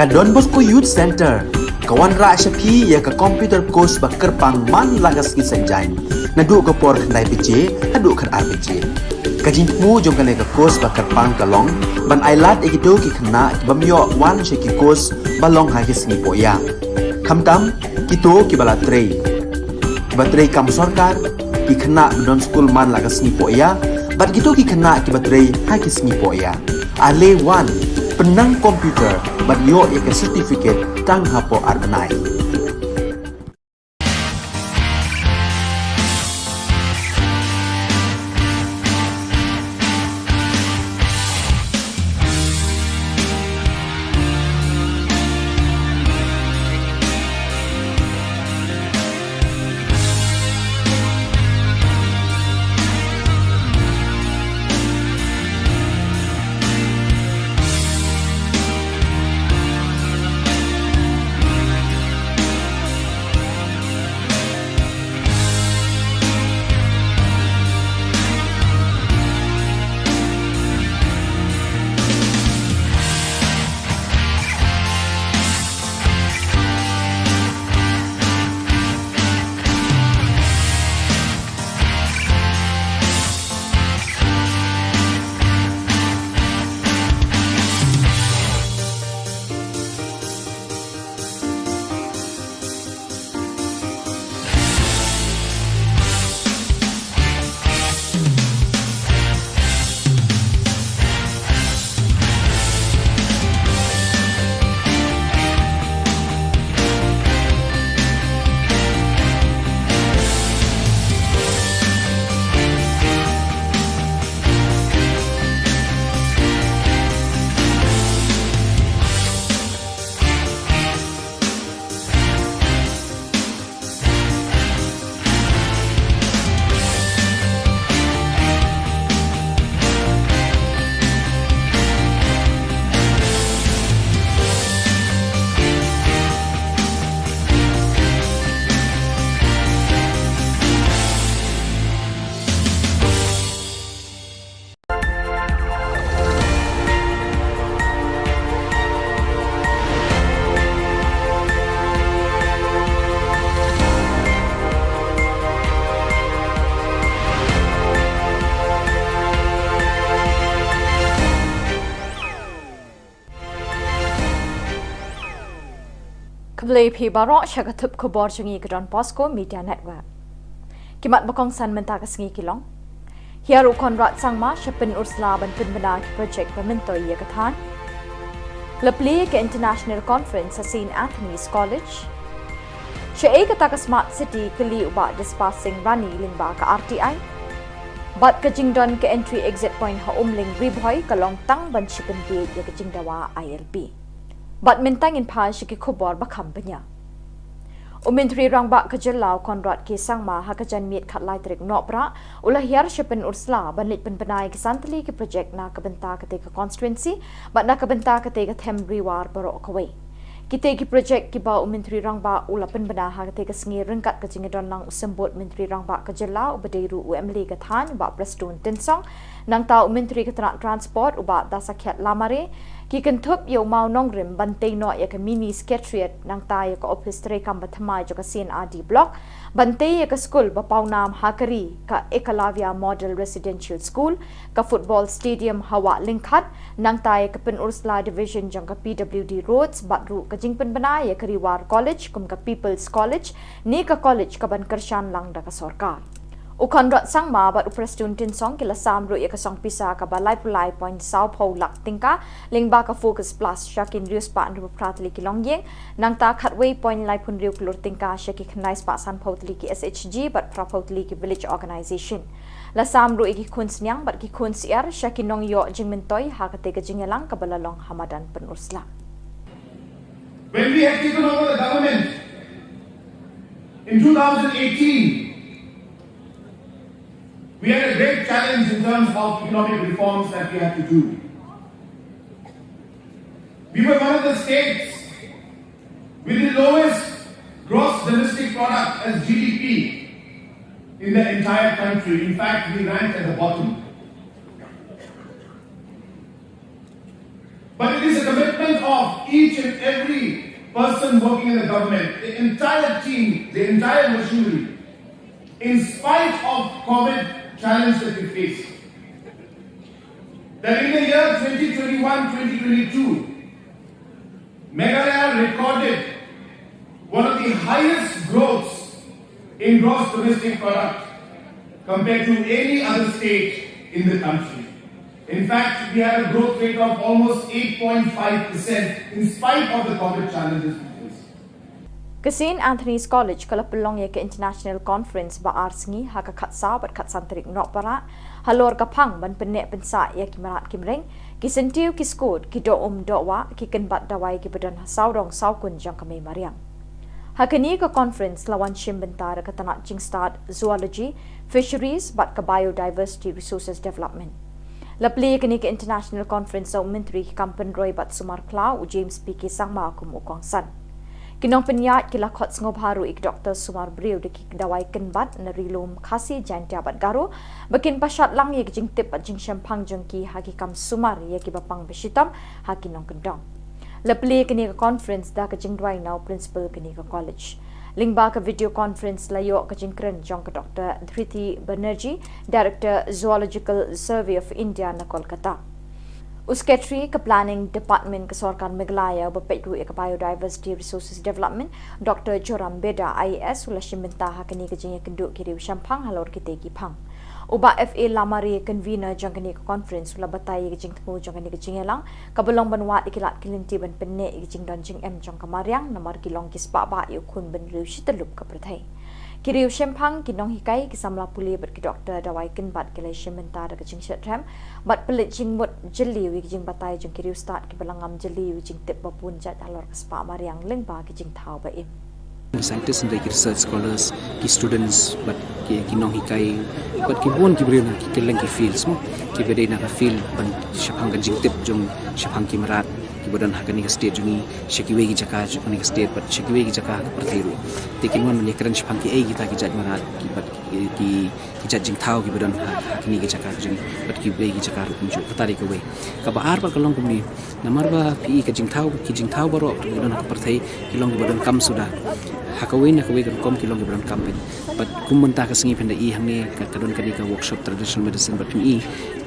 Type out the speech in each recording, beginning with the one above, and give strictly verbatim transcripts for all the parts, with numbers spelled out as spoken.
Ka Don Bosco Youth Centre ka wanrah sha phi ïa ka computer course ba kyrpang man la ka sngi Saitjaiñ, naduh ka por khyndai baje haduh khatar baje. Ka jingthmu jong kane ka course ba kyrpang ka long ban ailad ïa kito ki khynnah ki bym ïoh wan sha ki course ba long ha ki sngi pohïa, khamtam kito kiba la trei, kiba trei kam sorkar, ki khynnah ba don skul man la ka sngi pohïa, bad kito ki khynnah kiba trei ha ki sngi pohïa. Ale wan, pynnang computer bad ïoh ïa ka certificate tang hapoh ar bnai. Khublei phi baroh sha ka thup khubor jong ngi ka Don Bosco Media Network. Ki mat ba kongsan mynta ka sngi ki long: Hiar u Conrad Sangma sha Pynursla ban pynbna ki project ba myntoi ïa ka thaiñ. La plie ka International Conference ha Saint Anthony's College. Shaei kata ka Smart City, kylli u Bah Jasper Singh Rani lyngba ka R T I. Bad ka jingdon ka entry exit point ha Umling Ri Bhoi ka long tang ban shu pynbiej ïa ka jingdawa I L P. Bad mynta ngin phai sha ki khubor ba kham bniah. U Myntri Rangbah ka Jylla u Conrad K Sangma ha ka janmiet khatlai tarik Nohprah u la hiar sha Pynursla ban leit pynbna ïa ki san tylli ki project na ka bynta katei ka constituency bad na ka bynta katei ka them Ri War baroh kawei. Kitei ki project kiba u Myntri Rangbah u la pynbna ha katei ka sngi ryngkat ka jingïadon lang u Symbud Myntri Rangbah ka Jylla uba dei ruh u M L A ka thaiñ, Bah Prestone Tynsong, nangta u Myntri ka tnat Transport u Bah Dasakhiat Lamare, ki kynthup ïa u mawnongrim ban tei noh ïa ka Mini Secretariat nangta ïa ka ophis treikam ba thymmai jong ka C and R D Block, ban tei ïa ka skul ba pawnam ha ka ri, ka Ekalavya Model Residential School, ka football stadium ha Wah Lyngkhat, nangta ïa ka Pynursla Division jong ka P W D Roads, bad ruh ka jingpynbna ïa ka Ri War College kum ka People's College, ne ka college kaban kyrshan lang da ka sorkar. U Conrad Sangma bad u Prestone Tynsong ki la sam ruh ïa ka song pisa kaba laiphew lai point saw phew lak tyngka lyngba ka Focus Plus sha ki hynriew spah hynriewphew phra tylli ki longïing, nangta khatwei point laiphew hynriew klur tyngka sha ki khyndai spah sanphew tylli ki S H G bad phraphew tylli ki village organization. La sam ruh ïa ki khun sniang bad ki khun syiar sha ki nongïoh jingmyntoi ha katei ka jingïalang kaba la long ha madan Pynursla. When we had taken over the government in two thousand eighteen, we had a great challenge in terms of economic reforms that we had to do. We were one of the states with the lowest gross domestic product as G D P in the entire country. In fact, we ranked at the bottom. But it is a commitment of each and every person working in the government, the entire team, the entire machinery, in spite of COVID challenge that we face, that in the year twenty twenty-one, twenty twenty-two, Meghalaya recorded one of the highest growths in gross domestic product compared to any other state in the country. In fact, we had a growth rate of almost eight point five percent in spite of the COVID challenges we faced. Ka St Anthony's College ka la pynlong ïa ka International Conference ba ar sngi ha ka khatsaw bad khatsan tarik Nohprah halor ka phang ban pynneh pynsah ïa ki mrad ki mreng, ki syntiew ki skud, ki doh um doh wah, ki kynbat dawai kiba don ha sawdong sawkun jong ka mei mariang. Ha kane ka conference la wan shim bynta da ka tnat jingstad Zoology, Fisheries bad ka Biodiversity Resources Development. La plie ïa kane ka International Conference da u Myntri ki kam pynroi bad sumar khlaw u James P K Sangma kum u kongsan. Ki nongpynïaid ki la khot sngewbha ruh ïa ki doktor sumar briew da ki dawai kynbat na Ri Lum Khasi, Jaiñtia bad Garo ba kin pynshad lang ïa ki jingtip bad jingshemphang jong ki ha ki kam sumar ïa kiba pang ba shitom ha ki nongkyndong. La plie ïa kane ka conference da ka jingduwai na u principal kane ka college. Lyngba ka video conference la ïoh ka jingkren jong ka Doktor Dhriti Banerjee, Director Zoological Survey of India na Kolkata. U Secretary ka Planning Department ka Sorkar Meghalaya uba peit ruh ïa ka Biodiversity Resources Development, Doktor Joram Beda, I A S, u la shim bynta ha kane ka jingïakynduh ki riew shemphang halor kitei ki phang. U Bah F A Lamare, convener jong kane ka conference, u la batai ïa ka jingthmu jong kane ka jingïalang kaba long ban wad ïa ki lad ki lynti ban pynneh ïa ka jingdon jingem jong ka mariang namar ki long ki spah bah ïa u khun bynriew shi tyllup ka pyrthei. Ki riew shemphang, ki nonghikai, ki samla pule bad ki doktor dawai kynbat ki la ïashim bynta da ka jingshitrhem bad pynleit jingmut jylliew ïa ki jingbatai jong ki riewstad kiba la ngam jylliew ïa ki jingtip ba bun jait halor ka spah mariang lyngba ki jingthaw ba im. Scientists and ki research scholars, ki students bad ki, ki nonghikai bad ki bun ki briew na ki kylleng ki fields mo, kiba dei na ka field ban shaphang ka jingtip jong shaphang ki mrad kiba don ha kane ka state jong ngi sha kiwei ki jaka jong kane ka state bad sha kiwei ki jaka ha ka pyrthei ruh. Te kin wan ban ïakren shaphang kiei kita ki jait mrad ki bad ki, ki, ki jait jingthaw kiba don ha, ha kine ki jaka ka jong ngi bad kiwei ki jaka ruh kumjuh. Kata dei kawei. Kaba ar pat ka long kumne, namar ba phi i ka jingthaw, ki jingthaw baroh kiba don ha ka pyrthei ki long kiba donkam suda. Ha kawei na kawei ka rukom ki long kiba donkam pyn. Bad kum mynta ka sngi phin da i hangne ka, ka don kane ka workshop traditional medicine bad phin i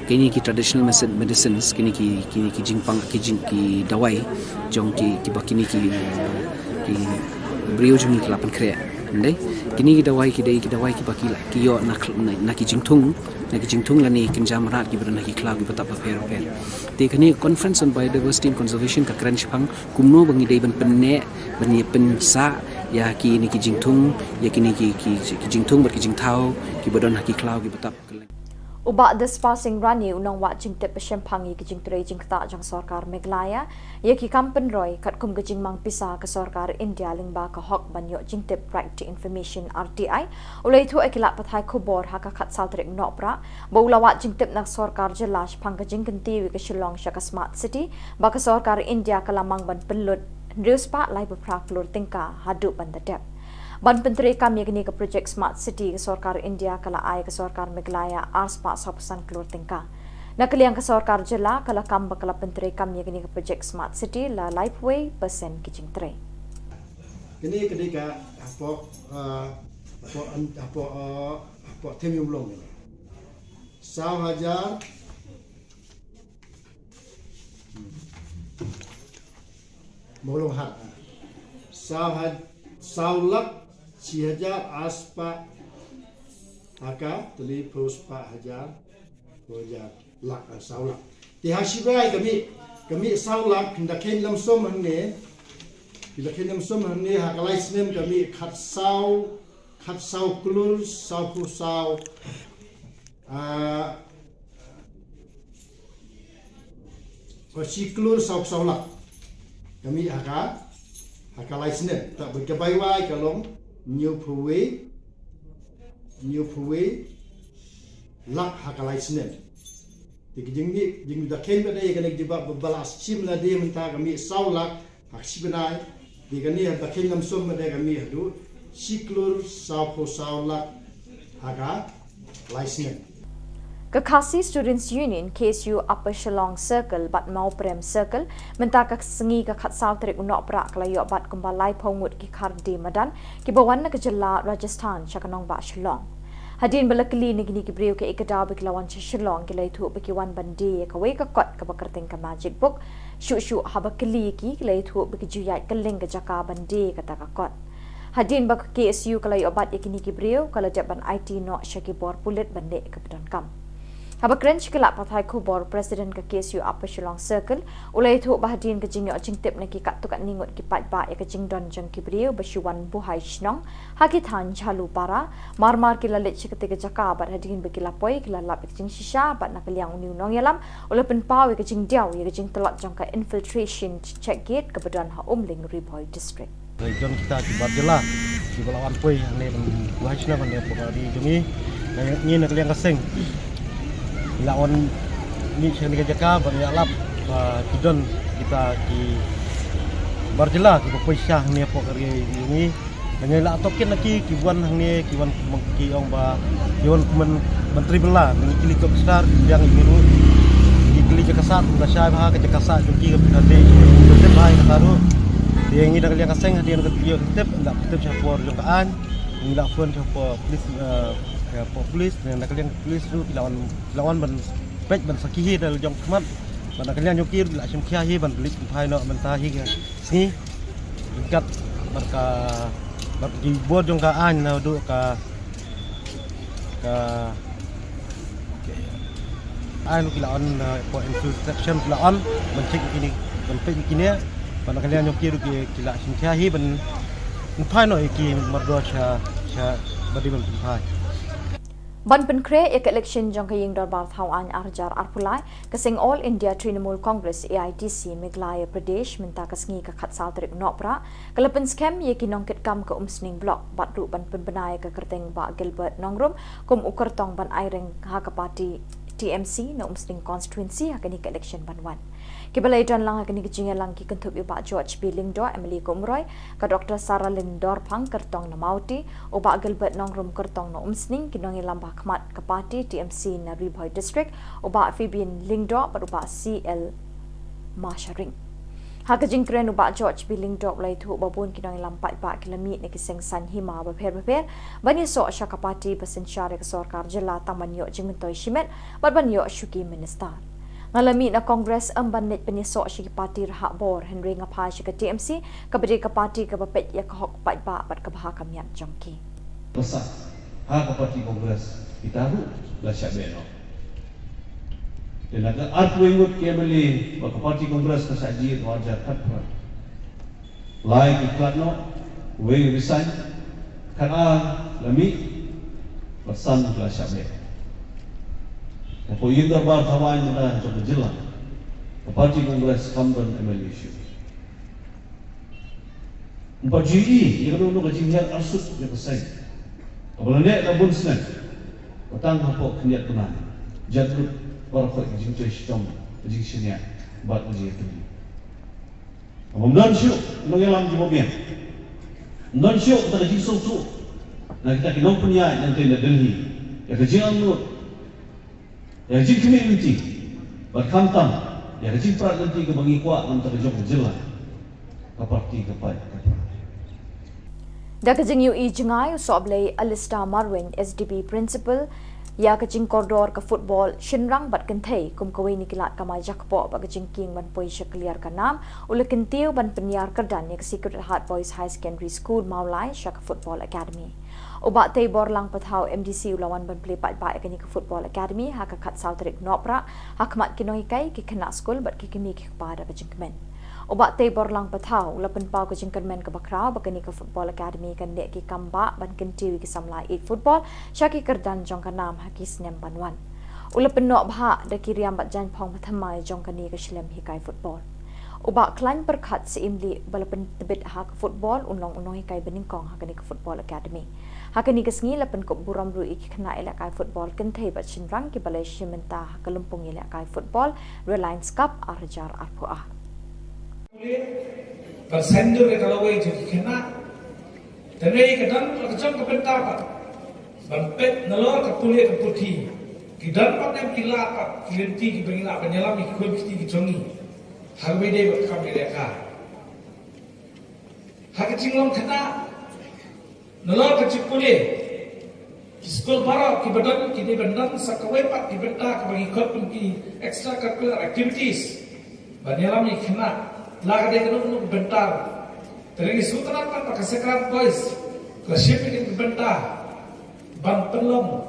kine ki traditional medicine, medicines, kine ki, kine ki jingpang, ki jing, ki dawai jong ki, kiba kine ki, ki briew jong ngi ki la pynkhreh. Ndei, kine ki dawai ki dei ki dawai kiba ki la, ki ïoh na, na, na ki jingthung, na ki jingthung lane kynja mrad kiba don ha ki khlaw kiba tap bapher bapher. Te kane conference on biodiversity and conservation ka kren shaphang kumno ba ngi dei ban pynneh, ban ïa pynsah ïa kine ki jingthung, ïa kine ki, ki, ki jingthung bad ki jingthaw kiba don ha ki khlaw kiba tap. U Bah Dispar Singh Rani, u nongwad jingtip ba shemphang ïa ki jingtrei jingktah jong Sorkar Meghalaya ïa ki kam pynroi katkum ka jingmang pisa ka Sorkar India lyngba ka hok ban ïoh jingtip, Right to Information, R T I, u la ïathuh ïa ki lad pathai khubor ha ka khatsaw tarik Nohprah ba u la wad jingtip na ka Sorkar Jylla shaphang ka jingkyntiew ïa ka Shillong sha ka Smart City ba ka Sorkar India ka la mang ban pynlut hynriew spah laiphew phra klur tyngka haduh ban da dep. Ban pyntreikam ïa kane ka projek Smart City, ka Sorkar India ka la ai ka Sorkar Meghalaya ar spah sawphew san klur tyngka. Na ka liang ka Sorkar Jylla ka la kam ba ka la pyntreikam ïa kane ka projek Smart City la laiphew wei percent ki jingtrei. Kane ka dei ka hapoh, ah, hapoh, hapoh, ah, hapoh Them Ïew Mlong kane. Saw hajar Mawlong hat. Saw had, saw lak shi hajar ar spah ha ka tylli phew spah hajar, phew hajar lak, ah, saw lak. Te ha shibnai ka mih, ka mih saw lak, phin da kheiñ lamsum hangne, phin da kheiñ lamsum hangne ha ka lai snem ka mih khatsaw, khatsaw klur sawphew saw, ah, Ka shi klur saw saw lak. Ka mih ha ka, ha ka lai snem. Te bad ka bai wai ka long hynñiewphew wei, hynñiewphew wei lak ha ka lai snem. Te ka jingmih, jingmih da kheiñ ba dei kane ka jubab ba la shim lade mynta ka mih saw lak ha ka shibnai. Te kane ha da kheiñ lamsum ba dei ka mih haduh shi klur sawphew saw lak ha ka lai snem. Ka Khasi Students Union, K S U Upper Shillong Circle bad Mawprem Circle mynta ka sngi ka khatsaw tarik u Nohprah ka la ïoh bat kumba laiphew ngut ki khar die madan kiba wan na ka jylla Rajasthan sha ka nongbah Shillong. Hadien ba la kylli na kine ki briew kaei ka daw ba ki la wan sha Shillong, ki la ïathuh ba ki wan ban die ïa kawei ka kot kaba kyrteng ka Magic Book. Shuh shuh haba kylli ïa ki, ki la ïathuh ba ki ju ïaid kylleng ka jaka ban die ïa kata ka kot. Hadien ba ka K S U ka la ïoh bat ïa kine ki briew, ka la dep ban aiti noh sha ki bor pulit ban leh kaba donkam. Haba kren sha ki lad pathai khubor, President ka K S U Upper Shillong Circle u la ïathuh ba hadien ka jingïoh jingtip na ki katto katne ngut ki paidbah ïa ka jingdon jong ki briew ba shu wan buhai shnong ha ki thaiñ Jhalupara, mar mar ki la leit sha katei ka jaka bad hadien ba ki la poi ki la lap ïa ka jingshisha bad na ka liang une u nongïalam u la pynpaw ïa ka jingdiaw ïa ka jingtlot jong ka infiltration check gate kaba don ha Umling, Ri Bhoi District. Ka jon kita ki bar jylla kiba la wan poi hangne ban buhai shnong hangne hapoh ka ri jong ngi. Ngi na ka liang ka seng ngi la wan mih sha kane ka jaka ban ïalap ba ki don kita ki bar jylla kiba poi sha hangne hapoh ka ri jong ngi. Ngi la tohkit na ki, ki wan hangne, ki wan ki ong ba ki wan kumne ban trei bylla, ngi kylli tohkit star, ki biang ïa ngi ruh. Ngi kylli jaka sah, ka shai bha ka jaka sah jong ki, ka dei ka dei bha ïa kata ruh. Te ngi na ka liang ka seng hadien ka tip, la tip sha por jong ka aiñ. Ngi la phone sha por police, eh, sha por police, na ka liang police ruh ki la wan, ki la wan ban peit ban sakhi hi da la jong khmat. Bad na ka liang jong ki ruh ki la shim khia hi ban pynleit pynphai noh mynta hi ka sngi. Ryngkat bad ka, bad ki bor jong ka aiñ naduh ka, ka aiñ ruh ki la on, uh, for infiltration ki la on ban check ïa kine, ban peit ïa kine. Bad na ka liang jong ki ruh ki, ki la shim khia hi ban pynphai noh ïa ki mardor sha, sha ba dei ban pynphai. Ban pynkhreh ïa ka election jong ka Ïing Dorbar Thaw Aiñ ar hajar arphew lai, ka seng All India Trinamool Congress, A I T C, Meghalaya Pradesh mynta ka sngi ka khatsaw tarik Nohprah ka la pynskhem ïa ki nongkitkam ka Umsning Block bad ruh ban pynbna ïa ka kyrteng Bah Gilbert Nongrum kum u kyrtong ban aireng ha ka party T M C na Umsning Constituency ha kane ka election ban wan. Kiba la ïadon lang ha kane ka jingïalang ki kynthup ïa u Bah George B Lyngdoh, M L A ka Umroi, ka Doctor Saralin Dorphang, kyrtong na Mawti, u Bah Gilbert Nongrum, kyrtong na Umsning, ki nongïalam ba ha khmat ka party T M C na Ri Bhoi District, u Bah Fabian Lyngdoh bad u Bah C L Masharing. Ha ka jingkren u Bah George B Lyngdoh u la ïathuh ba bun ki nongïalam paidbah ki la mih na ki seng saiñ hima bapher bapher ban ïasoh sha ka party ba synshar ïa ka sorkar jylla tang ban ïoh jingmyntoi shimet bad ban ïoh shuki minister. Nga la mih na Congress ym ban leit pynïasoh sha ki party rhah bor, hynrei nga phai sha ka T M C kaba dei ka party kaba peit ïa ka hok paidbah bad kaba ha ka miat jong ki. Pasa ha ka party Congress kita ruh la shah beh noh. Te na ka arphew ngut ki M L A ba ka party Congress ka shah jied ha u hajar khatphra. Lai ki khlad noh, wei resign, khatar la mih, bad san la shah beh. Hapoh Ïing Dorbar Thaw Aiñ mynta jong ka jylla, ka party Congress kam don M L A shuh. Ym pat ju ïohi ïa kano kano ka jinghiar arsut ïa ka seng kaba la neh la bun snem, ba tang hapoh khyndiat bnai jan lut baroh ka jingtrei shitom, ka jingshaniah bad ka jingïatylli. Ym don shuh nongïalam kiba biang. Ym don shuh kata ka jingsngewthuh na kita ki nongpynïaid na Delhi ïa ka jingangnud, ïa ka jingkhmih lynti, bad khamtam ïa ka jingprat lynti kaba ngi kwah na ka bynta ka jong ka jylla. Ka party ka paid ka paid. Da ka jingïohi jngai, u Sohblei Alistair Marwein, S D B Principal ïa ka jingkordor ka football shynrang bad kynthei kum kawei na ki lad kamai jakpoh bad ka jingkieng ban poi sha ka liar ka nam, u la kyntiew ban pynïar kyrdan ïa ka Sacred Heart Boys Higher Secondary School Mawlai sha ka Football Academy. U Bah Teiborlang Pathaw, M D C, u la wan ban plie paidbah ïa kane ka Football Academy ha ka khatsaw tarik Nohprah ha khmat ki nonghikai, ki khynnah skul bad ki kmie ki kpa da ka jingkmen. U Bah Teiborlang Pathaw u la pynpaw ka jingkyrmen kaba khraw ba kane ka Football Academy kan leh ki kam bah ban kyntiew ïa ki samla ïeit football sha ki kyrdan jong ka nam ha ki snem ban wan. U la pynnoh bha da ki riam bad jaiñphong ba thymmai jong kane ka shlem hikai football. U Bah Khlaiñ Pyrkhat Syiemlieh, ba la pyntbit ha ka football, un long u nonghikai banyngkong ha kane ka Football Academy. Ha kane ka sngi la pynkup burom ruh ïa ki khynnah ïalehkai football kynthei bad shynrang kiba la ïashim bynta ha ka lympung ïalehkai football Reliance Cup ar hajar arphew ar. Ban sngewthuh ïa ka lawei jong ki khynnah. Te dei ka don ka jong ka bynta pat ban peit nalor ka pule ka puthi. Ki don pat ne em ki lad pat ki lynti kiba ngi lah ban ïalam ïa ki khun ki kti ki jong ngi ha kaba ïadei bad ka kam ïalehkai. Ha ka jinglong khynnah, nalor ka jingpule, ki skul baroh kiba don ki dei ban don sa kawei pat ki bynta kaba ngi khot kum ki extracurricular activities ban ïalam ïa ki khynnah la ka dei kano kano ka bynta. Te ngi sngewtynnat pat ba ka Sacred Boys ka shim ïa kane ka bynta ban pynlong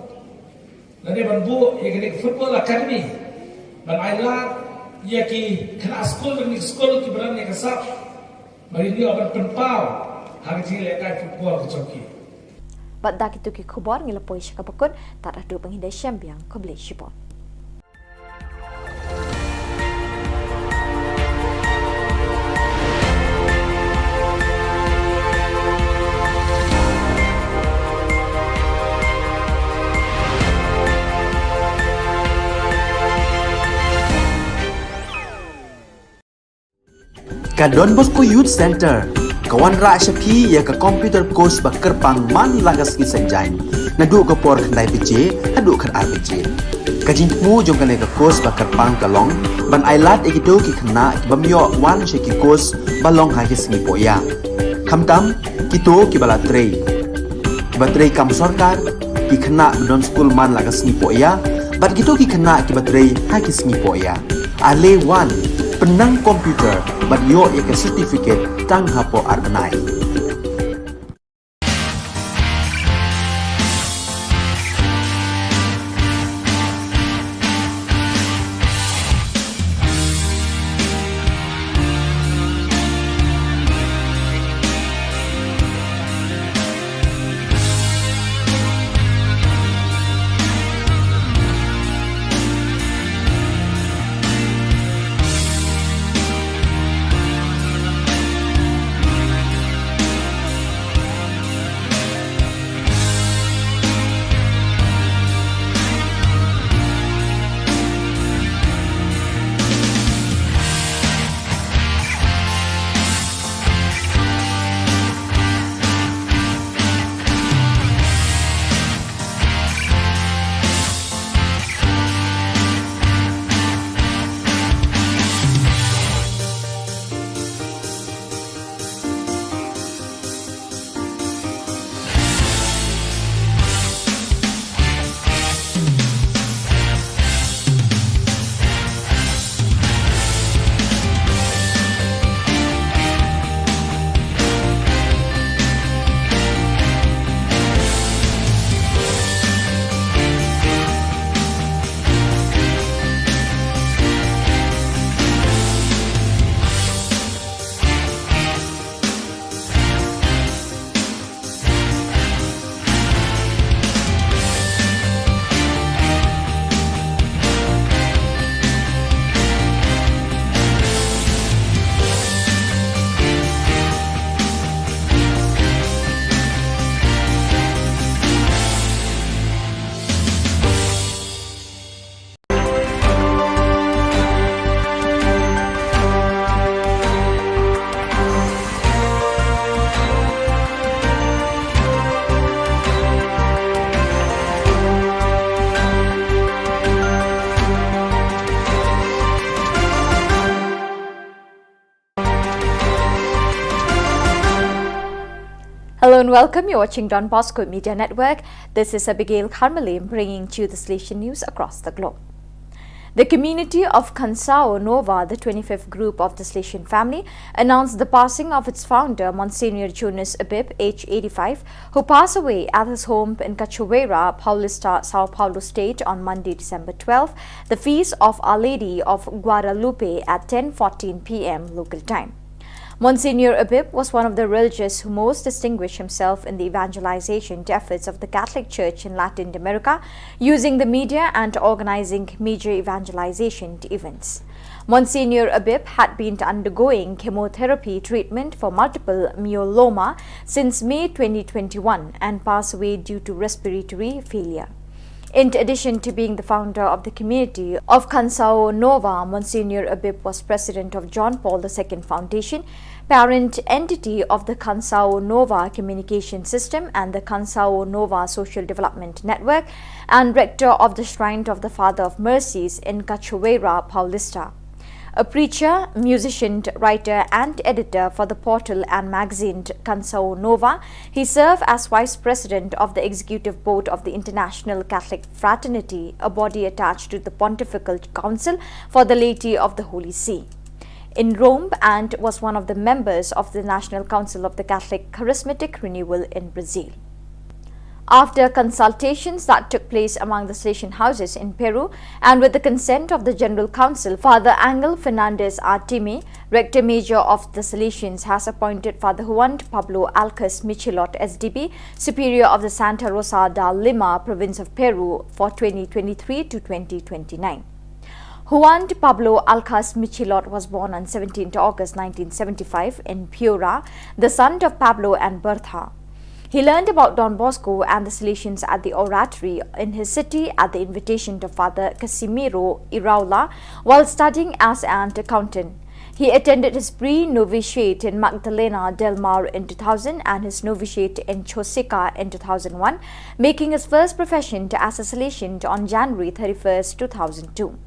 lane ban buh ïa kane ka football academy ban ai lad ïa ki khynnah skul, kine ki skul kiba don ïa ka sap ba kin ïoh ban pynpaw ha ka jingïalehkai football ka jong ki. Bad da kito ki khubor ngi la poi sha kaba kut, tad haduh ba ngin ïashem biang, khublei shibun. Ka Don Bosco Youth Centre ka wanrah sha phi ïa ka computer course ba kyrpang man la ka sngi Saitjaiñ, naduh ka por khyndai baje haduh khatar baje. Ka jingthmu jong kane ka course ba kyrpang ka long ban ai lad ïa kito ki khynnah kibym ïoh wan sha ki course ba long ha ki sngi pohïa, khamtam kito kiba la trei, kiba trei kam sorkar, ki khynnah ba don skul man la ka sngi pohïa bad kito ki khynnah kiba trei ha ki sngi pohïa. Ale wan, pynnang computer bad ïoh ïa ka certificate tang hapoh ar bnai. Hello and welcome. You're watching Don Bosco Media Network. This is Abigail Kharmalim bringing to you the Salesian news across the globe. The community of Khansao Nova, the twenty-fifth group of the Salesian family, announced the passing of its founder, Monsignor Jonas Abib, age eighty-five, who passed away at his home in Cachoeira, Paulista, São Paulo State on Monday, December twelfth, the feast of Our Lady of Guadalupe at ten fourteen p m local time. Monsignor Abib was one of the religious who most distinguished himself in the evangelization efforts of the Catholic Church in Latin America, using the media and organizing major evangelization events. Monsignor Abib had been undergoing chemotherapy treatment for multiple myeloma since May twenty twenty-one and passed away due to respiratory failure. In addition to being the founder of the community of Kansao Nova, Monsignor Abib was president of John Paul the Second Foundation, parent entity of the Kansao Nova Communication System and the Kansao Nova Social Development Network, and rector of the Shrine of the Father of Mercies in Cachoeira Paulista. A preacher, musician, writer, and editor for the portal and magazine Kansao Nova, he served as vice president of the executive board of the International Catholic Fraternity, a body attached to the Pontifical Council for the Laity of the Holy See in Rome, and was one of the members of the National Council of the Catholic Charismatic Renewal in Brazil. After consultations that took place among the Salesian houses in Peru and with the consent of the General Council, Father Angel Fernandez Artime, Rector Major of the Salesians, has appointed Father Juan Pablo Alcas Michilot, S D B, Superior of the Santa Rosa de Lima, Province of Peru, for twenty twenty-three to twenty twenty-nine. Juan Pablo Alcas Michilot was born on seventeenth August nineteen seventy-five in Piura, the son of Pablo and Bertha. He learned about Don Bosco and the Salesians at the Oratory in his city at the invitation of Father Casimiro Iraola while studying as an accountant. He attended his pre-novitiate in Magdalena del Mar in two thousand and his novitiate in Chosica in two thousand one, making his first profession to as a Salesian on January thirty-first, two thousand two.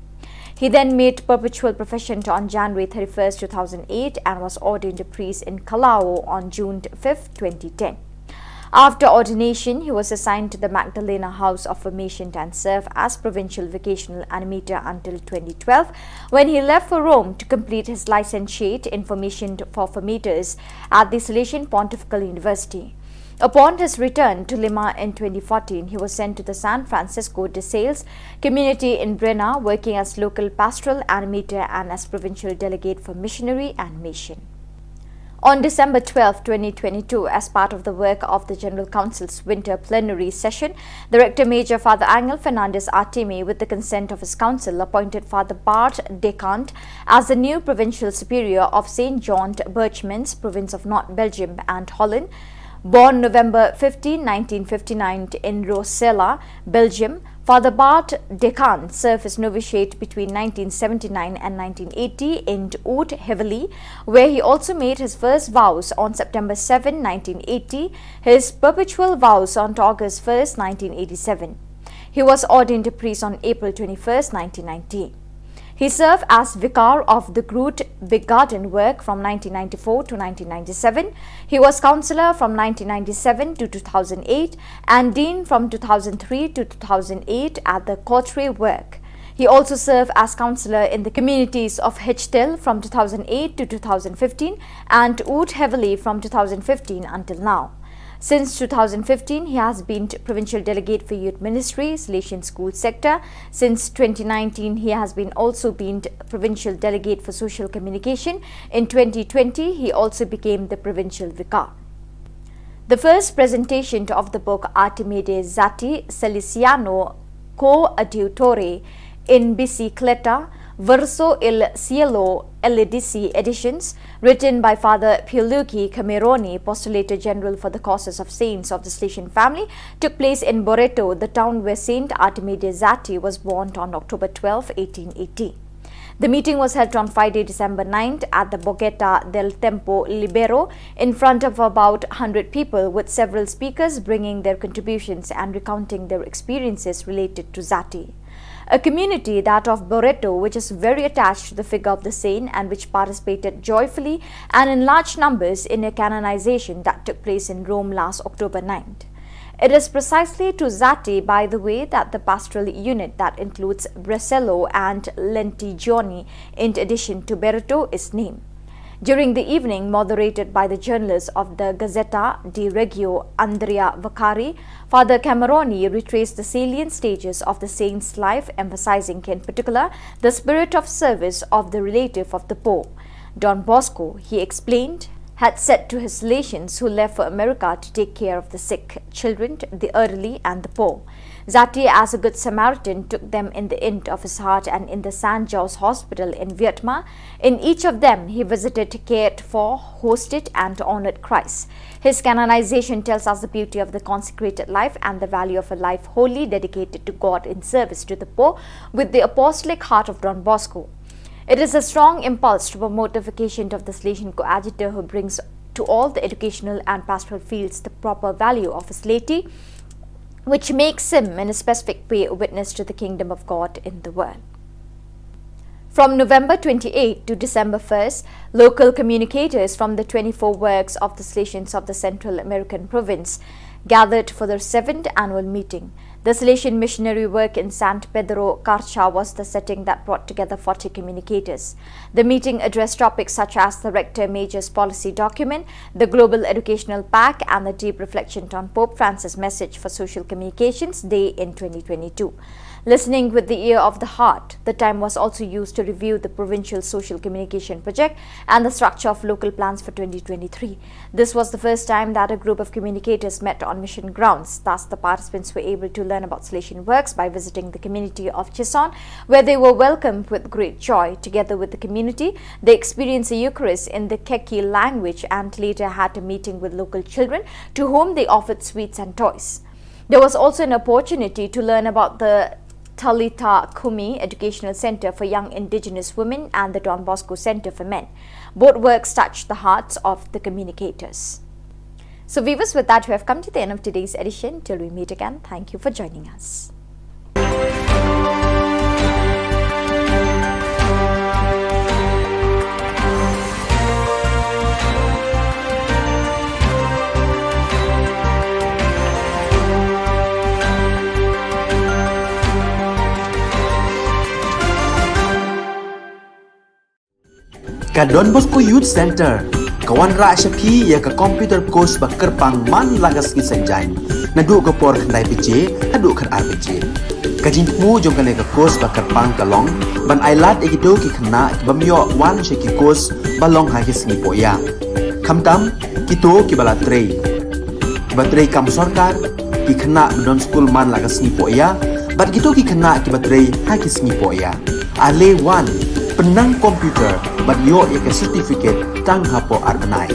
He then made perpetual profession on January thirty-first, two thousand eight, and was ordained a priest in Callao on June fifth, twenty ten. After ordination, he was assigned to the Magdalena House of Formation and served as provincial vocational animator until twenty twelve, when he left for Rome to complete his licentiate in formation for formators at the Salesian Pontifical University. Upon his return to Lima in twenty fourteen, he was sent to the San Francisco de Sales community in Breña, working as local pastoral animator and as provincial delegate for missionary and mission. On December twelfth, twenty twenty-two, as part of the work of the General Council's winter plenary session, the Rector Major, Father Angel Fernandez Artime, with the consent of his council, appointed Father Bart Decant as the new provincial superior of Saint John Birchmans, province of North Belgium and Holland. Born November fifteenth, nineteen fifty-nine, in Rosella, Belgium, Father Bart Decant served his novitiate between nineteen seventy-nine and nineteen eighty in Oud-Heverlee, where he also made his first vows on September seventh, nineteen eighty, his perpetual vows on August first, nineteen eighty-seven. He was ordained a priest on April twenty-first, nineteen ninety. He served as vicar of the Groot Begaden Work from nineteen ninety-four to nineteen ninety-seven. He was councillor from nineteen ninety-seven to two thousand eight and dean from two thousand three to two thousand eight at the Cottray Work. He also served as councillor in the communities of Hechtel from two thousand eight to two thousand fifteen and Oud-Heverlee from two thousand fifteen until now. Since two thousand fifteen, he has been provincial delegate for youth ministry, Salesian school sector. Since twenty nineteen, he has been also been provincial delegate for social communication. In twenty twenty, he also became the provincial vicar. The first presentation of the book Artime de Zati Salesiano Coadiutore in Bicicleta, Verso il Cielo L D C editions, written by Father Pierluigi Cameroni, Postulator General for the Causes of Saints of the Salesian Family, took place in Boreto, the town where Saint Artime de Zati was born on October twelfth, eighteen eighty. The meeting was held on Friday, December ninth, at the Borgetta del Tempo Libero, in front of about hundred people, with several speakers bringing their contributions and recounting their experiences related to Zati. A community, that of Boreto, which is very attached to the figure of the saint and which participated joyfully and in large numbers in a canonization that took place in Rome last October ninth. It is precisely to Zati, by the way, that the pastoral unit that includes Bresello and Lentigioni, in addition to Boreto, is named. During the evening, moderated by the journalist of the Gazzetta di Reggio, Andrea Vaccari, Father Cameroni retraced the salient stages of the saint's life, emphasizing in particular the spirit of service of the relative of the poor. Don Bosco, he explained, had said to his Salesians who left for America to take care of the sick, children, the elderly, and the poor, Zati, as a good Samaritan, took them in the inn of his heart and in the Saint Joseph's Hospital in Vietma. In each of them, he visited, cared for, hosted, and honored Christ. His canonization tells us the beauty of the consecrated life and the value of a life wholly dedicated to God in service to the poor, with the apostolic heart of Don Bosco. It is a strong impulse to promote the vocation of the Salesian coadjutor, who brings to all the educational and pastoral fields the proper value of his laity, which makes him in a specific way a witness to the kingdom of God in the world. From November twenty-eighth to December first, local communicators from the twenty-four works of the Salesians of the Central American province gathered for their seventh annual meeting. The Salesian missionary work in San Pedro Carcha was the setting that brought together forty communicators. The meeting addressed topics such as the Rector Major's policy document, the Global Educational Pact, and the deep reflection on Pope Francis' message for Social Communications Day in twenty twenty-two. Listening with the ear of the heart, the time was also used to review the provincial social communication project and the structure of local plans for twenty twenty-three. This was the first time that a group of communicators met on mission grounds. Thus, the participants were able to learn about Salesian works by visiting the community of Chison, where they were welcomed with great joy. Together with the community, they experienced the Eucharist in the Keki language and later had a meeting with local children, to whom they offered sweets and toys. There was also an opportunity to learn about the Talitha Kumi Educational Center for Young Indigenous Women and the Don Bosco Center for Men. Both works touched the hearts of the communicators. So, viewers, with that, we have come to the end of today's edition. Till we meet again, thank you for joining us. Ka Don Bosco Youth Center ka wanrah sha phi ïa ka computer course ba kyrpang man la ka sngi Saitjaiñ, naduh ka por khyndai baje haduh khatar baje. Ka jingthmu jong kane ka course ba kyrpang ka long ban ailad ïa kito ki khynnah ki bym ïoh wan sha ki course ba long ha ki sngi poh ïa, khamtam kito kiba la trei, kiba trei kam sorkar, ki khynnah ba don skul man la ka sngi poh ïa, bad kito ki khynnah kiba trei ha ki sngi poh ïa. Ale wan, pynnang computer bad ïoh ïa ka certificate tang hapoh ar bnai.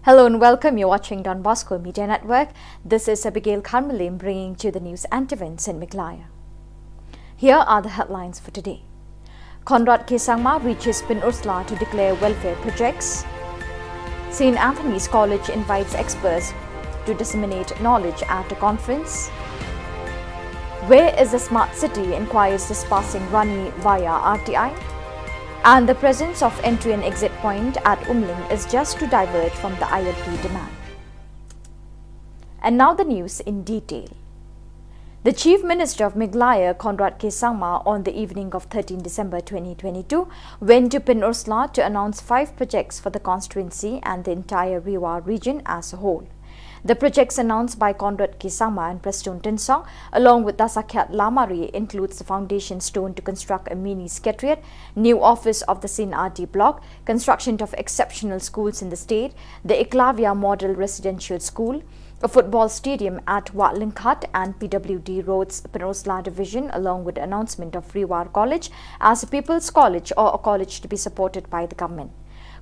Hello and welcome. You're watching Don Bosco Media Network. This is Abigail Kharmalim bringing to you the news and events in Meghalaya. Here are the headlines for today. Conrad K Sangma reaches Pynursla to declare welfare projects. Saint Anthony's College invites experts to disseminate knowledge at a conference. Where is the smart city, inquires Dispasing Rani via R T I. And the presence of entry and exit point at Umling is just to diverge from the I L P demand. And now the news in detail. The Chief Minister of Meghalaya, Conrad K Sangma, on the evening of thirteenth December twenty twenty-two, went to Pynursla to announce five projects for the constituency and the entire Ri War region as a whole. The projects announced by Conrad K Sangma and Prestone Tynsong, along with Dasakhiat Lamare, includes the foundation stone to construct a mini secretariat, new office of the Saint Anthony's block, construction of exceptional schools in the state, the Eklavya Model Residential School, a football stadium at Wah Lyngkhat and P W D Roads Pynursla Division, along with the announcement of Ri War College as a People's College or a college to be supported by the government.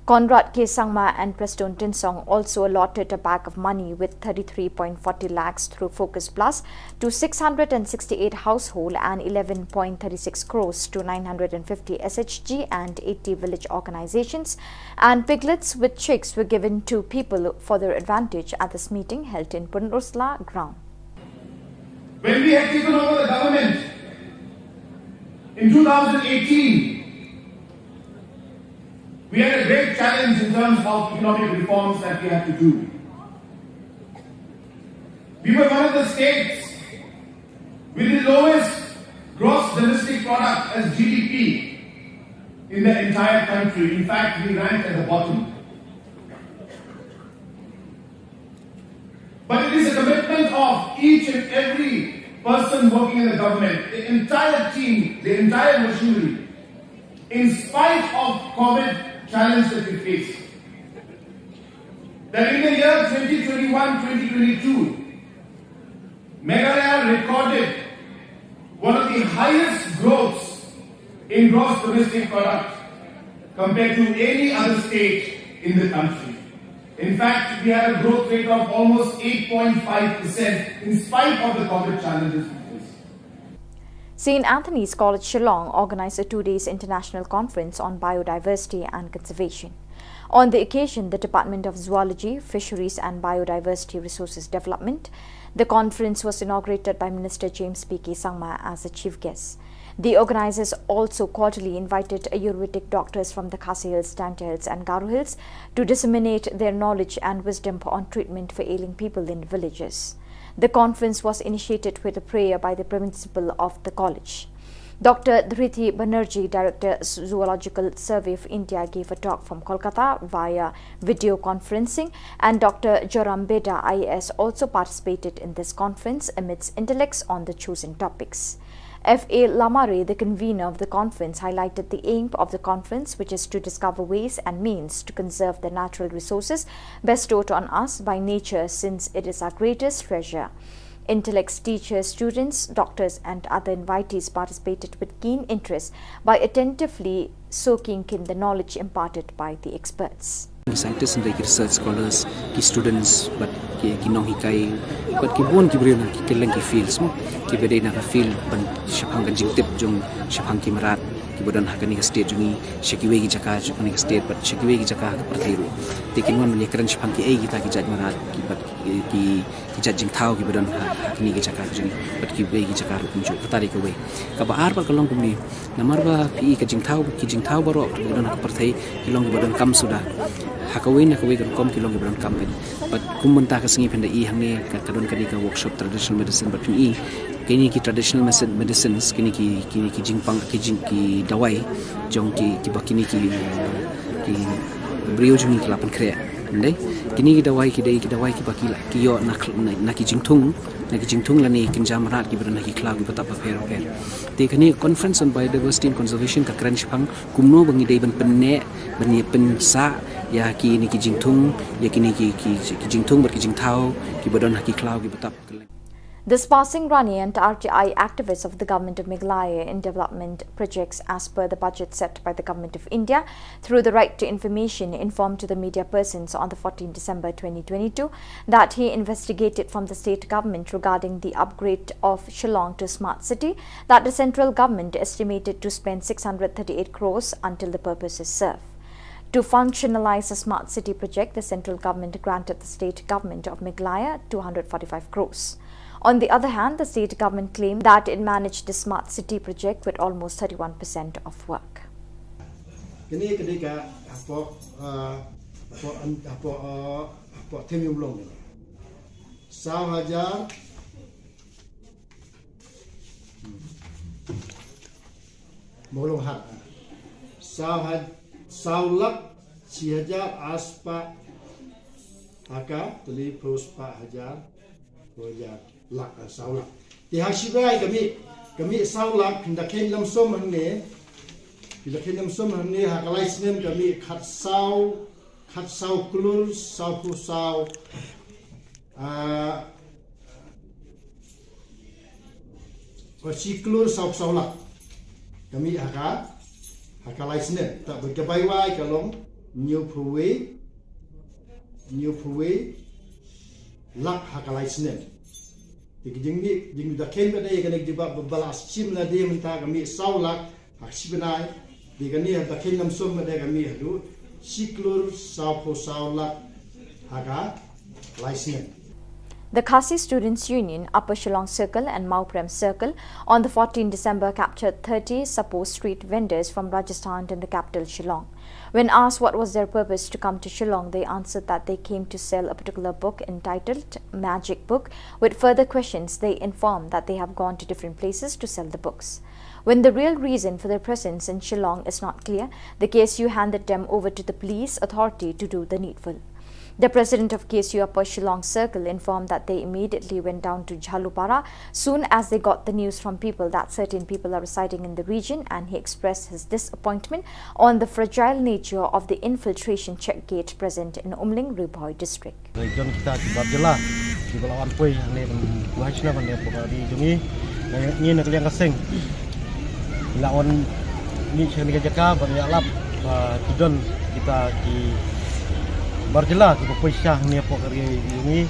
Conrad K Sangma and Prestone Tynsong also allotted a bag of money with thirty-three point forty lakhs through Focus Plus to six hundred and sixty-eight household and eleven point thirty-six crores to nine hundred and fifty S H G and eighty village organizations, and piglets with chicks were given to people for their advantage at this meeting held in Pynursla ground. When we had taken over the government in two thousand eighteen, we had a great challenge in terms of economic reforms that we had to do. We were one of the states with the lowest gross domestic product as G D P in the entire country. In fact, we ranked at the bottom. But it is a commitment of each and every person working in the government, the entire team, the entire machinery, in spite of COVID challenge that we face, that in the year twenty twenty-one, twenty twenty-two, Meghalaya recorded one of the highest growths in gross domestic product compared to any other state in the country. In fact, we had a growth rate of almost eight point five percent in spite of the COVID challenges we faced. Saint Anthony's College Shillong organized a two days international conference on biodiversity and conservation. On the occasion, the Department of Zoology, Fisheries and Biodiversity Resources Development, the conference was inaugurated by Minister James P K Sangma as the chief guest. The organizers also cordially invited Ayurvedic doctors from the Khasi Hills, Jaintia Hills and Garo Hills to disseminate their knowledge and wisdom on treatment for ailing people in villages. The conference was initiated with a prayer by the principal of the college. Doctor Dhriti Banerjee, Director, Zoological Survey of India, gave a talk from Kolkata via video conferencing, and Doctor Joram Beda, I A S, also participated in this conference amidst intellects on the chosen topics. F A Lamare, the convener of the conference, highlighted the aim of the conference, which is to discover ways and means to conserve the natural resources bestowed on us by nature, since it is our greatest treasure. Intellects, teachers, students, doctors, and other invitees participated with keen interest by attentively soaking in the knowledge imparted by the experts. Ki scientists, ki research scholars, ki students, bad ki, ki nonghikai, bad ki bun ki briew na ki kylleng ki fields mo. Kiba dei na ka field ban shaphang ka jingtip jong shaphang ki mrad kiba don ha kane ka state jong ngi, sha kiwei ki jaka jong kane ka state, bad sha kiwei ki jaka ha ka pyrthei ruh. Te kin wan ban ïakren shaphang kiei kita ki jait mrad, ki bad ki, ki ki jait jingthaw kiba don ha, ha kine ki jaka ki jong ngi, bad kiwei ki jaka ruh kumjuh. Kata dei kawei. Kaba ar pat ka long kumne, namar ba phi i ka jingthaw, ki jingthaw baroh kiba don ha ka pyrthei ki long kiba donkam suda. Ha kawei na kawei ka rukom ki long kiba donkam phin. Bad kum mynta ka sngi phin da i hangne ka, ka don kane ka workshop traditional medicine, bad phin i kine ki traditional medicine, medicines, kine ki, kine ki jingpang, ki jing, ki dawai jong ki, kiba kine ki, ki briew jong ngi ki la pynkhreh. Ndei, kine ki dawai ki dei ki dawai kiba ki la, ki ïoh na, na, na ki jingthung, na ki jingthung lane kynja mrad kiba don ha ki khlaw kiba tap bapher bapher. Te kane Conference on Biodiversity and Conservation ka kren shaphang kumno ba ngi dei ban pynneh, ban ïa pynsah ïa kine ki jingthung, ïa kine ki, ki, ki jingthung bad ki jingthaw kiba don ha ki khlaw kiba tap. Dispersing Rani and R T I activists of the Government of Meghalaya in development projects as per the budget set by the Government of India through the Right to Information informed to the media persons on the fourteenth December twenty twenty-two that he investigated from the state government regarding the upgrade of Shillong to smart city that the central government estimated to spend six hundred thirty-eight crores until the purpose is served. To functionalize the smart city project, the central government granted the state government of Meghalaya two hundred forty-five crores. On the other hand, the state government claimed that it managed the smart city project with almost thirty-one percent of work. Kini kini ka hapoh, uh, hapoh, hapoh, uh, hapoh Themi Ulong ni. Saw hajar, Mawlong hat. Saw haj-, saw lak shi hajar ar spah ha ka tylli phew spah hajar, phew hajar lak, ah, saw lak. Te ha shi bnai ka mih, ka mih saw lak, phin da kheiñ lam sum hangne, phin da kheiñ lam sum hangne ha ka lai snem ka mih khatsaw, khatsaw klur, saw phew saw, ah, Ka shi klur saw saw lak. Ka mih ha ka, ha ka lai snem. Te ba ka bai wai ka long hynñiew phew wei, hynñiew phew wei lak ha ka lai snem. Te ka jingmih, jingmih da kheiñ ba dei kane ka jubab ba, ba la shim lade mynta ka mih saw lak, ha shi bnai, te kane ha da kheiñ lam sum ba dei ka mih haduh shi klur saw phew saw lak ha ka lai snem. The Khasi Students Union, Upper Shillong Circle and Mawprem Circle, on the fourteenth December captured thirty supposed street vendors from Rajasthan in the capital Shillong. When asked what was their purpose to come to Shillong, they answered that they came to sell a particular book entitled Magic Book. With further questions, they informed that they have gone to different places to sell the books. When the real reason for their presence in Shillong is not clear, the K S U handed them over to the police authority to do the needful. The president of K S U Upper Shillong Circle informed that they immediately went down to Jhalupara soon as they got the news from people that certain people are residing in the region, and he expressed his disappointment on the fragile nature of the infiltration check gate present in Umling, Ri Bhoi district. Region kita ki bar jylla kiba la wan poi hangne ban buhai shna ban ïa pokari jong ngi. Ngi na ka liang ka seng la wan ni sha ni ka jaka ban ïa lap ba ki don kita ki bar jylla kiba poi sha hangne pokari jong ngi.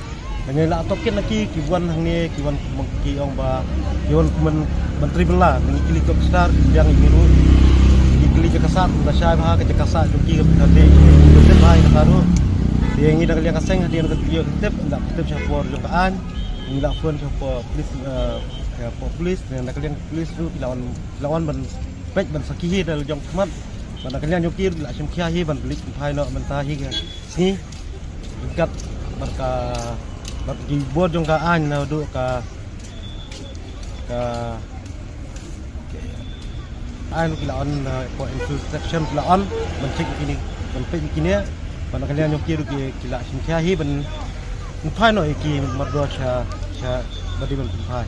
Ngi la tohkit na ki ki wan hangne ki wan ki ong ba ki wan kum ban tri bala ngi kylli ki officer ki biang ngi ruh. Ngi kylli jaka sah ka shai ba ka jaka sah jong ki ka pynthante ki tip ba ka taru. Te ngi da ka liang ka seng hadien ka tip, la tip sha por jong ka aiñ. Ngi la phone sha por police, eh, sha por police, ne na ka liang police ruh ki la wan, ki la wan ban peit ban sakhi hi da la jong khmat. Ban na ka liang jong ki ruh ki la shim khia hi ban pynleit pynphai noh mynta hi ka sngi. Ryngkat bad ka, bad ki bor jong ka aiñ naduh ka, ka aiñ ki la on, eh, for infiltration ki la on ban check kine, ban peit kine. Ban na ka liang jong ki ruh ki, ki la shim khia hi ban pynphai noh ïa ki mardor sha, sha ba dei ban pynphai.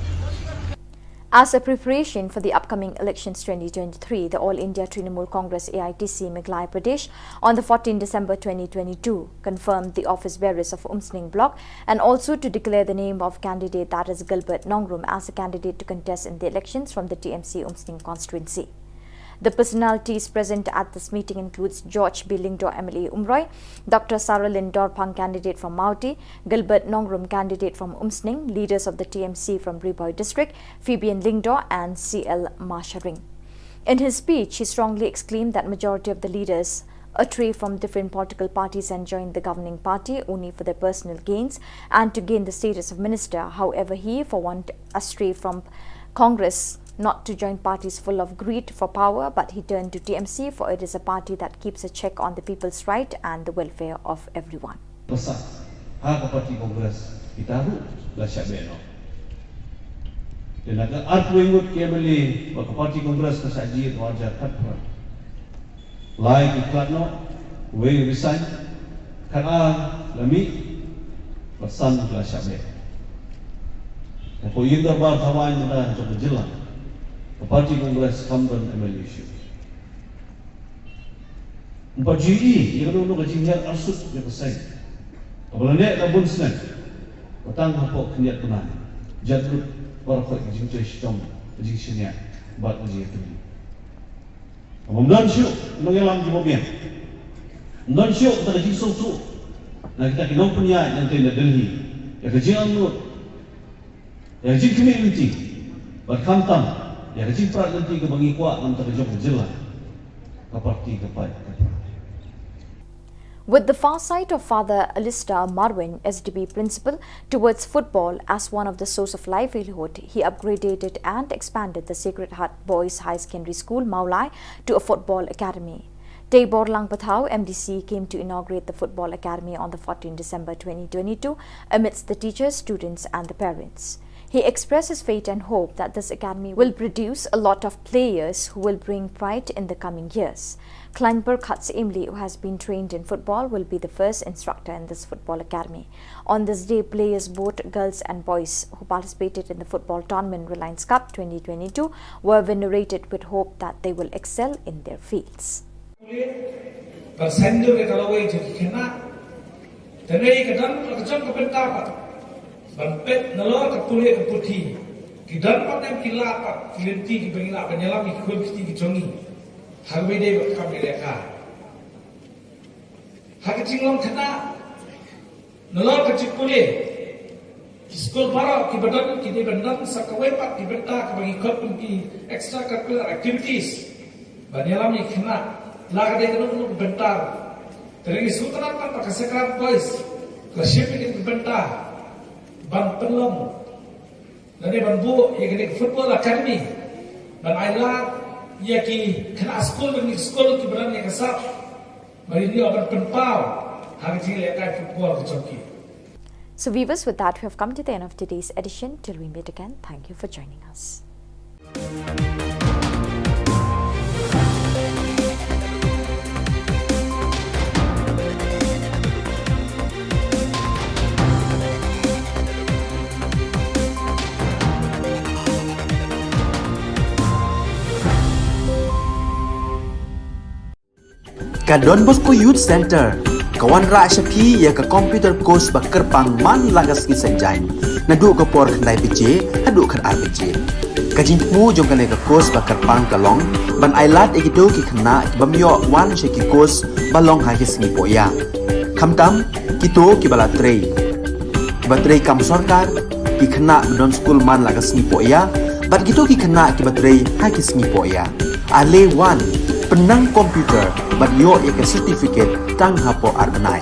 As a preparation for the upcoming elections twenty twenty-three, the All India Trinamool Congress, A I T C, Meghalaya Pradesh on the fourteenth December twenty twenty-two confirmed the office bearers of Umsning Block and also to declare the name of candidate, that is Gilbert Nongrum, as a candidate to contest in the elections from the T M C Umsning constituency. The personalities present at this meeting includes George B Lyngdoh, M L A Umroi, Doctor Saralin Dorphang, candidate from Mawti, Gilbert Nongrum, candidate from Umsning, leaders of the T M C from Ri Bhoi district, Fabian Lyngdoh and C L Masharing. In his speech, he strongly exclaimed that majority of the leaders astray from different political parties and joined the governing party only for their personal gains and to gain the status of minister. However, he, for one, astray from Congress not to join parties full of greed for power, but he turned to T M C, for it is a party that keeps a check on the people's right and the welfare of everyone. Pasa ha ka party Congress kita ruh la shah beh noh. Te na ka arphew ngut ki M L A ba ka party Congress ka shah jied ha u arhajar khatphra. Lai ki khlad noh, wei resign, khatar la mih, bad san ki la shah beh. Hapoh ïing dorbar thaw aiñ mynta jong ka jylla, ka party Congress kam don M L A shuh. Ym pat ju ïohi ïa kano kano ka jinghiar arsut jong ka seng kaba la neh da bun snem, ba tang hapoh khyndiat bnai. Jat lut baroh ka jingtrei shitom, ka jingshaniah bad ka jingïatylli. Ym don shuh nongïalam kiba biang. Ym don shuh kata ka jingsngewthuh na kita ki nongpynïaid na Delhi ïa ka jingangnud, ïa ka jingkhmih lynti bad khamtam ïa ka jingprat lynti kaba ngi kwah na bynta ka jong ka jylla. Ka parti ka paid ka parti. With the farsight of Father Alistair Marwein, S D B principal, towards football as one of the source of livelihood, he upgraded and expanded the Sacred Heart Boys High Secondary School, Mawlai, to a football academy. Teibor Langpathaw, M D C, came to inaugurate the football academy on the fourteenth December twenty twenty-two amidst the teachers, students and the parents. He expressed his faith and hope that this academy will produce a lot of players who will bring pride in the coming years. Kleinpur Khatsyimli, who has been trained in football, will be the first instructor in this football academy. On this day, players, both girls and boys, who participated in the football tournament Reliance Cup twenty twenty-two, were venerated with hope that they will excel in their fields. Ban sngewthuh ïa ka lawei jong ki khynnah. Te dei ka don ka jong ka bynta pat ban peit nalor ka pule ka puthi. Ki don pat ne em ki lad pat ki lynti kiba ngi lah ban ïalam ïa ki khun ki kti ki jong ngi ha kaba ïadei bad ka kam ïalehkai. Ha ka jinglong khynnah, nalor ka jingpule, ki skul baroh kiba don ki dei ban don sa kawei pat ki bynta kaba ngi khot kum ki extracurricular activities ban ïalam ïa ki khynnah, la ka dei kano kano ka bynta. Te ngi sngewtynnat pat ba ka Sacred Boys ka shim ïa kane ka bynta ban pynlong lane ban buh ïa kane ka football academy ban ailad ïa ki khynnah skul, ïa ki skul kiba don ïa ka sap ba ïa ban pynpaw ha ka jinglehkai football ka jong ki. So viewers, with that, we have come to the end of today's edition. Till we meet again, thank you for joining us. Ka Don Bosco Youth Centre ka wanrah sha phi ïa ka computer course ba kyrpang man la ka sngi Saitjaiñ, naduh ka por khyndai baje haduh khatar baje. Ka jingthmu jong kane ka course ba kyrpang ka long ban ailad ïa kito ki khynnah ki bym ïoh wan sha ki course ba long ha ki sngi pohïa. Khamtam kito kiba la trei, kiba trei kam sorkar, ki khynnah ba don skul man la ka sngi pohïa, bad kito ki khynnah kiba trei ha ki sngi pohïa. Ale wan, pynnang computer bad ïoh ïa ka certificate tang hapoh ar bnai.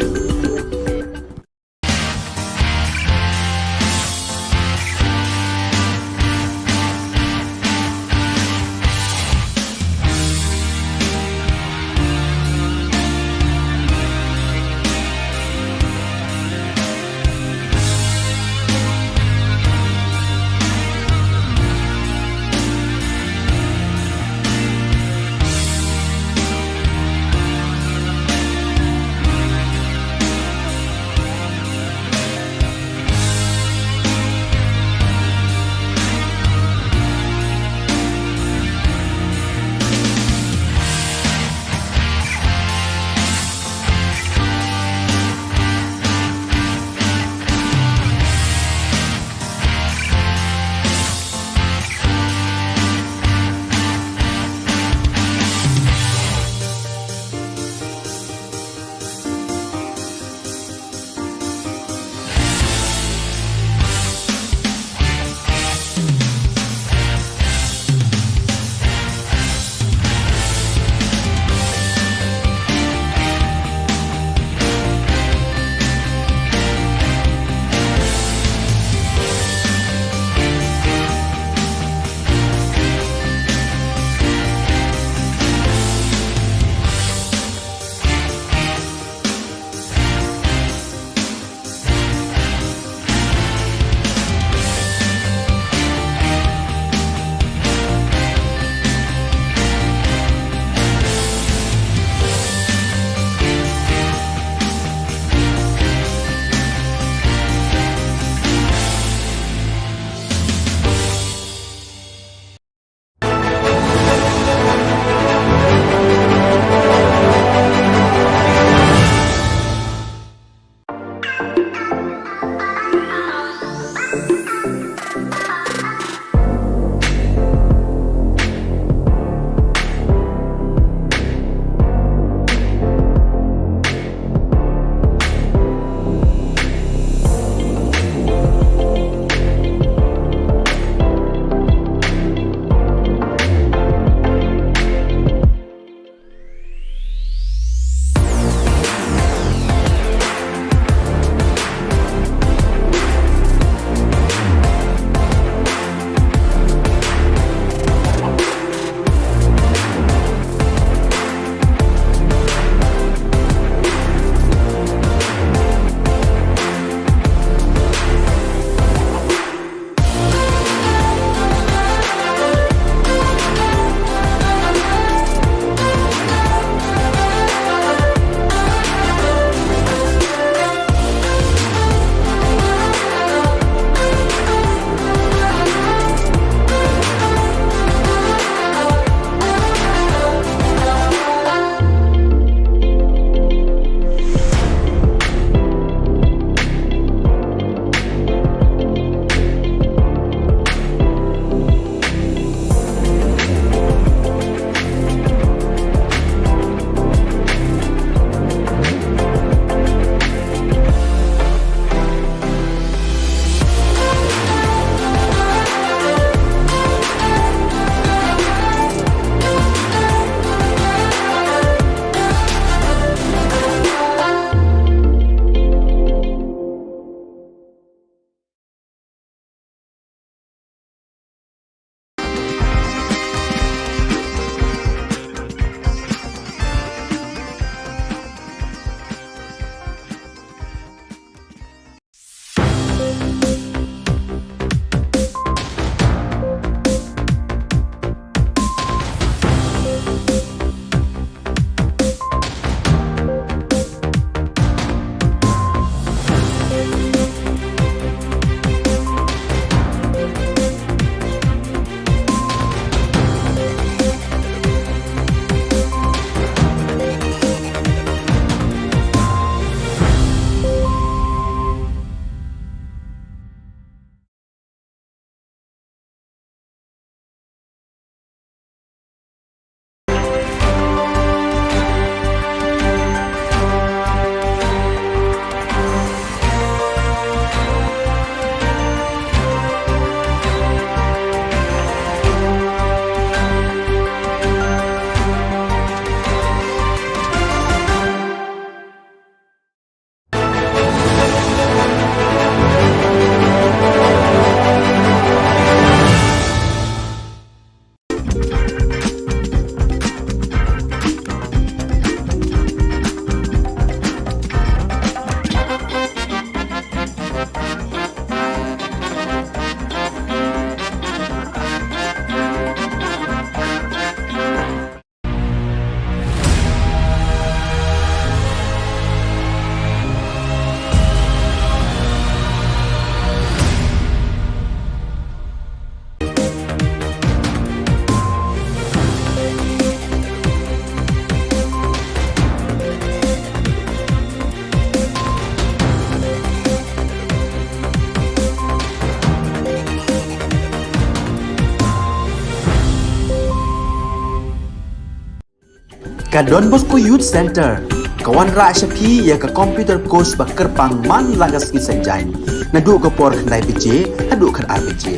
Ka Don Bosco Youth Centre ka wanrah sha phi ïa ka computer course ba kyrpang man la ka sngi Saitjaiñ, naduh ka por khyndai baje haduh khatar baje.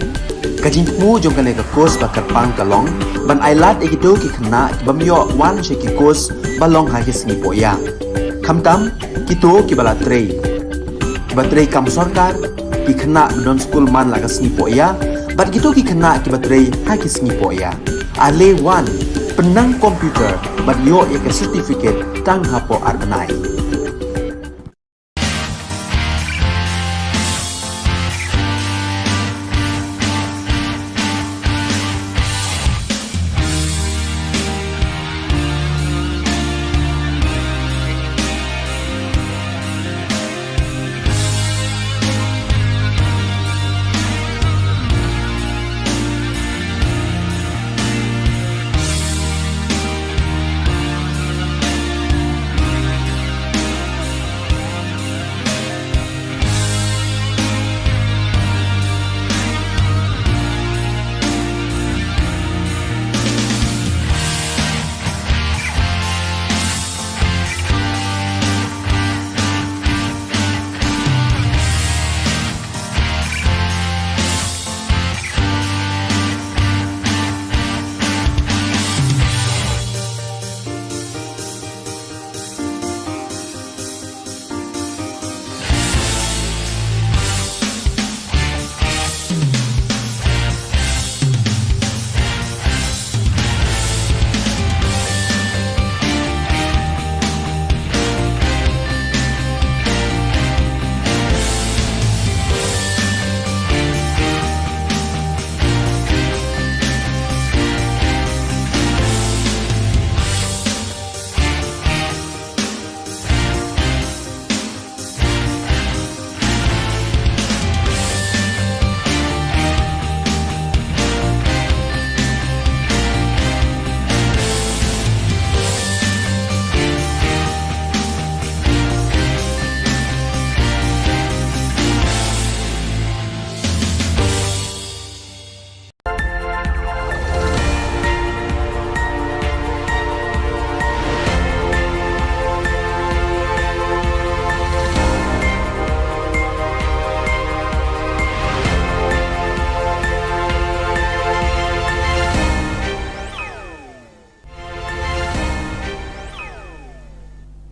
Ka jingthmu jong kane ka course ba kyrpang ka long ban ailad ïa kito ki khynnah ki bym ïoh wan sha ki course ba long ha ki sngi pohïa, khamtam kito kiba la trei, kiba trei kam sorkar, ki khynnah ba don skul man la ka sngi pohïa, bad kito ki khynnah kiba trei ha ki sngi pohïa. Ale wan, pynnang computer bad ïoh ïa ka certificate tang hapoh ar bnai.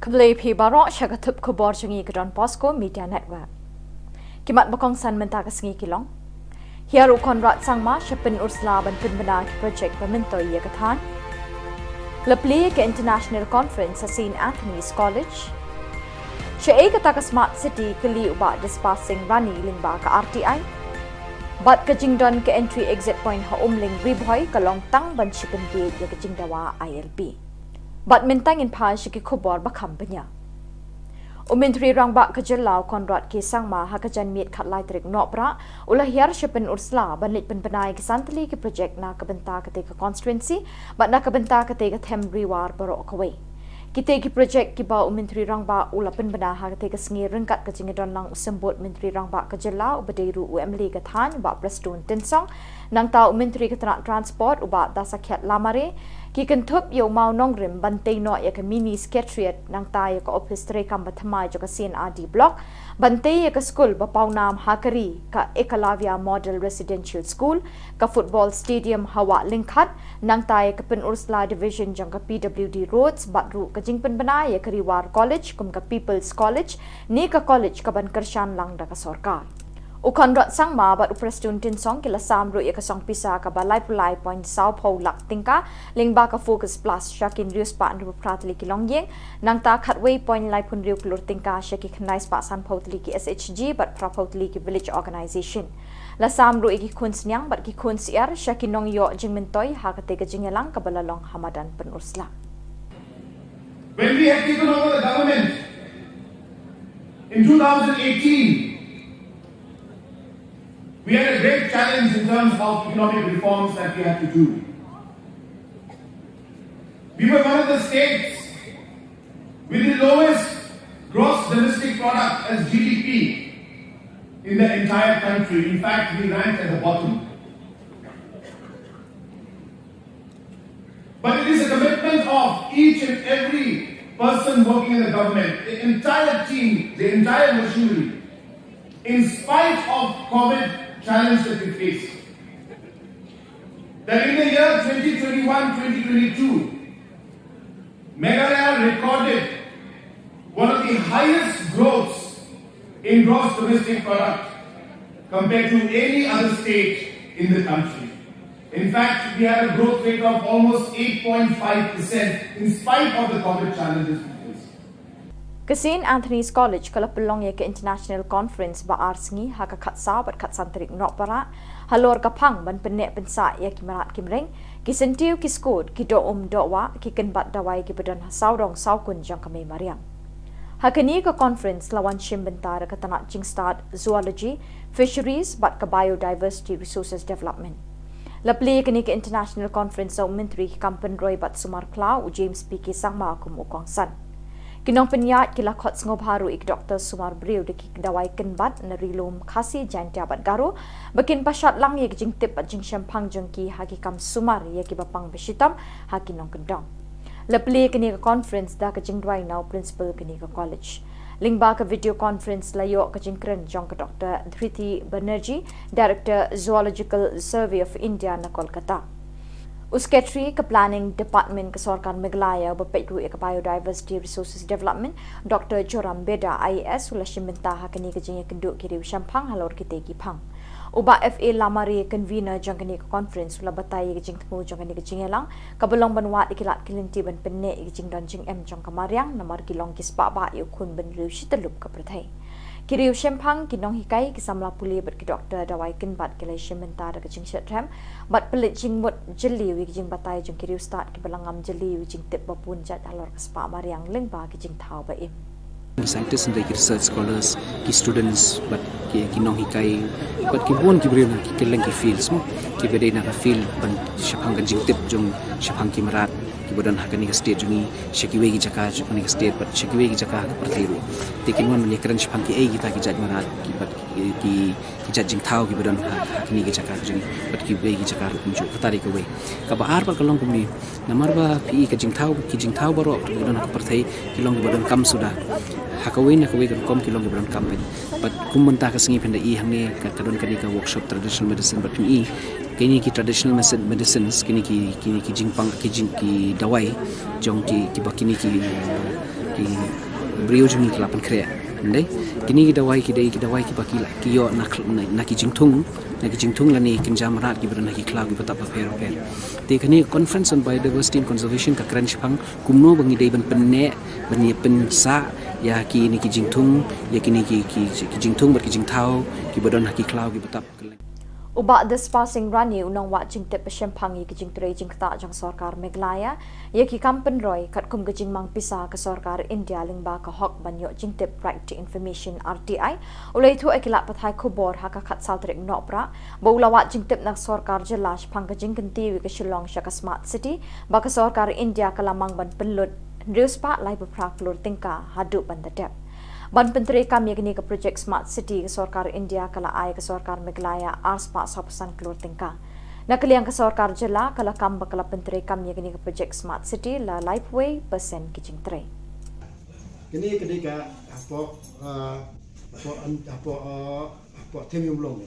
Khublei phi baroh sha ka thup khubor jong ngi ka Don Bosco Media Network. Ki mat ba kongsan mynta ka sngi ki long: Hiar u Conrad Sangma sha pynursa ban pynbna ki project ba myntoi ïa ka thaiñ. La plie ka International Conference ha Saint Anthony's College. Shaei kata ka Smart City, kylli u Bah Dispar Singh Rani lyngba ka R T I. Bad ka jingdon ka entry exit point ha Umling Ri Bhoi ka long tang ban shu pynbiej ïa ka jingdawa I L P. Bad mynta ngin phai sha ki khubor ba kham bniah. U Myntri Rangbah ka jylla u Conrad K Sangma ha ka janmiet khatlai tarik Nohprah u la hiar sha pynursa ban leit pynbna ïa ki san tylli ki project na ka bynta katei ka constituency bad na ka bynta katei ka them Ri War baroh kawei. Kitei ki project kiba u Myntri Rangbah u la pynbna ha katei ka sngi ryngkat ka jingïadon lang u Symbud Myntri Rangbah ka jylla uba dei ruh u M L A ka thaiñ, Bah Prestone Tynsong, nangta u Myntri ka tnat Transport u Bah Dasakhiat Lamare, ki kynthup ïa u mawnongrim ban tei noh ïa ka mini secretariat nangta ïa ka ophis treikam ba thymmai jong ka C&RD Block, ban tei ïa ka skul ba pawnam ha ka ri, ka Ekalavya Model Residential School, ka football stadium ha Wah Lyngkhat, nangta ïa ka pynursa division jong ka P W D Roads bad ruh ka jingpynbna ïa ka Ri War College kum ka People's College, ne ka college kaban kyrshan lang da ka sorkar. U Conrad Sangma bad u Prestone Tynsong ki la sam ruh ïa ka song pisa kaba laiphew lai point sawphew lak tyngka lyngba ka Focus Plus sha ki hynriew spah hynriewphew phra tylli ki longïing, nangta khatwei point laiphew hynriew klur tyngka sha ki khyndai spah sanphew tylli ki S H G bad phraphew tylli ki village organization. La sam ruh ïa ki khun sniang bad ki khun syiar sha ki nongïoh jingmyntoi ha katei ka jingïalang kaba la long ha madan pynursa. When we had taken over the government in two thousand eighteen, we had a great challenge in terms of economic reforms that we had to do. We were one of the states with the lowest gross domestic product as G D P in the entire country. In fact, we ranked at the bottom. But it is a commitment of each and every person working in the government, the entire team, the entire machinery, in spite of COVID challenge that we face, that in the year twenty twenty-one, twenty twenty-two, Meghalaya recorded one of the highest growths in gross domestic product compared to any other state in the country. In fact, we had a growth rate of almost eight point five percent in spite of the COVID challenges we faced. Ka St Anthony's College ka la pynlong ïa ka International Conference ba ar sngi ha ka khatsaw bad khatsan tarik Nohprah halor ka phang ban pynneh pynsah ïa ki mrad ki mreng, ki syntiew ki skud, ki doh um doh wah, ki kynbat dawai kiba don ha sawdong sawkun jong ka mei mariang. Ha kane ka conference la wan shim bynta da ka tnat jingstad Zoology, Fisheries bad ka Biodiversity Resources Development. La plie kane ka International Conference da u Myntri ki kam pynroi bad sumar khlaw u James P K Sangma kum u kongsan. Ki nongpynïaid ki la khot sngewbha ruh ïa ki doktor sumar briew da ki dawai kynbat na Ri-lum Khasi, Jaiñtia bad Garo ba kin pynshad lang ïa ki jingtip bad jingshemphang jong ki ha ki kam sumar ïa kiba pang ba shitom ha ki nongkyndong. La plie kane ka conference da ka jingduwai na u principal kane ka college. Lyngba ka video conference la ïoh ka jingkren jong ka Doctor Dhriti Banerjee, Director Zoological Survey of India na Kolkata. U Secretary ka Planning Department ka Sorkar Meghalaya uba peit ruh ïa ka Biodiversity Resources Development, Doctor Joram Beda, I A S, u la shim bynta ha kane ka jingïakynduh ki riew shemphang halor kitei ki phang. U Bah F A Lamare, convener jong kane ka conference, u la batai ïa ka jingthmu jong kane ka jingïalang kaba long ban wad ïa ki lad ki lynti ban pynneh ïa ka jingdon jingem jong ka mariang namar ki long ki spah bah ïa u khun bynriew shityllup ka pyrthei. Ki riew shemphang, ki nonghikai, ki samla pule bad ki doktor dawai kynbat ki la ïashim bynta da ka jingshitrhem bad pynleit jingmut jylliew ïa ki jingbatai jong ki riewstad kiba la ngam jylliew ïa ki jingtip ba bun jait halor ka spah mariang lyngba ki jingthaw ba im. Ki scientist, ki research scholars, ki students bad ki, ki nonghikai bad ki bun ki briew na ki kylleng ki fields mo, kiba dei na ka field ban shaphang ka jingtip jong shaphang ki mrad kiba don ha kane ka state jong ngi, sha kiwei ki jaka jong kane ka state bad sha kiwei ki jaka ha ka pyrthei ruh. Te kin wan ban ïakren shaphang kiei kita ki jait mrad ki bad ki, ki, ki jait jingthaw kiba don ha, ha kane ki jaka jong ngi bad kiwei ki jaka ruh kumjuh. Kata dei kawei. Kaba ar pat ka long kumne, namar ba phi i ka jingthaw, ki jingthaw baroh kiba don ha ka pyrthei ki long kiba donkam suda. Ha kawei na kawei ka rukom ki long kiba donkam bad, bad kum mynta ka sngi phin da i hangne ka, ka don kane ka workshop traditional medicine bad phin i kine ki traditional medicine, medicines, kine ki, kine ki jingpang, ki jing, ki dawai jong ki, kiba kine ki, ki briew jong ngi ki la pynkhreh. Ynda kine ki dawai ki dei ki dawai kiba ki la, ki ïoh na, na, na ki jingthung, na ki jingthung lane kynja mrad kiba don ha ki khlaw kiba tap bapher bapher. Te kane conference on biodiversity and conservation ka kren shaphang kumno ba ngi dei ban pynneh, ban ïa pynsah ïa kine ki jingthung, ïa kine ki, ki, ki jingthung bad ki jingthaw kiba don ha ki khlaw kiba tap. U Bah Dispar Singh Rane, u nongwad jingtip ba shemphang ïa ki jingtrei jingktah jong sorkar Meghalaya ïa ki kam pynroi katkum ka jingmang pisa ka sorkar India lyngba ka hok ban ïoh jingtip, right to information, R T I, u la ïathuh ïa ki lad pathai khubor ha ka khatsaw tarik Nohprah ba u la wad jingtip na ka sorkar jylla shaphang ka jingkyntiew ïa ka Shillong sha ka Smart City ba ka sorkar India ka la mang ban pynlut hynriew spah laiphew phra klur tyngka haduh ban da dep. Ban pyntreikam ïa kane ka projek Smart City, ka sorkar India ka la ai ka sorkar Meghalaya ar spah sawphew san klur tyngka. Na ka liang ka sorkar jylla ka la kam ba ka la pyntreikam ïa kane ka projek Smart City la laiphew wei percent ki jingtrei. Kane ka dei ka hapoh, ah, hapoh, hapoh, ah, hapoh Them Ïew Mlung.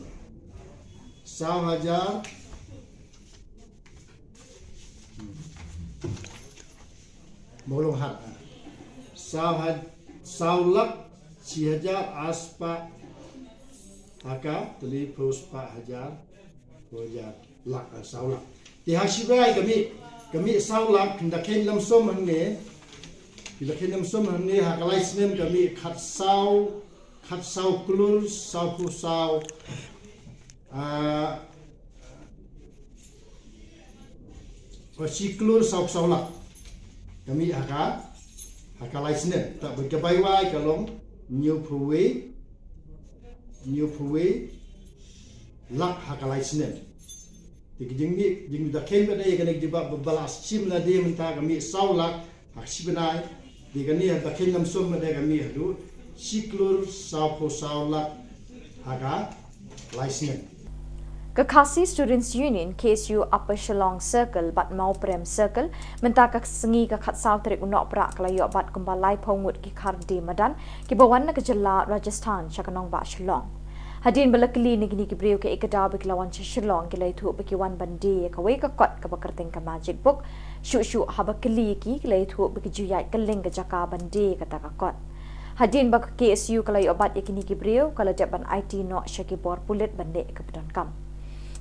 Saw hajar Mawlong hat. Saw ha, saw lak shi hajar ar spah ha ka tylli phew spah hajar, phew hajar lak, ah, saw lak. Te ha shi bnai ka mih, ka mih saw lak, kynda kheiñ lamsum hangne, kynda kheiñ lamsum hangne ha ka lai snem ka mih khatsaw, khatsaw klur sawphew saw, ah, Ka shi klur saw saw lak ka mih ha ka, ha ka lai snem. Te bad ka bai wai ka long hynñiewphew wei, hynñiewphew wei lak ha ka lai snem. Te ka jingmih, jingmih da kheiñ pat ïa kane ka jubab ba la shim lade mynta ka mih saw lak ha ka shi bnai, te kane ha ka kheiñ lamsum mynta ka mih haduh shi klur sawphew saw lak ha ka lai snem. Ka Khasi Students Union, K S U Upper Shillong Circle bad Mawprem Circle, mynta ka sngi ka khatsaw tarik u Nohprah ka la ïoh bat kumba laiphew ngut ki kharde madan kiba wan na ka jylla Rajasthan sha ka nongbah Shillong. Hadien ba la kylli na kine ki briew kaei ka daw ba ki la wan sha Shillong, ki la ïathuh ba ki wan ban die ïa kawei ka kot kaba kyrteng ka Magic Book. Shuh shuh haba kylli ïa ki, ki la ïathuh ba ki ju ïaid kylleng ka jaka ban die ïa kata ka kot. Hadien ba ka K S U ka la ïoh bat ïa kine ki briew, ka la dep ban aiti noh sha ki bor pulit ban leh kaba donkam.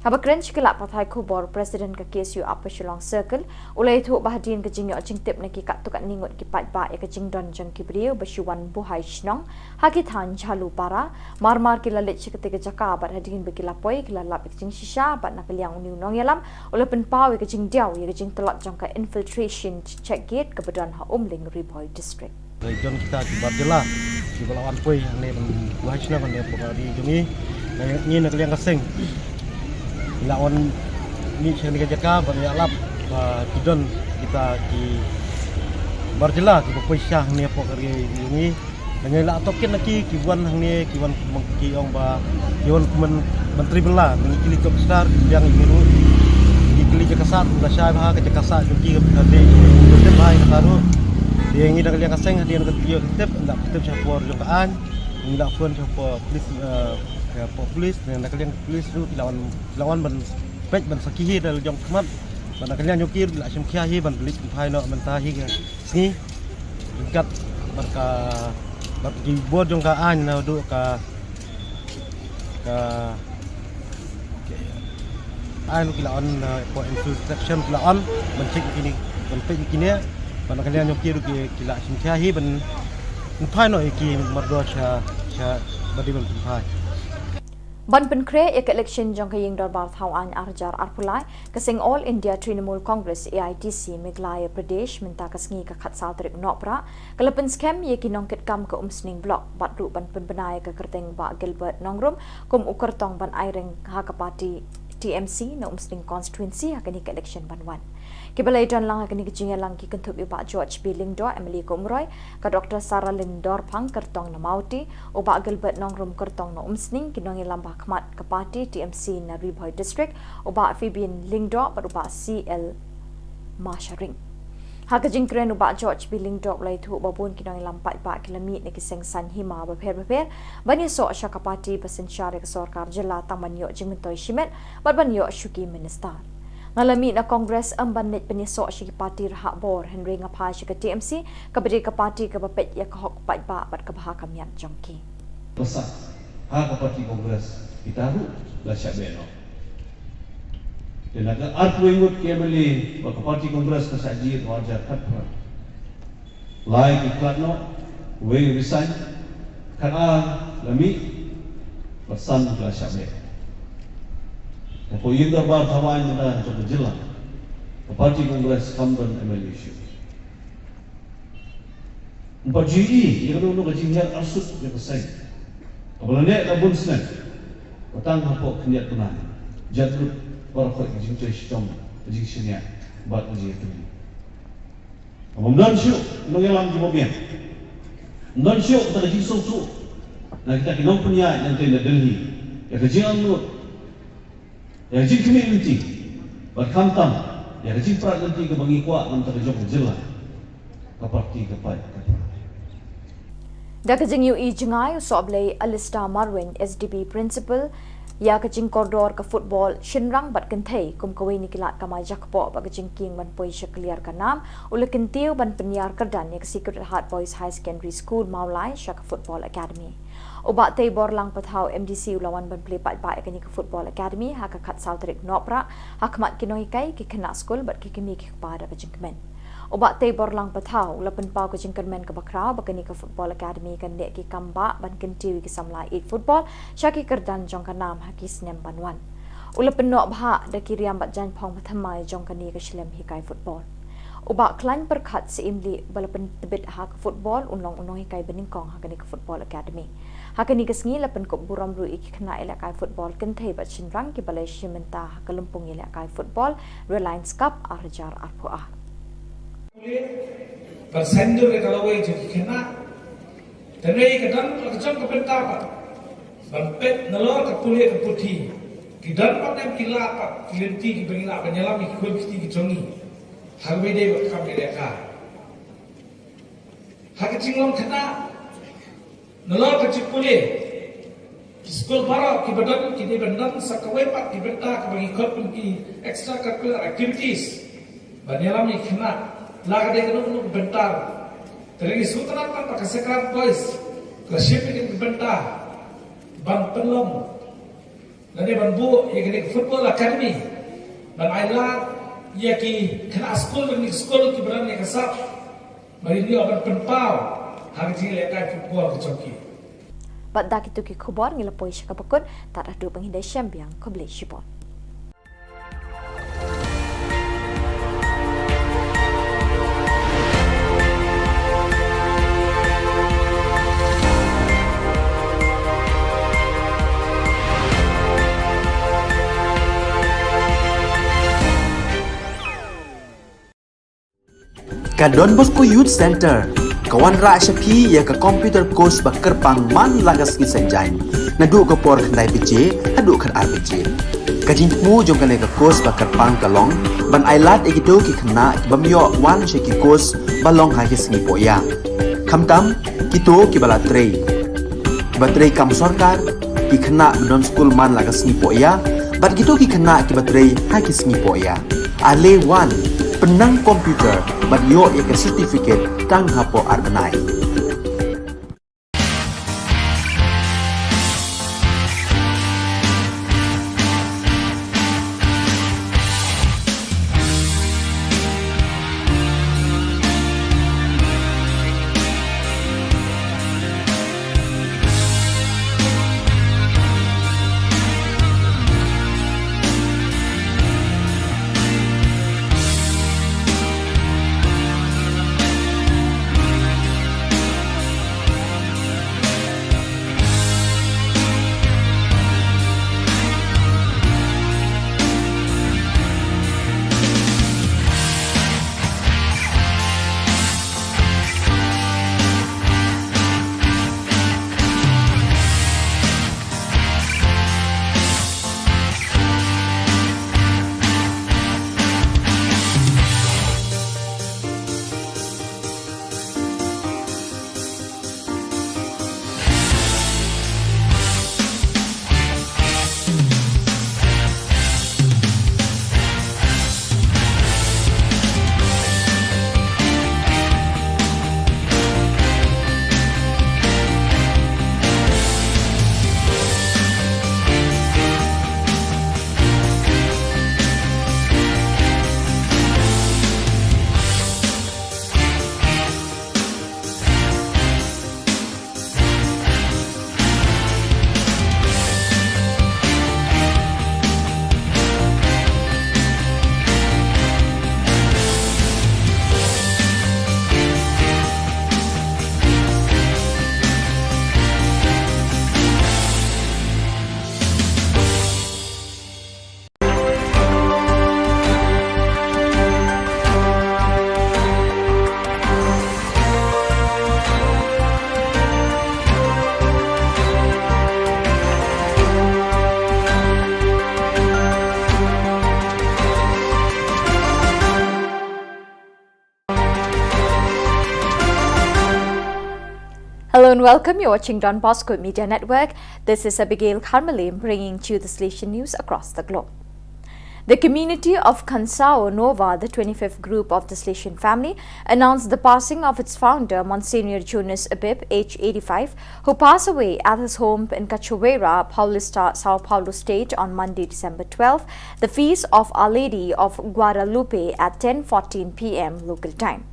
Haba kren sha ki lad pathai khubor, President ka K S U Upper Shillong Circle u la ïathuh ba hadien ka jingïoh jingtip na ki katto katne ngut ki paidbah ïa ka jingdon jong ki briew ba shu wan buhai shnong ha ki thaiñ Jhalupara, mar mar ki la leit sha katei ka jaka bad hadien ba ki la poi ki la lap ïa ka jingshisha bad na ka liang une u nongïalam u la pynpaw ïa ka jingdiaw ïa ka jingtlot jong ka infiltration check gate kaba don ha Umling, Ri Bhoi District. Dei don kita ki bar jylla kiba la wan poi hangne ban buhai shnong hangne hapoh ka ri jong ngi. Ngi na ka liang ka seng ngi la wan mih sha kane ka jaka ban ïalap ba ki don kita ki bar jylla kiba poi sha hangne hapoh ka ri jong ngi. Ngi la tok kin na ki ki wan hangne ki wan ki ong ba ki wan kumne ban tribal la ngi kylli tok star ki biang ki ruh ki kylli jaka sah la shai ba ka jaka sah jong ki ka dei ka dei ba ka taru. Ngi na ka liang ka seng hadien ka tip nda tip sha por jong ka aiñ. Ngi la phone sha por police, eh, sha por police, na ka liang police ruh ki la wan, ki la wan ban peit ban sakhi hi da la jong khmat. Ban na ka liang jong ki ruh ki la shim khia hi ban balik phai noh mynta hi ka sngi. Kat bad ka, bad ki bor jong ka aiñ naduh ka, ka aiñ ki la on, eh, for infiltration ki la on ban check kine, ban check kine. Ban na ka liang jong ki ruh ki, ki la shim khia hi ban, ban phai noh ïa ki mardor sha, sha ba dei ban phai. Ban pynkhreh ïa ka election jong ka ïing dorbar thaw aiñ ar hajar arphew lai, ka seng All India Trinamool Congress, A I T C, Meghalaya Pradesh mynta ka sngi ka khatsaw tarik Nohprah ka la pynskhem ïa ki nongkitkam ka Umsning Block bad ruh ban pynbna ïa ka kyrteng Bah Gilbert Nongrum kum u kyrtong ban aireng ha ka party T M C na Umsning constituency ha kane ka election ban wan. Kiba la ïadon lang ha kane ka jingïalang ki kynthup ïa u Bah George B Lyngdoh, M L A ka Umroi, ka Doctor Saralin Dorphang, kyrtong na Mawti, u Bah Gilbert Nongrum, kyrtong na Umsning, ki nongïalam ba ha khmat ka party T M C na Ri Bhoi District, u Bah Fabian Lyngdoh bad u Bah C L Masharing. Ha ka jingkren u Bah George B Lyngdoh u la ïathuh ba bun ki nongïalam paidbah ki la mih na ki seng saiñ hima bapher bapher ban ïasoh sha ka party ba synshar ïa ka sorkar jylla tang ban ïoh jingmyntoi shimet bad ban ïoh shuki minister. Nga la mih na Congress ym ban leit pynïasoh sha ki party rhah bor, hynrei nga phai sha ka T M C kaba dei ka party kaba peit ïa ka hok paidbah bad kaba ha ka miat jong ki. Pasa ha ka party Congress kita ruh la shah beh noh. Te na ka arphew ngut ki M L A ba ka party Congress ka shah jied ha u arhajar khatphra. Lai ki khlad noh, wei resign, khatar la mih, bad san ki la shah beh. Hapoh ïing dorbar thaw aiñ mynta jong ka jylla, ka party Congress kam don M L A shuh. Ym pat ju ïohi ïa kano kano ka jinghiar arsut jong ka seng kaba la neh la bun snem, ba tang hapoh khyndiat bnai jan lut baroh khoit ka jingtrei shitom, ka jingshaniah bad ka jingïatylli. Ym don shuh nongïalam kiba biang. Ym don shuh kata ka jingsngewthuh na kita ki nongpynïaid nangtei na Delhi ïa ka jingangnud, ïa ka jingkhmih lynti, bad khamtam ïa ka jingprat lynti kaba ngi kwah na ka bynta ka jong ka jylla. Ka party ka paid ka paid. Da ka jingïohi jngai u sohblei Alistair Marwein, S D B Principal ïa ka jingkordor ka football shynrang bad kynthei kum kawei na ki lad kamai jakpoh bad ka jingkieng ban poi sha kliar ka nam, u la kyntiew ban pynïar kyrdan ïa ka Sacred Heart Boys Higher Secondary School Mawlai sha ka football academy. U Bah Teiborlang Pathaw, M D C, u la wan ban plie paidbah ïa kane ka football academy ha ka khatsaw tarik Nohprah ha khmat ki nonghikai, ki khynnah skul bad ki kmie ki kpa da ka jingkmen. U Bah Teiborlang Pathaw u la pynpaw ka jingkyrmen kaba khraw ba kane ka football academy kan leh ki kam bah ban kyntiew ïa ki samla ïeit football sha ki kyrdan jong ka nam ha ki snem ban wan. U la pynnoh bha da ki riam bad jaiñphong ba thymmai jong kane ka shlem hikai football. U Bah Khlaiñ Pyrkhat Syiemlieh, ba la pyntbit ha ka football, un long u nonghikai banyngkong ha kane ka football academy. Ha kane ka sngi la pynkup burom ruh ïa ki khynnah ïalehkai football kynthei bad shynrang kiba la ïashim bynta ha ka lympung ïalehkai football Reliance Cup ar hajar arphew ar. Ka seng dur ka lawei jong ki khynnah. Te ngi ka dang ka jong ka bynta ba ban peit nalor ka pule ka puthi, Ki don pat ne em ki lad pat ki lynti kiba ngi lah ban ïalam ïa ki khun ki kti ki jong ngi ha kaba ïadei bad ka kam ïalehkai. Ha ka jinglong khynnah, nalor ka jingpule, ki skul baroh kiba don ki dei ban don sa kawei pat ki bynta kaba ngi khot kum ki extracurricular activities ban ïalam ïa ki khynnah. La ka dei kano kano ka bynta ruh, te ngi sngewtynnat pat ba ka Sacred Boys ka la shim ïa ka bynta ban pynlong lane ban buh ïa kane ka football academy ban ai lad ïa ki khynnah skul lane ki skul kiba don ïa ka sap ba kin ïoh ban pynpaw ha ka jingïalehkai football ka jong ki. Bad da kito ki khubor ngi la poi sha kaba kut, tad haduh ba ngin ïashem biang, khublei shibun. Ka Don Bosco Youth Centre ka wanrah sha phi ïa ka computer course ba kyrpang man la ka sngi Saitjaiñ, naduh ka por khyndai baje haduh khatar baje. Ka jingthmu jong kane ka course ba kyrpang ka long ban ai lad ïa kito ki khynnah kibym ïoh wan sha ki course ba long ha ki sngi pohïa, khamtam kito kiba la trei, kiba trei kam sorkar, ki khynnah ba don skul man la ka sngi pohïa bad kito ki khynnah kiba trei ha ki sngi pohïa. Ale wan, pynnang computer bad ïoh ïa ka certificate tang hapoh ar bnai. Hello and welcome. You're watching Don Bosco Media Network. This is Abigail Kharmalim bringing to you the Salesian news across the globe. The community of Khansao Nova, the twenty-fifth group of the Salesian family, announced the passing of its founder, Monsignor Jonas Abib, age eighty-five, who passed away at his home in Cachoeira, Paulista, São Paulo State on Monday, December twelfth, the feast of Our Lady of Guadalupe at ten fourteen p m local time.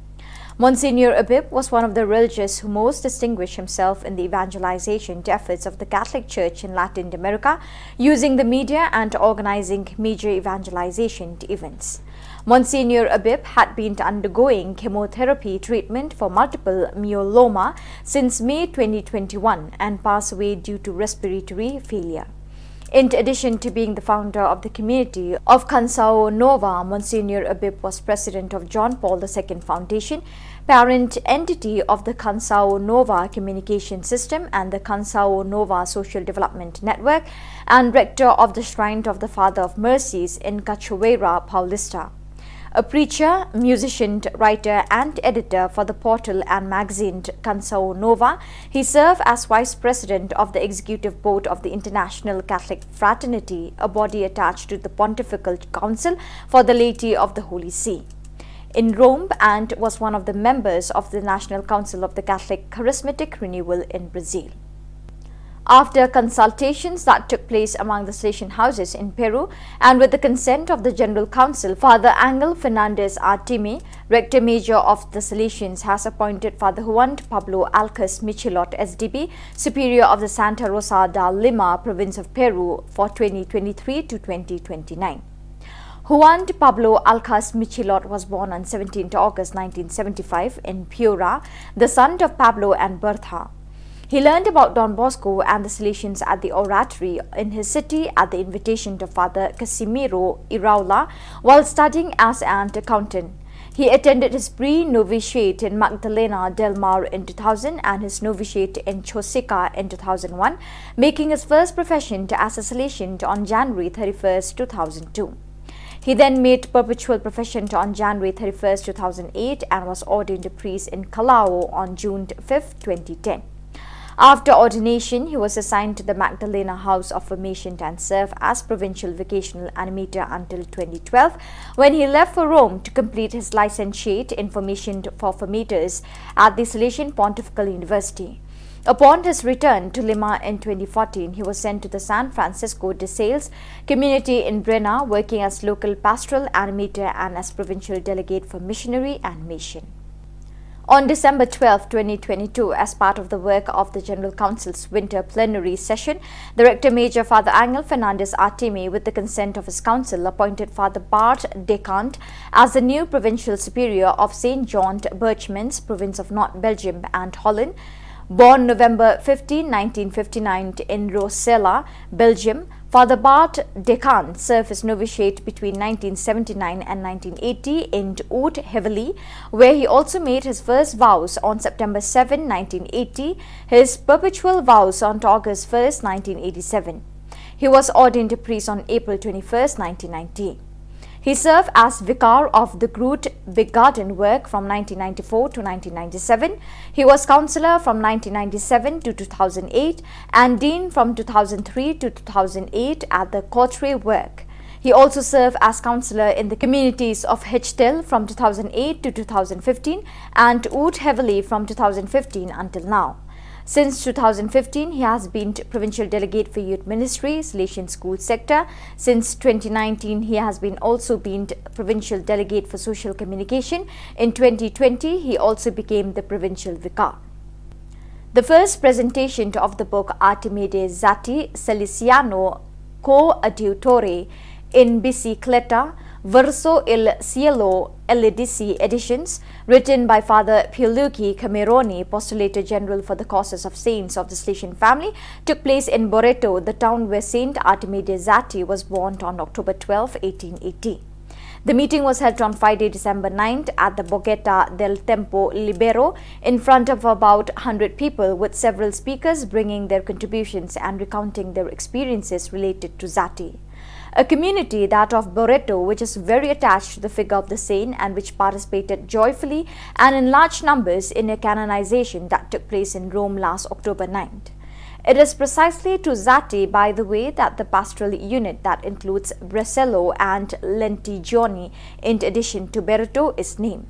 Monsignor Abib was one of the religious who most distinguished himself in the evangelization efforts of the Catholic Church in Latin America, using the media and organizing major evangelization events. Monsignor Abib had been undergoing chemotherapy treatment for multiple myeloma since May twenty twenty-one and passed away due to respiratory failure. In addition to being the founder of the community of Kansao Nova, Monsignor Abib was president of John Paul the Second Foundation, parent entity of the Kansao Nova Communication System and the Kansao Nova Social Development Network, and rector of the Shrine of the Father of Mercies in Cachoeira Paulista. A preacher, musician, writer, and editor for the portal and magazine Kansao Nova, he served as vice president of the executive board of the International Catholic Fraternity, a body attached to the Pontifical Council for the Laity of the Holy See, in Rome, and was one of the members of the National Council of the Catholic Charismatic Renewal in Brazil. After consultations that took place among the Salesian houses in Peru, and with the consent of the General Council, Father Angel Fernandez Artime, Rector Major of the Salesians, has appointed Father Juan Pablo Alcas Michilot, S D B, Superior of the Santa Rosa de Lima, Province of Peru, for twenty twenty-three to twenty twenty-nine. Juan Pablo Alcas Michilot was born on seventeenth August nineteen seventy-five in Piura, the son of Pablo and Bertha. He learned about Don Bosco and the Salesians at the Oratory in his city at the invitation of Father Casimiro Iraola while studying as an accountant. He attended his pre-novitiate in Magdalena del Mar in two thousand and his novitiate in Chosica in two thousand one, making his first profession to as a Salesian on January thirty-first, two thousand two. He then made perpetual profession on January thirty-first, two thousand eight, and was ordained a priest in Callao on June fifth, twenty ten. After ordination, he was assigned to the Magdalena House of Formation and served as provincial vocational animator until twenty twelve, when he left for Rome to complete his licentiate in formation for formators at the Salesian Pontifical University. Upon his return to Lima in twenty fourteen, he was sent to the San Francisco de Sales community in Breña, working as local pastoral animator and as provincial delegate for missionary and mission. On December twelfth, twenty twenty-two, as part of the work of the General Council's winter plenary session, the Rector Major, Father Angel Fernandez Artime, with the consent of his council, appointed Father Bart Decant as the new provincial superior of Saint John Birchmans, province of North Belgium and Holland. Born November fifteenth, nineteen fifty-nine, in Rossella, Belgium, Father Bart Decant served his novitiate between nineteen seventy-nine and nineteen eighty in Oud-Heverlee, where he also made his first vows on September seventh, nineteen eighty, his perpetual vows on August first, nineteen eighty-seven. He was ordained a priest on April twenty-first, nineteen ninety. He served as vicar of the Groot Begaardenwerk from nineteen ninety-four to nineteen ninety-seven. He was councillor from nineteen ninety-seven to two thousand eight and dean from two thousand three to two thousand eight at the Cauterets Werk. He also served as councillor in the communities of Hytdale from two thousand eight to two thousand fifteen and Oud-Heverlee from two thousand fifteen until now. Since two thousand fifteen, he has been provincial delegate for youth ministry, Salesian school sector. Since twenty nineteen, he has been also been provincial delegate for social communication. In twenty twenty, he also became the provincial vicar. The first presentation of the book Artime de Zati Salesiano Coadiutore in Bicicleta verso il cielo, L D C editions, written by Father Pierluigi Cameroni, Postulator General for the Causes of Saints of the Salesian Family, took place in Boreto, the town where Saint Artime de Zati was born on October twelfth, eighteen eighty. The meeting was held on Friday, December ninth, at the Borgetta del Tempo Libero, in front of about hundred people, with several speakers bringing their contributions and recounting their experiences related to Zati. A community, that of Boreto, which is very attached to the figure of the saint and which participated joyfully and in large numbers in a canonization that took place in Rome last October ninth. It is precisely to Zati, by the way, that the pastoral unit that includes Bresello and Lentigioni, in addition to Boreto, is named.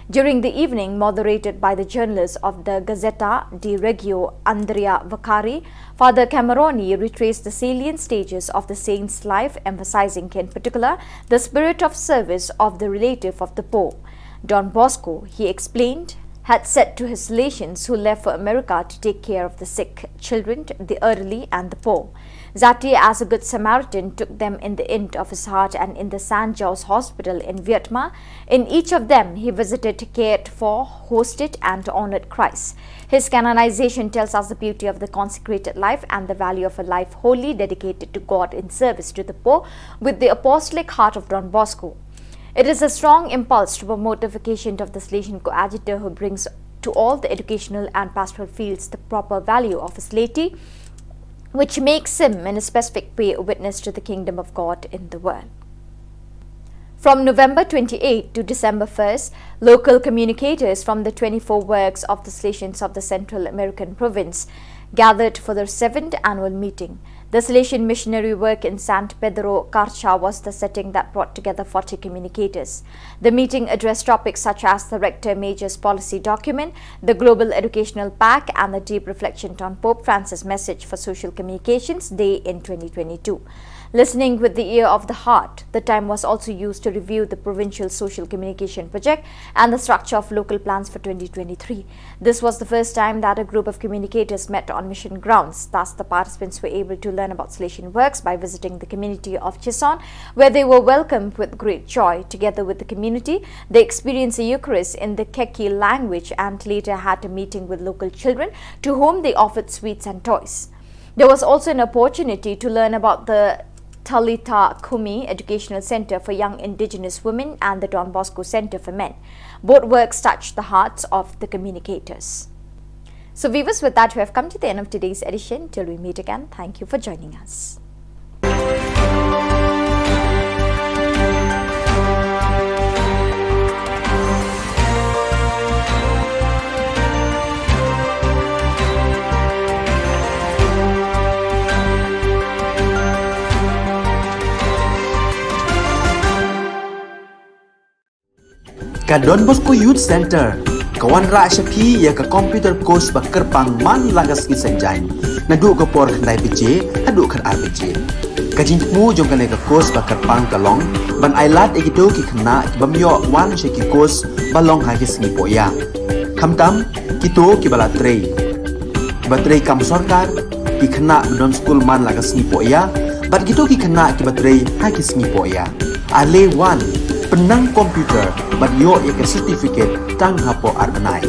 During the evening, moderated by the journalist of the Gazzetta di Reggio, Andrea Vaccari, Father Cameroni retraced the salient stages of the saint's life, emphasizing in particular the spirit of service of the relative of the poor, Don Bosco. He explained, had said to his Salesians who left for America to take care of the sick, children, the elderly, and the poor. Zati, as a good Samaritan, took them in the inn of his heart and in the Saint John's Hospital in Vietnam. In each of them, he visited, cared for, hosted, and honored Christ. His canonization tells us the beauty of the consecrated life and the value of a life wholly dedicated to God in service to the poor, with the apostolic heart of Don Bosco. It is a strong impulse to promote the vocation of the Salesian coadjutor, who brings to all the educational and pastoral fields the proper value of his laity, which makes him in a specific way a witness to the kingdom of God in the world. From November twenty-eighth to December first, local communicators from the twenty-four works of the Salesians of the Central American province gathered for their seventh annual meeting. The Salesian missionary work in San Pedro Carcha was the setting that brought together forty communicators. The meeting addressed topics such as the Rector Major's policy document, the Global Educational Pact, and the deep reflection on Pope Francis' message for Social Communications Day in twenty twenty-two. Listening with the ear of the heart, the time was also used to review the provincial social communication project and the structure of local plans for twenty twenty-three. This was the first time that a group of communicators met on mission grounds. Thus, the participants were able to learn about Salesian works by visiting the community of Chison, where they were welcomed with great joy. Together with the community, they experienced the Eucharist in the Khekki language and later had a meeting with local children, to whom they offered sweets and toys. There was also an opportunity to learn about the Talitha Kumi Educational Center for Young Indigenous Women and the Don Bosco Center for Men. Both works touched the hearts of the communicators. So, viewers, with that, we have come to the end of today's edition. Till we meet again, thank you for joining us. Ka Don Bosco Youth Center ka wanrah sha phi ïa ka computer course ba kyrpang man la ka sngi Saitjaiñ, naduh ka por khyndai baje haduh khatar baje. Ka jingthmu jong kane ka course ba kyrpang ka long ban ailad ïa kito ki khynnah ki bym ïoh wan sha ki course ba long ha ki sngi poh ïa. Khamtam kito kiba la trei, kiba trei kam sorkar, ki khynnah ba don skul man la ka sngi poh ïa, bad kito ki khynnah kiba trei ha ki sngi poh ïa. Ale wan, pynnang computer bad ïoh ïa ka certificate tang hapoh ar bnai.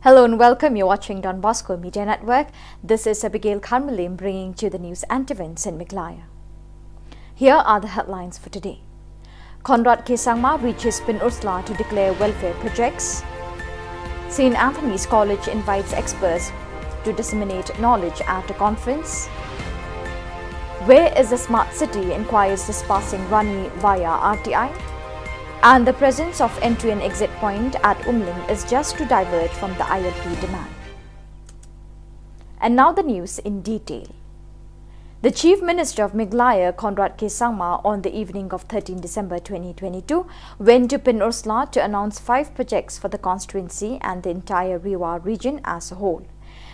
Hello and welcome. You're watching Don Bosco Media Network. This is Abigail Kharmalim bringing to you the news and events in Meghalaya. Here are the headlines for today. Conrad K Sangma reaches Pynursla to declare welfare projects. St Anthony's College invites experts to disseminate knowledge at a conference. Where is the smart city, inquires Dispasing Rani via R T I. And the presence of entry and exit point at Umling is just to divert from the I L P demand. And now the news in detail. The Chief Minister of Meghalaya, Conrad K Sangma, on the evening of thirteenth December twenty twenty-two, went to Pynursla to announce five projects for the constituency and the entire Ri War region as a whole.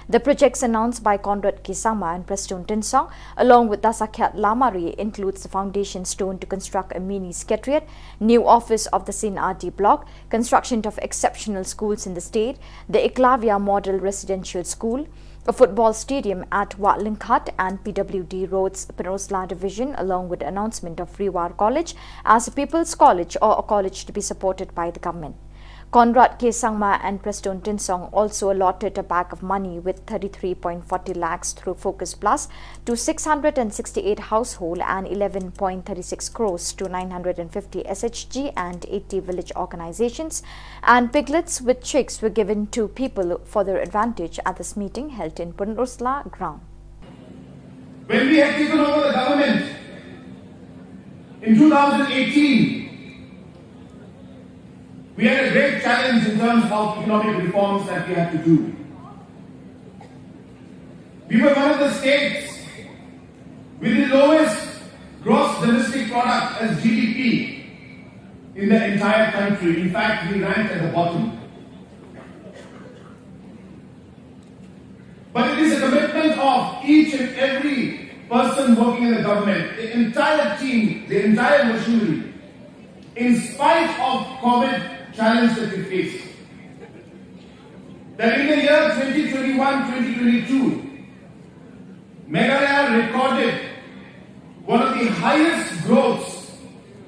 The projects announced by Conrad K Sangma and Prestone Tynsong, along with Dasakhiat Lamare, includes the foundation stone to construct a mini secretariat, new office of the St R D block, construction of exceptional schools in the state, the Eklavya Model Residential School, a football stadium at Wah Lyngkhat and P W D Roads Pynursla Division, along with the announcement of Ri War College as a People's College or a college to be supported by the government. Conrad K Sangma and Prestone Tynsong also allotted a bag of money with thirty-three point forty lakhs through Focus Plus to six hundred and sixty-eight household and eleven point thirty-six crores to nine hundred and fifty S H G and eighty village organizations, and piglets with chicks were given to people for their advantage at this meeting held in Pynursla ground. When we had taken over the government in two thousand eighteen, we had a great challenge in terms of economic reforms that we had to do. We were one of the states with the lowest gross domestic product as G D P in the entire country. In fact, we ranked at the bottom. But it is a commitment of each and every person working in the government, the entire team, the entire machinery, in spite of COVID challenge that we face, that in the year twenty twenty-one, twenty twenty-two, Meghalaya recorded one of the highest growths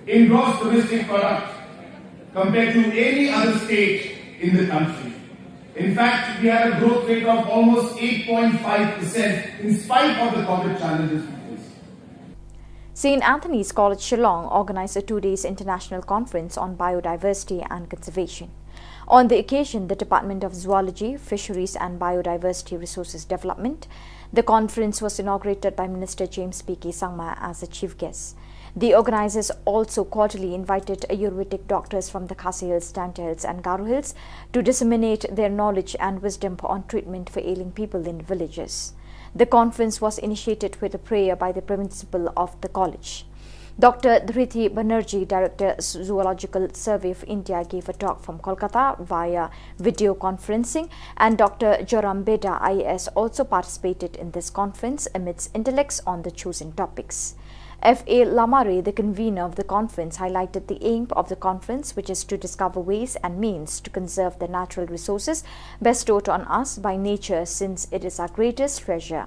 in gross domestic product compared to any other state in the country. In fact, we had a growth rate of almost eight point five percent in spite of the COVID challenges we faced. St Anthony's College Shillong organized a two days international conference on biodiversity and conservation. On the occasion, the Department of Zoology, Fisheries and Biodiversity Resources Development, the conference was inaugurated by Minister James P K Sangma as the chief guest. The organizers also cordially invited Ayurvedic doctors from the Khasi Hills, Jaintia Hills and Garo Hills to disseminate their knowledge and wisdom on treatment for ailing people in villages. The conference was initiated with a prayer by the principal of the college. Doctor Dhriti Banerjee, Director, Zoological Survey of India, gave a talk from Kolkata via video conferencing, and Doctor Joram Beda, I A S, also participated in this conference amidst intellects on the chosen topics. F A Lamare, the convener of the conference, highlighted the aim of the conference, which is to discover ways and means to conserve the natural resources bestowed on us by nature, since it is our greatest treasure.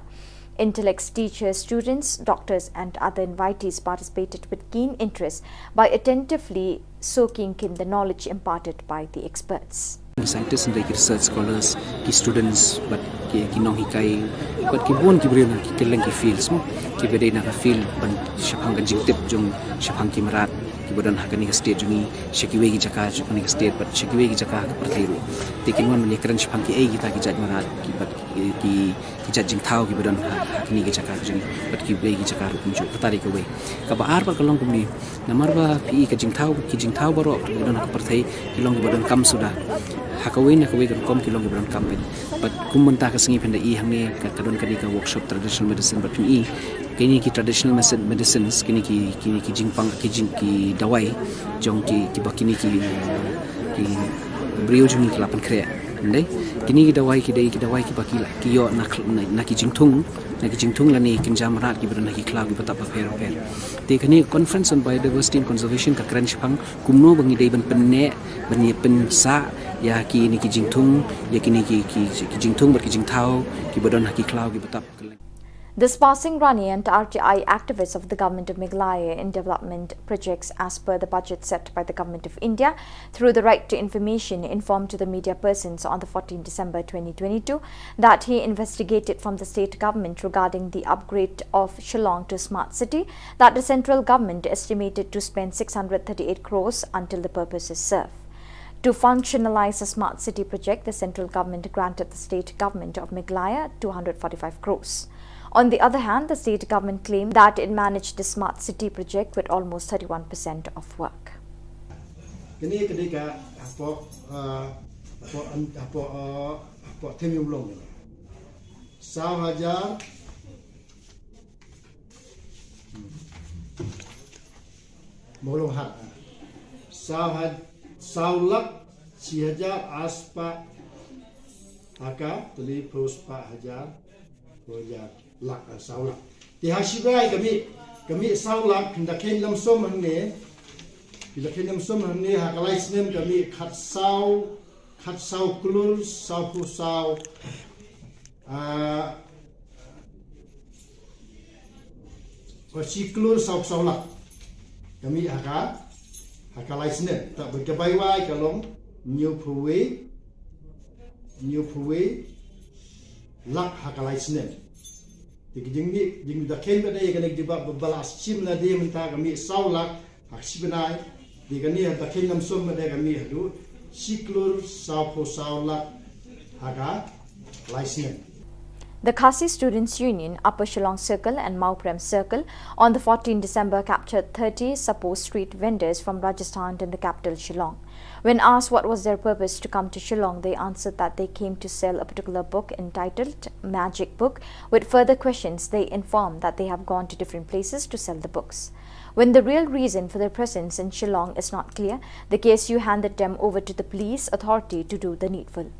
Intellects, teachers, students, doctors, and other invitees participated with keen interest by attentively soaking in the knowledge imparted by the experts. Ki scientists and ki research scholars, ki students, bad ki, ki nonghikai, bad ki bun ki briew na ki kylleng ki fields mo, kiba dei na ka field ban shaphang ka jingtip jong shaphang ki mrad kiba don ha kane ka state jong ngi, sha kiwei ki jaka jong kane ka state, bad sha kiwei ki jaka ha ka pyrthei ruh. Te kin wan ban ïakren shaphang kiei kita ki jait mrad, ki bad ki, ki ki jait jingthaw kiba don ha, ha kine ki jaka ka jong ngi, bad kiwei ki jaka ruh kumjuh. Kata dei kawei. Kaba ar pat ka long kumne, namar ba phi i ka jingthaw, ki jingthaw baroh kiba don ha ka pyrthei ki long kiba donkam suda. Ha kawei na kawei ka rukom ki long kiba donkam pyn. Bad kum mynta ka sngi phin da i hangne ka, ka don kane ka workshop traditional medicine, bad phin i kine ki traditional medicine, medicines, kine ki, kine ki jingpang, ki jing, ki dawai jong ki, kiba kine ki, ki briew jong ngi ki la pynkhreh. Ynda kine ki dawai ki dei ki dawai kiba ki la, ki ïoh na, na, na ki jingthung, na ki jingthung lane ki kynja mrad kiba don ha ki khlaw kiba tap bapher bapher. Te kane conference on biodiversity and conservation ka kren shaphang kumno ba ngi dei ban pynneh, ban ïa pynsah ïa kine ki jingthung, ïa kine ki, ki, ki jingthung bad ki jingthaw kiba don ha ki khlaw kiba tap. Dispersing Rani and R T I activists of the Government of Meghalaya in development projects as per the budget set by the Government of India through the Right to Information informed to the media persons on the fourteenth December twenty twenty-two that he investigated from the state government regarding the upgrade of Shillong to a smart city that the central government estimated to spend six hundred thirty-eight crores until the purpose is served. To functionalize the smart city project, the central government granted the state government of Meghalaya two hundred forty-five crores. On the other hand, the state government claimed that it managed the smart city project with almost thirty-one percent of work. Kane ka dei ka hapoh, uh, hapoh, hapoh, uh, hapoh Themyunglong. Saw hajar, Mawlong hat. Saw had, saw lak shi hajar ar spah, ha ka tylli phew spah hajar, phew hajar lak, ah, saw lak. Te ha shi bnai ka mih, ka mih saw lak, phin da kheiñ lamsum hangne, phin da kheiñ lamsum hangne, ha ka lai snem ka mih khatsaw, khatsaw klur, saw phew saw, ah, Ba shi klur saw saw lak. Ka mih ha ka, ha ka lai snem. Te ba ka bai wai ka long hynñiew phew wei, hynñiew phew wei lak ha ka lai snem. Te ka jingmih, jingmih da kheiñ ba dei kane ka jubab ba la shim lade mynta ka mih saw lak ha ka shi bnai. Te kane ha da kheiñ lamsum ba dei ka mih haduh shi klur saw phew saw lak ha ka lai snem. The Khasi Students' Union, Upper Shillong Circle and Mawprem Circle, on the fourteenth December captured thirty supposed street vendors from Rajasthan in the capital Shillong. When asked what was their purpose to come to Shillong, they answered that they came to sell a particular book entitled Magic Book. With further questions, they informed that they have gone to different places to sell the books. When the real reason for their presence in Shillong is not clear, the K S U handed them over to the police authority to do the needful.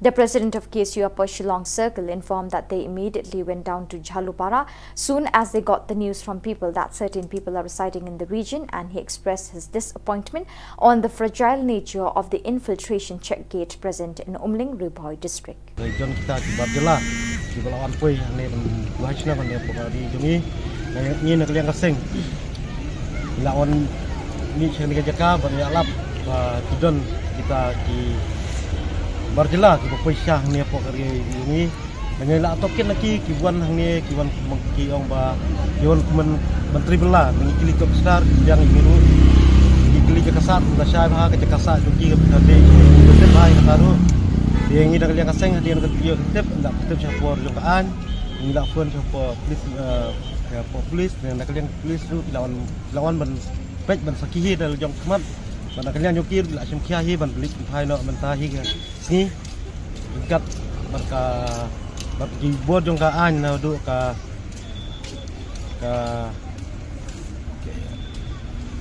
The president of K S U Upper Shillong Circle informed that they immediately went down to Jhalupara soon as they got the news from people that certain people are residing in the region, and he expressed his disappointment on the fragile nature of the infiltration check gate present in Umling, Ri Bhoi district. Region kita ki bar jylla kiba la wan poi hangne ban buhai shnong hangne pokari jong ngi. Ngi na ka liang ka seng la wan mih sha kane ka jaka ban ïalap ba ki don kita ki bar jylla kiba poi sha hangne pokari jong ngi. Ngi la tohkit na ki ki wan hangne ki wan ki ong ba ki wan kum ban tri bylla ngi kylli top star ki biang ki ruh ki kylli ka kasat la shai ba ka jaka sah jong ki ka pynthame ki tip hai ka taru. Te ngi da ka liang ka seng hadien ka tip tip da tip sha por jong ka aiñ. Ngi la phone sha por police, eh, sha por police ne da ka liang police ruh ki la wan, ki la wan ban peit ban sakhi hi da la jong khmat. Ban da ka liang jong ki ruh ki la shim khia hi ban balik phai noh mynta hi ka sngi. Kat bad ka, bad ki bor jong ka aiñ naduh ka, ka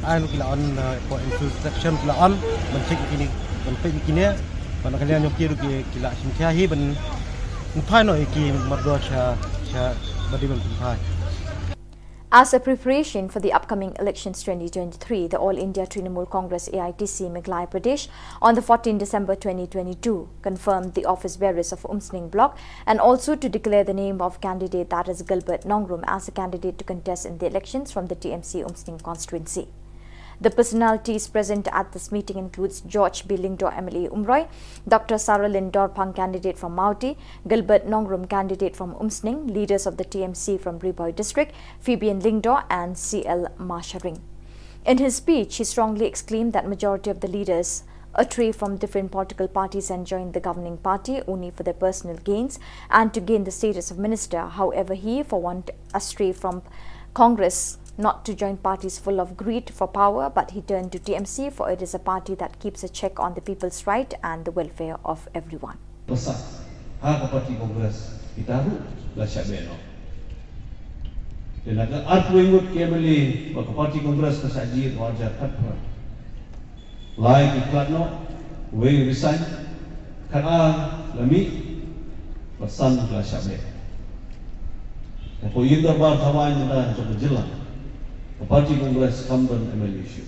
aiñ ki la on, uh, for infiltration ki la on ban check kine, ban peit kine. Ban ka liang jong ki ruh ki, ki la shim khia hi ban phai noh ïa ki mardor sha, sha ba dei ban phai. As a preparation for the upcoming elections twenty twenty-three, the All India Trinamool Congress, A I T C, Meghalaya Pradesh on the fourteenth December twenty twenty-two confirmed the office bearers of Umsning Block and also to declare the name of candidate, that is Gilbert Nongrum, as a candidate to contest in the elections from the T M C Umsning constituency. The personalities present at this meeting includes George B Lyngdoh, M L A Umroi, Doctor Saralin Dorphang, candidate from Mawti, Gilbert Nongrum, candidate from Umsning, leaders of the T M C from Ri Bhoi district, Phoebian Lyngdoh and C L Masharing. In his speech, he strongly exclaimed that majority of the leaders astray from different political parties and joined the governing party only for their personal gains and to gain the status of minister. However, he, for one, astray from Congress, not to join parties full of greed for power, but he turned to T M C, for it is a party that keeps a check on the people's right and the welfare of everyone. Pasa ha ka party Congress kita ruh la shah beh noh. Te na ka arphew ngut ki M L A ba ka party Congress ka shah jied ha u ar hajar khatphra. Lai ki khlad noh, wei resign, khatar la mih, bad san la shah beh. Hapoh ïing dorbar thaw aiñ mynta jong ka jylla, ka party Congress kam don M L A shuh.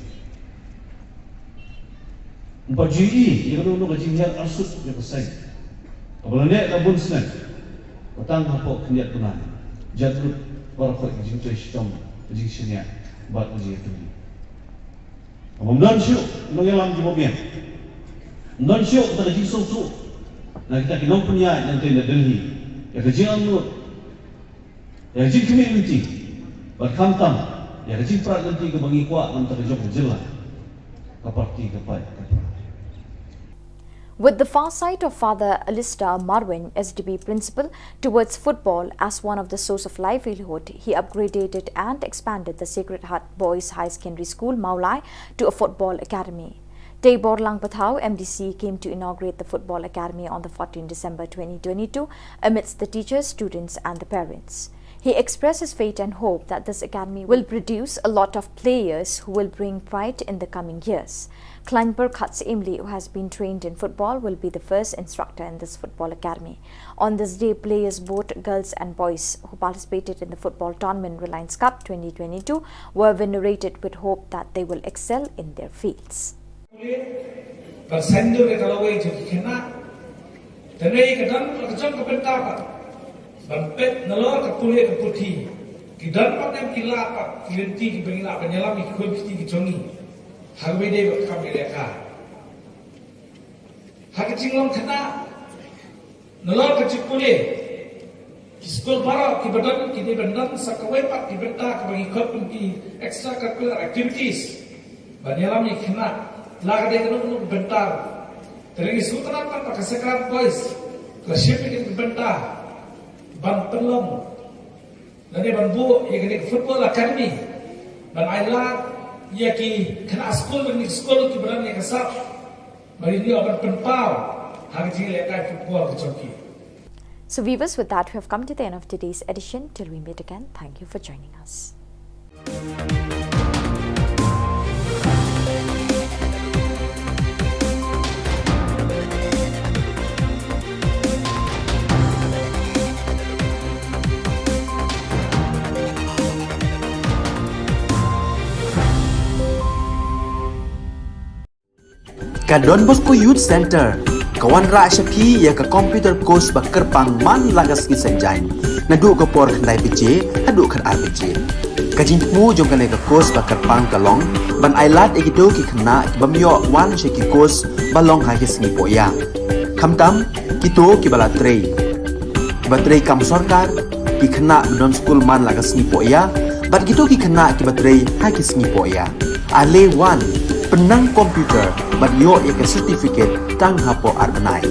Ym pat ju ïohi ïa kano kano ka jinghiar arsut jong ka seng kaba la neh la bun snem, ba tang hapoh khyndiat bnai. Jat lut baroh ka jingtrei shitom, ka jingshaniah bad ka jingïatylli. Ym don shuh nongïalam kiba biang. Ym don shuh kata ka jingsngewthuh na kita ki nongpynïaid na Delhi ïa ka jingangnud, ïa ka jingkhmih lynti, bad khamtam ïa ka jingprat lynti kaba ngi kwah na bynta ka jong ka jylla. Ka parti ka paid ka parti. With the farsight of Father Alistair Marwein, S D B principal, towards football as one of the source of livelihood, he upgraded it and expanded the Sacred Heart Boys High Secondary School, Mawlai, to a football academy. Teibor Langpathau, M D C, came to inaugurate the football academy on the fourteenth December twenty twenty-two amidst the teachers, students, and the parents. He expressed his faith and hope that this academy will produce a lot of players who will bring pride in the coming years. Klaiñpyrkhat Syiemlieh, who has been trained in football, will be the first instructor in this football academy. On this day, players, both girls and boys, who participated in the football tournament Reliance Cup twenty twenty-two were venerated with hope that they will excel in their fields. Pule, ban saiñdur ïa ka lawei jong ki khynnah. Te ne ka don la ka jong ka bynta pat ban peit nalor ka pule ka puthi. Ki don pat ne em ki lad pat ki lynti kiba ngi lah ban ïalam ïa ki khun ki kti ki jong ngi ha kaba ïadei bad ka kam ïalehkai. Ha ka jinglong khynnah, nalor ka jingpule, ki skul baroh kiba don ki dei ban don sa kawei pat ki bynta kaba ngi khot kum ki extracurricular activities ban ïalam ïa ki khynnah, la ka dei kano kano ka bynta. Te ngi sngewtynnat pat ba ka Sacred Heart Boys ka shim ïa kane ka bynta ban pynlong lane ban buh ïa kane ka football academy ban ailad ïa ki khynnah skul, kine ki skul kiba don ïa ka sap. Ba ïa ban pynpaw ha ka jingïalehkai football ka jong ki. So viewers, with that, we have come to the end of today's edition. Till we meet again, thank you for joining us. Ka Don Bosco Youth Centre ka wanrah sha phi ïa ka computer course ba kyrpang man la ka sngi Saitjaiñ, naduh ka por khyndai baje haduh khatar baje. Ka jingthmu jong kane ka course ba kyrpang ka long ban ailad ïa kito ki khynnah ki bym ïoh wan sha ki course ba long ha ki sngi pohïa. Khamtam kito kiba la trei, kiba trei kam sorkar, ki khynnah ba don skul man la ka sngi pohïa, bad kito ki khynnah kiba trei ha ki sngi pohïa. Ale wan, pynnang computer bad ïoh ïa ka certificate tang hapoh ar bnai.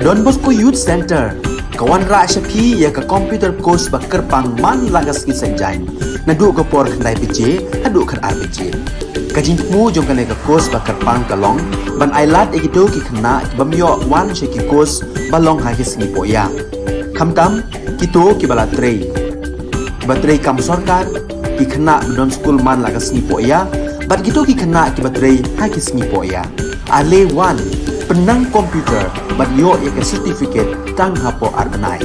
Don Bosco Youth Centre ka wanrah sha phi ïa ka computer course ba kyrpang man la ka sngi Saitjaiñ, naduh ka por khyndai baje haduh khatar baje. Ka jingthmu jong kane ka course ba kyrpang ka long ban ailad ïa kito ki khynnah ki bym ïoh wan sha ki course ba long ha ki sngi pohïa, khamtam kito kiba la trei, kiba trei kam sorkar, ki khynnah ba don skul man la ka sngi pohïa, bad kito ki khynnah kiba trei ha ki sngi pohïa. Ale wan, pynnang computer bad ïoh ïa ka certificate tang hapoh ar bnai.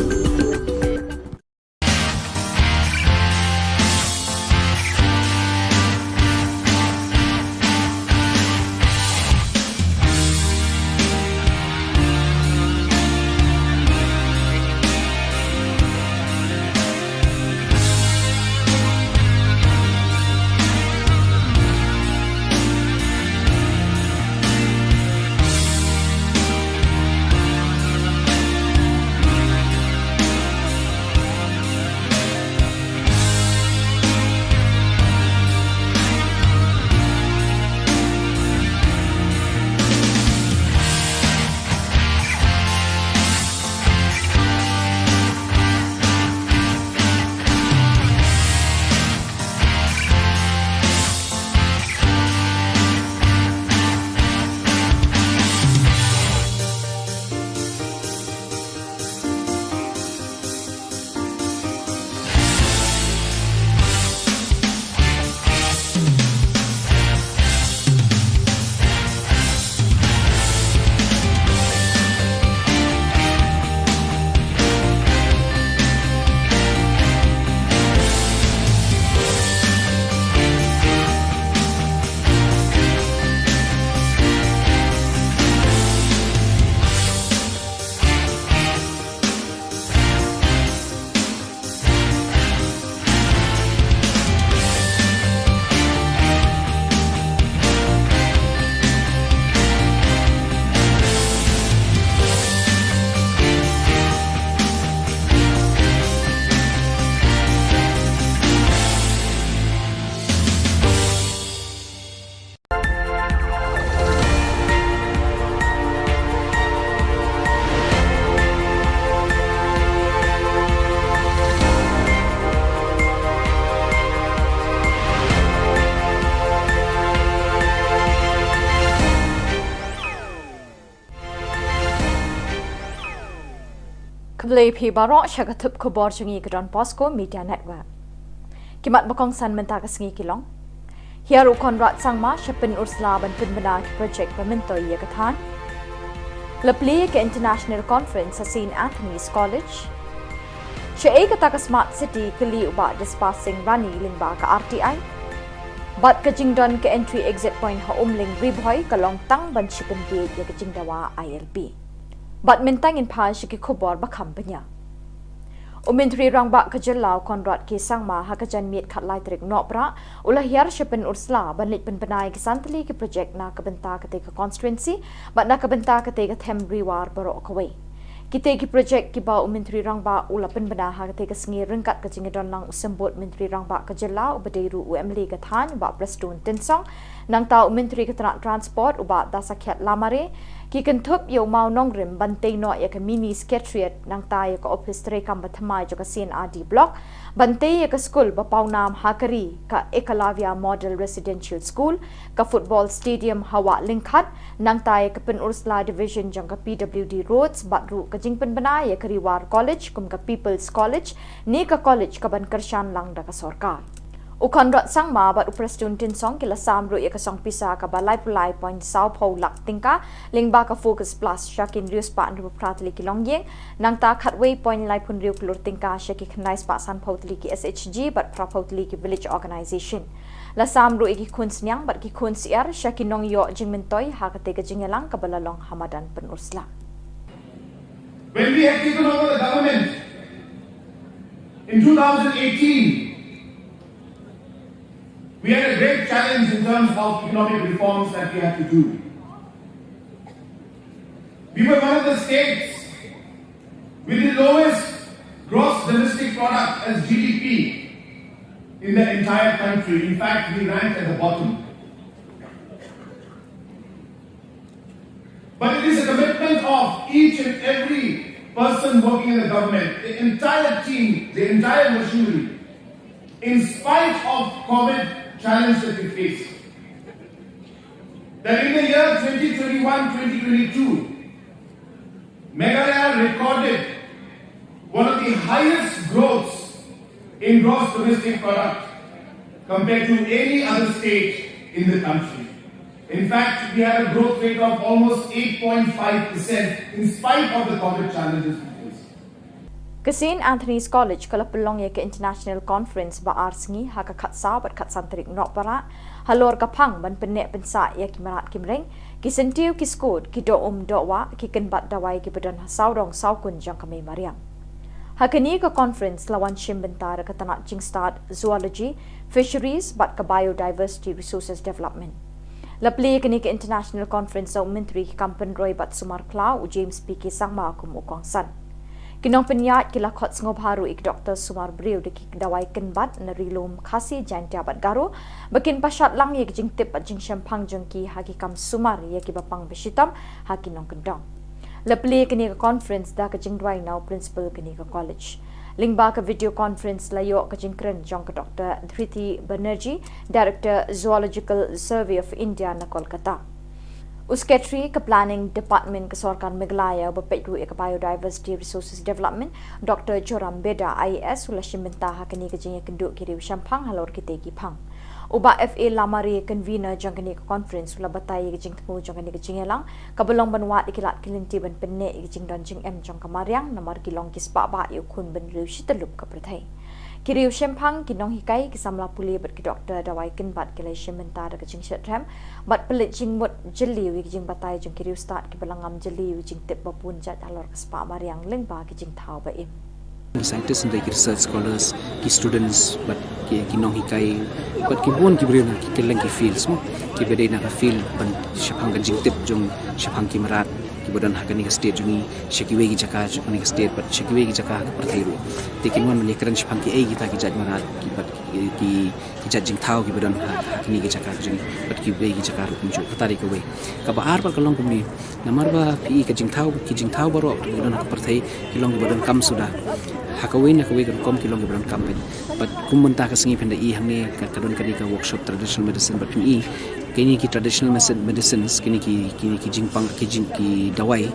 Khublei phi baroh sha ka thup khubor jong ngi ka Don Bosco Media Network. Ki mat ba kongsan mynta ka sngi ki long: Hiar u Conrad Sangma sha Pynursla ban pynbna ki project ba myntoi ïa ka thaiñ. La plie ka International Conference ha Saint Anthony's College. Shaei kata ka Smart City, kylli u Bah Dispar Singh Rani lyngba ka R T I. Bad ka jingdon ka entry exit point ha Umling Ri Bhoi ka long tang ban shu pynbiej ïa ka jingdawa I L P. Bad mynta ngin phai sha ki khubor ba kham bniah. U Myntri Rangbah ka jylla u Conrad K Sangma ha ka janmiet khatlai tarik Nohprah u la hiar sha Pynursla ban leit pynbna ïa ki san tylli ki project na ka bynta katei ka constituency bad na ka bynta katei ka them Ri War baroh kawei. Kitei ki project kiba u Myntri Rangbah u la pynbna ha katei ka sngi ryngkat ka jingïadon lang u Symbud Myntri Rangbah ka jylla uba dei ruh u M L A ka thaiñ, Bah Prestone Tynsong, nangta u Myntri ka tnat Transport u Bah Dasakhiat Lamare, ki kynthup ïa u mawnongrim ban tei noh ïa ka Mini Secretariat nangta ïa ka ophis treikam ba thymmai jong ka C&RD Block, ban tei ïa ka skul ba pawnam ha ka ri ka Ekalavya Model Residential School, ka football stadium ha Wah Lyngkhat, nangta ïa ka Pynursla Division jong ka P W D Roads bad ruh ka jingpynbna ïa ka Ri War College kum ka People's College, ne ka college kaban kyrshan lang da ka sorkar. U Conrad Sangma bad u Prestone Tynsong ki la sam ruh ïa ka song pisa kaba laiphew lai point sawphew lak tyngka lyngba ka Focus Plus sha ki hynriew spah hynriewphew phra tylli ki longïing, nangta khatwei point laiphew hynriew klur tyngka sha ki khyndai spah sanphew tylli ki S H G bad phraphew tylli ki village organisation. La sam ruh ïa ki khun sniang bad ki khun syiar sha ki nongïoh jingmyntoi ha katei ka jingïalang kaba la long ha madan Pynursla. When we had taken over the government in two thousand eighteen, we had a great challenge in terms of economic reforms that we had to do. We were one of the states with the lowest gross domestic product as G D P in the entire country. In fact, we ranked at the bottom. But it is a commitment of each and every government, the entire team, the entire machinery, in spite of COVID challenge that we face, that in the year twenty twenty-one, twenty twenty-two, Meghalaya recorded one of the highest growths in gross domestic product compared to any other state in the country. In fact, we had a growth rate of almost eight point five percent in spite of the COVID challenges we faced. Ka Saint Anthony's College ka la pynlong ïa ka International Conference ba ar sngi ha ka khatsaw bad khatsan tarik Nohprah halor ka phang ban pynneh pynsah ïa ki mrad ki mreng, ki syntiew ki skud, ki doh um doh wah, ki kynbat dawai kiba don ha sawdong sawkun jong ka mei mariang. Ha kane ka conference la wan shim bynta da ka tnat jingstad Zoology, Fisheries bad ka Biodiversity Resources Development. La plie ïa kane ka International Conference da u Myntri ki kam pynroi bad sumar khlaw u James P K Sangma kum u kongsan. Ki nongpynïaid ki la khot sngewbha ruh ïa ki doktor sumar briew da ki dawai kynbat na Ri Lum Khasi, Jaiñtia bad Garo ba kin pynshad lang ïa ki jingtip bad jingshemphang jong ki ha ki kam sumar ïa kiba pang ba shitom ha ki nongkyndong. La plie ïa kane ka conference da ka jingduwai na u principal kane ka college. Lyngba ka video conference la ïoh ka jingkren jong ka Doktor Dhriti Banerjee, Director Zoological Survey of India na Kolkata. U Secretary ka Planning Department ka Sorkar Meghalaya uba peit ruh ïa ka Biodiversity Resources Development, Doktor Joram Beda, I A S, u la shim bynta ha kane ka jingïakynduh ki riew shemphang halor kitei ki phang. U Bah F A Lamare, convener jong kane ka conference, u la batai ïa ka jingthmu jong kane ka jingïalang kaba long ban wad ïa ki lad ki lynti ban pynneh ïa ka jingdon jingem jong ka mariang namar ki long ki spah bah ïa u khun bynriew shi tyllup ka pyrthei. Ki riew shemphang, ki nonghikai, ki samla pule bad ki doktor dawai kynbat ki la ïashim bynta da ka jingshitrhem bad pynleit jingmut jylliew ïa ki jingbatai jong ki riewstad kiba la ngam jylliew ïa ki jingtip ba bun jait halor ka spah mariang lyngba ki jingthaw ba im. Ki scientist, ki research scholars, ki students bad ki, ki nonghikai bad ki bun ki briew na ki kylleng ki fields mo, kiba dei na ka field ban shaphang ka jingtip jong shaphang ki mrad kiba don ha kane ka state jong ngi, sha kiwei ki jaka jong kane ka state bad sha kiwei ki jaka ha ka pyrthei ruh. Te kin wan ban ïakren shaphang kiei kita ki jait mrad ki bad ki, ki, ki jait jingthaw kiba don ha, ha kine ki jaka jong ngi bad kiwei ki jaka ruh kumjuh. Kata dei kawei. Kaba ar pat ka long kumne, namar ba phi i ka jingthaw, ki jingthaw baroh kiba don ha ka pyrthei ki long kiba donkam suda. Ha kawei na kawei ka rukom ki long kiba donkam pyn. Bad kum mynta ka sngi phin da i hangne ka, ka don kane ka workshop traditional medicine bad phin i kine ki traditional medicine, medicines, kine ki, kine ki jingpang, ki jing, ki dawai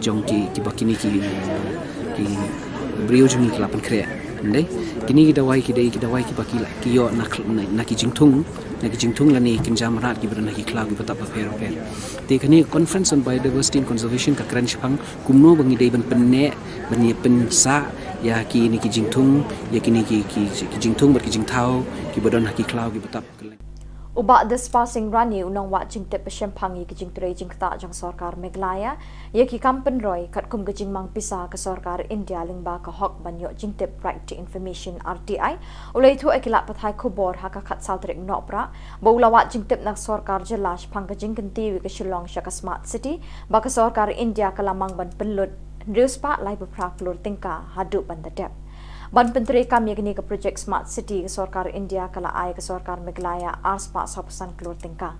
jong ki, kiba kine ki, eh, ki briew jong ngi ki la pynkhreh. Ym dei? Kine ki dawai ki dei ki dawai kiba ki la, ki ïoh na, na, na ki jingthung, na ki jingthung lane kynja mrad kiba don ha ki khlaw kiba tap bapher bapher. Te kane Conference on Biodiversity and Conservation ka kren shaphang kumno ba ngi dei ban pynneh, ban ïa pynsah ïa kine ki jingthung, ïa kine ki, ki, ki jingthung bad ki jingthaw kiba don ha ki khlaw kiba tap. U Bah Despa Singh Rani, u nongwad jingtip ba shemphang ïa ki jingtrei jingktah jong Sorkar Meghalaya ïa ki kam pynroi katkum ka jingmang pisa ka Sorkar India lyngba ka hok ban ïoh jingtip, Right to Information, R T I, u la ïathuh ïa ki lad pathai khubor ha ka khatsaw tarik Nohprah ba u la wad jingtip na ka Sorkar Jylla shaphang ka jingkyntiew ïa ka Shillong sha ka Smart City ba ka Sorkar India ka la mang ban pynlut hynriew spah laiphew phra klur tyngka haduh ban da dep. Ban pyntreikam ïa kane ka projek Smart City, ka Sorkar India ka la ai ka Sorkar Meghalaya ar spah sawphew san klur tyngka.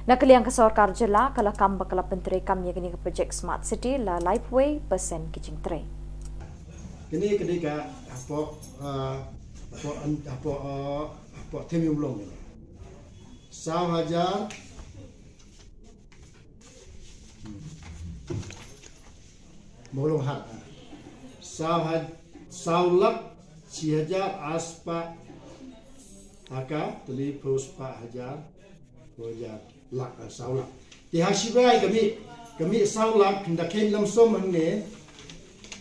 Na ka liang ka Sorkar Jylla ka la kam ba ka la pyntreikam ïa kane ka projek Smart City la laiphew percent ki jingtrei. Kane ka dei ka hapoh, ah, hapoh, hapoh, ah, hapoh theme Mawlong. Saw hajar Mawlong hat. Saw ha-, saw lak shi hajar ar spah ha ka tylli phew spah hajar, phew hajar lak, ah, saw lak. Te ha shi bnai ka mih, ka mih saw lak, ynda kheiñ lump sum hangne,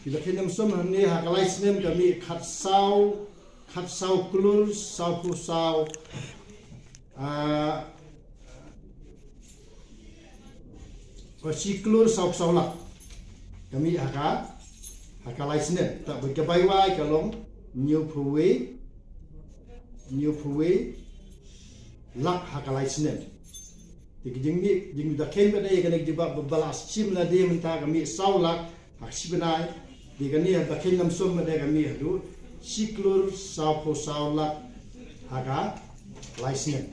ynda kheiñ lump sum hangne ha ka lai snem ka mih khatsaw, khatsaw klur sawphew saw, ah, Ka shi klur saw, saw lak. Ka mih ha ka, ha ka lai snem. Te bad ka bai wai ka long hynñiewphew wei, hynñiewphew wei lak ha ka lai snem. Te ka jingmih, jingmih da kheiñ pat de kane ka jubab ba la shim lade mynta ka mih saw lak ha ka shi bnai, te kane ha ka kheiñ lump sum de ka mih haduh shi klur sawphew saw lak ha ka lai snem.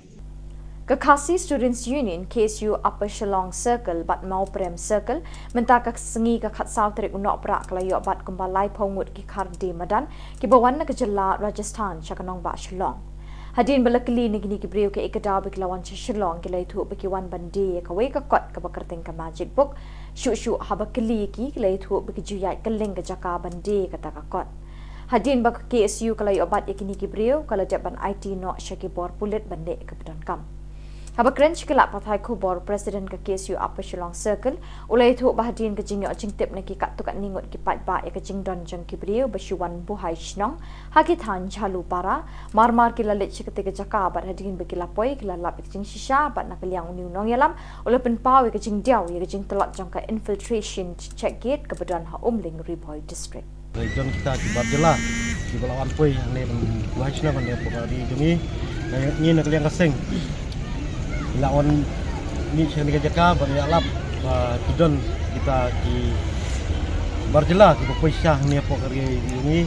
Ka Khasi Students Union, K S U Upper Shillong Circle bad Mawprem Circle mynta ka sngi ka khatsaw tarik u Nohprah ka la ïoh bat kumba laiphew ngut ki khar die madan kiba wan na ka jylla Rajasthan sha ka nongbah Shillong. Hadien ba la kylli na kine ki briew kaei ka daw ba ki la wan sha Shillong, ki la ïathuh ba ki wan ban die ïa kawei ka kot kaba kyrteng ka Magic Book. Shuh shuh haba kylli ïa ki, ki la ïathuh ba ki ju ïaid kylleng ka jaka ban die ïa kata ka kot. Hadien ba ka K S U ka la ïoh bat ïa kine ki briew, ka la dep ban aiti noh sha ki bor pulit ban leh kaba donkam. Haba kren sha ki lad pathai khubor, President ka K S U Upper Shillong Circle u la ïathuh ba hadien ka jingïoh jingtip na ki katto katne ngut ki paidbah ïa ka jingdon jong ki briew ba shu wan buhai shnong ha ki thaiñ Jhalupara, mar mar ki la leit sha katei ka jaka bad hadien ba ki la poi ki la lap ïa ka jingshisha bad na ka liang une u nongïalam u la pynpaw ïa ka jingdiaw ïa ka jingtlot jong ka infiltration check gate kaba don ha Umling, Ri Bhoi District. Dei don kita ki bar jylla kiba la wan poi hangne ban buhai shnong hangne hapoh ka ri jong ngi. Ngi na ka liang ka seng la wan mih sha kane ka jaka ban ïalap ba ki don kita ki bar jylla kiba poi sha hangne hapoh ka ri jong ngi.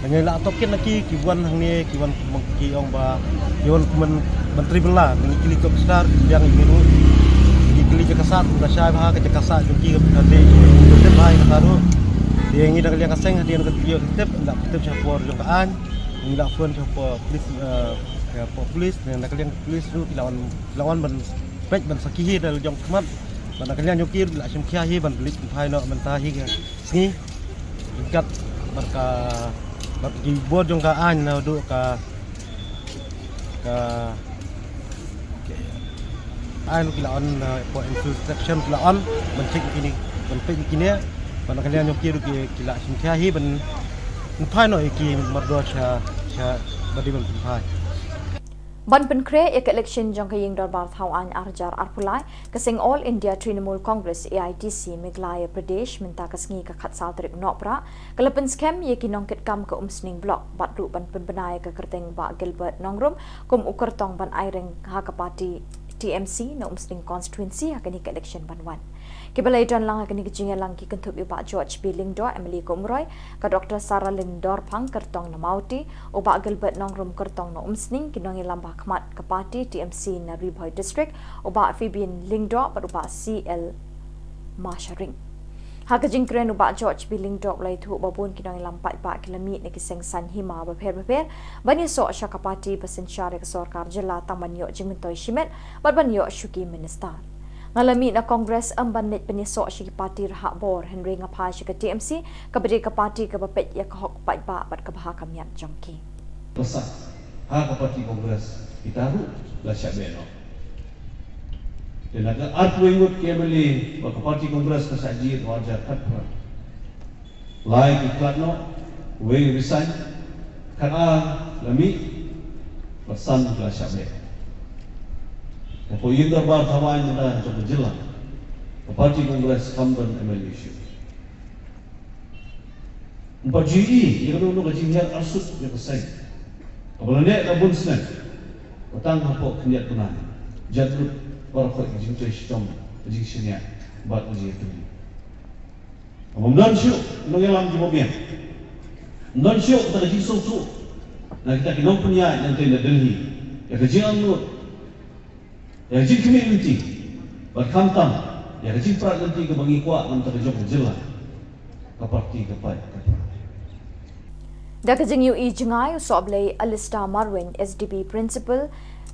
Ngi la tohkit na ki, ki wan hangne, ki wan kum ki ong ba ki wan kum ban tribal la, ngi kylli ki officer, ki biang ïa ki ruh. Ngi kylli jaka sah, la shai bha ka jaka sah jong ki, ka dei ka dei bha ïa kata ruh. Te ngi da ka liang ka seng hadien ka tip, da ka tip shapoh jong ka aiñ. Ngi la phone shapoh police, eh, shapoh police, da ka liang police ruh ki la wan, ki la wan ban peit ban sakhi hi da la jong khmat. Bad na ka liang jong ki ruh la shim khia hi ban pynleit pynphai noh mynta hi ka sngi. Ryngkat bad ka, bad ki bor jong ka aiñ naduh ka, ka, ka aiñ ki la on, uh, for infiltration ki la on ban check ïa kine, ban peit ïa kine. Bad na ka liang jong ki ruh ki, ki la shim khia hi ban pynphai noh ïa ki mardor sha, sha ba dei ban pynphai. Ban pynkhreh ïa ka election jong ka ïing dorbar thaw aiñ ar hajar arphew lai, ka seng All India Trinamool Congress, A I T C, Meghalaya Pradesh mynta ka sngi ka khatsaw tarik Nohprah ka la pynskhem ïa ki nongkitkam ka Umsning Block bad ruh ban pynbna ïa ka kyrteng Bah Gilbert Nongrum kum u kyrtong ban aireng ha ka party T M C na Umsning Constituency ha kane ka election ban wan. Kiba la ïadon lang ha kane ka jingïalang ki kynthup ïa u Bah George B Lyngdoh, M L A ka Umroi, ka Doctor Saralin Dorphang, kyrtong na Mawti, u Bah Gilbert Nongrum, kyrtong na Umsning, ki nongïalam ba ha khmat ka party T M C na Ri Bhoi District, u Bah Fabian Lyngdoh bad u Bah C L Masharing. Ha ka jingkren u Bah George B Lyngdoh u la ïathuh ba bun ki nongïalam paidbah ki la mih na ki seng saiñ hima bapher bapher ban ïasoh sha ka party ba synshar ïa ka sorkar jylla tang ban ïoh jingmyntoi shimet bad ban ïoh shuki minister. Nga la mih na Congress ym ban leit pynïasoh sha ki party rhah bor, hynrei nga phai sha ka T M C kaba dei ka party kaba peit ïa ka hok paidbah bad ka bha ka miat jong ki. Pyrshah ha ka party Congress kita ruh la shah beh noh. Te na ka arphew ngut ki M L A ba ka party Congress ka shah jied ha u ar hajar khatphra. Lai ki khlad noh, wei resign, khatar la mih, bad san ki la shah beh. Hapoh ïing dorbar thaw aiñ mynta jong ka jylla, ka party Congress kam don M L A shuh. Ym pat ju ïohi ïa kano kano ka jinghiar arsut ïa ka seng kaba la neh da bun snem, ba tang hapoh khyndiat bnai jan lut baroh ka jingtrei shitom, ka jingshaniah bad ka jingïatylli. Ym don shuh nongïalam kiba biang. Ym don shuh kata ka jingsngewthuh na kita ki nongpynïaid nangtei na Delhi ïa ka jingangnud, ïa ka jingkhmih lynti, bad khamtam ïa ka jingprat lynti kaba ngi kwah na ka bynta ka jong ka jylla. Ka party ka paid ka pra. Da ka jingïohi jngai, u Sohblei Alistair Marwein, S D B Principal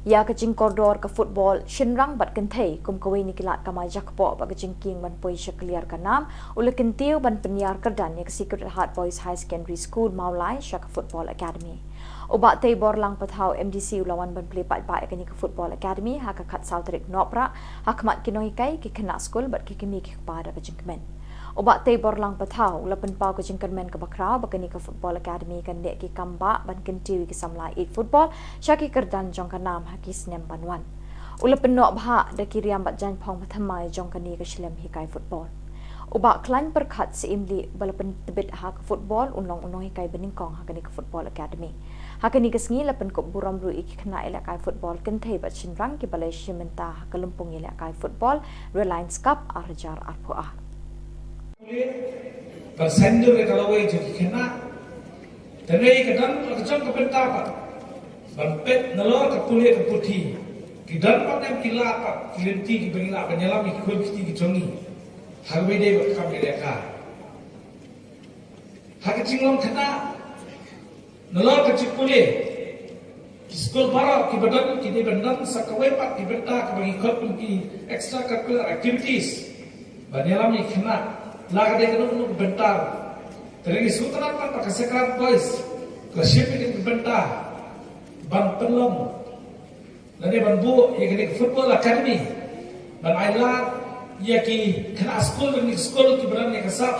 ïa ka jingkordor ka football shynrang bad kynthei kum kawei na ki lad kamai jakpoh bad ka jingkieng ban poi sha kliar ka nam, u la kyntiew ban pynïar kyrdan ïa ka Sacred Heart Boys Higher Secondary School Mawlai sha ka Football Academy. U Bah Teiborlang Pathaw, M D C, u la wan ban plie paidbah ïa kane ka Football Academy ha ka khatsaw tarik Nohprah ha khmat ki nonghikai, ki khynnah skul bad ki kmie ki kpa da ka jingkmen. U Bah Teiborlang Pathaw u la pynpaw ka jingkyrmen kaba khraw ba kane ka Football Academy kan leh ki kam bah ban kyntiew ïa ki samla ïeit football sha ki kyrdan jong ka nam ha ki snem ban wan. U la pynnoh bha da ki riam bad jaiñphong bathymmai jong kane ka shlem hikai football. U Bah Khlaiñ Pyrkhat Syiemlieh, ba la pyntbit ha ka football, un long u nonghikai banyngkong ha kane ka Football Academy. Ha kane ka sngi la pynkup burom ruh ïa ki khynnah ïalehkai football kynthei bad shynrang kiba la ïashim bynta ha ka lympung ïalehkai football Reliance Cup ar hajar arphew ar. Ka seng dur ka lawei jong ki khynnah. Te ngi ka dang ka jong ka bynta pat ban peit nalor ka pule ka puthi Ki don pat em ki lad pat ki lynti kiba ngi lah ban ïalam ïa ki khun ki kti ki jong ngi ha kaba ïadei bad ka kam ïalehkai. Ha ka jinglong khynnah, nalor ka jingpule, ki skul baroh kiba don ki dei ban don sa kawei pat ki bynta kaba ngi khot kum ki extracurricular activities ban ïalam ïa ki khynnah. La ka dei kano kano ka bynta, te ngi sngewtynnat pat ba ka Sacred Boys ka shim ïa kane ka bynta ban pynlong lane ban buh ïa kane ka football academy ban ai lad ïa ki khynnah skul, kine ki skul kiba don ïa ka sap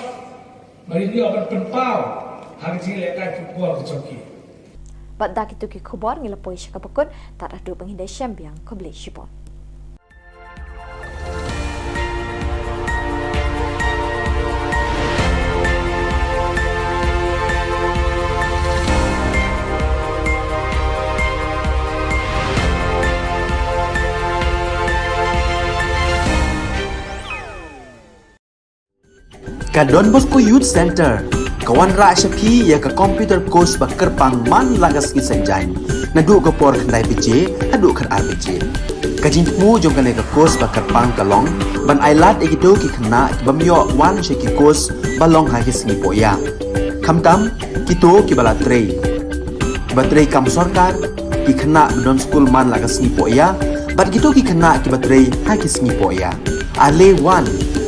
ba kin ïoh ban pynpaw ha ka jingïalehkai football ka jong ki. Bad da kito ki khubor ngi la poi sha kaba kut, tad haduh ba ngin ïashem biang, khublei shibun. Ka Don Bosco Youth Centre ka wanrah sha phi ïa ka computer course ba kyrpang man la ka sngi Saitjaiñ, naduh ka por khyndai baje haduh khatar baje. Ka jingthmu jong kane ka course ba kyrpang ka long ban ai lad ïa kito ki khynnah ki bym ïoh wan sha ki course ba long ha ki sngi pohïa, khamtam kito kiba la trei, kiba trei kam sorkar, ki khynnah ba don skul man la ka sngi pohïa, bad kito ki khynnah kiba trei ha ki sngi pohïa. Ale wan,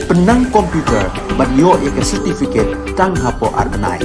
pynnang computer bad ïoh ïa ka certificate tang hapoh ar bnai.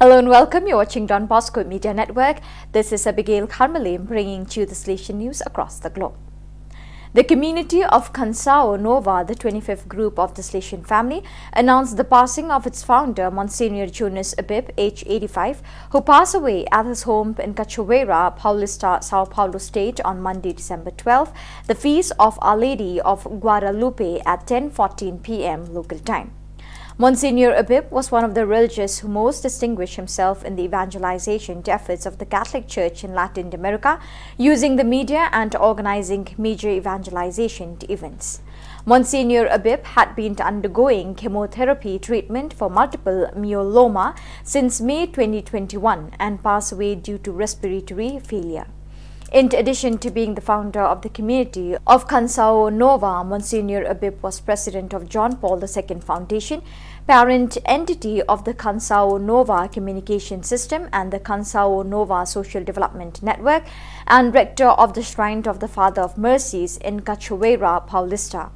Hello and welcome. You're watching Don Bosco Media Network. This is Abigail Kharmalim bringing to you the Salesian news across the globe. The community of Khansao Nova, the twenty-fifth group of the Salesian family, announced the passing of its founder, Monsignor Jonas Abib, age eighty-five, who passed away at his home in Cachoeira, Paulista, São Paulo State on Monday, December twelfth, the feast of Our Lady of Guadalupe at ten fourteen p m local time. Monsignor Abib was one of the religious who most distinguished himself in the evangelization efforts of the Catholic Church in Latin America, using the media and organizing major evangelization events. Monsignor Abib had been undergoing chemotherapy treatment for multiple myeloma since May twenty twenty-one and passed away due to respiratory failure. In addition to being the founder of the community of Kansao Nova, Monsignor Abib was president of John Paul the Second Foundation, parent entity of the Kansao Nova Communication System and the Kansao Nova Social Development Network, and rector of the Shrine of the Father of Mercies in Cachoeira Paulista.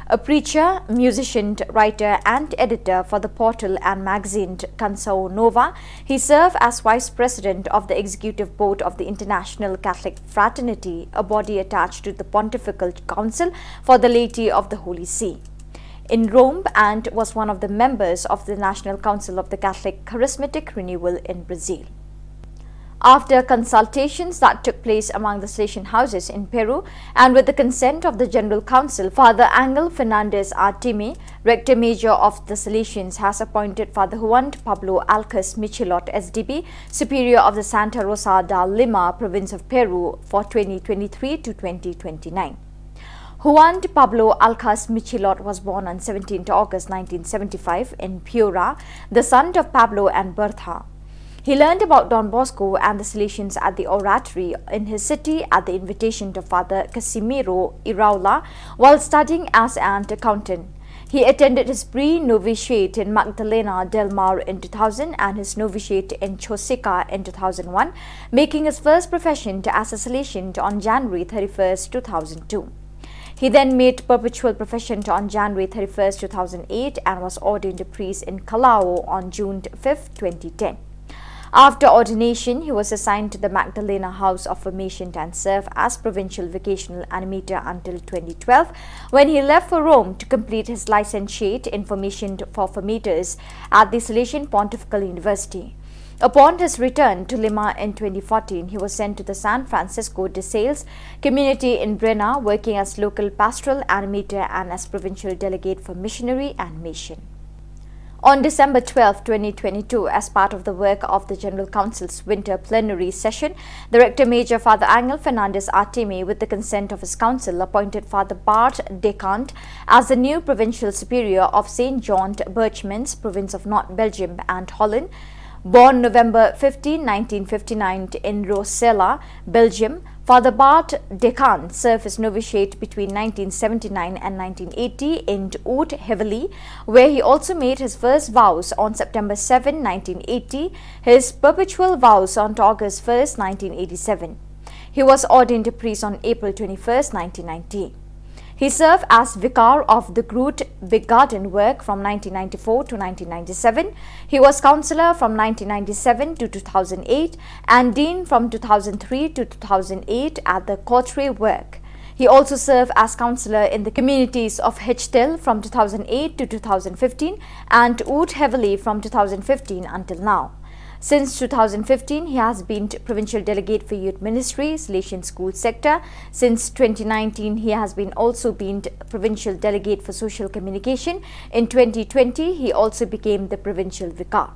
A preacher, musician, writer, and editor for the portal and magazine Kansao Nova, he served as vice president of the executive board of the International Catholic Fraternity, a body attached to the Pontifical Council for the Laity of the Holy See in Rome, and was one of the members of the National Council of the Catholic Charismatic Renewal in Brazil. After consultations that took place among the Salesian houses in Peru and with the consent of the General Council, Father Angel Fernandez Artime, Rector Major of the Salesians, has appointed Father Juan Pablo Alcas Michilot, S D B, Superior of the Santa Rosa de Lima, Province of Peru, for twenty twenty-three to twenty twenty-nine. Juan Pablo Alcas Michilot was born on seventeenth August nineteen seventy-five in Piura, the son of Pablo and Bertha. He learned about Don Bosco and the Salesians at the Oratory in his city at the invitation of Father Casimiro Iraola while studying as an accountant. He attended his pre-novitiate in Magdalena del Mar in two thousand and his novitiate in Chosica in two thousand one, making his first profession to as a Salesian on January thirty-first, two thousand two. He then made perpetual profession on January thirty-first, two thousand eight, and was ordained a priest in Callao on June fifth, twenty ten. After ordination, he was assigned to the Magdalena House of Formation and served as provincial vocational animator until twenty twelve, when he left for Rome to complete his licentiate in formation for formators at the Salesian Pontifical University. Upon his return to Lima in twenty fourteen, he was sent to the San Francisco de Sales community in Breña, working as local pastoral animator and as provincial delegate for missionary and mission. On December twelfth, twenty twenty-two, as part of the work of the General Council's winter plenary session, the Rector Major, Father Angel Fernandez Artime, with the consent of his council, appointed Father Bart Decant as the new provincial superior of Saint John Birchmans, province of North Belgium and Holland. Born November fifteenth, nineteen fifty-nine, in Rossella, Belgium, Father Bart Decant served his novitiate between nineteen seventy-nine and nineteen eighty in Oud-Hevely, where he also made his first vows on September seventh, nineteen eighty, his perpetual vows on August first, nineteen eighty-seven. He was ordained a priest on April twenty-first, nineteen ninety. He served as vicar of the Groot Begaardenwerk from nineteen ninety-four to nineteen ninety-seven. He was councillor from nineteen ninety-seven to two thousand eight and dean from two thousand three to two thousand eight at the Kothree Werk. He also served as councillor in the communities of Hechtel from two thousand eight to two thousand fifteen and Oud-Hevely from two thousand fifteen until now. Since two thousand fifteen, he has been provincial delegate for youth ministry, Salesian school sector. Since twenty nineteen, he has been also been provincial delegate for social communication. In twenty twenty, he also became the provincial vicar.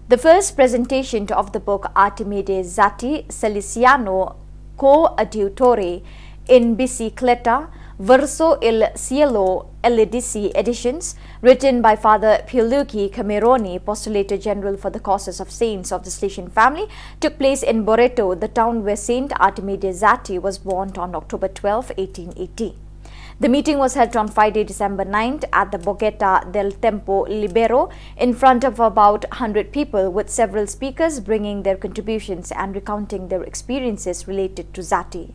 The first presentation of the book Artimede Zati Salesiano Coadiutore in Bicicleta, Verso il Cielo, L A D C editions, written by Father Pierluigi Cameroni, Postulator General for the Causes of Saints of the Salesian Family, took place in Boreto, the town where Saint Artimede Zati was born on October twelfth, eighteen eighty. The meeting was held on Friday, December ninth, at the Borgetta del Tempo Libero, in front of about hundred people, with several speakers bringing their contributions and recounting their experiences related to Zati.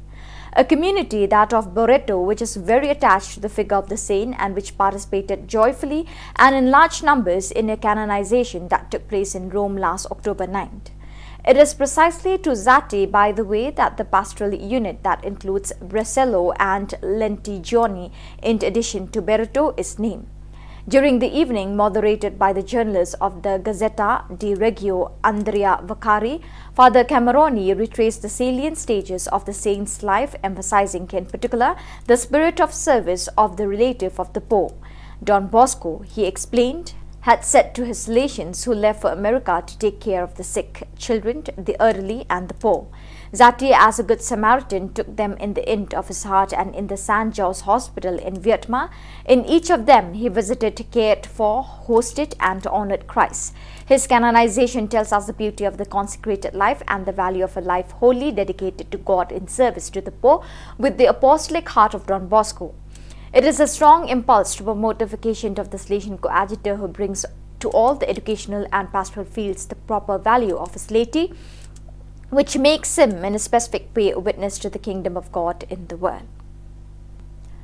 A community, that of Boreto, which is very attached to the figure of the saint and which participated joyfully and in large numbers in a canonization that took place in Rome last October ninth. It is precisely to Zati, by the way, that the pastoral unit that includes Bresello and Lentigioni, in addition to Boreto, is named. During the evening, moderated by the journalist of the Gazzetta di Reggio, Andrea Vaccari, Father Cameroni retraced the salient stages of the saint's life, emphasizing in particular the spirit of service of the relative of the poor, Don Bosco. He explained, had said to his Salesians who left for America to take care of the sick, children, the elderly, and the poor. Zati, as a good Samaritan, took them in the inn of his heart and in the Saint John's Hospital in Vietnam. In each of them, he visited, cared for, hosted, and honored Christ. His canonization tells us the beauty of the consecrated life and the value of a life wholly dedicated to God in service to the poor with the apostolic heart of Don Bosco. It is a strong impulse to promote the vocation of the Salesian coadjutor who brings to all the educational and pastoral fields the proper value of his laity, which makes him in a specific way a witness to the kingdom of God in the world.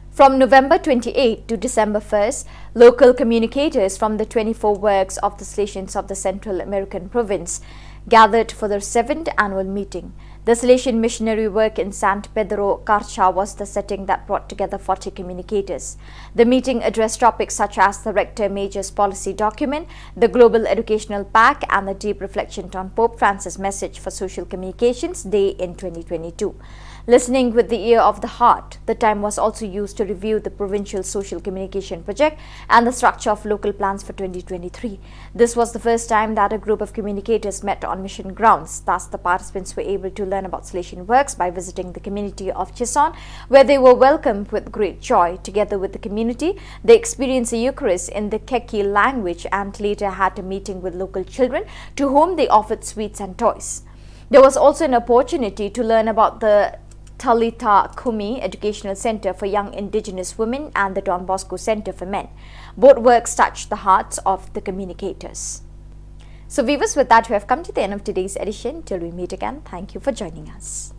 From November twenty-eighth to December first, local communicators from the twenty-four works of the Salesians of the Central American province gathered for their seventh annual meeting. The Salesian missionary work in San Pedro Carcha was the setting that brought together forty communicators. The meeting addressed topics such as the Rector Major's policy document, the Global Educational Pact, and the deep reflection on Pope Francis' message for Social Communications Day in twenty twenty-two. Listening with the ear of the heart, the time was also used to review the provincial social communication project and the structure of local plans for twenty twenty-three. This was the first time that a group of communicators met on mission grounds. Thus, the participants were able to learn about Salesian works by visiting the community of Chison, where they were welcomed with great joy. Together with the community, they experienced the Eucharist in the Khekhi language and later had a meeting with local children, to whom they offered sweets and toys. There was also an opportunity to learn about the Talitha Kumi Educational Center for Young Indigenous Women and the Don Bosco Center for Men. Both works touched the hearts of the communicators. So, viewers, with that, we have come to the end of today's edition. Till we meet again, thank you for joining us.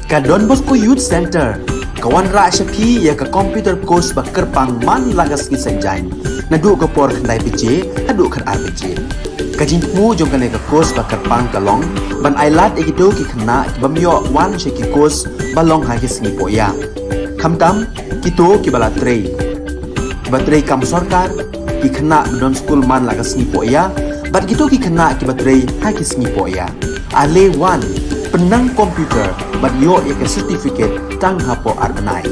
Ka Don Bosco Youth Center ka wanrah sha phi ïa ka computer course ba kyrpang man la ka sngi Saitjaiñ, naduh ka por khyndai baje haduh khatar baje. Ka jingthmu jong kane ka course ba kyrpang ka long ban ailad ïa kito ki khynnah ki bym ïoh wan sha ki course ba long ha ki sngi pohïap. Khamtam kito kiba la trei, kiba trei kam sorkar, ki khynnah ba don skul man la ka sngi pohïap, bad kito ki khynnah kiba trei ha ki sngi pohïap. Ale wan, pynnang computer bad ïoh ïa ka certificate tang hapoh ar bnai.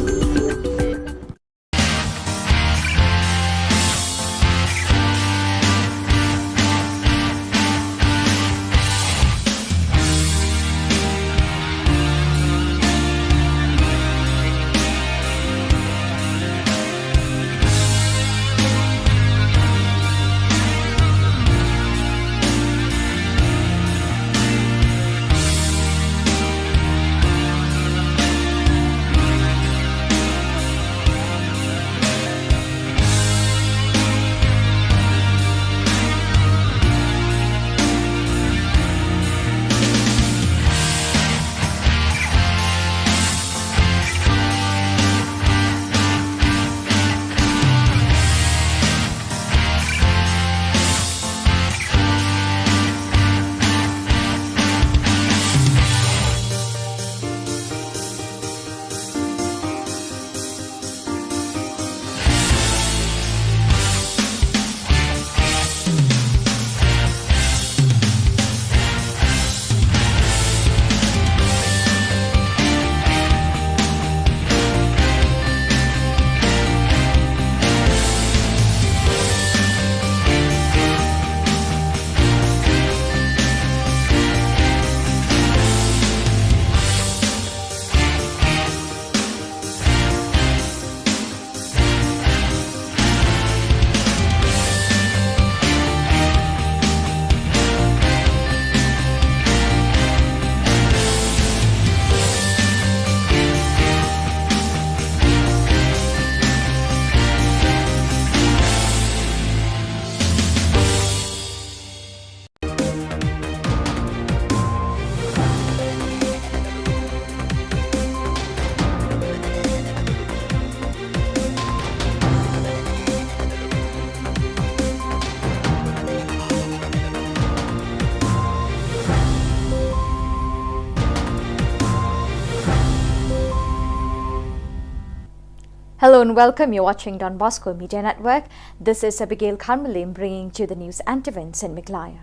Hello and welcome. You're watching Don Bosco Media Network. This is Abigail Kharmalim bringing to you the news and events in Meghalaya.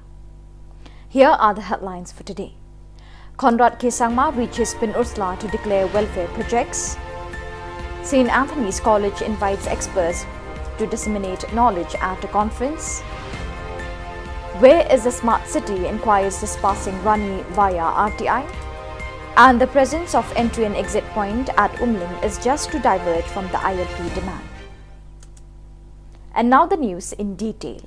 Here are the headlines for today. Conrad K Sangma reaches Pynursla to declare welfare projects. St Anthony's College invites experts to disseminate knowledge at a conference. Where is the smart city, inquires dispersing Rani via R T I. And the presence of entry and exit point at Umling is just to diverge from the I L P demand. And now the news in detail.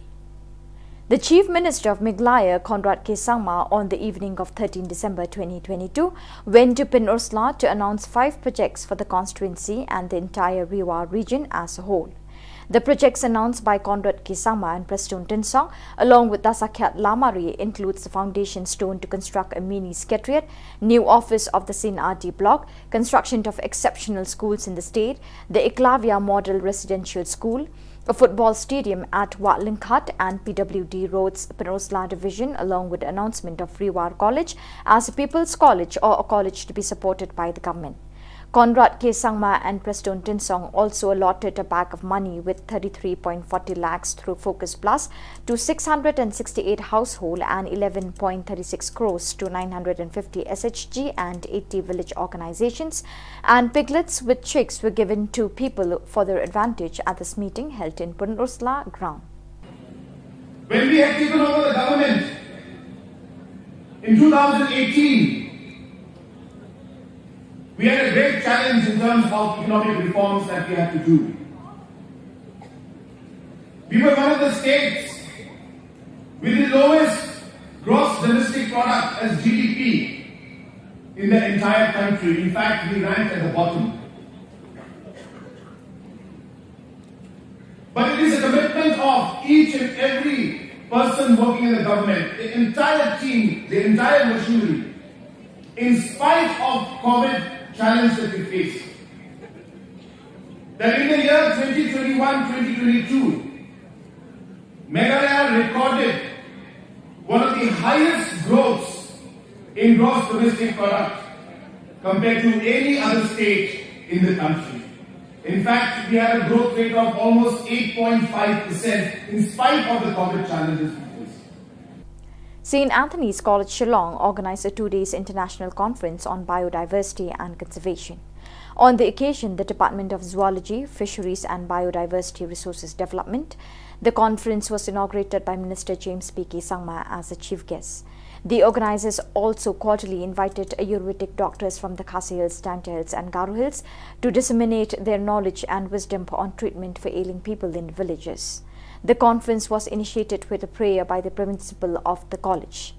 The Chief Minister of Meghalaya, Conrad K Sangma, on the evening of thirteenth December twenty twenty-two, went to Pynursla to announce five projects for the constituency and the entire Ri War region as a whole. The projects announced by Conrad K Sangma and Prestone Tynsong, along with Dasakhiat Lamare, includes the foundation stone to construct a mini secretariat, new office of the St R D block, construction of exceptional schools in the state, the Eklavya Model Residential School, a football stadium at Wah Lyngkhat and P W D Roads Pynursla Division, along with the announcement of Ri War College as a People's College or a college to be supported by the government. Conrad K Sangma and Prestone Tynsong also allotted a bag of money with thirty-three point forty lakhs through Focus Plus to six hundred and sixty-eight household and eleven point thirty-six crores to nine hundred and fifty S H G and eighty village organizations, and piglets with chicks were given to people for their advantage at this meeting held in Pynursla ground. When we had taken over the government in two thousand eighteen, we had a great challenge in terms of economic reforms that we had to do. We were one of the states with the lowest gross domestic product as G D P in the entire country. In fact, we ranked at the bottom. But it is a commitment of each and every person working in the government, the entire team, the entire machinery, in spite of COVID challenge that we face, that in the year twenty twenty-one twenty twenty-two, Meghalaya recorded one of the highest growths in gross domestic product compared to any other state in the country. In fact, we had a growth rate of almost eight point five percent in spite of the COVID challenges we faced. St Anthony's College Shillong organized a two days international conference on biodiversity and conservation. On the occasion, the Department of Zoology, Fisheries and Biodiversity Resources Development, the conference was inaugurated by Minister James P K Sangma as the chief guest. The organizers also cordially invited Ayurvedic doctors from the Khasi Hills, Jaintia Hills and Garo Hills to disseminate their knowledge and wisdom on treatment for ailing people in villages. The conference was initiated with a prayer by the principal of the college.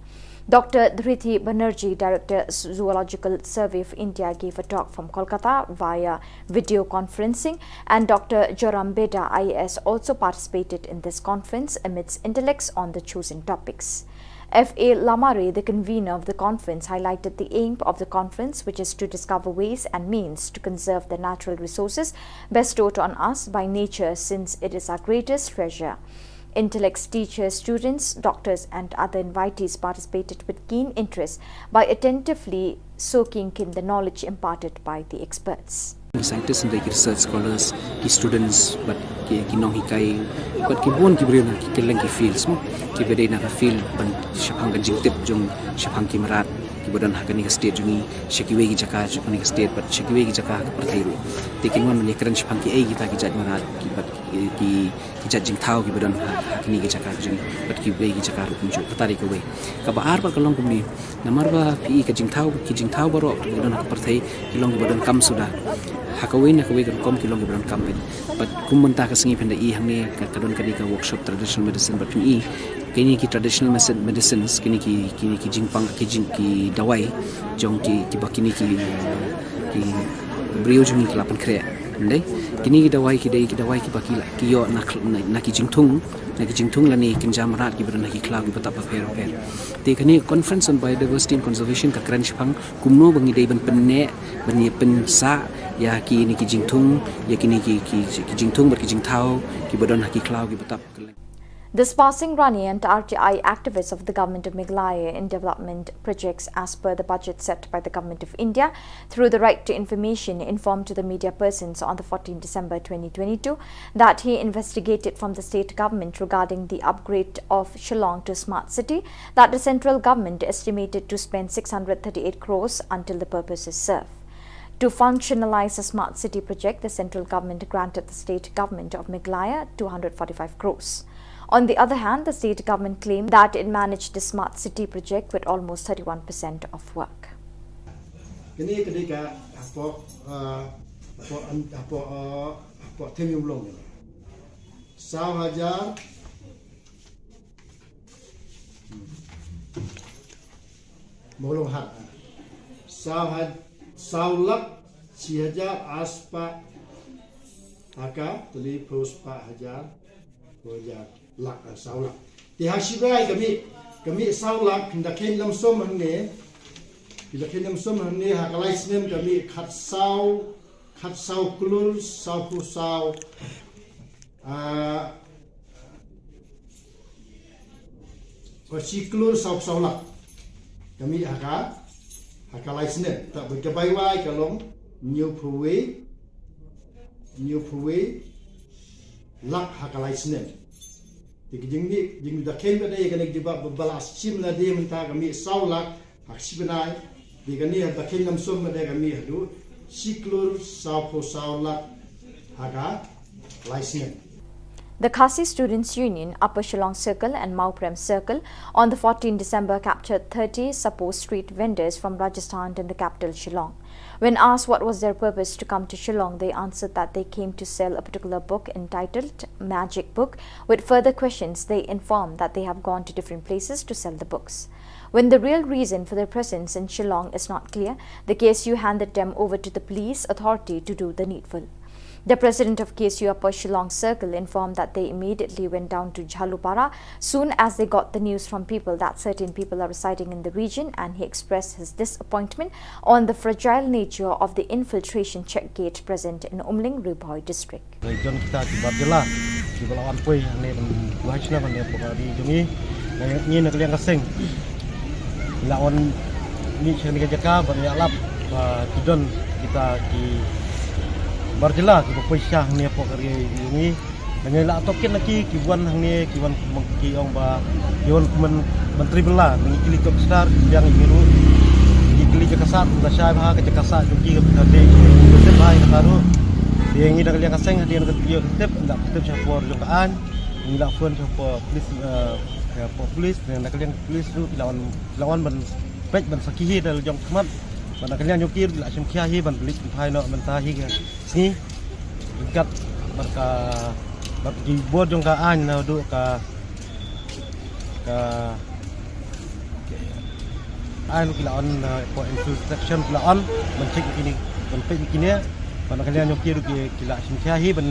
Doctor Dhriti Banerjee, Director, Zoological Survey of India, gave a talk from Kolkata via video conferencing, and Doctor Joram Beda, I A S, also participated in this conference amidst intellects on the chosen topics. F A Lamare, the convener of the conference, highlighted the aim of the conference, which is to discover ways and means to conserve the natural resources bestowed on us by nature, since it is our greatest treasure. Intellects, teachers, students, doctors, and other invitees participated with keen interest by attentively soaking in the knowledge imparted by the experts. Scientists and ki research scholars, ki students, bad ki, ki nonghikai, bad ki bun ki briew na ki kylleng ki fields mo, kiba dei na ka field ban shaphang ka jingtip jong shaphang ki mrad kiba don ha kane ka state jong ngi, sha kiwei ki jaka jong kane ka state, bad sha kiwei ki jaka ha ka pyrthei ruh. Te kin wan ban ïakren shaphang kiei kita ki jait mrad, ki bad ki, ki ki jait jingthaw kiba don ha, ha kine ki jaka ki jong ngi, bad kiwei ki jaka ruh kumjuh. Kata dei kawei. Kaba ar pat ka long kumne, namar ba phi i ka jingthaw, ki jingthaw baroh kiba don ha ka pyrthei ki long kiba donkam suda. Ha kawei na kawei ka rukom ki long kiba donkam pyn. Bad kum mynta ka sngi phin da i hangne ka, ka don kane ka workshop traditional medicine, bad phin i kine ki traditional medicine, medicines, kine ki, kine ki jingpang, ki jing, ki dawai jong ki, kiba kine ki, ki briew jong ngi ki la pynkhreh. Ym dei, kine ki dawai ki dei ki dawai kiba ki la, ki ïoh na, na, na ki jingthung, na ki jingthung lane ki kynja mrad kiba don ha ki khlaw kiba tap bapher bapher. Te kane conference on biodiversity and conservation ka kren shaphang kumno ba ngi dei ban pynneh, ban ïa pynsah ïa kine ki jingthung, ïa kine ki, ki, ki jingthung bad ki jingthaw kiba don ha ki khlaw kiba tap. Dispersing Rani and R T I activists of the Government of Meghalaya in development projects as per the budget set by the Government of India through the Right to Information informed to the media persons on the fourteenth December twenty twenty-two that he investigated from the state government regarding the upgrade of Shillong to smart city that the central government estimated to spend six hundred thirty-eight crores until the purpose is served. To functionalize a smart city project, the central government granted the state government of Meghalaya two hundred forty-five crores. On the other hand, the state government claimed that it managed the smart city project with almost thirty-one percent of work. Kini kini ka hapoh, uh, hapoh, hapoh, uh, hapoh Thim Ïung Long. Saw hajar Mawlong hat. Saw haj-, saw lak shi hajar ar spah ha ka tylli phew spah hajar, phew hajar lak, ah, saw lak. Te ha shi bai ka mih, ka mih saw lak, kynda khein lam sum hangne, kynda khein lam sum hangne ha ka lai snem ka mih khatsaw, khatsaw klur, saw phew saw, ah, Ka shi klur saw saw lak. Ka mih ha ka, ha ka lai snem. Ta bad ka bai wai ka long hynñiew phew wei, hynñiew phew wei lak ha ka lai snem. Te ka jingmih, jingmih da khein ba dei kane ka jubab ba la shim lade mynta ka mih saw lak ha ka shi bnai. Te kane ha da khein lam sum ba dei ka mih haduh shi klur saw phew saw lak ha ka lai snem. The Khasi Students Union, Upper Shillong Circle and Mawprem Circle, on the fourteenth December captured thirty supposed street vendors from Rajasthan in the capital Shillong. When asked what was their purpose to come to Shillong, they answered that they came to sell a particular book entitled Magic Book. With further questions, they informed that they have gone to different places to sell the books. When the real reason for their presence in Shillong is not clear, the K S U handed them over to the police authority to do the needful. The president of K S U Upper Shillong Circle informed that they immediately went down to Jhalupara soon as they got the news from people that certain people are residing in the region, and he expressed his disappointment on the fragile nature of the infiltration check gate present in Umling, Ri Bhoi district. Region kita ki bar jylla kiba la wan poi hangne ban buhai shnong hangne hapoh ka ri jong ngi. Ngi na ka liang ka seng la wan mih sha kane ka jaka ban ïalap ba ki don kita ki bar jylla kiba poi sha hangne hapoh ka ri jong ngi. Ngi la tohkit na ki, ki wan hangne, ki wan kum ki ong ba ki wan kum ban trei bylla, ngi kylli tok star, ki biang ïa ngi ruh. Ngi kylli jaka sah, kumta shai bha ka jaka sah jong ki, ka tip bha ïa kata ruh. Te ngi na ka liang ka seng hadien ka tip, ngi la tip shapoh jong ka aiñ, ngi la phone shapoh police, eh, shapoh police, na ka liang police ruh ki la wan, ki la wan ban peit ban sakhi hi da la jong khmat. Bad na ka liang jong ki ruh ki la shim khia hi ban pynleit pynphai noh mynta hi ka sngi. Ryngkat bad ka, bad ki bor jong ka aiñ naduh ka, ka aiñ ki la on, uh, for instruction ki la on ban check ïa kine, ban peit ïa kine. Bad na ka liang jong ki ruh ki, ki la shim khia hi ban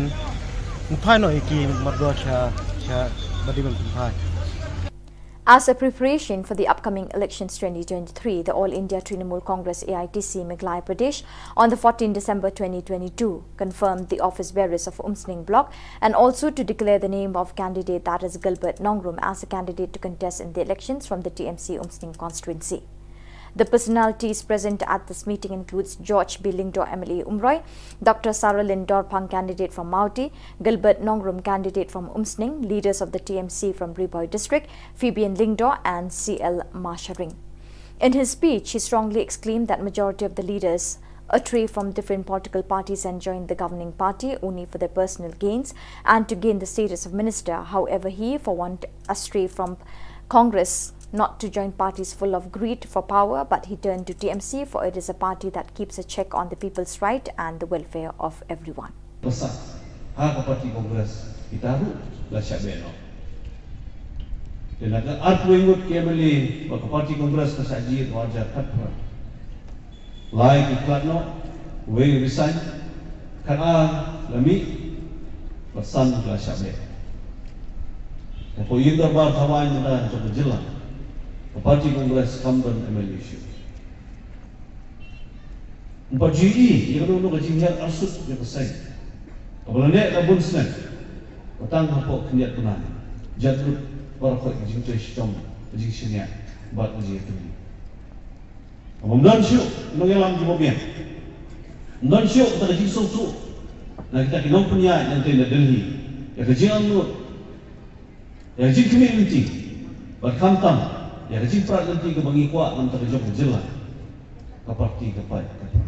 pynphai noh ïa ki mardor sha, sha ba dei ban pynphai. As a preparation for the upcoming elections twenty twenty-three, the All India Trinamool Congress, A I T C, Meghalaya Pradesh on the fourteenth December twenty twenty-two confirmed the office bearers of Umsning Block and also to declare the name of candidate, that is Gilbert Nongrum, as a candidate to contest in the elections from the T M C Umsning constituency. The personalities present at this meeting includes George B Lyngdoh, M L A Umroi, Doctor Saralin Dorphang, candidate from Mawti, Gilbert Nongrum, candidate from Umsning, leaders of the T M C from Ri Bhoi district, Fabian Lyngdoh and C L Masharing. In his speech, he strongly exclaimed that majority of the leaders astray from different political parties and joined the governing party only for their personal gains and to gain the status of minister. However, he, for one, astray from Congress not to join parties full of greed for power, but he turned to T M C, for it is a party that keeps a check on the people's right and the welfare of everyone. Pasa ha ka party Congress kita ruh la shah beh noh. Te na ka arphew ngut ki M L A ba ka party Congress ka shah jied ha u hajar khatphra. Lai ki khlad noh, wei resign, khatar la mih, bad san ki la shah beh. Hapoh Ïing Dorbar Thaw Aiñ mynta jong ka jylla, ka party Congress kam don M L A shuh. Ym pat ju ïohi ïa kano kano ka jinghiar arsut ïa ka seng kaba la neh la bun snem, ba tang hapoh khyndiat bnai. Jat lut baroh ka jingtrei shitom, ka jingshaniah bad ka jingïatylli. Ym don shuh nongïalam kiba biang. Ym don shuh kata ka jingsngewthuh na kita ki nongpynïaid na ka Delhi ïa ka jingangnud, ïa ka jingkhmih lynti, bad khamtam ïa ka jingprat lynti kaba ngi kwah na ka bynta ka jong ka jylla. Ka parti ka paid ka parti.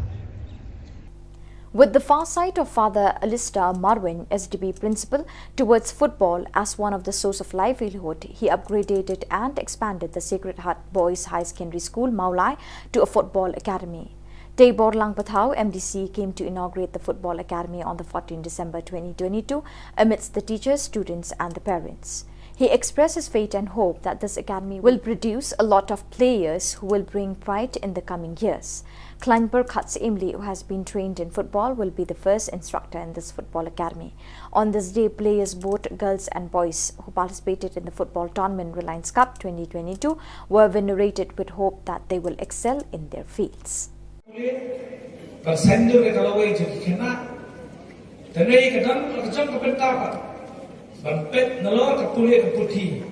With the farsight of Father Alistair Marwein, S D B Principal, towards football as one of the source of livelihood, he upgraded and expanded the Sacred Heart Boys High Secondary School, Mawlai, to a football academy. Teibor Langpathau, M D C, came to inaugurate the football academy on the fourteenth December twenty twenty-two amidst the teachers, students and the parents. He expressed his faith and hope that this academy will produce a lot of players who will bring pride in the coming years. Klaiñpur Khatsyiemlieh, who has been trained in football, will be the first instructor in this football academy. On this day, players, both girls and boys, who participated in the football tournament Reliance Cup twenty twenty-two were venerated with hope that they will excel in their fields. Ban saiñdur ïa ka lawei jong ki khynnah. Te ne ka don ka jong ka bynta pat ban peit nalor ka pule ka puthi.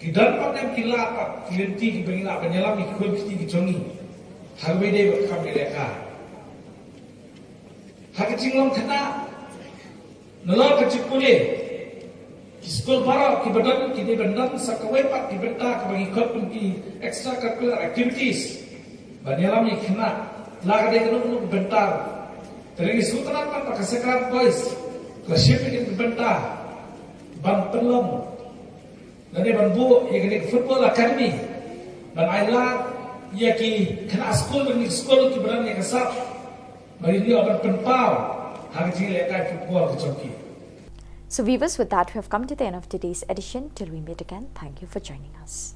Ki don pat ne ki lad pat ki lynti kiba ngi lah ban ïalam ïa ki khun kti ki jong ngi. Ha kaba ïadei bad ka kam ïalehkai. Ha ka jinglong khynnah. Nalor ka jingpule, ki skul baroh kiba don ki dei ban don sa kawei pat ki bynta kaba ngi khot kum ki extracurricular activities ban ïalam ïa ki khynnah. La ka dei kano kano ka bynta. Te ngi sngewtynnat pat ba ka Sacred Heart Boys ka la shim ïa kane ka bynta ban pynlong lane ban buh ïa kane ka football academy ban ailad ïa ki khynnah skul, ïa ki skul kiba don ïa ka sap. Ba ngin ïoh ban pynpaw ha ka jinglehkai football ka jong ki. So viewers, with that we have come to the end of today's edition. Till we meet again, thank you for joining us.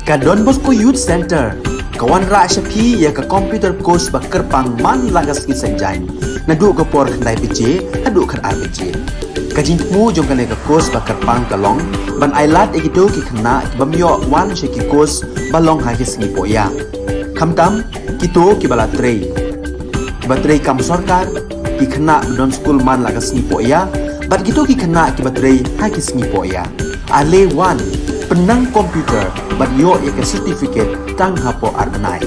Ka Don Bosco Youth Centre ka wanrah sha phi ïa ka computer course ba kyrpang man la ka sngi Saitjaiñ, naduh ka por khyndai baje haduh khatar baje. Ka jingthmu jong kane ka course ba kyrpang ka long ban ailad ïa kito ki khynnah ki bym ïoh wan sha ki course ba long ha ki sngi pohïa. Khamtam kito kiba la trei, kiba trei kam sorkar, ki khynnah ba don skul man la ka sngi pohïa, bad kito ki khynnah kiba trei ha ki sngi pohïa. Ale wan, pynnang computer bad ïoh ïa ka certificate tang hapoh ar bnai.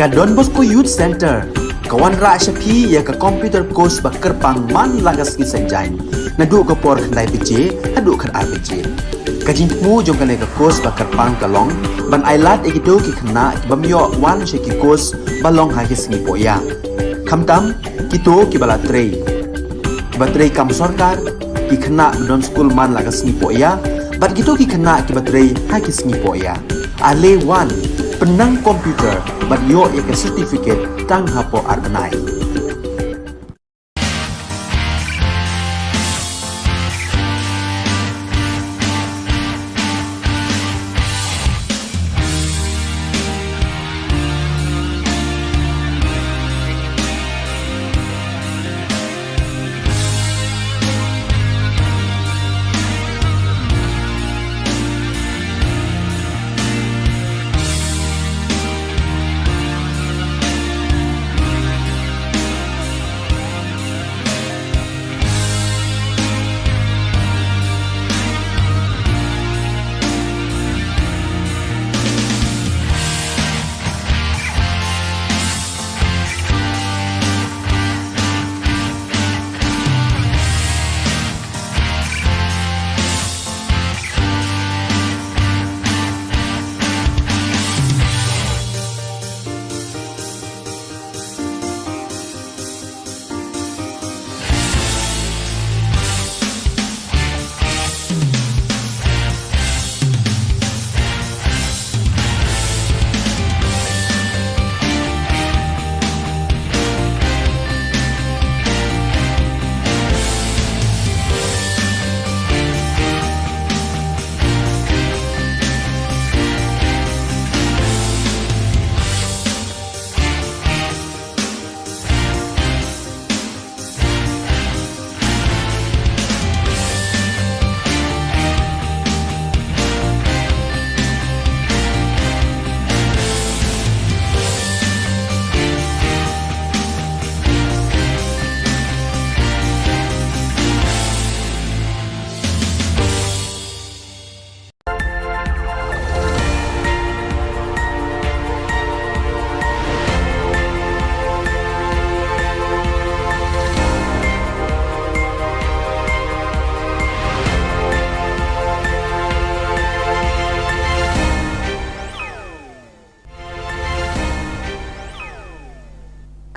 Ka Don Bosco Youth Centre ka wanrah sha phi ïa ka computer course ba kyrpang man la ka sngi Saitjaiñ, naduh ka por khyndai baje haduh khatar baje. Ka jingthmu jong kane ka course ba kyrpang ka long ban ailad ïa kito ki khynnah ki bym ïoh wan sha ki course ba long ha ki sngi pohïa, khamtam kito kiba la trei, kiba trei kam sorkar, ki khynnah ba don skul man la ka sngi pohïa bad kito ki khynnah kiba trei ha ki sngi pohïa. Ale wan, pynnang computer bad ïoh ïa ka certificate tang hapoh ar bnai.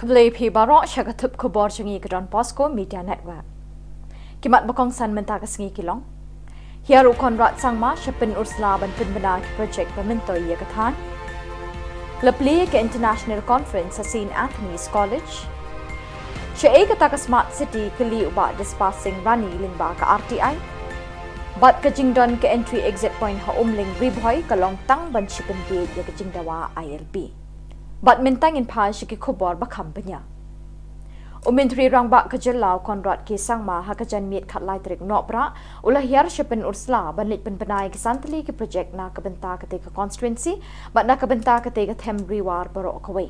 Khublei phi baroh sha ka thup khubor jong ngi ka Don Bosco Media Network. Ki mat ba kongsan mynta ka sngi ki long: Hiar u Conrad Sangma sha Pynursla ban pynbna ki project ba myntoi ïa ka thaiñ. La plie ka International Conference ha Saint Anthony's College. Shaei kata ka Smart City, kylli u Bah Dispar Singh Rani lyngba ka R T I. Bad ka jingdon ka entry exit point ha Umling Ri Bhoi ka long tang ban shu pynbiej ïa ka jingdawa I L P. Bad mynta ngin phai sha ki khubor ba kham bniah. U Myntri Rangbah ka jylla u Conrad K Sangma ha ka janmiet khatlai tarik Nohprah u la hiar sha Pynursla ban leit pynbna ïa ki san tylli ki project na ka bynta katei ka constituency bad na ka bynta katei ka them Ri War baroh kawei.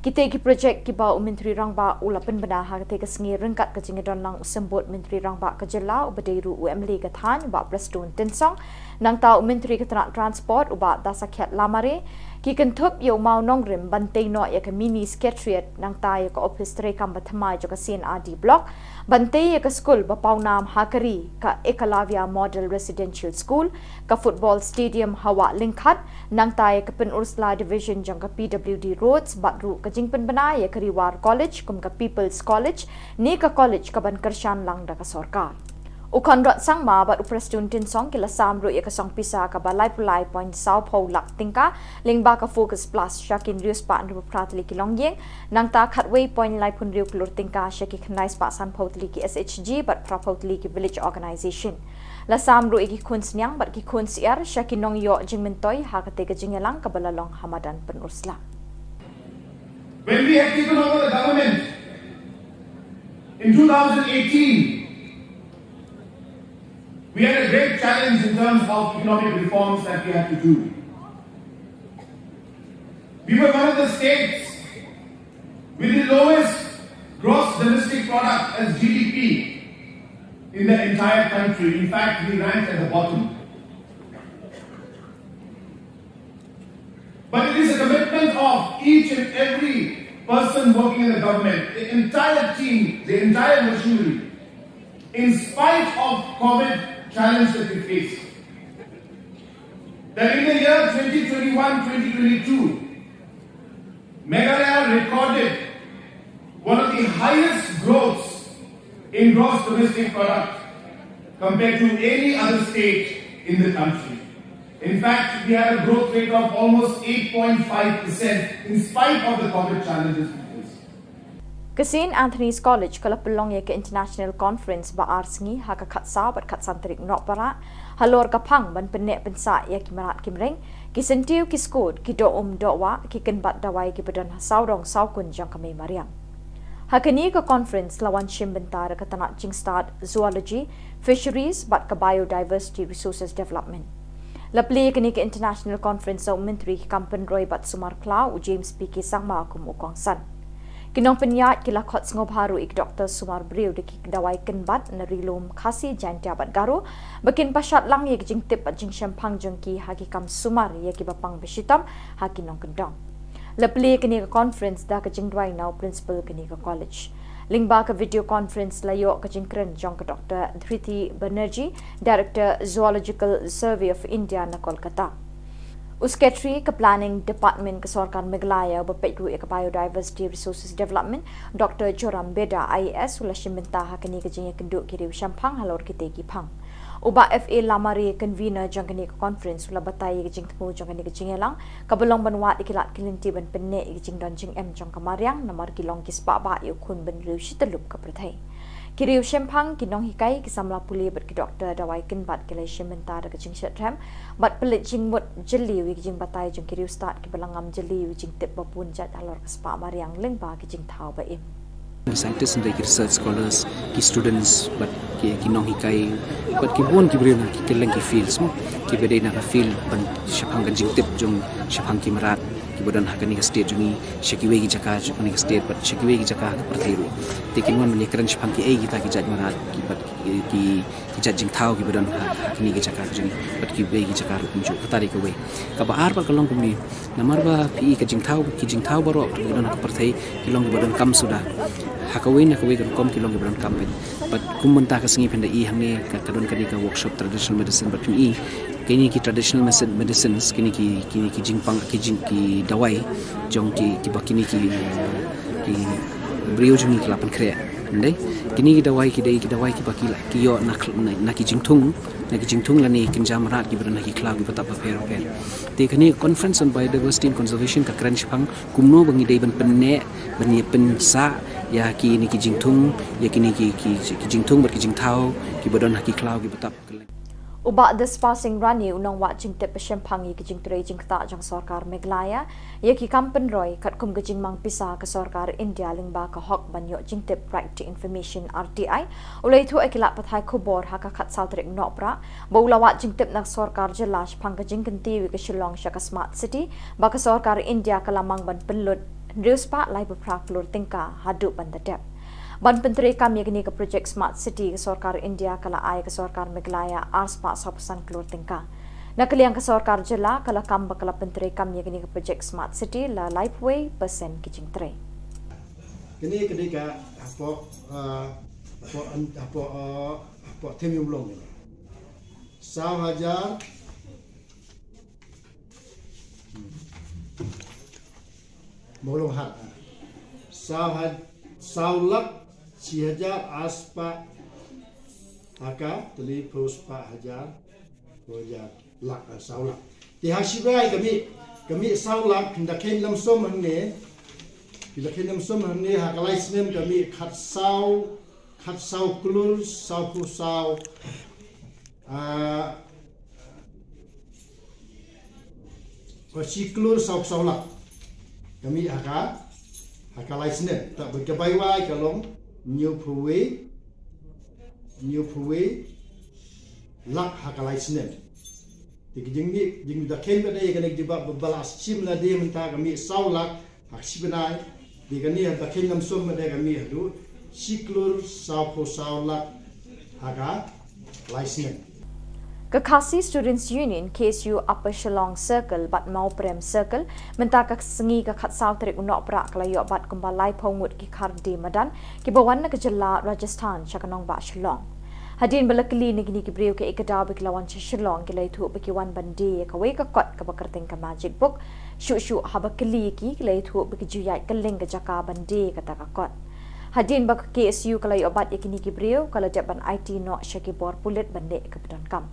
Kitei ki project kiba u Myntri Rangbah u la pynbna ha katei ka sngi ryngkat ka jingïadon lang u Symbud Myntri Rangbah ka jylla uba dei ruh u M L A ka thaiñ, Bah Prestone Tynsong, nangta u Myntri ka tnat Transport u Bah Dasakhiat Lamare, ki kynthup ïa u mawnongrim ban tei noh ïa ka mini secretariat nangta ïa ka ophis treikam ba thymmai jong ka C and R D Block, ban tei ïa ka skul ba pawnam ha ka ri, ka Ekalavya Model Residential School, ka football stadium ha Wah Lyngkhat, nangta ïa ka Pynursla Division jong ka P W D Roads, bad ruh ka jingpynbna ïa ka Ri War College kum ka People's College, ne ka college kaban kyrshan lang da ka sorkar. U Conrad Sangma bad u Prestone Tynsong ki la sam ruh ïa ka song pisa kaba laiphew lai point sawphew lak tyngka lyngba ka Focus Plus sha ki hynriew spah hynriewphew phra tylli ki longïing, nangta khatwei point laiphew hynriew klur tyngka sha ki khyndai spah sanphew tylli ki S H G bad phraphew tylli ki village organization. La sam ruh ïa ki khun sniang bad ki khun syiar sha ki nongïoh jingmyntoi ha katei ka jingïalang kaba la long ha madan Pynursla. When we had taken over the government in two thousand eighteen, we had a great challenge in terms of economic reforms that we had to do. We were one of the states with the lowest gross domestic product as G D P in the entire country. In fact, we ranked at the bottom. But it is a commitment of each and every person working in the government, the entire team, the entire machinery, in spite of COVID challenge that we face, that in the year twenty twenty-one, twenty twenty-two, Meghalaya recorded one of the highest growths in gross domestic product compared to any other state in the country. In fact, we had a growth rate of almost eight point five percent in spite of the COVID challenges we faced. Ka St Anthony's College ka la pynlong ïa ka International Conference ba ar sngi ha ka khatsaw bad khatsan tarik Nohprah halor ka phang ban pynneh pynsah ïa ki mrad ki mreng, ki syntiew ki skud, ki doh um doh wah, ki kynbat dawai kiba don ha sawdong sawkun jong ka mei mariang. Ha kane ka conference la wan shim bynta da ka tnat jingstad Zoology, Fisheries bad ka Biodiversity Resources Development. La plie ïa kane ka International Conference da u Myntri ki kam pynroi bad sumar khlaw u James P K Sangma kum u kongsan. Ki nongpynïaid ki la khot sngewbha ruh ïa ki doktor sumar briew da ki dawai kynbat na Ri-lum Khasi, Jaiñtia bad Garo ba kin pynshad lang ïa ki jingtip bad jingshemphang jong ki ha ki kam sumar ïa kiba pang ba shitom ha ki nongkyndong. La plie ïa kane ka conference da ka jingduwai na u principal kane ka college. Lyngba ka video conference la ïoh ka jingkren jong ka Doctor Dhriti Banerjee, Director Zoological Survey of India na Kolkata. U Secretary ka Planning Department ka Sorkar Meghalaya uba peit ruh ïa ka Biodiversity Resources Development, Doctor Joram Beda, I A S, u la shim bynta ha kane ka jingïakynduh ki riew shemphang halor kitei ki phang. U Bah F A Lamare, convener jong kane ka conference, u la batai ïa ka jingthmu jong kane ka jingïalang kaba long ban wad ïa ki lad ki lynti ban pynneh ïa ka jingdon jingem jong ka mariang namar ki long ki spah bah ïa u khun bynriew shi tyllup ka pyrthei. Ki riew shemphang, ki nonghikai, ki samla pule bad ki doktor dawai kynbat ki la ïashim bynta da ka jingshitrhem bad pynleit jingmut jylliew ïa ki jingbatai jong ki riewstad kiba la ngam jylliew ïa ki jingtip ba bun jait halor ka spah mariang lyngba ki jingthaw ba im. Ki scientist, ki research scholars, ki students bad ki, ki nonghikai bad ki bun ki briew na ki kylleng ki fields mo, kiba dei na ka field ban shaphang ka jingtip jong shaphang ki mrad kiba don ha kane ka state jong ngi, sha kiwei ki jaka jong kane ka state bad sha kiwei ki jaka ha ka pyrthei ruh. Te kin wan ban ïakren shaphang kiei kita ki jait mrad ki bad ki, ki, ki jait jingthaw kiba don ha, ha kine ki jaka ka jong ngi bad kiwei ki jaka ruh kumjuh. Kata dei kawei. Kaba ar pat ka long kumne, namar ba phi i ka jingthaw, ki jingthaw baroh kiba don ha ka pyrthei ki long kiba donkam suda. Ha kawei na kawei ka rukom ki long kiba donkam pyn. Bad kum mynta ka sngi phin da i hangne ka, ka don kane ka workshop traditional medicine bad phin i kine ki traditional medicine, medicines, kine ki, kine ki jingpang, ki jing, ki dawai jong ki, kiba kine ki, ki briew jong ngi ki la pynkhreh. Ym dei? Kine ki dawai ki dei ki dawai kiba ki la, ki ïoh na, na, na ki jingthung, na ki jingthung lane ki kynja mrad kiba don ha ki khlaw kiba tap bapher bapher. Te kane conference on biodiversity and conservation ka kren shaphang kumno ba ngi dei ban pynneh, ban ïa pynsah ïa kine ki jingthung, ïa kine ki, ki, ki jingthung bad ki jingthaw kiba don ha ki khlaw kiba tap. U Bah Dispar Singh Rani, u nongwad jingtip ba shemphang ïa ki jingtrei jingktah jong Sorkar Meghalaya ïa ki kam pynroi katkum ka jingmang pisa ka Sorkar India lyngba ka hok ban ïoh jingtip, Right to Information, R T I, u la ïathuh ïa ki lad pathai khubor ha ka khatsaw tarik Nohprah ba u la wad jingtip na ka Sorkar Jylla shaphang ka jingkyntiew ïa ka Shillong sha ka Smart City ba ka Sorkar India ka la mang ban pynlut hynriew spah laiphew phra klur tyngka haduh ban da dep. Ban pyntreikam ïa kane ka projek Smart City, ka Sorkar India ka la ai ïa ka Sorkar Meghalaya ar spah sawphew san klur tyngka. Na ka liang ka Sorkar Jylla ka la kam ba ka la pyntreikam ïa kane ka projek Smart City la laiphew wei percent ki jingtrei. Kane ka dei ka hapoh, ah, hapoh, hapoh, ah, hapoh Them Ïew Mawlong kane. Saw hajar Mawlong Hat. Saw had, saw lak shi hajar ar spah ha ka, tylli phew spah hajar, phew hajar lak, ah, saw lak. Te ha shi bnai ka mih, ka mih saw lak, phin da kheiñ lamsum hangne, phin da kheiñ lamsum hangne ha ka lai snem ka mih khatsaw, khatsaw klur, sawphew saw, ah, Ka shi klur sawphew saw lak. Ka mih ha ka, ha ka lai snem. Te bad kaba wai ka long hynñiewphew wei, hynñiewphew wei lak ha ka lai snem. Te ka jingmih, jingmih da kheiñ ba dei kane ka jubab ba la shim lade mynta ka mih saw lak ha ka shi bnai. Te kane ha da kheiñ lamsum ba dei ka mih haduh shi klur sawphew saw lak ha ka lai snem. Ka Khasi Students Union, K S U Upper Shillong Circle bad Mawprem Circle, mynta ka sngi ka khatsaw tarik u Nohprah ka la ïoh bat kumba laiphew ngut ki khar die madan kiba wan na ka jylla Rajasthan sha ka nongbah Shillong. Hadien ba la kylli na kine ki briew kaei ka daw ba ki la wan sha Shillong, ki la ïathuh ba ki wan ban die ïa kawei ka kot kaba kyrteng ka Magic Book. Shuh shuh haba kylli ïa ki, ki la ïathuh ba ki ju ïaid kylleng ka jaka ban die ïa kata ka kot. Hadien ba ka K S U ka la ïoh bat ïa kine ki briew, ka la dep ban aiti noh sha ki bor pulit ban leh kaba donkam.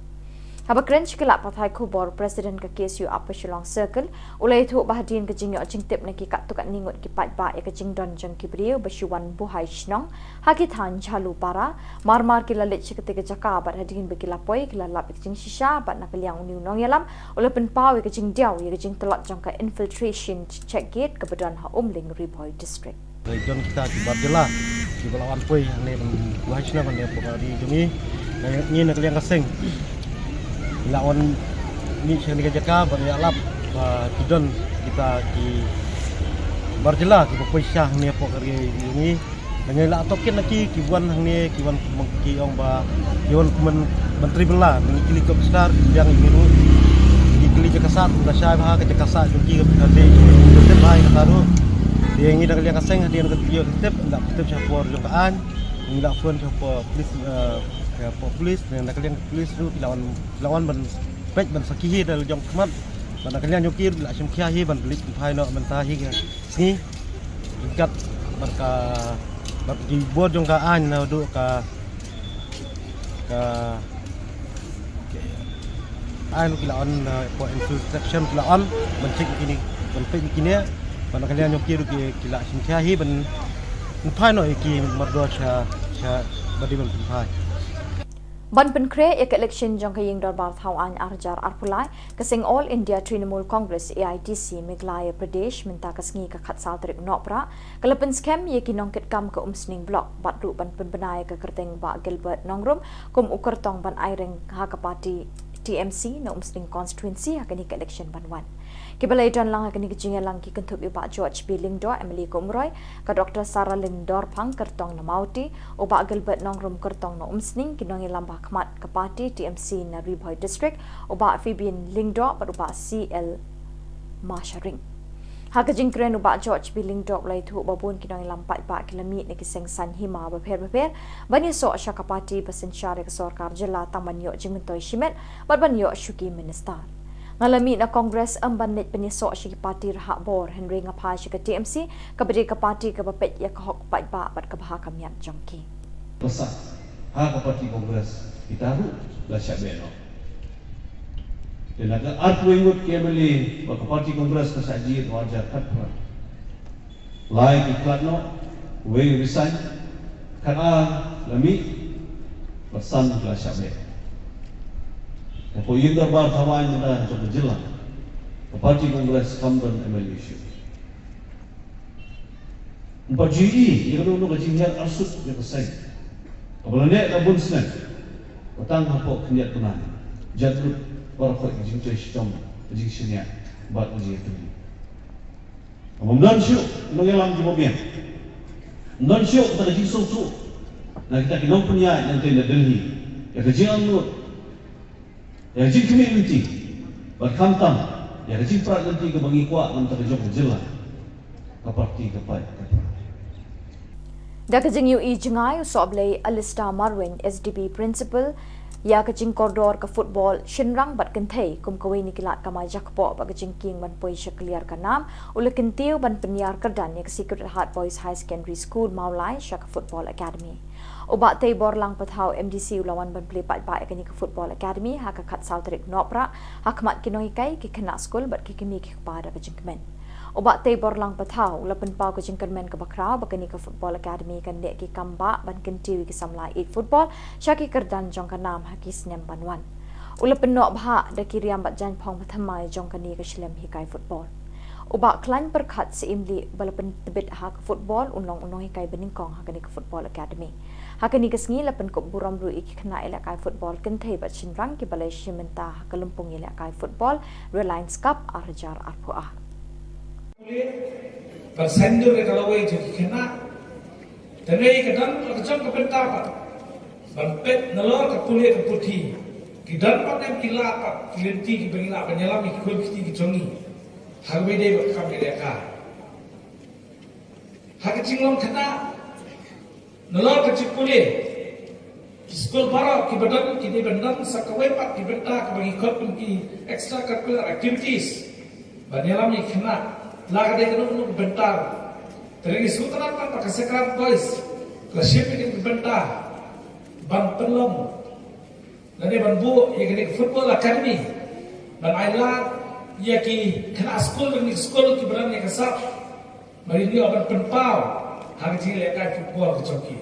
Haba kren sha ki lad pathai khubor, President ka K S U Upper Shillong Circle u la ïathuh ba hadien ka jingïoh jingtip na ki katto katne ngut ki paidbah ïa ka jingdon jong ki briew ba shu wan buhai shnong ha ki thaiñ Jhalupara, mar mar ki la leit sha katei ka jaka bad hadien ba ki la poi ki la lap ïa ka jingshisha bad na ka liang une u nongïalam u la pynpaw ïa ka jingdiaw ïa ka jingtlot jong ka infiltration check gate kaba don ha Umling, Ri Bhoi District. Don kita ki bar jylla kiba la wan poi hangne ban buhai shnong hangne hapoh ka ri jong ngi. Ngi na ka liang ka seng ngi la wan mih sha kane ka jaka ban ïalap ba ki don kita ki bar jylla kiba poi sha hangne hapoh ka ri jong ngi. Ngi la tohkit na ki, ki wan hangne, ki wan, ki ong ba ki wan kumne ban trei bylla, ngi kylli top star, ki biang ïa ngi ruh. Ngi kylli jaka sah, la shai bha ka jaka sah jong ki, ka dei tip bha ïa kata ruh. Te ngi na ka liang ka seng hadien ka tip, la tip sha por jong ka aiñ. Ngi la phone sha por police, eh, sha por police, na ka liang police ruh ki la wan, ki la wan ban peit ban sakhi hi da la jong khmat. Bad na ka liang jong ki ruh la shim khia hi ban pynleit pynphai noh mynta hi ka sngi. Ryngkat bad ka, bad ki bor jong ka aiñ naduh ka, ka aiñ ki la on, uh, for infiltration ki la on ban check ïa kine, ban peit ïa kine. Bad na ka liang jong ki ruh ki, ki la shim khia hi ban pynphai noh ïa ki mardor sha, sha ba dei ban pynphai. Ban pynkhreh ïa ka election jong ka Ïing Dorbar Thaw Aiñ ar hajar arphew lai, ka seng All India Trinamool Congress, A I T C, Meghalaya Pradesh, mynta ka sngi ka khatsaw tarik Nohprah ka la pynskhem ïa ki nongkitkam ka Umsning Block bad ruh ban pynbna ïa ka kyrteng Bah Gilbert Nongrum kum u kyrtong ban aireng ha ka party T M C na Umsning Constituency ha kane ka election ban wan. Kiba la ïadon lang ha kane ka jingïalang ki kynthup ïa u Bah George B Lyngdoh, M L A ka Umroi, ka Doctor Saralin Dorphang, kyrtong na Mawti, u Bah Gilbert Nongrum, kyrtong na Umsning, ki nongïalam ba ha khmat ka party T M C na Ri Bhoi District, u Bah Fabian Lyngdoh bad u Bah C L Masharing. Ha ka jingkren u Bah George B Lyngdoh u la ïathuh ba bun ki nongïalam paidbah ki la mih na ki seng saiñ hima bapher bapher ban ïasoh sha ka party ba synshar ïa ka sorkar jylla tang ban ïoh jingmyntoi shimet bad ban ïoh shuki minister. Nga la mih na Congress ym ban leit pynïasoh sha ki party rhah bor, hynrei nga phai sha ka T M C kaba dei ka party kaba peit ïa ka hok paidbah bad kaba ha ka miat jong ki. Pasa ha ka party Congress kita ruh la shah beh noh. Te na ka arphew ngut ki M L A ba ka party Congress ka shah jied ha u arhajar khatphra. Lai ki khlad noh, wei u resign, khatar la mih, bad san ki la shah beh. Hapoh Ïing Dorbar Thaw Aiñ mynta jong ka jylla, ka party Congress kam don M L A shuh. Ym pat ju ïohi ïa kano kano ka jinghiar arsut ïa ka seng kaba la neh la bun snem, ba tang hapoh khyndiat bnai jan lut baroh ka jingtrei shitom, ka jingshaniah bad ka jingïatylli. Ym don shuh nongïalam kiba biang. Ym don shuh kata ka jingsngewthuh na kita ki nongpynïaid na Delhi ïa ka jingangnud, ïa ka jingkhmih lynti, bad khamtam ïa ka jingprat lynti kaba ngi kwah na bynta ka jong ka jylla. Ka party ka paid ka paid. Da ka jingïohi jngai, u Sohblei Alistair Marwein, S D B Principal ïa ka jingkordor ka football shynrang bad kynthei kum kawei na ki lad kamai jakpoh bad ka jingkieng ban poi sha kliar ka nam, u la kyntiew ban pynïar kyrdan ïa ka Sacred Heart Boys Higher Secondary School Mawlai sha ka Football Academy. U Bah Teiborlang Pathaw, M D C, u la wan ban plie paidbah ïa kane ka Football Academy ha ka khatsaw tarik Nohprah ha khmat ki nonghikai, ki khynnah skul bad ki kmie ki kpa da ka jingkmen. U Bah Teiborlang Pathaw u la pynpaw ka jingkyrmen kaba khraw ba kane ka Football Academy kan leh ki kam bah ban kyntiew ïa ki samla ïeit football sha ki kyrdan jong ka nam ha ki snem ban wan. U la pynnoh bha da ki riam bad jaiñphong bathymmai jong kane ka shlem hikai football. U Bah Khlaiñ Pyrkhat Syiemlieh, ba la pyntbit ha ka football, un long u nonghikai banyngkong ha kane ka Football Academy. Ha kane ka sngi la pynkup burom ruh ïa ki khynnah ïalehkai football kynthei bad shynrang kiba la ïashim bynta ha ka lympung ïalehkai football Reliance Cup ar hajar arphew ar. Ban sngewthuh ïa ka lawei jong ki khynnah. Te ngi ka dang ka jong ka bynta ban peit nalor ka pule ka puthi. Ki don pat em ki lad pat ki lynti kiba ngi lah ban ïalam ïa ki khun ki kti ki jong ngi. Ha kaba ïadei bad ka kam ïalehkai. Ha ka jinglong khynnah, nalor ka jingpule, ki skul baroh kiba don ki dei ban don sa kawei pat ki bynta kaba ngi khot kum ki extracurricular activities ban ïalam ïa ki khynnah. La ka dei kano kano ka bynta, te ngi sngewtynnat pat ba ka Sacred Boys ka shim ïa kane ka bynta ban pynlong lane ban buh ïa kane ka football academy ban ai lad ïa ki khynnah skul, kine ki skul kiba don ïa ka sap ba ïoh ban pynpaw ha ka jingïalehkai football ka jong ki.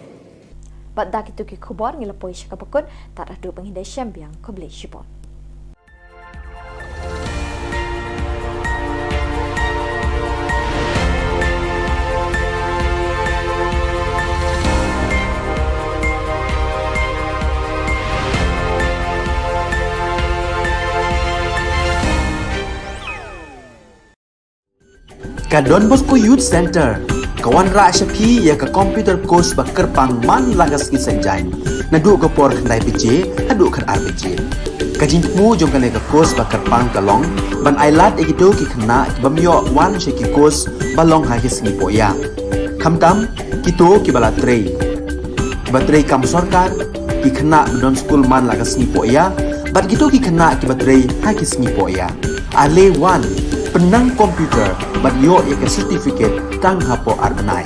Bad da kito ki khubor ngi la poi sha kaba kut, tad haduh ba ngin ïashem biang, khublei shibun. Ka Don Bosco Youth Centre ka wanrah sha phi ïa ka computer course ba kyrpang man la ka sngi Saitjaiñ, naduh ka por khyndai baje haduh khatar baje. Ka jingthmu jong kane ka course ba kyrpang ka long ban ai lad ïa kito ki khynnah ki bym ïoh wan sha ki course ba long ha ki sngi pohïa, khamtam kito kiba la trei, kiba trei kam sorkar, ki khynnah ba don skul man la ka sngi pohïa, bad kito ki khynnah kiba trei ha ki sngi pohïa. Ale wan, pynnang computer bad ïoh ïa ka certificate tang hapoh ar bnai.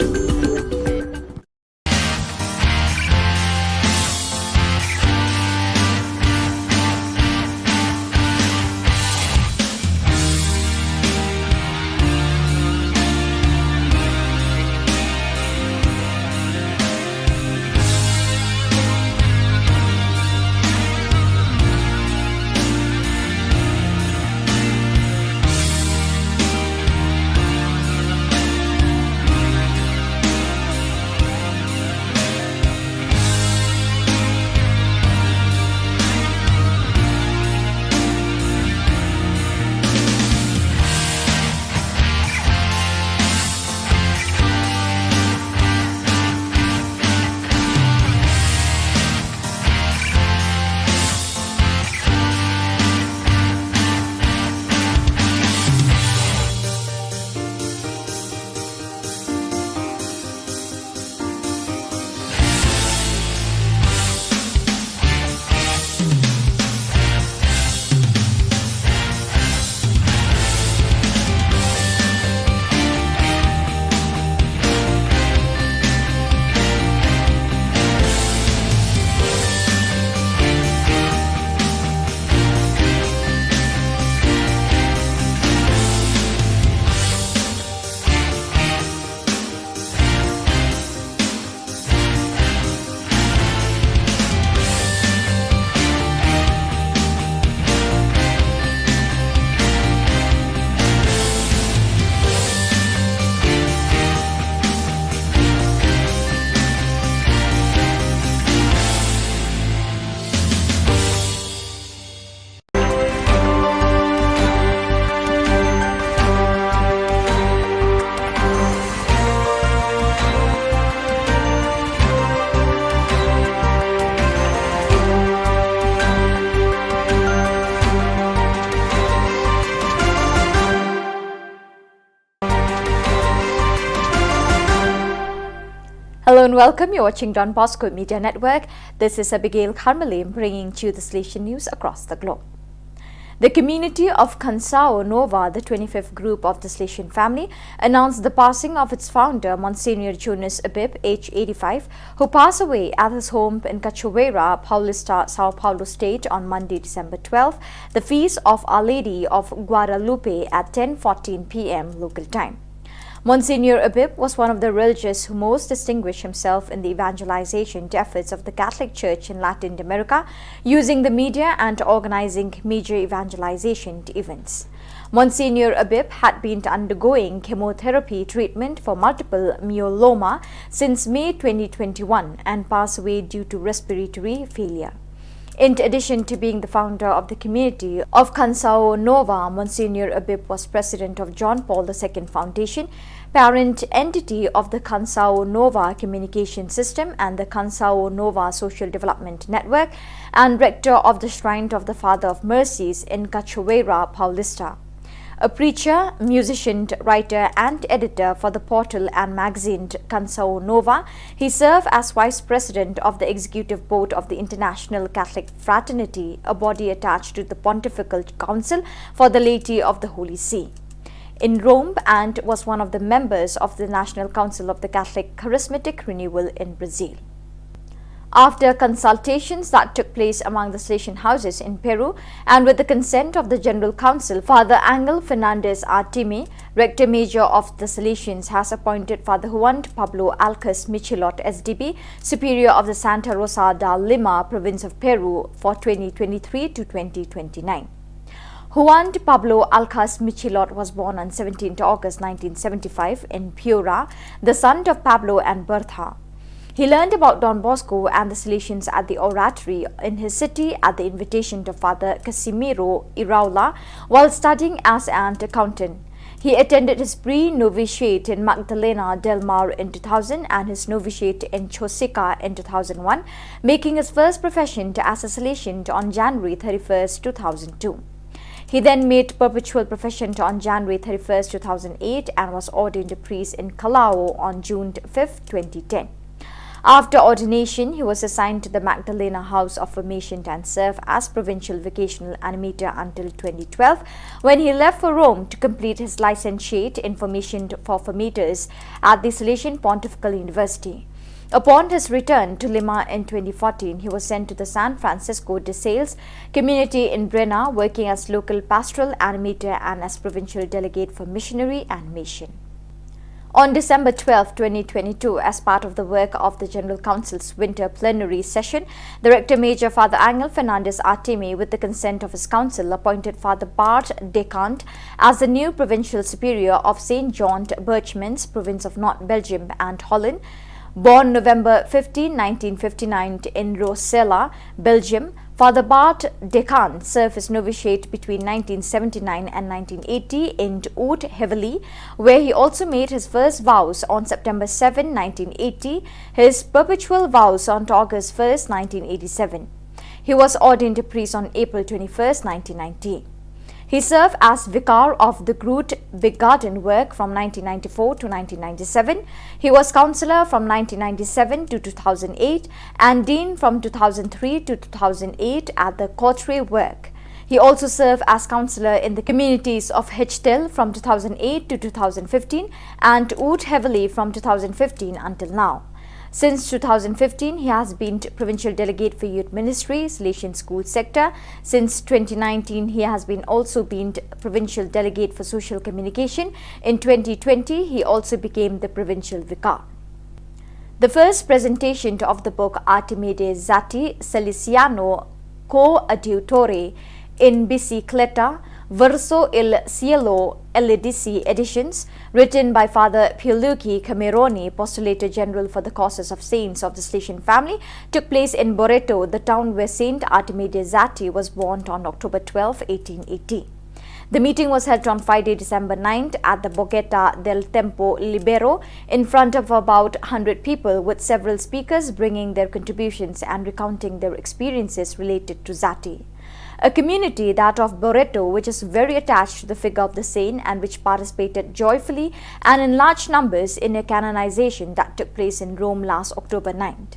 Hello and welcome. You're watching Don Bosco Media Network. This is Abigail Kharmalim bringing to you the Salesian news across the globe. The community of Khansao Nova, the twenty-fifth group of the Salesian family, announced the passing of its founder, Monsignor Jonas Abib, age eighty-five, who passed away at his home in Cachoeira, Paulista, São Paulo State on Monday, December twelfth, the feast of Our Lady of Guadalupe at ten fourteen P M local time. Monsignor Abib was one of the religious who most distinguished himself in the evangelization efforts of the Catholic Church in Latin America, using the media and organizing major evangelization events. Monsignor Abib had been undergoing chemotherapy treatment for multiple myeloma since May twenty twenty-one and passed away due to respiratory failure. In addition to being the founder of the community of Khansao Nova, Monsignor Abib was president of John Paul the Second Foundation, parent entity of the Kansao Nova Communication System and the Kansao Nova Social Development Network, and rector of the Shrine of the Father of Mercies in Cachoeira Paulista. A preacher, musician, writer, and editor for the portal and magazine Kansao Nova, he served as vice president of the executive board of the International Catholic Fraternity, a body attached to the Pontifical Council for the Laity of the Holy See in Rome, and was one of the members of the National Council of the Catholic Charismatic Renewal in Brazil. After consultations that took place among the Salesian houses in Peru and with the consent of the General Council, Father Angel Fernandez Artime, Rector Major of the Salesians, has appointed Father Juan Pablo Alcas Michilot, S D B, Superior of the Santa Rosa de Lima, Province of Peru, for twenty twenty-three to twenty twenty-nine. Juan Pablo Alcas Michilot was born on seventeenth August nineteen seventy-five in Piura, the son of Pablo and Bertha. He learned about Don Bosco and the Salesians at the Oratory in his city at the invitation of Father Casimiro Iraola while studying as an accountant. He attended his pre-novitiate in Magdalena del Mar in two thousand and his novitiate in Chosica in two thousand one, making his first profession as a Salesian on January thirty-first, two thousand two. He then made perpetual profession on January thirty-first, two thousand eight, and was ordained a priest in Callao on June fifth, twenty ten. After ordination, he was assigned to the Magdalena House of Formation and served as provincial vocational animator until twenty twelve, when he left for Rome to complete his licentiate in formation for formators at the Salesian Pontifical University. Upon his return to Lima in twenty fourteen, he was sent to the San Francisco de Sales community in Brena, working as local pastoral animator and as provincial delegate for missionary animation. On December twelfth, twenty twenty-two, as part of the work of the General Council's winter plenary session, the Rector Major, Father Angel Fernandez Artime, with the consent of his council, appointed Father Bart Decant as the new Provincial Superior of Saint John Birchmans, Province of North Belgium and Holland. Born November fifteenth, nineteen fifty-nine, in Rossella, Belgium, Father Bart Decant served his novitiate between nineteen seventy-nine and nineteen eighty in Oud-Heverlee, where he also made his first vows on September seventh, nineteen eighty, his perpetual vows on August first, nineteen eighty-seven. He was ordained a priest on April twenty-first, nineteen ninety. He served as vicar of the Groot Begaardenwerk from nineteen ninety-four to nineteen ninety-seven. He was councillor from nineteen ninety-seven to two thousand eight and dean from two thousand three to two thousand eight at the Kothree Werk. He also served as councillor in the communities of Hejdel from two thousand eight to two thousand fifteen and Oud-Heverlee from two thousand fifteen until now. Since two thousand fifteen, he has been provincial delegate for youth ministry, Salesian school sector. Since twenty nineteen, he has been also been provincial delegate for social communication. In twenty twenty, he also became the provincial vicar. The first presentation of the book Artime de Zati Salesiano Coadiutore in Bicicleta, Verso il Cielo, L A D C editions, written by Father Pierluigi Cameroni, Postulator General for the Causes of Saints of the Salesian Family, took place in Barreto, the town where Saint Artime de Zati was born on October twelfth, eighteen eighty. The meeting was held on Friday, December ninth, at the Borgetta del Tempo Libero, in front of about hundred people, with several speakers bringing their contributions and recounting their experiences related to Zati. A community, that of Barreto, which is very attached to the figure of the saint and which participated joyfully and in large numbers in a canonization that took place in Rome last October ninth.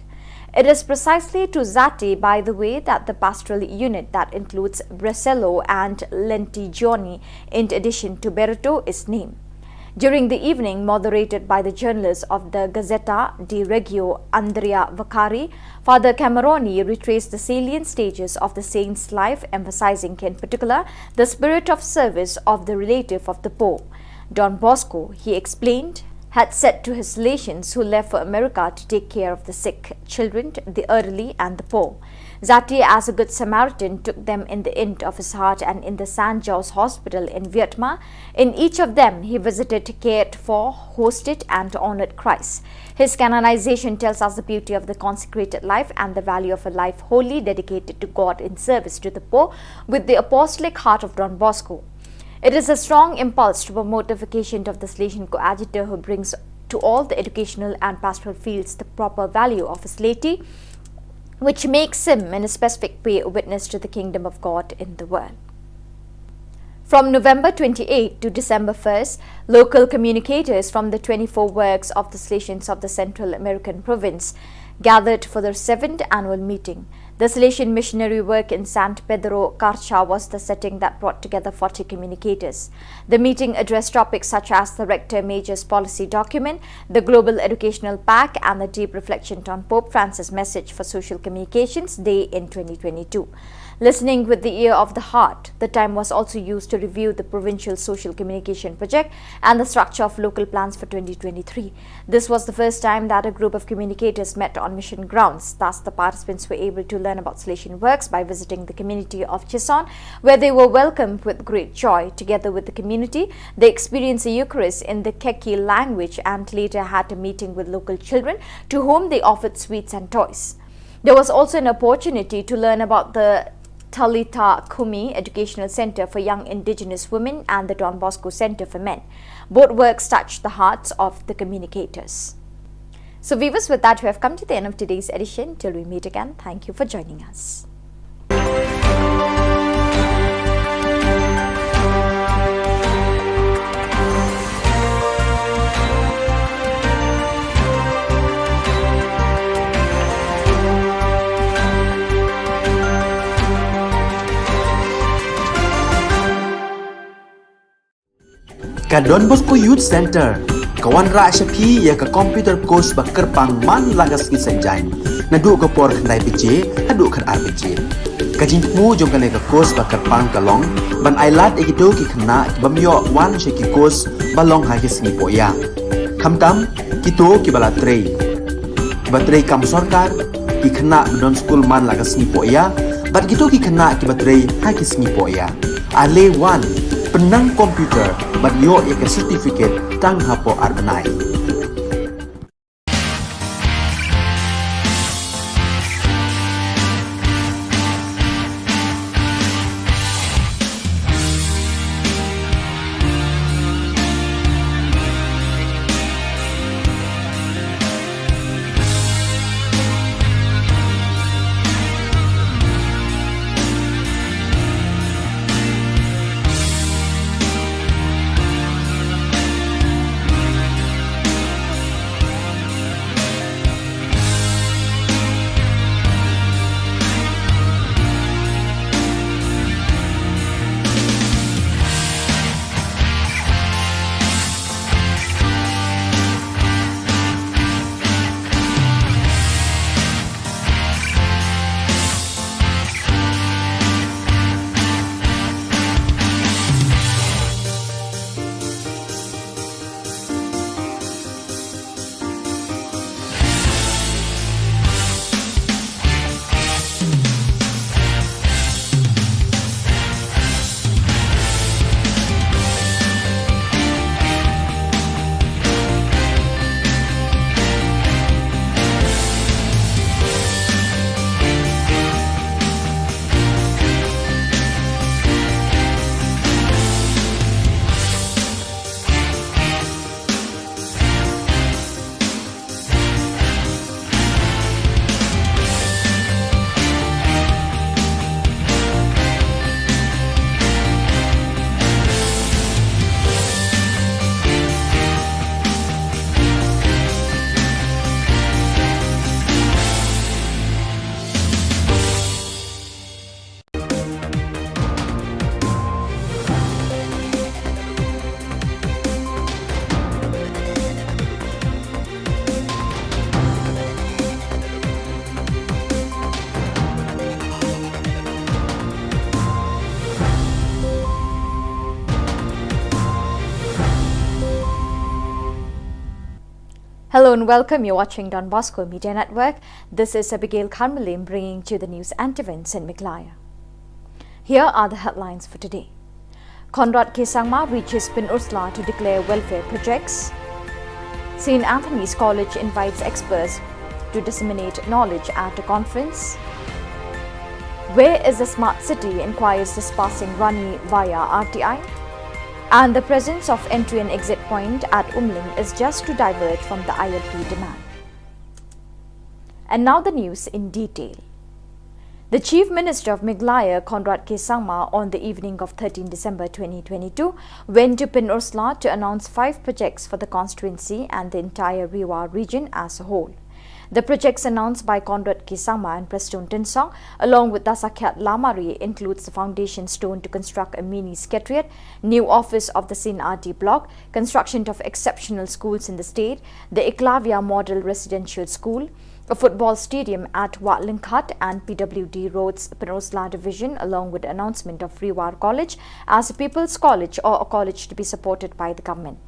It is precisely to Zati, by the way, that the pastoral unit that includes Bresello and Lentigioni, in addition to Barreto, is named. During the evening, moderated by the journalist of the Gazzetta di Reggio, Andrea Vaccari, Father Cameroni retraced the salient stages of the saint's life, emphasizing in particular the spirit of service of the relative of the poor. Don Bosco, he explained, had said to his Salesians who left for America to take care of the sick, children, the elderly, and the poor. Zati, as a good Samaritan, took them in the inn of his heart and in the Saint John's Hospital in Vietnam. In each of them, he visited, cared for, hosted, and honored Christ. His canonization tells us the beauty of the consecrated life and the value of a life wholly dedicated to God in service to the poor, with the apostolic heart of Don Bosco. It is a strong impulse to promote the vocation of the Salesian coadjutor, who brings to all the educational and pastoral fields the proper value of his laity, which makes him in a specific way a witness to the kingdom of God in the world. From November twenty-eighth to December first, local communicators from the twenty-four works of the Salesians of the Central American province gathered for their seventh annual meeting. The Salesian missionary work in San Pedro Carcha was the setting that brought together forty communicators. The meeting addressed topics such as the Rector Major's policy document, the Global Educational Pact, and the deep reflection on Pope Francis' message for Social Communications Day in twenty twenty-two. Listening with the ear of the heart, the time was also used to review the provincial social communication project and the structure of local plans for twenty twenty-three. This was the first time that a group of communicators met on mission grounds. Thus, the participants were able to learn about Salesian works by visiting the community of Chison, where they were welcomed with great joy. Together with the community, they experienced the Eucharist in the Keki language and later had a meeting with local children, to whom they offered sweets and toys. There was also an opportunity to learn about the Talitha Kumi Educational Center for Young Indigenous Women and the Don Bosco Center for Men. Both works touched the hearts of the communicators. So, viewers, with that, we have come to the end of today's edition. Till we meet again, thank you for joining us. Ka Don Bosco Youth Center ka wanrah sha phi ïa ka computer course ba kyrpang man la ka sngi Saitjaiñ, naduh ka por khyndai baje haduh khatar baje. Ka jingthmu jong kane ka course ba kyrpang ka long ban ailad ïa kito ki khynnah ki bym ïoh wan sha ki course ba long ha ki sngi pohïa. Khamtam kito kiba la trei, kiba trei kam sorkar, ki khynnah ba don skul man la ka sngi pohïa, bad kito ki khynnah kiba trei ha ki sngi pohïa. Ale wan, pynnang computer bad ïoh ïa ka certificate tang hapoh ar bnai. Hello and welcome. You're watching Don Bosco Media Network. This is Abigail Kharmalim bringing to you the news and events in Meghalaya. Here are the headlines for today. Conrad K Sangma reaches Pyn Ursula to declare welfare projects. Saint Anthony's College invites experts to disseminate knowledge at a conference. Where is the smart city? Inquires Dispassing Rani via R T I. And the presence of entry and exit point at Umling is just to divert from the I L P demand. And now the news in detail. The Chief Minister of Meghalaya, Conrad K Sangma, on the evening of thirteenth December twenty twenty-two, went to Pynursla to announce five projects for the constituency and the entire Ri War region as a whole. The projects announced by Conrad K Sangma and Prestone Tynsong, along with Dasakhiat Lamare, includes the foundation stone to construct a mini secretariat, new office of the C and R D block, construction of exceptional schools in the state, the Eklavya Model Residential School, a football stadium at Wah Lyngkhat and P W D Roads Pynursla Division, along with the announcement of Ri War College as a People's College or a college to be supported by the government.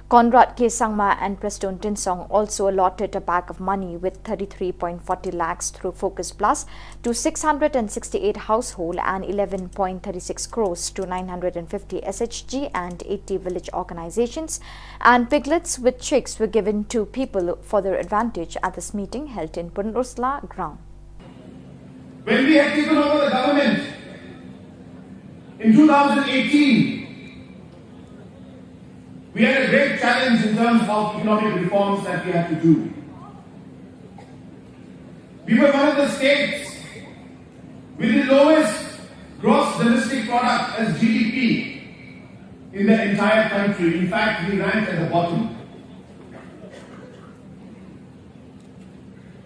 Conrad K Sangma and Prestone Tynsong also allotted a bag of money with thirty-three point forty lakhs through Focus Plus to six hundred and sixty-eight household and eleven point thirty-six crores to nine hundred and fifty S H G and eighty village organizations, and piglets with chicks were given to people for their advantage at this meeting held in Pynursla ground. When we had taken over the government in two thousand eighteen, we had a great challenge in terms of economic reforms that we had to do. We were one of the states with the lowest gross domestic product as G D P in the entire country. In fact, we ranked at the bottom.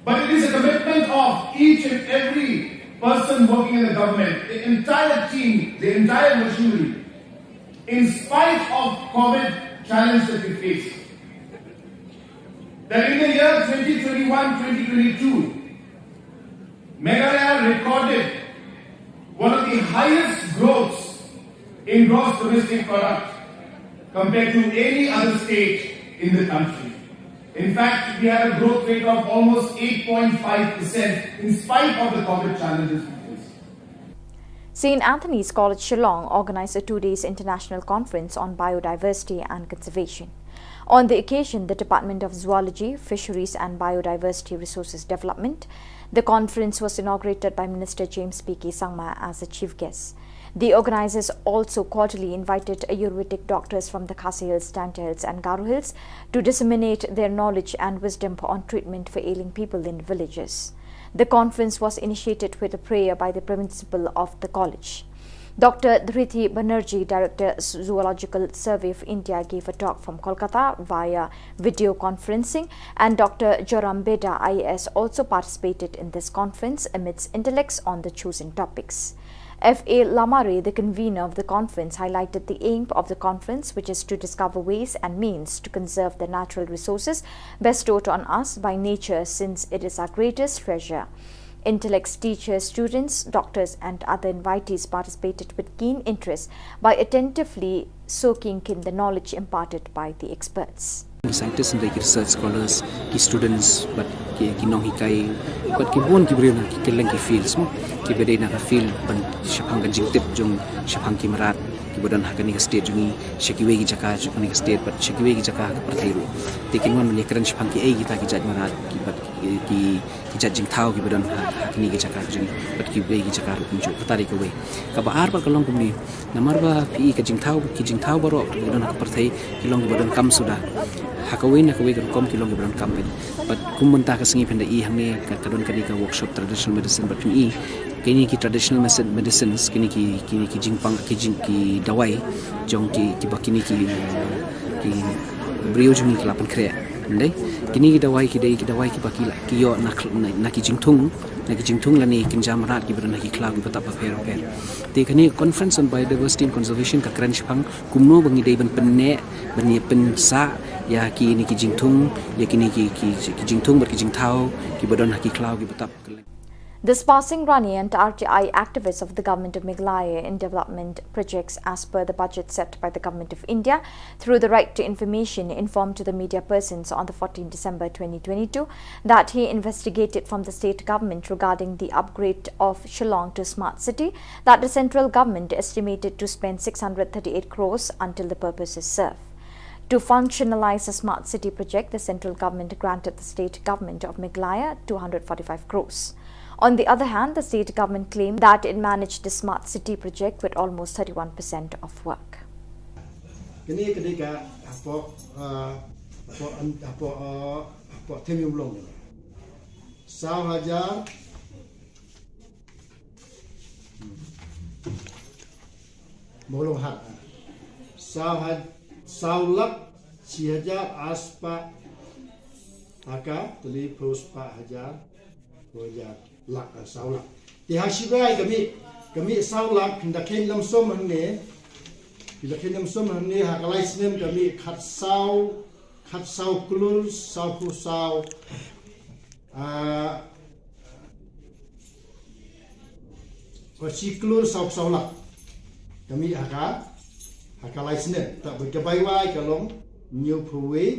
But it is a commitment of each and every person working in the government, the entire team, the entire machinery, in spite of COVID challenge that we face, that in the year twenty twenty-one, twenty twenty-two, Meghalaya recorded one of the highest growths in gross domestic product compared to any other state in the country. In fact, we had a growth rate of almost eight point five percent in spite of the COVID challenges we faced. Saint Anthony's College Shillong organized a two days international conference on biodiversity and conservation. On the occasion, the Department of Zoology, Fisheries and Biodiversity Resources Development, the conference was inaugurated by Minister James P K Sangma as the chief guest. The organizers also cordially invited Ayurvedic doctors from the Khasi Hills, Jaintia Hills and Garo Hills to disseminate their knowledge and wisdom on treatment for ailing people in villages. The conference was initiated with a prayer by the principal of the college. Doctor Dhriti Banerjee, Director, Zoological Survey of India, gave a talk from Kolkata via video conferencing, and Doctor Joram Beda, I A S, also participated in this conference amidst intellects on the chosen topics. F A Lamare, the convener of the conference, highlighted the aim of the conference, which is to discover ways and means to conserve the natural resources bestowed on us by nature, since it is our greatest treasure. Intellects, teachers, students, doctors, and other invitees participated with keen interest by attentively soaking in the knowledge imparted by the experts. Ki scientists, ki research scholars, ki students, bad ki, ki nonghikai, bad ki bun ki briew na ki kylleng ki fields mo, kiba dei na ka field ban shaphang ka jingtip jong shaphang ki mrad kiba don ha kane ka state jong ngi, sha kiwei ki jaka jong kane ka state bad sha kiwei ki jaka ha ka pyrthei ruh. Te kin wan ban ïakren shaphang kiei kita ki jait mrad, ki bad ki, ki ki jait jingthaw kiba don ha, ha kine ki jaka ki jong ngi bad kiwei ki jaka ruh kumjuh. Kata dei kawei. Kaba ar pat ka long kumne, namar ba phi i ka jingthaw, ki jingthaw baroh kiba don ha ka pyrthei ki long kiba donkam suda. Ha kawei na kawei ka rukom ki long kiba donkam pyn. Bad kum mynta ka sngi phin da i hangne ka, ka don kane ka workshop traditional medicine bad phin i kine ki traditional medicine, medicines, kine ki, kine ki jingpang, ki jing, ki dawai jong ki, kiba kine ki, eh, ki briew jong ngi ki la pynkhreh. Ym dei, kine ki dawai ki dei ki dawai kiba ki la, ki ïoh na khl-, na, na ki jingthung, na ki jingthung lane kynja mrad kiba don ha ki khlaw kiba tap bapher bapher. Te kane conference on biodiversity and conservation ka kren shaphang kumno ba ngi dei ban pynneh, ban ïa pynsah ïa kine ki jingthung, ïa kine ki, ki, ki jingthung bad ki jingthaw kiba don ha ki khlaw kiba tap. Dispersing Rani and R T I activists of the Government of Meghalaya in development projects as per the budget set by the Government of India through the Right to Information informed to the media persons on the fourteenth December twenty twenty-two that he investigated from the state government regarding the upgrade of Shillong to smart city that the central government estimated to spend six hundred thirty-eight crores until the purpose is served. To functionalize the smart city project, the central government granted the state government of Meghalaya two hundred forty-five crores. On the other hand, the state government claimed that it managed the smart city project with almost thirty-one percent of work. Kane ka dei ka hapoh, ah, hapoh, hapoh, ah, hapoh Themiumlong. Saw hajar, Mawlong hat. Saw ha-, saw lak shi hajar ar spah ha ka tylli phew spah hajar, phew hajar lak, ah, saw lak. Te ha shi bai ka mih, ka mih saw lak, phin da kheiñ lam sum hangne. Phin da kheiñ lam sum hangne ha ka lai snem ka mih khatsaw, khatsaw klur, saw phew saw. Ah, Ka shi klur saw saw lak. Ka mih ha ka, ha ka lai snem. Te bad ka bai wai ka long hynñiew phew wei,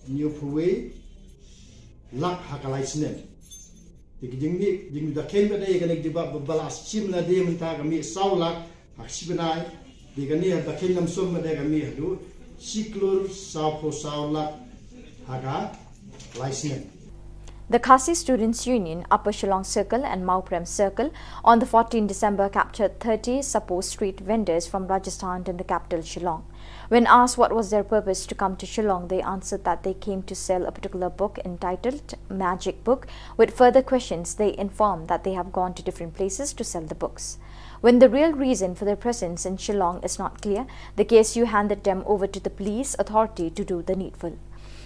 hynñiew phew wei lak ha ka lai snem. Te ka jingmih, jingmih da kheiñ ba dei kane ka jingba ba la shim lade mynta ka mih saw lak ha ka shi bnai. Te kane ha ka kheiñ lam sum ba dei ka mih haduh shi klur saw phew saw lak ha ka lai snem. The Khasi Students' Union, Upper Shillong Circle and Mawprem Circle, on the fourteenth December captured thirty supposed street vendors from Rajasthan in the capital Shillong. When asked what was their purpose to come to Shillong, they answered that they came to sell a particular book entitled Magic Book. With further questions, they informed that they have gone to different places to sell the books. When the real reason for their presence in Shillong is not clear, the K S U handed them over to the police authority to do the needful.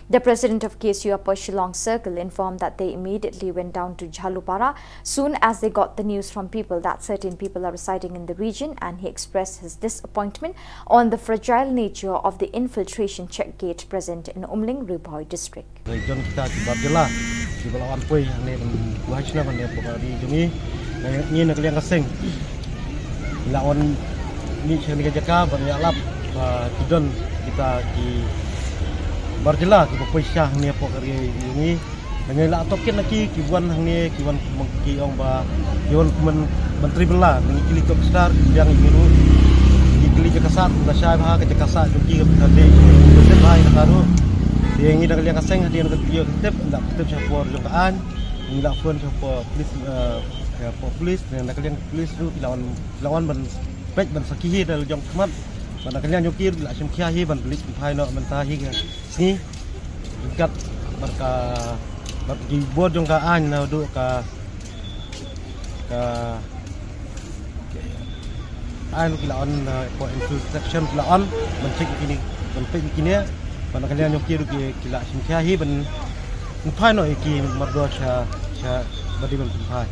The president of K S U Upper Shillong Circle informed that they immediately went down to Jhalupara soon as they got the news from people that certain people are residing in the region, and he expressed his disappointment on the fragile nature of the infiltration check gate present in Umling, Ri Bhoi district. Region kita ki bar jylla kiba la wan poi hangne ban buhai shnong hangne hapoh ka ri jong ngi. Ngi na ka liang ka seng la wan mih sha kane ka jaka ban ïa lap ba ki don kita ki bar jylla kiba poi sha hangne hapoh ka ri jong ngi. Ngi la tohkit na ki ki wan hangne ki wan ki ong ba ki wan ban ban tribal la ngi kylli ka star ki biang ngi ruh ngi kylli jaka sah da shai ba ka jaka sah jong ki ka dei ka dei ba ka ruh. Te ngi da ka liang ka seng hadien ka tip da tip sha por jong ka aiñ ngi la phone sha por police, eh, sha por police ne da ka liang police ruh ki la wan ki la wan ban peit ban sakhi hi da la jong khmat ban da ka liang jong ki ruh ki la shim khia hi ban pynleit pynphai noh mynta hi ka sngi. Kat bad ka bad ki bor jong ka aiñ naduh ka ka aiñ ki la on, eh, for infiltration ki la on ban check kine ban peit kine ban ka liang jong ki ruh ki la shim khia hi ban pynphai noh ïa ki mardor sha sha ba dei ban pynphai.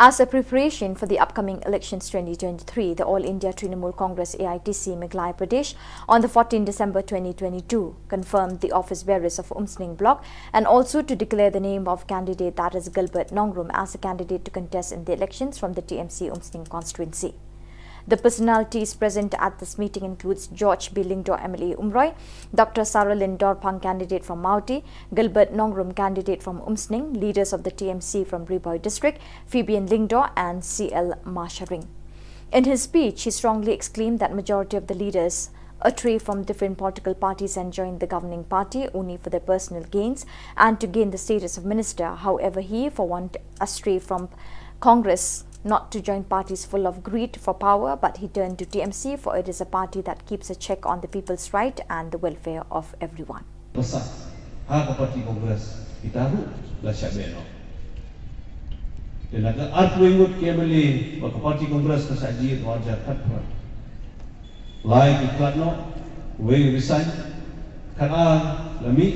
As a preparation for the upcoming elections twenty twenty-three, the All India Trinamool Congress A I T C Meghalaya Pradesh on the fourteenth December twenty twenty-two confirmed the office bearers of Umsning Block and also to declare the name of candidate, that is Gilbert Nongrum, as a candidate to contest in the elections from the T M C Umsning constituency. The personalities present at this meeting includes George B Lyngdoh, M L A Umroi, Doctor Saralin Dorphang, candidate from Mawti, Gilbert Nongrum, candidate from Umsning, leaders of the T M C from Ri Bhoi district, Fabian Lyngdoh and C L Masharing. In his speech, he strongly exclaimed that majority of the leaders astray from different political parties and joined the governing party only for their personal gains and to gain the status of minister. However, he, for one, astray from Congress not to join parties full of greed for power, but he turned to T M C, for it is a party that keeps a check on the people's right and the welfare of everyone. Ka sah ha ka party Congress kita ruh la shah beh noh. Te na ka arphew ngut ki M L A ba ka party Congress ka shah jied ha u arhajar khatphra. Lai ki khlad noh, wei u resign, khatar la mih,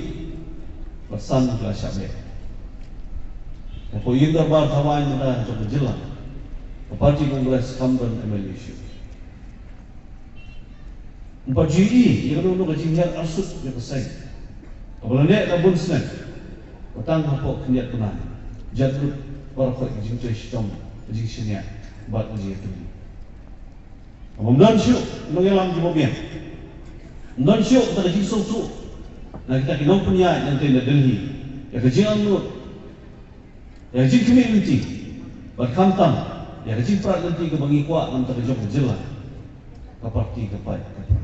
bad san ki la shah beh. Hapoh ïing dorbar thaw aiñ mynta jong ka jylla, ka party Congress kam don M L A shuh. Ym pat ju ïohi ïa kano kano ka jinghiar arsut ïa ka seng kaba la neh la bun snem, ba tang hapoh khyndiat bnai jan lut baroh ka jingtrei shitom, ka jingshaniah bad ka jingïatylli. Ym don shuh nongïalam kiba biang. Ym don shuh kata ka jingsngewthuh na kita ki nongpynïaid na ka Delhi ïa ka jingangnud, ïa ka jingkhmih lynti bad khamtam ïa ka jingprat lynti kaba ngi kwah na ka bynta ka jong ka jylla. Ka party ka paid ka paid.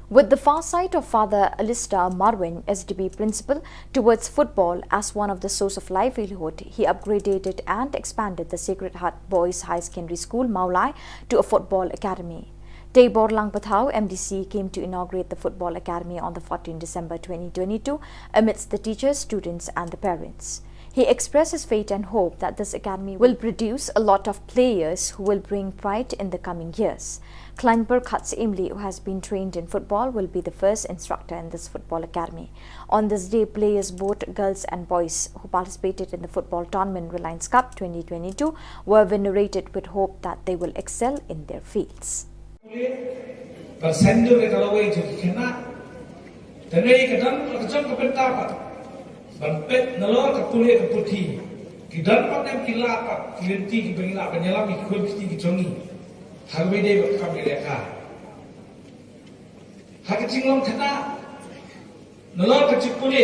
With the farsight of Father Alistair Marweiñ, S D B Principal, towards football as one of the source of livelihood, he upgraded and expanded the Sacred Heart Boys High Secondary School, Mawlai, to a football academy. Teibor Langpathau, M D C, came to inaugurate the Football Academy on the fourteenth December twenty twenty-two amidst the teachers, students, and the parents. He expressed his faith and hope that this academy will produce a lot of players who will bring pride in the coming years. Kleinberg Khatsimli, who has been trained in football, will be the first instructor in this football academy. On this day, players, both girls and boys, who participated in the football tournament Reliance Cup twenty twenty-two, were venerated with hope that they will excel in their fields. Ban send ïa ka lawei jong ki khynnah. Te ne ka don ka jong ka bynta pat ban peit nalor ka pule ka puthi. Ki don pat ne ki lah pat ki lynti kiba ngi lah ban ïalam ïa ki khun ki kti ki jong ngi. Ha kaba ïadei bad ka kam ïalehkai. Ha ka jinglong khynnah, nalor ka jingpule,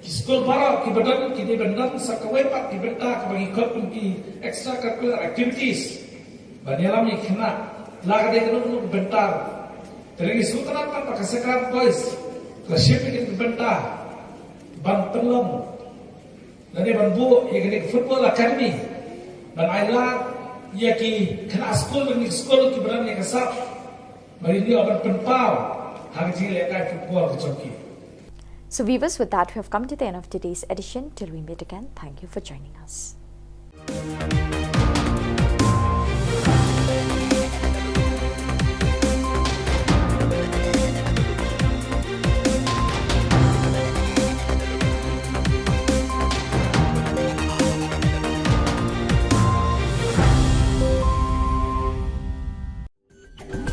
ki skul baroh kiba don ki dei ban don sa kawei pat ki bynta kaba ngi khot kum ki extracurricular activities ban ïalam ïa ki khynnah. La ka dei kano kano ka bynta. Te ngi sngewtynnat pat ba ka Sacred Boys ka la shim ïa kane ka bynta ban pynlong lane ban buh ïa kane ka football academy ban ailad ïa ki khynnah skul, kine ki skul kiba don ïa ka sap ba kin ïoh ban pynpaw ha ka jingïalehkai football ka jong ki. So viewers, with that, we have come to the end of today's edition. Till we meet again, thank you for joining us.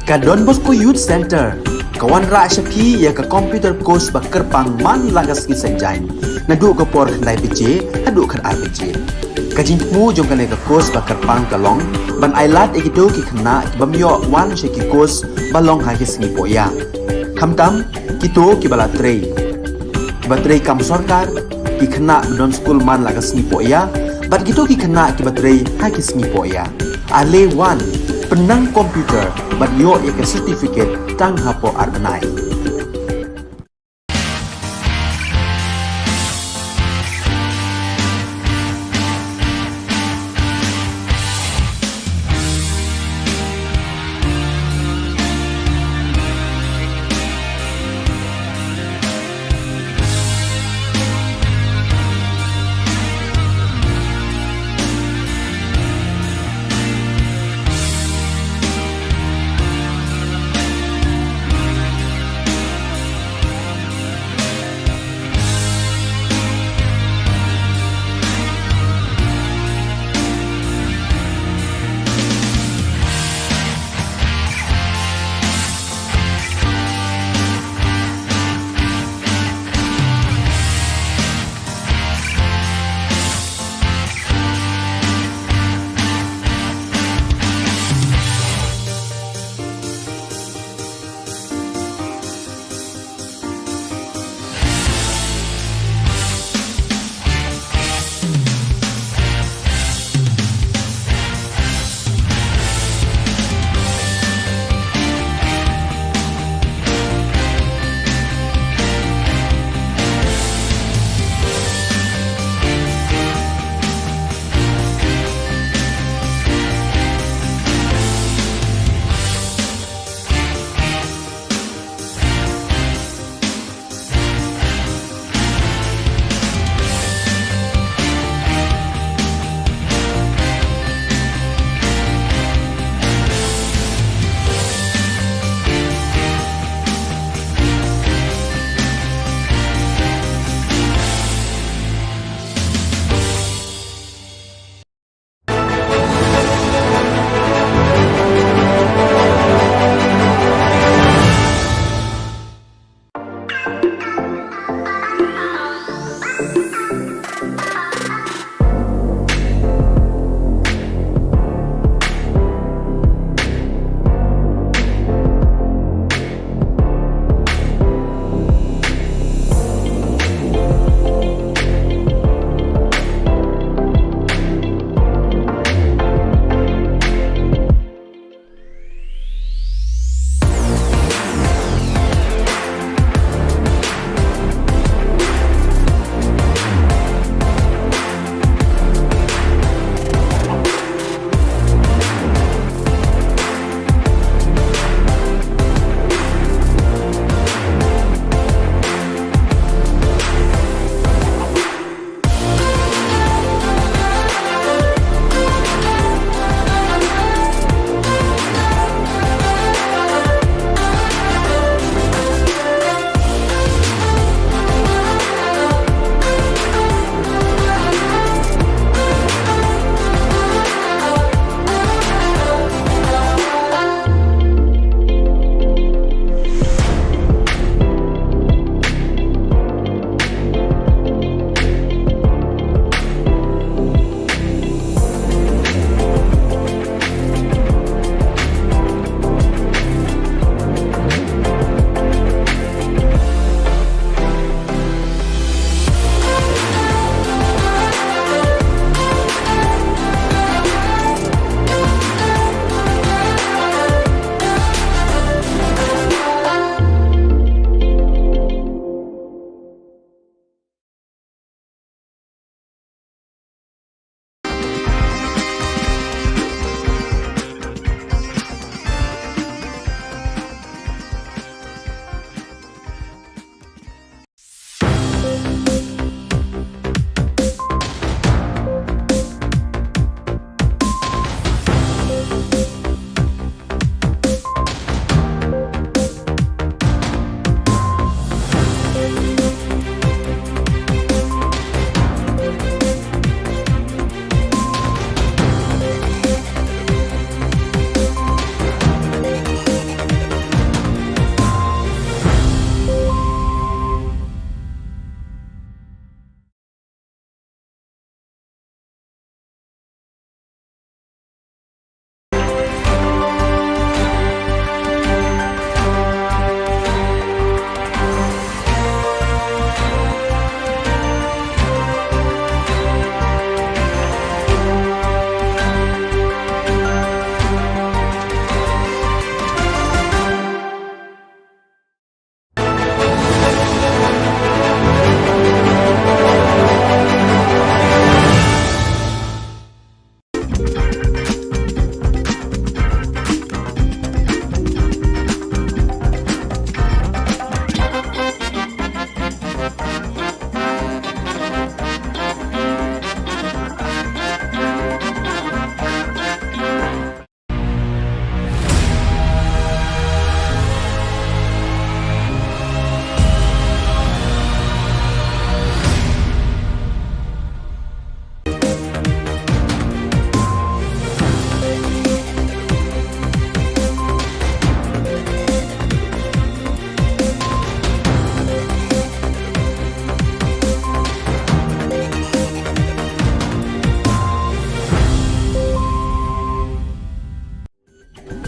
Ka Don Bosco Youth Centre ka wanrah sha phi ïa ka computer course ba kyrpang man la ka sngi Saitjaiñ, naduh ka por khyndai baje haduh khatar baje. Ka jingthmu jong kane ka course ba kyrpang ka long ban ailad ïa kito ki khynnah ki bym ïoh wan sha ki course ba long ha ki sngi pohïa, khamtam kito kiba la trei, kiba trei kam sorkar, ki khynnah ba don skul man la ka sngi pohïa, bad kito ki khynnah kiba trei ha ki sngi pohïa. Ale wan, pynnang computer bad ïoh ïa ka certificate tang hapoh ar bnai.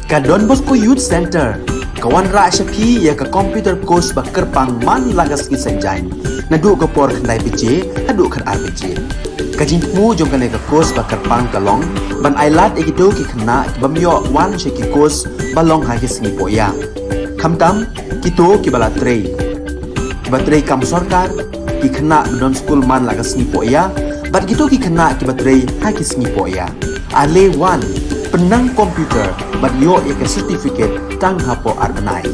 Ka Don Bosco Youth Centre ka wanrah sha phi ïa ka computer course ba kyrpang man la ka sngi Saitjaiñ, naduh ka por khyndai baje haduh khatar baje. Ka jingthmu jong kane ka course ba kyrpang ka long ban ailad ïa kito ki khynnah ki bym ïoh wan sha ki course ba long ha ki sngi pohïa, khamtam kito kiba la trei, kiba trei kam sorkar, ki khynnah ba don skul man la ka sngi pohïa, bad kito ki khynnah kiba trei ha ki sngi pohïa. Ale wan, pynnang computer bad ïoh ïa ka certificate tang hapoh ar bnai.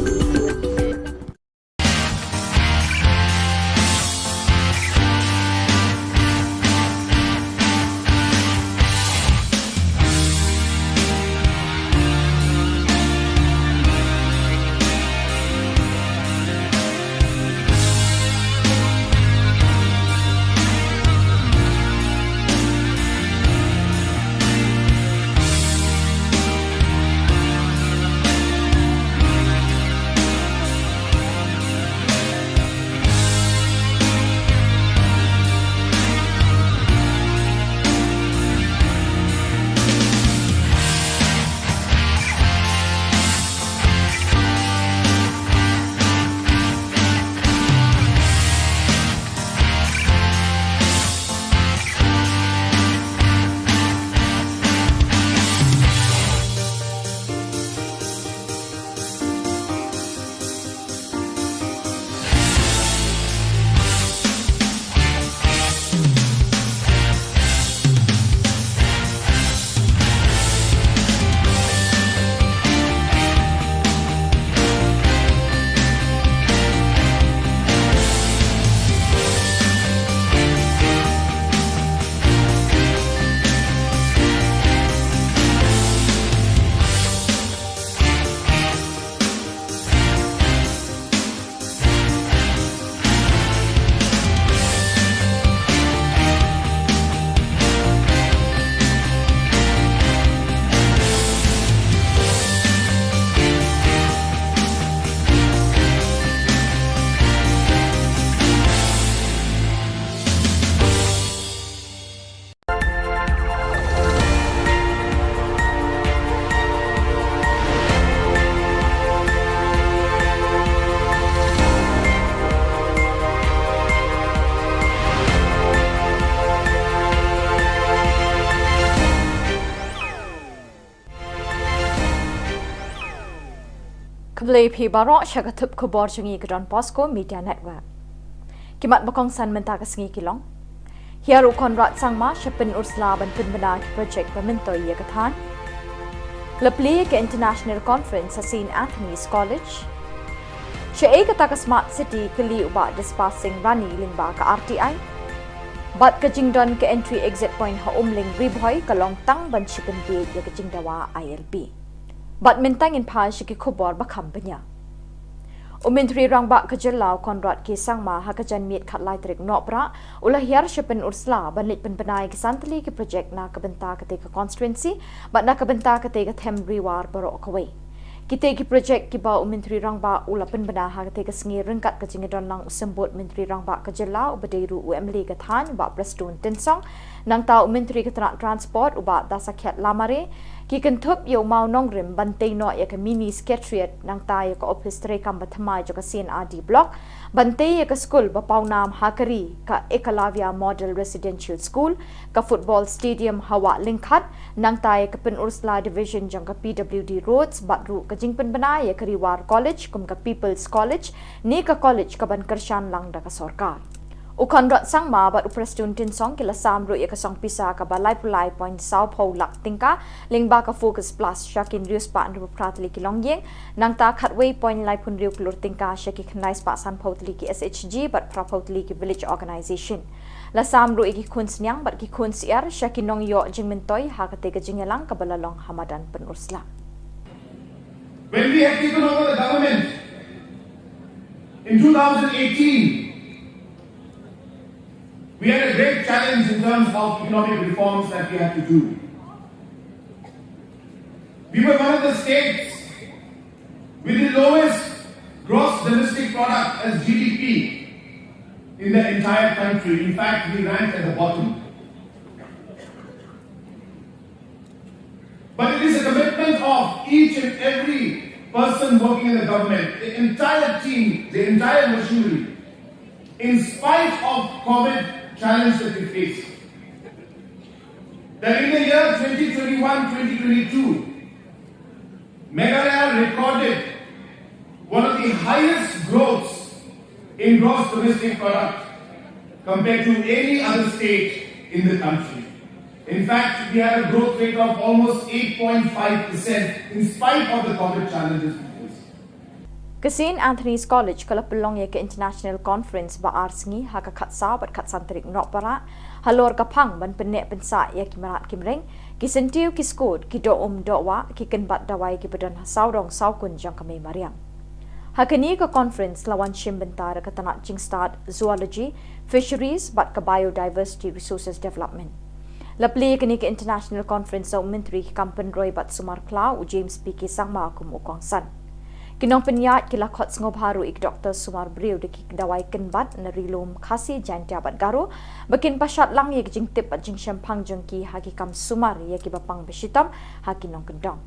Khublei phi baroh sha ka thup khubor jong ngi ka Don Bosco Media Network. Ki mat ba kongsan mynta ka sngi ki long: Hiar u Conrad Sangma sha Pynursla ban pynbna ki project ba myntoi ïa ka thaiñ. La plie ka International Conference ha Saint Anthony's College. Shaei kata ka Smart City, kylli u Bah Dispar Singh Rani lyngba ka R T I. Bad ka jingdon ka entry exit point ha Umling Ri Bhoi ka long tang ban shu pynbiej ïa ka jingdawa I L P. Bad mynta ngin phai sha ki khubor ba kham bniah. U Myntri Rangbah ka jylla u Conrad K Sangma ha ka janmiet khatlai tarik Nohprah u la hiar sha Pynursla ban leit pynbna ïa ki san tylli ki project na ka bynta katei ka constituency bad na ka bynta katei ka them Ri War baroh kawei. Kitei ki project kiba u Myntri Rangbah u la pynbna ha katei ka sngi ryngkat ka jingïadon lang u Symbud Myntri Rangbah ka jylla uba dei ruh u M L A ka thaiñ, Bah Prestone Tynsong, nangta u Myntri ka tnat Transport u Bah Dasakhiat Lamare, ki kynthup ïa u mawnongrim ban tei noh ïa ka mini secretariat, nangta ïa ka ophis treikam ba thymmai jong ka C and R D Block, ban tei ïa ka skul ba pawnam ha ka ri, ka Ekalavya Model Residential School, ka football stadium ha Wah Lyngkhat, nangta ïa ka Pynursla Division jong ka P W D Roads, bad ruh ka jingpynbna ïa ka Ri War College kum ka People's College, ne ka college kaban kyrshan lang da ka sorkar. U Conrad Sangma bad u Prestone Tynsong ki la sam ruh ïa ka song pisa kaba laiphew lai point sawphew lak tyngka lyngba ka Focus Plus sha ki hynriew spah hynriewphew phra tylli ki longïing, nangta khatwei point laiphew hynriew klur tyngka sha ki khyndai spah sanphew tylli ki S H G bad phraphew tylli ki village organization. La sam ruh ïa ki khun sniang bad ki khun syiar sha ki nongïoh jingmyntoi ha katei ka jingïalang kaba la long ha madan Pynursla. When we had taken over the government in two thousand eighteen, we had a great challenge in terms of economic reforms that we had to do. We were one of the states with the lowest gross domestic product as G D P in the entire country. In fact, we ranked at the bottom. But it is a commitment of each and working in the government, the entire team, the entire machinery, in spite of COVID challenge that we face, that in the year twenty twenty-one, twenty twenty-two, Meghalaya recorded one of the highest growths in gross domestic product compared to any other state in the country. In fact, we had a growth rate of almost eight point five percent in spite of the COVID challenges we faced. Ka St Anthony's College ka la pynlong ïa ka International Conference ba ar sngi ha ka khatsaw bad khatsan tarik Nohprah halor ka phang ban pynneh pynsah ïa ki mrad ki mreng, ki syntiew ki skud, ki doh um doh wah, ki kynbat dawai kiba don ha sawdong sawkun jong ka mei mariang. Ha kane ka conference la wan shim bynta da ka tnat jingstad Zoology, Fisheries bad ka Biodiversity Resources Development. La plie ïa kane ka International Conference da u Myntri ki kam pynroi bad sumar khlaw u James P K Sangma kum u kongsan. Ki nongpynïaid ki la khot sngewbha ruh ïa ki doktor sumar briew da ki dawai kynbat na Ri-lum Khasi, Jaiñtia bad Garo ba kin pynshad lang ïa ki jingtip bad jingshemphang jong ki ha ki kam sumar ïa kiba pang ba shitom ha ki nongkyndong.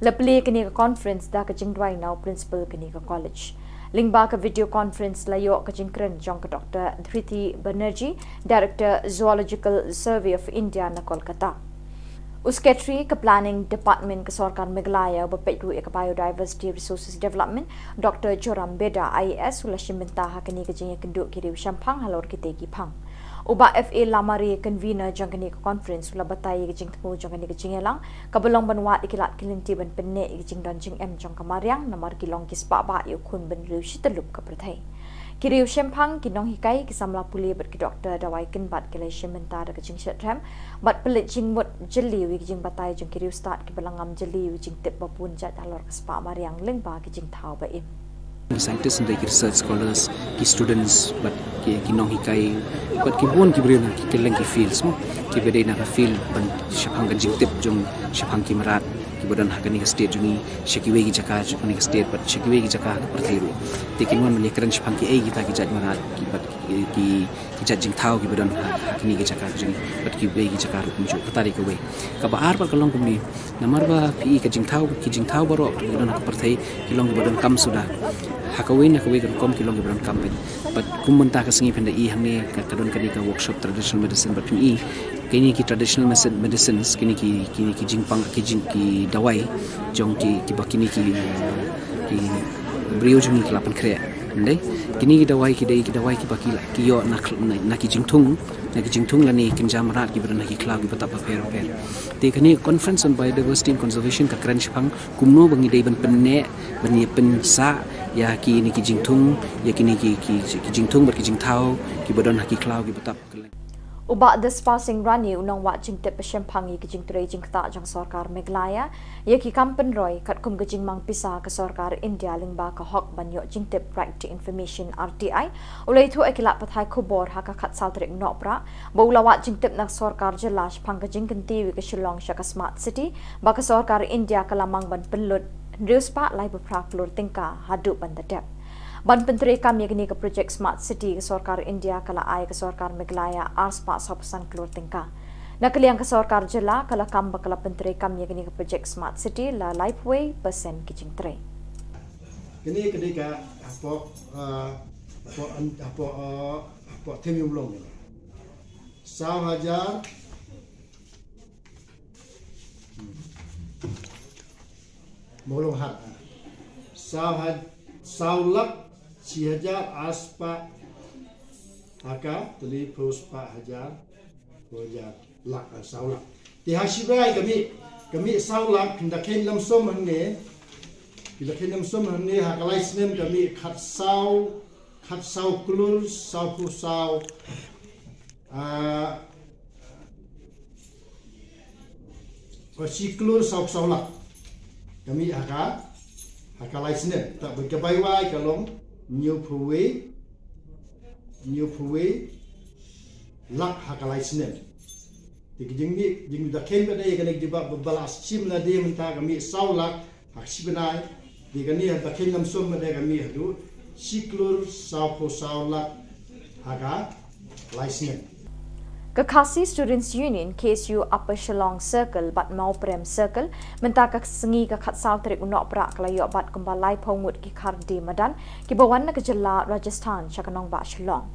La plie ïa kane ka conference da ka jingduwai na u principal kane ka college. Lyngba ka video conference la ïoh ka jingkren jong ka Doktor Dhriti Banerjee, Director, Zoological Survey of India na Kolkata. U Secretary ka Planning Department ka Sorkar Meghalaya uba peit ruh ïa ka Biodiversity Resources Development, Doktor Joram Beda, I A S, u la shim bynta ha kane ka jingïakynduh ki riew shemphang halor kitei ki phang. U Bah F A Lamare, convener jong kane ka conference, u la batai ïa ka jingthmu jong kane ka jingïalang kaba long ban wad ïa ki lad ki lynti ban pynneh ïa ka jingdon jingem jong ka mariang, namar ki long ki spah bah ïa u khun bynriew shi tyllup ka pyrthei. Ki riew shemphang, ki nonghikai, ki samla pule bad ki doktor dawai kynbat ki la ïashim bynta da ka jingshitrhem bad pynleit jingmut jylliew ïa ki jingbatai jong ki riewstad kiba la ngam jylliew ïa ki jingtip ba bun jait halor ka spah mariang lyngba ki jingthaw ba im. Scientists and ki research scholars, ki students bad ki, ki nonghikai bad ki bun ki briew na ki kylleng ki fields mo, kiba dei na ka field ban shaphang ka jingtip jong shaphang ki mrad kiba don ha kane ka state jong ngi, sha kiwei ki jaka jong kane ka state bad sha kiwei ki jaka ha ka pyrthei ruh. Te kin wan ban ïakren shaphang kiei kita ki jait mrad ki bad ki, ki, ki jait jingthaw kiba don ha, ha kine ki jaka ka jong ngi bad kiwei ki jaka ruh kumjuh. Kata dei kawei. Kaba ar pat ka long kumne, namar ba phi i ka jingthaw, ki jingthaw baroh kiba don ha ka pyrthei ki long kiba donkam suda. Ha kawei na kawei ka rukom ki long kiba donkam pyn. Bad kum mynta ka sngi phin da i hangne ka, ka don kane ka workshop traditional medicine bad phin i kine ki traditional medicine, medicines, kine ki, kine ki jingpang, ki jing, ki dawai jong ki, kiba kine ki, ki briew jong ngi ki la pynkhreh. Ndei, kine ki dawai ki dei ki dawai kiba ki la, ki ïoh na, na, na ki jingthung, na ki jingthung lane kynja mrad kiba don ha ki khlaw kiba tap bapher bapher. Te kane conference on biodiversity and conservation ka kren shaphang kumno ba ngi dei ban pynneh, ban ïa pynsah ïa kine ki jingthung, ïa kine ki, ki, ki jingthung bad ki jingthaw kiba don ha ki khlaw kiba tap. U Bah Dispar Singh Rani, u nongwad jingtip ba shemphang ïa ki jingtrei jingktah jong Sorkar Meghalaya ïa ki kam pynroi katkum ka jingmang pisa ka Sorkar India lyngba ka hok ban ïoh jingtip, Right to Information, R T I, u la ïathuh ïa ki lad pathai khubor ha ka khatsaw tarik Nohprah ba u la wad jingtip na ka Sorkar Jylla shaphang ka jingkyntiew ïa ka Shillong sha ka Smart City ba ka Sorkar India ka la mang ban pynlut hynriew spah laiphew phra klur tyngka haduh ban da dep. Ban pyntreikam ïa kane ka projek Smart City, ka Sorkar India ka la ai ka Sorkar Meghalaya ar spah sawphew san klur tyngka. Na ka liang ka Sorkar Jylla ka la kam ba ka la pyntreikam ïa kane ka projek Smart City la laiphew wei percent ki jingtrei. Kane ka dei ka hapoh, ah, hapoh, hapoh, ah, hapoh theme ïa u long. Saw hajar Mawlong hat. Saw ha-, saw lak shi hajar ar spah ha ka tylli phew spah hajar, phew hajar lak, ah, saw lak. Te ha shi bai ka mih, ka mih saw lak, phin da kheiñ lamsum hangne. Phin da kheiñ lamsum hangne ha ka lai snem ka mih khatsaw, khatsaw klur sawphew saw, ah, Ka shi klur saw saw lak. Ka mih ha ka, ha ka lai snem. Te bad ka bai wai ka long hynñiewphew wei, hynñiewphew wei lak ha ka lai snem. Te ka jingmih, jingmih da kheiñ ba dei kane ka jubab ba la shim lade mynta ka mih saw lak, ha ka shi bnai, te kane ha ka kheiñ lamsum ba dei ka mih haduh shi klur sawphew saw lak ha ka lai snem. Ka Khasi Students Union, K S U Upper Shillong Circle bad Mawprem Circle mynta ka sngi ka khatsaw tarik u Nohprah ka la ïoh bat kumba laiphew ngut ki kharde madan kiba wan na ka jylla Rajasthan sha ka nongbah Shillong.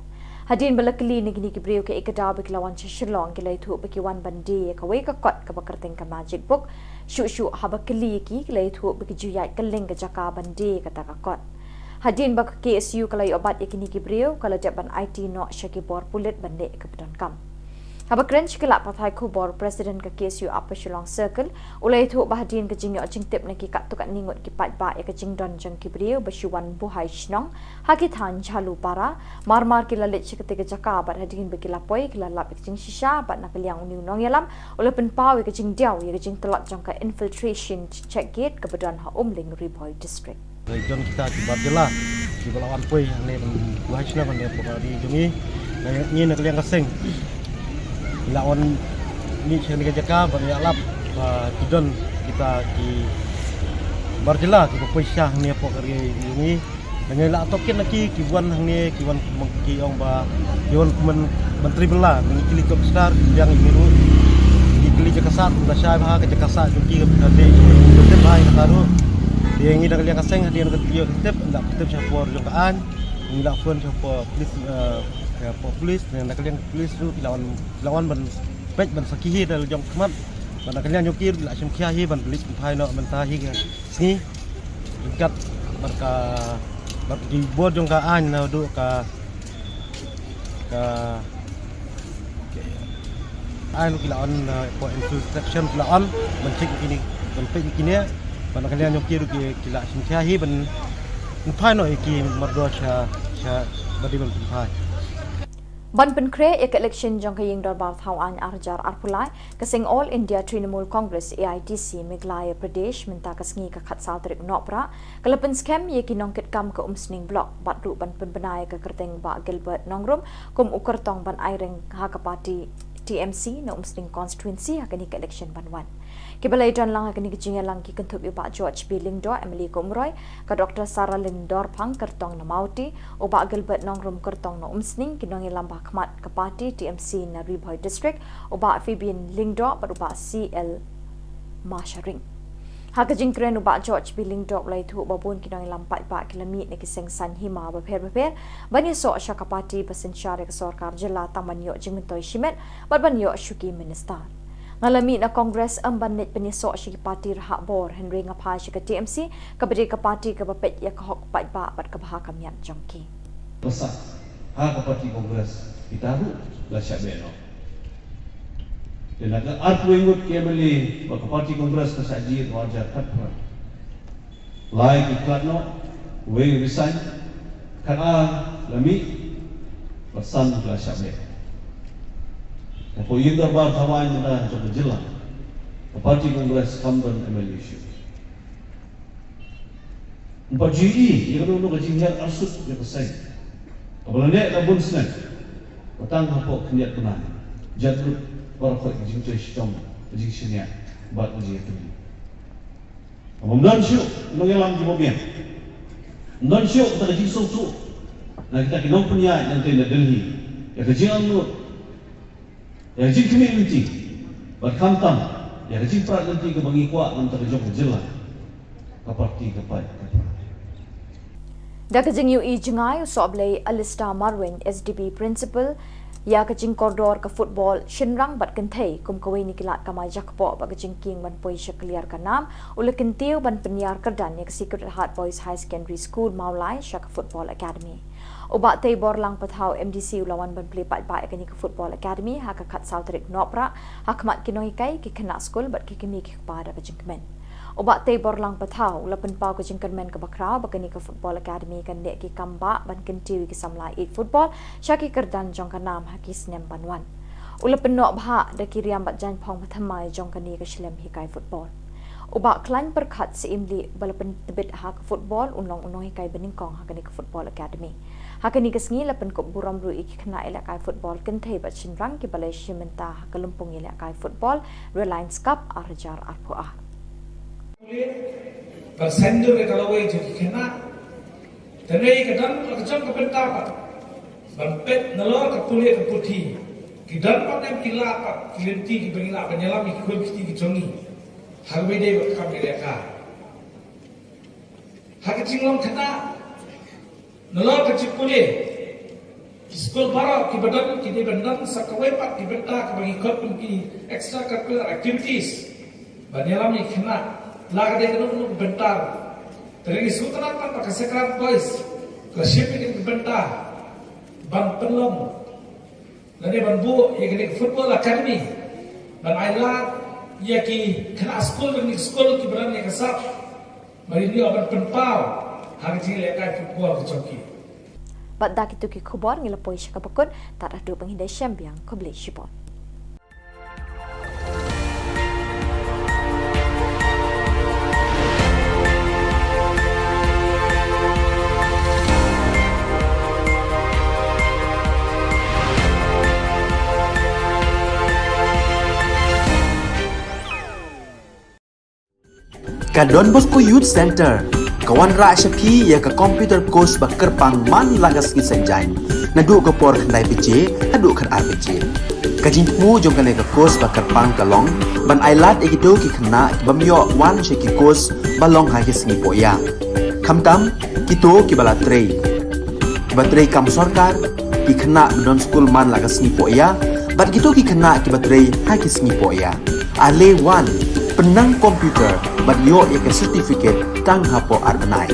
Hadien ba la kylli na kine ki briew kaei ka daw ba ki la wan sha Shillong, ki la ïathuh ba ki wan ban die ïa kawei ka kot kaba kyrteng ka Magic Book. Shuh shuh haba kylli ïa ki, ki la ïathuh ba ki ju ïaid kylleng ka jaka ban die ïa kata ka kot. Hadien ba ka K S U ka la ïoh bat ïa kine ki briew, ka la dep ban aiti noh sha ki bor pulit ban leh ïa kaba donkam. Haba kren sha ki lad pathai khubor, President ka K S U Upper Shillong Circle u la ïathuh ba hadien ka jingïoh jingtip na ki katto katne ngut ki paidbah ïa ka jingdon jong ki briew ba shu wan buhai shnong ha ki thaiñ Jhalupara, mar mar ki la leit sha katei ka jaka bad hadien ba ki la poi ki la lap ïa ka jingshisha bad na ka liang une u nongïalam u la pynpaw ïa ka jingdiaw ïa ka jingtlot jong ka infiltration check gate kaba don ha Umling, Ri Bhoi District. Don kita ki bar jylla kiba la wan poi hangne ban buhai shnong hangne hapoh ka ri jong ngi. Ngi na ka liang ka seng ngi la wan mih sha kane ka jaka ban ïalap ba ki don kita ki bar jylla kiba poi sha hangne hapoh ka ri jong ngi. Ngi la tok kin na ki ki wan hangne ki wan ki ong ba ki wan kumne ban tribal la ngi kylli tok star ki biang ngi ruh ngi kylli jaka sah da shai ba ka jaka sah jong ki ka dei ka dei bai ka taru. Dia ngi da ka liang ka seng dia ka tip da tip sha por jong ka aiñ. Ngi la phone sha por police, eh, sha por police, na ka liang police ruh ki la wan ki la wan ban peit ban sakhi hi da jong khmat. Ban na ka liang jong ki ruh la shim khia hi ban balik phai noh mynta hi ka sngi. Kat bad ka bad ki bor jong ka aiñ naduh ka ka aiñ ki la on, uh, for instruction ki la on ban check kine ban peit kine ban ka liang jong ki ruh ki la shim khia hi ban phai noh ki mardor sha sha badi ban phai. Ban pynkhreh ïa ka election jong ka ïing dorbar thaw aiñ ar hajar arphew lai, ka seng All India Trinamool Congress A I T C Meghalaya Pradesh mynta ka sngi ka khatsaw tarik Nohprah ka la pynskhem ïa ki nongkitkam ka Umsning Block bad ruh ban pynbna ïa ka kyrteng Bah Gilbert Nongrum kum u kyrtong ban aireng ha ka party T M C na Umsning constituency ha kane ka election ban wan. Kiba la ïadon lang ha kane ka jingïalang ki kynthup ïa u Bah George B Lyngdoh, M L A ka Umroi, ka Doctor Saralin Dorphang, kyrtong na Mawti, u Bah Gilbert Nongrum, kyrtong na Umsning, ki nongïalam ba ha khmat ka party T M C na Ri Bhoi District, u Bah Fabian Lyngdoh bad u Bah C L Masharing. Ha ka jingkren u Bah George B Lyngdoh u la ïathuh ba bun ki nongïalam paidbah ki la mih na ki seng saiñ hima bapher bapher ban ïasoh sha ka party ba synshar ïa ka sorkar jylla tang ban ïoh jingmyntoi shimet bad ban ïoh shuki minister. Nga la mih na Congress ym ban leit pynïasoh sha ki party rahak bor, hynrei nga phai sha ka T M C kaba dei ka party kaba peit ïa ka hok paidbah bad kaba ha ka miat jong ki. Ba sah ha ka party Congress kita ruh la shah beh noh. Te na ka arphew ngut ki M L A ba ka party Congress ka shah jied ha u arhajar khatphra. Lai ki khlad noh, wei resign, khatar la mih, bad san ki la shah beh. Hapoh ïing dorbar thaw aiñ mynta jong ka jylla, ka party Congress kam don M L A shuh. Ym pat ju ïohi ïa kano kano ka jinghiar arsut ïa ka seng kaba la neh la bun snem. Ba tang hapoh khyndiat bnai jan lut baroh ka jingtrei shitom, ka jingshaniah bad ka jingïatylli. Ym don shuh nongïalam kiba biang. Ym don shuh kata ka jingsngewthuh na kita ki nongpynïaid na ka Delhi ïa ka jingangnud, ïa ka jingkhmih lynti bad khamtam ïa ka jingprat lynti kaba ngi kwah na ka bynta ka jong ka jylla. Ka party ka paid ka paid. Da ka jingïohi jngai u sohblei Alistair Marwein, S D B Principal ïa ka jingkordor ka football shynrang bad kynthei kum kawei na ki lad kamai jakpoh bad ka jingkieng ban poi sha kliar ka nam, u la kyntiew ban pynïar kyrdan ïa ka Sacred Heart Boys Higher Secondary School Mawlai sha ka Football Academy. U Bah Teiborlang Pathaw, M D C, u la wan ban plie paidbah ïa kane ka Football Academy ha ka khatsaw tarik Nohprah ha khmat ki nonghikai, ki khynnah skul bad ki kmie ki kpa da ka jingkmen. U Bah Teiborlang Pathaw u la pynpaw ka jingkyrmen kaba khraw ba kane ka Football Academy kan leh ki kam bah ban kyntiew ïa ki samla ïeit football sha ki kyrdan jong ka nam ha ki snem ban wan. U la pynnoh bha da ki riam bad jaiñphong ba thymmai jong kane ka shlem hikai football. U Bah Khlaiñ Pyrkhat Syiemlieh ba la pyntbit ha ka football un long u nonghikai banyngkong ha kane ka Football Academy. Ha kane ka sngi la pynkup burom ruh ïa ki khynnah ïalehkai football kynthei bad shynrang kiba la ïashim bynta ha ka lympung ïalehkai football Reliance Cup ar hajar arphew ar. Ban sngewthuh ïa ka lawei jong ki khynnah. Te ngi ka dang ka jong ka bynta ba ban peit nalor ka pule ka puthi. Ki don pat em ki lad pat ki lynti kiba ngi lah ban ïalam ïa ki khun ki kti ki jong ngi ha kaba ïadei bad ka kam ïalehkai. Ha ka jinglong khynnah, nalor ka jingpule, ki skul baroh kiba don ki dei ban don sa kawei pat ki bynta kaba ngi khot kum ki extracurricular activities ban ïalam ïa ki khynnah la ka dei kano kano ka bynta. Te ngi sngewtynnat pat ba ka Sacred Heart Boys ka shim ïa kane ka bynta ban pynlong lane ban buh ïa kane ka football academy ban ai lad ïa ki khynnah skul, kine ki skul kiba don ïa ka sap ba kin ïoh ban pynpaw ha ka jingïalehkai football ka jong ki. Bad da kito ki khubor ngi la poi sha kaba kut, tad haduh ba ngin ïashem biang, khublei shibun. Ka Don Bosco Youth Centre ka wanrah sha phi ïa ka computer course ba kyrpang man la ka sngi Saitjaiñ, naduh ka por khyndai baje haduh khatar baje. Ka jingthmu jong kane ka course ba kyrpang ka long ban ai lad ïa kito ki khynnah ki bym ïoh wan sha ki course ba long ha ki sngi pohïa, khamtam kito kiba la trei, kiba trei kam sorkar, ki khynnah ba don skul man la ka sngi pohïa, bad kito ki khynnah kiba trei ha ki sngi pohïa. Ale wan, pynnang computer bad ïoh ïa ka certificate tang hapoh ar bnai.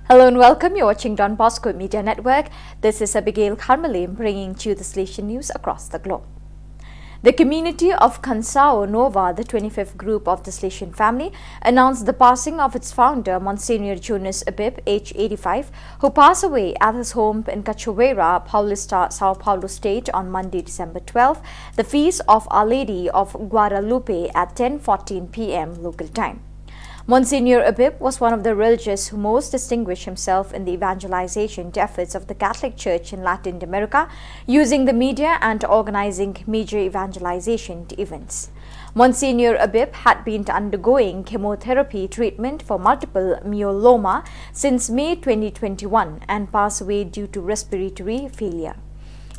Hello and welcome. You're watching Don Bosco Media Network. This is Abigail Kharmalim bringing to you the Salesian news across the globe. The community of Khansao Nova, the twenty-fifth group of the Salesian family, announced the passing of its founder, Monsignor Jonas Abib, age eighty-five, who passed away at his home in Cachoeira, Paulista, São Paulo State on Monday, December twelfth, the feast of Our Lady of Guadalupe at ten fourteen p m local time. Monsignor Abib was one of the religious who most distinguished himself in the evangelization efforts of the Catholic Church in Latin America, using the media and organizing major evangelization events. Monsignor Abib had been undergoing chemotherapy treatment for multiple myeloma since May twenty twenty-one and passed away due to respiratory failure.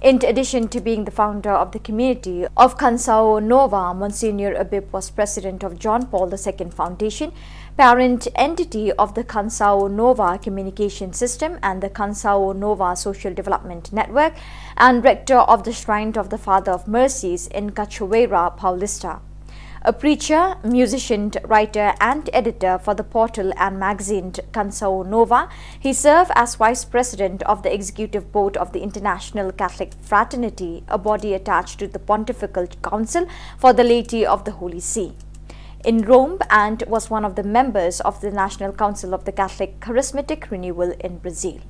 In addition to being the founder of the community of Kansao Nova, Monsignor Abib was president of John Paul the Second Foundation, parent entity of the Kansao Nova Communication System and the Kansao Nova Social Development Network, and rector of the Shrine of the Father of Mercies in Cachoeira Paulista. A preacher, musician, writer, and editor for the portal and magazine Kansao Nova, he served as vice president of the executive board of the International Catholic Fraternity, a body attached to the Pontifical Council for the Laity of the Holy See in Rome, and was one of the members of the National Council of the Catholic Charismatic Renewal in Brazil.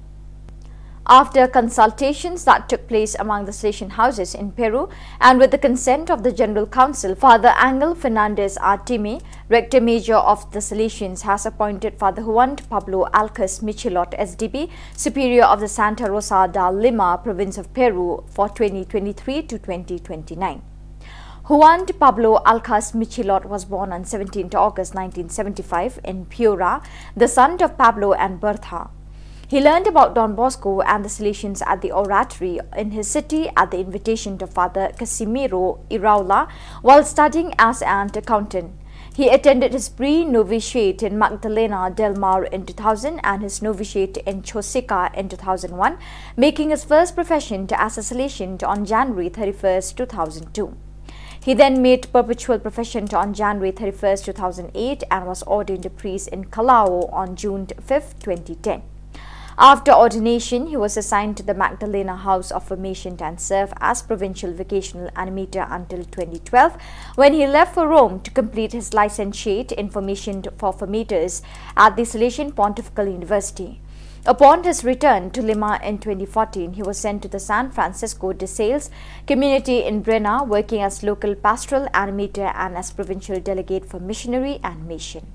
After consultations that took place among the Salesian houses in Peru and with the consent of the General Council, Father Angel Fernandez Artime, Rector Major of the Salesians, has appointed Father Juan Pablo Alcas Michilot S D B, Superior of the Santa Rosa de Lima, Province of Peru, for twenty twenty-three to twenty twenty-nine. Juan Pablo Alcas Michilot was born on seventeenth August nineteen seventy-five in Piura, the son of Pablo and Bertha. He learned about Don Bosco and the Salesians at the Oratory in his city at the invitation of Father Casimiro Iraola while studying as an accountant. He attended his pre-novitiate in Magdalena del Mar in two thousand and his novitiate in Chosica in two thousand one, making his first profession to as a Salesian on January thirty-first, two thousand two. He then made perpetual profession on January thirty-first, two thousand eight, and was ordained a priest in Callao on June fifth, twenty ten. After ordination, he was assigned to the Magdalena House of Formation and served as provincial vocational animator until twenty twelve, when he left for Rome to complete his licentiate in formation for formators at the Salesian Pontifical University. Upon his return to Lima in twenty fourteen, he was sent to the San Francisco de Sales community in Breña, working as local pastoral animator and as provincial delegate for missionary and mission.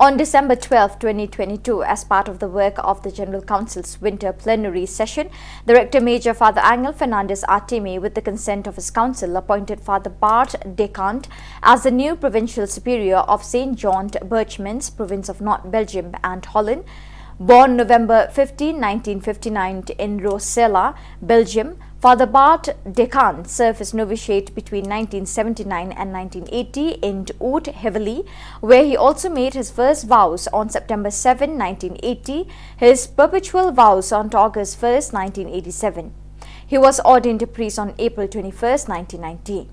On December twelfth, twenty twenty-two, as part of the work of the General Council's winter plenary session, the Rector Major, Father Angel Fernandez Artime, with the consent of his council, appointed Father Bart Decant as the new provincial superior of Saint John Birchmans, province of North Belgium and Holland. Born November fifteenth, nineteen fifty-nine, in Rossella, Belgium, Father Bart Decant served his novitiate between nineteen seventy-nine and nineteen eighty in Oud-Hevilly, where he also made his first vows on September seventh, nineteen eighty, his perpetual vows on August first, nineteen eighty-seven. He was ordained a priest on April twenty-first, nineteen ninety.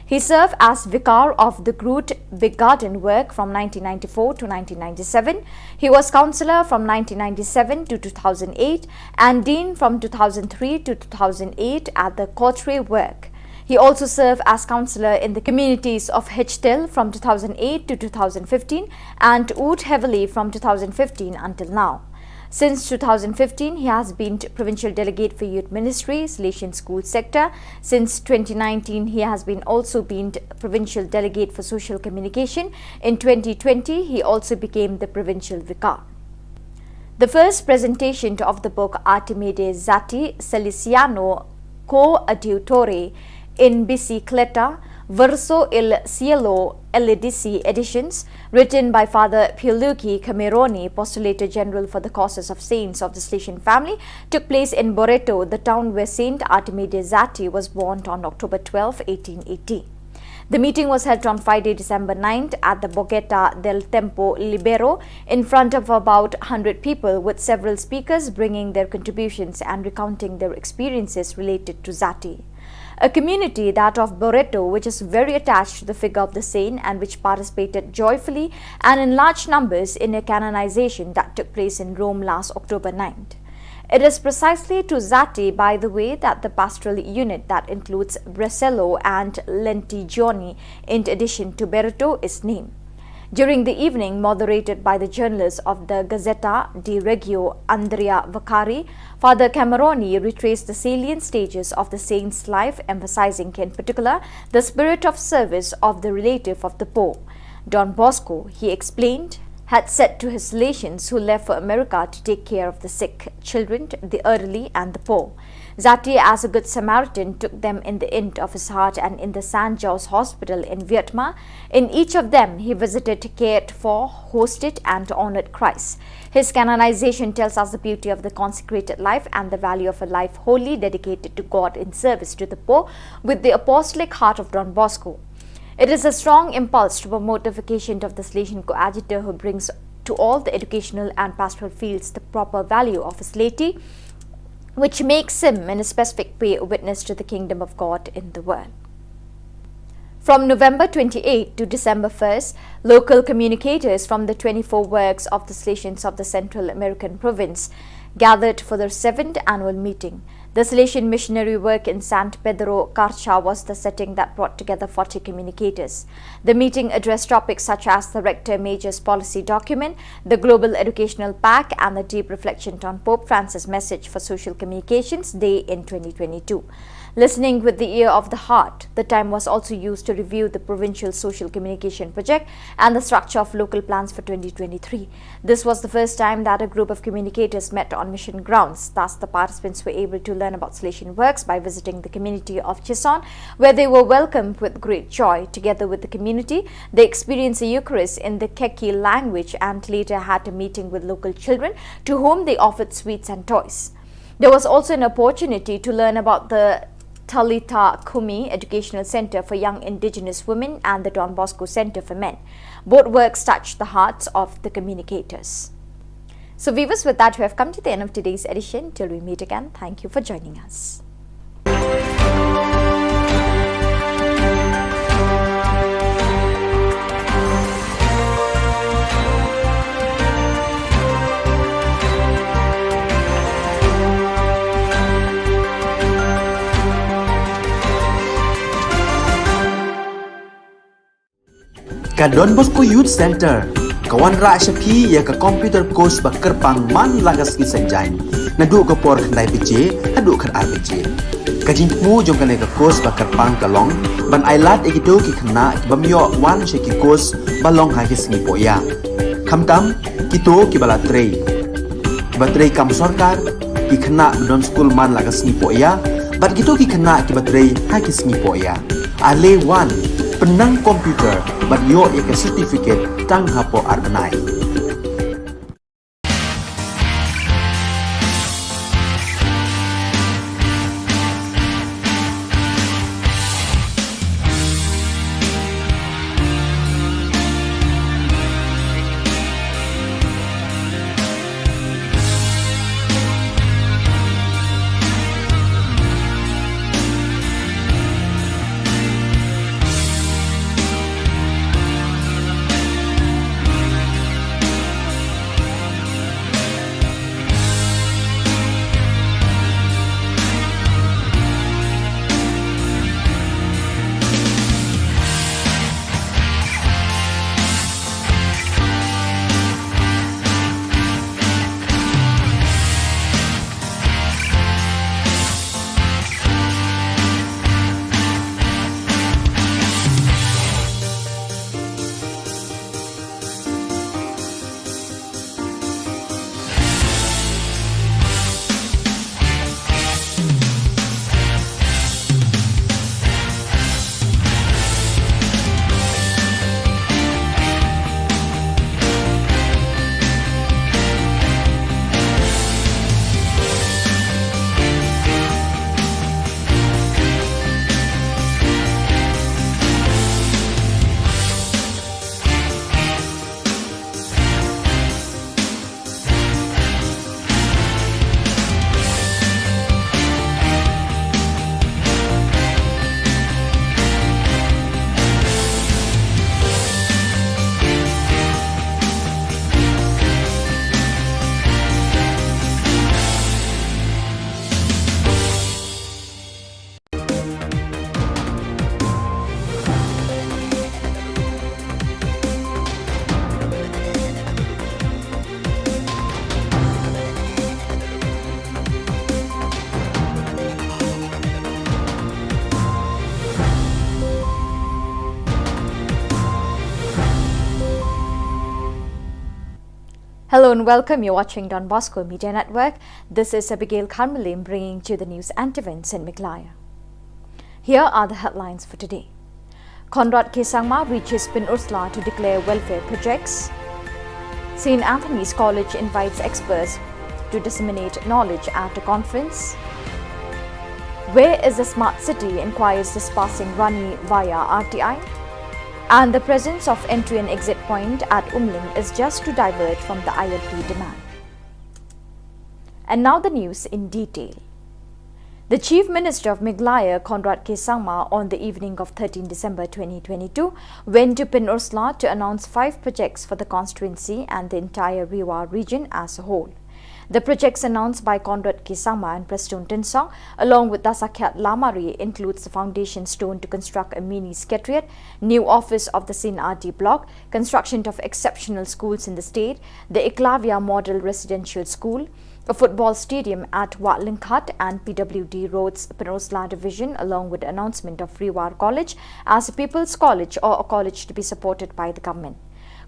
He served as vicar of the Groot Begaden Work from nineteen ninety-four to nineteen ninety-seven. He was councillor from nineteen ninety-seven to two thousand eight and dean from two thousand three to two thousand eight at the Cottray Work. He also served as councillor in the communities of Hechtel from two thousand eight to two thousand fifteen and Oud-Hevilly from two thousand fifteen until now. Since two thousand fifteen, he has been provincial delegate for youth ministry, Salesian school sector. Since twenty nineteen, he has been also been provincial delegate for social communication. In twenty twenty, he also became the provincial vicar. The first presentation of the book Artime de Zati Salesiano Coadiutore in Bicicleta, Verso il Cielo L D C editions, written by Father Pierluigi Cameroni, Postulator General for the Causes of Saints of the Salesian Family, took place in Boreto, the town where Saint Artime de Zati was born on October twelfth, eighteen eighty. The meeting was held on Friday, December ninth, at the Boqueta del Tempo Libero, in front of about hundred people, with several speakers bringing their contributions and recounting their experiences related to Zati. A community, that of Boreto, which is very attached to the figure of the saint and which participated joyfully and in large numbers in a canonization that took place in Rome last October ninth. It is precisely to Zati, by the way, that the pastoral unit that includes Bresello and Lentigioni, in addition to Boreto, is named. During the evening, moderated by the journalist of the Gazzetta di Reggio, Andrea Vaccari, Father Cameroni retraced the salient stages of the saint's life, emphasizing in particular the spirit of service of the relative of the poor. Don Bosco, he explained, had said to his Salesians who left for America to take care of the sick, children, the elderly, and the poor. Zati, as a good Samaritan, took them in the inn of his heart and in the Saint Joseph's Hospital in Vietma. In each of them, he visited, cared for, hosted, and honored Christ. His canonization tells us the beauty of the consecrated life and the value of a life wholly dedicated to God in service to the poor, with the apostolic heart of Don Bosco. It is a strong impulse to promote the vocation of the Salesian coadjutor, who brings to all the educational and pastoral fields the proper value of his laity, which makes him in a specific way a witness to the kingdom of God in the world. From November twenty-eighth to December first, local communicators from the twenty-four works of the Salesians of the Central American province gathered for their seventh annual meeting. The Salesian missionary work in San Pedro Carcha was the setting that brought together forty communicators. The meeting addressed topics such as the Rector Major's policy document, the Global Educational Pact, and the deep reflection on Pope Francis' message for Social Communications Day in twenty twenty-two. Listening with the ear of the heart, the time was also used to review the provincial social communication project and the structure of local plans for twenty twenty-three. This was the first time that a group of communicators met on mission grounds. Thus, the participants were able to learn about Salesian works by visiting the community of Chison, where they were welcomed with great joy. Together with the community, they experienced the Eucharist in the Keki language and later had a meeting with local children, to whom they offered sweets and toys. There was also an opportunity to learn about the Talitha Kumi Educational Center for Young Indigenous Women and the Don Bosco Center for Men. Both works touched the hearts of the communicators. So, viewers, with that, we have come to the end of today's edition. Till we meet again, thank you for joining us. Ka Don Bosco Youth Center ka wanrah sha phi ïa ka computer course ba kyrpang man la ka sngi Saitjaiñ, naduh ka por khyndai baje haduh khatar baje. Ka jingthmu jong kane ka course ba kyrpang ka long ban ailad ïa kito ki khynnah ki bym ïoh wan sha ki course ba long ha ki sngi pohïa, khamtam kito kiba la trei, kiba trei kam sorkar, ki khynnah ba don skul man la ka sngi pohïa, bad kito ki khynnah kiba trei ha ki sngi pohïa. Ale wan, pynnang computer bad ïoh ïa ka certificate tang hapoh ar bnai. Hello and welcome. You're watching Don Bosco Media Network. This is Abigail Kharmalim bringing to you the news and events in Meghalaya. Here are the headlines for today. Conrad K Sangma reaches Pynursla to declare welfare projects. Saint Anthony's College invites experts to disseminate knowledge at a conference. Where is the smart city, inquires dispersing Rani via R T I. And the presence of entry and exit point at Umling is just to divert from the I L P demand. And now the news in detail. The Chief Minister of Meghalaya, Conrad K Sangma, on the evening of thirteenth December twenty twenty-two, went to Pynursla to announce five projects for the constituency and the entire Ri War region as a whole. The projects announced by Conrad K Sangma and Prestone Tynsong, along with Dasakhiat Lamare, includes the foundation stone to construct a mini secretariat, new office of the Saint Anthony's block, construction of exceptional schools in the state, the Eklavya Model Residential School, a football stadium at Wah Lyngkhat and P W D Roads Pynursla Division, along with the announcement of Ri War College as a People's College or a college to be supported by the government.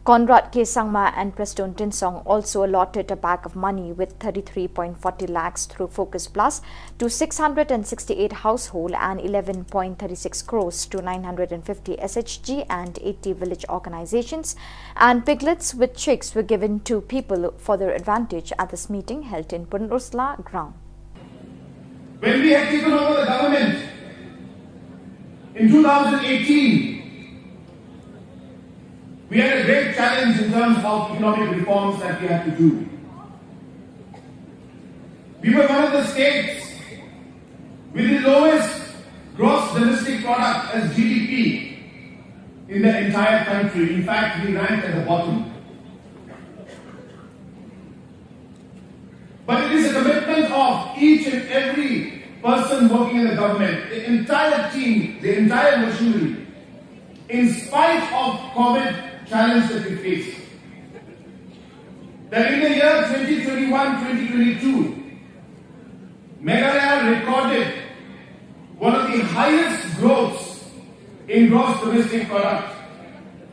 Conrad K Sangma and Prestone Tynsong also allotted a bag of money with thirty-three point forty lakhs through Focus Plus to six hundred and sixty-eight household and eleven point thirty-six crores to nine hundred and fifty S H G and eighty village organizations, and piglets with chicks were given to people for their advantage at this meeting held in Pynursla ground. When we had taken over the government in two thousand eighteen, we had a great challenge in terms of economic reforms that we had to do. We were one of the states with the lowest gross domestic product as G D P in the entire country. In fact, we ranked at the bottom. But it is a commitment of each and every person working in the government, the entire team, the entire machinery, in spite of COVID challenge that we face, that in the year twenty twenty-one, twenty twenty-two, Meghalaya recorded one of the highest growths in gross domestic product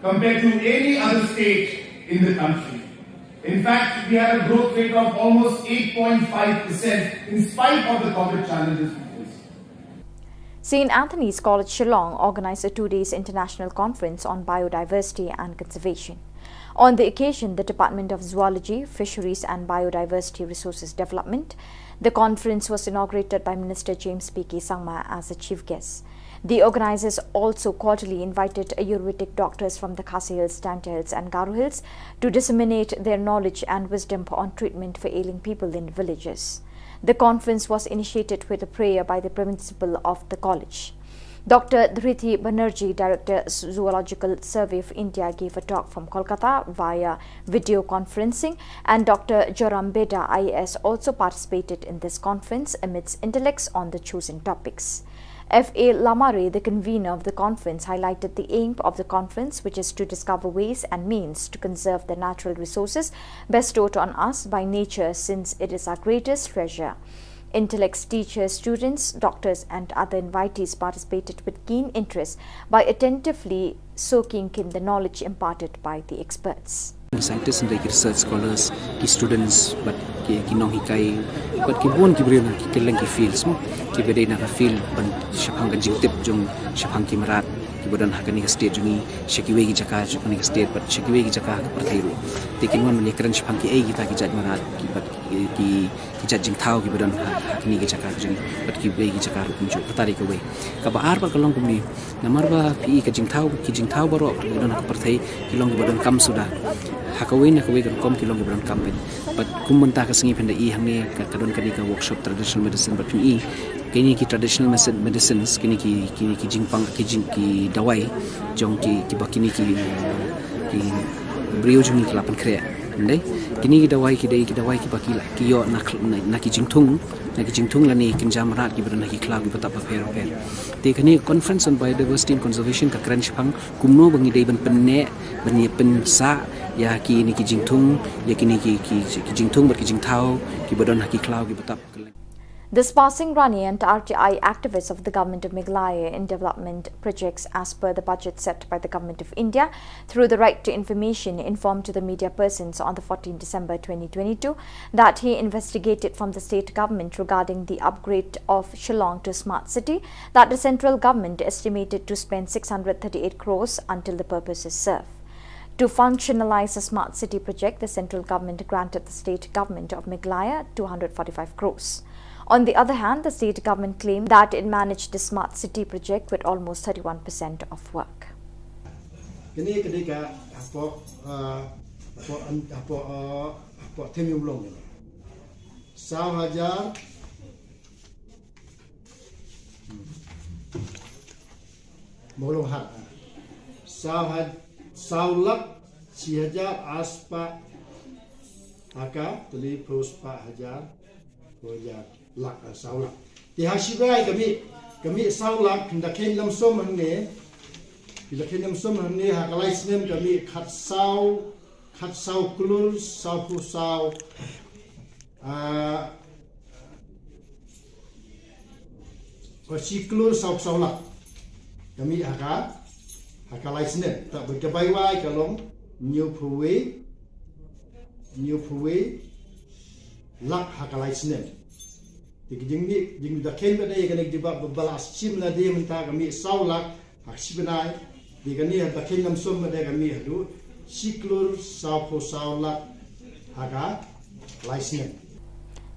compared to any other state in the country. In fact, we had a growth rate of almost eight point five percent in spite of the COVID challenges we faced. Saint Anthony's College Shillong organized a two days international conference on biodiversity and conservation. On the occasion, the Department of Zoology, Fisheries and Biodiversity Resources Development, the conference was inaugurated by Minister James P K Sangma as the chief guest. The organizers also cordially invited Ayurvedic doctors from the Khasi Hills, Jaintia Hills and Garo Hills to disseminate their knowledge and wisdom on treatment for ailing people in villages. The conference was initiated with a prayer by the principal of the college. Doctor Dhriti Banerjee, Director, Zoological Survey of India, gave a talk from Kolkata via video conferencing, and Doctor Joram Beda, I A S, also participated in this conference amidst intellects on the chosen topics. F A Lamare, the convener of the conference, highlighted the aim of the conference, which is to discover ways and means to conserve the natural resources bestowed on us by nature, since it is our greatest treasure. Intellects, teachers, students, doctors, and other invitees participated with keen interest by attentively soaking in the knowledge imparted by the experts. Scientists and ki research scholars, ki students, bad ki, ki nonghikai, bad ki bun ki briew na ki kylleng ki fields mo, kiba dei na ka field ban shaphang ka jingtip jong shaphang ki mrad kiba don ha kane ka state jong ngi, sha kiwei ki jaka jong kane ka state bad sha kiwei ki jaka ha ka pyrthei ruh. Te kin wan ban ïakren shaphang kiei kita ki jait mrad, ki bad ki, ki ki jait jingthaw kiba don ha, ha kine ki jaka ka jong ngi bad kiwei ki jaka ruh kumjuh. Kata dei kawei. Kaba ar pat ka long kumne, namar ba phi i ka jingthaw, ki jingthaw baroh kiba don ha ka pyrthei ki long kiba donkam suda. Ha kawei na kawei ka rukom ki long kiba donkam pyn. Bad kum mynta ka sngi phin da i hangne ka, ka don kane ka workshop traditional medicine bad phin i kine ki traditional medicine, medicines, kine ki, kine ki jingpang, ki jing, ki dawai jong ki, kiba kine ki, ki briew jong ngi ki la pynkhreh. Ndei, kine ki dawai ki dei ki dawai kiba ki la, ki ïoh na, na, na ki jingthung, na ki jingthung lane ki kynja mrad kiba don ha ki khlaw kiba tap bapher bapher. Te kane conference on biodiversity and conservation ka kren shaphang kumno ba ngi dei ban pynneh, ban ïa pynsah ïa kine ki jingthung, ïa kine ki, ki, ki jingthung bad ki jingthaw kiba don ha ki khlaw kiba tap. Dispersing Rani and R T I activists of the Government of Meghalaya in development projects as per the budget set by the Government of India through the Right to Information informed to the media persons on the fourteenth December twenty twenty-two that he investigated from the state government regarding the upgrade of Shillong to a smart city that the central government estimated to spend six hundred thirty-eight crores until the purpose is served. To functionalize the smart city project, the central government granted the state government of Meghalaya two hundred forty-five crores. On the other hand, the state government claimed that it managed the smart city project with almost thirty-one percent of work. Kini kini ka hapo uh, hapo an- hapo uh, hapo temi ulong ni. Saw hajar Mawlong hat. Saw had saw lak si hajar aspa haka teli pros pa hajar pos hajar lak ah, saw lak. Ti ha shibai kami kami saw lak da ken lam som hangne. Bila ken lam som hangne ha kalai snem kami khat saw khat saw klur saw pos saw Ah, Wa shi klur saw saw lak. Kami haka haka lai snem. Ta bai ka bai wai ka long new paway new paway lak haka lai snem. Ti ki jingni jingni da ken ba dei ka nek jibab ba bala shim la dei mynta kami saw lak Hak shi bnai, di kani ha takin lam som made kami hadu, shi klur saw pho saw lak haka lai snem.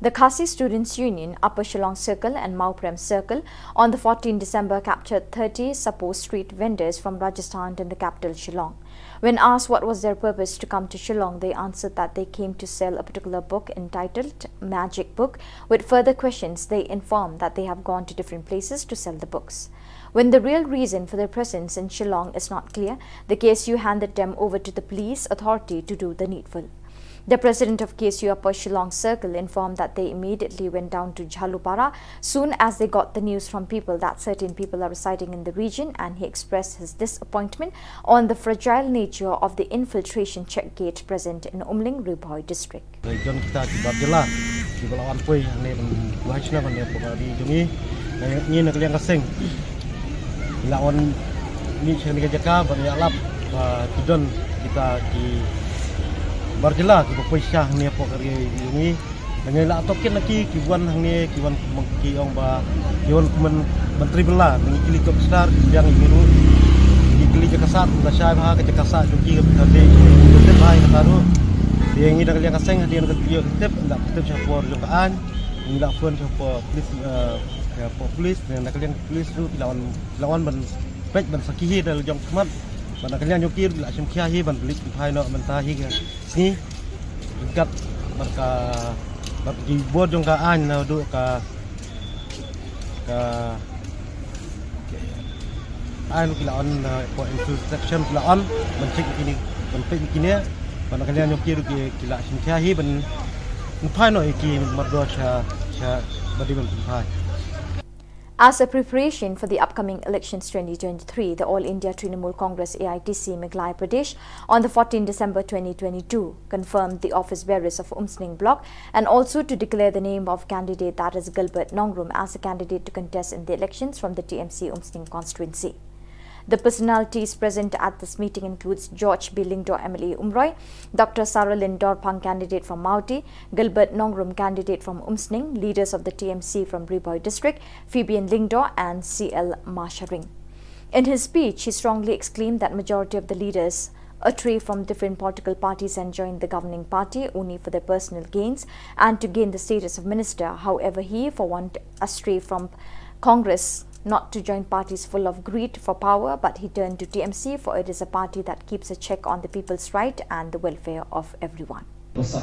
The Khasi Students Union, Upper Shillong Circle and Mawprem Circle, on the fourteenth December captured thirty supposed street vendors from Rajasthan in the capital Shillong. When asked what was their purpose to come to Shillong, they answered that they came to sell a particular book entitled Magic Book. With further questions, they informed that they have gone to different places to sell the books. When the real reason for their presence in Shillong is not clear, the K S U handed them over to the police authority to do the needful. The president of K S U Upper Shillong Circle informed that they immediately went down to Jhalupara soon as they got the news from people that certain people are residing in the region, and he expressed his disappointment on the fragile nature of the infiltration check gate present in Umling, Ri Bhoi district. Region kita ki bar jylla kiba la wan poi hangne ban buhai shnong hangne pokari jong ngi. Ngi na ka liang ka seng la wan ni sha ni ka jaka ban ïalap ba ki don kita ki bar jylla kiba poi sha hangne pokari jong ngi. Ngi la tokin na ki ki wan hangne ki wan ki ong ba ki wan kum ban tri bela ngi kili top star ki biang ki ru ki kili jaka sat da shai ba ka jaka sat jong ki ka bithar de ki bithar de bai ka taru. Dia ngi da ka liang ka seng dia ka tip da tip sha por jong ka an. Ngi la phone sha por police, eh, sha por police ne na ka liang police tu ki la wan ki la wan ban pek ban sakhi hi da jong khmat. Ban na ka liang jong ki la shim khia hi ban balik phai no ban ta hi ka sngi. Kat ban ka ban ki bor jong ka an na du ka ka Ai lu ki la on, uh, for infiltration ki la on ban check kini ban pek kini ban ka lian ki ru ki la shin kya hi ban phai no ki mardo cha cha badi ban phai. As a preparation for the upcoming elections twenty twenty-three, the All India Trinamool Congress, A I T C, Meghalaya Pradesh on the fourteenth December twenty twenty-two confirmed the office bearers of Umsning Block and also to declare the name of candidate, that is Gilbert Nongrum, as a candidate to contest in the elections from the T M C Umsning constituency. The personalities present at this meeting includes George B Lyngdoh, M L A Umroi, Doctor Saralin Dorphang, candidate from Mawti, Gilbert Nongrum, candidate from Umsning, leaders of the T M C from Ri Bhoi district, Fabian Lyngdoh and C L Masharing. In his speech, he strongly exclaimed that majority of the leaders astray from different political parties and joined the governing party only for their personal gains and to gain the status of minister. However, he, for one, astray from Congress, not to join parties full of greed for power, but he turned to T M C, for it is a party that keeps a check on the people's right and the welfare of everyone. Basa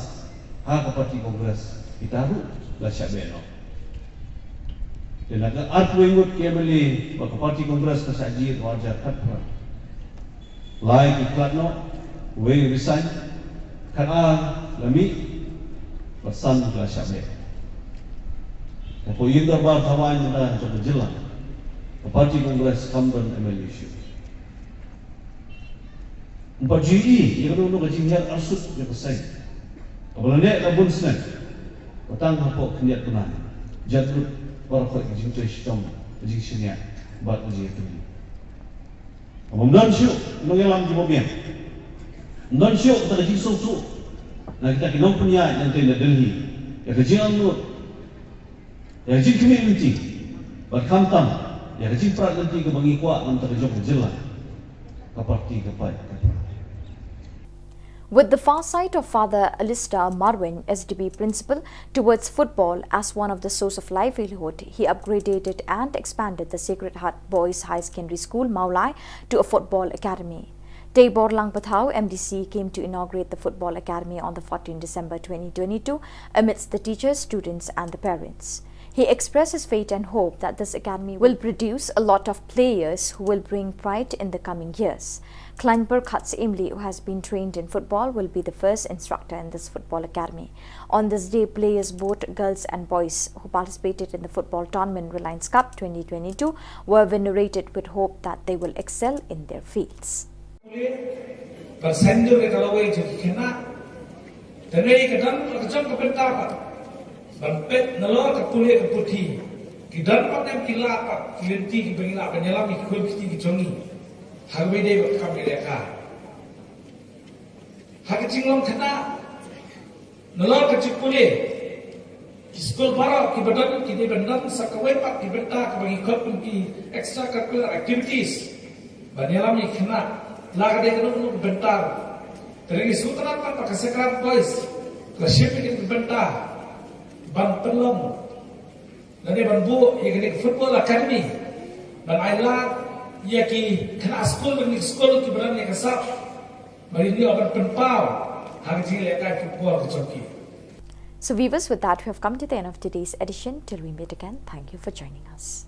ha ka party Congress kita ruh la shah beh noh. Te na ka arphew ngut ki M L A ba ka party Congress ka shah jied ha u ar hajar khatphra. Lai ki khlad noh, wei resign, khatar la mih, bad san ki la shah beh. Hapoh ïing dorbar thaw aiñ mynta jong ka jylla, ka party Congress kam don M L A shuh. Ym pat ju ïohi ïa kano kano ka jinghiar arsut jong ka seng kaba la neh la bun snem, ba tang hapoh khyndiat bnai. Jat lut baroh ka jingtrei shitom, ka jingshaniah bad ka jingïatylli. Ym don shuh nongïalam kiba biang. Ym don shuh kata ka jingsngewthuh na kita ki nongpynïaid lynti na Delhi ïa ka jingangnud, ïa ka jingkhmih lynti, bad khamtam ïa ka jingprat lynti kaba ngi kwah na bynta ka jong ka jylla, ka parti ka paid ka parti. With the farsight of Father Alistair Marwein, S D B principal, towards football as one of the source of livelihood, he upgraded and expanded the Sacred Heart Boys High Secondary School, Mawlai, to a football academy. Teibor Langpathau, M D C, came to inaugurate the football academy on the fourteenth December twenty twenty-two amidst the teachers, students and the parents. He expressed his faith and hope that this academy will produce a lot of players who will bring pride in the coming years. Klaiñpyrkhat Syiemlieh, who has been trained in football, will be the first instructor in this football academy. On this day, players, both girls and boys, who participated in the football tournament Reliance Cup twenty twenty-two were venerated with hope that they will excel in their fields. Ban saiñdur ïa ka lawei jong ki khynnah. Te ngi ka don la ka jong ka bynta pat ban peit nalor ka pule ka puthi. Ki don pat ne em ki lad pat ki lynti kiba ngi lah ban ïalam ïa ki khun ki kti ki jong ngi ha kaba ïadei bad ka kam ka lehkai. Ha ka jinglong khynnah nalor ka jingpule, ki skul baroh kiba don ki dei ban don sa kawei pat ki bynta kaba ngi khot kum ki extra curricular activities ban ïalam ïa ki khynnah, la ka dei kano kano ka bynta. Te ngi sngewtynnat pat ba ka Sacred Heart Boys ka shim ïa kane ka bynta ban pynlong lane ban buh ïa kane ka football academy ban ailad ïa ki khynnah skul, kine ki skul kiba don ïa ka sap. Ba ïa ngi ban pynpaw ha ka jinglehkai football ka jong ki. So viewers, with that, we have come to the end of today's edition. Till we meet again, thank you for joining us.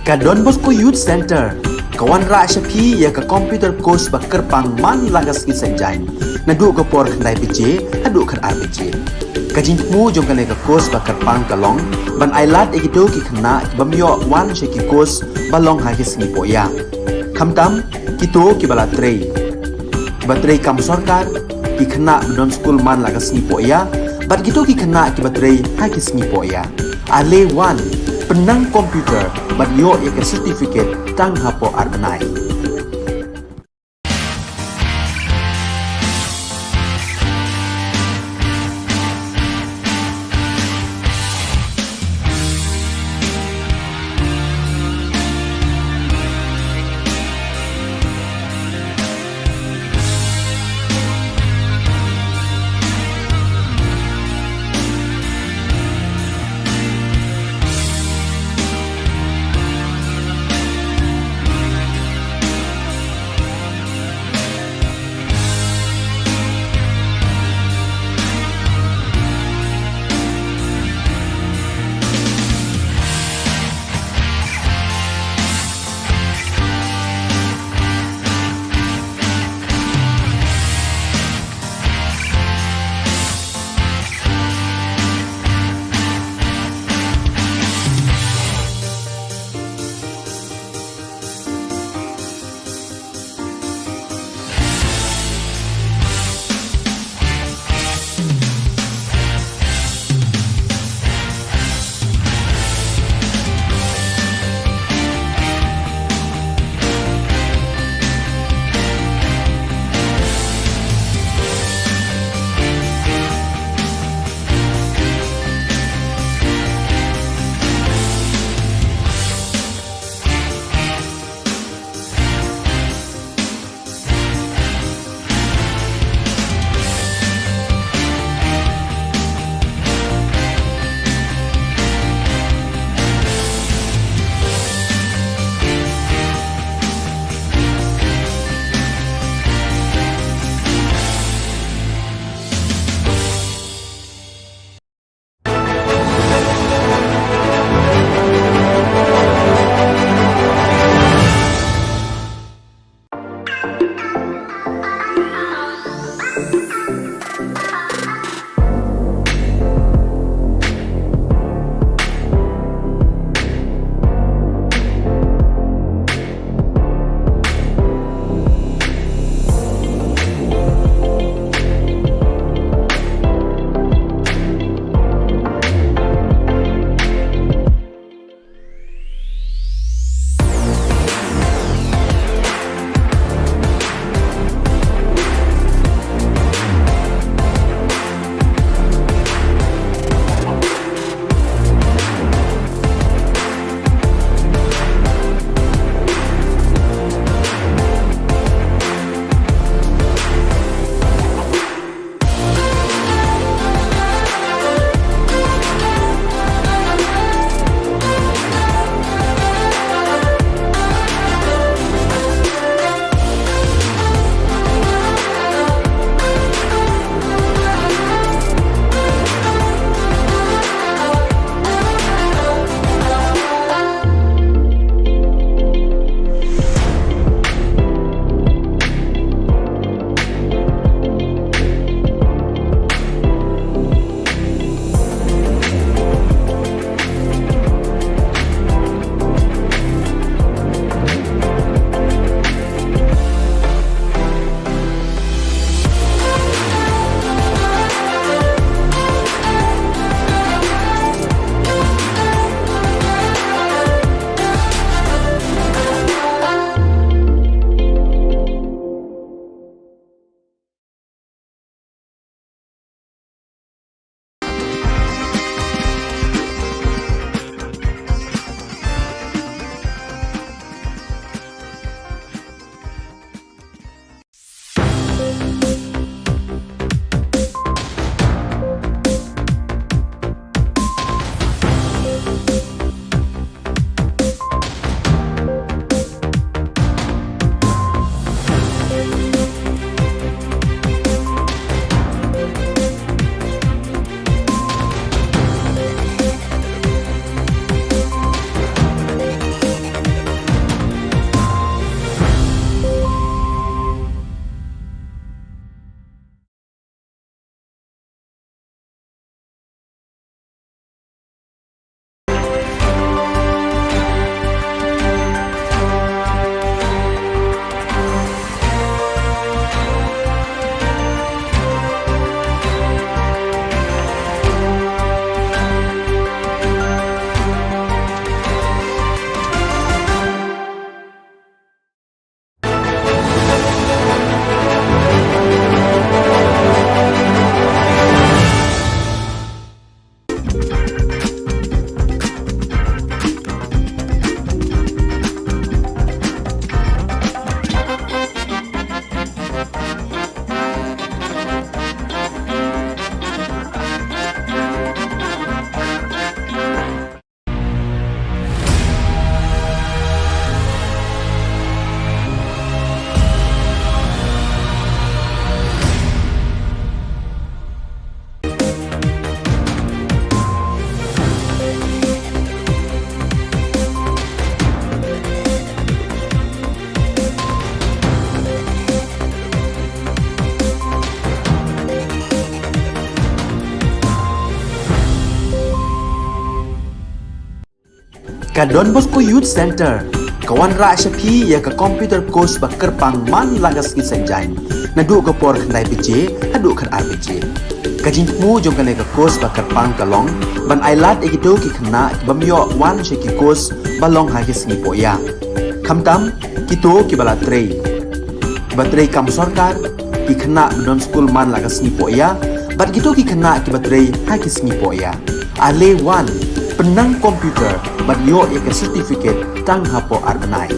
Ka Don Bosco Youth Centre ka wanrah sha phi ïa ka computer course ba kyrpang man la ka sngi Saitjaiñ, naduh ka por khyndai baje haduh khatar baje. Ka jingthmu jong kane ka course ba kyrpang ka long ban ailad ïa kito ki khynnah ki bym ïoh wan sha ki course ba long ha ki sngi pohïap. Khamtam kito kiba la trei, kiba trei kam sorkar, ki khynnah ba don skul man la ka sngi pohïap, bad kito ki khynnah kiba trei ha ki sngi pohïap. Ale wan, pynnang computer bad ïoh ïa ka certificate tang hapoh ar bnai. Ka Don Bosco Youth Centre ka wanrah sha phi ïa ka computer course ba kyrpang man la ka sngi Saitjaiñ, naduh ka por khyndai baje haduh khatar baje. Ka jingthmu jong kane ka course ba kyrpang ka long ban ailad ïa kito ki khynnah ki bym ïoh wan sha ki course ba long ha ki sngi pohïa, khamtam kito kiba la trei, kiba trei kam sorkar, ki khynnah ba don skul man la ka sngi pohïa bad kito ki khynnah kiba trei ha ki sngi pohïa. Ale wan, pynnang computer bad ïoh ïa ka certificate tang hapoh ar bnai.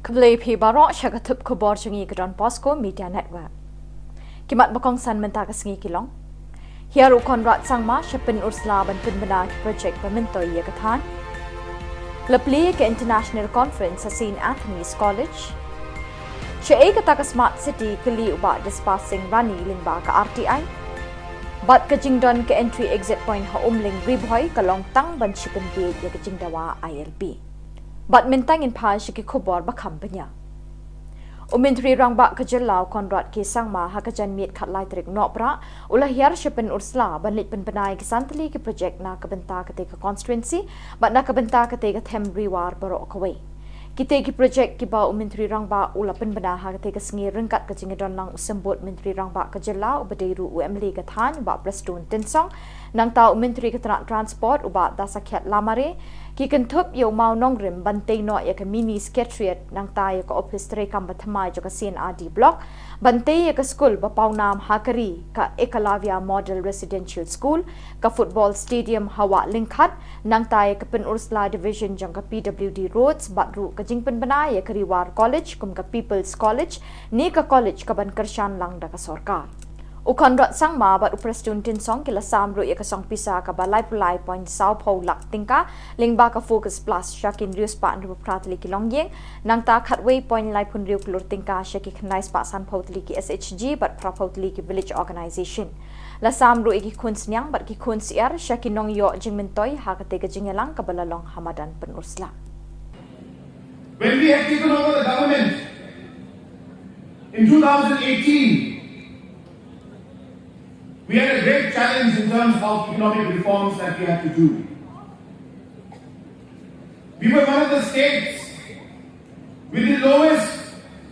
Khublei phi baroh sha ka thup khubor jong ngi ka Don Bosco Media Network. Ki mat ba kongsan mynta ka sngi ki long: Hiar u Conrad Sangma sha Pynursla ban pynbna ki project ba myntoi ïa ka thaiñ. La plie ka International Conference ha Saint Anthony's College. Shaei kata ka Smart City, kylli u Bah Dispar Singh Rani lyngba ka R T I. Bad ka jingdon ka entry exit point ha Umling Ri Bhoi ka long tang ban shu pynbiej ïa ka jingdawa I L P. Bad mynta ngin phai sha ki khubor ba kham bniah. U Myntri Rangbah ka jylla u Conrad K Sangma ha ka janmiet khatlai tarik Nohprah u la hiar sha Pynursla ban leit pynbna ïa ki san tylli ki project na ka bynta katei ka constituency bad na ka bynta katei ka them Ri War baroh kawei. Kitei ki project kiba u Myntri Rangbah u la pynbna ha katei ka sngi ryngkat ka jingïadon lang u Symbud Myntri Rangbah ka jylla uba dei ruh u M L A ka thaiñ, Bah Prestone Tynsong, nangta u Myntri ka tnat Transport u Bah Dasakhiat Lamare, ki kynthup ïa u mawnongrim ban tei noh ïa ka Mini Secretariat nangta ïa ka ophis treikam ba thymmai jong ka C&RD Block, ban tei ïa ka skul ba pawnam ha ka ri, ka Ekalavya Model Residential School, ka football stadium ha Wah Lyngkhat, nangta ïa ka Pynursla Division jong ka P W D Roads, bad ruh ka jingpynbna ïa ka Ri War College kum ka People's College, ne ka college kaban kyrshan lang da ka sorkar. U Conrad Sangma bad u Prestone Tynsong ki la sam ruh ïa ka song pisa kaba laiphew lai point sawphew lak tyngka lyngba ka Focus Plus sha ki hynriew spah hynriewphew phra tylli ki longïing, nangta khatwei point laiphew hynriew klur tyngka sha ki khyndai spah sanphew tylli ki S H G bad phraphew tylli ki village organization. La sam ruh ïa ki khun sniang bad ki khun syiar sha ki nongïoh jingmyntoi ha katei ka jingïalang kaba la long ha madan Pynursla. When we had taken over the government in two thousand eighteen, we had a great challenge in terms of economic reforms that we had to do. We were one of the states with the lowest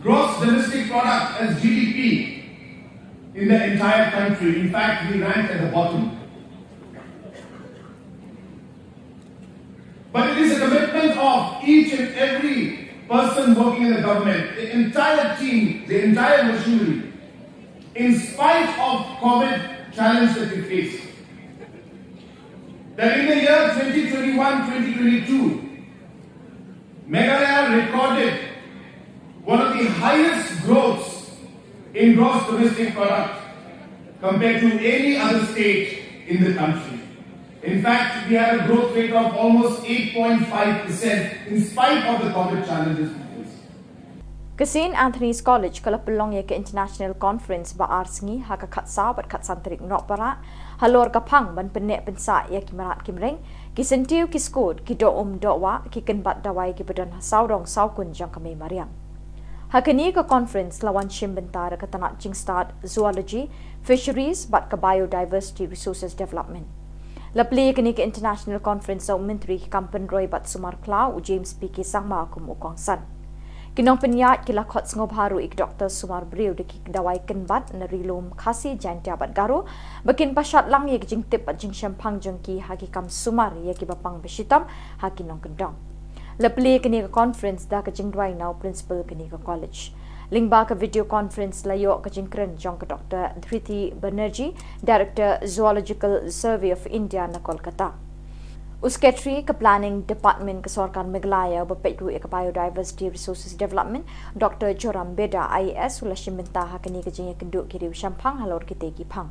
gross domestic product as G D P in the entire country. In fact, we ranked at the bottom. But it is a commitment of each and every person working in the government, the entire team, the entire machinery, in spite of COVID challenge that we face, that in the year twenty twenty-one, twenty twenty-two, Meghalaya recorded one of the highest growths in gross domestic product compared to any other state in the country. In fact, we had a growth rate of almost eight point five percent in spite of the COVID challenges we faced. Ka St Anthony's College ka la pynlong ïa ka International Conference ba ar sngi ha ka khatsaw bad khatsan tarik Nohprah halor ka phang ban pynneh pynsah ïa ki mrad ki mreng, ki syntiew ki skud, ki doh um doh wah, ki kynbat dawai kiba don ha sawdong sawkun jong ka mei mariang. Ha kane ka conference la wan shim bynta da ka tnat jingstad Zoology, Fisheries bad ka Biodiversity Resources Development. La plie ïa kane ka International Conference da u Myntri ki kam pynroi bad sumar khlaw u James P K Sangma kum u kongsan. Ki nongpynïaid ki la khot sngewbha ruh ïa ki doktor sumar briew da ki dawai kynbat na Ri Lum Khasi, Jaiñtia bad Garo ba kin pynshad lang ïa ki jingtip bad jingshemphang jong ki ha ki kam sumar ïa kiba pang ba shitom ha ki nongkyndong. La plie ïa kane ka conference da ka jingduwai na u principal kane ka college. Lyngba ka video conference la ïoh ka jingkren jong ka Doctor Dhriti Banerjee, Director Zoological Survey of India na Kolkata. U Secretary ka Planning Department ka Sorkar Meghalaya uba peit ruh ïa ka Biodiversity Resources Development, Doctor Joram Beda, I A S, u la shim bynta ha kane ka jingïakynduh ki riew shemphang halor kitei ki phang.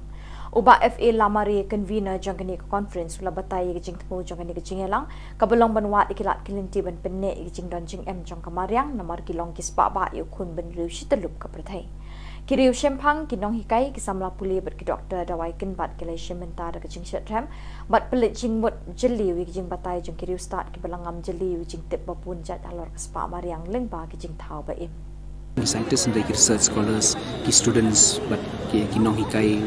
U Bah F A Lamare, convener jong kane ka conference, u la batai ïa ka jingthmu jong kane ka jingïalang kaba long ban wad ïa ki lad ki lynti ban pynneh ïa ka jingdon jingem jong ka mariang namar ki long ki spah bah ïa u khun bynriew shi tyllup ka pyrthei. Ki riew shemphang, ki nonghikai, ki samla pule bad ki doktor dawai kynbat ki la ïashim bynta da ka jingshitrhem bad pynleit jingmut jylliew ïa ka jingbatai jong ki riewstad kiba la ngam jylliew ïa ka jingtip ba bun jait halor ka spah mariang lyngba ki jingthaw ba im. Ki scientist, ki research scholars, ki students bad ki, ki nonghikai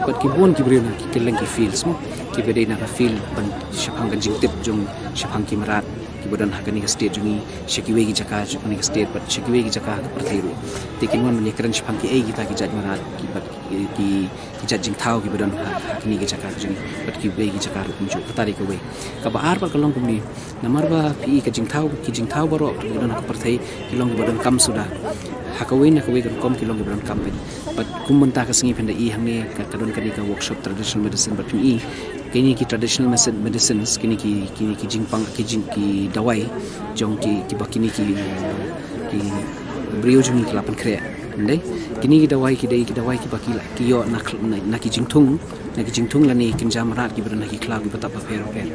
bad ki bun ki briew na ki kylleng ki fields mo, kiba dei na ka field ban shaphang ka jingtip jong shaphang ki mrad kiba don ha kane ka state jong ngi, sha kiwei ki jaka jong kane ka state bad sha kiwei ki jaka ha ka pyrthei ruh. Te kin wan ban ïakren shaphang kiei kita ki jait mrad ki bad ki, ki, ki jait jingthaw kiba don ha, ha kine ki jaka ka jong ngi bad kiwei ki jaka ruh kumjuh. Kata dei kawei. Kaba ar pat ka long kumne, namar ba phi i ka jingthaw, ki jingthaw baroh kiba don ha ka pyrthei ki long kiba donkam suda. Ha kawei na kawei ka rukom ki long kiba donkam pyn. Bad kum mynta ka sngi phin da i hangne ka, ka don kane ka workshop traditional medicine bad phin i kine ki traditional medicine, medicines, kine ki, kine ki jingpang, ki jing, ki dawai jong ki, kiba kine ki, ki briew jong ngi ki la pynkhreh. Ndei, kine ki dawai ki dei ki dawai kiba ki la, ki ïoh na, na, na ki jingthung, na ki jingthung lane kynja mrad kiba don ha ki khlaw kiba tap bapher bapher.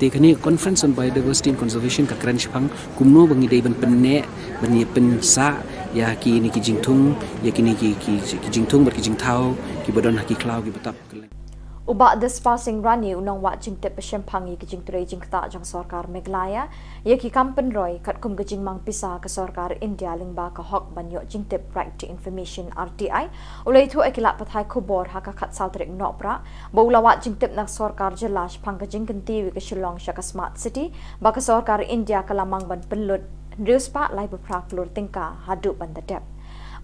Te kane ka Conference on Biodiversity and Conservation ka kren shaphang kumno ba ngi dei ban pynneh, ban ïa pynsah ïa kine ki jingthung, ïa kine ki, ki, ki jingthung bad ki jingthaw kiba don ha ki khlaw kiba tap. U Bah Dispar Singh Rani, u nongwad jingtip ba shemphang ïa ki jingtrei jingktah jong sorkar Meghalaya ïa ki kam pynroi katkum ka jingmang pisa ka sorkar India lyngba ka hok ban ïoh jingtip, Right to Information, R T I, u la ïathuh ïa ki lad pathai khubor ha ka khatsaw tarik Nohprah ba u la wad jingtip na ka sorkar jylla shaphang ka jingkyntiew ïa ka Shillong sha ka Smart City ba ka sorkar India ka la mang ban pynlut hynriew spah laiphew phra klur tyngka haduh ban da dep.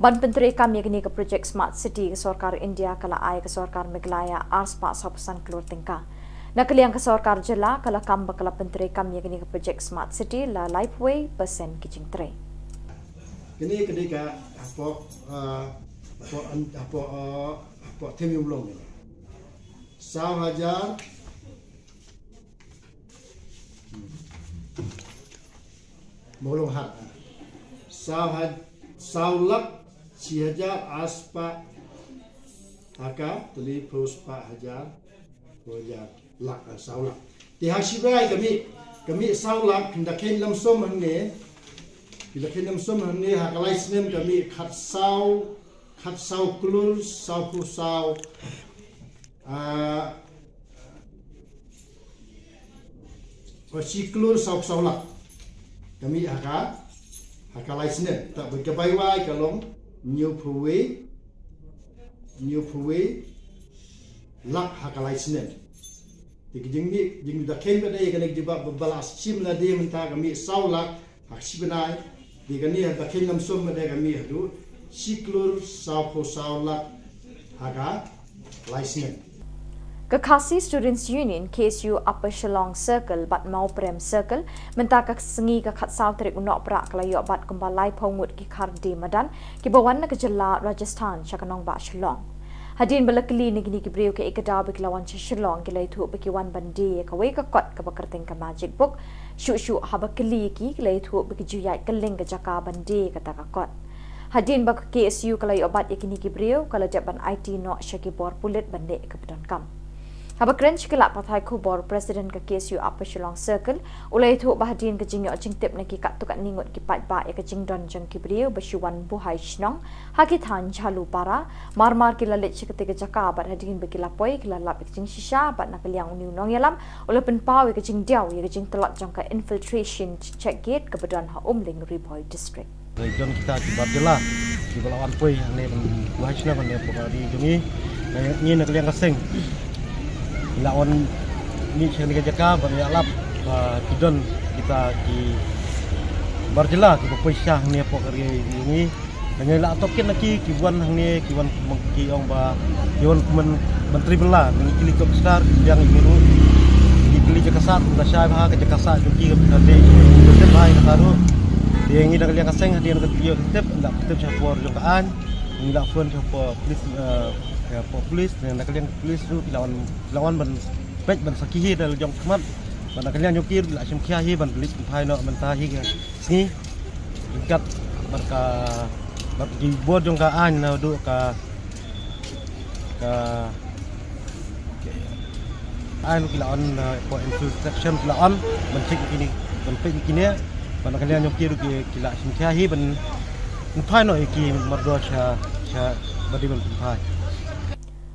Ban pyntreikam ïa kane ka projek Smart City, ka sorkar India ka la ai ïa ka sorkar Meghalaya ar spah sawphew san klur tyngka. Na ka liang ka sorkar jylla ka la kam ba ka la pyntreikam ïa kane ka projek Smart City la laiphew percent ki jingtrei. Kane ka dei ka hapoh, ah, hapoh, hapoh, ah, hapoh Them Ïew Mlung kane. Saw hajar Mawlong hat. Saw ha, saw lak shi hajar ar spah ha ka tylli phew spah hajar, phew hajar lak, ah, saw lak. Te ha shi bnai ka mih, ka mih saw lak, phin da kheiñ lump sum hangne. Phin da kheiñ lump sum hangne ha ka lai snem ka mih khatsaw, khatsaw klur sawphew saw. Ah, Ka shi klur saw saw lak. Ka mih ha ka, ha ka lai snem. Te bad ka bai wai ka long hynñiewphew wei, hynñiewphew wei lak ha ka lai snem. Te ka jingmih, jingmih da kheiñ pat de kane ka jubab ba la shim lade mynta ka mih saw lak ha ka shi bnai. Te kane ha ka kheiñ lump sum pat de ka mih haduh shi klur sawphew saw lak ha ka lai snem. Ka Khasi Students Union, K S U Upper Shillong Circle bad Mawprem Circle, mynta ka sngi ka khatsaw tarik u Nohprah ka la ïoh bat kumba laiphew ngut ki kharde madan kiba wan na ka jylla Rajasthan sha ka nongbah Shillong. Hadien ba la kylli na kine ki briew kaei ka daw ba ki la wan sha Shillong, ki la ïathuh ba ki wan ban die ïa kawei ka kot kaba kyrteng ka Magic Book. Shuh shuh haba kylli ïa ki, ki la ïathuh ba ki ju ïaid kylleng ka jaka ban die ïa kata ka kot. Hadien ba ka K S U ka la ïoh bat ïa kine ki briew, ka la dep ban aiti noh sha ki bor pulit ban leh kaba donkam. Haba kren sha ki lad pathai khubor, President ka K S U Upper Shillong Circle u la ïathuh ba hadien ka jingïoh jingtip na ki katto katne ngut ki paidbah ïa ka jingdon jong ki briew ba shu wan buhai shnong ha ki thaiñ Jhalupara, mar mar ki la leit sha katei ka jaka bad hadien ba ki la poi ki la lap ïa ka jingshisha bad na ka liang une u nongïalam u la pynpaw ïa ka jingdiaw ïa ka jingtlot jong ka infiltration check gate kaba don ha Umling, Ri Bhoi District. Dei jong kita ki bar jylla kiba la wan poi hangne ban buhai shnong hangne hapoh ka ri jong ngi. Ngi na ka liang ka seng la wan mih sha kane ka jaka ban ïalap ba ki don kita ki bar jylla kiba poi sha hangne hapoh ka ri jong ngi. Ngi la tohkit na ki ki wan hangne ki wan ki ong ba ki wan kum ban trei bylla, ngi kylli ki officer ki biang ïa ki ruh. Ngi kylli jaka sah, ka shai bha ka jaka sah jong ki, ka dei ka dei bha ïa kata ruh. Te ngi na ka liang ka seng hadien ka ïoh ka tip, ngi la tip sha por jong ka aiñ, ngi la phone sha por police, eh, sha por police, na ka liang police ruh ki la wan, ki la wan ban peit ban sakhi hi da la jong khmat. Bad na ka liang jong ki ruh la shim khia hi ban leit pynphai noh mynta hi ka sngi. Ryngkat bad ka, bad ki bor jong ka aiñ naduh ka, ka aiñ ki la on, uh, for infiltration ki la on ban check ïa kine, ban peit ïa kine. Bad na ka liang jong ki ruh ki, ki la shim khia hi ban pynphai noh ïa ki mardor sha, sha ba dei ban pynphai.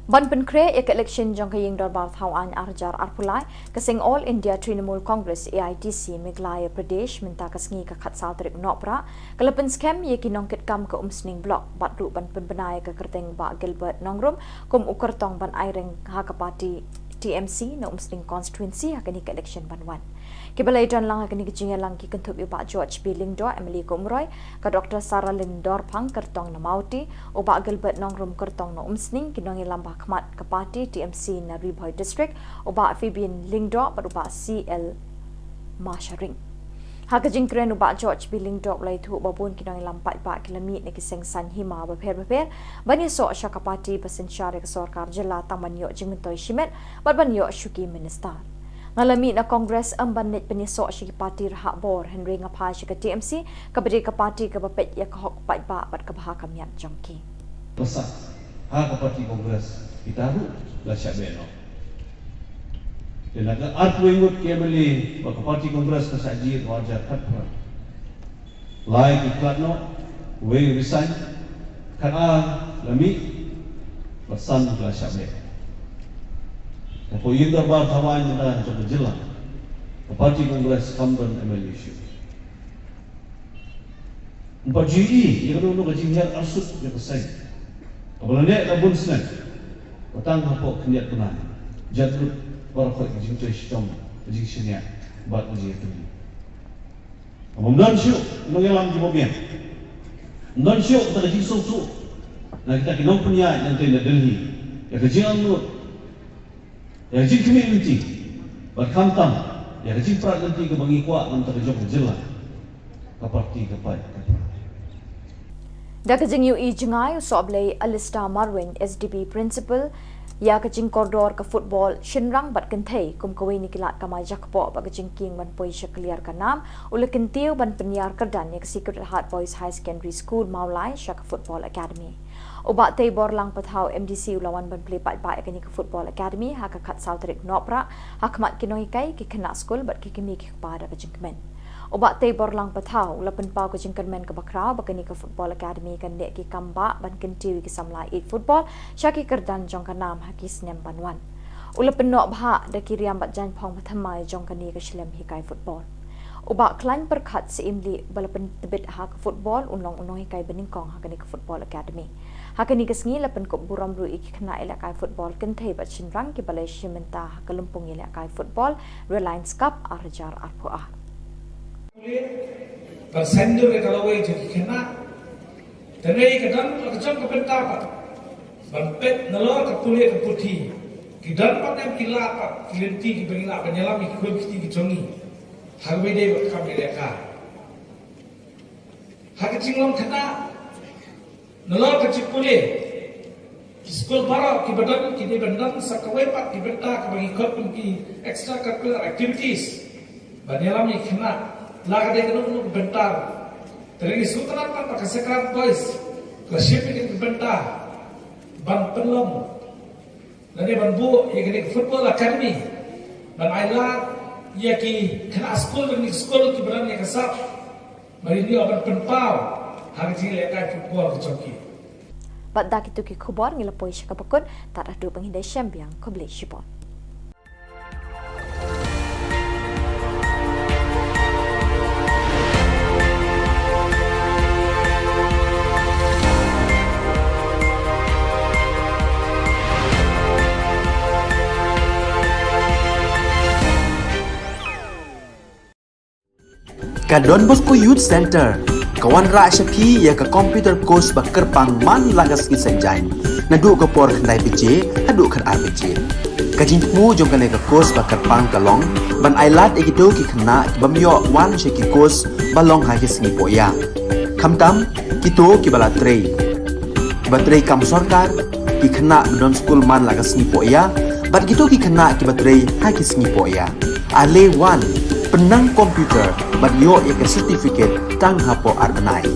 Ban pynkhreh ïa ka election jong ka ïing dorbar thaw aiñ ar hajar arphew lai, ka seng All India Trinamool Congress, A I T C, Meghalaya Pradesh, mynta ka sngi ka khatsaw tarik Nohprah ka la pynskhem ïa ki nongkitkam ka Umsning Block bad ruh ban pynbna ïa ka kyrteng Bah Gilbert Nongrum kum u kyrtong ban aireng ha ka party T M C na Umsning constituency ha kane ka election ban wan. Kiba la ïadon lang ha kane ka jingïalang ki kynthup ïa u Bah George B Lyngdoh, M L A ka Umroi, ka Doctor Saralin Dorphang, kyrtong na Mawti, u Bah Gilbert Nongrum, kyrtong na Umsning, ki nongïalam ba ha khmat ka party T M C na Ri Bhoi District, u Bah Fabian Lyngdoh bad u Bah C L Masharing. Ha ka jingkren u Bah George B Lyngdoh u la ïathuh ba bun ki nongïalam paidbah ki la mih na ki seng saiñ hima bapher bapher ban ïasoh sha ka party ba synshar ïa ka sorkar jylla tang ban ïoh jingmyntoi shimet bad ban ïoh shuki minister. Nga la mih na Congress ym ban leit pynïasoh sha ki party rhah bor, hynrei nga phai sha ka T M C kaba dei ka party kaba peit ïa ka hok paidbah bad kaba ha ka miat jong ki. Pynshai ha ka party Congress kita ruh la shah beh noh. Te na ka arphew ngut ki M L A ba ka party Congress ka shah jied ha u ar hajar khatphra. Lai ki khlad noh, wei resign, khatar la mih, bad san ki la shah beh. Hapoh ïing dorbar thaw aiñ mynta jong ka jylla, ka party Congress kam don M L A shuh. Ym pat ju ïohi ïa kano kano ka jinghiar arsut jong ka seng kaba la neh da bun snem, ba tang hapoh khyndiat bnai jan lut baroh ka jingtrei shitom, ka jingshaniah bad ka jingïatylli. Ym don shuh nongïalam kiba biang. Ym don shuh kata ka jingsngewthuh na kita ki nongpynïaid nangtei na Delhi ïa ka jingangnud, ïa ka jingkhmih lynti, bad khamtam ïa ka jingprat lynti kaba ngi kwah na ka bynta ka jong ka jylla. Ka party ka paid ka pra. Da ka jingïohi jngai, u sohblei Alistair Marwein, S D B Principal, ïa ka jingkordor ka football shynrang bad kynthei kum kawei na ki lad kamai jakpoh bad ka jingkieng ban poi sha kliar ka nam, u la kyntiew ban pynïar kyrdan ïa ka Sacred Heart Boys Higher Secondary School Mawlai sha ka Football Academy. U Bah Teiborlang Pathaw, M D C, u la wan ban plie paidbah ïa kane ka Football Academy ha ka khatsaw tarik Nohprah ha khmat ki nonghikai, ki khynnah skul bad ki kmie ki kpa da ka jingkmen. U Bah Teiborlang Pathaw u la pynpaw ka jingkyrmen kaba khraw ba kane ka Football Academy kan leh ki kam bah ban kyntiew ïa ki samla ïeit football sha ki kyrdan jong ka nam ha ki snem ban wan. U la pynnoh bha da ki riam bad jaiñphong ba thymmai jong kane ka shlem hikai football. U Bah Khlaiñ Pyrkhat Syiemlieh, ba la pyntbit ha ka football, un long u nonghikai ba nyngkong ha kane ka Football Academy. Ha kane ka sngi la pynkup burom ruh ïa ki khynnah ïalehkai football kynthei bad shynrang kiba la ïashim bynta ha ka lympung ïalehkai football Reliance Cup ar hajar arphew ar. Ban sngewthuh ïa ka lawei jong ki khynnah. Te ngi ka don la ka jong ka bynta pat ban peit nalor ka pule ka puthi, Ki don pat em ki lad pat ki lynti kiba ngi lah ban ïalam ïa ki khun ki kti ki jong ngi ha kaba ïadei bad ka kam ïalehkai. Ha ka jinglong khynnah, nalor ka jingpule, ki skul baroh kiba don ki dei ban don sa kawei pat ki bynta kaba ngi khot kum ki extracurricular activities ban ïalam ïa ki khynnah. La ka dei kano kano ka bynta, te ngi sngewtynnat pat ba ka Sacred Boys ka la shim ïa ka bynta ban pynlong lane ban buh ïa kane ka football academy ban ai lad ïa ki khynnah skul, kine ki skul kiba don ïa ka sap, ba kin ïoh ban pynpaw ha ka jingïalehkai football ka jong ki. Bad da kito ki khubor ngi la poi sha kaba kut, tad haduh ba ngin ïa shem biang, khublei shibun. Ka Don Bosco Youth Centre ka wanrah sha phi ïa ka computer course ba kyrpang man la ka sngi Saitjaiñ, naduh ka por khyndai baje haduh khatar baje. Ka jingthmu jong kane ka course ba kyrpang ka long ban ai lad ïa kito ki khynnah ki bym ïoh wan sha ki course ba long ha ki sngi pohïa, khamtam kito kiba la trei, kiba trei kam sorkar, ki khynnah ba don skul man la ka sngi pohïa, bad kito ki khynnah kiba trei ha ki sngi pohïa. Ale wan, pynnang computer bad ïoh ïa ka certificate tang hapoh ar bnai.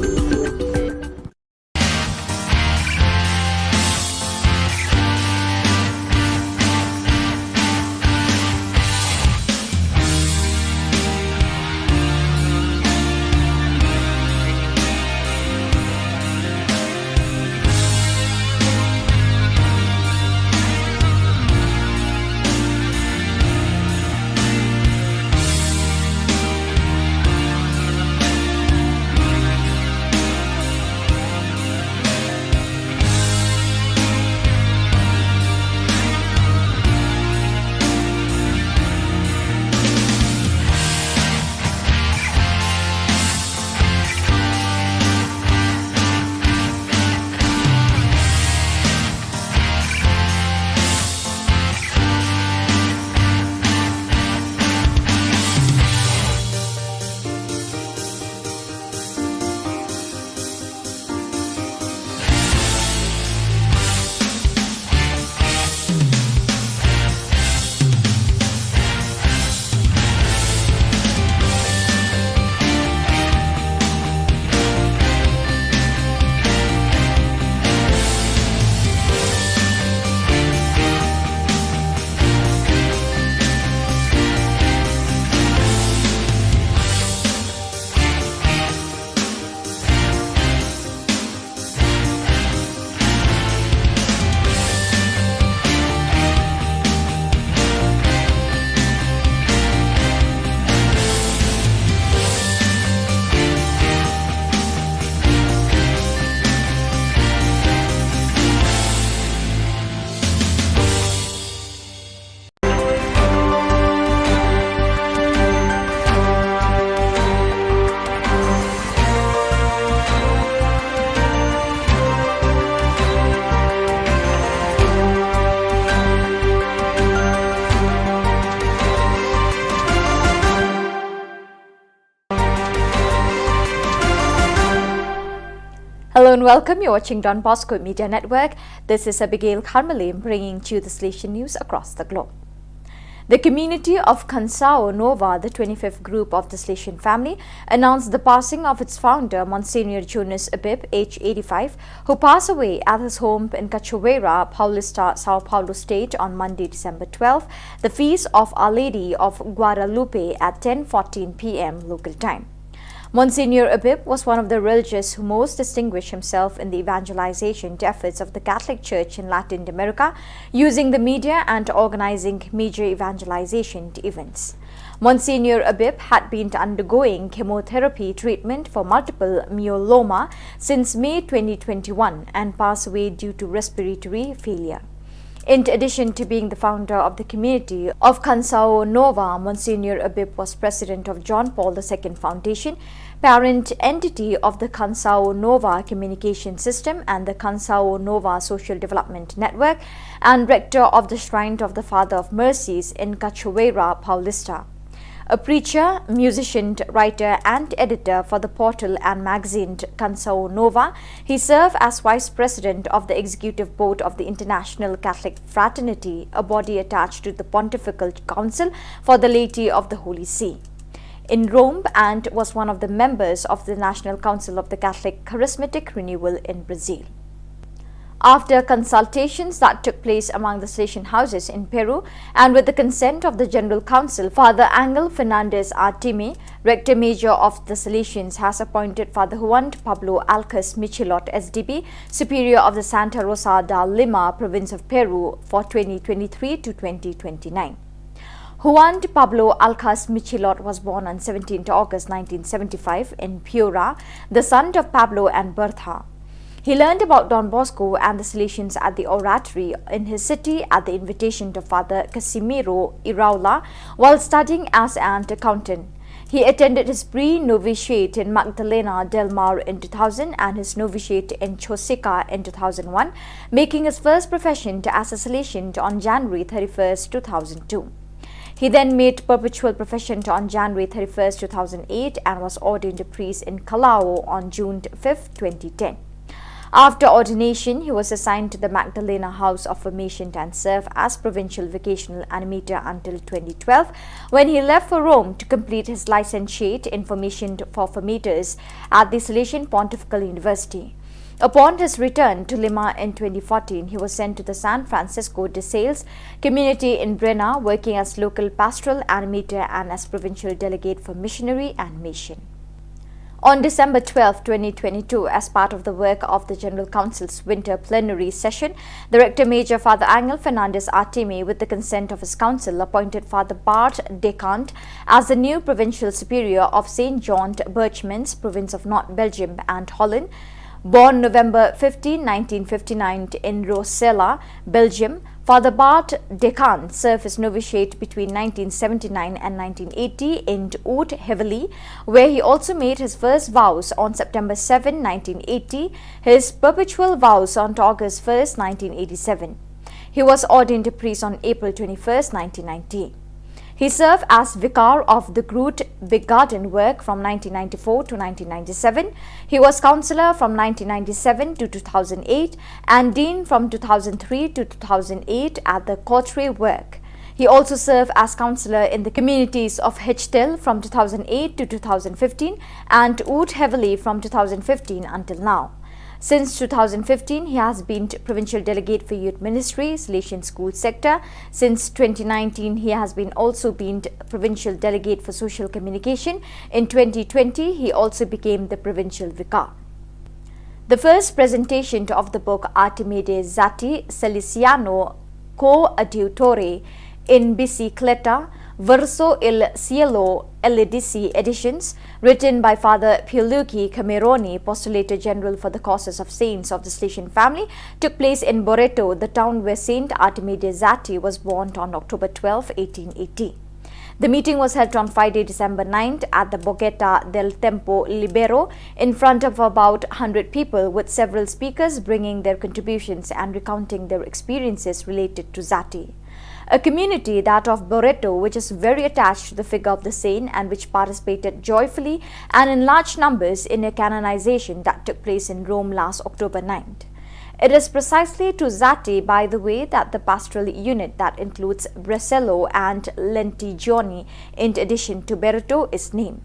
Hello and welcome. You're watching Don Bosco Media Network. This is Abigail Kharmalim bringing to you the Salesian news across the globe. The community of Khansao Nova, the twenty-fifth group of the Salesian family, announced the passing of its founder, Monsignor Jonas Abib, age eighty-five, who passed away at his home in Cachoeira, Paulista, São Paulo State on Monday, December twelfth, the feast of Our Lady of Guadalupe at ten fourteen p m local time. Monsignor Abib was one of the religious who most distinguished himself in the evangelization efforts of the Catholic Church in Latin America, using the media and organizing major evangelization events. Monsignor Abib had been undergoing chemotherapy treatment for multiple myeloma since May twenty twenty-one and passed away due to respiratory failure. In addition to being the founder of the community of Kansao Nova, Monsignor Abib was president of John Paul the Second Foundation, parent entity of the Kansao Nova Communication System and the Kansao Nova Social Development Network, and rector of the Shrine of the Father of Mercies in Cachoeira, Paulista. A preacher, musician, writer, and editor for the portal and magazine Kansao Nova, he served as vice president of the executive board of the International Catholic Fraternity, a body attached to the Pontifical Council for the Laity of the Holy See, in Rome, and was one of the members of the National Council of the Catholic Charismatic Renewal in Brazil. After consultations that took place among the Salesian houses in Peru, and with the consent of the General Council, Father Angel Fernandez Artime, Rector Major of the Salesians, has appointed Father Juan Pablo Alcas Michilot, S D B, Superior of the Santa Rosa de Lima, Province of Peru, for twenty twenty-three to twenty twenty-nine. Juan Pablo Alcas Michilot was born on seventeenth August nineteen seventy-five in Piura, the son of Pablo and Bertha. He learned about Don Bosco and the Salesians at the Oratory in his city at the invitation of Father Casimiro Iraola while studying as an accountant. He attended his pre-novitiate in Magdalena del Mar in two thousand and his novitiate in Chosica in two thousand one, making his first profession as a Salesian on January thirty-first, two thousand two. He then made perpetual profession on January thirty-first, two thousand eight, and was ordained a priest in Callao on June fifth, twenty ten. After ordination, he was assigned to the Magdalena House of Formation and served as provincial vocational animator until twenty twelve, when he left for Rome to complete his licentiate in formation for formators at the Salesian Pontifical University. Upon his return to Lima in twenty fourteen, he was sent to the San Francisco de Sales community in Breña, working as local pastoral animator and as provincial delegate for missionary and mission. On December twelfth, twenty twenty-two, as part of the work of the General Council's winter plenary session, the Rector Major, Father Angel Fernandez Artime, with the consent of his council, appointed Father Bart Decant as the new Provincial Superior of Saint John Birchmans, province of North Belgium and Holland. Born November fifteenth, nineteen fifty-nine, in Rossella, Belgium, Father Bart Decant served his novitiate between nineteen seventy-nine and nineteen eighty in Oud-Heverlee, where he also made his first vows on September seventh, nineteen eighty, his perpetual vows on August first, nineteen eighty-seven. He was ordained a priest on April twenty-first, nineteen ninety. He served as vicar of the Groot Begaardenwerk from nineteen ninety-four to nineteen ninety-seven. He was councillor from nineteen ninety-seven to two thousand eight and dean from two thousand three to two thousand eight at the Cawtray Werk. He also served as councillor in the communities of Hytchtil from two thousand eight to two thousand fifteen and Oud-Heverlee from two thousand fifteen until now. Since two thousand fifteen, he has been provincial delegate for youth ministry, Salesian school sector. Since twenty nineteen, he has been also been provincial delegate for social communication. In twenty twenty, he also became the provincial vicar. The first presentation of the book Artemide Zati Salesiano Coadiutore in Bicicletta, Verso il Cielo, L A D C editions, written by Father Pierluigi Cameroni, Postulator General for the Causes of Saints of the Salesian Family, took place in Boreto, the town where Saint Artemide Zati was born on October twelfth, eighteen eighty. The meeting was held on Friday, December ninth, at the Borgetta del Tempo Libero, in front of about hundred people, with several speakers bringing their contributions and recounting their experiences related to Zati. A community, that of Boreto, which is very attached to the figure of the saint and which participated joyfully and in large numbers in a canonization that took place in Rome last October ninth. It is precisely to Zati, by the way, that the pastoral unit that includes Bresello and Lentigioni, in addition to Boreto, is named.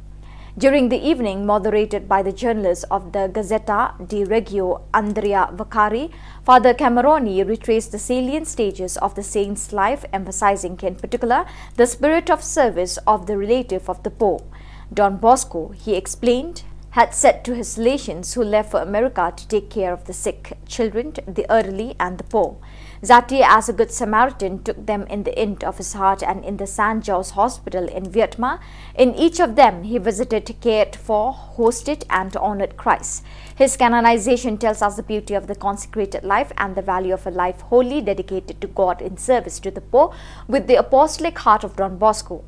During the evening, moderated by the journalist of the Gazzetta di Reggio, Andrea Vaccari, Father Cameroni retraced the salient stages of the saint's life, emphasizing in particular the spirit of service of the relative of the poor, Don Bosco. He explained, had said to his Salesians who left for America to take care of the sick, children, the elderly, and the poor. Zati, as a good Samaritan, took them in the inn of his heart and in the Saint John's Hospital in Vietnam. In each of them, he visited, cared for, hosted, and honored Christ. His canonization tells us the beauty of the consecrated life and the value of a life wholly dedicated to God in service to the poor, with the apostolic heart of Don Bosco.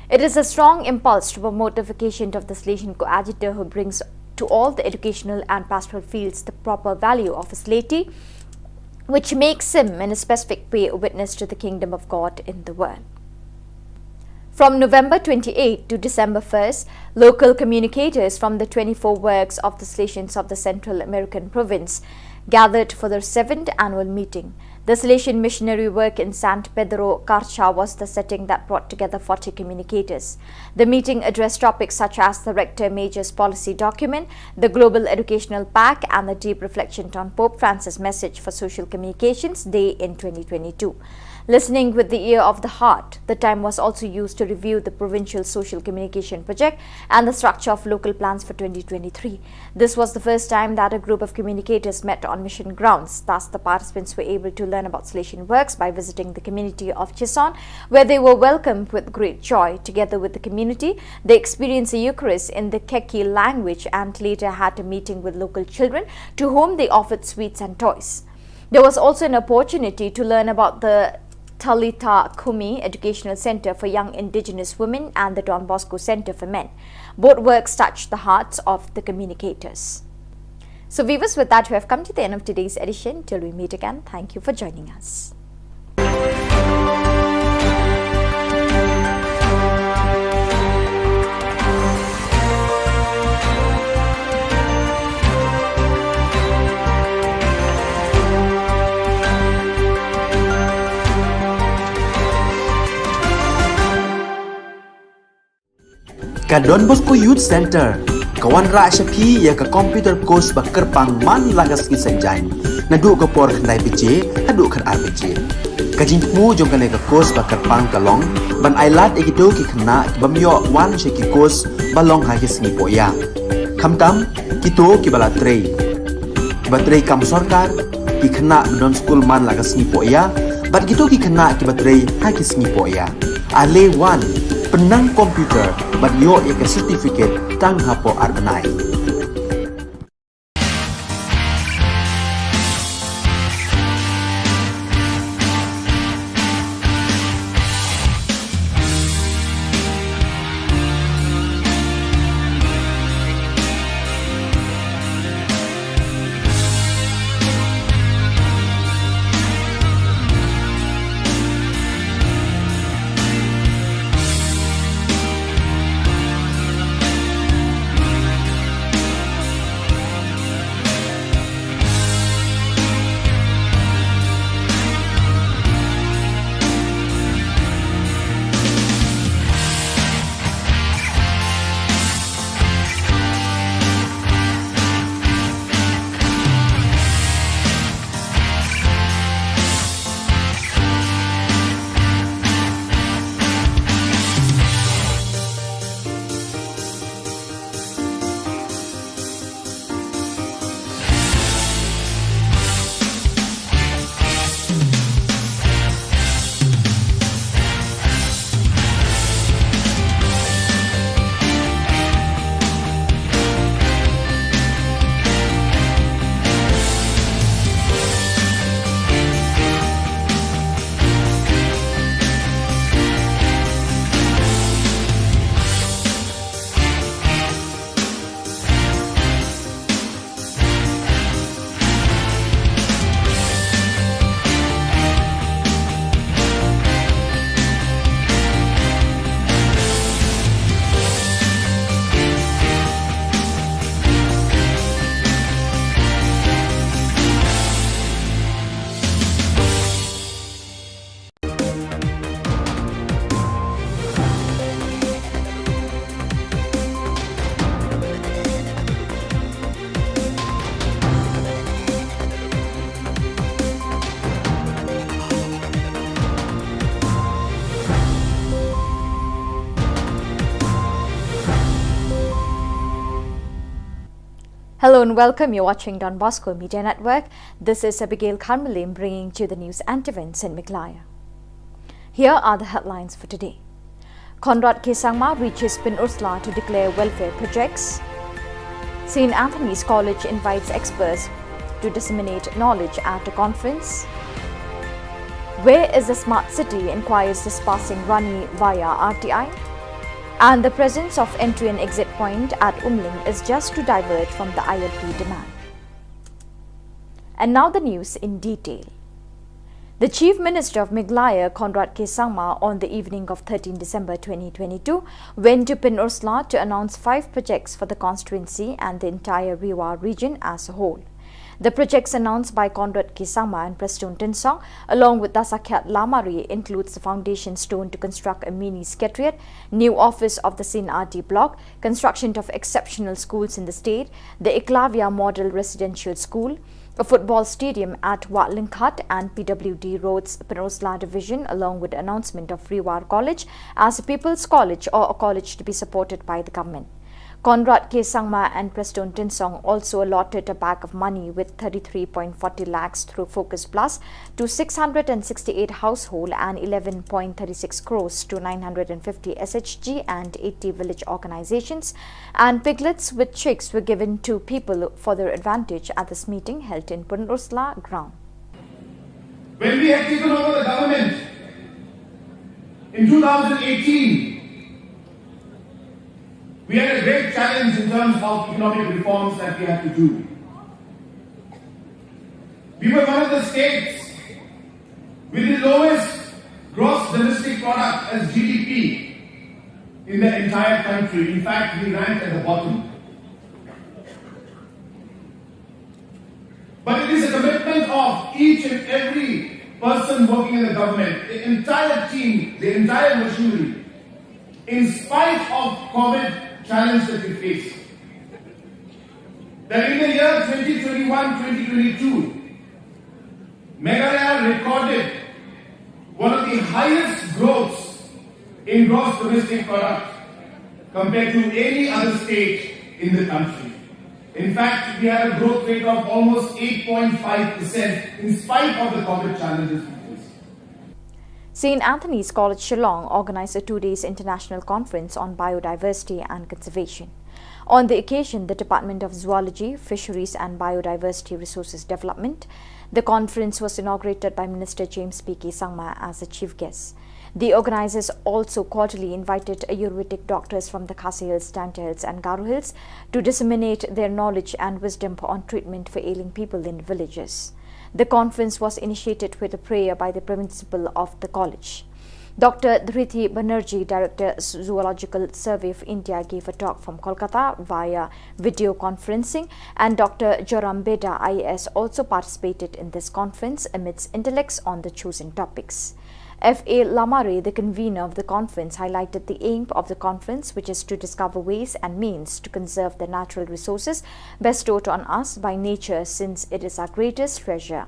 It is a strong impulse to promote the vocation of the Salesian coadjutor who brings to all the educational and pastoral fields the proper value of his laity, which makes him, in a specific way, a witness to the kingdom of God in the world. From November twenty-eighth to December first, local communicators from the twenty-four works of the Salesians of the Central American province gathered for their seventh annual meeting. The Salesian missionary work in San Pedro Carcha was the setting that brought together forty communicators. The meeting addressed topics such as the Rector Major's policy document, the Global Educational Pact, and the deep reflection on Pope Francis' message for Social Communications Day in twenty twenty-two. Listening with the ear of the heart, the time was also used to review the provincial social communication project and the structure of local plans for twenty twenty-three. This was the first time that a group of communicators met on mission grounds. Thus, the participants were able to learn about Salesian works by visiting the community of Chison, where they were welcomed with great joy. Together with the community, they experienced the Eucharist in the Keki language and later had a meeting with local children, to whom they offered sweets and toys. There was also an opportunity to learn about the Talitha Kumi Educational Center for Young Indigenous Women and the Don Bosco Center for Men. Both works touched the hearts of the communicators. So, viewers, with that, we have come to the end of today's edition. Till we meet again, thank you for joining us. Ka Don Bosco Youth Center ka wanrah sha phi ïa ka computer course ba kyrpang man la ka sngi Saitjaiñ, naduh ka por khyndai baje haduh khatar baje. Ka jingthmu jong kane ka course ba kyrpang ka long ban ailad ïa kito ki khynnah ki bym ïoh wan sha ki course ba long ha ki sngi pohïa. Khamtam kito kiba la trei, kiba trei kam sorkar, ki khynnah ba don skul man la ka sngi pohïa, bad kito ki khynnah kiba trei ha ki sngi pohïa. Ale wan, pynnang computer bad ïoh ïa ka certificate tang hapoh ar bnai. Hello and welcome. You're watching Don Bosco Media Network. This is Abigail Kharmalim bringing to you the news and events in Meghalaya. Here are the headlines for today. Conrad K Sangma reaches Pynursla to declare welfare projects. Saint Anthony's College invites experts to disseminate knowledge at a conference. Where is the smart city, inquires Dispasing Rani via R T I. And the presence of entry and exit point at Umling is just to divert from the I L P demand. And now the news in detail. The Chief Minister of Meghalaya, Conrad K Sangma, on the evening of thirteenth December twenty twenty-two, went to Pynursla to announce five projects for the constituency and the entire Ri War region as a whole. The projects announced by Conrad K Sangma and Prestone Tynsong, along with Dasakhiat Lamare, includes the foundation stone to construct a mini secretariat, new office of the Saint Anthony Block, construction of exceptional schools in the state, the Eklavya Model Residential School, a football stadium at Wah Lyngkhat and P W D Roads Pynursla Division, along with the announcement of Ri War College as a People's College or a college to be supported by the government. Conrad K Sangma and Prestone Tynsong also allotted a bag of money with thirty-three point forty lakhs through Focus Plus to six hundred and sixty-eight household and eleven point thirty-six crores to nine hundred and fifty S H G and eighty village organizations, and piglets with chicks were given to people for their advantage at this meeting held in Pynursla ground. When we had taken over the government in two thousand eighteen, we had a great challenge in terms of economic reforms that we had to do. We were one of the states with the lowest gross domestic product as G D P in the entire country. In fact, we ranked at the bottom. But it is a commitment of each and every person working in the government, the entire team, the entire machinery, in spite of COVID challenge that we face, that in the year twenty twenty-one, twenty twenty-two, Meghalaya recorded one of the highest growths in gross domestic product compared to any other state in the country. In fact, we had a growth rate of almost eight point five percent in spite of the COVID challenges we faced. Saint Anthony's College Shillong organized a two days international conference on biodiversity and conservation. On the occasion, the Department of Zoology, Fisheries and Biodiversity Resources Development, the conference was inaugurated by Minister James P K Sangma as the chief guest. The organizers also cordially invited Ayurvedic doctors from the Khasi Hills, Jaintia Hills and Garo Hills to disseminate their knowledge and wisdom on treatment for ailing people in villages. The conference was initiated with a prayer by the principal of the college. Doctor Dhriti Banerjee, Director, Zoological Survey of India, gave a talk from Kolkata via video conferencing, and Doctor Joram Beda, I A S, also participated in this conference amidst intellects on the chosen topics. F A Lamare, the convener of the conference, highlighted the aim of the conference, which is to discover ways and means to conserve the natural resources bestowed on us by nature, since it is our greatest treasure.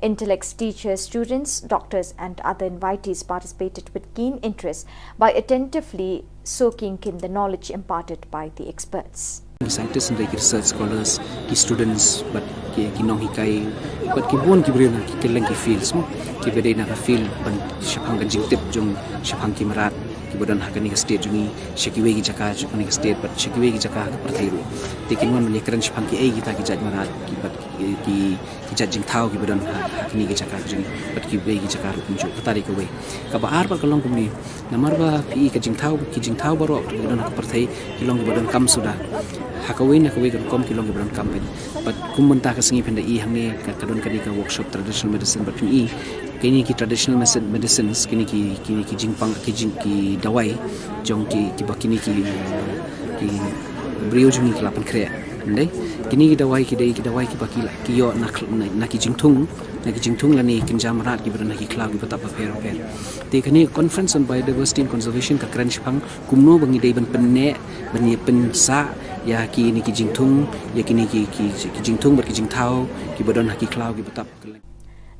Intellects, teachers, students, doctors, and other invitees participated with keen interest by attentively soaking in the knowledge imparted by the experts. Scientists and ki research scholars, ki students, bad ki, ki nonghikai, bad ki bun ki briew na ki kylleng ki fields mo. Kiba dei na ka field ban shaphang ka jingtip jong shaphang ki mrad kiba don ha kane ka state jong ngi, sha kiwei ki jaka jong kane ka state, bad sha kiwei ki jaka ha ka pyrthei ruh. Te kin wan ban ïakren shaphang kiei kita ki jait mrad, ki bad ki, ki ki jait jingthaw kiba don ha, ha kine ki jaka ka jong ngi, bad kiwei ki jaka ruh kumjuh. Kata dei kawei. Kaba ar pat ka long kumne, namar ba phi i ka jingthaw, ki jingthaw baroh kiba don ha ka pyrthei ki long kiba donkam suda. Ha kawei na kawei ka rukom ki long kiba donkam pyn. Bad kum mynta ka sngi phin da i hangne ka, ka don kane ka workshop traditional medicine, bad phin i kine ki traditional medicine, medicines, kine ki, kine ki jingpang, ki jing, ki dawai jong ki, kiba kine ki, eh, ki briew jong ngi ki la pynkhreh. Ndei, kine ki dawai ki dei ki dawai kiba ki la, ki ïoh na khl-, na, na ki jingthung, na ki jingthung lane kynja mrad kiba don ha ki khlaw kiba tap bapher bapher. Te kane conference on biodiversity and conservation ka kren shaphang kumno ba ngi dei ban pynneh, ban ïa pynsah ïa kine ki jingthung, ïa kine ki, ki, ki jingthung bad ki jingthaw kiba don ha ki khlaw kiba tap.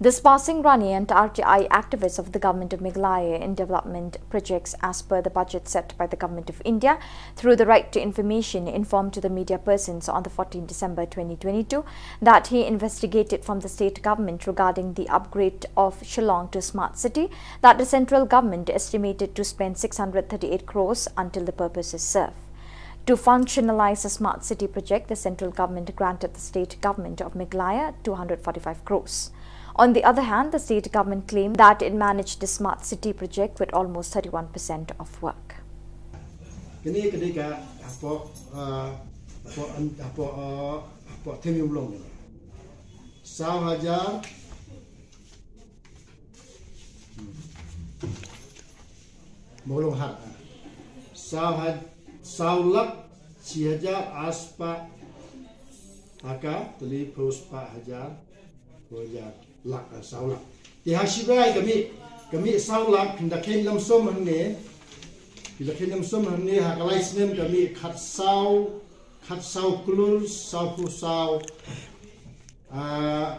Disparsing Rani and R T I activists of the Government of Meghalaya in development projects as per the budget set by the Government of India through the Right to Information informed to the media persons on the fourteenth December twenty twenty-two that he investigated from the state government regarding the upgrade of Shillong to a smart city that the central government estimated to spend six hundred thirty-eight crores until the purpose is served. To functionalize the smart city project, the central government granted the state government of Meghalaya two hundred forty-five crores. On the other hand, the state government claimed that it managed the smart city project with almost thirty-one percent of work. Kane ka dei ka hapoh, ah, hapoh, hapoh, ah, hapoh Themiumlong. Saw hajar. Mawlong hat. Saw haj-, saw lak shi hajar arspah ha ka tylli phew spah hajar, phew hajar lak, ah, saw lak. Te ha shi bnai ka mih, ka mih saw lak, phin da kheiñ lamsum hangne, phin da kheiñ lamsum hangne ha ka lai snem ka mih khatsaw, khatsaw klur, saw phew saw, ah,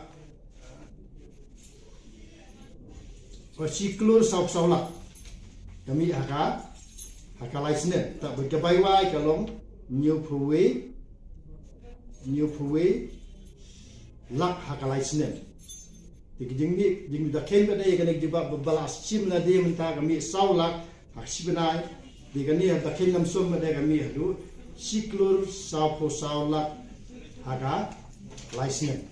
Ka shi klur saw saw lak. Ka mih ha ka, ha ka lai snem. Te bad ka bai wai ka long hynñiew phew wei, hynñiew phew wei lak ha ka lai snem. Te ka jingmih, jingmih da kheiñ pat ïa kane ka jubab ba la shim lade mynta ka mih saw lak ha ka shi bnai. Te kane ha da kheiñ lamsum pat ïa ka mih haduh shi klur saw phew saw lak ha ka lai snem.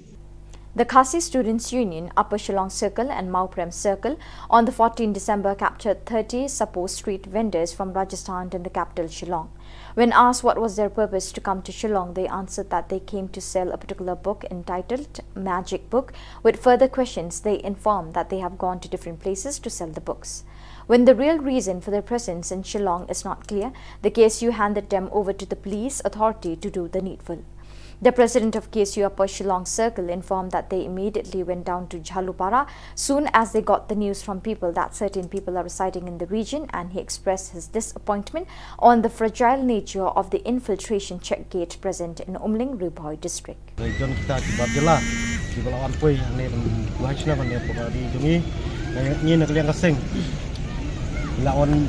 The Khasi Students Union, Upper Shillong Circle and Mawprem Circle, on the fourteenth December captured thirty supposed street vendors from Rajasthan in the capital Shillong. When asked what was their purpose to come to Shillong, they answered that they came to sell a particular book entitled Magic Book. With further questions, they informed that they have gone to different places to sell the books. When the real reason for their presence in Shillong is not clear, the K S U handed them over to the police authority to do the needful. The president of K S U Upper Shillong Circle informed that they immediately went down to Jhalupara soon as they got the news from people that certain people are residing in the region, and he expressed his disappointment on the fragile nature of the infiltration check gate present in Umling, Ri Bhoi district. Region kita ki bar jylla kiba la wan poi hangne ban buhai shna ban ïa pura ri jong ngi. Ngi na ka liang ka seng la wan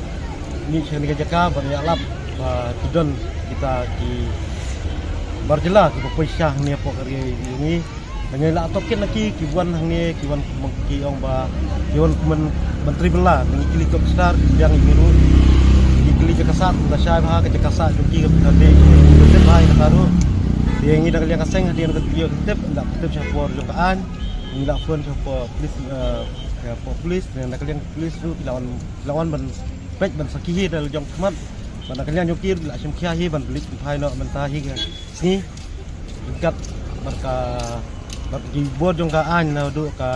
ni sha ni ka jaka ban ïa lap ba ki don kita ki bar jylla kiba poi sha hangne hapoh ka ri jong ngi. Ngi la tohkit na ki ki wan hangne ki wan ki ong ba ki wan kum ban tri bylla, ngi kylli top star ki biang ïa ngi ruh. Ngi kylli jaka sah, ka shai bha ka jaka sah jong ki, ka tip bha ïa kata ruh. Te ngi da ka liang ka seng hadien ka tip, la tip sha por jong ka aiñ. Ngi la phone sha por police, eh, sha por police, da ka liang police ruh ki la wan, ki la wan ban peit ban sakhi hi da la jong khmat. Bad na ka liang jong ki ruh ki la shim khia hi ban pynleit pynphai noh mynta hi ka sngi. Ryngkat bad ka, bad ki bor jong ka aiñ naduh ka,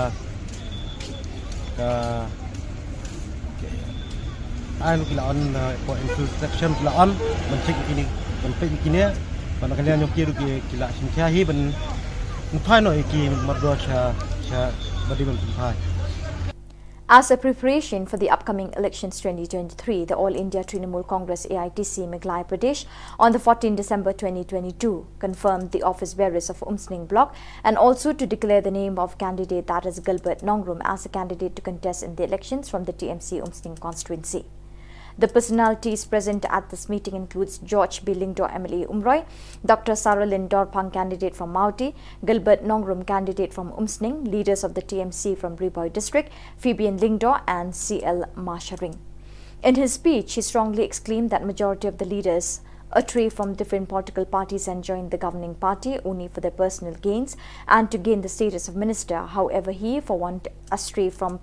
ka aiñ ki la on, uh, for infiltration ki la on ban check ïa kine, ban peit ïa kine. Bad na ka liang jong ki ruh ki, ki la shim khia hi ban pynphai noh ïa ki mardor sha, sha ba dei ban pynphai. As a preparation for the upcoming elections twenty twenty-three, the All India Trinamool Congress, A I T C, Meghalaya Pradesh on the fourteenth December twenty twenty-two confirmed the office bearers of Umsning Block and also to declare the name of candidate, that is Gilbert Nongrum, as a candidate to contest in the elections from the T M C Umsning constituency. The personalities present at this meeting includes George B Lyngdoh, M L A Umroi, Doctor Saralin Dorphang, candidate from Mawti, Gilbert Nongrum, candidate from Umsning, leaders of the T M C from Ri Bhoi district, Phoebe N Lyngdoh and C L Masharing. In his speech, he strongly exclaimed that majority of the leaders astray from different political parties and joined the governing party only for their personal gains and to gain the status of minister. However, he, for one, astray from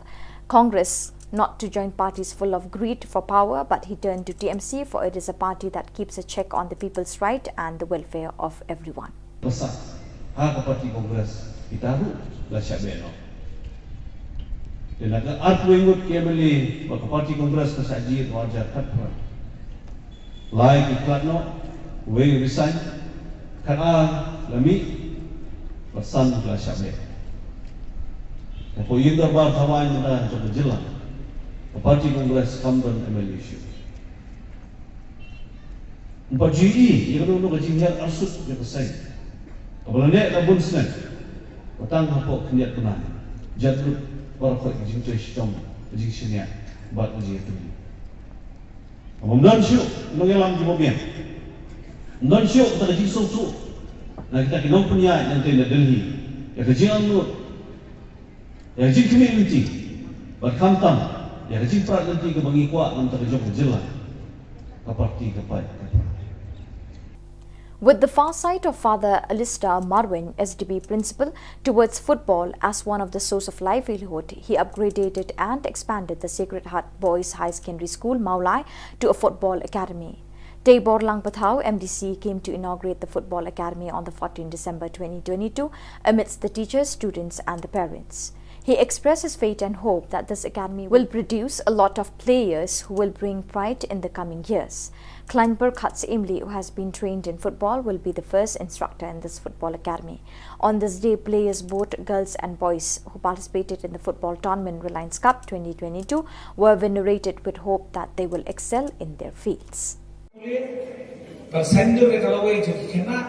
Congress, not to join parties full of greed for power, but he turned to T M C, for it is a party that keeps a check on the people's right and the welfare of everyone. Pyrshah ha ka party Congress kita ruh la shah beh noh. Te na ka arphew ngut ki M L A ba ka party Congress ka shah jied ha u ar hajar khatphra. Lai ki khlad noh, wei resign, khatar la mih, bad san la shah beh. Hapoh ïing dorbar thaw aiñ mynta jong ka jylla, ka party Congress kam don M L A shuh. Ym pat ju ïohi ïa kano kano ka jinghiar arsut jong ka seng kaba la neh da bun snem, ba tang hapoh khyndiat bnai Jat lut baroh ka jingtrei shitom, ka jingshaniah bad ka jingïatylli. Ym don shuh nongïalam kiba biang. Ym don shuh kata ka jingsngewthuh na kita ki nongpynïaid na Delhi ïa ka jingangnud, ïa ka jingkhmih lynti bad khamtam ïa ka jingprat lynti kaba ngi kwah na ka bynta ka jong ka jylla. Ka parti ka paid ka parti. With the foresight of Father Alistair Marwein, S D B principal, towards football as one of the source of livelihood, he upgraded and expanded the Sacred Heart Boys High Secondary School, Mawlai, to a football academy. Teibor Langpathaw, M D C, came to inaugurate the football academy on the fourteenth December twenty twenty-two amidst the teachers, students and the parents. He expressed his faith and hope that this academy will produce a lot of players who will bring pride in the coming years. Kleinper Khatsyimli, who has been trained in football, will be the first instructor in this football academy. On this day, players, both girls and boys, who participated in the football tournament Reliance Cup twenty twenty-two, were venerated with hope that they will excel in their fields. Pule, ban saiñdur ïa ka lawei jong ki khynnah.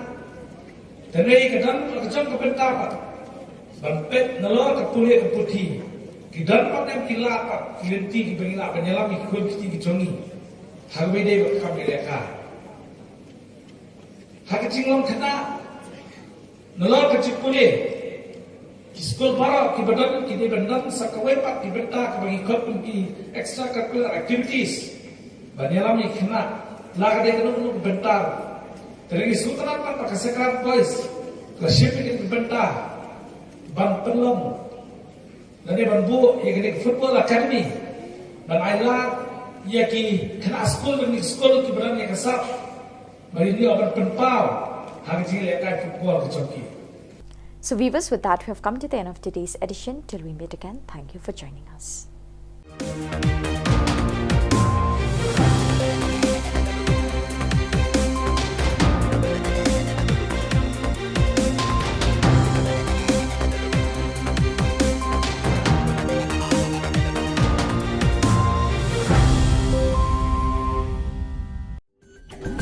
Te ne ka don ka jong ka bynta pat ban peit nalor ka pule ka puthi. Ki don pat ne em ki lad pat ki lynti kiba ngi lah ban ïalam ïa ki khun ki kti ki jong ngi ha kaba ïadei bad ka kam ïalehkai. Ha ka jinglong khynnah, nalor ka jingpule, ki skul baroh kiba don ki dei ban don sa kawei pat ki bynta kaba ngi khot kum ki extracurricular activities ban ïalam ïa ki khynnah, la ka dei kano kano ka bynta. Te ngi sngewtynnat pat ba ka Sacred Boys ka shim ïa kane ka bynta ban pynlong lane ban buh ïa kane ka football academy ban ailad ïa ki khynnah skul, kine ki skul kiba don ïa ka sap ba kin ïoh ban pynpaw ha ka jingïalehkai football ka jong ki. So viewers, with that, we have come to the end of today's edition. Till we meet again, thank you for joining us.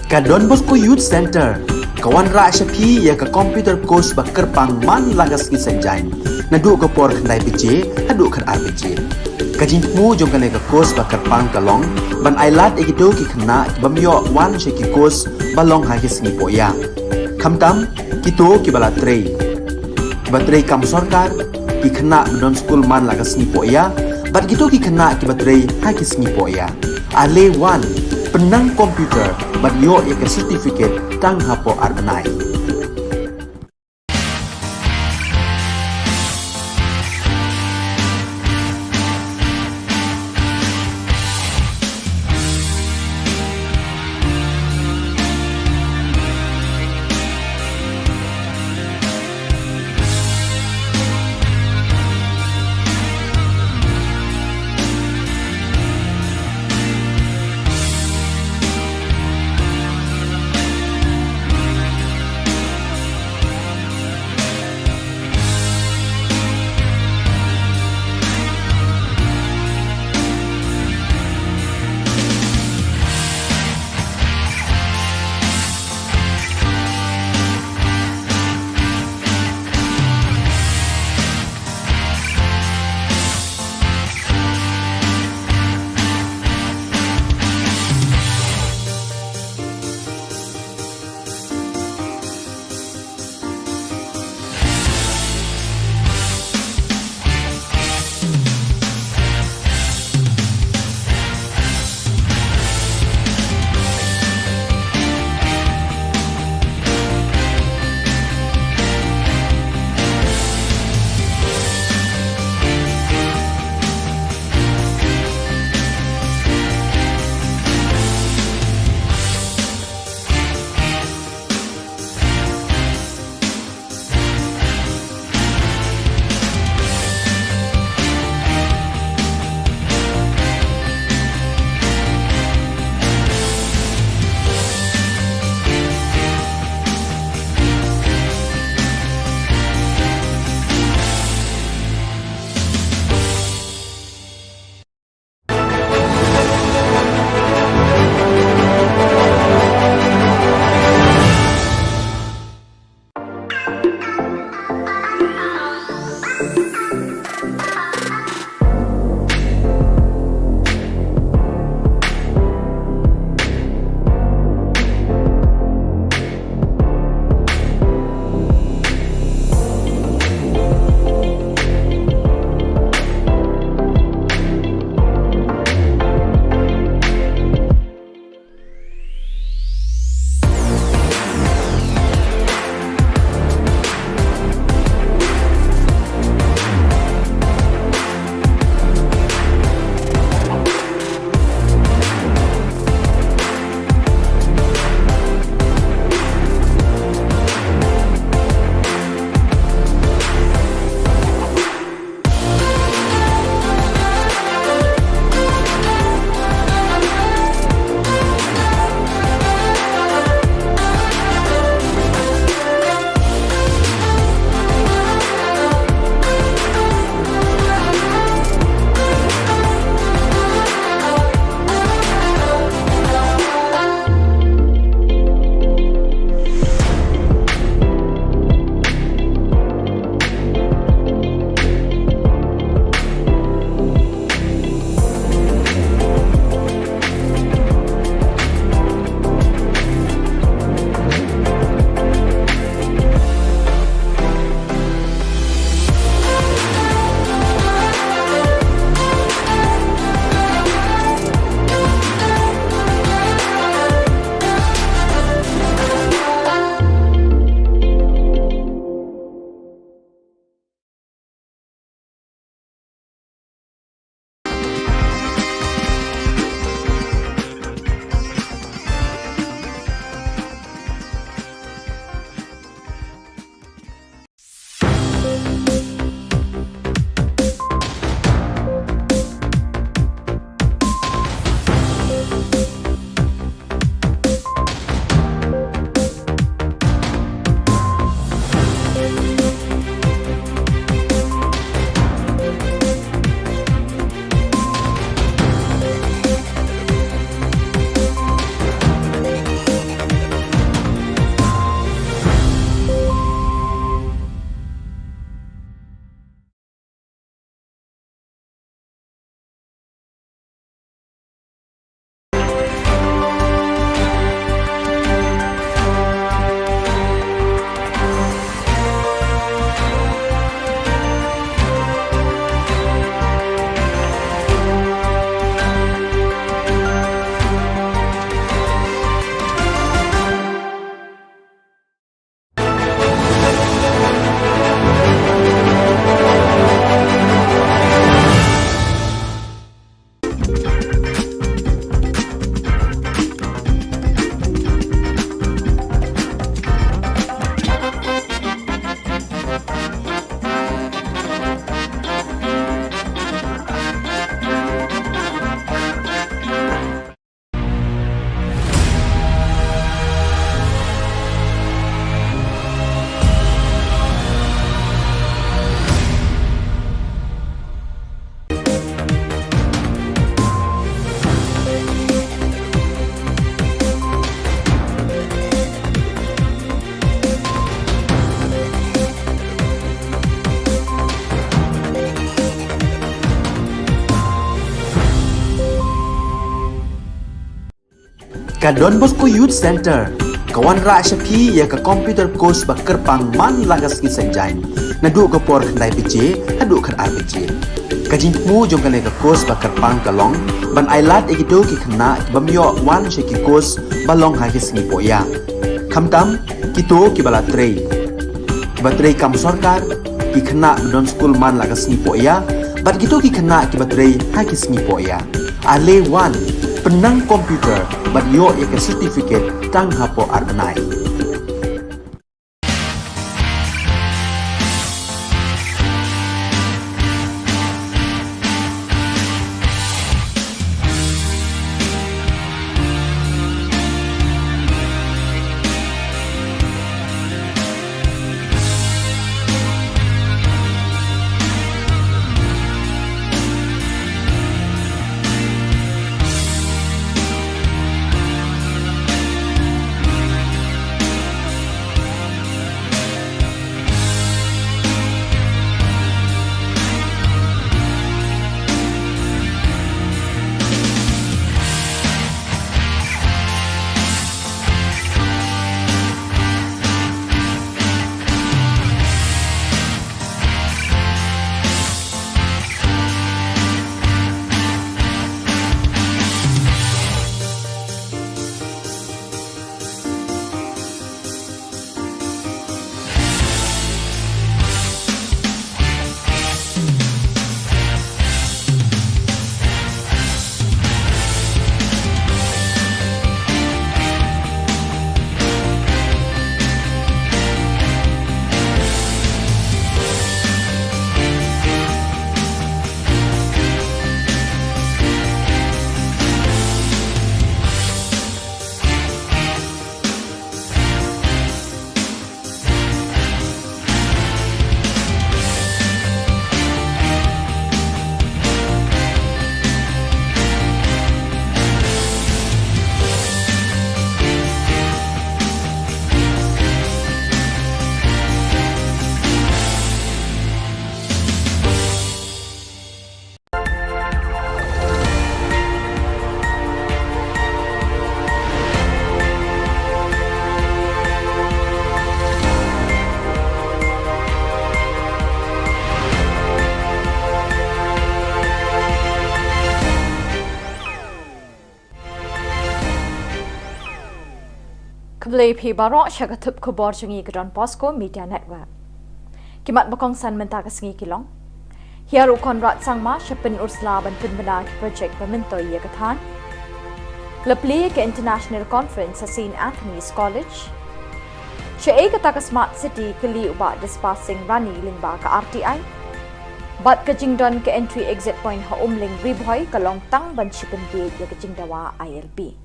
Ka Don Bosco Youth Centre ka wanrah sha phi ïa ka computer course ba kyrpang man la ka sngi Saitjaiñ, naduh ka por khyndai baje haduh khatar baje. Ka jingthmu jong kane ka course ba kyrpang ka long ban ailad ïa kito ki khynnah ki bym ïoh wan sha ki course ba long ha ki sngi poh ïa. Khamtam kito kiba la trei, kiba trei kam sorkar, ki khynnah ba don skul man la ka sngi poh ïa, bad kito ki khynnah kiba trei ha ki sngi poh ïa. Ale wan, pynnang computer bad ïoh ïa ka certificate tang hapoh ar bnai. Ka Don Bosco Youth Centre ka wanrah sha phi ïa ka computer course ba kyrpang man la ka sngi Saitjaiñ, naduh ka por khyndai baje haduh khatar baje. Ka jingthmu jong kane ka course ba kyrpang ka long ban ailad ïa kito ki khynnah ki bym ïoh wan sha ki course ba long ha ki sngi pohïa, khamtam kito kiba la trei, kiba trei kam sorkar, ki khynnah ba don skul man la ka sngi pohïa, bad kito ki khynnah kiba trei ha ki sngi pohïa. Ale wan, pynnang computer bad ïoh ïa ka certificate tang hapoh ar bnai. Khublei phi baroh sha ka thup khubor jong ngi ka Don Bosco Media Network. Ki mat ba kongsan mynta ka sngi ki long: Hiar u Conrad Sangma sha Pynursla ban pynbna ki project ba myntoi ïa ka thaiñ. La plie ka International Conference ha Saint Anthony's College. Shaei kata ka Smart City, kylli u Bah Dispar Singh Rani lyngba ka R T I. Bad ka jingdon ka entry exit point ha Umling Ri Bhoi ka long tang ban shu pynbiej ïa ka jingdawa I L P.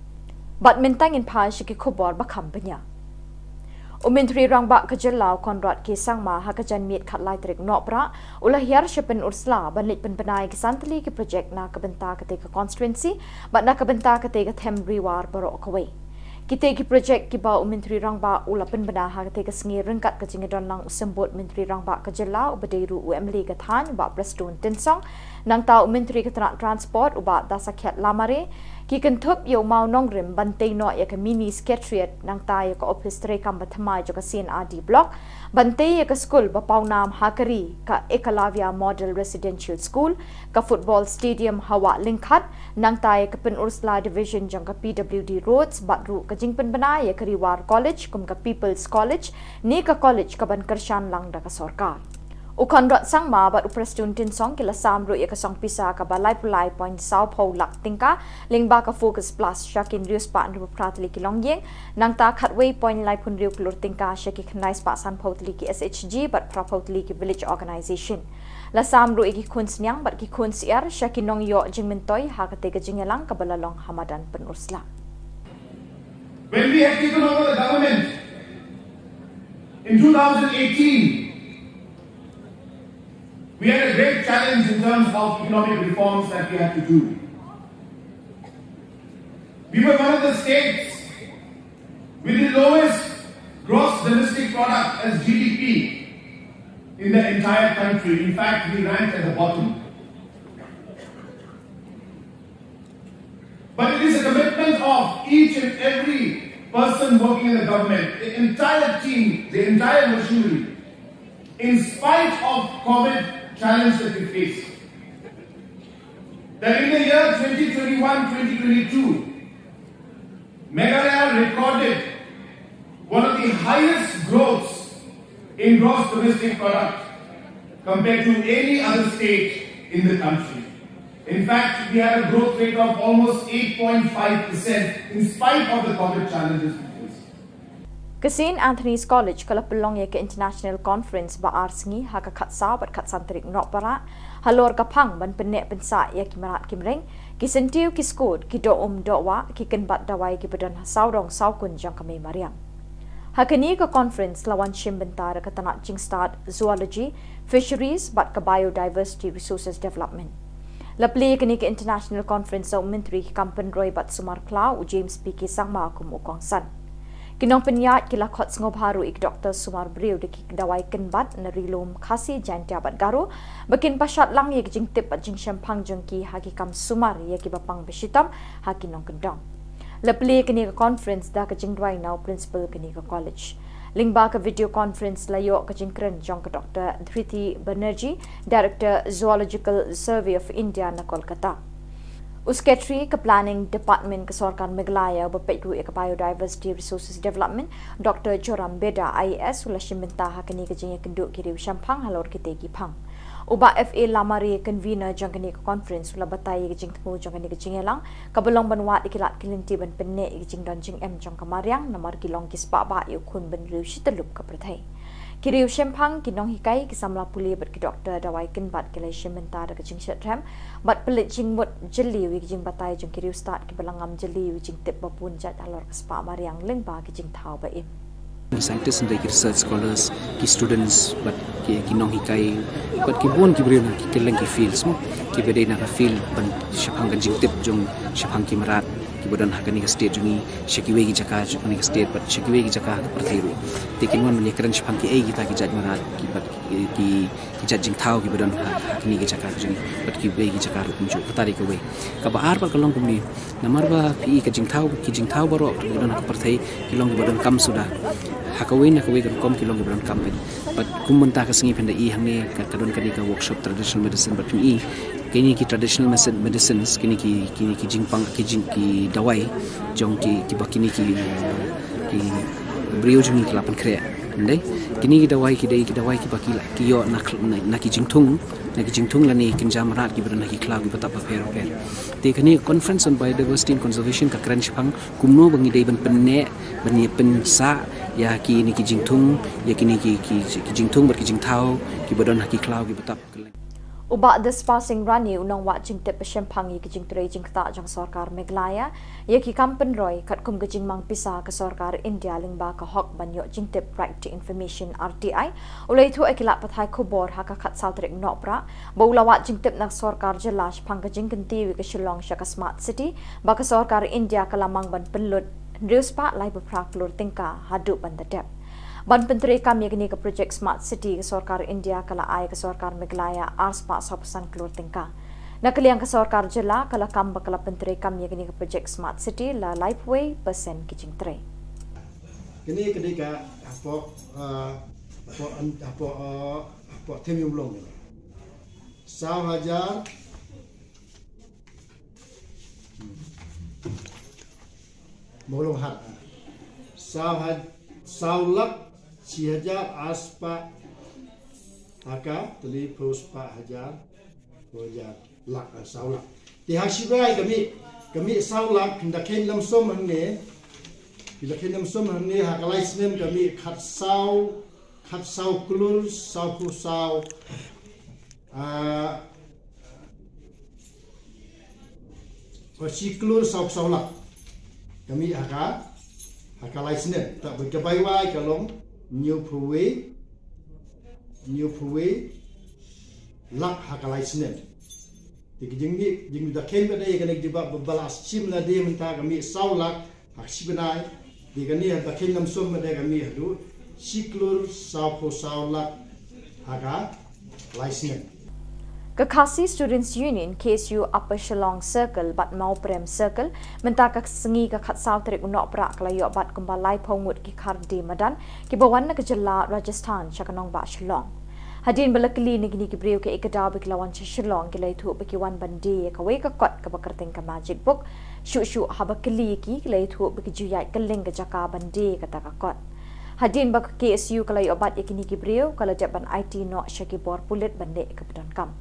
Bad mynta ngin phai sha ki khubor ba kham bniah. U Myntri Rangbah ka jylla u Conrad K Sangma ha ka janmiet khatlai tarik Nohprah u la hiar sha Pynursla ban leit pynbna ïa ki san tylli ki project na ka bynta katei ka constituency bad na ka bynta katei ka them Ri War baroh kawei. Kitei ki project kiba u Myntri Rangbah u la pynbna ha katei ka sngi ryngkat ka jingïadon lang u Symbud Myntri Rangbah ka jylla uba dei ruh u M L A ka thaiñ, Bah Prestone Tynsong, nangta u Myntri ka tnat Transport u Bah Dasakhiat Lamare, ki kynthup ïa u mawnongrim ban tei noh ïa ka Mini Secretariat, nangta ïa ka ophis treikam ba thymmai jong ka C and R D Block, ban tei ïa ka skul ba pawnam ha ka ri, ka Ekalavya Model Residential School, ka football stadium ha Wah Lyngkhat, nangta ïa ka Pynursla Division jong ka P W D Roads, bad ruh ka jingpynbna ïa ka Ri War College kum ka People's College, ne ka college kaban kyrshan lang da ka sorkar. U Conrad Sangma bad u Prestone Tynsong ki la sam ruh ïa ka song pisa kaba laiphew lai point saw phew lak tyngka lyngba ka Focus Plus sha ki hynriew spah hynriew phew phra tylli ki longïing, nangta khatwei point laiphew hynriew klur tyngka sha ki khyndai spah san phew tylli ki S H G bad phra phew tylli ki village organization. La sam ruh ïa ki khun sniang bad ki khun syiar sha ki nongïoh jingmyntoi ha katei ka jingïalang kaba la long ha madan Pynursla. When we had taken over the government in two thousand eighteen, we had a great challenge in terms of economic reforms that we had to do. We were one of the states with the lowest gross domestic product as G D P in the entire country. In fact, we ranked at the bottom. But it is a commitment of each and every person working in the government, the entire team, the entire machinery, in spite of COVID challenge that we face, that in the year twenty twenty-one, twenty twenty-two, Meghalaya recorded one of the highest growths in gross domestic product compared to any other state in the country. In fact, we had a growth rate of almost eight point five percent in spite of the COVID challenges we faced. Ka St Anthony's College ka la pynlong ïa ka International Conference ba ar sngi ha ka khatsaw bad khatsan tarik Nohprah halor ka phang ban pynneh pynsah ïa ki mrad ki mreng, ki syntiew ki skud, ki doh um doh wah, ki kynbat dawai kiba don ha sawdong sawkun jong ka mei mariang. Ha kane ka conference la wan shim bynta da ka tnat jingstad Zoology, Fisheries bad ka Biodiversity Resources Development. La plie kane ka International Conference da u Myntri ki kam pynroi bad sumar khlaw u James P K Sangma kum u kongsan. Ki nongpynïaid ki la khot sngewbha ruh ïa ki doktor sumar briew da ki dawai kynbat na Ri Lum Khasi, Jaiñtia bad Garo ba kin pynshad lang ïa ki jingtip bad jingshemphang jong ki ha ki kam sumar ïa kiba pang ba shitom ha ki nongkyndong. La plie kane ka conference da ka jingduwai na u principal kane ka college. Lyngba ka video conference la ïoh ka jingkren jong ka Doctor Dhriti Banerjee, Director Zoological Survey of India na Kolkata. U Secretary ka Planning Department ka Sorkar Meghalaya uba peit ruh ïa ka Biodiversity Resources Development, Doctor Joram Beda, I A S, u la shim bynta ha kane ka jingïakynduh ki riew shemphang halor kitei ki phang. U Bah F A Lamare, convener jong kane ka conference, u la batai ïa ka jingthmu jong kane ka jingïalang kaba long ban wad ïa ki lad ki lynti ban pynneh ïa ka jingdon jingem jong ka mariang namar ki long ki spah bah ïa u khun bynriew shi tyllup ka pyrthei. Ki riew shemphang, ki nonghikai, ki samla pule bad ki doktor dawai kynbat ki la ïashim bynta da ka jingshitrhem bad pynleit jingmut jylliew ïa ki jingbatai jong ki riewstad kiba la ngam jylliew ïa ki jingtip ba bun jait halor ka spah mariang lyngba ki jingthaw ba im. Ki scientist, ki research scholars, ki students bad ki, ki nonghikai bad ki bun ki briew na ki kylleng ki fields mo, kiba dei na ka field ban shaphang ka jingtip jong shaphang ki mrad kiba don ha kane ka state jong ngi, sha kiwei ki jaka jong kane ka state bad sha kiwei ki jaka ha ka pyrthei ruh. Te kin wan ban ïakren shaphang kiei kita ki jait mrad ki bad ki, ki, ki jait jingthaw kiba don ha, ha kine ki jaka jong ngi bad kiwei ki jaka ruh kumjuh. Kata dei kawei. Kaba ar pat ka long kumne, namar ba phi i ka jingthaw, ki jingthaw baroh kiba don ha ka pyrthei ki long kiba donkam suda. Ha kawei na kawei ka rukom ki long kiba donkam pyn. Bad kum mynta ka sngi phin da i hangne ka, ka don kane ka workshop traditional medicine bad phin i kine ki traditional medicine, medicines, kine ki, kine ki jingpang, ki jing, ki dawai jong ki, kiba kine ki, eh, ki briew jong ngi ki la pynkhreh. Ndei, kine ki dawai ki dei ki dawai kiba ki la, ki ïoh na, na, na ki jingthung, na ki jingthung lane kynja mrad kiba don ha ki khlaw kiba tap bapher bapher. Te kane conference on biodiversity and conservation ka kren shaphang kumno ba ngi dei ban pynneh, ban ïa pynsah ïa kine ki jingthung, ïa kine ki, ki, ki jingthung bad ki jingthaw kiba don ha ki khlaw kiba tap. U Bah Dispar Singh Rani, u nongwad jingtip ba shemphang ïa ki jingtrei jingktah jong sorkar Meghalaya ïa ki kam pynroi katkum ka jingmang pisa ka sorkar India lyngba ka hok ban ïoh jingtip, Right to Information, R T I, u la ïathuh ïa ki lad pathai khubor ha ka khatsaw tarik Nohprah ba u la wad jingtip na ka sorkar jylla shaphang ka jingkyntiew ïa ka Shillong sha ka Smart City ba ka sorkar India ka la mang ban pynlut hynriew spah laiphew phra klur tyngka haduh ban da dep. Ban pyntreikam ïa kane ka projek Smart City, ka sorkar India ka la ai ka sorkar Meghalaya ar spah sawphew san klur tyngka. Na ka liang ka sorkar jylla ka la kam ba ka la pyntreikam ïa kane ka projek Smart City la laiphew wei percent ki jingtrei. Kane ka dei ka hapoh, ah, hapoh, hapoh, ah, hapoh Them Ïew Mawlong. Saw hajar Mawlong hat. Saw haj, saw lak shi hajar ar spah, ha ka tylli phew spah hajar, phew hajar lak, ah, saw lak. Te ha shi bnai ka mih, ka mih saw lak, phin da kheiñ lamsum hangne, phin da kheiñ lamsum hangne, ha ka lai snem ka mih khatsaw, khatsaw klur sawphew saw, ah, Ba shi klur saw saw lak ka mih ha ka, ha ka lai snem. Te ba ka bai wai ka long hynñiewphew wei, hynñiewphew wei lak ha ka lai snem. Te ka jingmih, jingmih da kheiñ ba dei kane ka jubab ba la shim lade mynta ka mih saw lak ha ka shi bnai. Te kane ha ka kheiñ lamsum ba dei ka mih haduh shi klur sawphew saw lak ha ka lai snem. Ka Khasi Students Union, K S U Upper Shillong Circle bad Mawprem Circle mynta ka sngi ka khatsaw tarik u Nohprah ka la ïoh bat kumba laiphew ngut ki kharde madan kiba wan na ka jylla Rajasthan sha ka nongbah Shillong. Hadien ba la kylli na kine ki briew kaei ka daw ba ki la wan sha Shillong, ki la ïathuh ba ki wan ban die ïa kawei ka kot kaba kyrteng ka Magic Book. Shuh shuh haba kylli ïa ki, ki la ïathuh ba ki ju ïaid kylleng ka jaka ban die ïa kata ka kot. Hadien ba ka K S U ka la ïoh bat ïa kine ki briew, ka la dep ban aiti noh sha ki bor pulit ban leh ïa ka pyndonkam.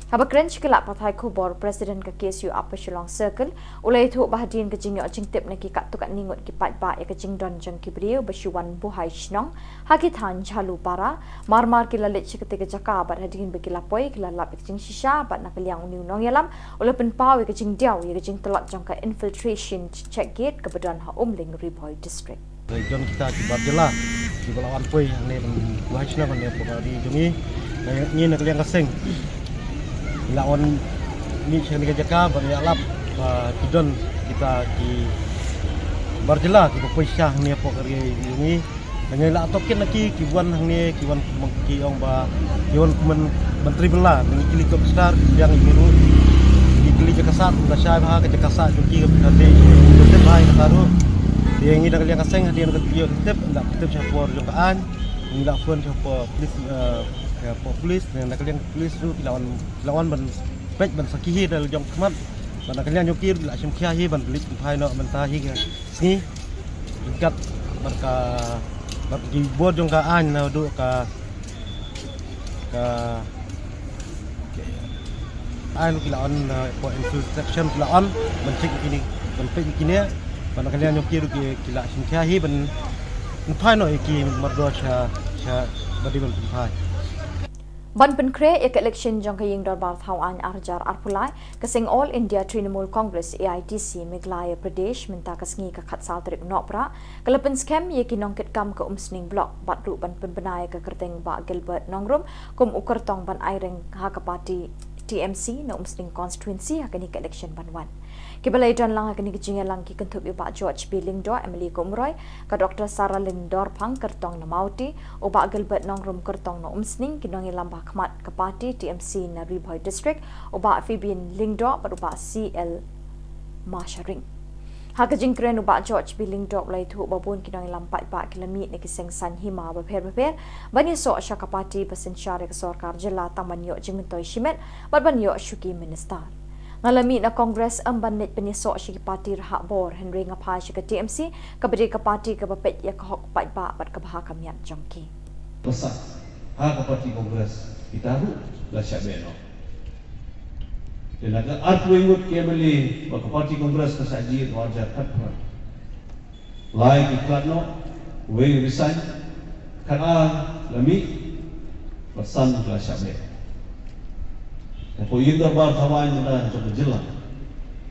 Haba kren sha ki lad pathai khubor, President ka K S U Upper Shillong Circle u la ïathuh ba hadien ka jingïoh jingtip na ki katto katne ngut ki paidbah ïa ka jingdon jong ki briew ba shu wan buhai shnong ha ki thaiñ Jhalupara, mar mar ki la leit sha katei ka jaka bad hadien ba ki la poi ki la lap ïa ka jingshisha bad na ka liang une u nongïalam u la pynpaw ïa ka jingdiaw ïa ka jingtlot jong ka infiltration check gate kaba don ha Umling, Ri Bhoi District. Region kita ki bar jylla kiba la wan poi hangne ban buhai shnong hangne ha ka ri jong ngi. Ngi na ka liang ka seng ngi la wan mih sha kane ka jaka ban ïalap ba ki don kita ki bar jylla kiba poi sha hangne ha ka ri jong ngi. Ngi la tohkit na ki, ki wan hangne, ki wan kum ki ong ba ki wan kum ban trei bylla, ngi kylli ka officer, ki biang ïa ki ruh. Ngi kylli jaka sah, kumta shai bha ka jaka sah jong ki, ka pynthante, ka tip bha ïa kata ruh. Te ngi na ka liang ka seng hadien ka tip, tip, la tip sha por jong ka aiñ. Ngi la phone sha por police, eh, sha por police, na ka liang police ruh ki la wan, ki la wan ban peit ban sakhi hi da la jong khmat. Bad na ka liang jong ki ruh la shim khia hi ban leit pynphai noh mynta hi ka sngi. Ryngkat bad ka, bad ki bor jong ka aiñ naduh ka, ka aiñ ki la on, uh, for infiltration ki la on ban check kine, ban peit kine. Bad na ka liang jong ki ruh ki, ki la shim khia hi ban pynphai noh ïa ki mardor sha, sha ba dei ban pynphai. Ban pynkhreh ïa ka election jong ka ïing dorbar thaw aiñ ar hajar arphew lai, ka seng All India Trinamool Congress, A I T C, Meghalaya Pradesh mynta ka sngi ka khatsaw tarik Nohprah ka la pynskhem ïa ki nongkitkam ka Umsning Block bad ruh ban pynbna ïa ka kyrteng Bah Gilbert Nongrum kum u kyrtong ban aireng ha ka party T M C na Umsning Constituency ha kane ka election ban wan. Kiba la ïadon lang ha kane ka jingïalang ki kynthup ïa u Bah George B Lyngdoh, M L A ka Umroi, ka Doctor Saralin Dorphang, kyrtong na Mawti, u Bah Gilbert Nongrum, kyrtong na Umsning, ki nongïalam ba ha khmat ka party T M C na Ri Bhoi District, u Bah Fabian Lyngdoh bad u Bah C L Masharing. Ha ka jingkren u Bah George B Lyngdoh u la ïathuh ba bun ki nongïalam paidbah ki la mih na ki seng saiñ hima bapher bapher ban ïasoh sha ka party ba synshar ïa ka sorkar jylla tang ban ïoh jingmyntoi shimet bad ban ïoh shuki minister. Nga la mih na Congress ym ban leit pynïasoh sha ki party rhah bor, hynrei nga phai sha ka T M C kaba dei ka party kaba peit ïa ka hok paidbah bad kaba ha ka miat jong ki. Pynshai ha ka party Congress kita ruh la shah beh noh. Te na ka arphew ngut ki M L A ba ka party Congress ka shah jied ha u arhajar khatphra. Lai ki khlad noh, wei resign, khatar la mih, bad san la shah beh. Hapoh ïing dorbar thaw aiñ mynta jong ka jylla,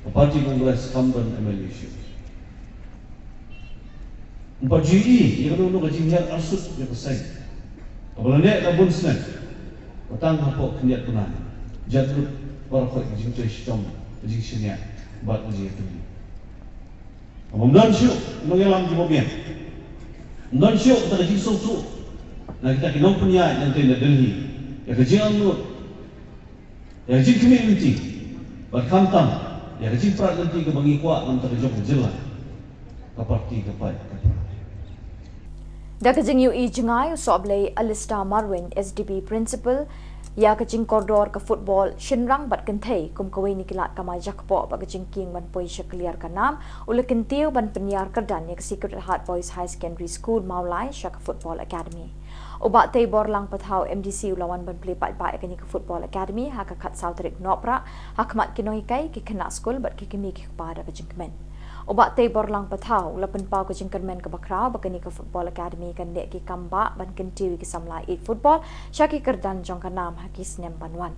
ka party Congress kam don M L A shuh. Ym pat ju ïohi ïa kano kano ka jinghiar arsut ïa ka seng kaba la neh la bun snem, ba tang hapoh khyndiat bnai jan lut baroh ka jingtrei shitom, ka jingshaniah bad ka jingïatylli. Ym don shuh nongïalam kiba biang. Ym don shuh kata ka jingsngewthuh na kita ki nongpynïaid na Delhi ïa ka jingangnud, ïa ka jingkhmih lynti, bad khamtam ïa ka jingprat lynti kaba ngi kwah na ka bynta ka jong ka jylla. Ka party ka paid ka pra. Da ka jingïohi jngai, u Sohblei Alistair Marwein, S D B Principal, ïa ka jingkordor ka football shynrang bad kynthei kum kawei na ki lad kamai jakpoh bad ka jingkieng ban poi sha kliar ka nam, u la kyntiew ban pynïar kyrdan ïa ka Sacred Heart Boys Higher Secondary School Mawlai sha ka Football Academy. U Bah Teiborlang Pathaw, M D C, u la wan ban plie paidbah ïa kane ka Football Academy ha ka khatsaw tarik Nohprah ha khmat ki nonghikai, ki khynnah skul bad ki kmie ki kpa da ka jingkmen. U Bah Teiborlang Pathaw u la pynpaw ka jingkyrmen kaba khraw ba kane ka Football Academy kan leh ki kam bah ban kyntiew ïa ki samla ïeit football sha ki kyrdan jong ka nam ha ki snem ban wan.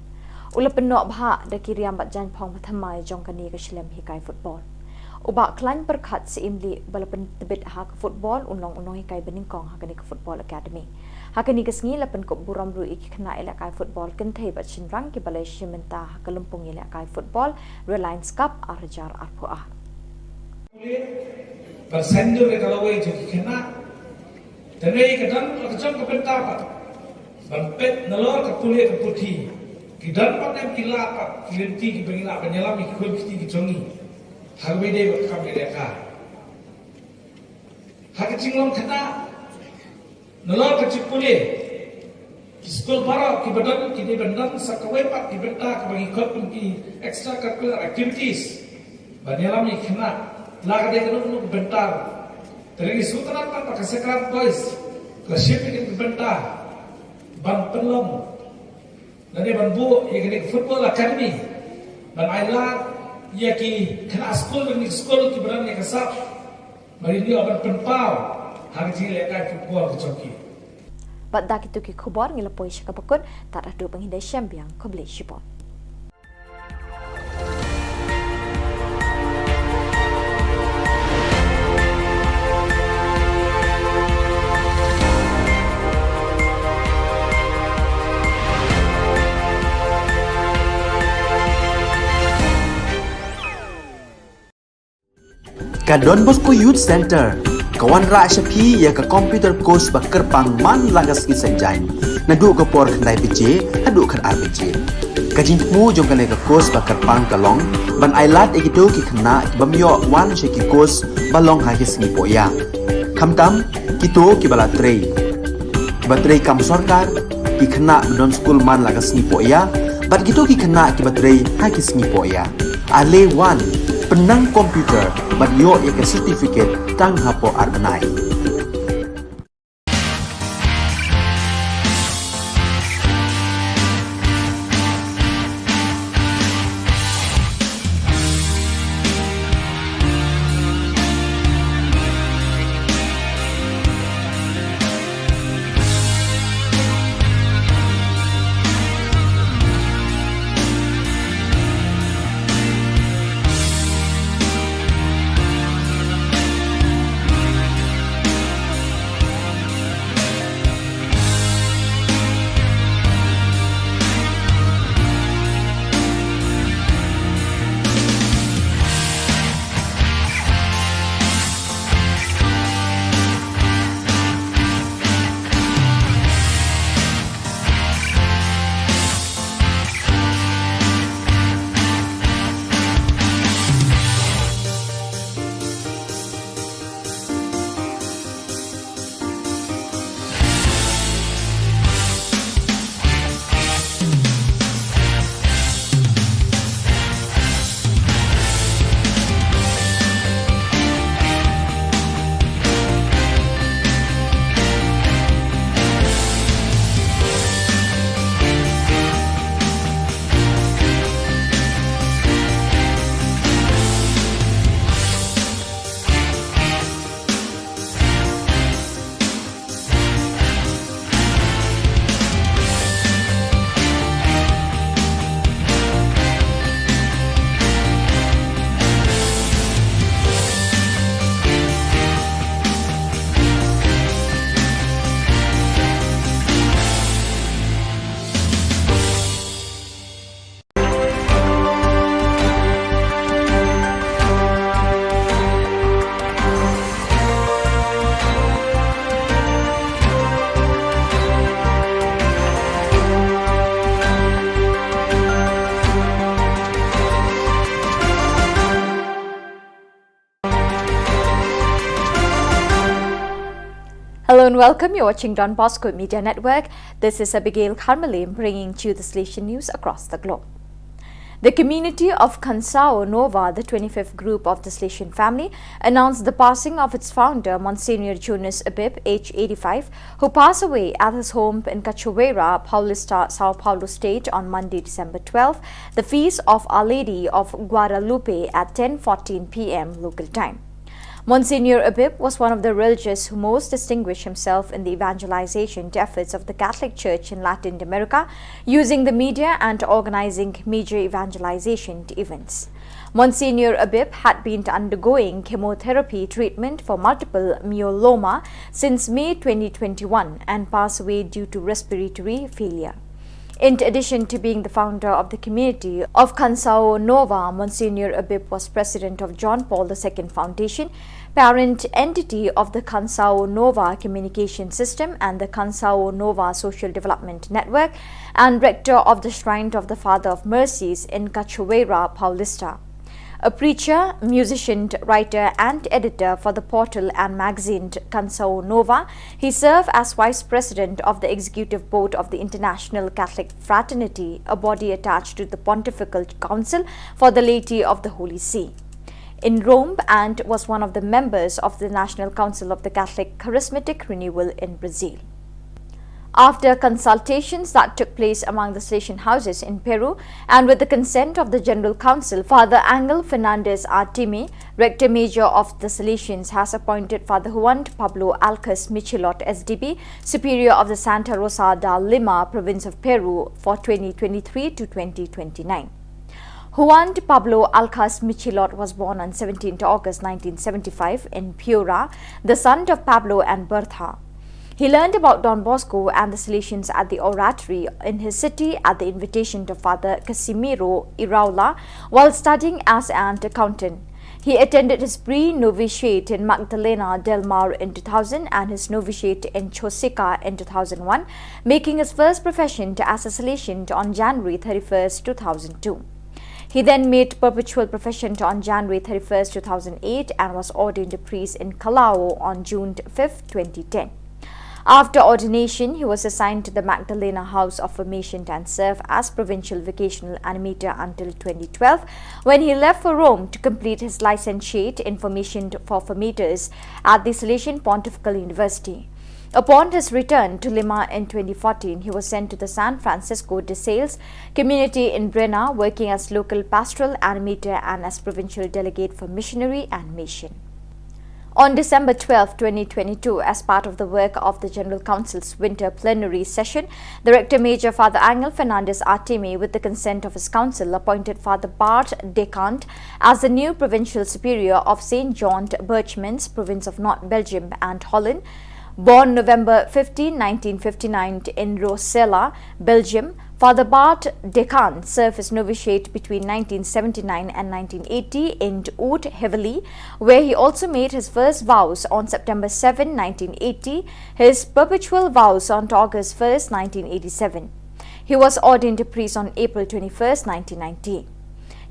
U la pynnoh bha da ki riam bad jaiñphong bathymmai jong kane ka shlem hikai football. U Bah Khlaiñ Pyrkhat Syiemlieh, ba la pyntbit ha ka football, un long u nonghikai banyngkong ha kane ka Football Academy. Ha kane ka sngi la pynkup burom ruh ïa ki khynnah ïalehkai football kynthei bad shynrang kiba la ïashim bynta ha ka lympung ïalehkai football Reliance Cup ar hajar arphew ar. Pule, ban saiñdur ïa ka lawei jong ki khynnah. Te ngi ka dang la ka jong ka bynta pat ban peit nalor ka pule ka puthi. Ki don pat em ki lad pat ki lynti kiba ngi lah ban ïalam ïa ki khun ki kti ki jong ngi ha kaba ïadei bad ka kam ïalehkai. Ha ka jinglong khynnah, nalor ka jingpule, ki skul baroh kiba don ki dei ban don sa kawei pat ki bynta kaba ngi khot kum ki extracurricular activities ban ïalam ïa ki khynnah, la ka dei kano kano ka bynta. Te ngi sngewtynnat pat ba ka Sacred Heart Boys ka shim ïa kane ka bynta ban pynlong lane ban buh ïa kane ka football academy ban ai lad ïa ki khynnah skul, kine ki skul kiba don ïa ka sap ba kin ïoh ban pynpaw ha ka jingïalehkai football ka jong ki. Bad da kito ki khubor ngi la poi sha kaba kut, tad haduh ba ngin ïashem biang, khublei shibun. Ka Don Bosco Youth Centre ka wanrah sha phi ïa ka computer course ba kyrpang man la ka sngi Saitjaiñ, naduh ka por khyndai baje haduh khatar baje. Ka jingthmu jong kane ka course ba kyrpang ka long ban ai lad ïa kito ki khynnah ki bym ïoh wan sha ki course ba long ha ki sngi pohïa, khamtam kito kiba la trei, kiba trei kam sorkar, ki khynnah ba don skul man la ka sngi pohïa bad kito ki khynnah kiba trei ha ki sngi pohïa. Ale wan, pynnang computer bad ïoh ïa ka certificate tang hapoh ar bnai. Hello and welcome. You're watching Don Bosco Media Network. This is Abigail Kharmalim bringing to you the Salesian news across the globe. The community of Khansao Nova, the twenty-fifth group of the Salesian family, announced the passing of its founder, Monsignor Jonas Abib, age eighty-five, who passed away at his home in Cachoeira, Paulista, São Paulo State on Monday, December twelfth, the feast of Our Lady of Guadalupe at ten fourteen p m local time. Monsignor Abib was one of the religious who most distinguished himself in the evangelization efforts of the Catholic Church in Latin America, using the media and organizing major evangelization events. Monsignor Abib had been undergoing chemotherapy treatment for multiple myeloma since May twenty twenty-one and passed away due to respiratory failure. In addition to being the founder of the community of Kansao Nova, Monsignor Abib was president of John Paul the Second Foundation, parent entity of the Kansao Nova Communication System and the Kansao Nova Social Development Network, and rector of the Shrine of the Father of Mercies in Cachoeira Paulista. A preacher, musician, writer, and editor for the portal and magazine Kansao Nova, he served as vice president of the executive board of the International Catholic Fraternity, a body attached to the Pontifical Council for the Laity of the Holy See, in Rome, and was one of the members of the National Council of the Catholic Charismatic Renewal in Brazil. After consultations that took place among the Salesian houses in Peru and with the consent of the General Council, Father Angel Fernandez Artime, Rector Major of the Salesians, has appointed Father Juan Pablo Alcas Michilot, S D B, Superior of the Santa Rosa de Lima, Province of Peru, for twenty twenty-three to twenty twenty-nine. Juan Pablo Alcas Michilot was born on seventeenth August nineteen seventy-five in Piura, the son of Pablo and Bertha. He learned about Don Bosco and the Salesians at the oratory in his city at the invitation of Father Casimiro Iraola while studying as an accountant. He attended his pre-novitiate in Magdalena del Mar in two thousand and his novitiate in Chosica in two thousand one, making his first profession to as a Salesian on January thirty-first, two thousand two. He then made perpetual profession on January thirty-first, two thousand eight, and was ordained a priest in Callao on June fifth, twenty ten. After ordination, he was assigned to the Magdalena House of Formation and served as provincial vocational animator until twenty twelve, when he left for Rome to complete his licentiate in formation for formators at the Salesian Pontifical University. Upon his return to Lima in twenty fourteen, he was sent to the San Francisco de Sales community in Breña, working as local pastoral animator and as provincial delegate for missionary and mission. On December twelfth, twenty twenty-two, as part of the work of the General Council's winter plenary session, the Rector Major, Father Angel Fernandez Artime, with the consent of his council, appointed Father Bart Decant as the new provincial superior of Saint John Birchmans, province of North Belgium and Holland. Born November fifteenth, nineteen fifty-nine, in Rossella, Belgium, Father Bart Decant served his novitiate between nineteen seventy-nine and nineteen eighty in Oud-Heverlee, where he also made his first vows on September seventh, nineteen eighty, his perpetual vows on August first, nineteen eighty-seven. He was ordained a priest on April twenty-first, nineteen ninety.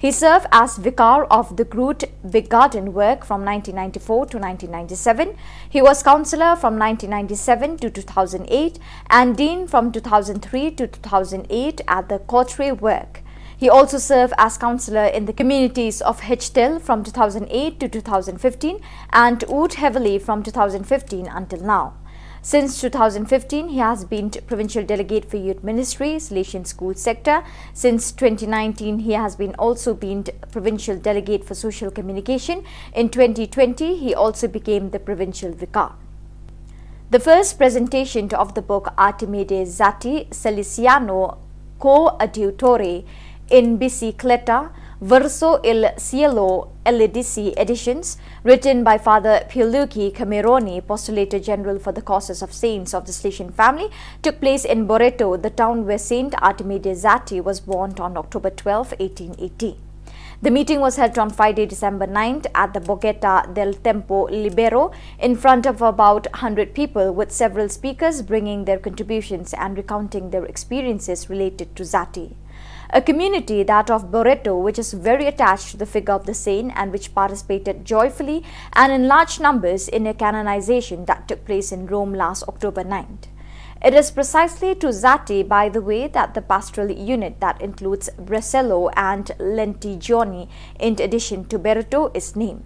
He served as vicar of the Groot Beek Garden Work from nineteen ninety-four to nineteen ninety-seven. He was councillor from nineteen ninety-seven to two thousand eight and dean from two thousand three to two thousand eight at the Cawtray Work. He also served as councillor in the communities of Hechtel from two thousand eight to two thousand fifteen and Oud-Heverlee from two thousand fifteen until now. Since two thousand fifteen, he has been provincial delegate for youth ministry, Salesian school sector. Since twenty nineteen, he has been also been provincial delegate for social communication. In twenty twenty, he also became the provincial vicar. The first presentation of the book Artime de Zati Salesiano Coadiutore in Bicicleta Verso il Cielo, L A D C editions, written by Father Pierluigi Cameroni, Postulator General for the Causes of Saints of the Salesian Family, took place in Boreto, the town where Saint Artime de Zati was born on October twelfth, eighteen eighty. The meeting was held on Friday, December ninth, at the Borgetta del Tempo Libero, in front of about hundred people, with several speakers bringing their contributions and recounting their experiences related to Zati. A community, that of Boreto, which is very attached to the figure of the saint and which participated joyfully and in large numbers in a canonization that took place in Rome last October ninth. It is precisely to Zati, by the way, that the pastoral unit that includes Bresello and Lentigioni, in addition to Boreto, is named.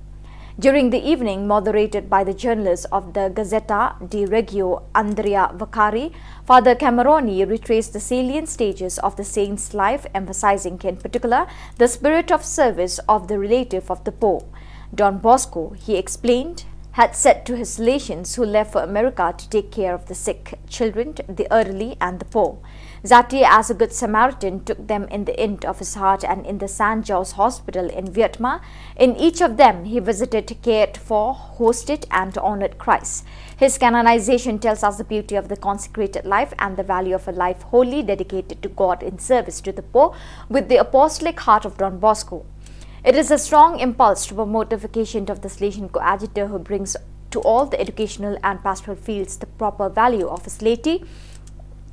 During the evening, moderated by the journalist of the Gazzetta di Reggio, Andrea Vaccari, Father Cameroni retraced the salient stages of the saint's life, emphasizing in particular the spirit of service of the relative of the poor. Don Bosco, he explained, had said to his Salesians who left for America to take care of the sick, children, the elderly, and the poor, Zati, as a good Samaritan, took them in the inn of his heart and in the Saint Joseph's Hospital in Vietma. In each of them, he visited, cared for, hosted, and honored Christ. His canonization tells us the beauty of the consecrated life and the value of a life wholly dedicated to God in service to the poor, with the apostolic heart of Don Bosco. It is a strong impulse to promote the vocation of the Salesian coadjutor, who brings to all the educational and pastoral fields the proper value of his laity,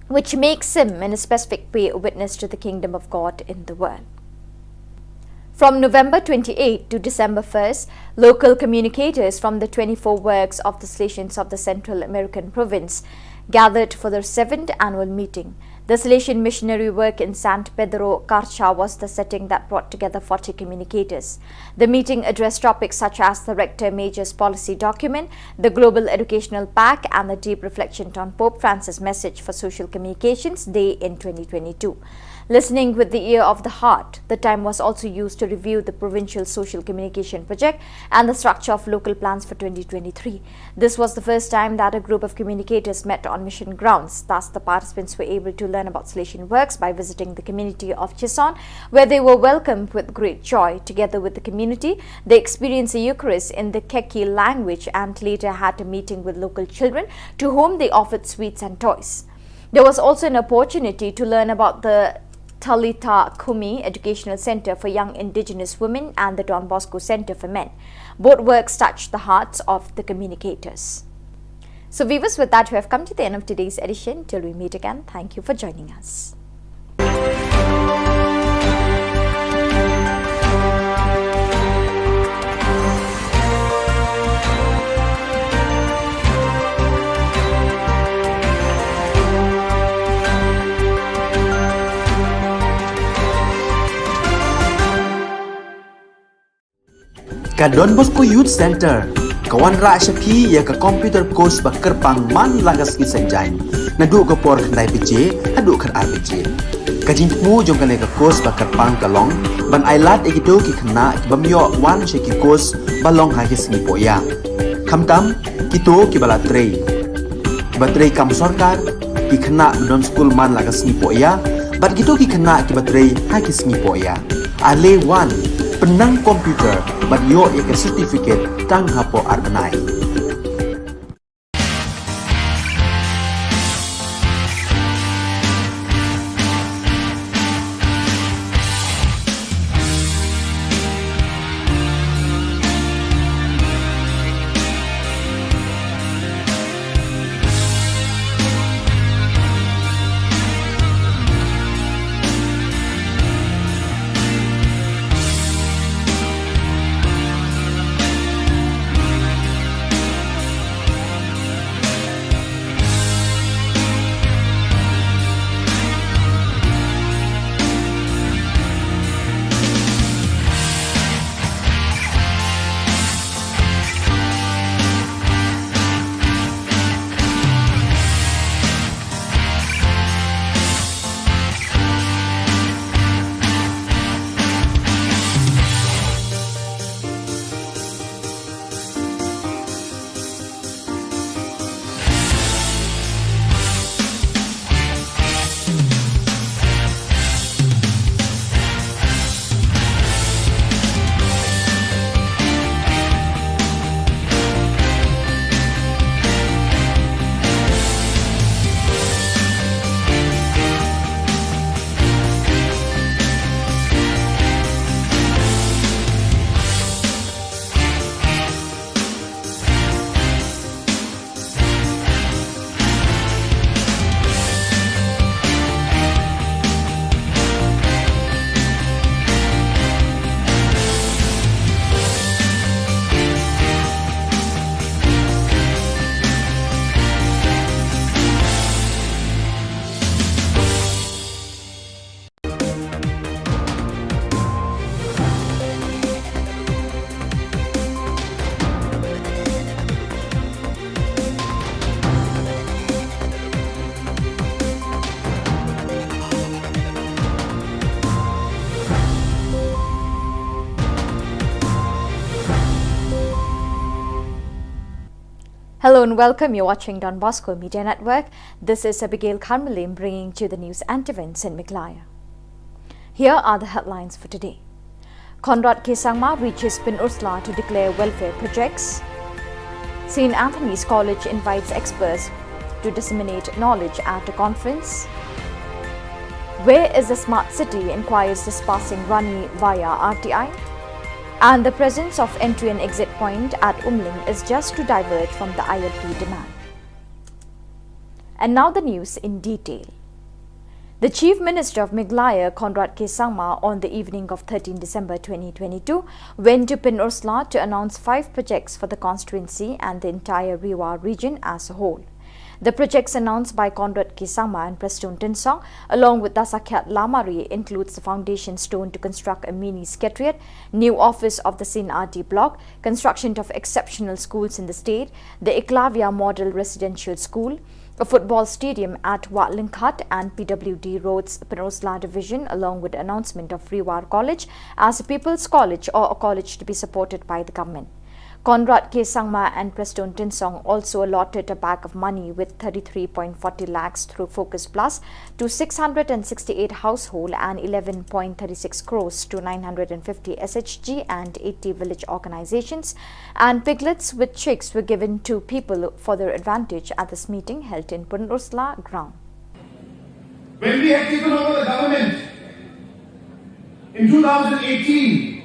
which makes him in a specific way a witness to the kingdom of God in the world. From November twenty-eighth to December first, local communicators from the twenty-four works of the Salesians of the Central American province gathered for their seventh annual meeting. The Salesian missionary work in San Pedro Carcha was the setting that brought together forty communicators. The meeting addressed topics such as the Rector Major's policy document, the Global Educational Pact, and the deep reflection on Pope Francis' message for Social Communications Day in twenty twenty-two. Listening with the ear of the heart, the time was also used to review the provincial social communication project and the structure of local plans for twenty twenty-three. This was the first time that a group of communicators met on mission grounds. Thus, the participants were able to learn about Salesian works by visiting the community of Chison, where they were welcomed with great joy. Together with the community, they experienced the Eucharist in the Keki language and later had a meeting with local children, to whom they offered sweets and toys. There was also an opportunity to learn about the Talitha Kumi Educational Center for Young Indigenous Women and the Don Bosco Center for Men. Both works touched the hearts of the communicators. So, viewers, with that, we have come to the end of today's edition. Till we meet again, thank you for joining us. Ka Don Bosco Youth Centre ka wanrah sha phi ïa ka computer course ba kyrpang man la ka sngi Saitjaiñ, naduh ka por khyndai baje haduh khatar baje. Ka jingthmu jong kane ka course ba kyrpang ka long ban ailad ïa kito ki khynnah ki bym ïoh wan sha ki course ba long ha ki sngi pohïa, khamtam kito kiba la trei, kiba trei kam sorkar, ki khynnah ba don skul man la ka sngi pohïa, bad kito ki khynnah kiba trei ha ki sngi pohïa. Ale wan, pynnang computer bad ïoh ïa ka certificate tang hapoh ar bnai. Hello and welcome. You're watching Don Bosco Media Network. This is Abigail Kharmalim bringing to you the news and events in Meghalaya. Here are the headlines for today. Conrad K Sangma reaches Pynursla to declare welfare projects. St Anthony's College invites experts to disseminate knowledge at a conference. Where is the smart city, inquires dispersing Rani via R T I. And the presence of entry and exit point at Umling is just to divert from the I L P demand. And now the news in detail. The Chief Minister of Meghalaya, Conrad K Sangma, on the evening of thirteenth December twenty twenty-two, went to Pynursla to announce five projects for the constituency and the entire Ri War region as a whole. The projects announced by Conrad K Sangma and Prestone Tynsong, along with Dasakhiat Lamare, includes the foundation stone to construct a mini secretariat, new office of the St R D block, construction of exceptional schools in the state, the Eklavya Model Residential School, a football stadium at Wah Lyngkhat and P W D Roads Pynursla Division, along with announcement of Ri War College as a People's College or a college to be supported by the government. Conrad K Sangma and Prestone Tynsong also allotted a bag of money with thirty-three point forty lakhs through Focus Plus to six hundred and sixty-eight household and eleven point thirty-six crores to nine hundred and fifty S H G and eighty village organizations, and piglets with chicks were given to people for their advantage at this meeting held in Pynursla ground. When we had taken over the government in two thousand eighteen,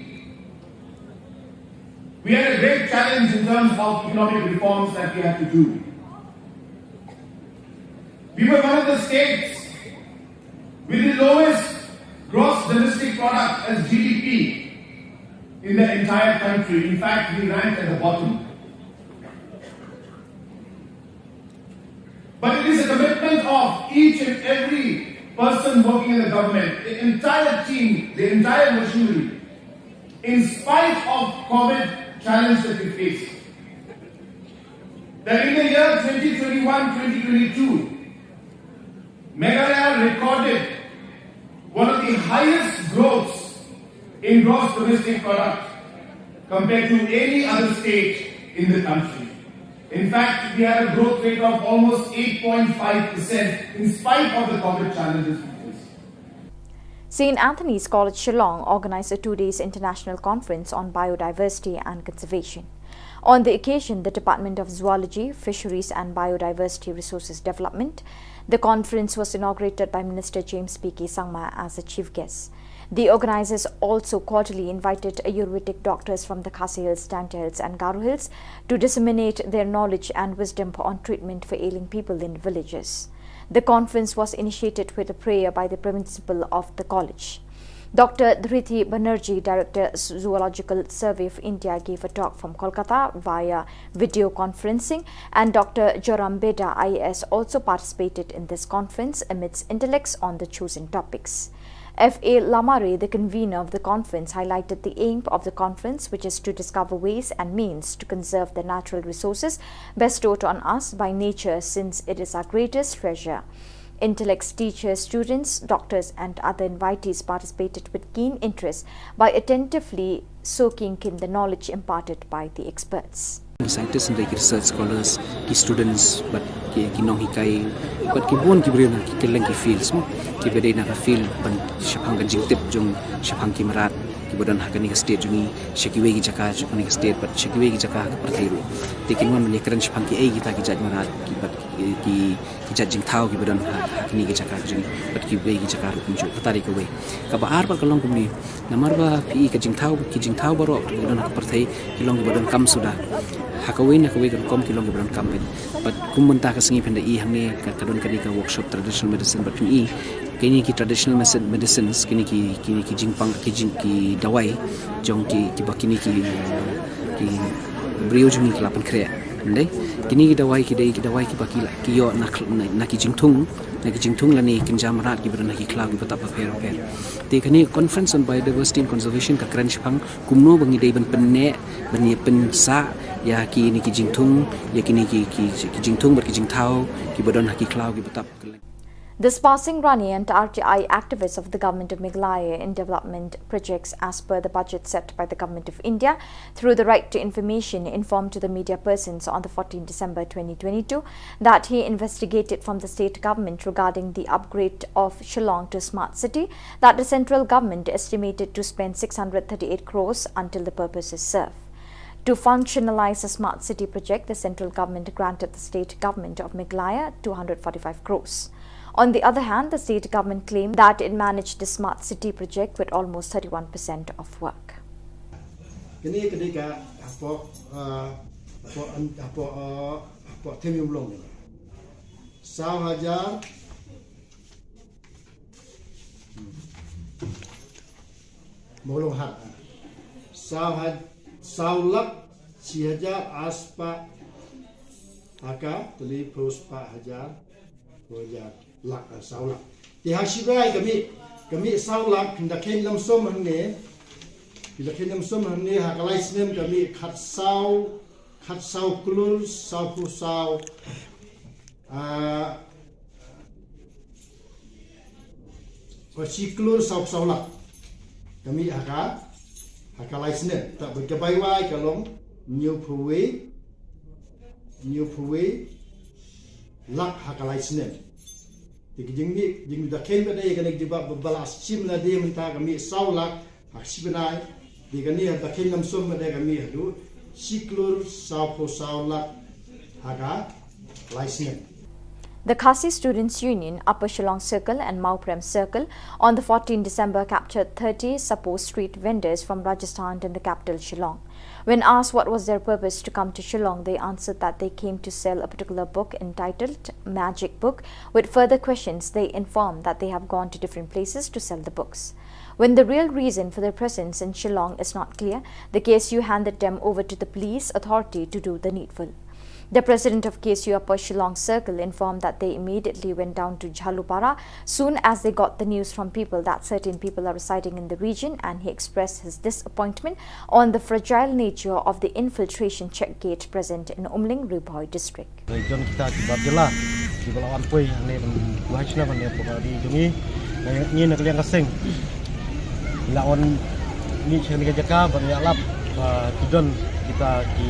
we had a great challenge in terms of economic reforms that we had to do. We were one of the states with the lowest gross domestic product as G D P in the entire country. In fact, we ranked at the bottom. But it is a commitment of each and every person working in the government, the entire team, the entire machinery, in spite of COVID challenge that we face, that in the year twenty twenty-one, twenty twenty-two, Meghalaya recorded one of the highest growths in gross domestic product compared to any other state in the country. In fact, we had a growth rate of almost eight point five percent in spite of the COVID challenges we faced. St Anthony's College Shillong organized a two days international conference on biodiversity and conservation. On the occasion, the Department of Zoology, Fisheries and Biodiversity Resources Development, the conference was inaugurated by Minister James P K Sangma as the chief guest. The organizers also cordially invited Ayurvedic doctors from the Khasi Hills, Jaintia Hills and Garo Hills to disseminate their knowledge and wisdom on treatment for ailing people in villages. The conference was initiated with a prayer by the principal of the college. Doctor Dhriti Banerjee, Director, Zoological Survey of India, gave a talk from Kolkata via video conferencing, and Doctor Joram Beda, I A S, also participated in this conference amidst intellects on the chosen topics. F A Lamare, the convener of the conference, highlighted the aim of the conference, which is to discover ways and means to conserve the natural resources bestowed on us by nature, since it is our greatest treasure. Intellects, teachers, students, doctors, and other invitees participated with keen interest by attentively soaking in the knowledge imparted by the experts. Ki scientists, ki research scholars, ki students, bad ki, ki nonghikai, bad ki bun ki briew na ki kylleng ki fields mo, kiba dei na ka field ban shaphang ka jingtip jong shaphang ki mrad kiba don ha kane ka state jong ngi, sha kiwei ki jaka jong kane ka state bad sha kiwei ki jaka ha ka pyrthei ruh. Te kin wan ban ïakren shaphang kiei kita ki jait mrad, ki bad ki, ki, ki jait jingthaw kiba don ha, ha kine ki jaka jong ngi bad kiwei ki jaka ruh kumjuh. Kata dei kawei. Kaba ar pat ka long kumne, namar ba phi i ka jingthaw, ki jingthaw baroh kiba don ha ka pyrthei ki long kiba donkam suda. Ha kawei na kawei ka rukom ki long kiba donkam phin. Bad kum mynta ka sngi phin da i hangne ka, ka don kane ka workshop traditional medicine bad phin i kine ki traditional medicine, medicines, kine ki, kine ki jingpang, ki jing, ki dawai jong ki, kiba kine ki, ki briew jong ngi ki la pynkhreh. Ym dei, kine ki dawai ki dei ki dawai kiba ki la, ki ïoh na, na, na ki jingthung, na ki jingthung lane kynja mrad kiba don ha ki khlaw kiba tap bapher bapher. Te kane conference on biodiversity and conservation ka kren shaphang kumno ba ngi dei ban pynneh, ban ïa pynsah ïa kine ki jingthung, ïa kine ki, ki, ki jingthung bad ki jingthaw kiba don ha ki khlaw kiba tap. Dispersing Rani and R T I activists of the Government of Meghalaya in development projects as per the budget set by the Government of India through the Right to Information informed to the media persons on the fourteenth December twenty twenty-two that he investigated from the state government regarding the upgrade of Shillong to smart city that the central government estimated to spend six hundred thirty-eight crores until the purpose is served. To functionalize the smart city project, the central government granted the state government of Meghalaya two hundred forty-five crores. On the other hand, the state government claimed that it managed the smart city project with almost thirty-one percent of work. Kini kini ka hapoh, uh, hapoh, hapoh, uh, hapoh Thim Ïumlong ni. Saw hajar Mawlong hat. Saw haj-, saw lak shi hajar ar spah ha ka tylli phew spah hajar, phew hajar lak, ah, saw lak. Te ha shi bnai ka mih, ka mih saw lak, phin da kheiñ lam sum hangne. Phin da kheiñ lam sum hangne ha ka lai snem ka mih khatsaw, khatsaw klur, saw phew saw, ah, Ka shi klur saw phew saw lak. Ka mih ha ka, ha ka lai snem. Te bad ka bai wai ka long hynñiew phew wei, hynñiew phew wei lak ha ka lai snem. Te ka jingmih, jingmih da kheiñ bad ïa kane ka jubab ba la shim lade mynta ka mih saw lak ha ka shi bnai. Te kane ha da kheiñ lam sum bad ka mih haduh shi klur saw phew saw lak ha ka lai snem. The Khasi Students Union, Upper Shillong Circle and Mawprem Circle, on the fourteenth December captured thirty supposed street vendors from Rajasthan in the capital Shillong. When asked what was their purpose to come to Shillong, they answered that they came to sell a particular book entitled Magic Book. With further questions, they informed that they have gone to different places to sell the books. When the real reason for their presence in Shillong is not clear, the K S U handed them over to the police authority to do the needful. The president of K S U Upper Shillong Circle informed that they immediately went down to Jhalupara soon as they got the news from people that certain people are residing in the region, and he expressed his disappointment on the fragile nature of the infiltration check gate present in Umling, Ri Bhoi district. Region kita ki bar jylla kiba la wan poi hangne ban buhai shnong hangne poi ka ri jong ngi. Ngi na ka liang ka seng la wan ni sha ni ka jaka ban ïalap, ah, ki don kita ki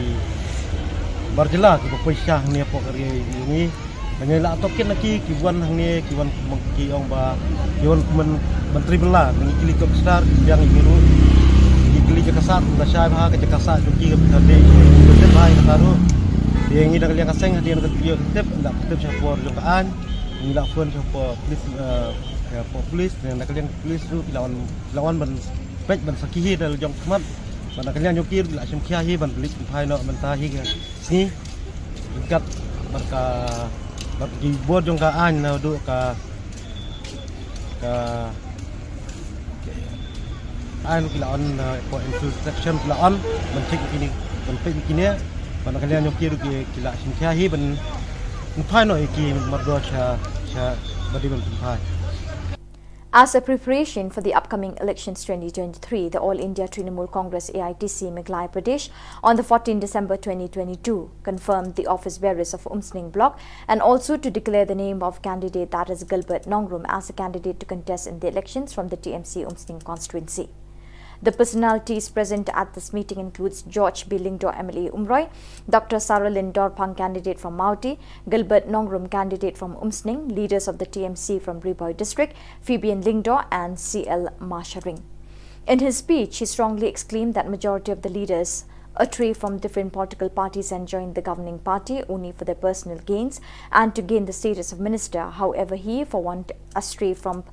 bar jylla kiba poi sha hangne poi ka ri jong ngi. Ngi la tohkit na ki, ki wan hangne, ki wan ki ong ba ki wan kumne ban trei bylla, ngi kylli ki officer ki biang ïa ngi ruh. Ngi kylli jaka sah, kumta shai bha ka jaka sah jong ki, ka pynthame. Tip bha ïa kata ruh. Te ngi na ka liang ka seng hadien ka tip, tip la tip sha por jong ka aiñ. Ngi la phone sha por police, eh, sha por police, na ka liang police ruh ki la wan, ki la wan ban peit ban sakhi hi da la jong khmat. Bad na ka liang jong ki ruh ki la shim khia hi ban pynleit pynphai noh mynta hi ka sngi. Ryngkat bad ka, bad ki bor jong ka aiñ naduh ka, ka aiñ ki la on, uh, for infiltration ki la on ban check kine, ban peit kine. Bad na ka liang jong ki ruh ki, ki la shim khia hi ban pynphai noh ïa ki mardor sha, sha ba dei ban pynphai. As a preparation for the upcoming elections twenty twenty-three, the All India Trinamool Congress, A I T C, Meghalaya Pradesh on the fourteenth December twenty twenty-two confirmed the office bearers of Umsning Block and also to declare the name of candidate, that is Gilbert Nongrum, as a candidate to contest in the elections from the T M C Umsning constituency. The personalities present at this meeting includes George B Lyngdoh, M L A Umroi, Doctor Saralin Dorphang, candidate from Mawti, Gilbert Nongrum, candidate from Umsning, leaders of the T M C from Ri Bhoi district, Phoebe N Lyngdoh and C L Masharing. In his speech, he strongly exclaimed that majority of the leaders astray from different political parties and joined the governing party only for their personal gains and to gain the status of minister. However, he, for one, astray from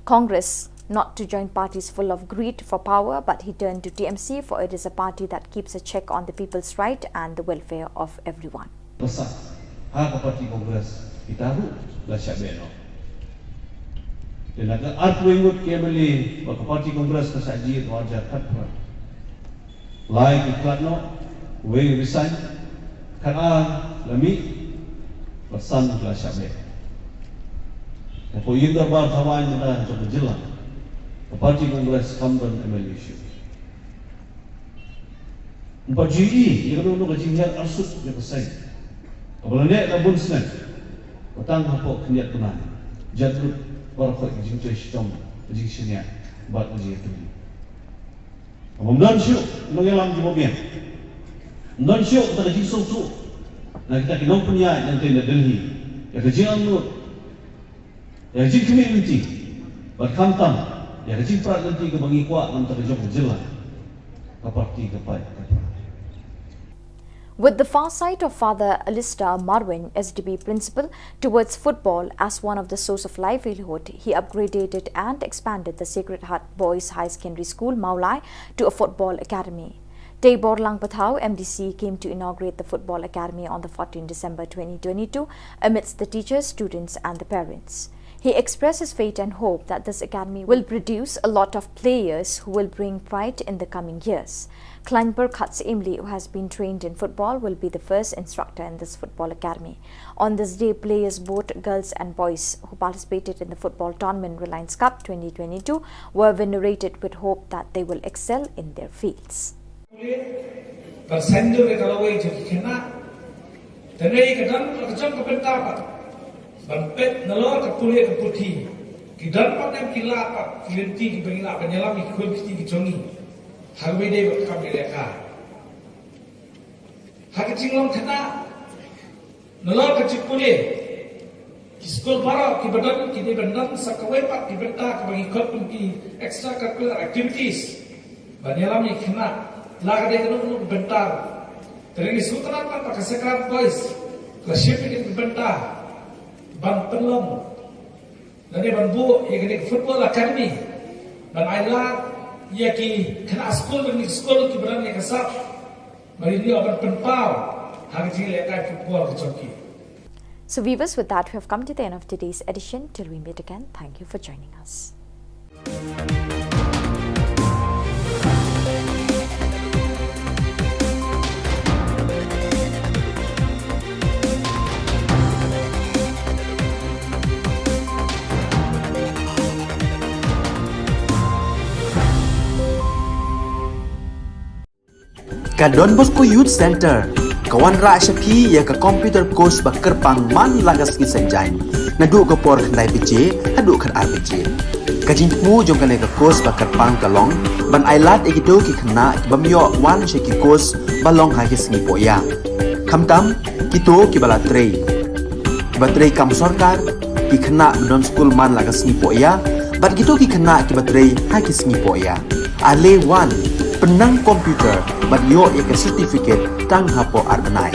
Congress, not to join parties full of greed for power, but he turned to T M C, for it is a party that keeps a check on the people's right and the welfare of everyone. Pyrshah ha ka party Congress, kita ruh la shah beh noh. Te na ka arphew ngut ki M L A ba ka party Congress ka shah jied ha u ar hajar khatphra, lai ki khlad noh, wei resign, khatar la mih, bad san la shah beh. Hapoh ïing dorbar thaw aiñ mynta jong ka jylla, ka party Congress kam don M L A shuh. Ym pat ju ïohi ïa kano kano ka jinghiar arsut ïa ka seng kaba la neh da bun snem, ba tang hapoh khyndiat bnai. Jat lut baroh ka jingtrei shitom, ka jingshaniah bad ka jingïatylli. Ym don shuh nongïalam kiba biang. Ym don shuh kata ka jingsngewthuh na kita ki nongpynïaid na ka Delhi ïa ka jingangnud, ïa ka jingkhmih lynti, bad khamtam ïa ka jingprat lynti kaba ngi kwah na ka bynta jong ka jylla, ka parti ka paid ka pra. With the farsight of Father Alistair Marwein, S D B principal, towards football as one of the source of livelihood, he upgraded and expanded the Sacred Heart Boys High Secondary School, Mawlai, to a football academy. Teibor Langpathaw, M D C, came to inaugurate the football academy on the fourteenth December twenty twenty-two amidst the teachers, students and the parents. He expressed his faith and hope that this academy will produce a lot of players who will bring pride in the coming years. Kleinberg Khatsimli, who has been trained in football, will be the first instructor in this football academy. On this day, players, both girls and boys, who participated in the football tournament Reliance Cup twenty twenty-two were venerated with hope that they will excel in their fields. Ban sngewthuh ïa ka lawei jong ki khynnah. Te ngi ka don ka jong ka bynta pat ban peit nalor ka pule ka puthi. Ki don pat ne em ki lad pat ki lynti kiba ngi lah ban ïalam ïa ki khun ki kti ki jong ngi ha kaba ïadei bad ka kam ïalehkai. Ha ka jinglong khynnah nalor ka jingpule, ki skul baroh kiba don ki dei ban don sa kawei pat ki bynta kaba ngi khot kum ki extra curricular activities ban ïalam ïa ki khynnah, la ka dei kano kano ka bynta. Te ngi sngewtynnat pat ba ka Sacred Heart Boys ka shim ïa kane ka bynta ban pynlong lane ban buh ïa kane ka football academy ban ailad ïa ki khynnah skul, kine ki skul kiba don ïa ka sap ba kin ïoh ban pynpaw ha ka jingïalehkai football ka jong ki. So viewers, with that, we have come to the end of today's edition. Till we meet again, thank you for joining us. Ka Don Bosco Youth Centre ka wanrah sha phi ïa ka computer course ba kyrpang man la ka sngi Saitjaiñ, naduh ka por khyndai baje haduh khatar baje. Ka jingthmu jong kane ka course ba kyrpang ka long ban ailad ïa kito ki khynnah ki bym ïoh wan sha ki course ba long ha ki sngi pohïa. Khamtam kito kiba la trei, kiba trei kam sorkar, ki khynnah ba don skul man la ka sngi pohïa bad kito ki khynnah kiba trei ha ki sngi pohïa. Ale wan, pynnang computer bad ïoh ïa ka certificate tang hapoh ar bnai.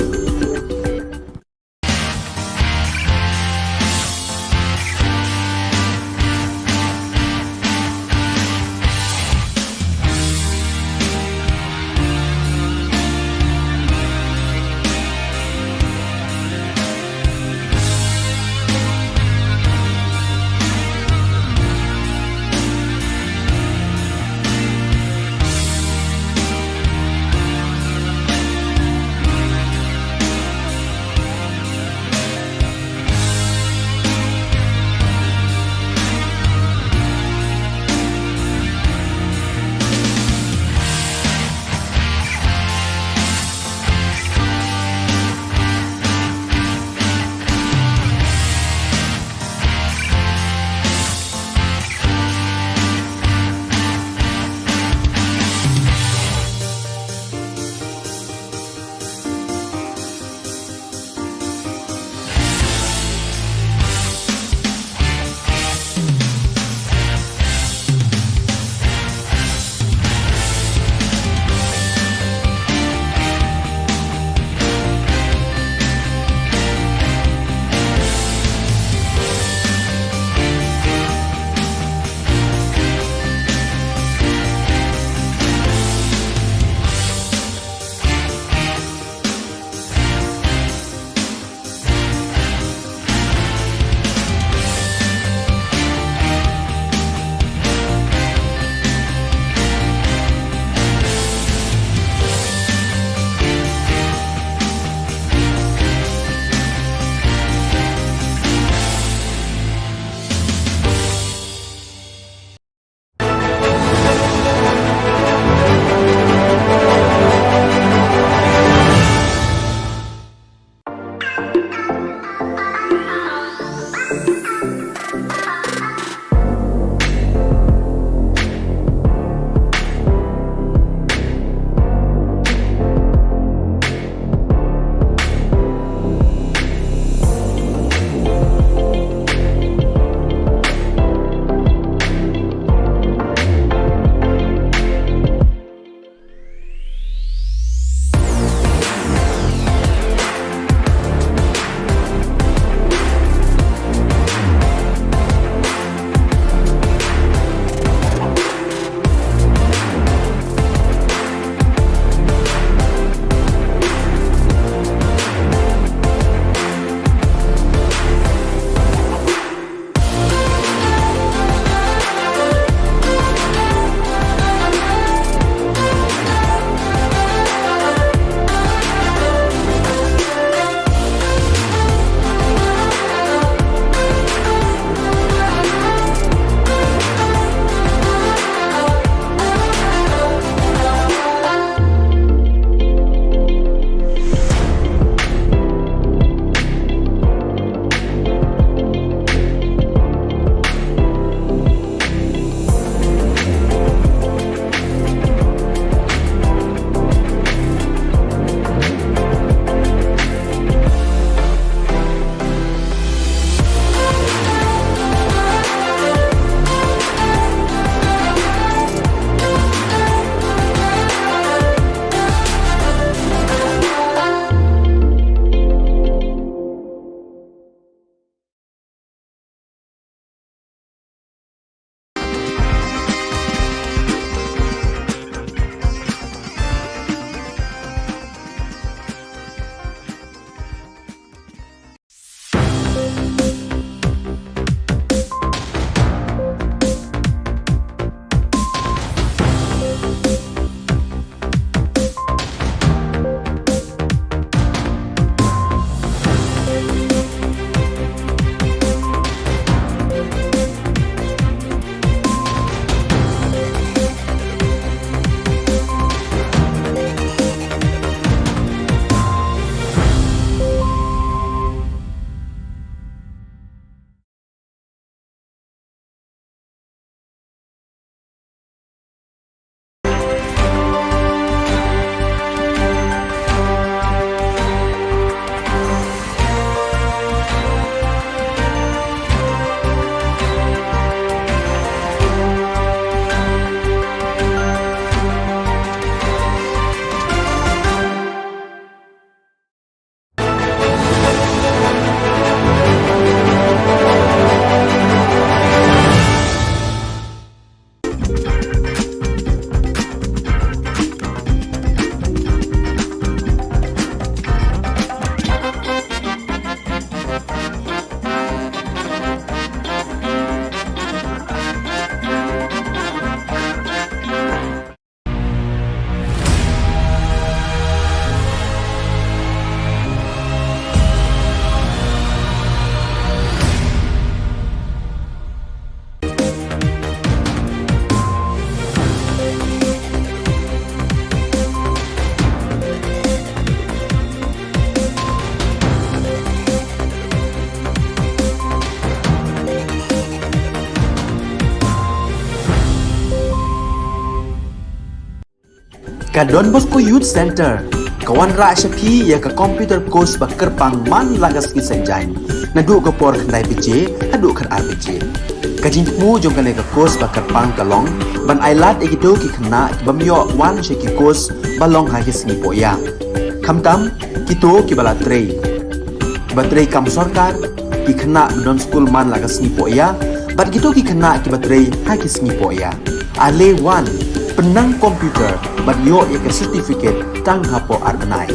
Ka Don Bosco Youth Centre ka wanrah sha phi ïa ka computer course ba kyrpang man la ka sngi Saitjaiñ, naduh ka por khyndai baje haduh khatar baje. Ka jingthmu jong kane ka course ba kyrpang ka long ban ailad ïa kito ki khynnah ki bym ïoh wan sha ki course ba long ha ki sngi pohïa, khamtam kito kiba la trei ba trei kam sorkar, ki khynnah ba don skul man la ka sngi pohïa, bad kito ki khynnah kiba trei ha ki sngi pohïa. Ale wan, pynnang computer bad ïoh ïa ka certificate tang hapoh ar bnai.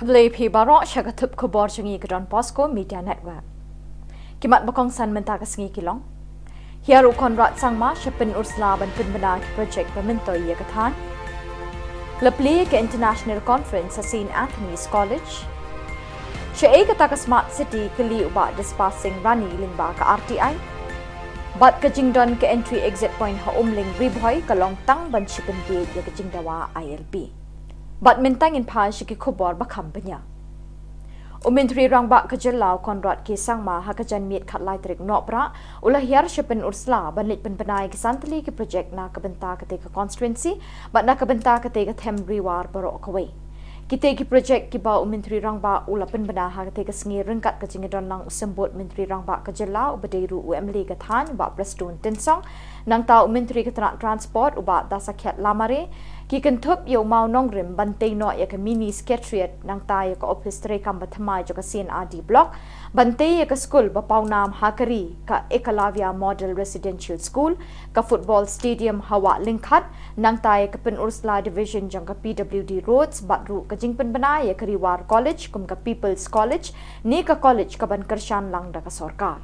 Khublei phi baroh sha ka thup khubor jong ngi ka Don Bosco Media Network. Ki mat ba kongsan mynta ka sngi ki long: Hiar u Conrad Sangma sha Pynursla ban pynbna ki project ba myntoi ïa ka thaiñ. La plie ka International Conference ha Saint Anthony's College. Shaei kata ka Smart City, kylli u Bah Dispar Singh Rani lyngba ka R T I. Bad ka jingdon ka entry exit point ha Umling Ri Bhoi ka long tang ban shu pynbiej ïa ka jingdawa I L P. Bad mynta ngin phai sha ki khubor ba kham bniah. U Myntri Rangbah ka jylla u Conrad K Sangma ha ka janmiet khatlai tarik Nohprah u la hiar sha Pynursla ban leit pynbna ïa ki san tylli ki project na ka bynta katei ka constituency bad na ka bynta katei ka them Ri War baroh kawei. Kitei ki project kiba u Myntri Rangbah u la pynbna ha katei ka sngi ryngkat ka jingdon lang u Symbud Myntri Rangbah ka jylla uba dei ruh u M L A ka thaiñ, Bah Prestone Tynsong, nangta u Myntri ka tnat Transport u Bah Dasakhiat Lamare, ki kynthup ïa u mawnongrim ban tei noh ïa ka mini secretariat nangta ïa ka ophis treikam ba thymmai jong ka C&RD Block, ban tei ïa ka skul ba pawnam ha ka ri, ka Ekalavya Model Residential School, ka football stadium ha Wah Lyngkhat, nangta ïa ka Pynursla Division jong ka P W D Roads, bad ruh ka jingpynbna ïa ka Ri War College kum ka People's College, ne ka college kaban kyrshan lang da ka sorkar.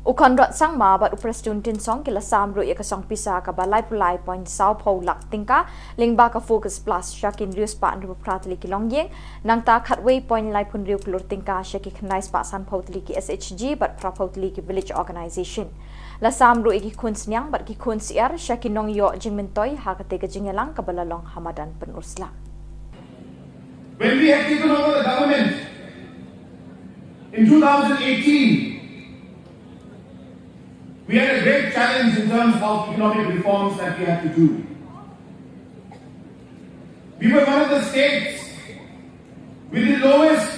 U Conrad Sangma bad u Prestone Tynsong ki la sam ruh ïa ka song pisa kaba laiphew lai point sawphew lak tyngka lyngba ka Focus Plus sha ki hynriew spah hynriewphew phra tylli ki longïing, nangta khatwei point laiphew hynriew klur tyngka sha ki khyndai spah sanphew tylli ki S H G bad phraphew tylli ki village organization. La sam ruh ïa ki khun sniang bad ki khun syiar sha ki nongïoh jingmyntoi ha katei ka jingïalang kaba la long ha madan Pynursla. When we had taken over the government in two thousand eighteen, we had a great challenge in terms of economic reforms that we had to do. We were one of the states with the lowest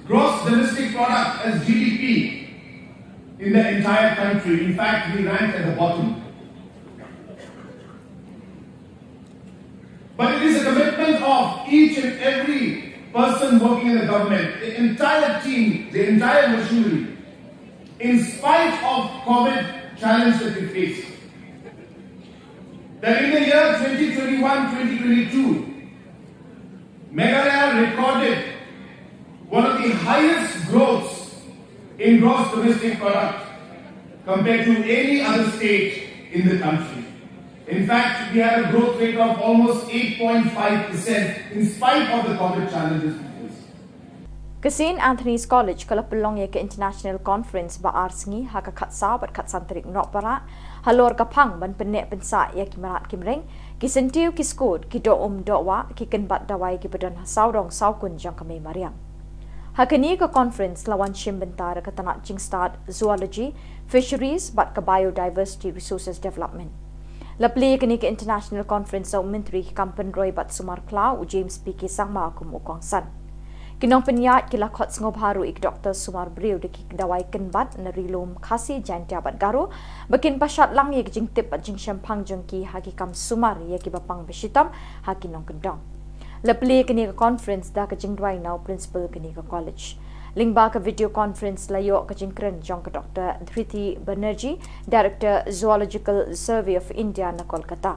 gross domestic product as G D P in the entire country. In fact, we ranked at the bottom. But it is a commitment of each and every person working in the government, the entire team, the entire machinery, in spite of COVID challenge that we face, that in the year twenty twenty-one, twenty twenty-two, Meghalaya recorded one of the highest growths in gross domestic product compared to any other state in the country. In fact, we had a growth rate of almost eight point five percent in spite of the COVID challenges we faced. Ka St Anthony's College ka la pynlong ïa ka International Conference ba ar sngi ha ka khatsaw bad khatsan tarik Nohprah halor ka phang ban pynneh pynsah ïa ki mrad ki mreng, ki syntiew ki skud, ki doh um doh wah, ki kynbat dawai kiba don ha sawdong sawkun jong ka mei mariang. Ha kane ka conference la wan shim bynta da ka tnat jingstad Zoology, Fisheries bad ka Biodiversity Resources Development. La plie ïa kane ka International Conference da u Myntri ki kam pynroi bad sumar khlaw u James P K Sangma kum u kongsan. Ki nongpynïaid ki la khot sngewbha ruh ïa ki doktor sumar briew da ki dawai kynbat na Ri-lum Khasi, Jaiñtia bad Garo ba kin pynshad lang ïa ki jingtip bad jingshemphang jong ki ha ki kam sumar ïa kiba pang ba shitom ha ki nongkyndong. La plie ïa kane ka conference da ka jingduwai na u principal kane ka college. Lyngba ka video conference la ïoh ka jingkren jong ka Doktor Dhriti Banerjee, Director Zoological Survey of India na Kolkata.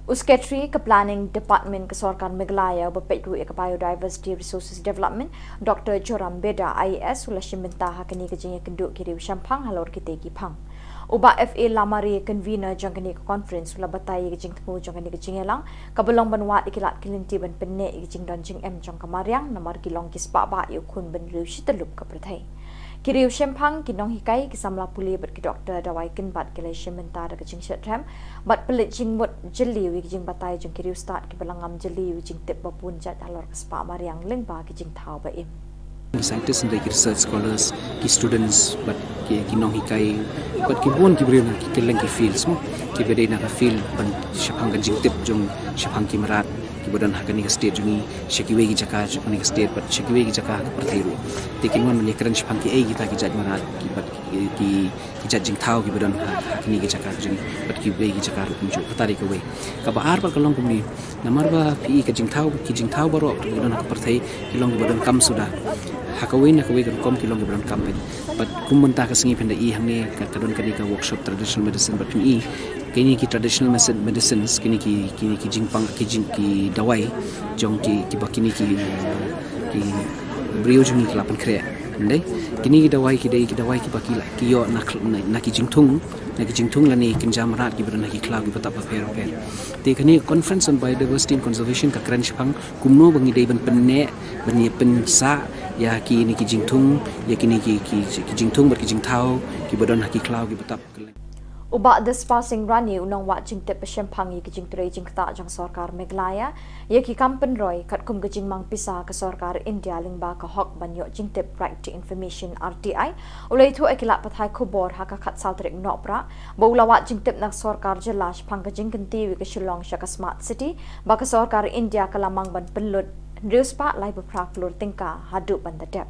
U Secretary ka Planning Department ka Sorkar Meghalaya uba peit ruh ïa ka Biodiversity Resources Development, Doktor Joram Beda, I A S, u la shim bynta ha kane ka jingïakynduh ki riew shemphang halor kitei ki phang. U Bah F A Lamare, Convener jong kane ka conference, u la batai ïa ka jingthmu jong kane ka jingïalang kaba long ban wad ïa ki lad ki lynti ban pynneh ïa ka jingdon jingem jong ka mariang namar ki long ki spah bah ïa u khun bynriew shi tyllup ka pyrthei. Ki riew shemphang, ki nonghikai, ki samla pule bad ki doktor dawai kynbat ki la ïashim bynta da ka jingshitrhem bad pynleit jingmut jylliew ïa ka jingbatai jong ki riewstad kiba la ngam jylliew ïa ka jingtip ba bun jait halor ka spah mariang lyngba ki jingthaw ba im. Ki scientist, ki research scholars, ki students bad ki, ki nonghikai bad ki bun ki briew na ki kylleng ki fields mo, kiba dei na ka field ban shaphang ka jingtip jong shaphang ki mrad kiba don ha kane ka state jong ngi, sha kiwei ki jaka jong kane ka state bad sha kiwei ki jaka ha ka pyrthei ruh. Te kin wan ban ïakren shaphang kiei kita ki jait mrad ki bad ki, ki, ki jait jingthaw kiba don ha, ha kine ki jaka jong ngi bad kiwei ki jaka ruh kumjuh. Kata dei kawei. Kaba ar pat ka long kumne, namar ba phi i ka jingthaw, ki jingthaw baroh kiba don ha ka pyrthei ki long kiba donkam suda. Ha kawei na kawei ka rukom ki long kiba donkam pyn. Bad kum mynta ka sngi phin da i hangne ka, ka don kane ka workshop traditional medicine bad phin i kine ki traditional medicine, medicines, kine ki, kine ki jingpang, ki jing, ki dawai jong ki, kiba kine ki, eh, ki briew jong ngi ki la pynkhreh. Ndei, kine ki dawai ki dei ki dawai kiba ki la, ki ïoh na, na, na ki jingthung, na ki jingthung lane kynja mrad kiba don ha ki khlaw kiba tap bapher bapher. Te kane conference on biodiversity and conservation ka kren shaphang kumno ba ngi dei ban pynneh, ban ïa pynsah ïa kine ki jingthung, ïa kine ki, ki, ki jingthung bad ki jingthaw kiba don ha ki khlaw kiba tap. U Bah Dispar Singh Rani, u nongwad jingtip ba shemphang ïa ki jingtrei jingktah jong Sorkar Meghalaya ïa ki kam pynroi katkum ka jingmang pisa ka Sorkar India lyngba ka hok ban ïoh jingtip, Right to Information, R T I, u la ïathuh ïa ki lad pathai khubor ha ka khatsaw tarik Nohprah ba u la wad jingtip na ka Sorkar Jylla shaphang ka jingkyntiew ïa ka Shillong sha ka Smart City ba ka Sorkar India ka la mang ban pynlut hynriew spah laiphew phra klur tyngka haduh ban da dep.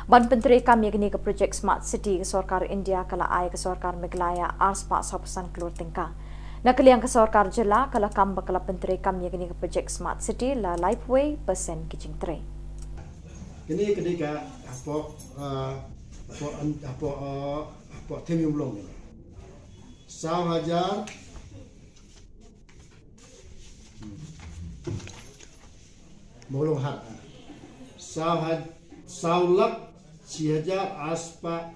Ban pyntreikam ïa kane ka projek Smart City, ka Sorkar India ka la ai ka Sorkar Meghalaya ar spah sawphew san klur tyngka. Na ka liang ka Sorkar Jylla ka la kam ba ka la pyntreikam ïa kane ka projek Smart City la laiphew wei percent ki jingtrei. Kane ka dei ka hapoh, ah, hapoh, hapoh, ah, hapoh Them Ïew Mlong kane. Saw hajar Mawlong hat. Saw had, saw lak shi hajar ar spah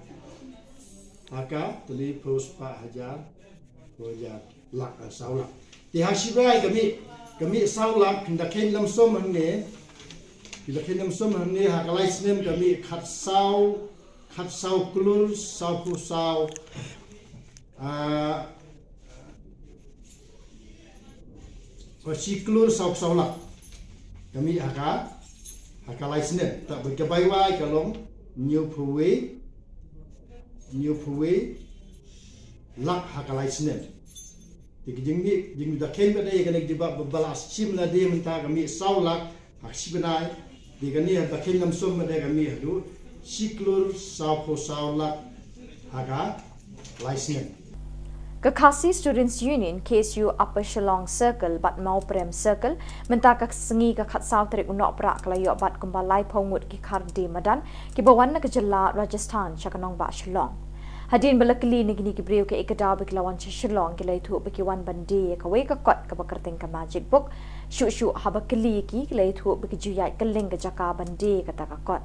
ha ka tylli phew spah hajar, phew hajar lak, ah, saw lak. Te ha shi bnai ka mih, ka mih saw lak, phin da kheiñ lam sum hangne, phin da kheiñ lam sum hangne ha ka lai snem ka mih khatsaw, khatsaw klur, saw phew saw, ah, Ka shi klur saw phew saw lak. Ka mih ha ka, ha ka lai snem. Te bad ka bai wai ka long hynñiew phew wei, hynñiew phew wei lak ha ka lai snem. Te ka jingmih, jingmih da kheiñ pat ïa kane ka jubab ba la shim lade mynta ka mih saw lak ha ka shi bnai, te kane ha ka kheiñ lam sum mynta ka mih haduh shi klur saw phew saw lak ha ka lai snem. Ka Khasi Students Union, K S U Upper Shillong Circle bad Mawprem Circle, mynta ka sngi ka khatsaw tarik u Nohprah ka la ïoh bat kumba laiphew ngut ki kharde madan kiba wan na ka jylla Rajasthan sha ka nongbah Shillong. Hadien ba la kylli na kine ki briew kaei ka daw ba ki la wan sha Shillong, ki la ïathuh ba ki wan ban die ïa kawei ka kot kaba kyrteng ka Magic Book. Shuh shuh haba kylli ïa ki, ki la ïathuh ba ki ju ïaid kylleng ka jaka ban die ïa kata ka kot.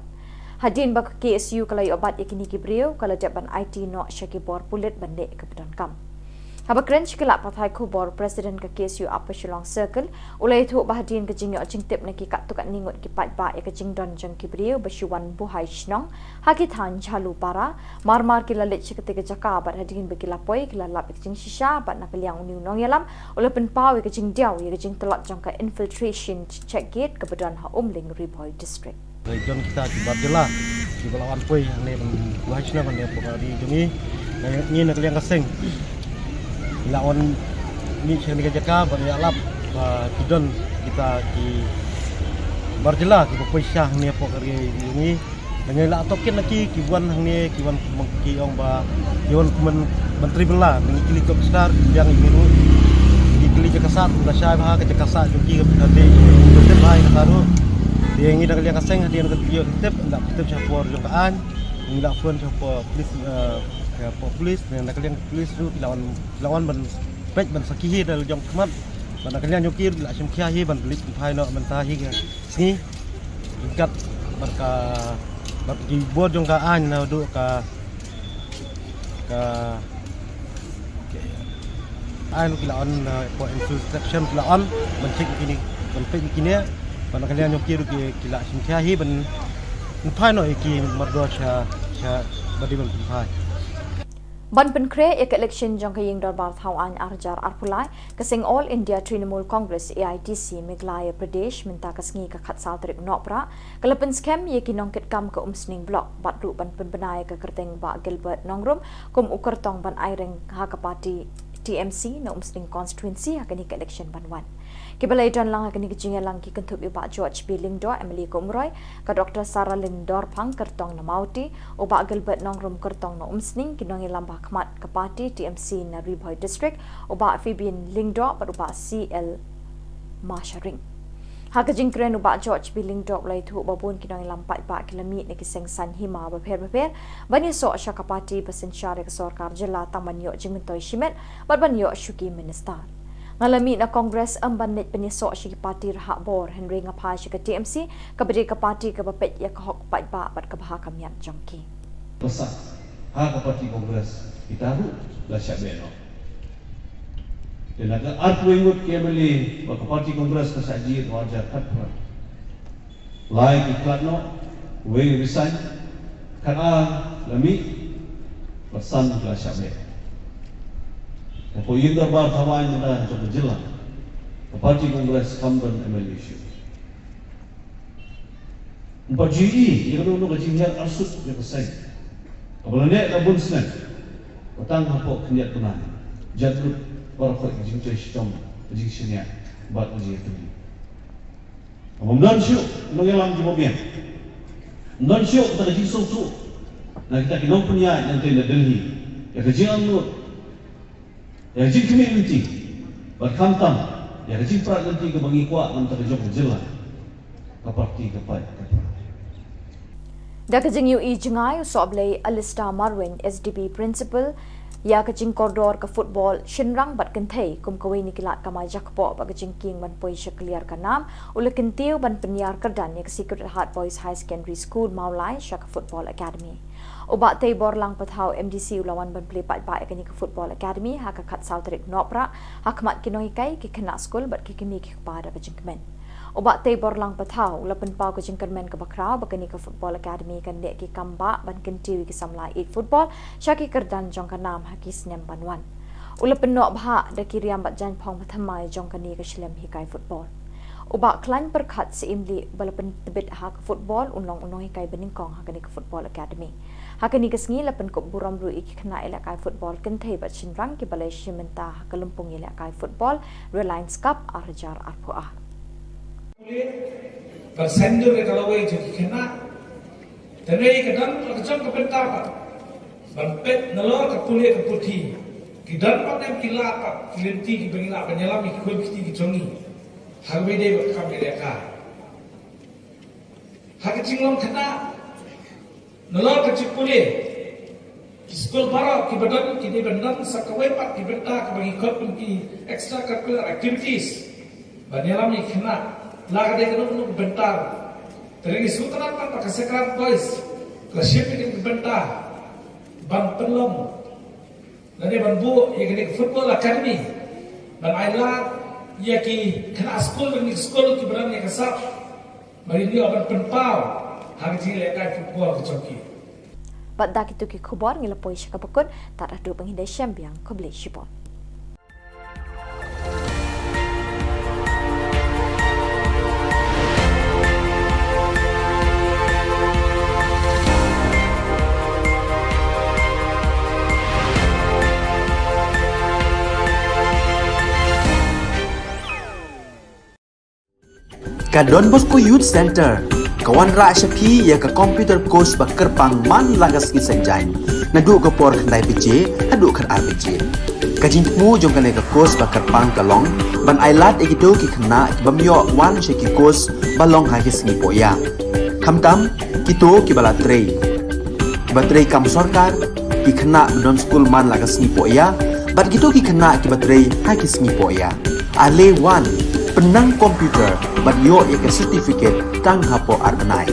Hadien ba ka K S U ka la ïoh bat ïa kine ki briew, ka la dep ban aiti noh sha ki bor pulit ban leh kaba donkam. Haba kren sha ki lad pathai khubor, President ka K S U Upper Shillong Circle u la ïathuh ba hadien ka jingïoh jingtip na ki katto katne ngut ki paidbah ïa ka jingdon jong ki briew ba shu wan buhai shnong ha ki thaiñ Jhalupara, mar mar ki la leit sha katei ka jaka bad hadien ba ki la poi ki la lap ïa ka jingshisha bad na ka liang une u nongïalam u la pynpaw ïa ka jingdiaw ïa ka jingtlot jong ka infiltration check gate kaba don ha Umling, Ri Bhoi District. Don kita ki bar jylla kiba la wan poi hangne ban buhai shnong hangne hapoh ka ri jong ngi. Ngi na ka liang ka seng ngi la wan mih sha kane ka jaka ban ïalap ba ki don kita ki bar jylla kiba poi sha hangne hapoh ka ri jong ngi. Ngi la tok kin na ki ki wan hangne ki wan ki ong ba ki wan kumne ban tribal la ngi kylli tok star biang ngi ruh ngi kylli jaka sah da shai ba ka jaka sah jong ki ka dei ka dei bai ka taru. Dia ngi da ka liang ka seng dia ka tip da tip sha por jong ka aiñ. Ngi la phone sha por police, eh, sha por police, ngi da ka liang police ruh ki la wan, ki la wan ban peit ban sakhi hi da jong khmat. Ban da ka liang jong ki ruh la shim khia hi ban blit phai noh ban ta hi ka sngi. Kat bad ka, bad ki bor jong ka aiñ naduh ka, ka aiñ ki la on, uh, for instruction ki la on ban check kine, ban check kine, ban ka liang jong ki ruh ki, ki la shim khia hi ban, ban phai noh ïa ki mardor sha, sha ba dei ban phai. Ban pynkhreh ïa ka election jong ka ïing dorbar thaw aiñ ar hajar arphew lai, ka seng All India Trinamool Congress, A I T C, Meghalaya Pradesh, mynta ka sngi ka khatsaw tarik Nohprah ka la pynskhem ïa ki nongkitkam ka Umsning Block bad ruh ban pynbna ïa ka kyrteng Bah Gilbert Nongrum kum u kyrtong ban aireng ha ka party T M C na Umsning constituency ha kane ka election ban wan. Kiba la ïadon lang ha kane ka jingïalang ki kynthup ïa u Bah George B Lyngdoh, M L A ka Umroi, ka Doctor Saralin Dorphang, kyrtong na Mawti, u Bah Gilbert Nongrum, kyrtong na Umsning, ki nongïalam ba ha khmat ka party T M C na Ri Bhoi District, u Bah Fabian Lyngdoh bad u Bah C L Masharing. Ha ka jingkren u Bah George B Lyngdoh u la ïathuh ba bun ki nongïalam paidbah ki la mih na ki seng saiñ hima bapher bapher ban ïasoh sha ka party ba synshar ïa ka sorkar jylla tang ban ïoh jingmyntoi shimet bad ban ïoh shuki minister. Nga la mih na Congress ym ban leit pynïasoh sha ki party rhah bor, hynrei nga phai sha ka T M C kaba dei ka party kaba peit ïa ka hok paidbah bad kaba ha ka miat jong ki. Pasa ha ka party Congress kita ruh la shah beh noh. Te na ka arphew ngut ki M L A ba ka party Congress ka shah jied ha u arhajar khatphra. Lai ki khlad noh, wei resign, khatar la mih, bad san ki la shah beh. Hapoh ïing dorbar thaw aiñ mynta jong ka jylla, ka party Congress kam don M L A shuh. Ym pat ju ïohi ïa kano kano ka jinghiar arsut jong ka seng kaba la neh la bun snem, ba tang hapoh khyndiat bnai jan lut baroh ka jingtrei shitom, ka jingshaniah bad ka jingïatylli. Ym don shuh nongïalam kiba biang. Ym don shuh kata ka jingsngewthuh na kita ki nongpynïaid nangtei na Delhi ïa ka jingangnud, ïa ka jingkhmih lynti, bad khamtam ïa ka jingprat lynti kaba ngi kwah na ka bynta ka jong ka jylla. Ka party ka paid ka paid. Da ka jingïohi jngai u sohblei Alistair Marwein, S D B Principal ïa ka jingkordor ka football shynrang bad kynthei kum kawei na ki lad kamai jakpoh bad ka jingkieng ban poi sha kliar ka nam, u la kyntiew ban pynïar kyrdan ïa ka Sacred Heart Boys Higher Secondary School Mawlai sha ka football academy. U Bah Teiborlang Pathaw, M D C, u la wan ban plie paidbah ïa kane ka football academy ha ka khatsaw tarik Nohprah ha khmat ki nonghikai, ki khynnah skul bad ki kmie ki kpa da ka jingkmen. U Bah Teiborlang Pathaw u la pynpaw ka jingkyrmen kaba khraw ba kane ka football academy kan leh ki kam bah ban kyntiew ïa ki samla ïeit football sha ki kyrdan jong ka nam ha ki snem ban wan. U la pynnoh bha da ki riam bad jaiñphong ba thymmai jong kane ka shlem hikai football. U Bah Khlaiñ Pyrkhat Syiemlieh, ba la pyntbit ha ka football, un long u nonghikai banyngkong ha kane ka football academy. Ha kane ka sngi la pynkup burom ruh ïa ki khynnah ïalehkai football kynthei bad shynrang kiba la ïashim bynta ha ka lympung ïalehkai football Reliance Cup ar hajar arphew ar. Ba seng dur ka lawei jong ki khynnah. Te ka dang ka jong ka bynta ba ban peit nalor ka pule ka puthi. Ki don pat em ki lad pat ki lynti kiba ngi lah ban ïalam ïa ki khun ki kti ki jong ngi ha kaba ïadei bad ka kam ïalehkai. Ha ka jinglong khynnah, nalor ka jingpule, ki skul baroh kiba don ki dei ban don sa kawei pat ki bynta kaba ngi khot kum ki extracurricular activities ban ïalam ïa ki khynnah, la ka dei kano kano ka bynta. Te ngi sngewtynnat pat ba ka Sacred Boys ka la shim ïa kane ka bynta ban pynlong lane ban buh ïa kane ka football academy ban ai lad ïa ki khynnah skul, kine ki skul kiba don ïa ka sap ba kin ïoh ban pynpaw ha ka jingïalehkai football ka jong ki. Bad da kito ki khubor ngi la poi sha kaba kut, tad haduh ba ngin ïashem biang, khublei shibun. Ka Don Bosco Youth Centre ka wanrah sha phi ïa ka computer course ba kyrpang man la ka sngi Saitjaiñ, naduh ka por khyndai baje haduh khatar baje. Ka jingthmu jong kane ka course ba kyrpang ka long ban ai lad ïa kito ki khynnah ki bym ïoh wan sha ki course ba long ha ki sngi pohïa, khamtam kito kiba la trei, kiba trei kam sorkar, ki khynnah ba don skul man la ka sngi pohïa, bad kito ki khynnah kiba trei ha ki sngi pohïa. Ale wan, pynnang computer bad ïoh ïa ka certificate tang hapoh ar bnai.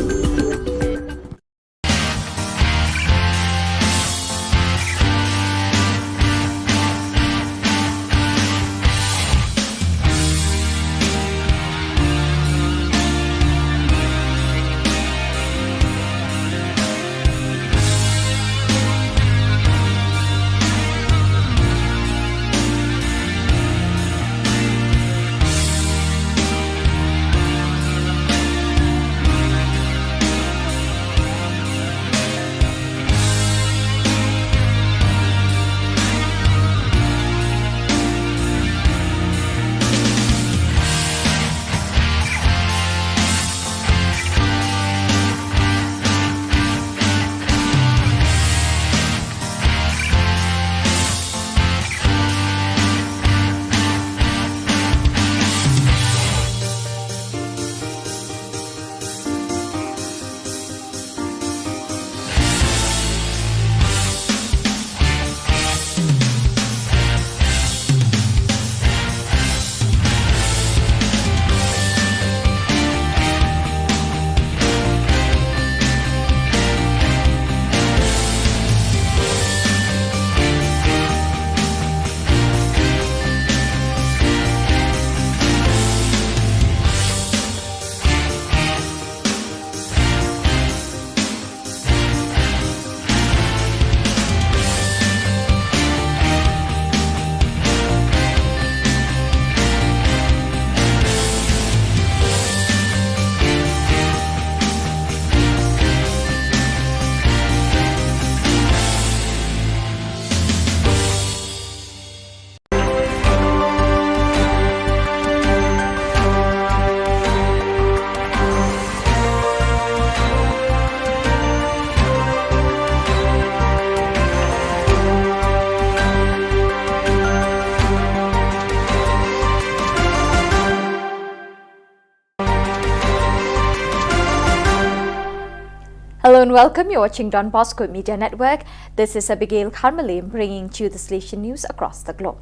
Hello and welcome. You're watching Don Bosco Media Network. This is Abigail Kharmalim bringing to you the Salesian news across the globe.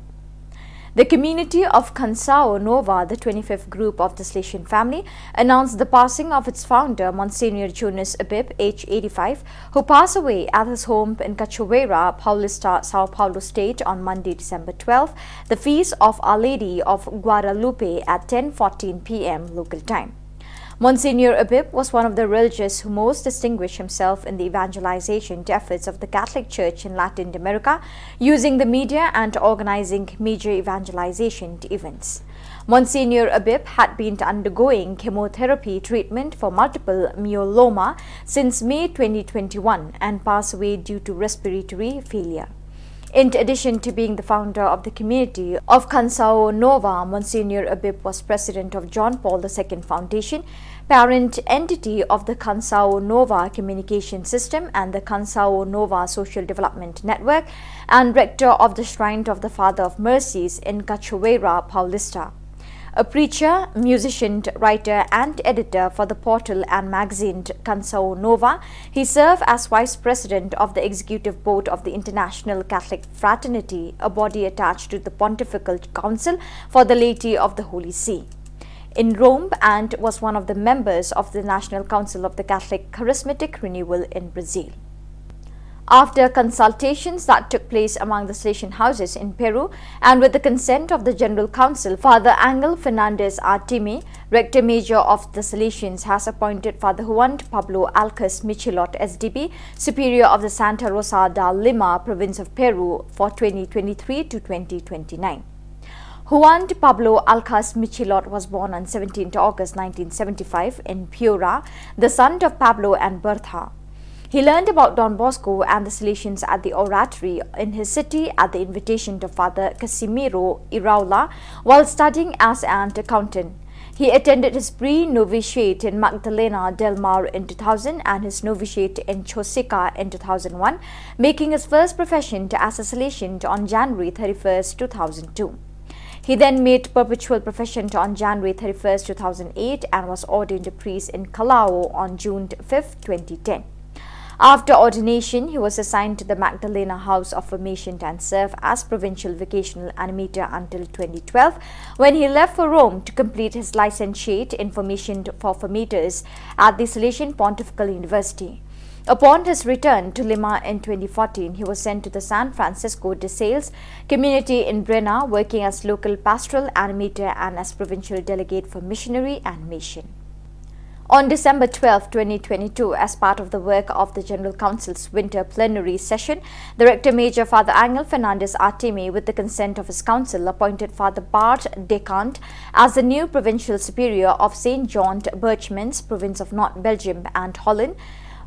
The community of Khansao Nova, the twenty-fifth group of the Salesian family, announced the passing of its founder, Monsignor Jonas Abib, age eighty-five, who passed away at his home in Cachoeira, Paulista, São Paulo State on Monday, December twelfth, the feast of Our Lady of Guadalupe at ten fourteen p m local time. Monsignor Abib was one of the religious who most distinguished himself in the evangelization efforts of the Catholic Church in Latin America, using the media and organizing major evangelization events. Monsignor Abib had been undergoing chemotherapy treatment for multiple myeloma since May twenty twenty-one and passed away due to respiratory failure. In addition to being the founder of the community of Khansao Nova, Monsignor Abib was president of John Paul the Second Foundation, parent entity of the Canção Nova Communication System and the Canção Nova Social Development Network, and rector of the Shrine of the Father of Mercies in Cachoeira Paulista. A preacher, musician, writer, and editor for the portal and magazine Canção Nova, he served as vice president of the executive board of the International Catholic Fraternity, a body attached to the Pontifical Council for the Laity of the Holy See, in Rome, and was one of the members of the National Council of the Catholic Charismatic Renewal in Brazil. After consultations that took place among the Salesian houses in Peru and with the consent of the General Council, Father Angel Fernandez Artime, Rector Major of the Salesians, has appointed Father Juan Pablo Alcas Michilot, S D B, Superior of the Santa Rosa de Lima, Province of Peru, for twenty twenty-three to twenty twenty-nine. Juan Pablo Alcas Michilot was born on seventeenth August nineteen seventy-five in Piura, the son of Pablo and Bertha. He learned about Don Bosco and the Salesians at the Oratory in his city at the invitation of Father Casimiro Iraola while studying as an accountant. He attended his pre-novitiate in Magdalena del Mar in two thousand and his novitiate in Chosica in two thousand one, making his first profession as a Salesian on January thirty-first, two thousand two. He then made perpetual profession on January thirty-first, two thousand eight, and was ordained a priest in Callao on June fifth, twenty ten. After ordination, he was assigned to the Magdalena House of Formation and served as provincial vocational animator until twenty twelve, when he left for Rome to complete his licentiate in formation for formators at the Salesian Pontifical University. Upon his return to Lima in twenty fourteen, he was sent to the San Francisco de Sales community in Brena, working as local pastoral animator and as provincial delegate for missionary animation. On December twelfth, twenty twenty-two, as part of the work of the General Council's winter plenary session, the Rector Major, Father Angel Fernandez Artime, with the consent of his council, appointed Father Bart Decant as the new Provincial Superior of Saint John Birchmans, province of North Belgium and Holland.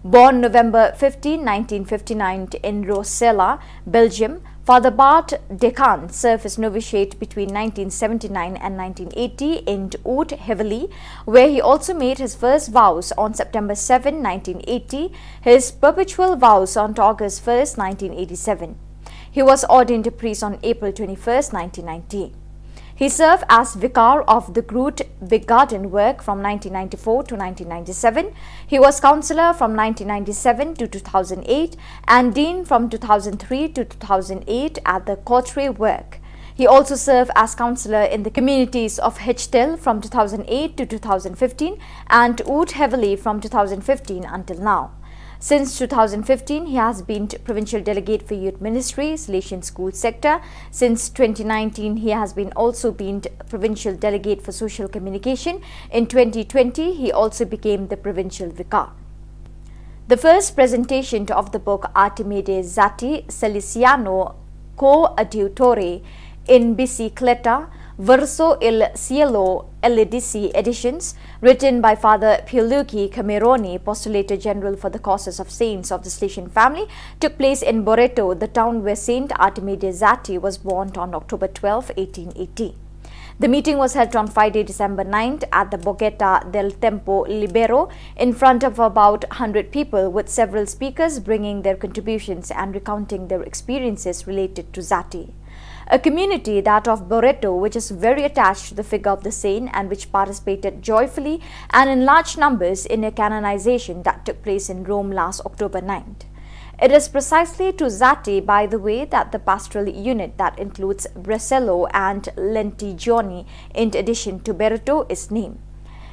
Born November fifteenth, nineteen fifty-nine, in Rosella, Belgium, Father Bart Decant served his novitiate between nineteen seventy-nine and nineteen eighty in Oud-Heverlee, where he also made his first vows on September seventh, nineteen eighty, his perpetual vows on August first, nineteen eighty-seven. He was ordained a priest on April twenty-first, nineteen ninety. He served as vicar of the Groot Begaardenwerk from nineteen ninety-four to nineteen ninety-seven. He was councillor from nineteen ninety-seven to two thousand eight and dean from two thousand three to two thousand eight at the Cauterets Werk. He also served as councillor in the communities of Hechtele from two thousand eight to two thousand fifteen and Oud-Heverlee from two thousand fifteen until now. Since two thousand fifteen, he has been provincial delegate for youth ministry, Salesian school sector. Since twenty nineteen, he has been also been provincial delegate for social communication. In twenty twenty, he also became the provincial vicar. The first presentation of the book Artime de Zati Salesiano Coadiutore in Bicicleta, Verso il Cielo, L A D C editions, written by Father Pierluigi Cameroni, Postulator General for the Causes of Saints of the Salesian Family, took place in Boreto, the town where Saint Artime de Zati was born on October twelfth, eighteen eighty. The meeting was held on Friday, December ninth, at the Borgetta del Tempo Libero, in front of about hundred people, with several speakers bringing their contributions and recounting their experiences related to Zati. A community, that of Boreto, which is very attached to the figure of the saint and which participated joyfully and in large numbers in a canonization that took place in Rome last October ninth. It is precisely to Zati, by the way, that the pastoral unit that includes Bresello and Lentigioni, in addition to Boreto, is named.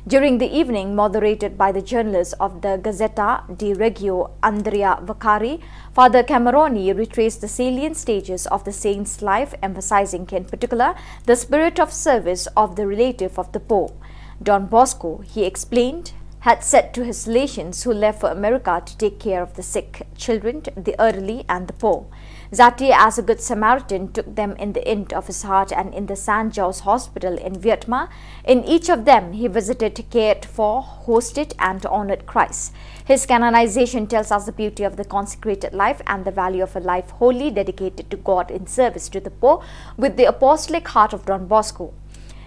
During the evening, moderated by the journalist of the Gazzetta di Reggio, Andrea Vaccari, Father Cameroni retraced the salient stages of the saint's life, emphasizing in particular the spirit of service of the relative of the poor. Don Bosco, he explained, had said to his Salesians who left for America to take care of the sick, children, the elderly, and the poor. Zati, as a good Samaritan, took them in the inn of his heart and in the Saint John's Hospital in Vietnam. In each of them, he visited, cared for, hosted, and honored Christ. His canonization tells us the beauty of the consecrated life and the value of a life wholly dedicated to God in service to the poor with the apostolic heart of Don Bosco.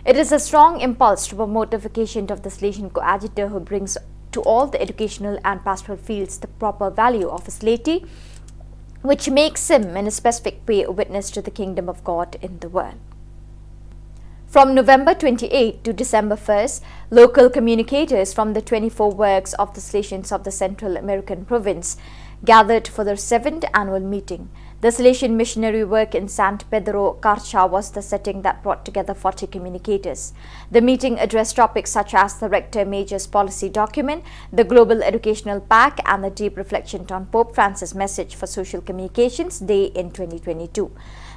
It is a strong impulse to promote the vocation of the Salesian coadjutor, who brings to all the educational and pastoral fields the proper value of his laity, which makes him in a specific way a witness to the kingdom of God in the world. From November twenty-eighth to December first, local communicators from the twenty-four works of the Salesians of the Central American province gathered for their seventh annual meeting. The Salesian missionary work in San Pedro Karcha was the setting that brought together forty communicators. The meeting addressed topics such as the Rector Major's policy document, the Global Educational Pact, and the deep reflection on Pope Francis' message for Social Communications Day in twenty twenty-two.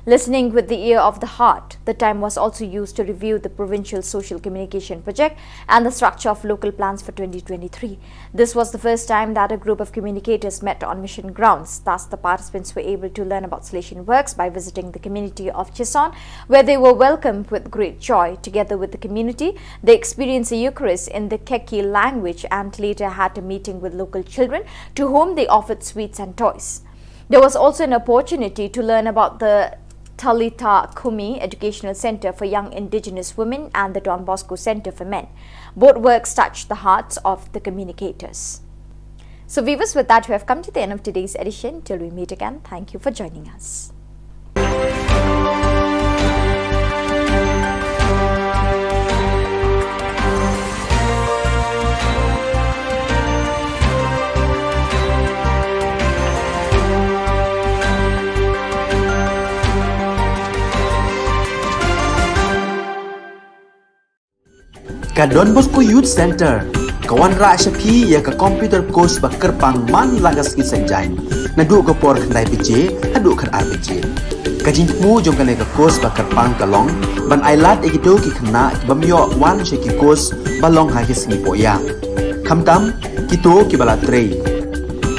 Listening with the ear of the heart, the time was also used to review the provincial social communication project and the structure of local plans for twenty twenty-three. This was the first time that a group of communicators met on mission grounds. Thus, the participants were able to learn about Salesian works by visiting the community of Chison, where they were welcomed with great joy. Together with the community, they experienced the Eucharist in the Keki language and later had a meeting with local children, to whom they offered sweets and toys. There was also an opportunity to learn about the Talitha Kumi Educational Center for Young Indigenous Women and the Don Bosco Center for Men. Both works touched the hearts of the communicators. So, viewers, with that, we have come to the end of today's edition. Till we meet again, thank you for joining us. Ka Don Bosco Youth Center ka wanrah sha phi ïa ka computer course ba kyrpang man la ka sngi Saitjaiñ, naduh ka por khyndai baje haduh khatar baje. Ka jingthmu jong kane ka course ba kyrpang ka long ban ailad ïa kito ki khynnah ki bym ïoh wan sha ki course ba long ha ki sngi pohïa, khamtam kito kiba la trei,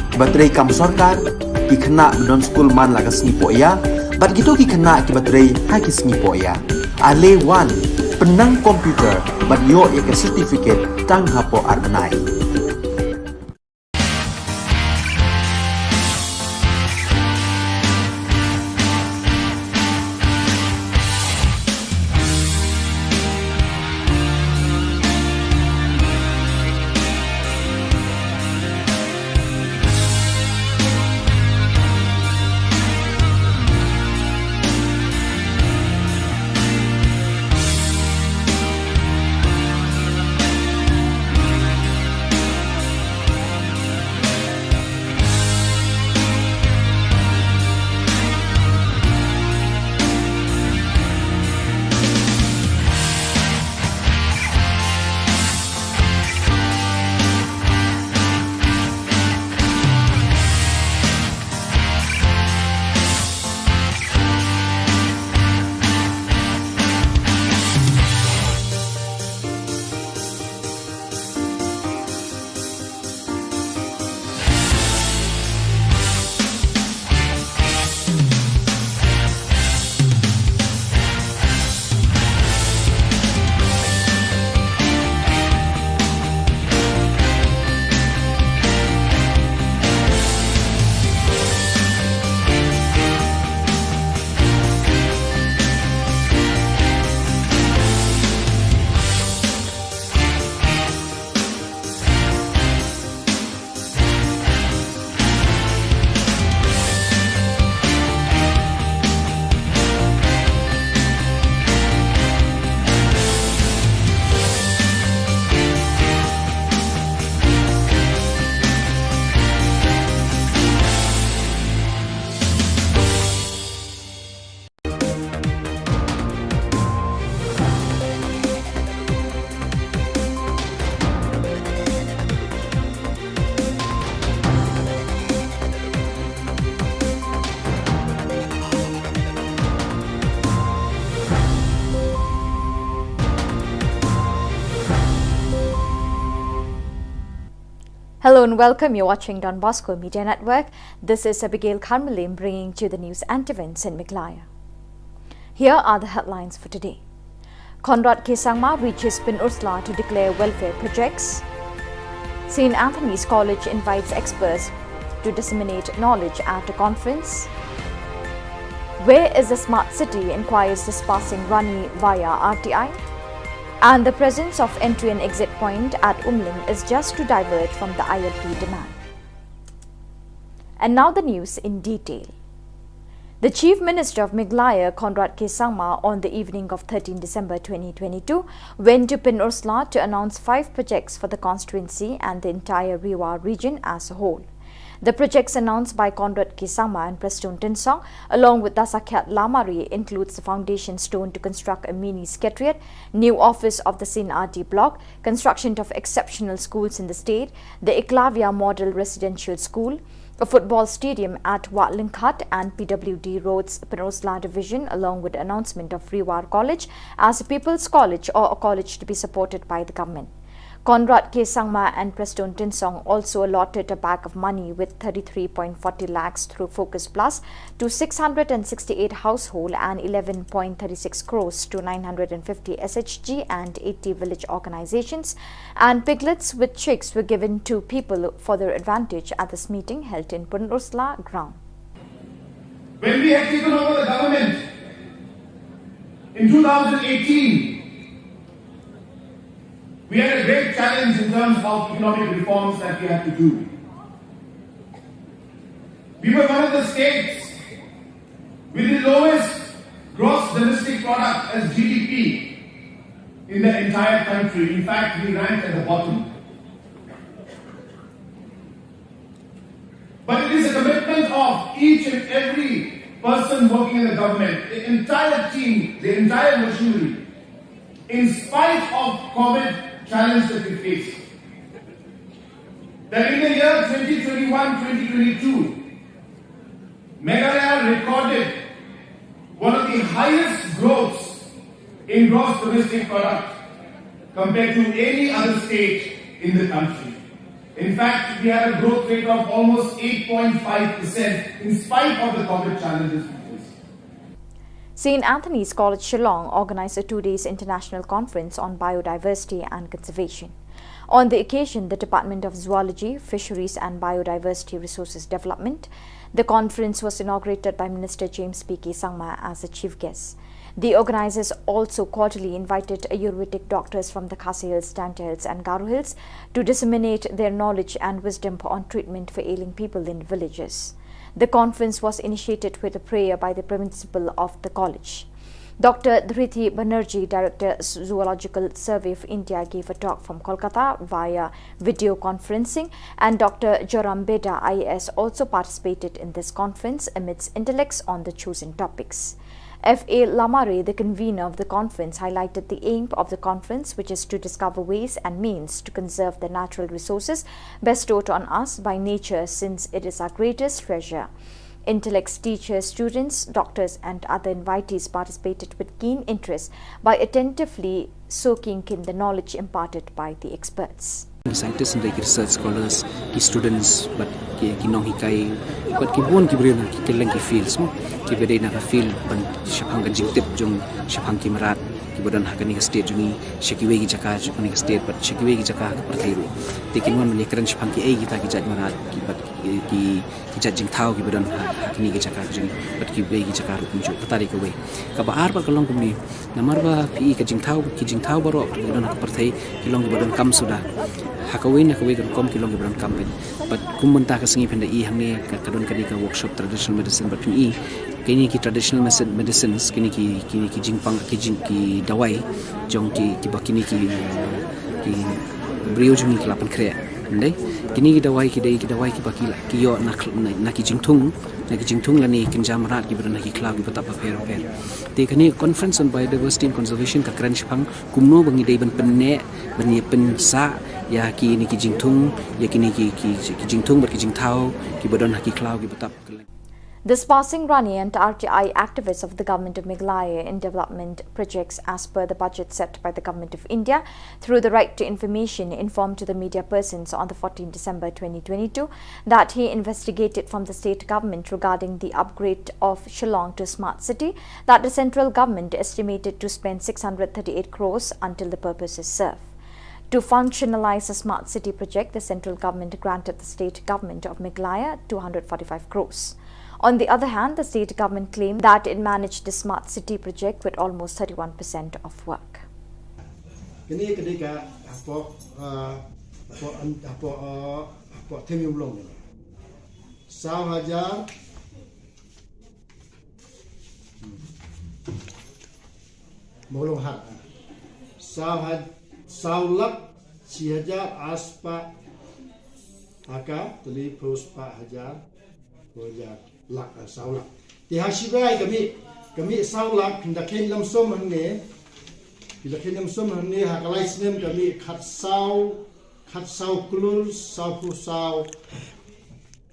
kiba trei kam sorkar, ki khynnah ba don skul man la ka sngi pohïa, bad kito ki khynnah kiba trei ha ki sngi pohïa. Ale wan, pynnang computer bad ïoh ïa ka certificate tang hapoh ar bnai. Hello and welcome. You're watching Don Bosco Media Network. This is Abigail Kharmalim bringing to you the news and events in Meghalaya. Here are the headlines for today. Conrad K Sangma reaches Pynursla to declare welfare projects. Saint Anthony's College invites experts to disseminate knowledge at a conference. Where is the smart city? Inquires dispersing Rani via R T I. And the presence of entry and exit point at Umling is just to divert from the I L P demand. And now the news in detail. The Chief Minister of Meghalaya, Conrad K Sangma, on the evening of thirteenth December twenty twenty-two, went to Pynursla to announce five projects for the constituency and the entire Ri-War region as a whole. The projects announced by Conrad K Sangma and Prestone Tynsong, along with Dasakhiat Lamare, includes the foundation stone to construct a mini secretariat, new office of the Saint R D block, construction of exceptional schools in the state, the Eklavya Model Residential School, a football stadium at Wat Lyngkhat and P W D Roads, Pynursla Division, along with the announcement of Ri-War College as a People's College or a college to be supported by the government. Conrad K Sangma and Prestone Tynsong also allotted a bag of money with thirty-three point forty lakhs through Focus Plus to six hundred sixty-eight household and eleven point thirty-six crores to nine hundred fifty S H G and eighty village organizations, and piglets with chicks were given to people for their advantage at this meeting held in Pynursla ground. When we had taken over the government in two thousand eighteen, we had a great challenge in terms of economic reforms that we had to do. We were one of the states with the lowest gross domestic product as G D P in the entire country. In fact, we ranked at the bottom. But it is a commitment of each and every person working in the government, the entire team, the entire machinery, in spite of COVID challenge that we face, that in the year twenty twenty-one, twenty twenty-two, Meghalaya recorded one of the highest growths in gross domestic product compared to any other state in the country. In fact, we had a growth rate of almost eight point five percent in spite of the COVID challenges we faced. Saint Anthony's College Shillong organized a two days international conference on biodiversity and conservation. On the occasion, the Department of Zoology, Fisheries and Biodiversity Resources Development. The conference was inaugurated by Minister James P K Sangma as the chief guest. The organizers also cordially invited Ayurvedic doctors from the Khasi Hills, Jaintia Hills and Garo Hills to disseminate their knowledge and wisdom on treatment for ailing people in villages. The conference was initiated with a prayer by the principal of the college. Doctor Dhriti Banerjee, Director, Zoological Survey of India, gave a talk from Kolkata via video conferencing, and Doctor Joram Beda, I A S, also participated in this conference amidst intellects on the chosen topics. F A Lamare, the convener of the conference, highlighted the aim of the conference, which is to discover ways and means to conserve the natural resources bestowed on us by nature, since it is our greatest treasure. Intellects, teachers, students, doctors, and other invitees participated with keen interest by attentively soaking in the knowledge imparted by the experts. Scientists and, like, research scholars, ki students, bad ki, ki nonghikai, bad ki bun ki briew na ki kylleng ki fields mo, kiba dei na ka field ban shaphang ka jingtip jong shaphang ki mrad kiba don ha kane ka state jong ngi, sha kiwei ki jaka jong kane ka state bad sha kiwei ki jaka ha ka pyrthei ruh. Te kin wan ban ïakren shaphang kiei kita ki jait mrad, ki bad ki, ki ki jait jingthaw kiba don ha, ha kine ki jaka ka jong ngi bad kiwei ki jaka ruh kumjuh. Kata dei kawei. Kaba ar pat ka long kumne, namar ba phi i ka jingthaw, ki jingthaw baroh kiba don ha ka pyrthei ki long kiba donkam suda. Ha kawei na kawei ka rukom ki long kiba donkam pyn. Bad kum mynta ka sngi phin da i hangne ka, ka don kane ka workshop traditional medicine bad phin i kine ki traditional medicine, medicines, kine ki, kine ki jingpang, ki jing, ki dawai jong ki, kiba kine ki, ki briew jong ngi ki la pynkhreh. Ndei, kine ki dawai ki dei ki dawai kiba ki la, ki ïoh na, na, na ki jingthung, na ki jingthung lane kynja mrad kiba don ha ki khlaw kiba tap bapher bapher. Te kane conference on biodiversity and conservation ka kren shaphang kumno ba ngi dei ban pynneh, ban ïa pynsah ïa kine ki jingthung, ïa kine ki, ki, ki jingthung bad ki jingthaw kiba don ha ki khlaw kiba tap. This passing Rani and R T I activists of the Government of Meghalaya in development projects as per the budget set by the Government of India through the Right to Information informed to the media persons on the fourteenth December twenty twenty-two that he investigated from the state government regarding the upgrade of Shillong to smart city that the central government estimated to spend six hundred thirty-eight crores until the purpose is served. To functionalize the smart city project, the central government granted the state government of Meghalaya two hundred forty-five crores. On the other hand, the state government claimed that it managed the smart city project with almost thirty-one percent of work. Kane ka dei ka hapoh, ah, hapoh, hapoh, ah, hapoh theme ïa u long. Saw hajar. Hmm. Mo long ha. Saw ha-, saw lak shi hajar ar spah ha ka tylli phew spah hajar, phew hajar lak, ah, saw lak. Te ha shi bai ka mih, ka mih saw lak, phin da kheiñ lumsum hangne. Phin da kheiñ lumsum hangne ha ka lai snem ka mih khatsaw, khatsaw klur, saw phew saw,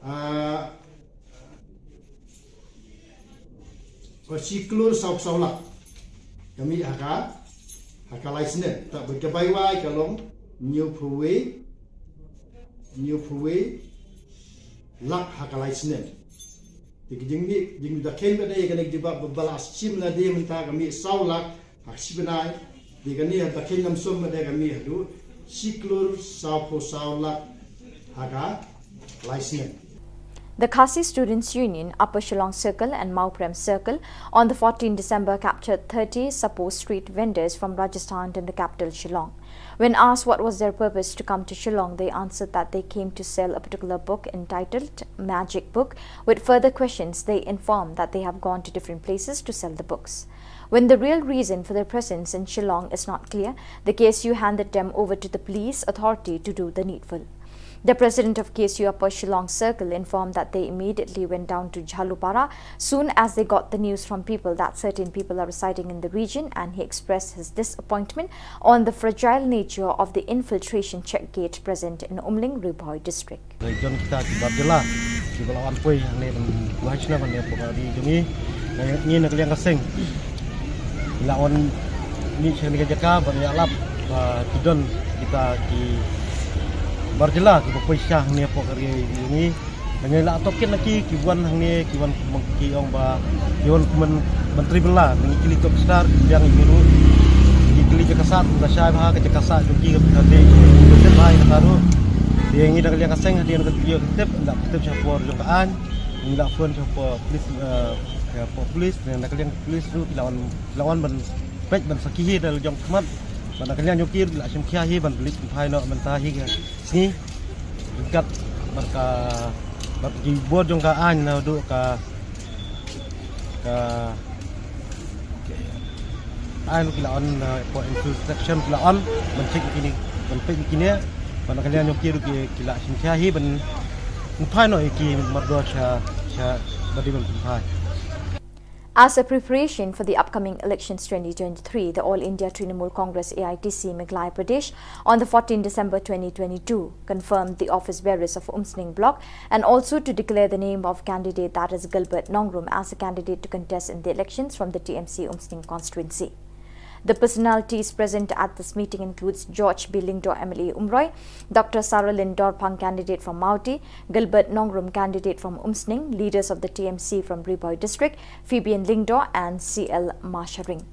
ah, Ka shi klur saw saw lak. Ka mih ha ka, ha ka lai snem. Te bad ka bai wai ka long hynñiew phew wei, hynñiew phew wei lak ha ka lai snem. Te ka jingmih, jingmih da kheiñ ba dei kane ka jubab ba la shim na dei mynta ka mih saw lak ha ka shi bnai. Te kane ha ka kheiñ lumsum ba dei ka mih haduh shi klur saw phew saw lak ha ka lai snem. The Khasi Students' Union, Upper Shillong Circle and Mawprem Circle, on the fourteenth December captured thirty supposed street vendors from Rajasthan in the capital Shillong. When asked what was their purpose to come to Shillong, they answered that they came to sell a particular book entitled Magic Book. With further questions, they informed that they have gone to different places to sell the books. When the real reason for their presence in Shillong is not clear, the K S U handed them over to the police authority to do the needful. The president of K S U Upper Shillong Circle informed that they immediately went down to Jhalupara soon as they got the news from people that certain people are residing in the region, and he expressed his disappointment on the fragile nature of the infiltration check gate present in Umling, Ri Bhoi district. Don kita ki bar jylla kiba la wan poi hangne ban buhai shnong hangne hapoh ka ri jong ngi. Ngi na ka liang ka seng la wan mih sha kane ka jaka ban ïalap ba ki don kita ki bar jylla kiba poi sha hangne hapoh ka ri jong ngi. Ngi la tohkit na ki, ki wan hangne, ki wan ki ong ba ki wan kum ban trei bylla, ngi kylli top star, ki biang ki ruh, ki kylli jaka sah, ka shai bha ka jaka sah jong ki, ka dei ka tip bha kata ruh. Te ngi da ka liang ka seng hadien ka ïoh ka tip, la tip sha por jong ka aiñ, ngi la phone sha por police, eh, sha por police, da ka liang police ruh ki la wan, ki la wan ban peit ban sakhi hi da la jong khmat. Bad na ka liang jong ki ruh ki la shim khia hi ban pynleit pynphai noh mynta hi ka sngi. Ryngkat bad ka, bad ki bor jong ka aiñ naduh ka, ka aiñ ki la on, uh, for infiltration ki la on ban check kine, ban peit kine. Bad na ka liang jong ki ruh ki, ki la shim khia hi ban pynphai noh ïa ki mardor sha, sha ba dei ban pynphai. As a preparation for the upcoming elections twenty twenty-three, the All India Trinamool Congress, A I T C, Meghalaya Pradesh on the fourteenth December twenty twenty-two confirmed the office bearers of Umsning Block and also to declare the name of candidate, that is Gilbert Nongrum, as a candidate to contest in the elections from the T M C Umsning constituency. The personalities present at this meeting includes George B Lyngdoh, M L A Umroi, Doctor Saralin Dorphang, candidate from Mawti, Gilbert Nongrum, candidate from Umsning, leaders of the T M C from Ri Bhoi district, Fabian Lyngdoh and C L Masharing.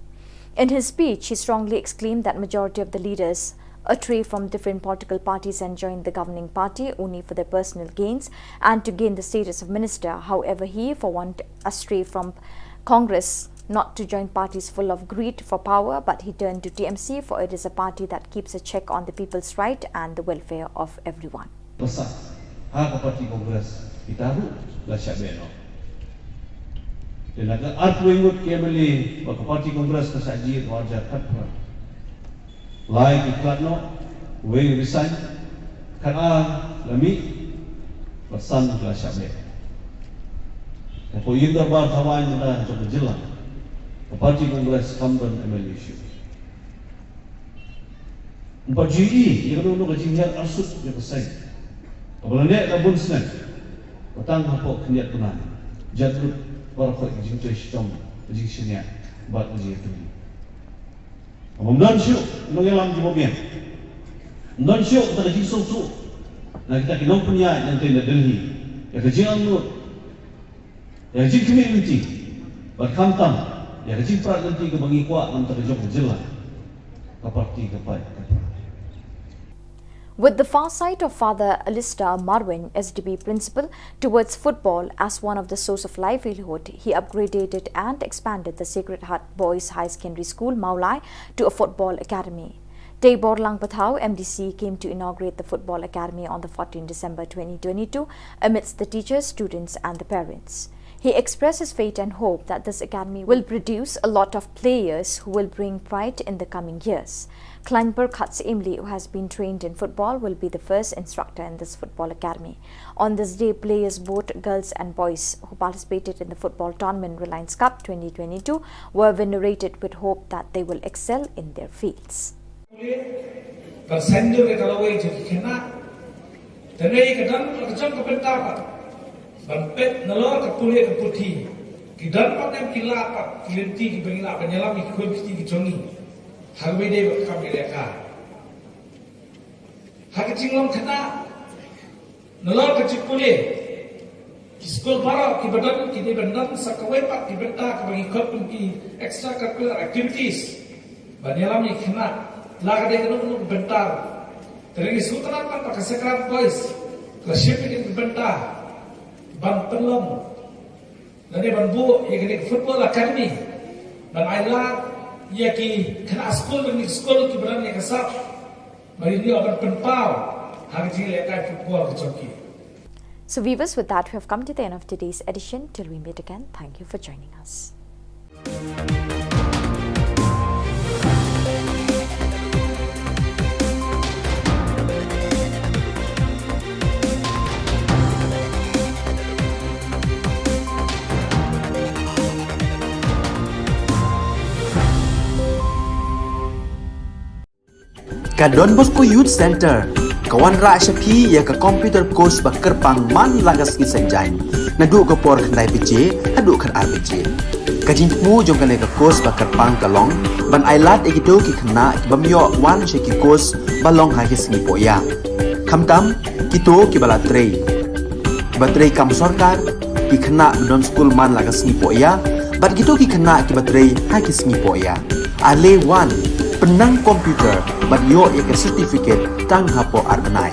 In his speech, he strongly exclaimed that majority of the leaders astray from different political parties and joined the governing party only for their personal gains and to gain the status of minister. However, he, for one, astray from Congress not to join parties full of greed for power, but he turned to T M C, for it is a party that keeps a check on the people's right and the welfare of everyone. Pasa ha ka party Congress kita ruh la shah beh noh. Te na ka arphew ngut ki M L A ba ka party Congress ka shah jied ha u arhajar khatphra. Lai ki khlad noh, wei resign, khatar la mih, bad san ki la shah beh. Hapoh ïing dorbar thaw aiñ mynta jong ka jylla, ka party Congress kam don M L A shuh. Ym pat ju ïohi ïa kano kano ka jinghiar arsut jong ka seng kaba la neh da bun snem, ba tang hapoh khyndiat bnai jan lut baroh ka jingtrei shitom, ka jingshaniah bad ka jingïatylli. Ym don shuh nongïalam kiba biang. Ym don shuh kata ka jingsngewthuh na kita ki nongpynïaid na ka Delhi ïa ka jingangnud, ïa ka jingkhmih lynti, bad khamtam ïa ka jingprat lynti kaba ngi kwah na ka bynta ka jong ka jylla. Ka party ka paid ka pra. With the farsight of Father Alistair Marweiñ, S D B Principal, towards football as one of the source of livelihood, he upgraded and expanded the Sacred Heart Boys High Secondary School, Mawlai, to a football academy. Teibor Langpathaw, M D C, came to inaugurate the Football Academy on the fourteenth December twenty twenty-two amidst the teachers, students and the parents. He expressed his faith and hope that this academy will produce a lot of players who will bring pride in the coming years. Kleinper Khatsyimli, who has been trained in football, will be the first instructor in this football academy. On this day, players, both girls and boys, who participated in the football tournament Reliance Cup twenty twenty-two were venerated with hope that they will excel in their fields. Pule, ban saiñdur ïa ka lawei jong ki khynnah. Te ne ka don la ka jong ka bynta pat ban peit nalor ka pule ka puthi. Ki don pat ne em ki lad pat ki lynti kiba ngi lah ban ïalam ïa ki khun ki kti ki jong ngi ha kaba ïadei bad ka kam ïalehkai. Ha ka jinglong khynnah, nalor ka jingpule, ki skul baroh kiba don, ki dei ban don sa kawei pat ki bynta kaba ngi khot kum ki extracurricular activities ban ïalam ïa ki khynnah. La ka dei kano kano ka bynta, te ngi sngewtynnat pat ba ka Sacred Boys ka shim ïa kane ka bynta ban pynlong lane ban buh ïa kane ka Football Academy ban ailad ïa ki khynnah skul, kine ki skul kiba don ïa ka sap ba ïoh ban pynpaw ha ka jingïalehkai football ka jong ki. So viewers, with that, we have come to the end of today's edition. Till we meet again, thank you for joining us. Ka Don Bosco Youth Centre ka wanrah sha phi ïa ka computer course ba kyrpang man la ka sngi Saitjaiñ, naduh ka por khyndai baje haduh khatar baje. Ka jingthmu jong kane ka course ba kyrpang ka long ban ailad ïa kito ki khynnah ki bym ïoh wan sha ki course ba long ha ki sngi pohïap. Khamtam kito kiba la trei, kiba trei kam sorkar, ki khynnah ba don skul man la ka sngi pohïap, bad kito ki khynnah kiba trei ha ki sngi pohïap. Ale wan, pynnang computer bad ïoh ïa ka certificate tang hapoh ar bnai.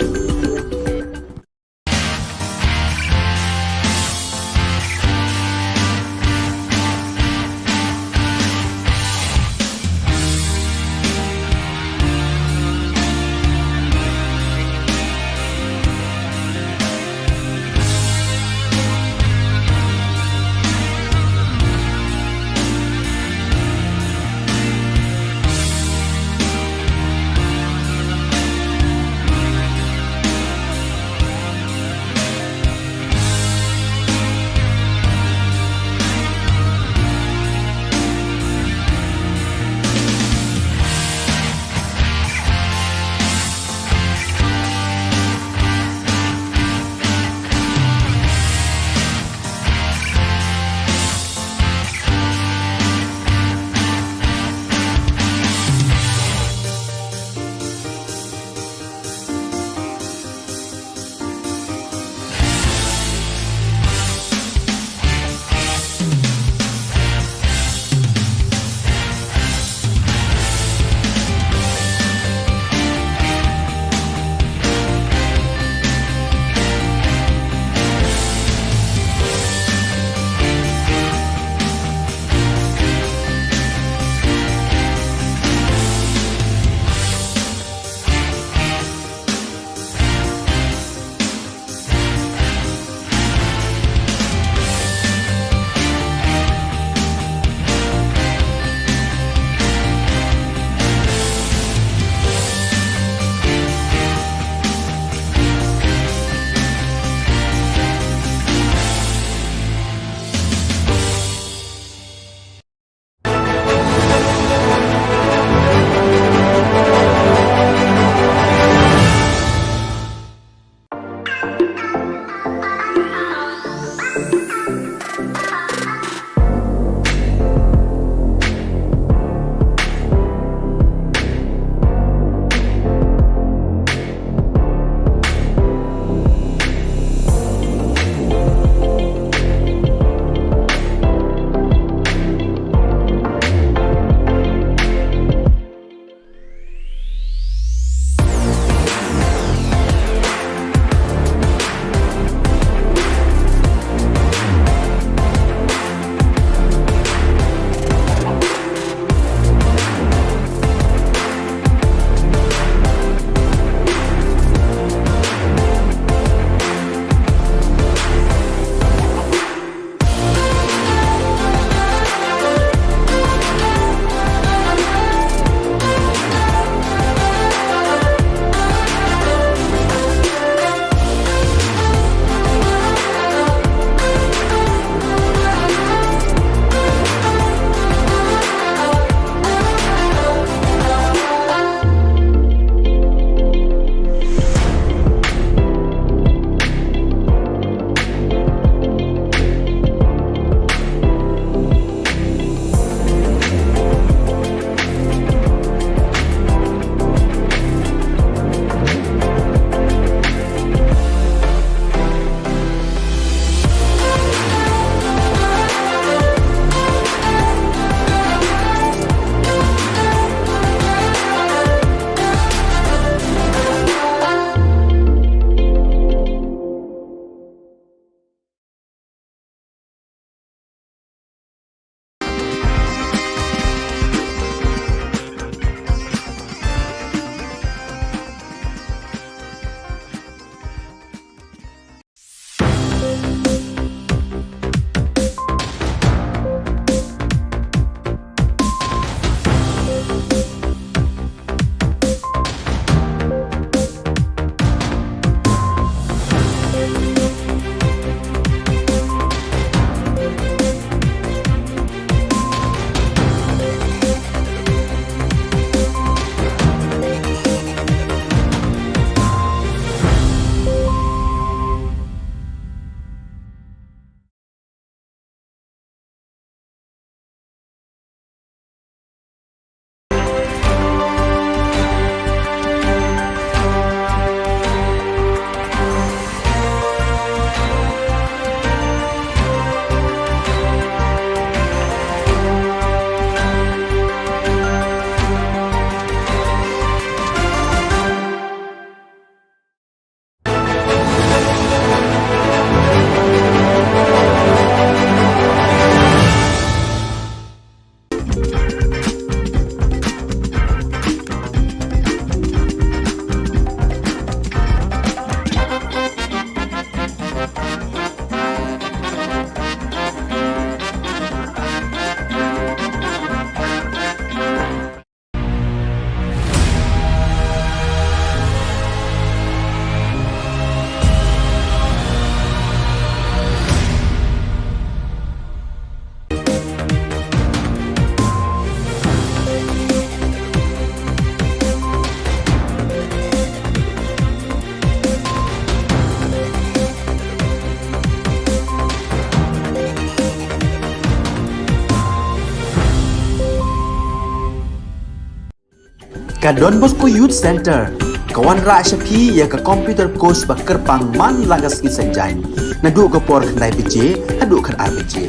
Ka Don Bosco Youth Centre ka wanrah sha phi ïa ka computer course ba kyrpang man la ka sngi Saitjaiñ, naduh ka por khyndai baje haduh khatar baje.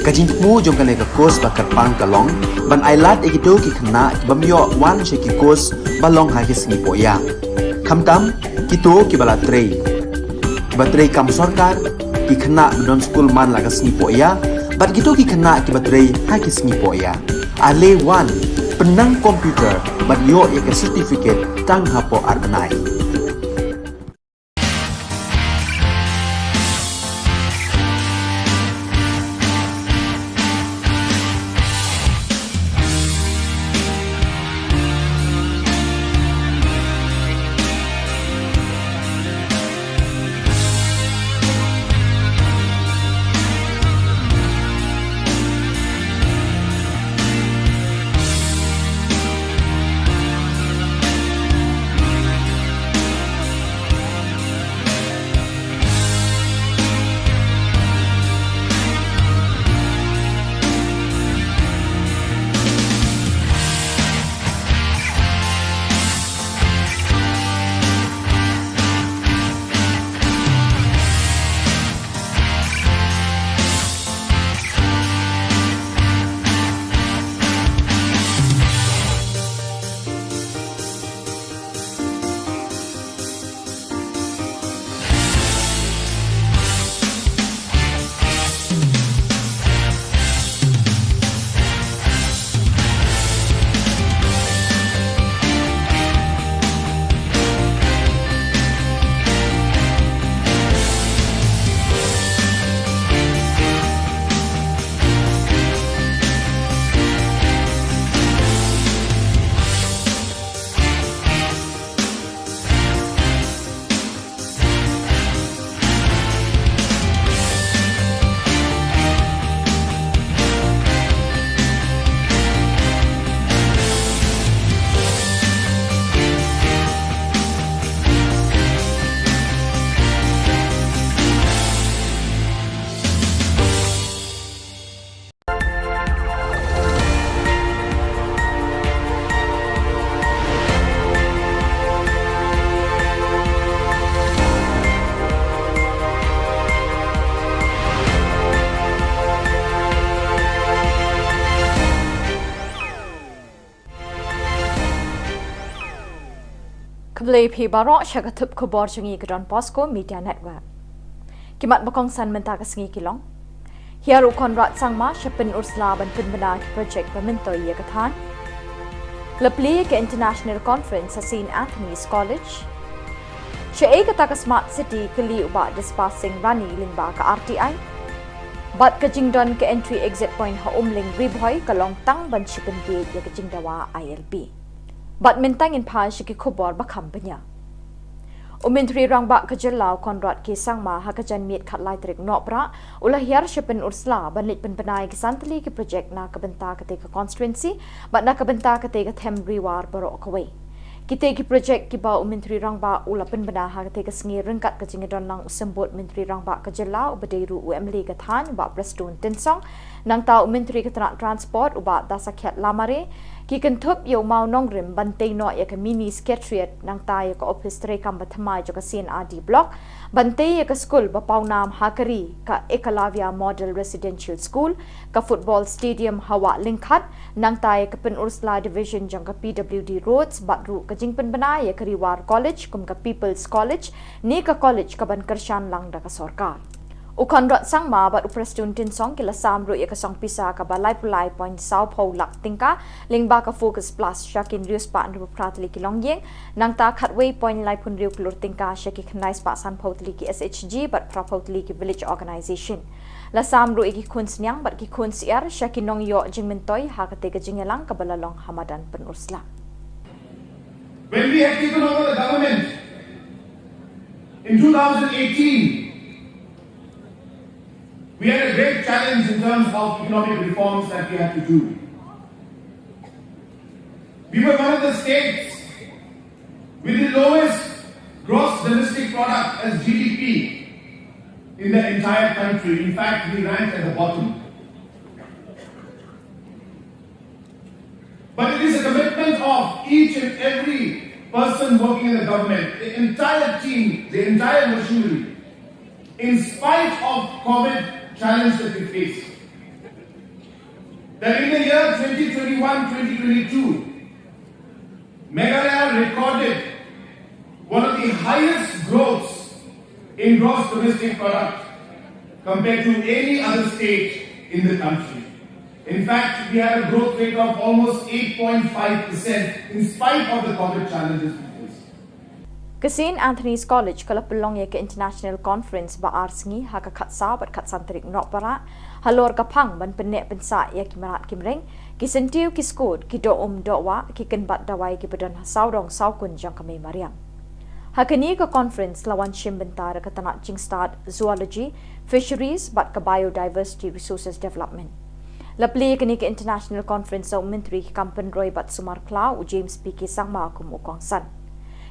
Ka jingthmu jong kane ka course ba kyrpang ka long ban ailad ïa kito ki khynnah ki bym ïoh wan sha ki course ba long ha ki sngi pohïa, khamtam kito kiba la trei, kiba trei kam sorkar, ki khynnah ba don skul man la ka sngi pohïa, bad kito ki khynnah kiba trei ha ki sngi pohïa. Ale wan, pynnang computer bad ïoh ïa ka certificate tang hapoh ar bnai. Khublei phi baroh sha ka thup khubor jong ngi ka Don Bosco Media Network. Ki mat ba kongsan mynta ka sngi ki long: Hiar u Conrad Sangma sha pyn ur sla ban pynbna ki project ba myntoi ïa ka thaiñ. La plie ka International Conference ha Saint Anthony's College. Shaei kata ka Smart City, kylli u Bah Dispar Singh Rani lyngba ka R T I. Bad ka jingdon ka entry exit point ha Umling Ri Bhoi ka long tang ban shu pynbiej ïa ka jingdawa I L P. Bad mynta ngin phai sha ki khubor ba kham bniah. U Myntri Rangbah ka jylla u Conrad K Sangma ha ka janmiet khatlai tarik Nohprah u la hiar sha pyn ur sla ban leit pynbna ïa ki san tylli ki project na ka bynta katei ka constituency bad na ka bynta katei ka them Ri War baroh kawei. Kitei ki project kiba u Myntri Rangbah u la pynbna ha katei ka sngi ryngkat ka jingïadon lang u Symbud Myntri Rangbah ka jylla uba dei ruh u M L A ka thaiñ, Bah Prestone Tynsong, nangta u Myntri ka tnat Transport u Bah Dasakhiat Lamare, ki kynthup ïa u mawnongrim ban tei noh ïa ka mini secretariat, nangta ïa ka ophis treikam ba thymmai jong ka C&RD Block, ban tei ïa ka skul ba pawnam ha ka ri, ka Ekalavya Model Residential School, ka football stadium ha Wah Lyngkhat, nangta ïa ka pyn ur sla division jong ka P W D Roads, bad ruh ka jingpynbna ïa ka Ri War College kum ka People's College, ne ka college kaban kyrshan lang da ka sorkar. U Conrad Sangma bad u Prestone Tynsong ki la sam ruh ïa ka song pisa kaba laiphew lai point sawphew lak tyngka lyngba ka Focus Plus sha ki hynriew spah hynriewphew phra tylli ki longïing, nangta khatwei point laiphew hynriew klur tyngka sha ki khyndai spah sanphew tylli ki S H G bad phraphew tylli ki village organization. La sam ruh ïa ki khun sniang bad ki khun syiar sha ki nongïoh jingmyntoi ha katei ka jingïalang kaba la long ha madan pyn ur sla. When we had taken over the government in two thousand eighteen, we had a great challenge in terms of economic reforms that we had to do. We were one of the states with the lowest gross domestic product as G D P in the entire country. In fact, we ranked at the bottom. But it is a commitment of each and every person working in the government, the entire team, the entire machinery, in spite of COVID challenge that we face, that in the year twenty twenty-one, twenty twenty-two, Meghalaya recorded one of the highest growths in gross domestic product compared to any other state in the country. In fact, we had a growth rate of almost eight point five percent in spite of the COVID challenges we faced. Ka St Anthony's College ka la pynlong ïa ka International Conference ba ar sngi ha ka khatsaw bad khatsan tarik Nohprah halor ka phang ban pynneh pynsah ïa ki mrad ki mreng, ki syntiew ki skud, ki doh um doh wah, ki kynbat dawai kiba don ha sawdong sawkun jong ka mei mariang. Ha kane ka conference la wan shim bynta da ka tnat jingstad Zoology, Fisheries bad ka Biodiversity Resources Development. La plie ïa kane ka International Conference da u Myntri ki kam pynroi bad sumar khlaw u James P K Sangma kum u kongsan.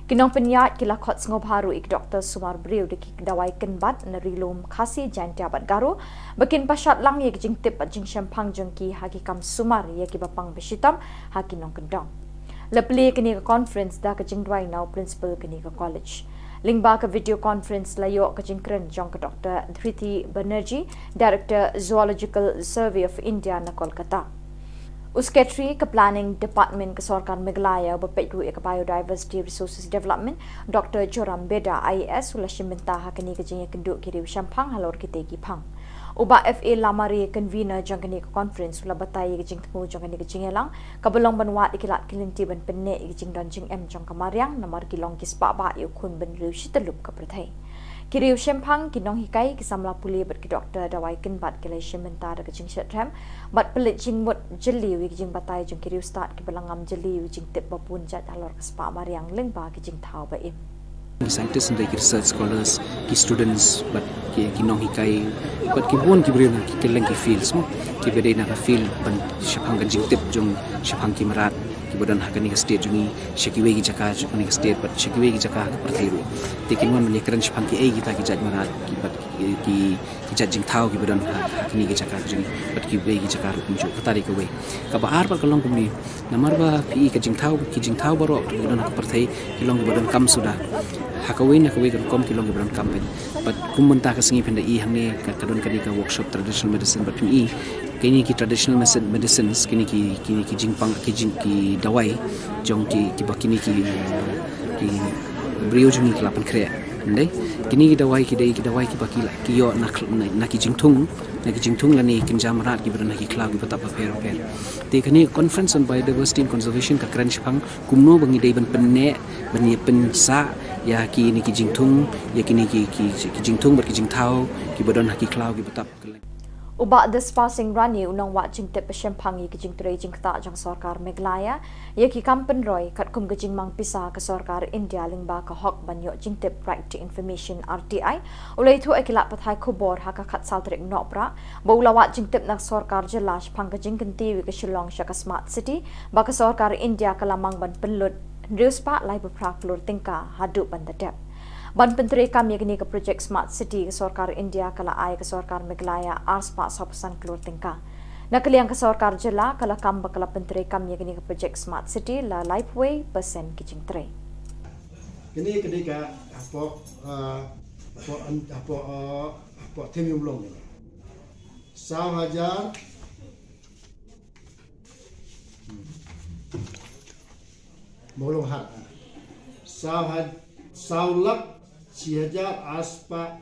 Ki nongpynïaid ki la khot sngewbha ruh ïa ki doktor sumar briew da ki dawai kynbat na Ri-lum Khasi, Jaiñtia bad Garo ba kin pynshad lang ïa ki jingtip bad jingshemphang jong ki ha ki kam sumar ïa kiba pang ba shitom ha ki nongkyndong. La plie ïa kane ka conference da ka jingduwai na u principal kane ka college. Lyngba ka video conference la ïoh ka jingkren jong ka Doktor Dhriti Banerjee, Director Zoological Survey of India na Kolkata. U Secretary ka Planning Department ka Sorkar Meghalaya uba peit ruh ïa ka Biodiversity Resources Development, Doktor Joram Beda, I A S, u la shim bynta ha kane ka jingïakynduh ki riew shemphang halor kitei ki phang. U Bah F A Lamare, convener jong kane ka conference, u la batai ïa ka jingthmu jong kane ka jingïalang kaba long ban wad ïa ki lad ki lynti ban pynneh ïa ka jingdon jingem jong ka mariang namar ki long ki spah bah ïa u khun bynriew shityllup ka pyrthei. Ki riew shemphang, ki nonghikai, ki samla pule bad ki doktor dawai kynbat ki la ïashim bynta da ka jingshitrhem bad pynleit jingmut jylliew ïa ki jingbatai jong ki riewstad kiba la ngam jylliew ïa ki jingtip ba bun jait halor ka spah mariang lyngba ki jingthaw ba im. Ki scientist, ki research scholars, ki students bad ki, ki nonghikai bad ki bun ki briew na ki kylleng ki fields mo, kiba dei na ka field ban shaphang ka jingtip jong shaphang ki mrad kiba don ha kane ka state jong ngi, sha kiwei ki jaka jong kane ka state bad sha kiwei ki jaka ha ka pyrthei ruh. Te kin wan ban ïakren shaphang kiei kita ki jait mrad ki bad ki, ki, ki jait jingthaw kiba don ha, ha kane ki jaka jong ngi bad kiwei ki jaka ruh kumjuh. Kata dei kawei. Kaba ar pat ka long kumne, namar ba phi i ka jingthaw, ki jingthaw baroh kiba don ha ka pyrthei ki long kiba donkam suda. Ha kawei na kawei ka rukom ki long kiba donkam pyn. Bad kum mynta ka sngi phin da i hangne ka, ka don kane ka workshop traditional medicine bad phin i kine ki traditional medicine, medicines, kine ki, kine ki jingpang, ki jing, ki dawai jong ki, kiba kine ki, ki briew jong ngi ki la pynkhreh. Ynda kine ki dawai ki dei ki dawai kiba ki la, ki ïoh na, na, na ki jingthung, na ki jingthung lane kynja mrad kiba don ha ki khlaw kiba tap bapher bapher. Te kane conference on biodiversity and conservation ka kren shaphang kumno ba ngi dei ban pynneh, ban ïa pynsah ïa kine ki jingthung, ïa kine ki, ki, ki jingthung bad ki jingthaw kiba don ha ki khlaw kiba tap. U Bah Dispar Singh Rani, u nongwad jingtip ba shemphang ïa ki jingtrei jingktah jong sorkar Meghalaya ïa ki kam pynroi katkum ka jingmang pisa ka sorkar India lyngba ka hok ban ïoh jingtip, Right to Information, R T I, u la ïathuh ïa ki lad pathai khubor ha ka khatsaw tarik Nohprah ba u la wad jingtip na ka sorkar jylla shaphang ka jingkyntiew ïa ka Shillong sha ka Smart City ba ka sorkar India ka la mang ban pynlut hynriew spah laiphew phra klur tyngka haduh ban da dep. Ban pyntreikam ïa kane ka projek Smart City, ka sorkar India ka la ai ka sorkar Meghalaya ar spah sawphew san klur tyngka. Na ka liang ka sorkar jylla ka la kam ba ka la pyntreikam ïa kane ka projek Smart City la laiphew wei percent ki jingtrei. Kane ka dei ka hapoh, ah, hapoh, hapoh, ah, hapoh Them Ïew Mawlong. Saw hajar Mawlong hat. Saw had, saw lak shi hajar ar spah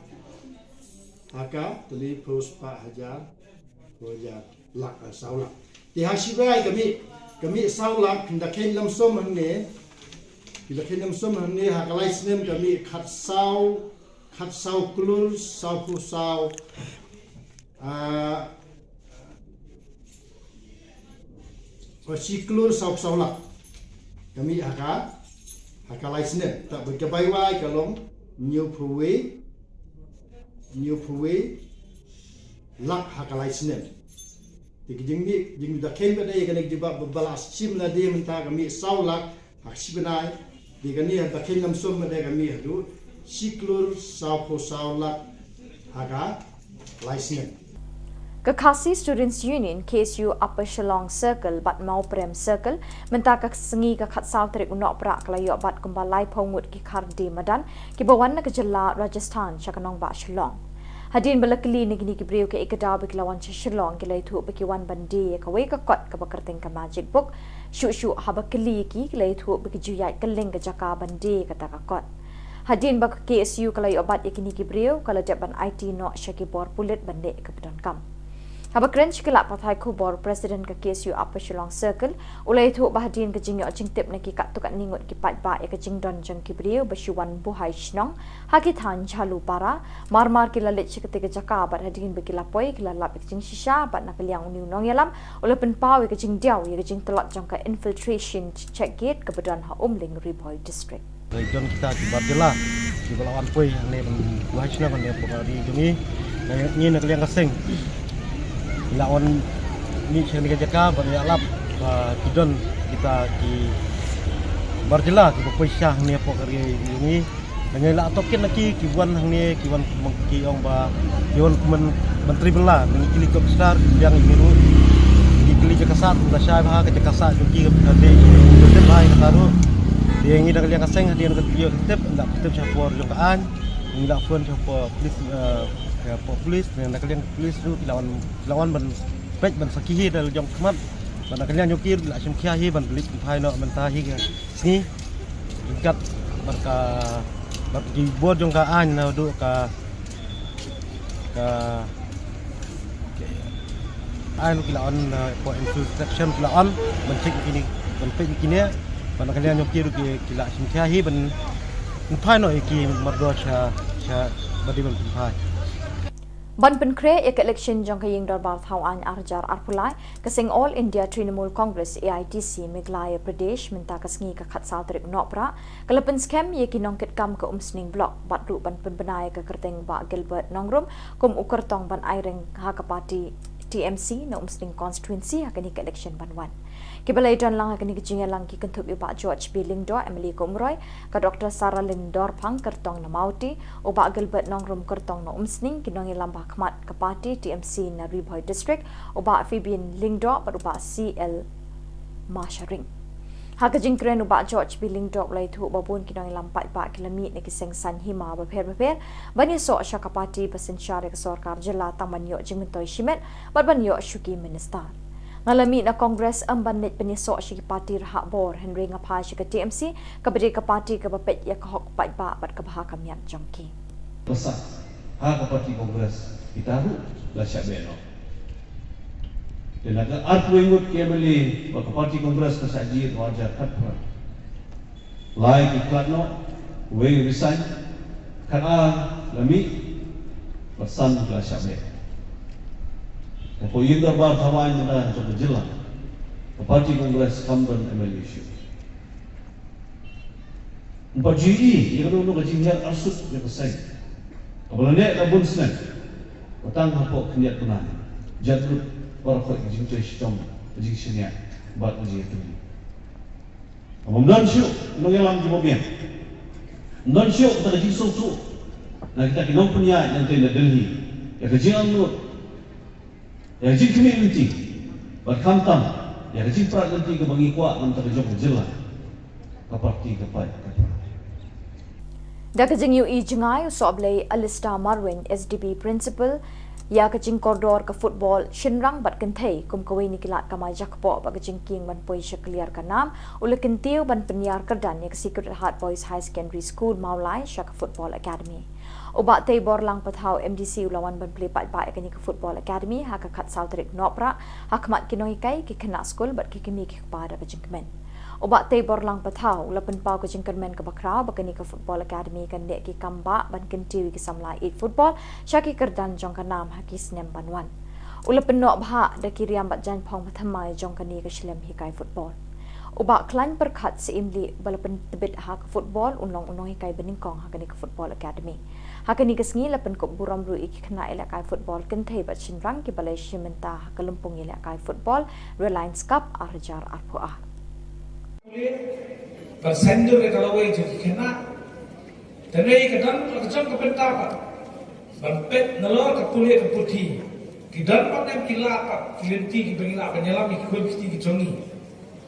ha ka tylli phew spah hajar, phew hajar lak, ah, saw lak. Te ha shi bai ka mih, ka mih saw lak, phin da kheiñ lamsum hangne. Phin da kheiñ lamsum hangne ha ka lai snem ka mih khatsaw, khatsaw klur sawphew saw, ah, Ba shi klur saw saw lak ka mih ha ka, ha ka lai snem. Te ba ka bai wai ka long hynñiewphew wei, hynñiewphew wei lak ha ka lai snem. Te ka jingmih, jingmih da kheiñ ba dei kane ka jubab ba la shim lade mynta ka mih saw lak ha ka shi bnai, te kane ha da kheiñ lamsum ba dei ka mih haduh shi klur sawphew saw lak ha ka lai snem. Ka Khasi Students Union, K S U Upper Shillong Circle bad Mawprem Circle, mynta ka sngi ka khatsaw tarik u Nohprah ka la ïoh bat kumba laiphew ngut ki kharde madan kiba wan na ka jylla Rajasthan sha ka nongbah Shillong. Hadien ba la kylli na kine ki briew kaei ka daw ba ki la wan sha Shillong, ki la ïathuh ba ki wan ban die ïa kawei ka kot kaba kyrteng ka Magic Book. Shuh shuh haba kylli ïa ki, ki la ïathuh ba ki ju ïaid kylleng ka jaka ban die ïa kata ka kot. Hadien ba ka K S U ka la ïoh bat ïa kine ki briew, ka la dep ban aiti noh sha ki bor pulit ban leh kaba donkam. Haba kren sha ki lad pathai khubor, President ka K S U Upper Shillong Circle u la ïathuh ba hadien ka jingïoh jingtip na ki katto katne ngut ki paidbah ïa ka jingdon jong ki briew ba shu wan buhai shnong ha ki thaiñ Jhalupara, mar mar ki la leit sha katei ka jaka bad hadien ba ki la poi ki la lap ïa ka jingshisha bad na ka liang une u nongïalam u la pynpaw ïa ka jingdiaw ïa ka jingtlot jong ka infiltration check gate kaba don ha Umling, Ri Bhoi District. Dei don kita ki bar jylla kiba la wan poi hangne ban buhai shnong hangne hapoh ka ri jong ngi. Na ngi na ka liang ka seng la wan mih sha kane ka jaka ban ïalap ba ki don kita ki bar jylla kiba poi sha hangne hapoh ka ri jong ngi. Na ngi la tok kin na ki ki wan hangne ki wan ki ong ba ki wan kumne ban tribal la na ngi kylli ki officer ki biang ïa ki ruh. Ngi kylli jaka sah kumta shai bha ka jaka sah jong ki ka dei ka dei bha ïa kata ruh. Te ngi na ka liang ka seng hadien ka tip, ngi la tip sha por jong ka aiñ, ngi la phone sha por police, eh, sha por police, na ka liang police ruh ki la wan, ki la wan ban peit ban sakhi hi da la jong khmat, bad na ka liang jong ki ruh ki la shim khia hi ban leit pynphai noh mynta hi ka sngi. Ryngkat bad ka, bad ki bor jong ka aiñ naduh ka, ka aiñ ki la on, uh, for infiltration ki la on ban check ïa kine, ban peit ïa kine, bad na ka liang jong ki ruh ki, ki la shim khia hi ban pynphai noh ïa ki mardor sha, sha ba dei ban pynphai. Ban pynkhreh ïa ka election jong ka Ïing Dorbar Thaw Aiñ ar hajar arphew lai, ka seng All India Trinamool Congress, A I T C, Meghalaya Pradesh mynta ka sngi ka khatsaw tarik Nohprah ka la pynskhem ïa ki nongkitkam ka Umsning Block bad ruh ban pynbna ïa ka kyrteng Bah Gilbert Nongrum kum u kyrtong ban aireng ha ka party T M C na Umsning Constituency ha kane ka election ban wan. Kiba la ïadon lang ha kane ka jingïalang ki kynthup ïa u Bah George B Lyngdoh, M L A ka Umroi, ka Doctor Saralin Dorphang, kyrtong na Mawti, u Bah Gilbert Nongrum, kyrtong na Umsning, ki nongïalam ba ha khmat ka party T M C na Ri Bhoi District, u Bah Fabian Lyngdoh bad u Bah C L Masharing. Ha ka jingkren u Bah George B Lyngdoh u la ïathuh ba bun ki nongïalam paidbah ki la mih na ki seng saiñ hima bapher bapher ban ïasoh sha ka party ba synshar ïa ka sorkar jylla tang ban ïoh jingmyntoi shimet bad ban ïoh shuki minister. Nga la mih na Congress ym ban leit pynïasoh sha ki party rhah bor, hynrei nga phai sha ka T M C kaba dei ka party kaba peit ïa ka hok paidbah bad kaba ha ka miat jong ki. Pasa ha ka party Congress kita ruh la shah beh noh. Te na ka arphew ngut ki M L A ba ka party Congress ka shah jied ha u ar hajar khatphra. Lai ki khlad noh, wei resign, khatar la mih, bad san ki la shah beh. Hapoh Ïing Dorbar Thaw Aiñ mynta jong ka jylla, ka party Congress kam don M L A shuh. Ym pat ju ïohi ïa kano kano ka jinghiar arsut jong ka seng kaba la neh da bun snem, ba tang hapoh khyndiat bnai jan lut baroh ka jingtrei shitom, ka jingshaniah bad ka jingïatylli. Ym don shuh nongïalam kiba biang. Ym don shuh kata ka jingsngewthuh na kita ki nongpynïaid nangtei na Delhi ïa ka jingangnud, ïa ka jingkhmih lynti, bad khamtam ïa ka jingprat lynti kaba ngi kwah na ka bynta ka jong ka jylla, ka party ka paid ka pra. Da ka jingïohi jngai u sohblei Alistair Marwein, S D B Principal ïa ka jingkordor ka football shynrang bad kynthei kum kawei na ki lad kamai jakpoh bad ka jingkieng ban poi sha kliar ka nam, u la kyntiew ban pynïar kyrdan ïa ka Sacred Heart Boys Higher Secondary School Mawlai sha ka Football Academy. U Bah Teiborlang Pathaw, M D C, u la wan ban plie paidbah ïa kane ka Football Academy ha ka khatsaw tarik Nohprah ha khmat ki nonghikai, ki khynnah skul bad ki kmie ki kpa da ka jingkmen. U Bah Teiborlang Pathaw u la pynpaw ka jingkyrmen kaba khraw ba kane ka Football Academy kan leh ki kam bah ban kyntiew ïa ki samla ïeit football sha ki kyrdan jong ka nam ha ki snem ban wan. U la pynnoh bha da ki riam bad jaiñphong ba thymmai jong kane ka shlem hikai football. U Bah Khlaiñ Pyrkhat Syiemlieh, ba la pyntbit ha ka football, un long u nonghikai banyngkong ha kane ka Football Academy. Ha kane ka sngi la pynkup burom ruh ïa ki khynnah ïalehkai football kynthei bad shynrang kiba la ïashim bynta ha ka lympung ïalehkai football Reliance Cup ar hajar arphew ar. Ban sngewthuh ïa ka lawei jong ki khynnah. Te ngi ka don la ka jong ka bynta pat ban peit nalor ka pule ka puthi, Ki don pat ne em ki lad pat ki lynti kiba ngi lah ban ïalam ïa ki khun ki kti ki jong ngi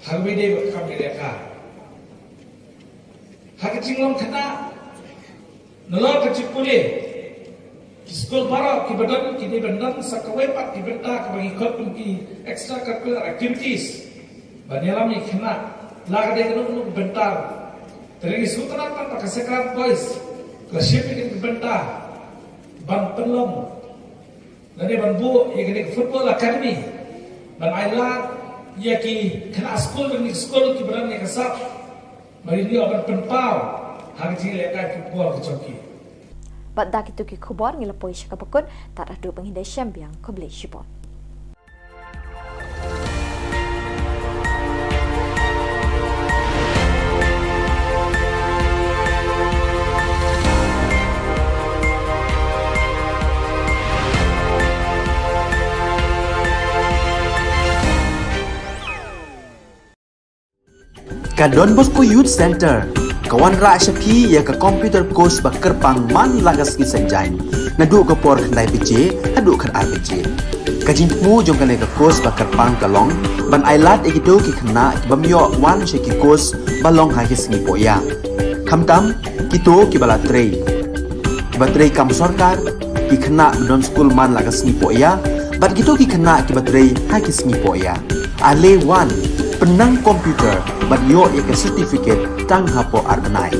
ha kaba ïadei bad ka kam ïalehkai. Ha ka jinglong khynnah, nalor ka jingpule, ki skul baroh kiba don ki dei ban don sa kawei pat ki bynta kaba ngi khot kum ki extracurricular activities ban ïalam ïa ki khynnah. La ka dei kano kano ka bynta, te ngi sngewtynnat pat ba ka Sacred Heart Boys ka la shim ïa kane ka bynta ban pynlong lane ban buh ïa kane ka football academy ban ailad ïa ki khynnah skul, kine ki skul kiba don ïa ka sap ba kin ïoh ban pynpaw ha ka jingïalehkai football ka jong ki. Bad da kito ki khubor ngi la poi sha kaba kut, tad haduh ba ngin ïashem biang, khublei shibun. Ka Don Bosco Youth Centre ka wanrah sha phi ïa ka computer course ba kyrpang man la ka sngi Saitjaiñ, naduh ka por khyndai baje haduh khatar baje. Ka jingthmu jong kane ka course ba kyrpang ka long ban ailad ïa kito ki khynnah ki bym ïoh wan sha ki course ba long ha ki sngi pohïa, khamtam kito kiba la trei, kiba trei kam sorkar, ki khynnah ba don skul man la ka sngi pohïa, bad kito ki khynnah kiba trei ha ki sngi pohïa. Ale wan, pynnang computer bad ïoh ïa ka certificate tang hapoh ar bnai.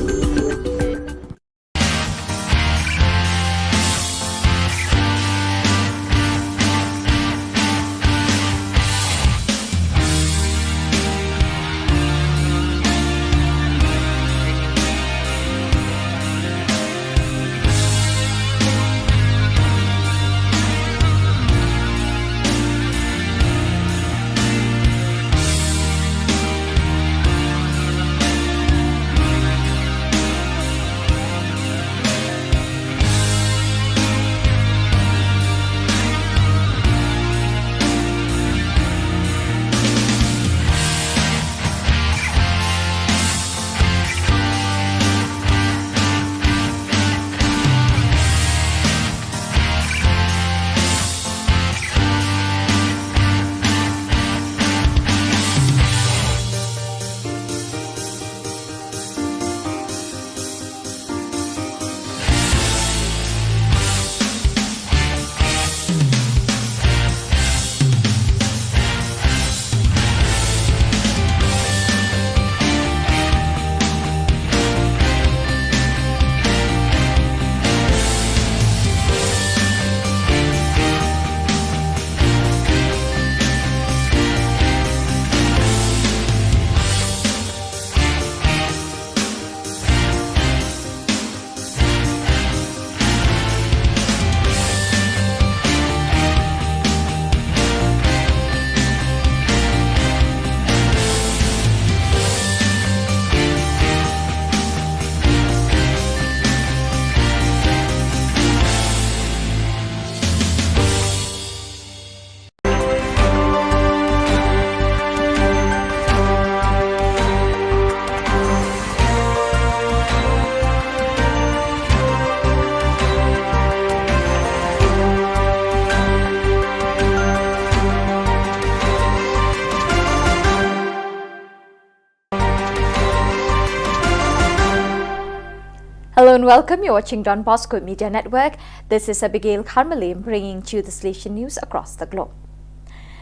Hello and welcome. You're watching Don Bosco Media Network. This is Abigail Kharmalim bringing to you the Salesian news across the globe.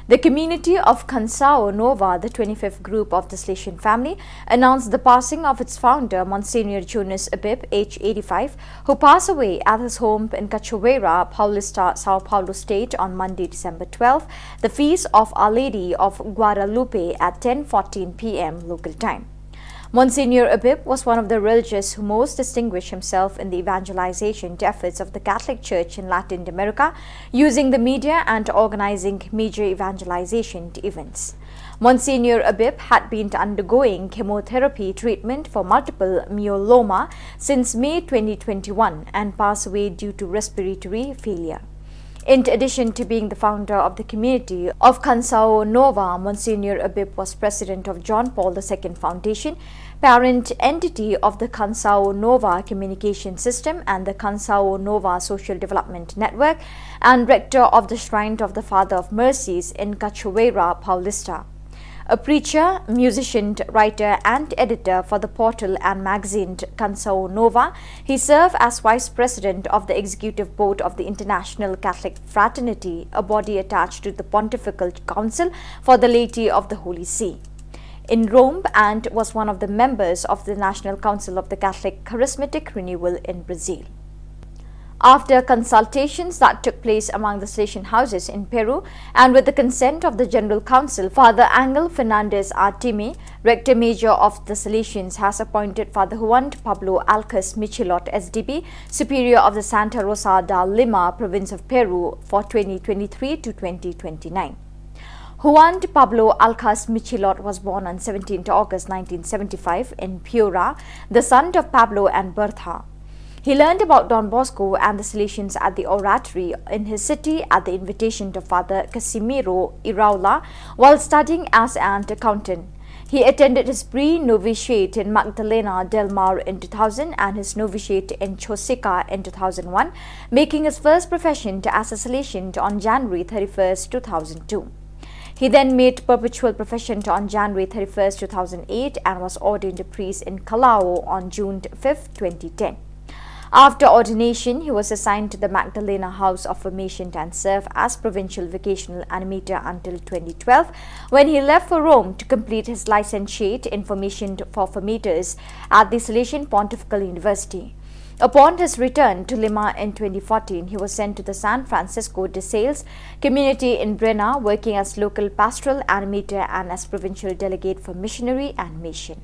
The community of Khansao Nova, the twenty-fifth group of the Salesian family, announced the passing of its founder, Monsignor Jonas Abib, age eighty-five, who passed away at his home in Cachoeira, Paulista, São Paulo State, on Monday, December twelfth, the feast of Our Lady of Guadalupe, at ten fourteen p m local time. Monsignor Abib was one of the religious who most distinguished himself in the evangelization efforts of the Catholic Church in Latin America, using the media and organizing major evangelization events. Monsignor Abib had been undergoing chemotherapy treatment for multiple myeloma since May twenty twenty-one and passed away due to respiratory failure. In addition to being the founder of the community of Khansao Nova, Monsignor Abib was president of John Paul the Second Foundation, parent entity of the Canção Nova Communication System and the Canção Nova Social Development Network, and rector of the Shrine of the Father of Mercies in Cachoeira Paulista. A preacher, musician, writer, and editor for the portal and magazine Canção Nova, he served as vice president of the executive board of the International Catholic Fraternity, a body attached to the Pontifical Council for the Laity of the Holy See, in Rome, and was one of the members of the National Council of the Catholic Charismatic Renewal in Brazil. After consultations that took place among the Salesian houses in Peru, and with the consent of the General Council, Father Angel Fernandez Artime, Rector Major of the Salesians, has appointed Father Juan Pablo Alcas Michilot, S D B, Superior of the Santa Rosa de Lima, Province of Peru, for twenty twenty-three to twenty twenty-nine. Juan Pablo Alcas Michilot was born on seventeenth August nineteen seventy-five in Piura, the son of Pablo and Bertha. He learned about Don Bosco and the Salesians at the Oratory in his city at the invitation of Father Casimiro Iraola while studying as an accountant. He attended his pre-novitiate in Magdalena del Mar in two thousand and his novitiate in Chosica in two thousand one, making his first profession as a Salesian on January thirty-first, two thousand two. He then made perpetual profession on January thirty-first, two thousand eight, and was ordained a priest in Callao on June fifth, twenty ten. After ordination, he was assigned to the Magdalena House of Formation and served as provincial vocational animator until twenty twelve, when he left for Rome to complete his licentiate in formation for formators at the Salesian Pontifical University. Upon his return to Lima in twenty fourteen, he was sent to the San Francisco de Sales community in Brena, working as local pastoral animator and as provincial delegate for missionary and mission.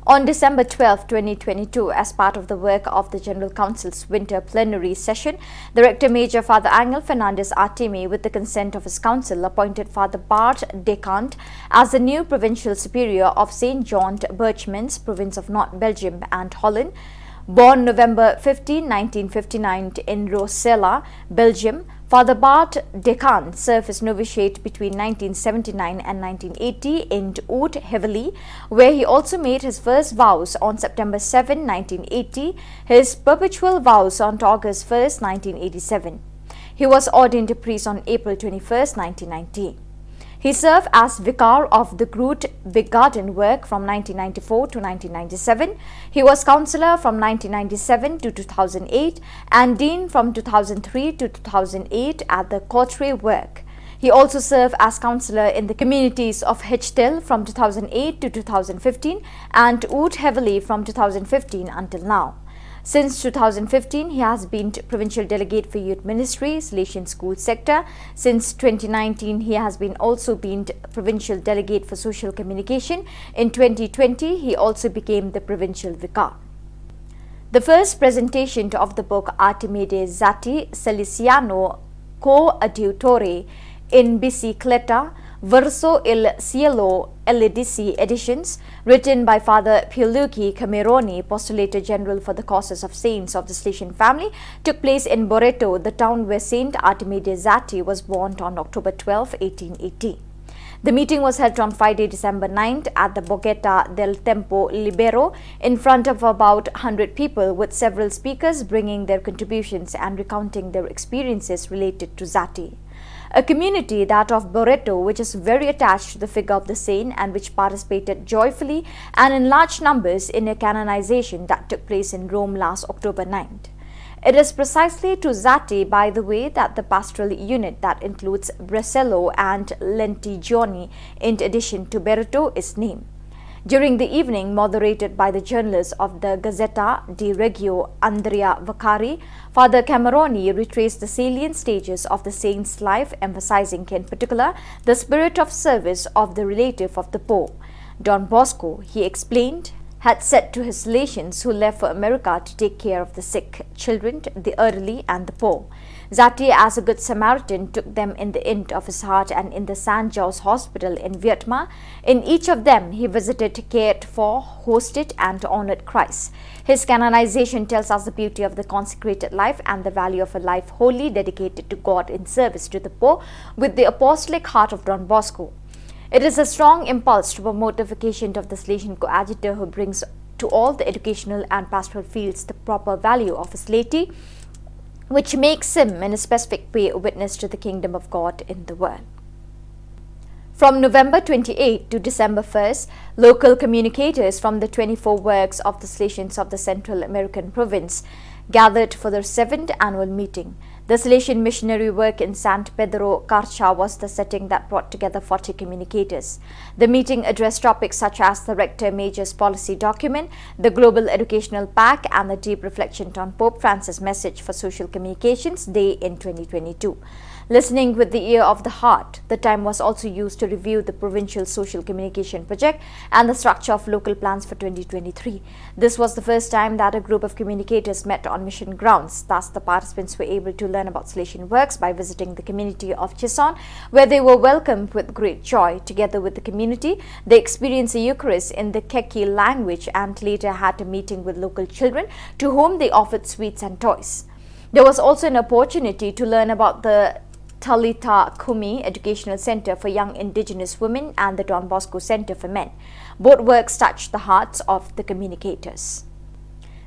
On December twelfth, twenty twenty-two, as part of the work of the General Council's winter plenary session, the Rector Major Father Angel Fernandez Artime, with the consent of his council, appointed Father Bart Decant as the new provincial superior of Saint John Birchmans, province of North Belgium and Holland. Born November fifteenth, nineteen fifty-nine in Rosella, Belgium, Father Bart Decant served his novitiate between nineteen seventy-nine and nineteen eighty in Oud-Heuvely, where he also made his first vows on September seventh, nineteen eighty, his perpetual vows on August first, nineteen eighty-seven. He was ordained a priest on April twenty-first, nineteen ninety. He served as vicar of the Groot Begaardenwerk from nineteen ninety-four to nineteen ninety-seven. He was councillor from nineteen ninety-seven to two thousand eight and dean from two thousand three to two thousand eight at the Cauterets Werk. He also served as councillor in the communities of Hechtele from two thousand eight to two thousand fifteen and Oud-Heuvely from two thousand fifteen until now. Since two thousand fifteen, he has been provincial delegate for youth ministry, Salesian school sector. Since twenty nineteen, he has been also been provincial delegate for social communication. In twenty twenty, he also became the provincial vicar. The first presentation of the book Artime de Zati Salesiano Coadiutore in Bicicleta, Verso il Cielo, L A D C editions, written by Father Pierluigi Cameroni, Postulator General for the Causes of Saints of the Salesian Family, took place in Barreto, the town where Saint Artime de Zati was born on October twelfth, eighteen eighty. The meeting was held on Friday, December ninth, at the Borgetta del Tempo Libero, in front of about hundred people, with several speakers bringing their contributions and recounting their experiences related to Zati. A community, that of Barreto, which is very attached to the figure of the saint and which participated joyfully and in large numbers in a canonization that took place in Rome last October ninth. It is precisely to Zati, by the way, that the pastoral unit that includes Bresello and Lentigioni, in addition to Barreto, is named. During the evening, moderated by the journalist of the Gazzetta di Reggio, Andrea Vaccari, Father Cameroni retraced the salient stages of the saint's life, emphasizing in particular the spirit of service of the relative of the poor. Don Bosco, he explained, had said to his Salesians who left for America to take care of the sick, children, the elderly, and the poor. Zati, as a good Samaritan, took them in the inn of his heart and in the Saint Joseph's Hospital in Vietnam. In each of them, he visited, cared for, hosted, and honored Christ. His canonization tells us the beauty of the consecrated life and the value of a life wholly dedicated to God in service to the poor, with the apostolic heart of Don Bosco. It is a strong impulse to promote the vocation of the Salesian coadjutor, who brings to all the educational and pastoral fields the proper value of his laity, which makes him in a specific way a witness to the kingdom of God in the world. From November twenty-eighth to December first, local communicators from the twenty-four works of the Salesians of the Central American province gathered for their seventh annual meeting. The Salesian missionary work in San Pedro Carcha was the setting that brought together forty communicators. The meeting addressed topics such as the Rector Major's policy document, the Global Educational Pact, and the deep reflection on Pope Francis' message for Social Communications Day in twenty twenty-two. Listening with the ear of the heart, the time was also used to review the provincial social communication project and the structure of local plans for twenty twenty-three. This was the first time that a group of communicators met on mission grounds. Thus, the participants were able to learn about Salesian works by visiting the community of Chison, where they were welcomed with great joy. Together with the community, they experienced the Eucharist in the Keki language and later had a meeting with local children, to whom they offered sweets and toys. There was also an opportunity to learn about the Talitha Kumi Educational Center for Young Indigenous Women and the Don Bosco Center for Men. Both works touched the hearts of the communicators.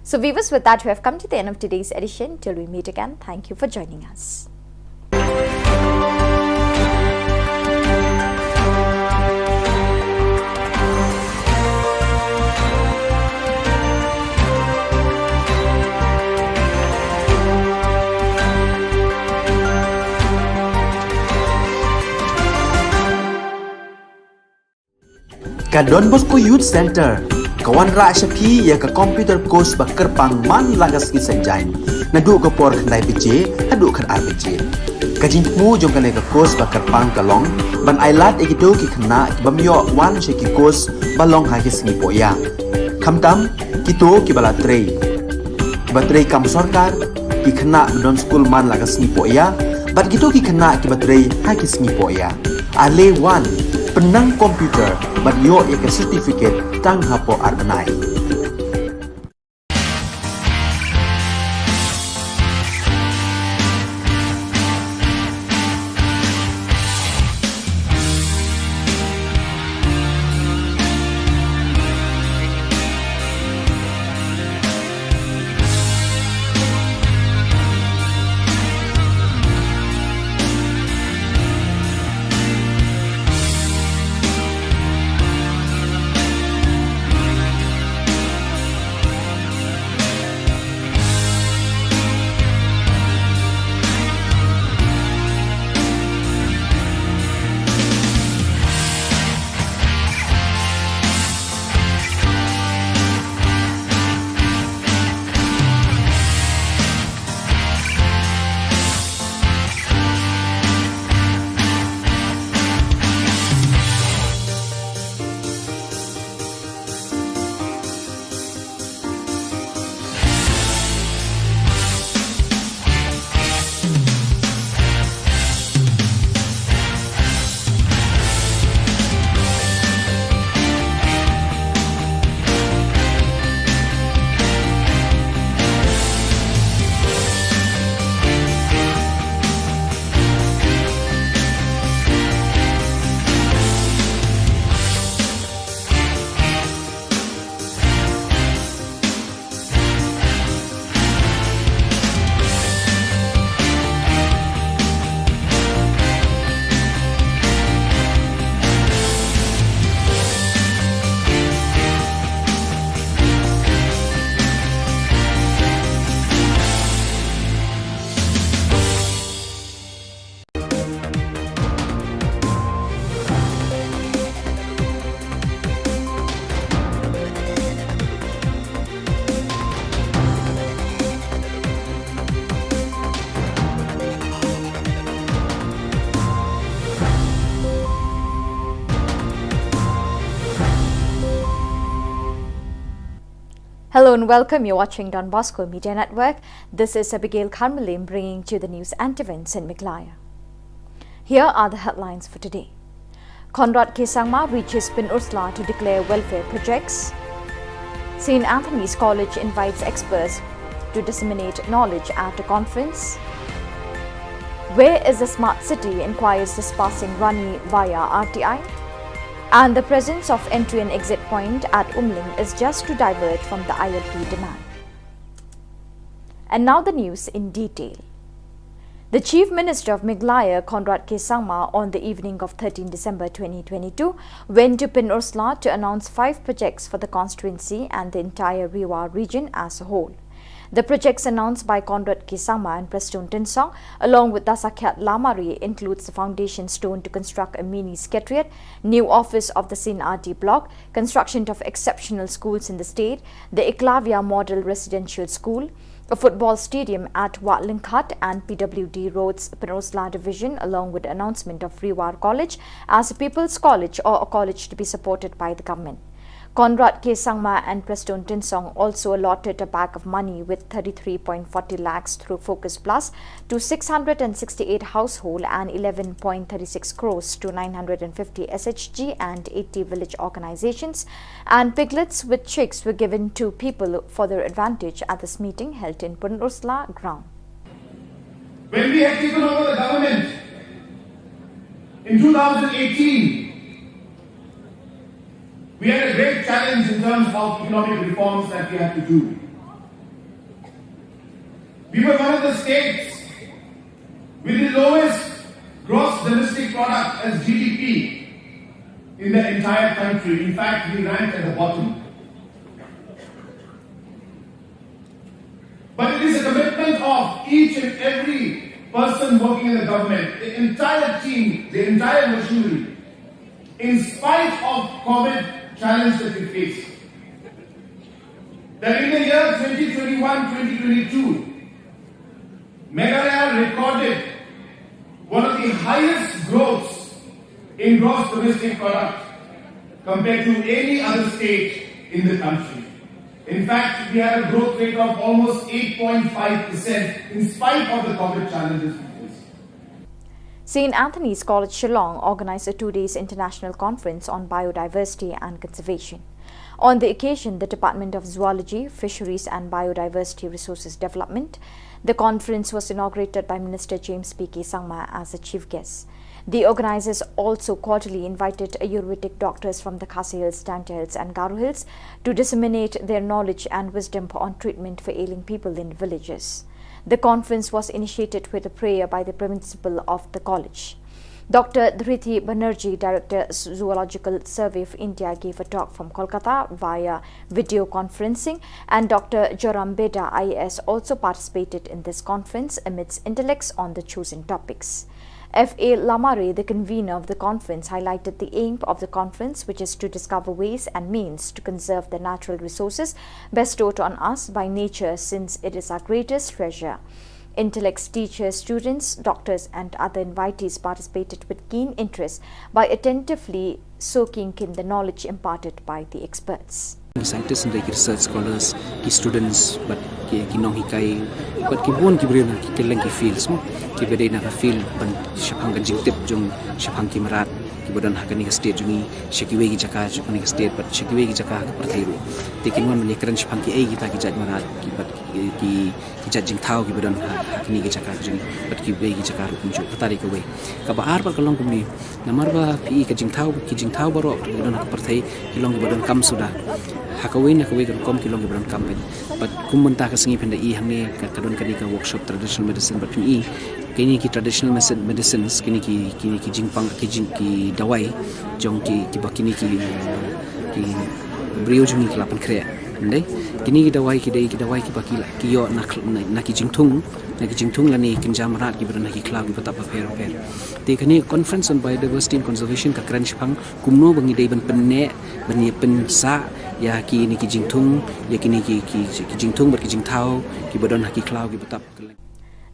So, viewers, with that, we have come to the end of today's edition. Till we meet again, thank you for joining us. Ka Don Bosco Youth Center ka wanrah sha phi ïa ka computer course ba kyrpang man la ka sngi Saitjaiñ, naduh ka por khyndai baje haduh khatar baje. Ka jingthmu jong kane ka course ba kyrpang ka long ban ailad ïa kito ki khynnah ki bym ïoh wan sha ki course ba long ha ki sngi pohïa, khamtam kito kiba la trei, kiba trei kam sorkar, ki khynnah ba don skul man la ka sngi pohïa, bad kito ki khynnah kiba trei ha ki sngi pohïa. Ale wan, pynnang computer bad ïoh ïa ka certificate tang hapoh ar bnai. Hello and welcome. You're watching Don Bosco Media Network. This is Abigail Kharmalim bringing to you the news and events in Meghalaya. Here are the headlines for today. Conrad K Sangma reaches Pynursla to declare welfare projects. Saint Anthony's College invites experts to disseminate knowledge at a conference. Where is the smart city? Inquires dispersing Rani via R T I. And the presence of entry and exit point at Umling is just to divert from the I L P demand. And now the news in detail. The Chief Minister of Meghalaya, Conrad K Sangma, on the evening of thirteenth December twenty twenty-two, went to Pynursla to announce five projects for the constituency and the entire Ri War region as a whole. The projects announced by Conrad K Sangma and Prestone Tynsong, along with Dasakhiat Lamare, includes the foundation stone to construct a mini secretariat, new office of the Saint R D block, construction of exceptional schools in the state, the Eklavya Model Residential School, a football stadium at Wah Lyngkhat and P W D Roads, Pynursla Division, along with the announcement of Ri War College as a People's College or a college to be supported by the government. Conrad K Sangma and Prestone Tynsong also allotted a bag of money with thirty-three point forty lakhs through Focus Plus to six hundred and sixty-eight household and eleven point thirty-six crores to nine hundred and fifty S H G and eighty village organizations, and piglets with chicks were given to people for their advantage at this meeting held in Pynursla ground. When we had taken over the government in two thousand eighteen, we had a great challenge in terms of economic reforms that we had to do. We were one of the states with the lowest gross domestic product as G D P in the entire country. In fact, we ranked at the bottom. But it is a commitment of each and every person working in the government, the entire team, the entire machinery, in spite of COVID challenge that we face, that in the year twenty twenty-one, twenty twenty-two, Meghalaya recorded one of the highest growths in gross domestic product compared to any other state in the country. In fact, we had a growth rate of almost eight point five percent in spite of the COVID challenges we faced. Saint Anthony's College Shillong organized a two days international conference on biodiversity and conservation. On the occasion, the Department of Zoology, Fisheries and Biodiversity Resources Development. The conference was inaugurated by Minister James P K Sangma as the chief guest. The organizers also cordially invited Ayurvedic doctors from the Khasi Hills, Jaintia Hills and Garo Hills to disseminate their knowledge and wisdom on treatment for ailing people in villages. The conference was initiated with a prayer by the principal of the college. Doctor Dhriti Banerjee, Director, Zoological Survey of India, gave a talk from Kolkata via video conferencing, and Doctor Joram Beda, I A S, also participated in this conference amidst intellects on the chosen topics. F A Lamare, the convener of the conference, highlighted the aim of the conference, which is to discover ways and means to conserve the natural resources bestowed on us by nature, since it is our greatest treasure. Intellects, teachers, students, doctors, and other invitees participated with keen interest by attentively soaking in the knowledge imparted by the experts. Ki scientists, ki research scholars, ki students, bad ki, ki nonghikai, bad ki bun ki briew na ki kylleng ki fields mo. Kiba dei na ka field ban shaphang ka jingtip jong shaphang ki mrad kiba don ha kane ka state jong ngi, sha kiwei ki jaka jong kane ka state bad sha kiwei ki jaka ha ka pyrthei ruh. Te kin wan ban ïakren shaphang kiei kita ki jait mrad, ki bad ki, ki ki jait jingthaw kiba don ha, ha kine ki jaka ka jong ngi bad kiwei ki jaka ruh kumjuh. Kata dei kawei. Kaba ar pat ka long kumne, namar ba phi i ka jingthaw, ki jingthaw baroh kiba don ha ka pyrthei ki long kiba donkam suda. Ha kawei na kawei ka rukom ki long kiba donkam pyn. Bad kum mynta ka sngi phin da i hangne ka, ka don kane ka workshop traditional medicine bad phin i kine ki traditional medicine, medicines, kine ki, kine ki jingpang, ki jing, ki dawai jong ki, kiba kine ki, ki briew jong ngi ki la pynkhreh. Hynrei kine ki dawai ki dei ki dawai kiba ki la, ki ïoh na, na, na ki jingthung, na ki jingthung lane kynja mrad kiba don ha ki khlaw kiba tap bapher bapher. Te kane conference on biodiversity and conservation ka kren shaphang kumno ba ngi dei ban pynneh, ban ïa pynsah ïa kine ki jingthung, ïa kine ki, ki, ki jingthung bad ki jingthaw kiba don ha ki khlaw kiba tap.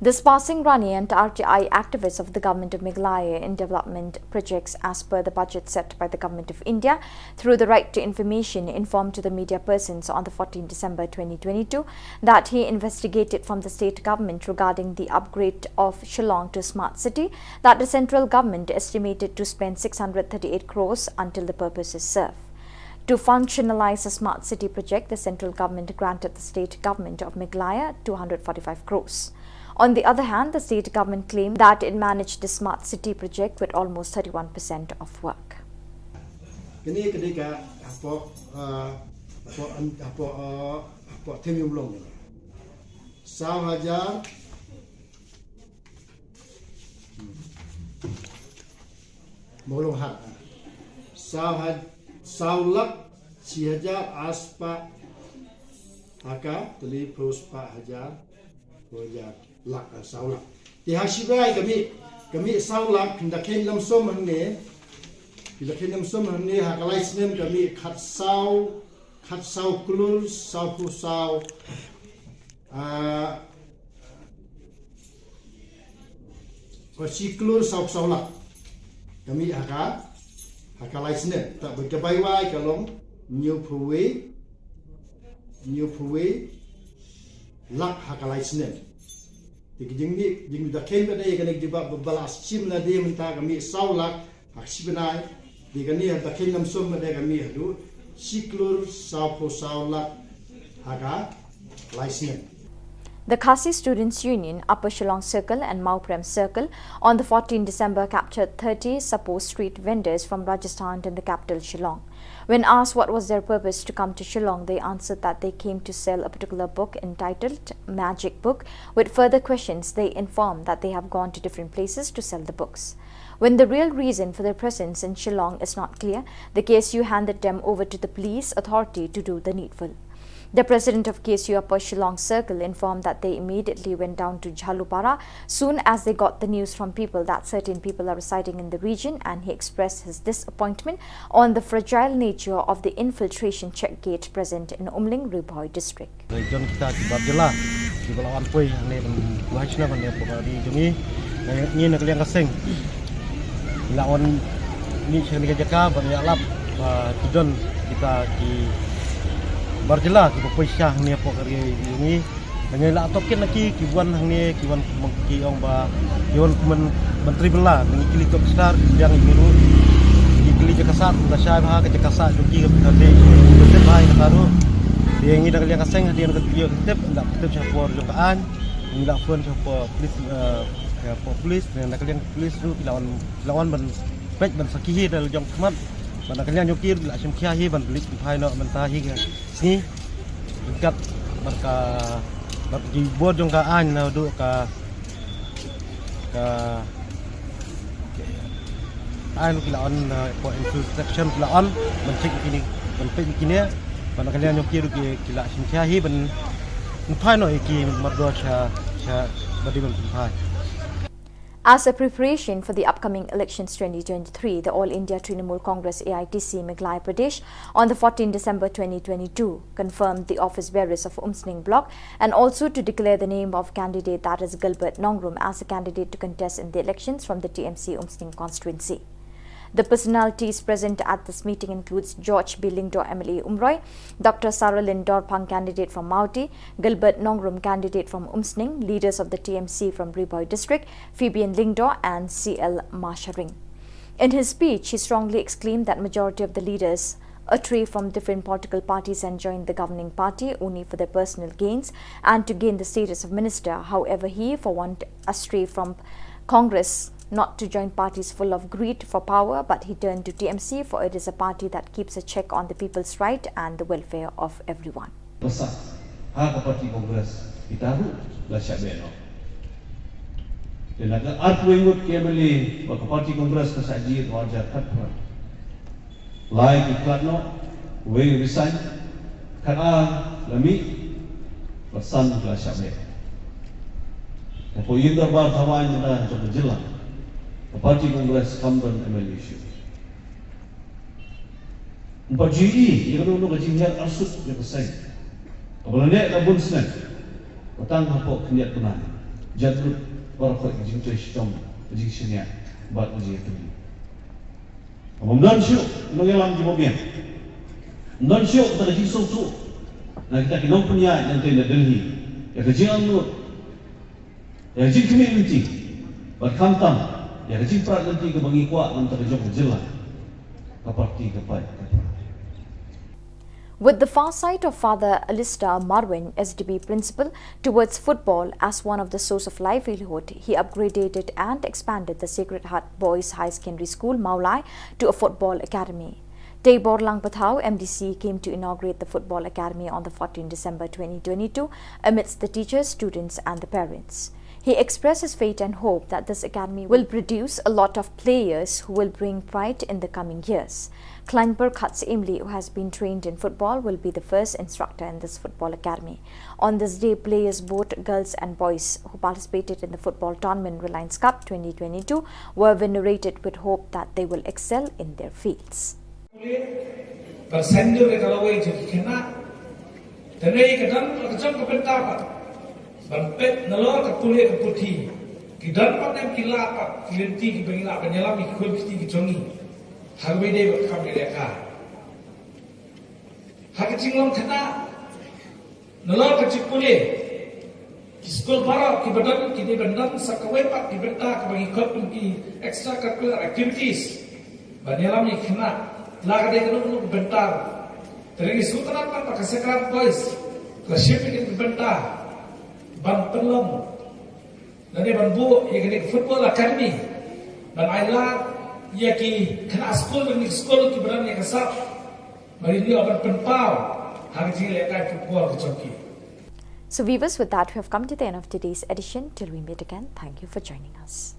Dispersing Rani and R T I activists of the Government of Meghalaya in development projects as per the budget set by the Government of India through the Right to Information informed to the media persons on the fourteenth December twenty twenty-two that he investigated from the state government regarding the upgrade of Shillong to smart city that the central government estimated to spend six hundred thirty-eight crores until the purpose is served. To functionalize the smart city project, the central government granted the state government of Meghalaya two hundred forty-five crores. On the other hand, the state government claimed that it managed the smart city project with almost thirty-one percent of work. Kane ka dei ka hapoh, ah, hapoh, hapoh, ah, hapoh theme ïa u long. Saw hajar. Hmm. Mo long ha. Saw ha-, saw lak shi hajar ar spah ha ka tylli phew spah hajar. Phew hajar lak, ah, saw lak. Te ha shi bai ka mih, ka mih saw lak, da kheiñ lam sum hangne. Da kheiñ lam sum hangne ha ka lai snem ka mih khatsaw, khatsaw klur, saw phew saw. Ah, ka shi klur saw phew saw lak. Ka mih ha ka, ha ka lai snem. Te ba ka bai wai ka long hynñiew phew wei, hynñiew phew wei lak ha ka lai snem. Te ka jingmih, jingmih da kheiñ ba dei kane ka jubab ba, ba la shim lade mynta ka mih saw lak ha ka shi bnai. Te kane ha da kheiñ lam sum ba dei ka mih haduh shi klur saw phew saw lak ha ka lai snem. The Khasi Students' Union, Upper Shillong Circle and Mawprem Circle, on the fourteenth December captured thirty supposed street vendors from Rajasthan in the capital Shillong. When asked what was their purpose to come to Shillong, they answered that they came to sell a particular book entitled Magic Book. With further questions, they informed that they have gone to different places to sell the books. When the real reason for their presence in Shillong is not clear, the K S U handed them over to the police authority to do the needful. The president of K S U Upper Shillong Circle informed that they immediately went down to Jhalupara soon as they got the news from people that certain people are residing in the region, and he expressed his disappointment on the fragile nature of the infiltration check gate present in Umling, Ri Bhoi district. Jon kita ki bar jylla kiba la wan poi hangne ban buhai shnong hangne hapoh ka ri jong ngi. Ngi na ka liang ka seng la wan mih sha kane ka jaka ban ïalap ba ki don kita ki bar jylla kiba poi sha hangne hapoh ka ri jong ngi. Ngi la tohkit na ki, ki wan hangne, ki wan, ki ong ba ki wan kum ban trei bylla, ngi kylli top star, ki biang ïa ki ruh. Ngi kylli jaka sah, kumta shai bha ka jaka sah jong ki, ka dei ka tip bha ïa kata ruh. Te ngi da ka liang ka seng, hadien ka tip, ka tip, ngi la tip sha por jong ka aiñ, ngi la phone sha por police, eh, sha por police, ne da ka liang police ruh ki la wan, ki la wan ban peit ban sakhi hi da la jong khmat. Bad na ka liang jong ki ruh ki la shim khia hi ban pynleit pynphai noh mynta hi ka sngi. Ryngkat bad ka, bad ki bor jong ka aiñ naduh ka, ka aiñ ki la on, uh, for infiltration ki la on ban check ïa kine, ban peit ïa kine. Bad na ka liang jong ki ruh ki, ki la shim khia hi ban pynphai noh ïa ki mardor sha, sha ba dei ban pynphai. As a preparation for the upcoming elections twenty twenty-three, the All India Trinamool Congress, A I T C, Meghalaya Pradesh on the fourteenth December twenty twenty-two confirmed the office bearers of Umsning Block and also to declare the name of candidate, that is Gilbert Nongrum, as a candidate to contest in the elections from the T M C Umsning constituency. The personalities present at this meeting includes George B Lyngdoh, M L A Umroi, Doctor Saralin Dorphang, candidate from Mawti, Gilbert Nongrum, candidate from Umsning, leaders of the T M C from Ri Bhoi district, Fabian Lyngdoh and C L Masharing. In his speech, he strongly exclaimed that majority of the leaders astray from different political parties and joined the governing party only for their personal gains and to gain the status of minister. However, he, for one, astray from Congress not to join parties full of greed for power, but he turned to T M C, for it is a party that keeps a check on the people's right and the welfare of everyone. Ba sah ha ka party Congress, kita ruh la shah beh noh. Te na ka arphew ngut ki M L A ba ka party Congress ka shah jied ha u arhajar khatphra, lai ki khlad noh, wei resign, khatar la mih, bad san la shah beh. Hapoh ïing dorbar thaw aiñ mynta jong ka jylla, ka party Congress kam don M L A shuh. Ym pat ju ïohi ïa kano kano ka jinghiar arsut jong ka seng kaba la neh la bun snem, ba tang hapoh khyndiat bnai jan lut baroh ka jingtrei shitom, ka jingshaniah bad ka jingïatylli. Ym don shuh nongïalam kiba biang. Ym don shuh kata ka jingsngewthuh na kita ki nongpynïaid nangtei na Delhi ïa ka jingangnud, ïa ka jingkhmih lynti, bad khamtam ïa ka jingprat lynti kaba ngi kwah na ka bynta ka jong ka jylla. Ka party ka paid ka paid. With the farsight of Father Alistair Marwin, S D B Principal, towards football as one of the source of livelihood, he upgraded and expanded the Sacred Heart Boys High Secondary School, Mawlai, to a football academy. Teibor Langpathaw, M D C, came to inaugurate the Football Academy on the fourteenth December twenty twenty-two amidst the teachers, students and the parents. He expressed his faith and hope that this academy will produce a lot of players who will bring pride in the coming years. Kleinberg Khatsimli, who has been trained in football, will be the first instructor in this football academy. On this day, players, both girls and boys, who participated in the football tournament Reliance Cup twenty twenty-two were venerated with hope that they will excel in their fields. Pule, ban saiñdur ïa ka lawei jong ki khynnah. Te ne ka don la ka jong ka bynta pat ban peit nalor ka pule ka puthi. Ki don pat ne ki lad pat ki lynti kiba ngi lah ban ïalam ïa ki khun ki kti ki jong ngi ha kaba ïadei bad ka kam ïalehkai. Ha ka jinglong khynnah, nalor ka jingpule, ki skul baroh kiba don ki dei ban don sa kawei pat ki bynta kaba ngi khot kum ki extracurricular activities ban ïalam ïa ki khynnah. La ka dei kano kano ka bynta ruh. Te ngi sngewtynnat pat ba ka Sacred Boys ka shim ïa kane ka bynta ban pynlong lane ban buh ïa kane ka football academy ban ailad ïa ki khynnah skul, kine ki skul kiba don ïa ka sap ba kin ïoh ban pynpaw ha ka jingïalehkai football ka jong ki. So viewers, with that, we have come to the end of today's edition. Till we meet again, thank you for joining us.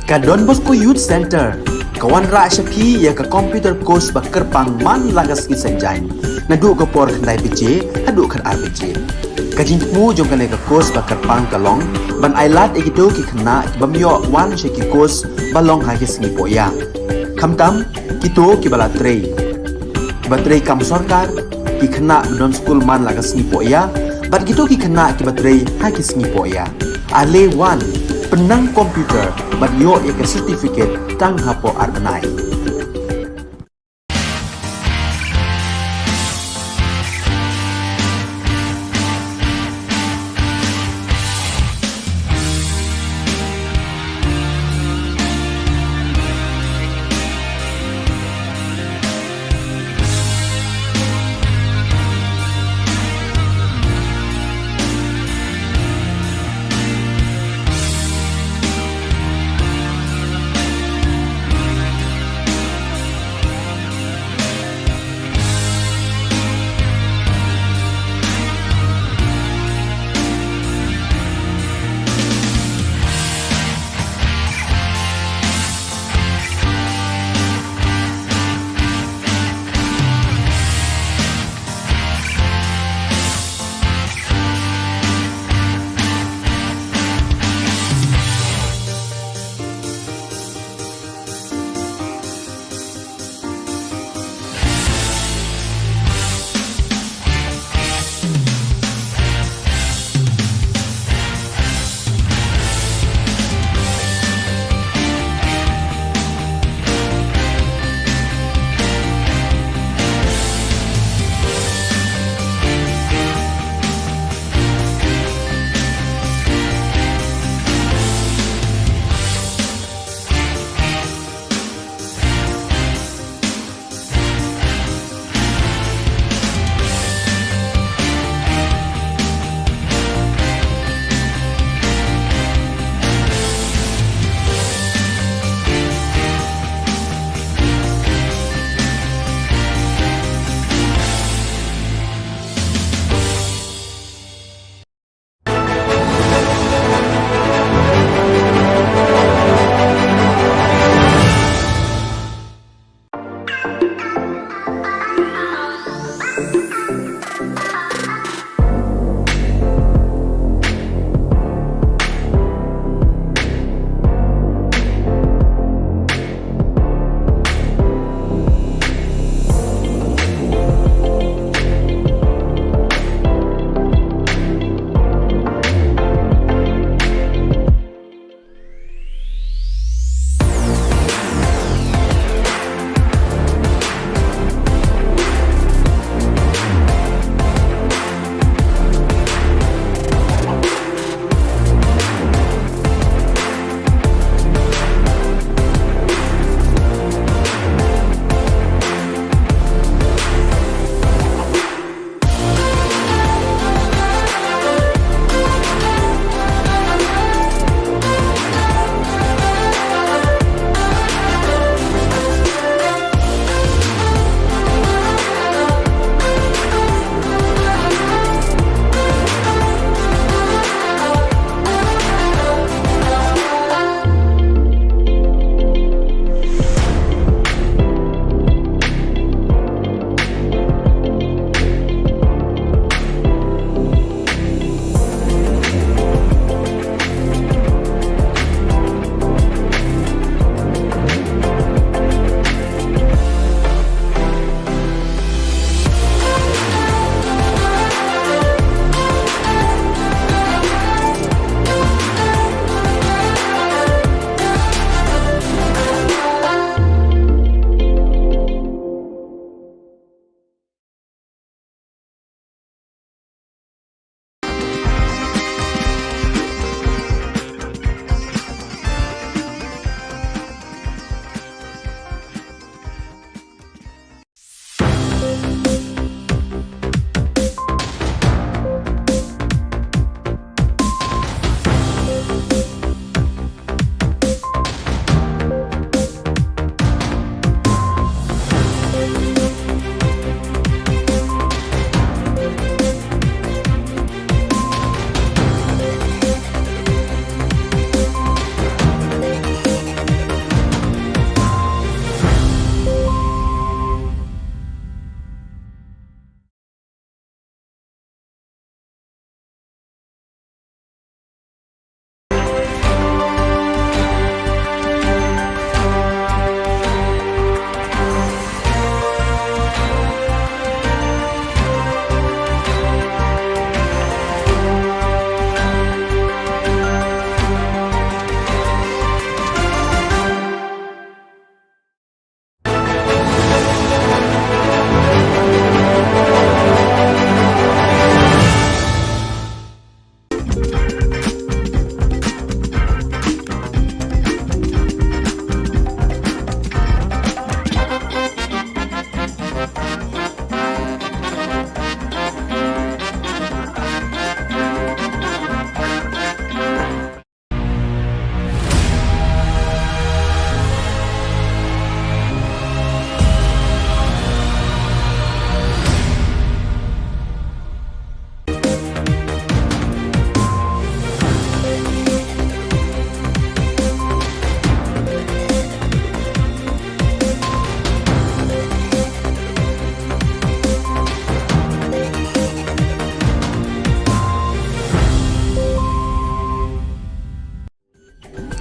Ka Don Bosco Youth Centre ka wanrah sha phi ïa ka computer course ba kyrpang man la ka sngi Saitjaiñ, naduh ka por khyndai baje haduh khatar baje. Ka jingthmu jong kane ka course ba kyrpang ka long ban ailad ïa kito ki khynnah ki bym ïoh wan sha ki course ba long ha ki sngi pohïa, khamtam kito kiba la trei, kiba trei kam sorkar, ki khynnah ba don skul man la ka sngi pohïa, bad kito ki khynnah kiba trei ha ki sngi pohïa. Ale wan, pynnang computer bad ïoh ïa ka certificate tang hapoh ar bnai.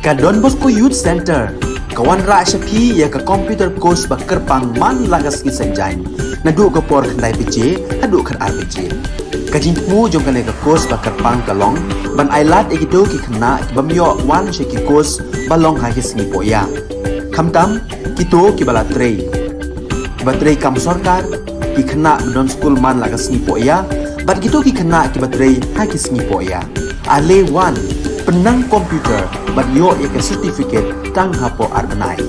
Ka Don Bosco Youth Centre ka wanrah sha phi ïa ka computer course ba kyrpang man la ka sngi Saitjaiñ, naduh ka por khyndai baje haduh khatar baje. Ka jingthmu jong kane ka course ba kyrpang ka long ban ailad ïa kito ki khynnah ki bym ïoh wan sha ki course ba long ha ki sngi pohïa, khamtam kito kiba la trei, kiba trei kam sorkar, ki khynnah ba don skul man la ka sngi pohïa bad kito ki khynnah kiba trei ha ki sngi pohïa. Ale wan, pynnang computer bad ïoh ïa ka certificate tang hapoh ar bnai.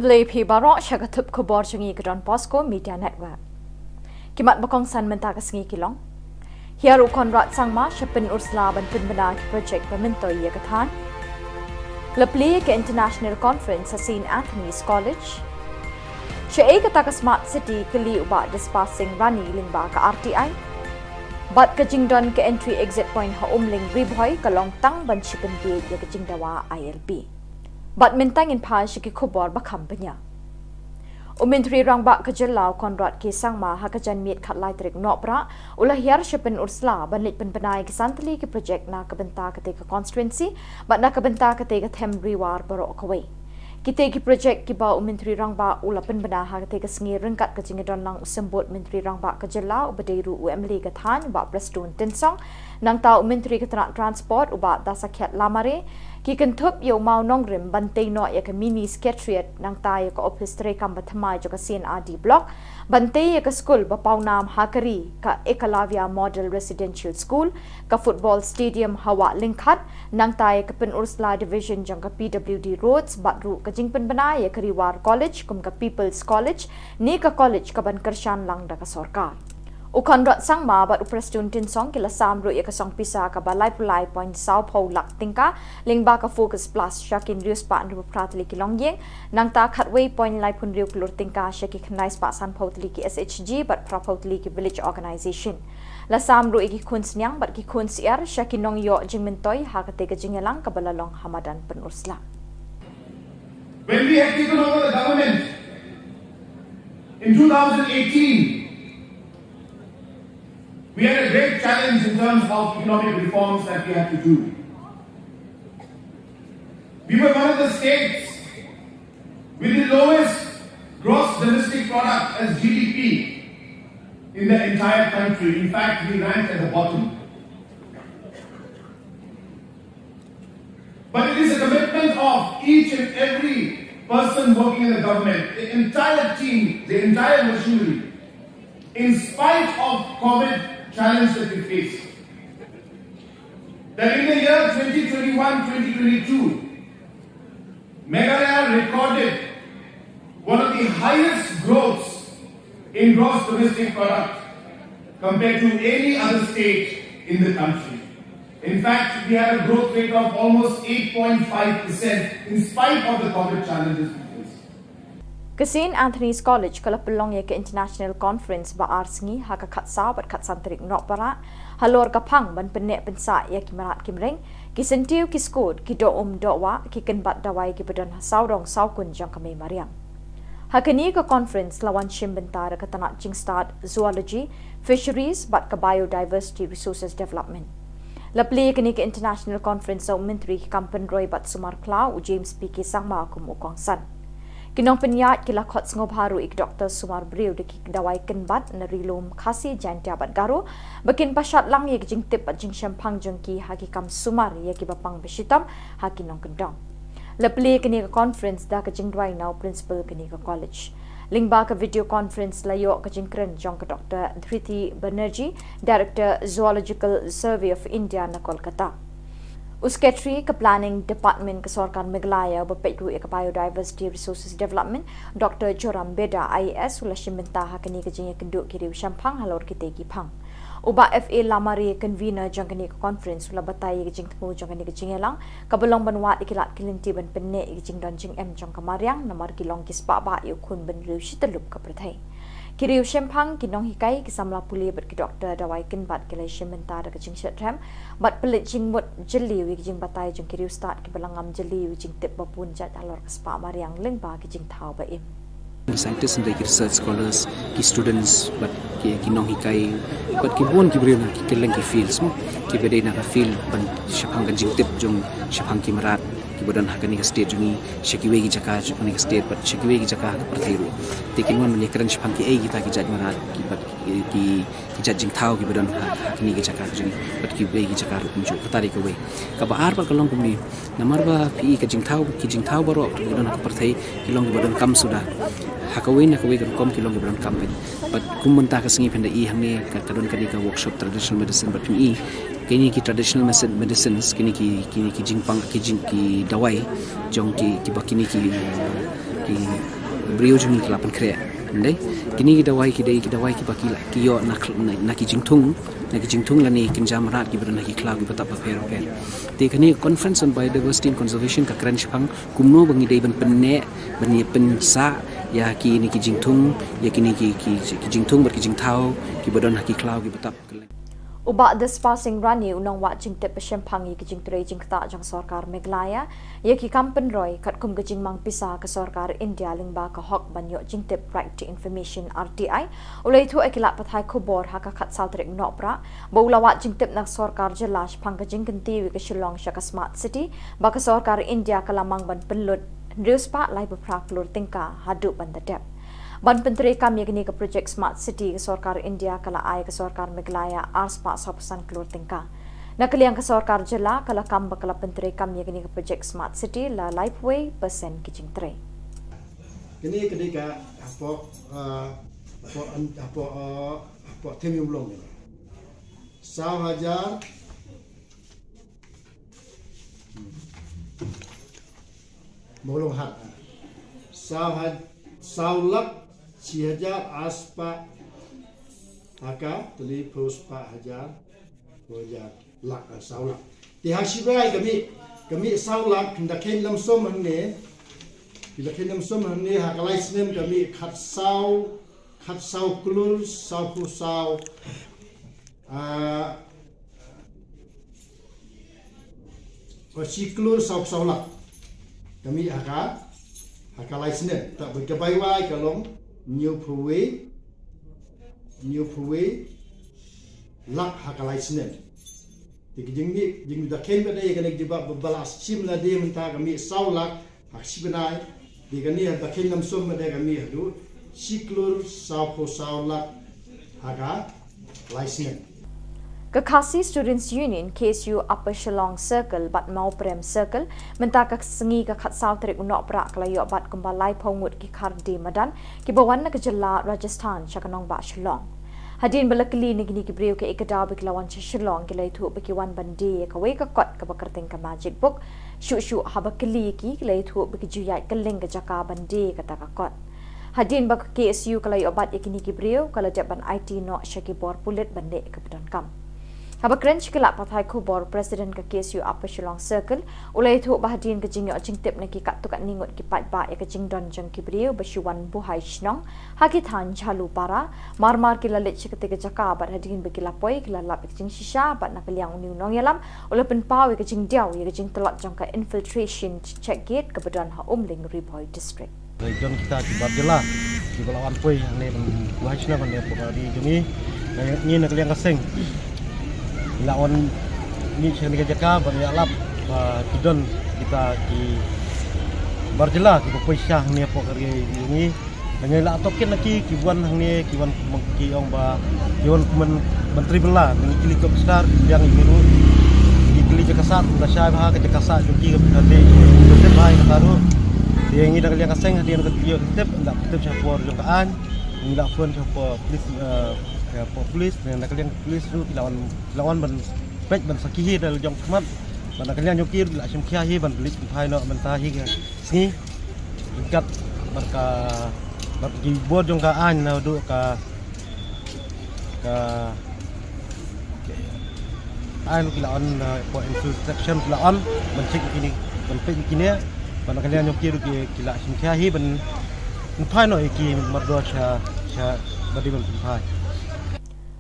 Khublei phi baroh sha ka thup khubor jong ngi ka Don Bosco Media Network. Ki mat ba kongsan mynta ka sngi ki long: Hiar u Conrad Sangma sha Pynursla ban pynbna ki project ba myntoi ïa ka thaiñ. La plie ka International Conference ha Saint Anthony's College. Shaei kata ka Smart City, kylli u Bah Dispar Singh Rani lyngba ka R T I. Bad ka jingdon ka entry exit point ha Umling Ri Bhoi ka long tang ban shu pynbiej ïa ka jingdawa I L P. Bad mynta ngin phai sha ki khubor ba kham bniah. U Myntri Rangbah ka jylla u Conrad K Sangma ha ka janmiet khatlai tarik Nohprah u la hiar sha Pynursla ban leit pynbna ïa ki san tylli ki project na ka bynta katei ka constituency bad na ka bynta katei ka them Ri War baroh kawei. Kitei ki project kiba u Myntri Rangbah u la pynbna ha katei ka sngi ryngkat ka jingïadon lang u Symbud Myntri Rangbah ka jylla uba dei ruh u M L A ka thaiñ, Bah Prestone Tynsong, nangta u Myntri ka tnat Transport u Bah Dasakhiat Lamare, ki kynthup ïa u mawnongrim ban tei noh ïa ka Mini Secretariat, nangta ïa ka ophis treikam ba thymmai jong ka C and R D Block, ban tei ïa ka skul ba pawnam ha ka ri, ka Ekalavya Model Residential School, ka football stadium ha Wah Lyngkhat, nangta ïa ka Pynursla Division jong ka P W D Roads, bad ruh ka jingpynbna ïa ka Ri War College kum ka People's College, ne ka college kaban kyrshan lang da ka sorkar. U Conrad Sangma bad u Prestone Tynsong ki la sam ruh ïa ka song pisa kaba laiphew lai point saw phew lak tyngka lyngba ka Focus Plus sha ki hynriew spah hynriew phew phra tylli ki longïing, nangta khatwei point laiphew hynriew klur tyngka sha ki khyndai spah san phew tylli ki S H G bad phra phew tylli ki village organization. La sam ruh ïa ki khun sniang bad ki khun syiar sha ki nongïoh jingmyntoi ha katei ka jingïalang kaba la long ha madan Pynursla. When we had taken over the government in two thousand eighteen, we had a great challenge in terms of economic reforms that we had to do. We were one of the states with the lowest gross domestic product as G D P in the entire country. In fact, we ranked at the bottom. But it is a commitment of each and every person working in the government, the entire team, the entire machinery, in spite of COVID challenge that we face, that in the year twenty twenty-one, twenty twenty-two, Meghalaya recorded one of the highest growths in gross domestic product compared to any other state in the country. In fact, we had a growth rate of almost eight point five percent in spite of the COVID challenges we faced. Ka St Anthony's College ka la pynlong ïa ka International Conference ba ar sngi ha ka khatsaw bad khatsan tarik Nohprah halor ka phang ban pynneh pynsah ïa ki mrad ki mreng, ki syntiew ki skud, ki doh um doh wah, ki kynbat dawai kiba don ha sawdong sawkun jong ka mei mariang. Ha kane ka conference la wan shim bynta da ka tnat jingstad Zoology, Fisheries bad ka Biodiversity Resources Development. La plie ïa kane ka International Conference da u Myntri ki kam pynroi bad sumar khlaw u James P K Sangma kum u kongsan. Ki nongpynïaid ki la khot sngewbha ruh ïa ki doktor sumar briew da ki dawai kynbat na Ri Lum Khasi, Jaiñtia bad Garo ba kin pynshad lang ïa ki jingtip bad jingshemphang jong ki ha ki kam sumar ïa kiba pang ba shitom ha ki nongkyndong. La plie ïa kane ka conference da ka jingduwai na u principal kane ka college. Lyngba ka video conference la ïoh ka jingkren jong ka doktor Dhriti Banerjee, Director Zoological Survey of India na Kolkata. U Secretary ka Planning Department ka Sorkar Meghalaya uba peit ruh ïa ka Biodiversity Resources Development, Doctor Joram Beda I A S, u la shim bynta ha kane ka jingïakynduh ki riew shemphang halor kitei ki phang. U Bah F A Lamare, convener jong kane ka conference, u la batai ïa ka jingthmu jong kane ka jingïalang kaba long ban wad ïa ki lad ki lynti ban pynneh ïa ka jingdon jingem jong ka mariang namar ki long ki spah bah ïa u khun bynriew shi tyllup ka pyrthei. Ki riew shemphang, ki nonghikai, ki samla pule bad ki doktor dawai kynbat ki la ïashim bynta da ka jingshitrhem bad pynleit jingmut jylliew ïa ka jingbatai jong ki riewstad kiba la ngam jylliew ïa ka jingtip ba bun jait halor ka spah mariang lyngba ki jingthaw ba im. Ki scientist, ki research scholars, ki students bad ki, ki nonghikai bad ki bun ki briew na ki kylleng ki fields mo, kiba dei na ka field ban shaphang ka jingtip jong shaphang ki mrad kiba don ha kane ka state jong ngi, sha kiwei ki jaka jong kane ka state bad sha kiwei ki jaka ha ka pyrthei ruh. Te kin wan ban ïakren shaphang kiei kita ki jait mrad ki bad ki, ki, ki jait jingthaw kiba don ha, ha kine ki jaka jong ngi bad kiwei ki jaka ruh kumjuh. Kata dei kawei. Kaba ar pat ka long kumne, namar ba phi i ka jingthaw, ki jingthaw baroh kiba don ha ka pyrthei ki long kiba donkam suda. Ha kawei na kawei ka rukom ki long kiba donkam pyn. Bad kum mynta ka sngi phin da i hangne ka, ka don kane ka workshop traditional medicine bad phin i kine ki traditional medicine, medicines, kine ki, kine ki jingpang, ki jing, ki dawai jong ki, kiba kine ki, ki briew jong ngi ki la pynkhreh. Ym dei? Kine ki dawai ki dei ki dawai kiba ki la, ki ïoh na, na, na ki jingthung, na ki jingthung lane kynja mrad kiba don ha ki khlaw kiba tap bapher bapher. Te kane conference on biodiversity and conservation ka kren shaphang kumno ba ngi dei ban pynneh, ban ïa pynsah ïa kine ki jingthung, ïa kine ki, ki, ki jingthung bad ki jingthaw kiba don ha ki khlaw kiba tap. U Bah Dispar Singh Rane, u nongwad jingtip ba shemphang ïa ki jingtrei jingktah jong sorkar Meghalaya ïa ki kam pynroi katkum ka jingmang pisa ka sorkar India lyngba ka hok ban ïoh jingtip, Right to Information, R T I, u la ïathuh ïa ki lad pathai khubor ha ka khatsaw tarik Nohprah ba u la wad jingtip na ka sorkar jylla shaphang ka jingkyntiew ïa ka Shillong sha ka Smart City ba ka sorkar India ka la mang ban pynlut hynriew spah laiphew phra klur tyngka haduh ban da dep. Ban pyntreikam ïa kane ka projek Smart City, ka sorkar India ka la ai ka sorkar Meghalaya ar spah sawphew san klur tyngka. Na ka liang ka sorkar jylla ka la kam ba ka la pyntreikam ïa kane ka projek Smart City la laiphew wei percent ki jingtrei. Kane ka dei ka hapoh, ah, hapoh, hapoh, ah, hapoh Thim Ïew Mawlong kane. Saw hajar Mawlong hat. Saw ha, saw lak shi hajar ar spah ha ka, tylli phew spah hajar, phew hajar lak, ah, saw lak. Te ha shi bnai ka mih, ka mih saw lak, phin da kheiñ lam sum hangne. Phin da kheiñ lam sum hangne ha ka lai snem ka mih khatsaw, khatsaw klur, sawphew saw, ah, Ba shi klur sawphew saw lak. Ka mih ha ka, ha ka lai snem. Te bad ka bai wai ka long hynñiewphew wei, hynñiewphew wei lak ha ka lai snem. Te ka jingmih, jingmih da kheiñ pat ïa kane ka jubab ba la shim lade mynta ka mih saw lak ha ka shi bnai. Te kane ha da kheiñ lam sum mynta ka mih haduh shi klur sawphew saw lak ha ka lai snem. Ka Khasi Students Union, K S U Upper Shillong Circle bad Mawprem Circle, mynta ka sngi ka khatsaw tarik u Nohprah ka la ïoh bat kumba laiphew ngut ki kharde madan kiba wan na ka jylla Rajasthan sha ka nongbah Shillong. Hadien ba la kylli na kine ki briew kaei ka daw ba ki la wan sha Shillong, ki la ïathuh ba ki wan ban die ïa kawei ka kot kaba kyrteng ka Magic Book. Shuh shuh haba kylli ïa ki, ki la ïathuh ba ki ju ïaid kylleng ka jaka ban die ïa kata ka kot. Hadien ba ka K S U ka la ïoh bat ïa kine ki briew, ka la dep ban aiti noh sha ki bor pulit ban leh ïa kaba donkam. Haba kren sha ki lad pathai khubor, President ka K S U Upper Shillong Circle u la ïathuh ba hadien ka jingïoh jingtip na ki katto katne ngut ki paidbah ïa ka jingdon jong ki briew ba shu wan buhai shnong ha ki thaiñ Jhalupara, mar mar ki la leit sha katei ka jaka bad hadien ba ki la poi ki la lap ïa ka jingshisha bad na ka liang une u nongïalam u la pynpaw ïa ka jingdiaw ïa ka jingtlot jong ka infiltration check gate kaba don ha Umling, Ri Bhoi District. Dei don kita ki bar jylla kiba la wan poi hangne ban buhai shnong hangne ha ka ri jong ngi. Ngi na ka liang ka seng la wan mih sha kane ka jaka ban ïalap ba ki don kita ki bar jylla kiba poi sha hangne ha ka ri jong ngi. Ngi la tohkit na ki, ki wan hangne, ki wan kum ki ong ba ki wan kum ban trei bylla, ngi kylli ki officer, ki biang ïa ki ruh. Ngi kylli jaka sah, la shai bha ka jaka sah jong ki, ka pynthante, ka tip bha ïa kata ruh. Te ngi da ka liang ka seng hadien ka tip, tip, da tip sha por jong ka aiñ. Ngi la phone sha por police, eh, sha por police, ne da ka liang police ruh ki la wan, ki la wan ban peit ban sakhi hi da la jong khmat. Ban da ka liang jong ki ruh ki la shim khia hi ban leit pynphai noh mynta hi ka sngi. Ryngkat bad ka, bad ki bor jong ka aiñ naduh ka, ka aiñ ki la on, uh, for infiltration ki la on ban check ïa kine, ban peit ïa kine. Ban da ka liang jong ki ruh ki, ki la shim khia hi ban pynphai noh ïa ki mardor sha, sha ba dei ban pynphai.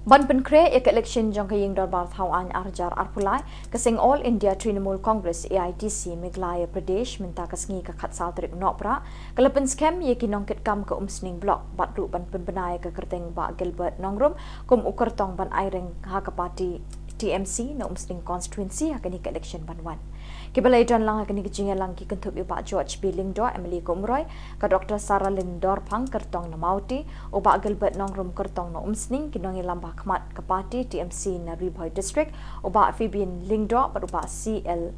Ban pynkhreh ïa ka election jong ka ïing dorbar thaw aiñ ar hajar arphew lai, ka seng All India Trinamool Congress, A I T C, Meghalaya Pradesh, mynta ka sngi ka khatsaw tarik Nohprah ka la pynskhem ïa ki nongkitkam ka Umsning Block bad ruh ban pynbna ïa ka kyrteng Bah Gilbert Nongrum kum u kyrtong ban aireng ha ka party T M C na Umsning Constituency ha kane ka election ban wan. Kiba la ïadon lang ha kane ka jingïalang ki kynthup ïa u Bah George B Lyngdoh, M L A ka Umroi, ka Doctor Saralin Dorphang, kyrtong na Mawti, u Bah Gilbert Nongrum, kyrtong na Umsning, ki nongïalam ba ha khmat ka party T M C na Ri Bhoi District, u Bah Fabian Lyngdoh bad u Bah C L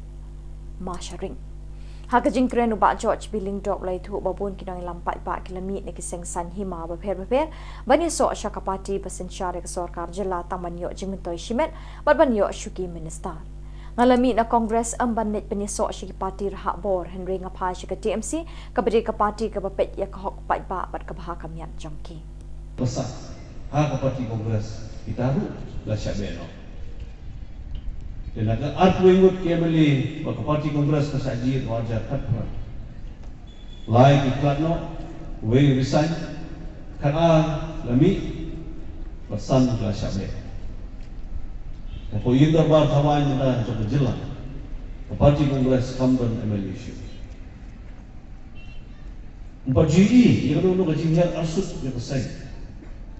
Masharing. Ha ka jingkren u Bah George B Lyngdoh u la ïathuh ba bun ki nongïalam paidbah ki la mih na ki seng saiñ hima bapher bapher ban ïasoh sha ka party ba synshar ïa ka sorkar jylla tang ban ïoh jingmyntoi shimet bad ban ïoh shuki minister. Nga la mih na Congress ym ban leit pynïasoh sha ki party rhah bor, hynrei nga phai sha ka T M C kaba dei ka party kaba peit ïa ka hok paidbah bad ka bha ka miat jong ki. Pyrshah ha ka party Congress kita ruh la shah beh noh. Te na ka arphew ngut ki M L A ba ka party Congress ka shah jied ha u arhajar khatphra. Lai ki khlad noh, wei resign, khatar la mih, bad san ki la shah beh. Hapoh ïing dorbar thaw aiñ mynta jong ka jylla, ka party Congress kam don M L A shuh. Ym pat ju ïohi ïa kano kano ka jinghiar arsut ïa ka seng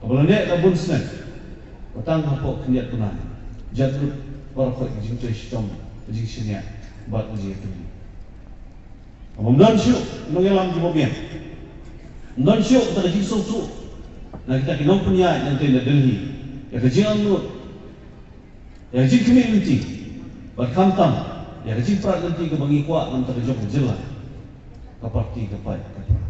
kaba la neh da bun snem, ba tang hapoh khyndiat bnai jan lut baroh ka jingtrei shitom, ka jingshaniah bad ka jingïatylli. Ym don shuh nongïalam kiba biang. Ym don shuh kata ka jingsngewthuh na kita ki nongpynïaid nangtei na Delhi ïa ka jingangnud, ïa ka jingkhmih lynti, bad khamtam ïa ka jingprat lynti kaba ngi kwah na ka bynta ka jong ka jylla, ka party ka paid ka pra.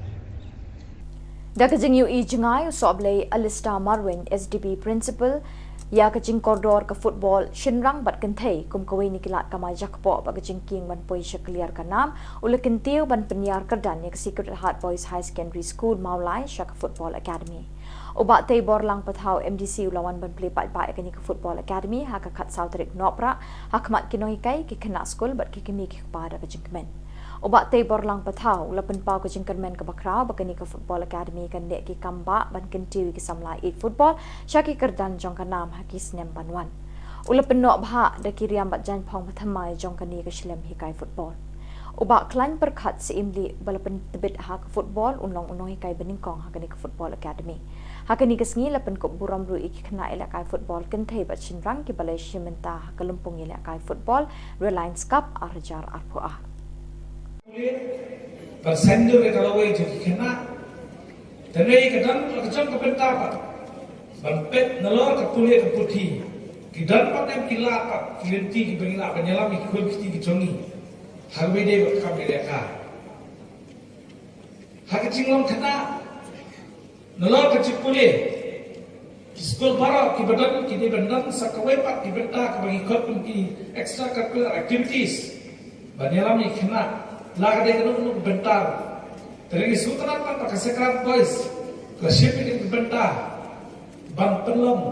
Da ka jingïohi jngai, u Sohblei Alistair Marwein, S D B Principal, ïa ka jingkordor ka football shynrang bad kynthei kum kawei na ki lad kamai jakpoh bad ka jingkieng ban poi sha kliar ka nam, u la kyntiew ban pynïar kyrdan ïa ka Sacred Heart Boys Higher Secondary School Mawlai sha ka Football Academy. U Bah Teiborlang Pathaw, M D C, u la wan ban plie paidbah ïa kane ka Football Academy ha ka khatsaw tarik Nohprah ha khmat ki nonghikai, ki khynnah skul bad ki kmie ki kpa da ka jingkmen. U Bah Teiborlang Pathaw u la pynpaw ka jingkyrmen kaba khraw ba kane ka Football Academy kan leh ki kam bah ban kyntiew ïa ki samla ïeit football sha ki kyrdan jong ka nam ha ki snem ban wan. U la pynnoh bha da ki riam bad jaiñphong ba thymmai jong kane ka shlem hikai football. U Bah Khlaiñ Pyrkhat Syiemlieh, ba la pyntbit ha ka football, un long u nonghikai banyngkong ha kane ka Football Academy. Ha kane ka sngi la pynkup burom ruh ïa ki khynnah ïalehkai football kynthei bad shynrang kiba la ïashim bynta ha ka lympung ïalehkai football Reliance Cup ar hajar arphew ar. Ban sngewthuh ïa ka lawei jong ki khynnah. Te dei ka dang la ka jong ka bynta pat ban peit nalor ka pule ka puthi Ki don pat em ki lad pat ki lynti kiba ngi lah ban ïalam ïa ki khun ki kti ki jong ngi ha kaba ïadei bad ka kam ïalehkai. Ha ka jinglong khynnah, nalor ka jingpule, ki skul baroh kiba don ki dei ban don sa kawei pat ki bynta kaba ngi khot kum ki extracurricular activities ban ïalam ïa ki khynnah, la ka dei kano kano ka bynta. Te ngi sngewtynnat pat ba ka Sacred Heart Boys ka shim ïa kane ka bynta ban pynlong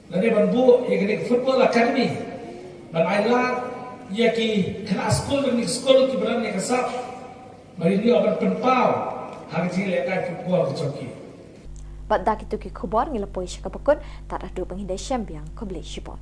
lane ban buh ïa kane ka football academy ban ai lad ïa ki khynnah skul, kine ki skul kiba don ïa ka sap ba kin ïoh ban pynpaw ha ka jingïalehkai football ka jong ki. Bad da kito ki khubor ngi la poi sha kaba kut, tad haduh ba ngin ïashem biang, khublei shibun.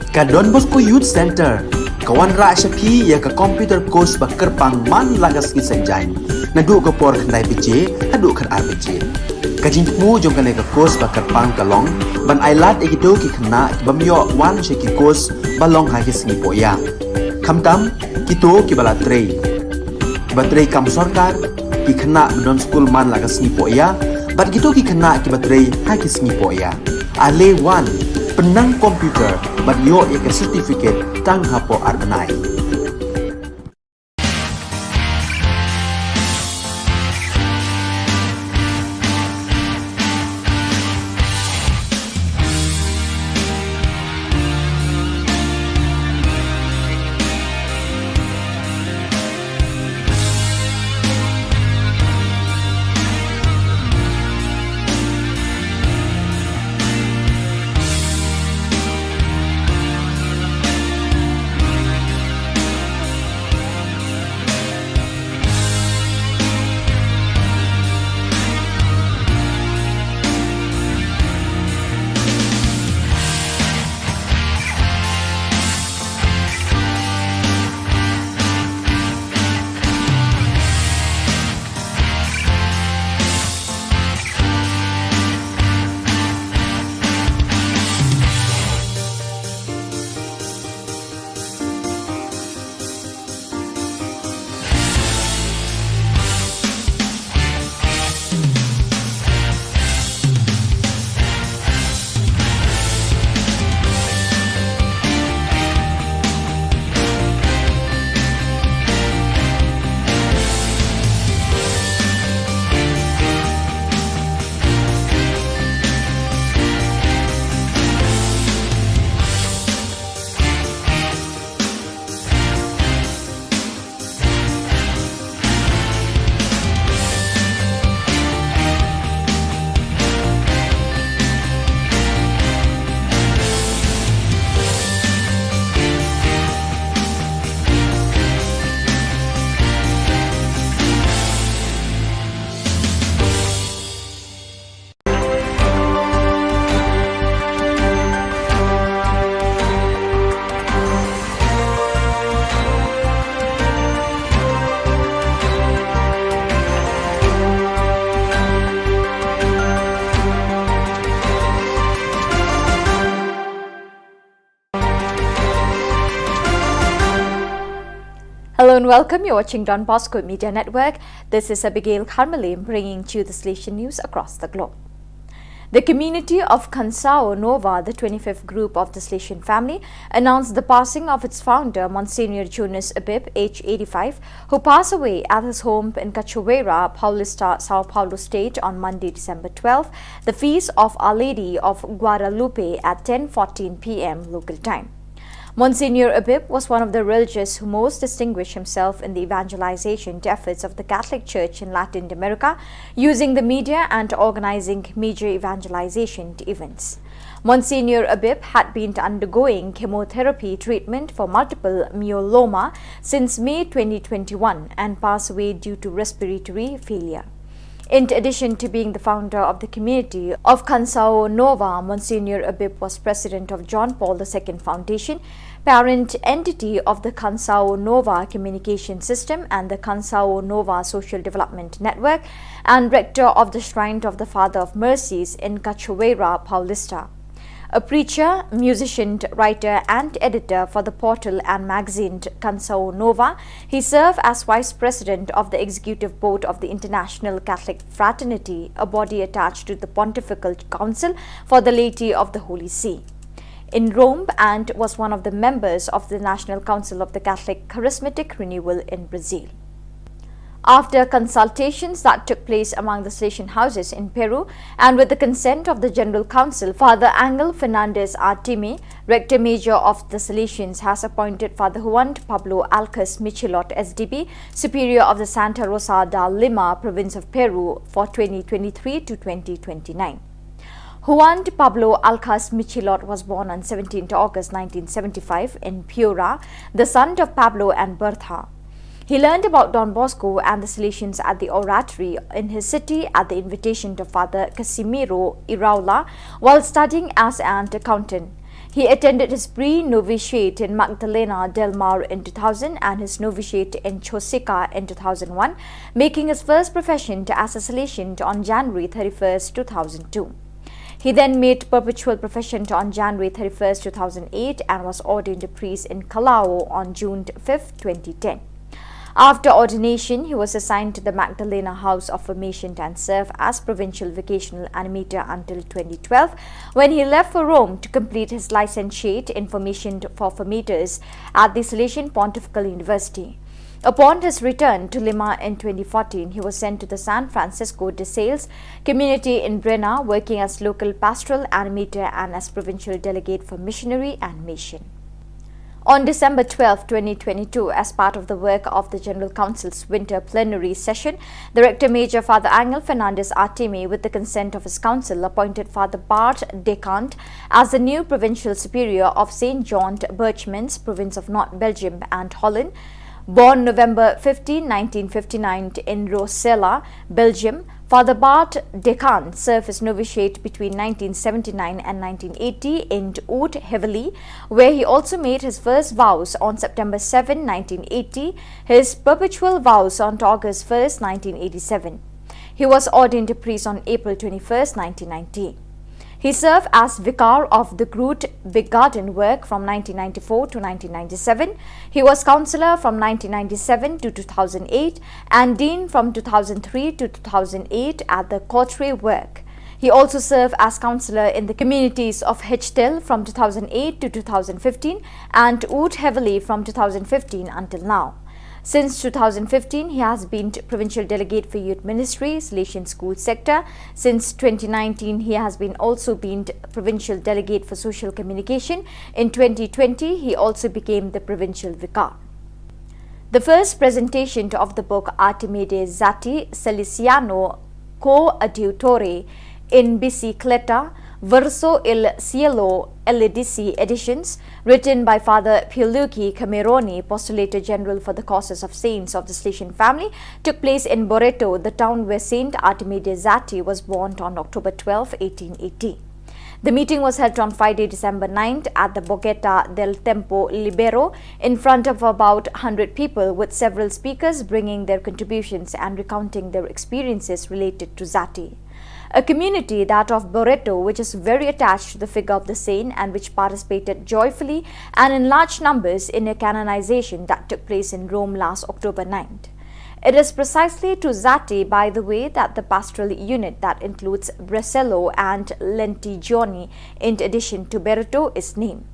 Ka Don Bosco Youth Centre ka wanrah sha phi ïa ka computer course ba kyrpang man la ka sngi Saitjaiñ, naduh ka por khyndai baje haduh khatar baje. Ka jingthmu jong kane ka course ba kyrpang ka long ban ai lad ïa kito ki khynnah ki bym ïoh wan sha ki course ba long ha ki sngi pohïa, khamtam kito kiba la trei, kiba trei kam sorkar, ki khynnah ba don skul man la ka sngi pohïa, bad kito ki khynnah kiba trei ha ki sngi pohïa. Ale wan, pynnang computer bad ïoh ïa ka certificate tang hapoh ar bnai. Hello and welcome. You're watching Don Bosco Media Network. This is Abigail Kharmalim bringing to you the Salesian news across the globe. The community of Khansao Nova, the twenty-fifth group of the Salesian family, announced the passing of its founder, Monsignor Jonas Abib, age eighty-five, who passed away at his home in Cachoeira, Paulista, São Paulo State on Monday, December twelfth, the feast of Our Lady of Guadalupe at ten fourteen p m local time. Monsignor Abib was one of the religious who most distinguished himself in the evangelization efforts of the Catholic Church in Latin America, using the media and organizing major evangelization events. Monsignor Abib had been undergoing chemotherapy treatment for multiple myeloma since May twenty twenty-one and passed away due to respiratory failure. In addition to being the founder of the community of Khansao Nova, Monsignor Abib was president of John Paul the Second Foundation, parent entity of the Khansao Nova Communication System and the Khansao Nova Social Development Network, and rector of the Shrine of the Father of Mercies in Cachoeira Paulista. A preacher, musician, writer, and editor for the portal and magazine Canção Nova, he served as vice president of the executive board of the International Catholic Fraternity, a body attached to the Pontifical Council for the Laity of the Holy See in Rome, and was one of the members of the National Council of the Catholic Charismatic Renewal in Brazil. After consultations that took place among the Salesian houses in Peru and with the consent of the General Council, Father Angel Fernandez Artime, Rector Major of the Salesians, has appointed Father Juan Pablo Alcas Michilot, S D B, Superior of the Santa Rosa de Lima, Province of Peru, for twenty twenty-three to twenty twenty-nine. Juan Pablo Alcas Michilot was born on seventeenth August nineteen seventy-five in Piura, the son of Pablo and Bertha. He learned about Don Bosco and the Salesians at the oratory in his city at the invitation of Father Casimiro Iraola while studying as an accountant. He attended his pre-novitiate in Magdalena del Mar in two thousand and his novitiate in Chosica in two thousand one, making his first profession to as a Salesian on January thirty-first, two thousand two. He then made perpetual profession on January thirty-first, two thousand eight, and was ordained a priest in Callao on June fifth, twenty ten. After ordination, he was assigned to the Magdalena House of Formation and served as provincial vocational animator until twenty twelve, when he left for Rome to complete his licentiate in formation for formators at the Salesian Pontifical University. Upon his return to Lima in twenty fourteen, he was sent to the San Francisco de Sales community in Brena, working as local pastoral animator and as provincial delegate for missionary and mission. On December twelfth, twenty twenty-two, as part of the work of the General Council's winter plenary session, the Rector Major, Father Angel Fernandez Artime, with the consent of his council, appointed Father Bart Decant as the new provincial superior of Saint John Birchmans, province of North Belgium and Holland. Born November fifteenth, nineteen fifty-nine, in Rossela, Belgium, Father Bart Decant served his novitiate between nineteen seventy-nine and nineteen eighty in Oud-Hevilly, where he also made his first vows on September seventh, nineteen eighty, his perpetual vows on August first, nineteen eighty-seven. He was ordained a priest on April twenty-first, nineteen ninety. He served as vicar of the Groot Begaardenwerk from nineteen ninety-four to nineteen ninety-seven. He was councillor from nineteen ninety-seven to two thousand eight and dean from two thousand three to two thousand eight at the Kotri Work. He also served as councillor in the communities of Hechtel from two thousand eight to two thousand fifteen and Oud-Hevilly from two thousand fifteen until now. Since two thousand fifteen, he has been provincial delegate for youth ministry, Salesian school sector. Since twenty nineteen, he has been also been provincial delegate for social communication. In twenty twenty, he also became the provincial vicar. The first presentation of the book Artime de Zati Salesiano Coadiutore in Bicicleta, Verso il Cielo, L D C editions, written by Father Pierluigi Cameroni, Postulator General for the Causes of Saints of the Salesian Family, took place in Boreto, the town where Saint Artime de Zati was born on October twelfth, eighteen eighty. The meeting was held on Friday, December ninth, at the Borgetta del Tempo Libero, in front of about hundred people, with several speakers bringing their contributions and recounting their experiences related to Zati. A community, that of Boreto, which is very attached to the figure of the saint and which participated joyfully and in large numbers in a canonization that took place in Rome last October ninth. It is precisely to Zati, by the way, that the pastoral unit that includes Bresello and Lentigioni, in addition to Boreto, is named.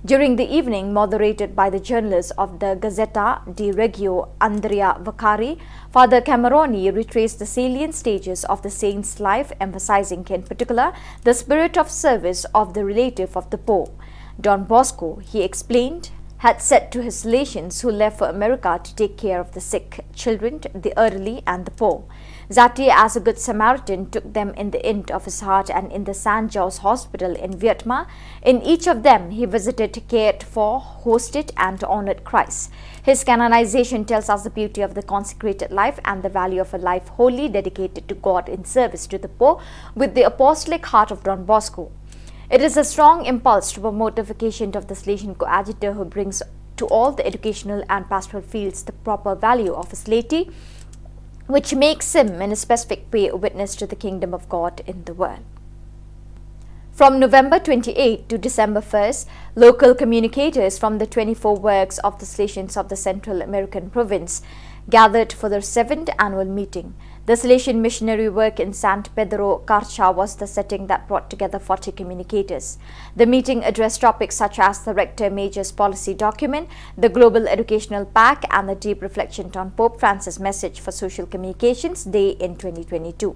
During the evening, moderated by the journalist of the Gazzetta di Reggio, Andrea Vaccari, Father Cameroni retraced the salient stages of the saint's life, emphasizing in particular the spirit of service of the relative of the poor. Don Bosco, he explained, had said to his Salesians who left for America to take care of the sick, children, the elderly, and the poor. Zati, as a good Samaritan, took them in the inn of his heart and in the San Jose Hospital in Vietma. In each of them, he visited, cared for, hosted, and honored Christ. His canonization tells us the beauty of the consecrated life and the value of a life wholly dedicated to God in service to the poor, with the apostolic heart of Don Bosco. It is a strong impulse to promote the vocation of the Salesian coadjutor, who brings to all the educational and pastoral fields the proper value of his laity, which makes him in a specific way a witness to the kingdom of God in the world. From November twenty-eighth to December first, local communicators from the twenty-four works of the Salesians of the Central American province gathered for their seventh annual meeting. The Salesian missionary work in San Pedro Carcha was the setting that brought together forty communicators. The meeting addressed topics such as the Rector Major's policy document, the Global Educational Pact, and the deep reflection on Pope Francis' message for Social Communications Day in twenty twenty-two.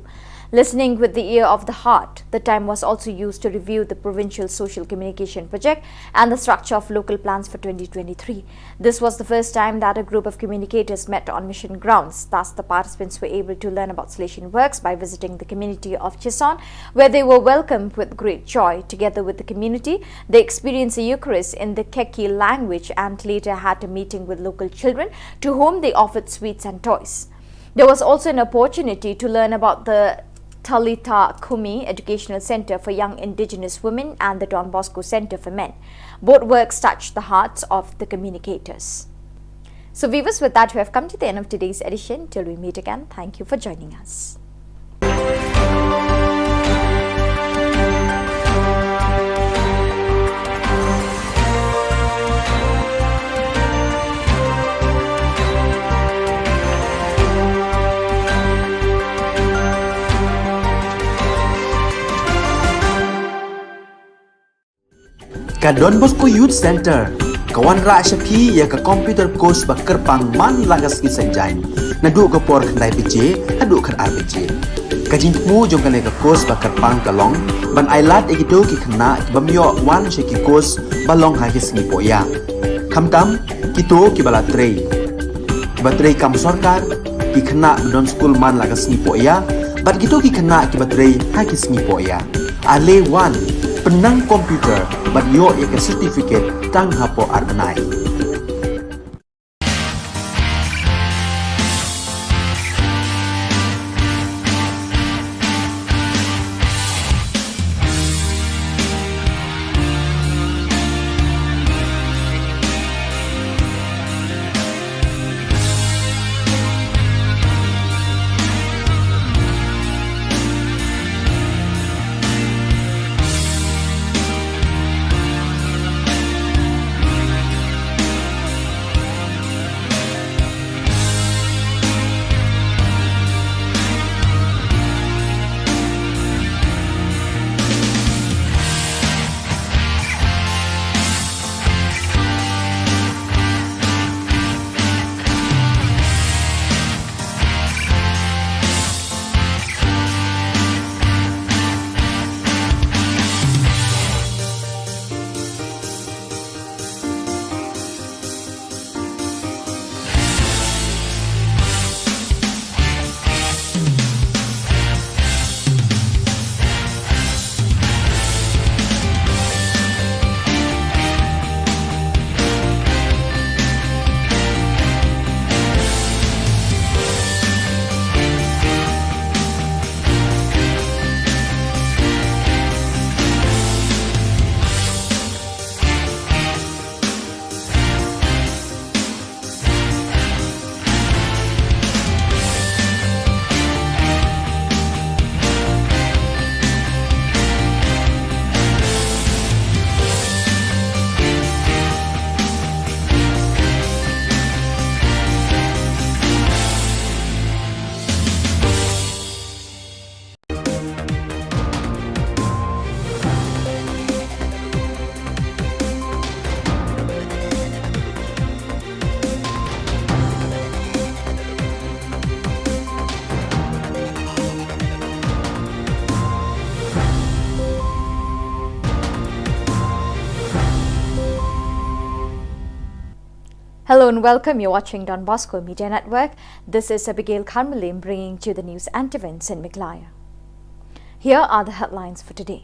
Listening with the ear of the heart, the time was also used to review the provincial social communication project and the structure of local plans for twenty twenty-three. This was the first time that a group of communicators met on mission grounds. Thus, the participants were able to learn about Salesian works by visiting the community of Chison, where they were welcomed with great joy. Together with the community, they experienced the Eucharist in the Keki language and later had a meeting with local children, to whom they offered sweets and toys. There was also an opportunity to learn about the Talitha Kumi Educational Center for Young Indigenous Women and the Don Bosco Center for Men. Both works touched the hearts of the communicators. So, viewers, with that, we have come to the end of today's edition. Till we meet again, thank you for joining us. Ka Don Bosco Youth Center ka wanrah sha phi ïa ka computer course ba kyrpang man la ka sngi Saitjaiñ, naduh ka por khyndai baje haduh khatar baje. Ka jingthmu jong kane ka course ba kyrpang ka long ban ailad ïa kito ki khynnah ki bym ïoh wan sha ki course ba long ha ki sngi pohïap. Khamtam kito kiba la trei, kiba trei kam sorkar, ki khynnah ba don skul man la ka sngi pohïap, bad kito ki khynnah kiba trei ha ki sngi pohïap. Ale wan, pynnang computer bad ïoh ïa ka certificate tang hapoh ar bnai. Hello and welcome. You're watching Don Bosco Media Network. This is Abigail Kharmalim bringing to you the news and events in Meghalaya. Here are the headlines for today.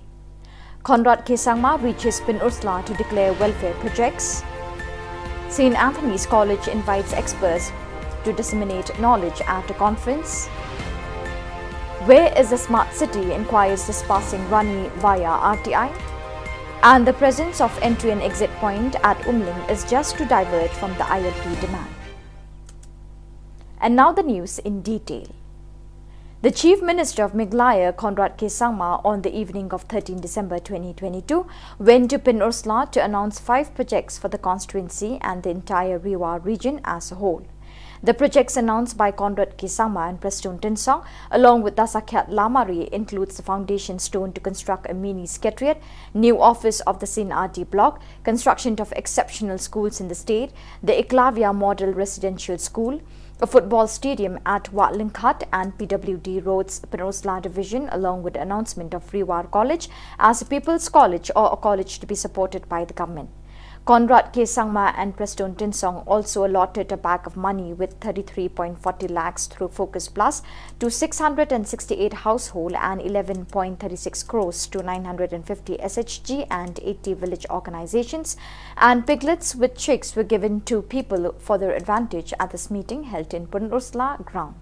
Conrad K Sangma reaches Pynursla to declare welfare projects. Saint Anthony's College invites experts to disseminate knowledge at a conference. Where is the smart city? Inquires Dispasing Rani via R T I. And the presence of entry and exit point at Umling is just to divert from the I L P demand. And now the news in detail. The Chief Minister of Meghalaya, Conrad K Sangma, on the evening of thirteenth December twenty twenty-two, went to Pynursla to announce five projects for the constituency and the entire Ri War region as a whole. The projects announced by Conrad K Sangma and Prestone Tynsong, along with Dasakhiat Lamare, includes the foundation stone to construct a mini secretariat, new office of the C and R D block, construction of exceptional schools in the state, the Eklavya Model Residential School, a football stadium at Wah Lyngkhat and P W D Roads, Pynursla Division, along with announcement of Ri War College as a People's College or a college to be supported by the government. Conrad K Sangma and Prestone Tynsong also allotted a bag of money with thirty-three point forty lakhs through Focus Plus to six hundred and sixty-eight household and eleven point thirty-six crores to nine hundred and fifty S H G and eighty village organizations, and piglets with chicks were given to people for their advantage at this meeting held in Pynursla ground.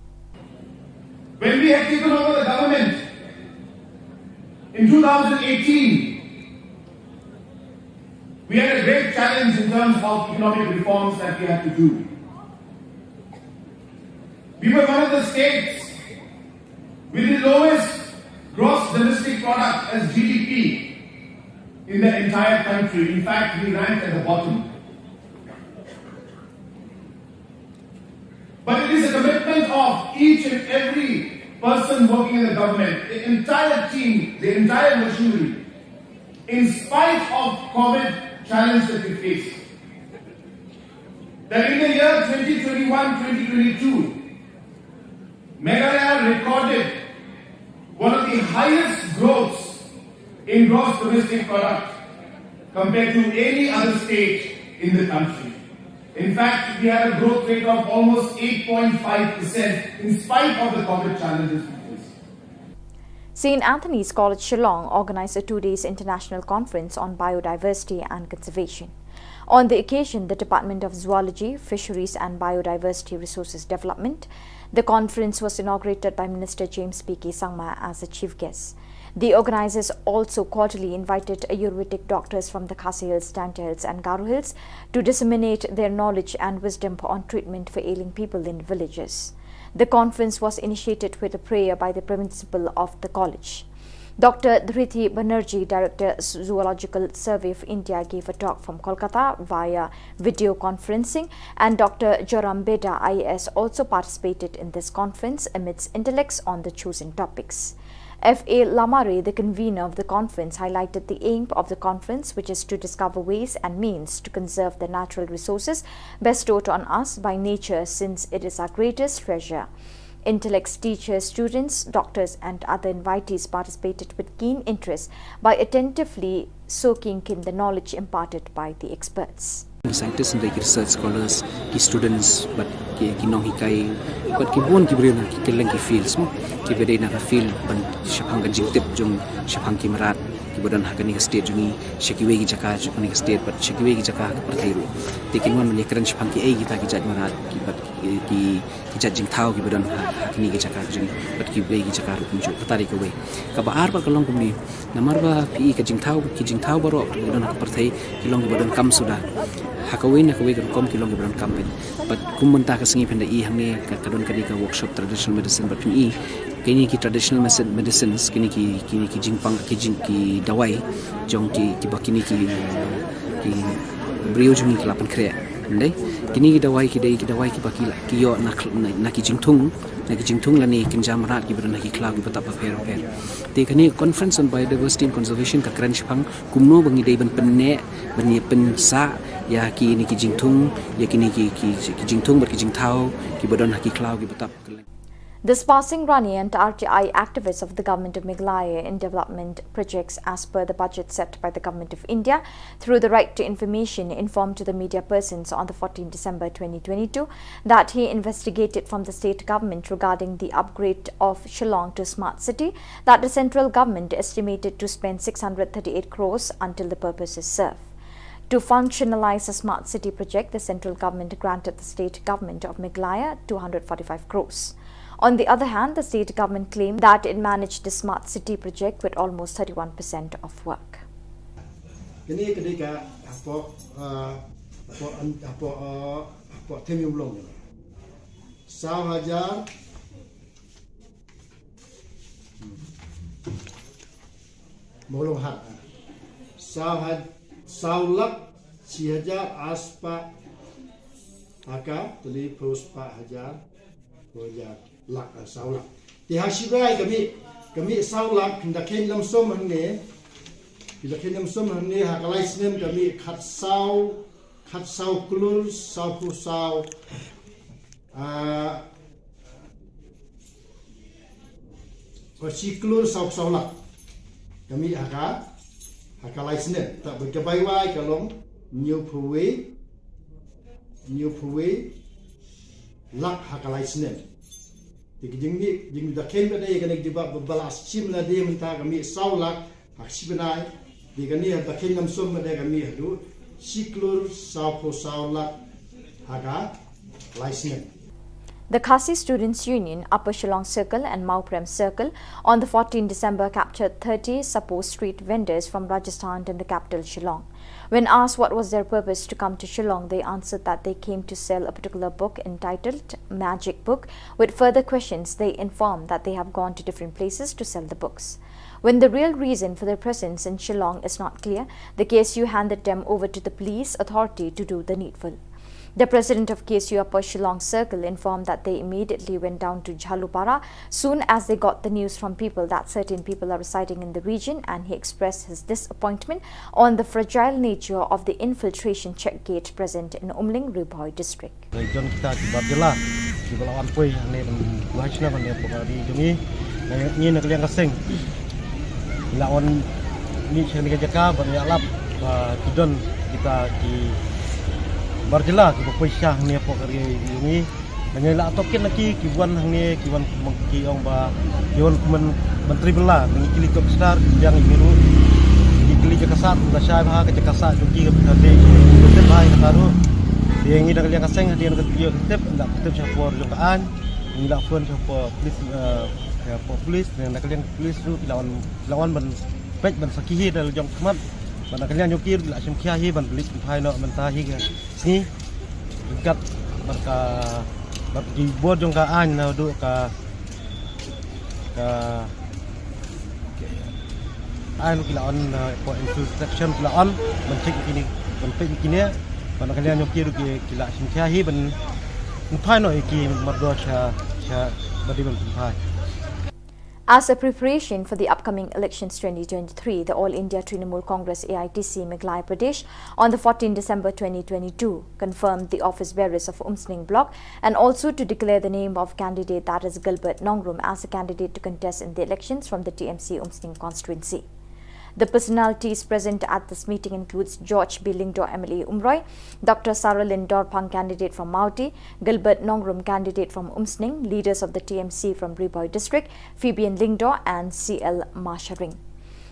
When we had taken over the government in two thousand eighteen, we had a great challenge in terms of economic reforms that we had to do. We were one of the states with the lowest gross domestic product as G D P in the entire country. In fact, we ranked at the bottom. But it is a commitment of each and every person working in the government, the entire team, the entire machinery, in spite of COVID challenge that we face, that in the year twenty twenty-one, twenty twenty-two, Meghalaya recorded one of the highest growths in gross domestic product compared to any other state in the country. In fact, we had a growth rate of almost eight point five percent in spite of the COVID challenges we faced. Saint Anthony's College Shillong organized a two days international conference on biodiversity and conservation. On the occasion, the Department of Zoology, Fisheries and Biodiversity Resources Development, the conference was inaugurated by Minister James P K Sangma as the chief guest. The organizers also cordially invited Ayurvedic doctors from the Khasi Hills, Jaintia Hills and Garo Hills to disseminate their knowledge and wisdom on treatment for ailing people in villages. The conference was initiated with a prayer by the principal of the college. Doctor Dhriti Banerjee, Director, Zoological Survey of India, gave a talk from Kolkata via video conferencing, and Doctor Joram Beda, I A S, also participated in this conference amidst intellects on the chosen topics. F A Lamare, the convener of the conference, highlighted the aim of the conference, which is to discover ways and means to conserve the natural resources bestowed on us by nature, since it is our greatest treasure. Intellects, teachers, students, doctors, and other invitees participated with keen interest by attentively soaking in the knowledge imparted by the experts. Scientists and ki research scholars, ki students, bad ki, ki nonghikai, bad ki bun ki briew na ki kylleng ki fields mo, kiba dei na ka field ban shaphang ka jingtip jong shaphang ki mrad kiba don ha kane ka state jong ngi, sha kiwei ki jaka jong kane ka state bad sha kiwei ki jaka ha ka pyrthei ruh. Te kin wan ban ïakren shaphang kiei kita ki jait mrad, ki bad ki, ki ki jait jingthaw kiba don ha, ha kine ki jaka ka jong ngi, bad kiwei ki jaka ruh kumjuh. Kata dei kawei. Kaba ar pat ka long kumne, namar ba phi i ka jingthaw, ki jingthaw baroh kiba don ha ka pyrthei ki long kiba donkam suda. Ha kawei na kawei ka rukom ki long kiba donkam pyn. Bad kum mynta ka sngi phin da i hangne ka, ka don kane ka workshop traditional medicine, bad phin i kine ki traditional medicine, medicines, kine ki, kine ki jingpang, ki jing, ki dawai jong ki, kiba kine ki, ki briew jong ngi ki la pynkhreh. Ym dei? Kine ki dawai ki dei ki dawai kiba ki la, ki ïoh na, na, na ki jingthung, na ki jingthung lane ki kynja mrad kiba don ha ki khlaw kiba tap bapher bapher. Te kane conference on biodiversity and conservation ka kren shaphang kumno ba ngi dei ban pynneh, ban ïa pynsah ïa kine ki jingthung, ïa kine ki, ki, ki jingthung bad ki jingthaw kiba don ha ki khlaw kiba tap. Dispersing Rani and R T I activists of the Government of Meghalaya in development projects as per the budget set by the Government of India through the Right to Information informed to the media persons on the fourteenth December twenty twenty-two that he investigated from the state government regarding the upgrade of Shillong to smart city that the central government estimated to spend six hundred thirty-eight crores until the purpose is served. To functionalize the smart city project, the central government granted the state government of Meghalaya two hundred forty-five crores. On the other hand, the state government claimed that it managed the smart city project with almost thirty-one percent of work. Kane ka dei ka hapoh, ah, hapoh, hapoh, ah, hapoh Them Ïew Mlong. Saw hajar Mawlong hat. Saw had, saw lak shi hajar arspah ha ka tylli phew spah hajar, phew hajar lak, ah, saw lak. Te ha shi bai ka mih, ka mih saw lak, phin da kheiñ lamsum hangne. Phin da kheiñ lamsum hangne ha ka lai snem ka mih khatsaw, khatsaw klur, saw phew saw, ah, Ba shi klur saw saw lak. Ka mih ha ka, ha ka lai snem. Te ba ka bai wai ka long hynñiew phew wei, hynñiew phew wei lak ha ka lai snem. Te ka jingmih, jingmih da kheiñ ba dei kane ka jubab ba la shim la dei mynta ka mih saw lak ha ka shi bnai. Te kane ha da kheiñ lamsum ba dei ka mih haduh shi klur saw phew saw lak ha ka lai snem. The Khasi Students' Union, Upper Shillong Circle and Mawprem Circle, on the fourteenth December captured thirty supposed street vendors from Rajasthan in the capital Shillong. When asked what was their purpose to come to Shillong, they answered that they came to sell a particular book entitled Magic Book. With further questions, they informed that they have gone to different places to sell the books. When the real reason for their presence in Shillong is not clear, the K S U handed them over to the police authority to do the needful. The president of K S U Upper Shillong Circle informed that they immediately went down to Jhalupara soon as they got the news from people that certain people are residing in the region, and he expressed his disappointment on the fragile nature of the infiltration check gate present in Umling, Ri Bhoi district. Dei don kita ki bar jylla kiba la wan poi hangne ban buhai shnong hangne hapoh ka ri jong ngi. Na ngi na ka liang ka seng la wan mih sha kane ka jaka ban ïalap ba ki don kita ki bar jylla kiba poi sha hangne hapoh ka ri jong ngi. Na ngi la tohkit na ki ki wan hangne ki wan ki ong ba ki wan kum ban tri bylla, na ngi kylli top star ki biang ki ruh. Ngi kylli jaka sah, la shai bha ka jaka sah jong ki ka bha dei. Ka tip bha ka ruh. Te ngi da ka liang ka seng hadien ka tip, da ka tip sha por jong ka aiñ. Ngi la phone sha por police, eh, sha por police, na ka liang police ruh ki la wan, ki la wan ban peit ban sakhi hi da la jong khmat. Bad na ka liang jong ki ruh ki la shim khia hi ban pynleit pynphai noh mynta hi ka sngi. Ryngkat bad ka, bad ki bor jong ka aiñ naduh ka, ka aiñ ki la on, uh, for infiltration ki la on ban check kine, ban peit kine. Bad na ka liang jong ki ruh ki, ki la shim khia hi ban pynphai noh ïa ki mardor sha, sha ba dei ban pynphai. As a preparation for the upcoming elections twenty twenty-three, the All India Trinamool Congress, A I T C, Meghalaya Pradesh on the fourteenth December twenty twenty-two confirmed the office bearers of Umsning Block and also to declare the name of candidate, that is Gilbert Nongrum, as a candidate to contest in the elections from the T M C Umsning constituency. The personalities present at this meeting includes George B Lyngdoh, M L A Umroi, Doctor Saralin Dorphang, candidate from Mawti, Gilbert Nongrum, candidate from Umsning, leaders of the T M C from Ri Bhoi district, Fabian Lyngdoh and C L Masharing.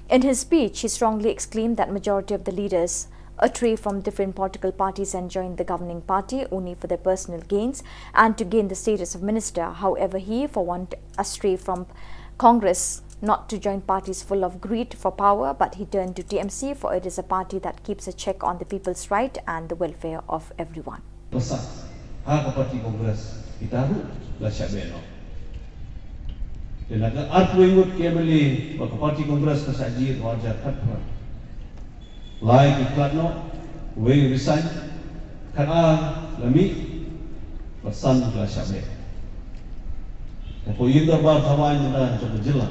In his speech, he strongly exclaimed that majority of the leaders astray from different political parties and joined the governing party only for their personal gains and to gain the status of minister. However, he, for one, astray from Congress, not to join parties full of greed for power, but he turned to T M C, for it is a party that keeps a check on the people's right and the welfare of everyone. Pasa ha ka party Congress kita ruh la shah beh noh. Te la ka arphew ngut ki M L A ba ka party Congress ka shah jied ha u ar hajar khatphra. Lai ki khlad noh, wei u resign, khatar la mih, bad san ki la shah beh. Hapoh ïing dorbar thaw aiñ mynta jong ka jylla,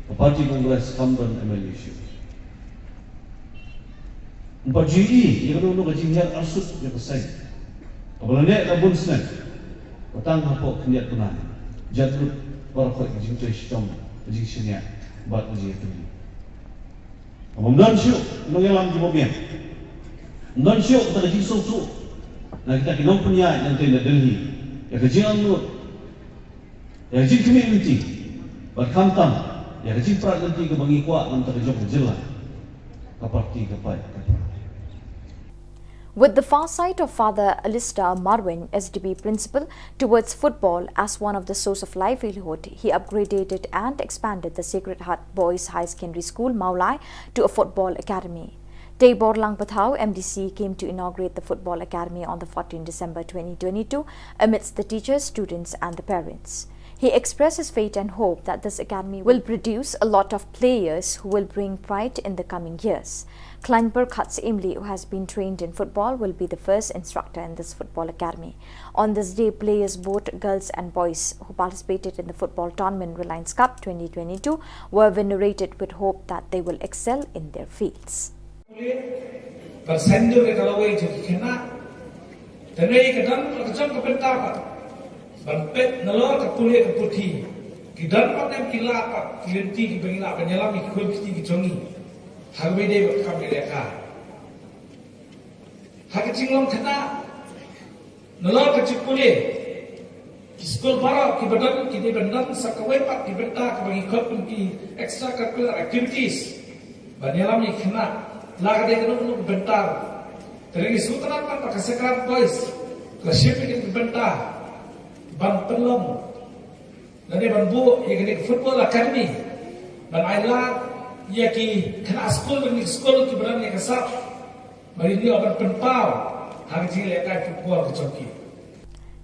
ka party Congress kam don M L A shuh. Ym pat ju ïohi ïa kano kano ka jinghiar arsut jong ka seng kaba la neh la bun snem. Ba tang hapoh khyndiat bnai jan lut baroh khoit ka jingtrei shitom, ka jingshaniah bad ka jingïatylli. Ym don shuh nongïalam kiba biang. Ym don shuh kata ka jingsngewthuh na kita ki nongpynïaid na ka Delhi ïa ka jingangnud, ïa ka jingkhmih lynti, bad khamtam ïa ka jingprat lynti kaba ngi kwah na ka bynta ka jong ka jylla. Ka party ka paid ka paid. With the farsight of Father Alistair Marwein, S D B principal, towards football as one of the source of livelihood, he upgraded and expanded the Sacred Heart Boys High Secondary School, Mawlai, to a football academy. Teibor Langpathao, M D C, came to inaugurate the football academy on the fourteenth December twenty twenty-two amidst the teachers, students and the parents. He expresses faith and hope that this academy will produce a lot of players who will bring pride in the coming years. Kleinberg Khatsyimli, who has been trained in football, will be the first instructor in this football academy. On this day, players, both girls and boys, who participated in the football tournament Reliance Cup twenty twenty-two, were venerated with hope that they will excel in their fields. Ban sngewthuh ïa ka lawei jong ki khynnah. Te ne ka don ka jong ka bynta pat ban peit nalor ka pule ka puthi. Ki don pat ne em ki lad pat ki lynti kiba ngi lah ban ïalam ïa ki khun ki kti ki jong ngi ha kaba ïadei bad ka kam ïalehkai. Ha ka jinglong khynnah, nalor ka jingpule, ki skul baroh kiba don ki dei ban don sa kawei pat ki bynta kaba ngi khot kum ki extracurricular activities ban ïalam ïa ki khynnah la ka dei kano kano ka bynta. Te ngi sngewtynnat pat ba ka Sacred Boys ka shim ïa kane ka bynta ban pynlong lane ban buh ïa kane ka football academy ban ailad ïa ki khynnah skul bad ki skul kiba don ïa ka sap. Ba ïa ban pynpaw ha ka jingïalehkai football ka jong ki.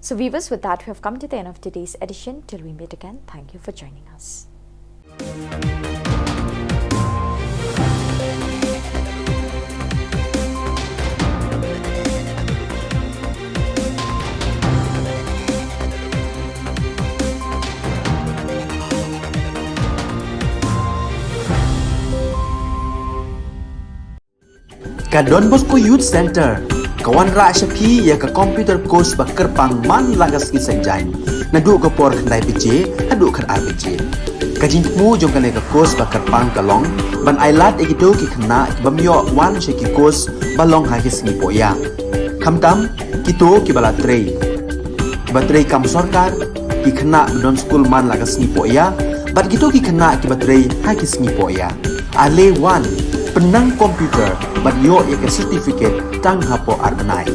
So viewers, with that, we have come to the end of today's edition. Till we meet again, thank you for joining us. Ka Don Bosco Youth Center ka wanrah sha phi ïa ka computer course ba kyrpang man la ka sngi Saitjaiñ, naduh ka por khyndai baje haduh khatar baje. Ka jingthmu jong kane ka course ba kyrpang ka long ban ailad ïa kito ki khynnah ki bym ïoh wan sha ki course ba long ha ki sngi pohïa. Khamtam kito kiba la trei, kiba trei kam sorkar, ki khynnah ba don skul man la ka sngi pohïa, bad kito ki khynnah kiba trei ha ki sngi pohïa. Ale wan, pynnang computer bad ïoh ïa ka certificate tang hapoh ar bnai.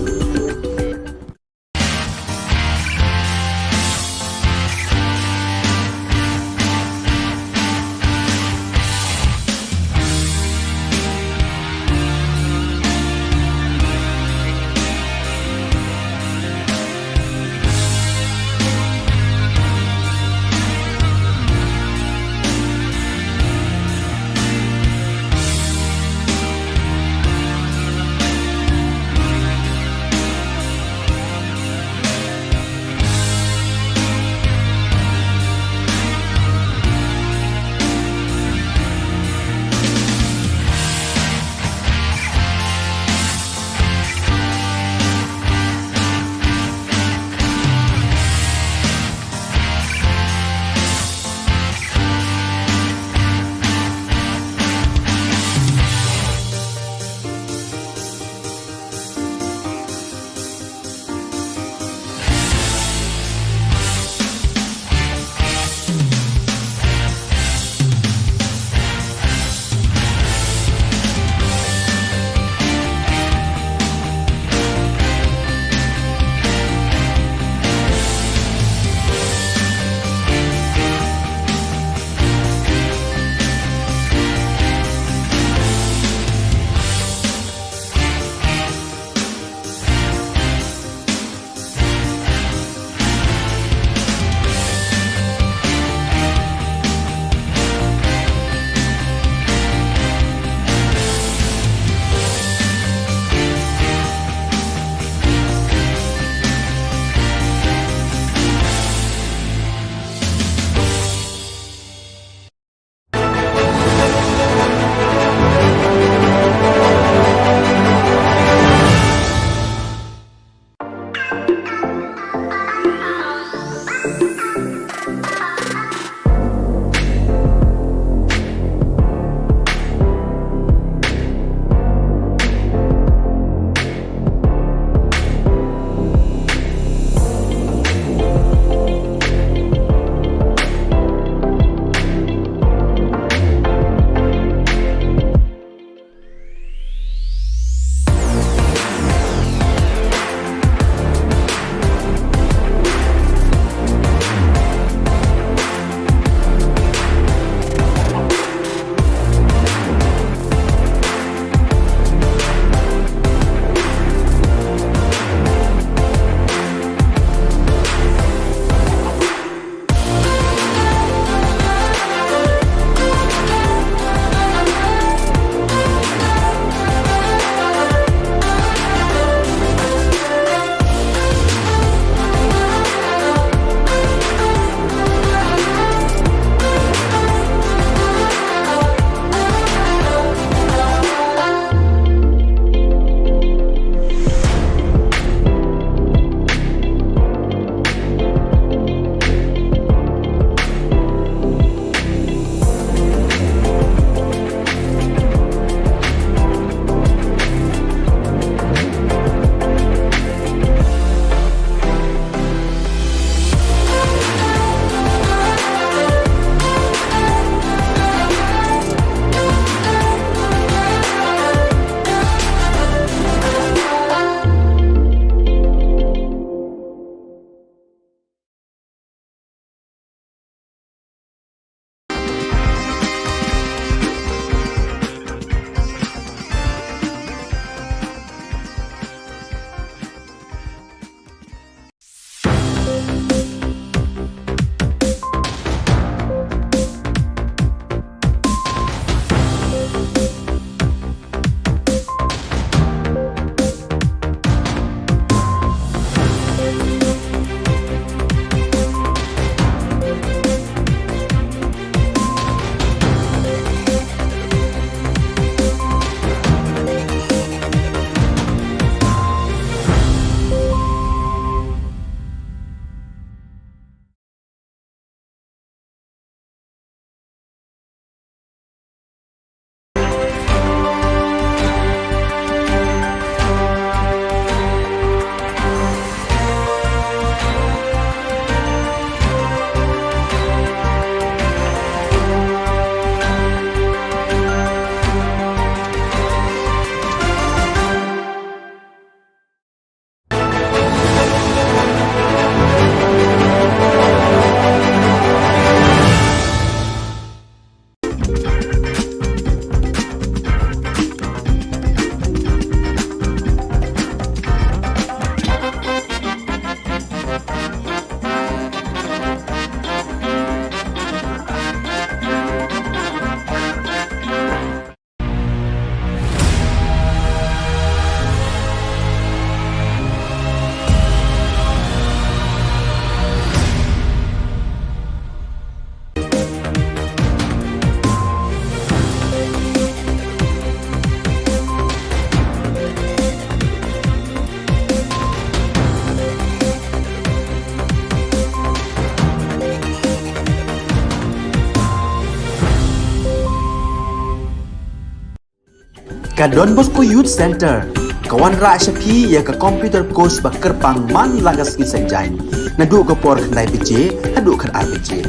Ka Don Bosco Youth Centre ka wanrah sha phi ïa ka computer course ba kyrpang man la ka sngi Saitjaiñ, naduh ka por khyndai baje haduh khatar baje.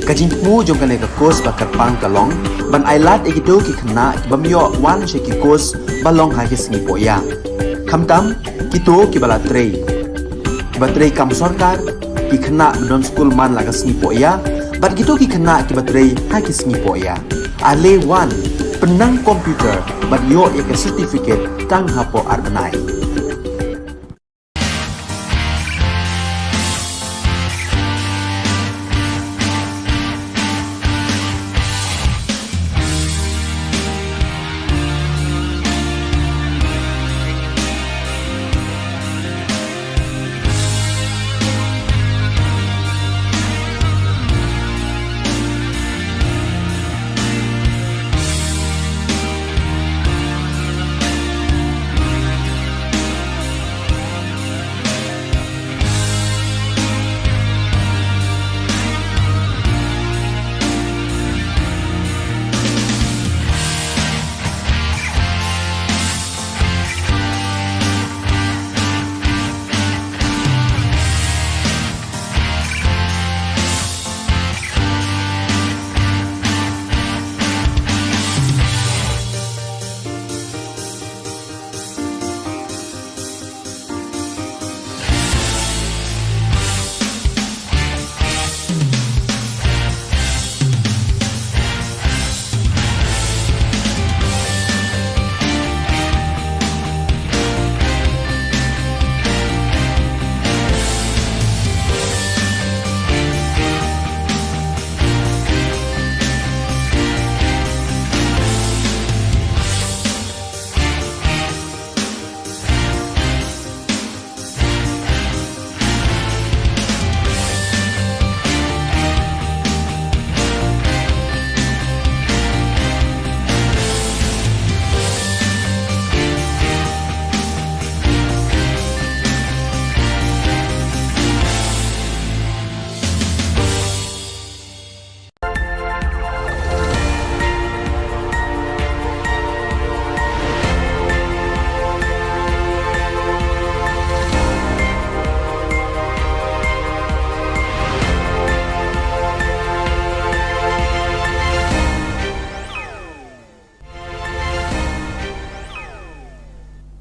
Ka jingthmu jong kane ka course ba kyrpang ka long ban ailad ïa kito ki khynnah ki bym ïoh wan sha ki course ba long ha ki sngi pohïa, khamtam kito kiba la trei, kiba trei kam sorkar, ki khynnah ba don skul man la ka sngi pohïa, bad kito ki khynnah kiba trei ha ki sngi pohïa. Ale wan, pynnang computer bad ïoh ïa ka certificate tang hapoh ar bnai.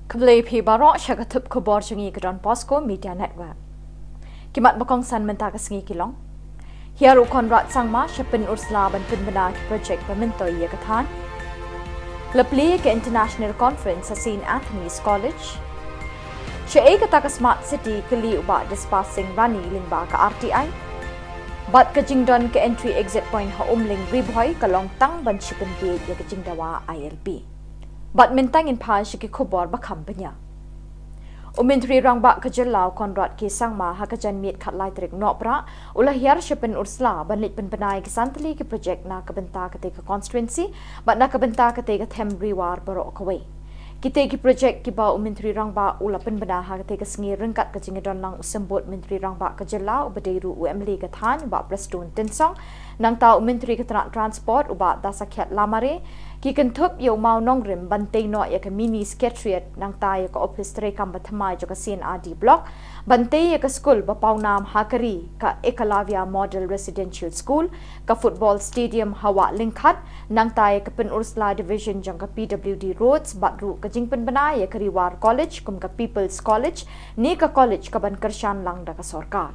Khublei phi baroh sha ka thup khubor jong ngi ka Don Bosco Media Network. Ki mat ba kongsan mynta ka sngi ki long: Hiar u Conrad Sangma sha Pynursla ban pynbna ki project ba myntoi ïa ka thaiñ. La plie ka International Conference ha Saint Anthony's College. Shaei kata ka Smart City, kylli u Bah Dispar Singh Rani lyngba ka R T I. Bad ka jingdon ka entry exit point ha Umling Ri Bhoi ka long tang ban shu pynbiej ïa ka jingdawa I L P. Bad mynta ngin phai sha ki khubor ba kham bniah. U Myntri Rangbah ka Jylla u Conrad K Sangma ha ka janmiet khatlai tarik Nohprah u la hiar sha Pynursla ban leit pynbna ïa ki san tylli ki project na ka bynta katei ka constituency bad na ka bynta katei ka them Ri War baroh kawei. Kitei ki project kiba u Myntri Rangbah u la pynbna ha katei ka sngi ryngkat ka jingïadon lang u Symbud Myntri Rangbah ka Jylla uba dei ruh u M L A ka thaiñ u Bah Prestone Tynsong, nangta u Myntri ka tnat Transport u Bah Dasakhiat Lamare, ki kynthup ïa u mawnongrim ban tei noh ïa ka Mini Secretariat nangta ïa ka ophis treikam ba thymmai jong ka C and R D Block, ban tei ïa ka skul ba pawnam ha ka ri ka Ekalavya Model Residential School, ka football stadium ha Wah Lyngkhat, nangta ïa ka Pynursla Division jong ka P W D Roads bad ruh ka jingpynbna ïa ka Ri War College kum ka People's College, ne ka college kaban kyrshan lang da ka sorkar.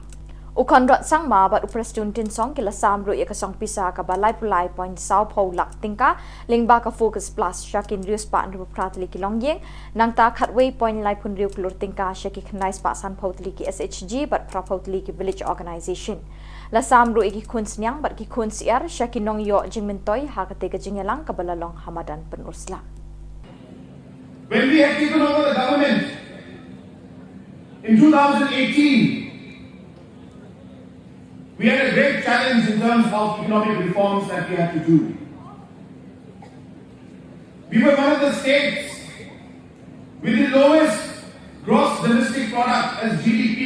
U Conrad Sangma bad u Prestone Tynsong ki la sam ruh ïa ka song pisa kaba laiphew lai point sawphew lak tyngka lyngba ka Focus Plus sha ki hynriew spah hynriewphew phra tylli ki longïing, nangta khatwei point laiphew hynriew klur tyngka sha ki khyndai spah sanphew tylli ki S H G bad phraphew tylli ki village organisation. La sam ruh ïa ki khun sniang bad ki khun syiar sha ki nongïoh jingmyntoi ha katei ka jingïalang kaba la long ha madan Pynursla. When we had taken over the government in two thousand eighteen, we had a great challenge in terms of economic reforms that we had to do. We were one of the states with the lowest gross domestic product as G D P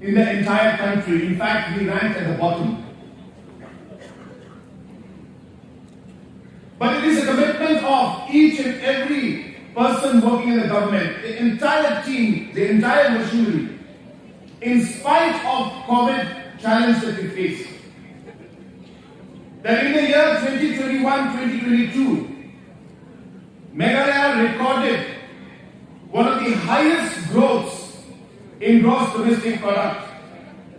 in the entire country. In fact, we ranked at the bottom. But it is a commitment of each and every person working in the government, the entire team, the entire machinery, in spite of COVID challenge that we face, that in the year twenty twenty-one, twenty twenty-two, Meghalaya recorded one of the highest growths in gross domestic product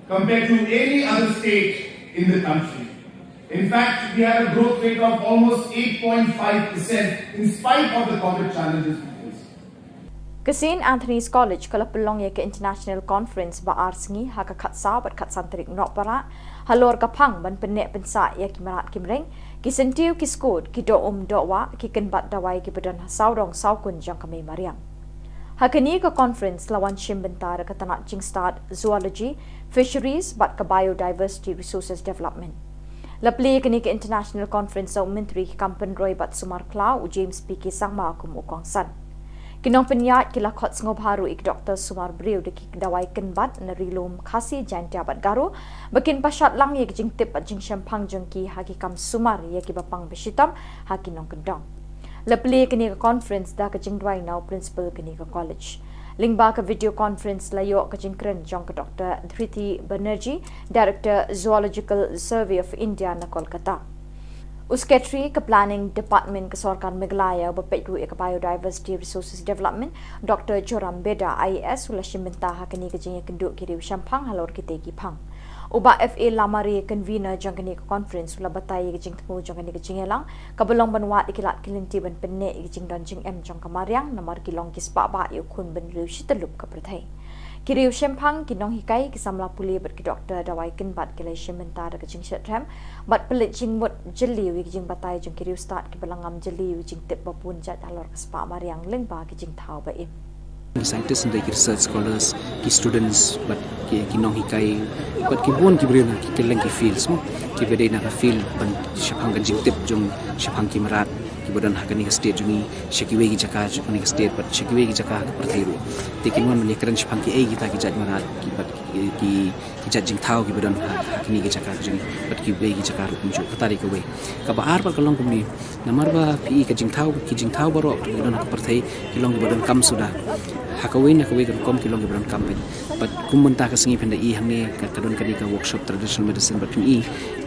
compared to any other state in the country. In fact, we had a growth rate of almost eight point five percent in spite of the COVID challenges we faced. Ka St Anthony's College ka la pynlong ïa ka International Conference ba ar sngi ha ka khatsaw bad khatsan tarik Nohprah halor ka phang ban pynneh pynsah ïa ki mrad ki mreng, ki syntiew ki skud, ki doh um doh wah, ki kynbat dawai kiba don ha sawdong sawkun jong ka mei mariang. Ha kane ka conference la wan shim bynta da ka tnat jingstad Zoology, Fisheries bad ka Biodiversity Resources Development. La plie ïa kane ka International Conference da u Myntri ki kam pynroi bad sumar khlaw u James P K Sangma kum u kongsan. Ki nongpynïaid ki la khot sngewbha ruh ïa ki doktor sumar briew da ki dawai kynbat na Ri Lum Khasi, Jaiñtia bad Garo ba kin pynshad lang ïa ki jingtip bad jingshemphang jong ki ha ki kam sumar ïa kiba pang ba shitom ha ki nongkyndong. La plie ïa kane ka conference da ka jingduwai na u principal kane ka college. Lyngba ka video conference la ïoh ka jingkren jong ka Doctor Dhriti Banerjee, Director Zoological Survey of India na Kolkata. U Secretary ka Planning Department ka Sorkar Meghalaya uba peit ruh ïa ka Biodiversity Resources Development, Doctor Joram Beda, I A S, u la shim bynta ha kane ka jingïakynduh ki riew shemphang halor kitei ki phang. U Bah F A Lamare, Convener jong kane ka conference, u la batai ïa ka jingthmu jong kane ka jingïalang kaba long ban wad ïa ki lad ki lynti ban pynneh ïa ka jingdon jingem jong ka mariang namar ki long ki spah bah ïa u khun bynriew shi tyllup ka pyrthei. Ki riew shemphang, ki nonghikai, ki samla pule bad ki doktor dawai kynbat ki la shim bynta da ka jingshitrhem bad pynleit jingmut jylliew ïa ka jingbatai jong ki riewstad kiba la ngam jylliew ïa ka jingtip ba bun jait halor ka spah mariang lyngba ki jingthaw ba im. Ki scientist, ki research scholars, ki students bad ki, ki nonghikai bad ki bun ki briew na ki kylleng ki fields mo, kiba dei na ka field ban shaphang ka jingtip jong shaphang ki mrad kiba don ha kane ka state jong ngi, sha kiwei ki jaka jong kane ka state bad sha kiwei ki jaka ha ka pyrthei ruh. Te kin wan ban ïakren shaphang kiei kita ki jait mrad ki bad ki, ki, ki jait jingthaw kiba don ha, ha kine ki jaka jong ngi bad kiwei ki jaka ruh kumjuh. Kata dei kawei. Kaba ar pat ka long kumne, namar ba phi i ka jingthaw, ki jingthaw baroh kiba don ha ka pyrthei ki long kiba donkam suda. Ha kawei na kawei ka rukom ki long kiba donkam pyn. Bad kum mynta ka sngi phin da i hangne ka, ka don kane ka workshop traditional medicine bad phin i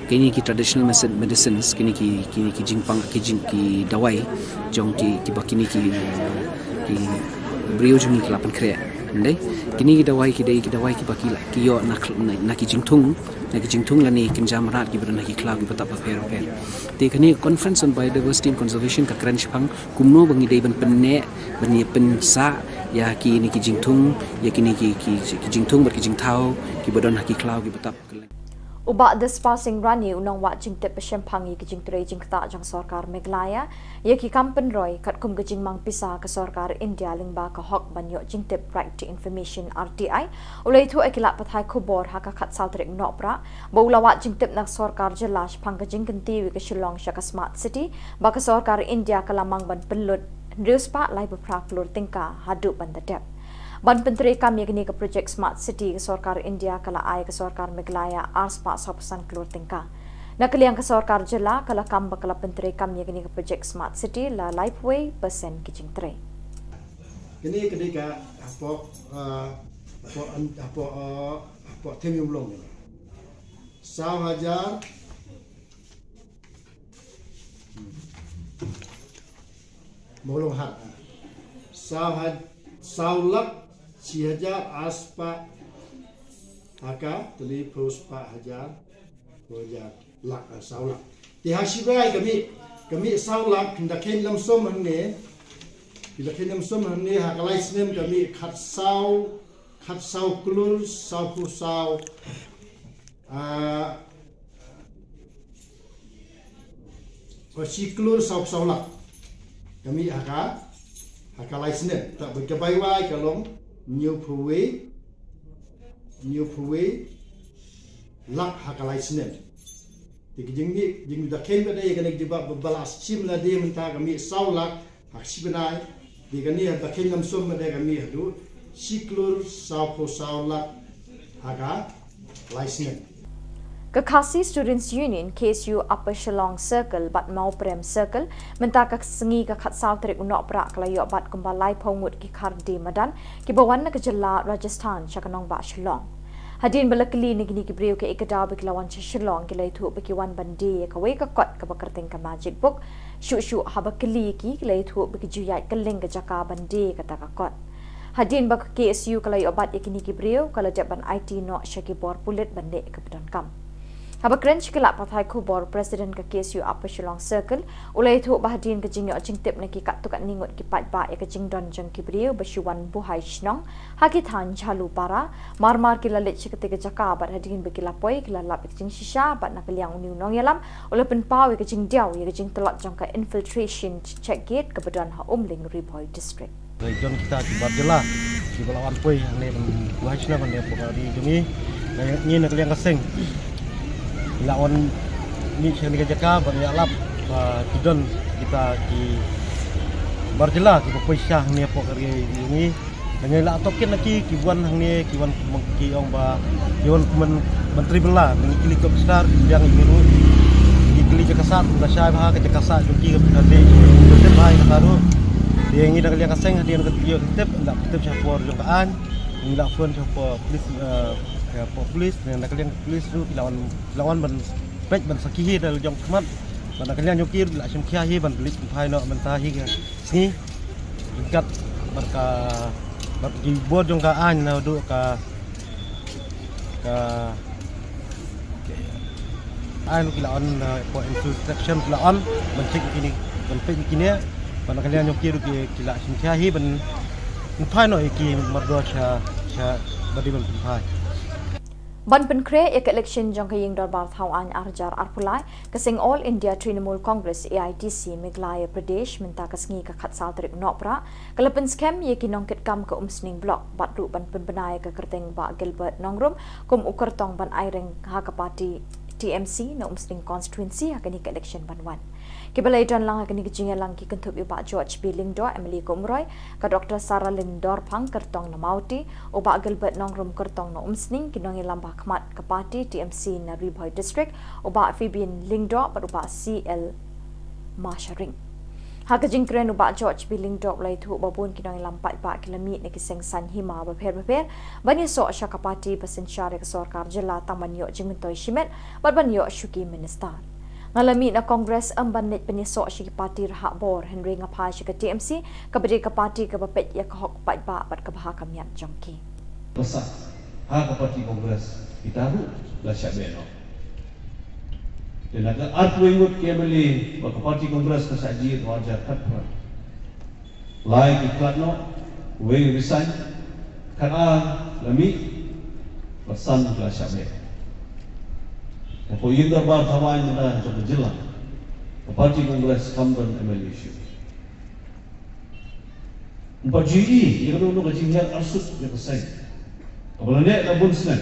kine ki traditional medicine, medicines, kine ki, kine ki jingpang, ki jing, ki dawai jong ki, kiba kine ki, ki briew jong ngi ki la pynkhreh. Ndei, kine ki dawai ki dei ki dawai kiba ki la, ki ïoh na, na, na ki jingthung, na ki jingthung lane kynja mrad kiba don ha ki khlaw kiba tap bapher bapher. Te kane conference on biodiversity and conservation ka kren shaphang kumno ba ngi dei ban pynneh, ban ïa pynsah ïa kine ki jingthung, ïa kine ki, ki, ki jingthung bad ki jingthaw kiba don ha ki khlaw kiba tap. U Bah Dispar Singh Rane, u nongwad jingtip ba shemphang ïa ki jingtrei jingktah jong sorkar Meghalaya ïa ki kam pynroi katkum ka jingmang pisa ka sorkar India lyngba ka hok ban ïoh jingtip, Right to Information, R T I, u la ïathuh ïa ki lad pathai khubor ha ka khatsaw tarik Nohprah ba u la wad jingtip na ka sorkar jylla shaphang ka jingkyntiew ïa ka Shillong sha ka Smart City ba ka sorkar India ka la mang ban pynlut hynriew spah laiphew phra klur tyngka haduh ban da dep. Ban pyntreikam ïa kane ka projek Smart City, ka sorkar India ka la ai ka sorkar Meghalaya ar spah sawphew san klur tyngka. Na ka liang ka sorkar jylla ka la kam ba ka la pyntreikam ïa kane ka projek Smart City la laiphew wei percent ki jingtrei. Kane ka dei ka hapoh, ah, hapoh, hapoh, ah, hapoh Them Ïew Mawlong kane. Saw hajar Mawlong hat. Saw ha, saw lak shi hajar ar spah ha ka tylli phew spah hajar, phew hajar lak, ah, saw lak. Te ha shi bnai ka mih, ka mih saw lak, phin da kheiñ lam sum hangne. Phin da kheiñ lam sum hangne ha ka lai snem ka mih khatsaw, khatsaw klur sawphew saw, ah, Ka shi klur saw saw lak. Ka mih ha ka, ha ka lai snem. Te ba ka bai wai ka long hynñiewphew wei, hynñiewphew wei lak ha ka lai snem. Te ka jingmih, jingmih da kheiñ ba dei kane ka jingba ba la shim lade mynta ka mih saw lak ha ka shi bnai. Te kane ha da kheiñ lam sum ba dei ka mih haduh shi klur sawphew saw lak ha ka lai snem. Ka Khasi Students Union, K S U Upper Shillong Circle bad Mawprem Circle mynta ka sngi ka khatsaw tarik u Nohprah ka la ïoh bat kumba laiphew ngut ki khar die madan kiba wan na ka jylla Rajasthan sha ka nongbah Shillong. Hadien ba la kylli na kine ki briew kaei ka daw ba ki la wan sha Shillong, ki la ïathuh ba ki wan ban die ïa kawei ka kot kaba kyrteng ka Magic Book. Shuh shuh haba kylli ïa ki, ki la ïathuh ba ki ju ïaid kylleng ka jaka ban die ïa kata ka kot. Hadien ba ka K S U ka la ïoh bat ïa kine ki briew, ka la dep ban aiti noh sha ki bor pulit ban leh ïa ka pyndonkam. Haba kren sha ki lad pathai khubor, President ka K S U Upper Shillong Circle u la ïathuh ba hadien ka jingïoh jingtip na ki katto katne ngut ki paidbah ïa ka jingdon jong ki briew ba shu wan buhai shnong ha ki thaiñ Jhalupara, mar mar ki la leit sha katei ka jaka bad hadien ba ki la poi ki la lap ïa ka jingshisha bad na ka liang une u nongïalam u la pynpaw ïa ka jingdiaw ïa ka jingtlot jong ka infiltration check gate kaba don ha Umling, Ri Bhoi District. Dei don kita ki bar jylla kiba la wan poi hangne ban buhai shnong hangne hapoh ka ri jong ngi. Ngi na ka liang ka seng la wan mih sha kane ka jaka ban ïalap ba ki don kita ki bar jylla kiba poi sha hangne hapoh ka ri jong ngi. Ngi la tohkit na ki, ki wan hangne, ki wan ki ong ba ki wan kum ban trei bylla, ngi kylli top star, ki biang ïa ki ruh. Ngi kylli jaka sah, la shai bha ka jaka sah jong ki, ka dei ka tip bha ïa kata ruh. Te ngi da ka liang ka seng hadien ka ïoh ka tip, la tip sha por jong ka aiñ. Ngi la phone sha por police, eh, sha por police, na ka liang police ruh ki la wan, ki la wan ban peit ban sakhi hi da la jong khmat. Bad na ka liang jong ki ruh la shim khia hi ban leit pynphai noh mynta hi ka sngi. Ryngkat bad ka, bad ki bor jong ka aiñ naduh ka, ka aiñ ki la on, uh, for infiltration ki la on ban check ïa kine, ban peit ïa kine. Bad na ka liang jong ki ruh ki, ki la shim khia hi ban pynphai noh ïa ki mardor sha, sha ba dei ban pynphai. Ban pynkhreh ïa ka election jong ka ïing dorbar thaw aiñ ar hajar arphew lai, ka seng All India Trinamool Congress, A I T C, Meghalaya Pradesh mynta ka sngi ka khatsaw tarik Nohprah ka la pynskhem ïa ki nongkitkam ka Umsning Block bad ruh ban pynbna ïa ka kyrteng Bah Gilbert Nongrum kum u kyrtong ban aireng ha ka party T M C na Umsning Constituency ha kane ka election ban wan. Kiba la ïadon lang ha kane ka jingïalang ki kynthup ïa u Bah George B Lyngdoh, M L A ka Umroi, ka Doctor Saralin Dorphang, kyrtong na Mawti, u Bah Gilbert Nongrum, kyrtong na Umsning, ki nongïalam ba ha khmat ka party T M C na Ri Bhoi District, u Bah Fabian Lyngdoh bad u Bah C L Masharing. Ha ka jingkren u Bah George B Lyngdoh u la ïathuh ba bun ki nongïalam paidbah ki la mih na ki seng saiñ hima bapher bapher ban ïasoh sha ka party ba synshar ïa ka sorkar jylla tang ban ïoh jingmyntoi shimet bad ban ïoh shuki minister. Nga la mih na Congress ym ban leit pynïasoh sha ki party rhah bor, hynrei nga phai sha ka T M C kaba dei ka party kaba peit ïa ka hok paidbah bad kaba ha ka miat jong ki. Ba sah ha ka party Congress kita ruh la shah beh noh. Te na ka arphew ngut ki M L A ba ka party Congress ka shah jied ha u arhajar khatphra. Lai ki khlad noh, wei resign, khatar la mih, bad san ki la shah beh. Hapoh ïing dorbar thaw aiñ mynta jong ka jylla, ka party Congress kam don M L A shuh. Ym pat ju ïohi ïa kano kano ka jinghiar arsut ïa ka seng kaba la neh la bun snem,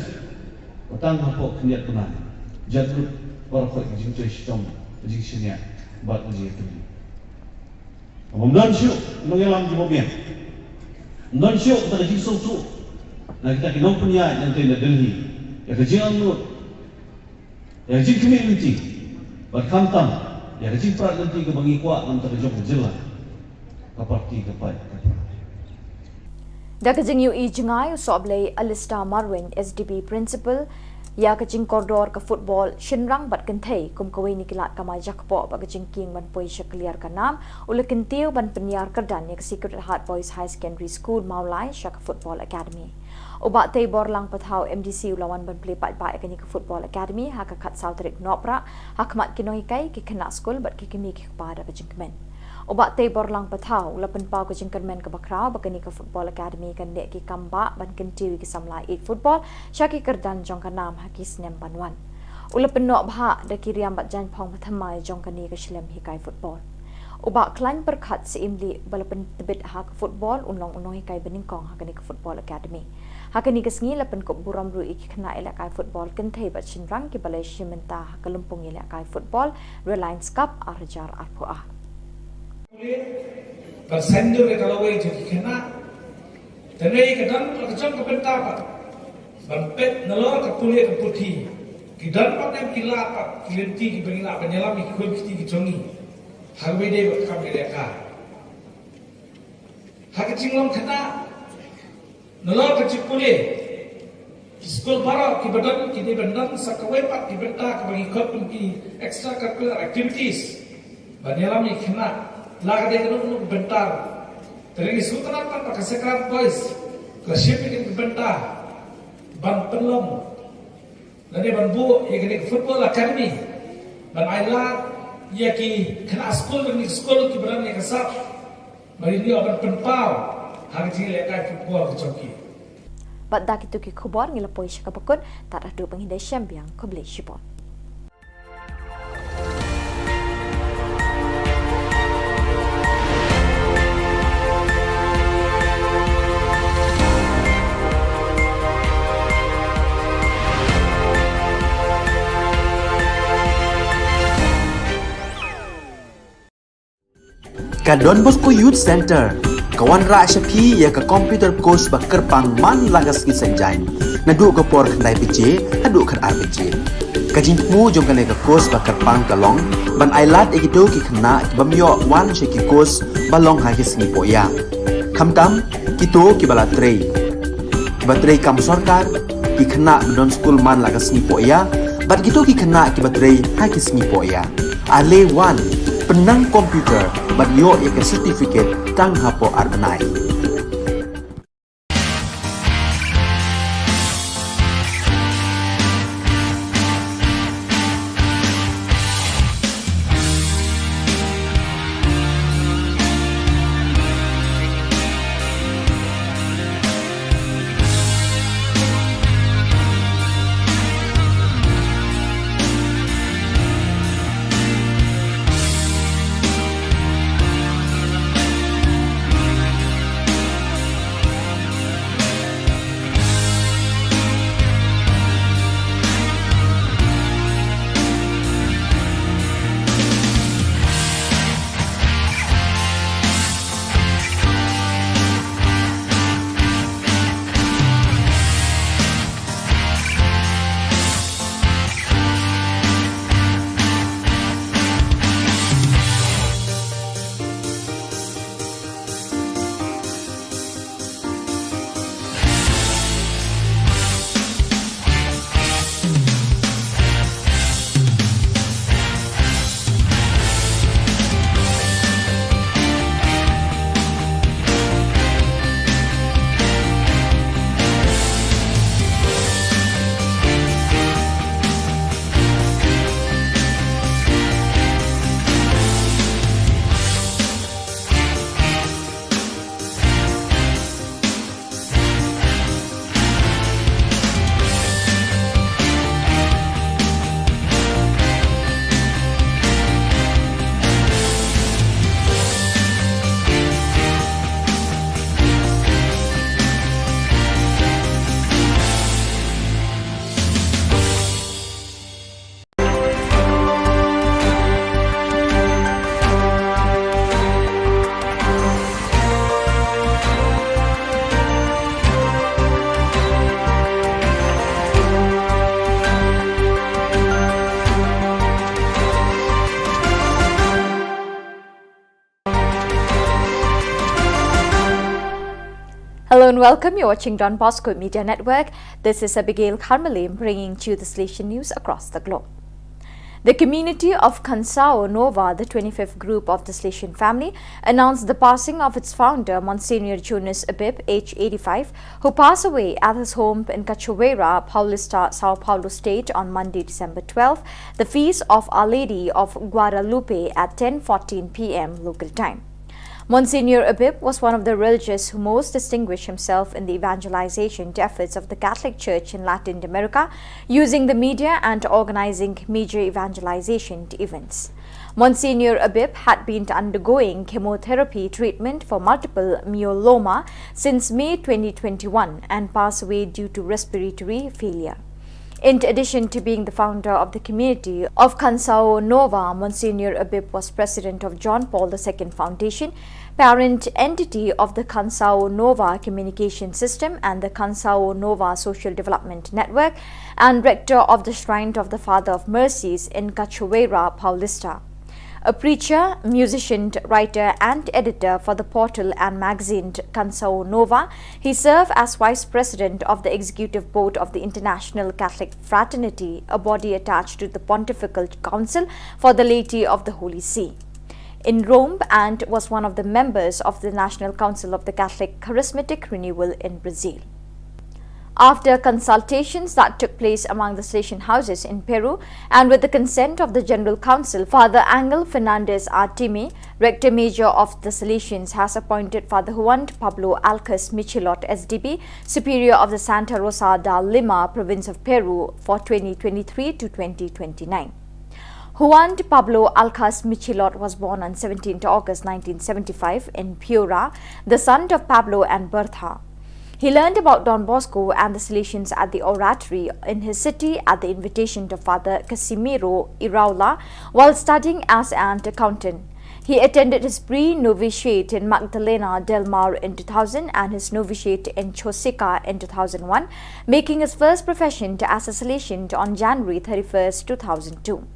ba tang hapoh khyndiat bnai jan lut baroh ka jingtrei shitom, ka jingshaniah bad ka jingïatylli. Ym don shuh nongïalam kiba biang. Ym don shuh kata ka jingsngewthuh na kita ki nongpynïaid nangtei na Delhi ïa ka jingangnud, ïa ka jingkhmih lynti, bad khamtam ïa ka jingprat lynti kaba ngi kwah na ka bynta ka jong ka jylla. Ka party ka paid ka paid. Da ka jingïohi jngai, u Sohblei Alistair Marwein, S D B Principal ïa ka jingkordor ka football shynrang bad kynthei kum kawei na ki lad kamai jakpoh bad ka jingkieng ban poi sha kliar ka nam, u la kyntiew ban pynïar kyrdan ïa ka Sacred Heart Boys Higher Secondary School Mawlai sha ka Football Academy. U Bah Teiborlang Pathaw, M D C, u la wan ban plie paidbah ïa kane ka Football Academy ha ka khatsaw tarik Nohprah ha khmat ki nonghikai, ki khynnah skul bad ki kmie ki kpa da ka jingkmen. U Bah Teiborlang Pathaw u la pynpaw ka jingkyrmen kaba khraw ba kane ka Football Academy kan leh ki kam bah ban kyntiew ïa ki samla ïeit football sha ki kyrdan jong ka nam ha ki snem ban wan. U la pynnoh bha da ki riam bad jaiñphong ba thymmai jong kane ka shlem hikai football. U Bah Khlaiñ Pyrkhat Syiemlieh, ba la pyntbit ha ka football, un long u nonghikai banyngkong ha kane ka Football Academy. Ha kane ka sngi la pynkup burom ruh ïa ki khynnah ïalehkai football kynthei bad shynrang kiba la ïashim bynta ha ka lympung ïalehkai football Reliance Cup ar hajar arphew ar. Ka seng dur ka lawei jong ki khynnah. Te ngi ka dang ka jong ka bynta pat ban peit nalor ka pule ka puthi. Ki don pat em ki lad pat ki lynti kiba ngi lah ban ïalam ïa ki khun ki kti ki jong ngi. Ha kaba ïadei bad ka kam ïalehkai. Ha ka jinglong khynnah, nalor ka jingpule, ki skul baroh kiba don ki dei ban don sa kawei pat ki bynta kaba ngi khot kum ki extracurricular activities ban ïalam ïa ki khynnah. La ka dei kano kano ka bynta ruh. Te ngi sngewtynnat pat ba ka Sacred Heart Boys ka shim ïa kane ka bynta ban pynlong lane ban buh ïa kane ka football academy ban ai lad ïa ki khynnah skul, kine ki skul kiba don ïa ka sap ba kin ïoh ban pynpaw ha ka jingïalehkai football ka jong ki. Bad da kito ki khubor ngi la poi sha kaba kut, tad haduh ba ngin ïashem biang, khublei shibun. Ka Don Bosco Youth Centre ka wanrah sha phi ïa ka computer course ba kyrpang man la ka sngi Saitjaiñ, naduh ka por khyndai baje haduh khatar baje. Ka jingthmu jong kane ka course ba kyrpang ka long ban ai lad ïa kito ki khynnah ki bym ïoh wan sha ki course ba long ha ki sngi pohïa, khamtam kito kiba la trei, kiba trei kam sorkar, ki khynnah ba don skul man la ka sngi pohïa, bad kito ki khynnah kiba trei ha ki sngi pohïa. Ale wan, pynnang computer bad ïoh ïa ka certificate tang hapoh ar bnai. Hello and welcome. You're watching Don Bosco Media Network. This is Abigail Kharmalim bringing to you the Salesian news across the globe. The community of Khansao Nova, the twenty-fifth group of the Salesian family, announced the passing of its founder, Monsignor Jonas Abib, age eighty-five, who passed away at his home in Cachoeira, Paulista, São Paulo State on Monday, December twelfth, the feast of Our Lady of Guadalupe at ten fourteen p m local time. Monsignor Abib was one of the religious who most distinguished himself in the evangelization efforts of the Catholic Church in Latin America, using the media and organizing major evangelization events. Monsignor Abib had been undergoing chemotherapy treatment for multiple myeloma since May twenty twenty-one and passed away due to respiratory failure. In addition to being the founder of the community of Kansao Nova, Monsignor Abib was president of John Paul the Second Foundation, parent entity of the Kansao Nova Communication System and the Kansao Nova Social Development Network, and rector of the Shrine of the Father of Mercies in Cachoeira Paulista. A preacher, musician, writer, and editor for the portal and magazine Kansao Nova, he served as vice president of the executive board of the International Catholic Fraternity, a body attached to the Pontifical Council for the Laity of the Holy See in Rome, and was one of the members of the National Council of the Catholic Charismatic Renewal in Brazil. After consultations that took place among the Salesian houses in Peru and with the consent of the General Council, Father Angel Fernandez Artime, Rector Major of the Salesians, has appointed Father Juan Pablo Alcas Michilot, S D B, Superior of the Santa Rosa de Lima, Province of Peru, for twenty twenty-three to twenty twenty-nine. Juan Pablo Alcas Michilot was born on seventeenth August nineteen seventy-five in Piura, the son of Pablo and Bertha. He learned about Don Bosco and the Salesians at the Oratory in his city at the invitation of Father Casimiro Iraola while studying as an accountant. He attended his pre-novitiate in Magdalena del Mar in two thousand and his novitiate in Chosica in two thousand one, making his first profession to as a Salesian on January thirty-first, two thousand two.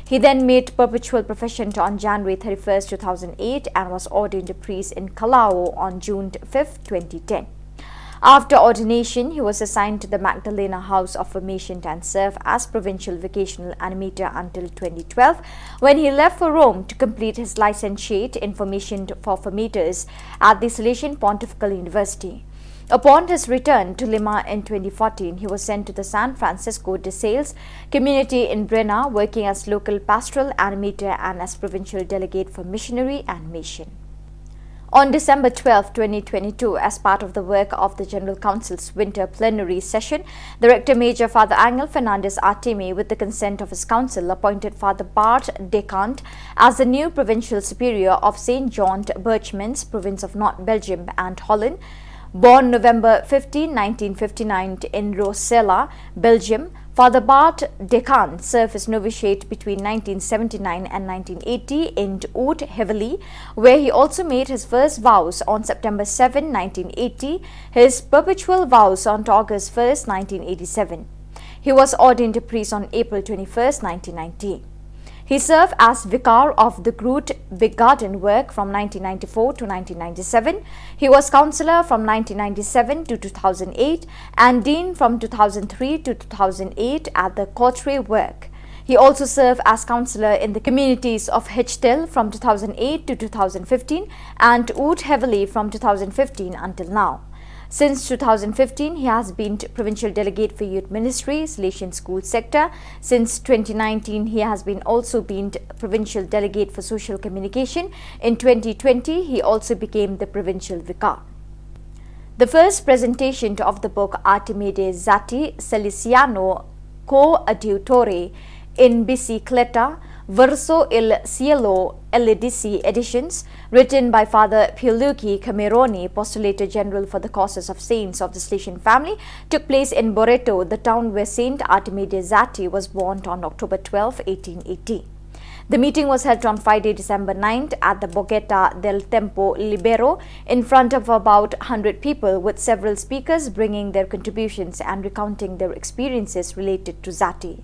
He then made perpetual profession on January thirty-first, two thousand eight, and was ordained a priest in Callao on June fifth, twenty ten. After ordination, he was assigned to the Magdalena House of Formation and served as provincial vocational animator until twenty twelve, when he left for Rome to complete his licentiate in formation for formators at the Salesian Pontifical University. Upon his return to Lima in twenty fourteen, he was sent to the San Francisco de Sales community in Breña, working as local pastoral animator and as provincial delegate for missionary animation. On December twelfth, twenty twenty-two, as part of the work of the General Council's winter plenary session, the Rector Major, Father Angel Fernandez Artime, with the consent of his council, appointed Father Bart Decant as the new provincial superior of Saint John Birchmans, province of North Belgium and Holland. Born November fifteenth, nineteen fifty-nine, in Rossella, Belgium, Father Bart Decant served his novitiate between nineteen seventy-nine and nineteen eighty in Haute-Hevelie, where he also made his first vows on September seventh, nineteen eighty, his perpetual vows on August first, nineteen eighty-seven. He was ordained a priest on April twenty-first, nineteen ninety. He served as vicar of the Groot Beek Garden work from nineteen ninety-four to nineteen ninety-seven. He was councillor from nineteen ninety-seven to two thousand eight and dean from two thousand three to two thousand eight at the Cotteret work. He also served as councillor in the communities of Hejdel from two thousand eight to two thousand fifteen and Haute-Hevelie from two thousand fifteen until now. Since two thousand fifteen, he has been provincial delegate for youth ministry, Salesian school sector. Since twenty nineteen, he has been also been provincial delegate for social communication. In twenty twenty, he also became the provincial vicar. The first presentation of the book Artime de Zati Salesiano Coadiutore in Bicicleta verso il cielo, L A D C editions, written by Father Pierluigi Cameroni, Postulator General for the Causes of Saints of the Salesian Family, took place in Boreto, the town where Saint Artime de Zati was born on October twelfth, eighteen eighty. The meeting was held on Friday, December ninth, at the Borgetta del Tempo Libero, in front of about hundred people, with several speakers bringing their contributions and recounting their experiences related to Zati.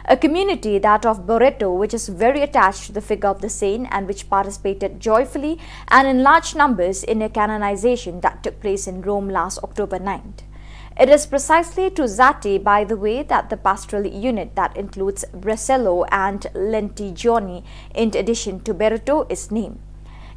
A community, that of Boreto, which is very attached to the figure of the saint and which participated joyfully and in large numbers in a canonization that took place in Rome last October ninth. It is precisely to Zati, by the way, that the pastoral unit that includes Bresello and Lentigioni, in addition to Boreto, is named.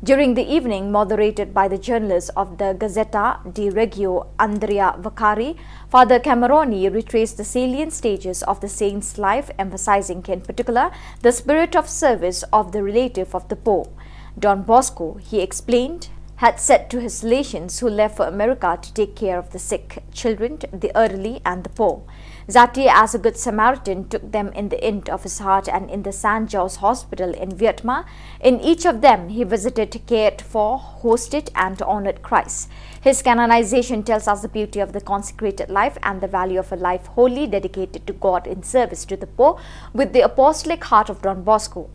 During the evening, moderated by the journalist of the Gazzetta di Reggio, Andrea Vaccari, Father Cameroni retraced the salient stages of the saint's life, emphasizing in particular the spirit of service of the relative of the poor. Don Bosco, he explained, had said to his Salesians who left for America to take care of the sick, children, the elderly, and the poor. Zati, as a good Samaritan, took them in the inn of his heart and in the Saint John's Hospital in Vietnam. In each of them, he visited, cared for, hosted, and honored Christ. His canonization tells us the beauty of the consecrated life and the value of a life wholly dedicated to God in service to the poor with the apostolic heart of Don Bosco.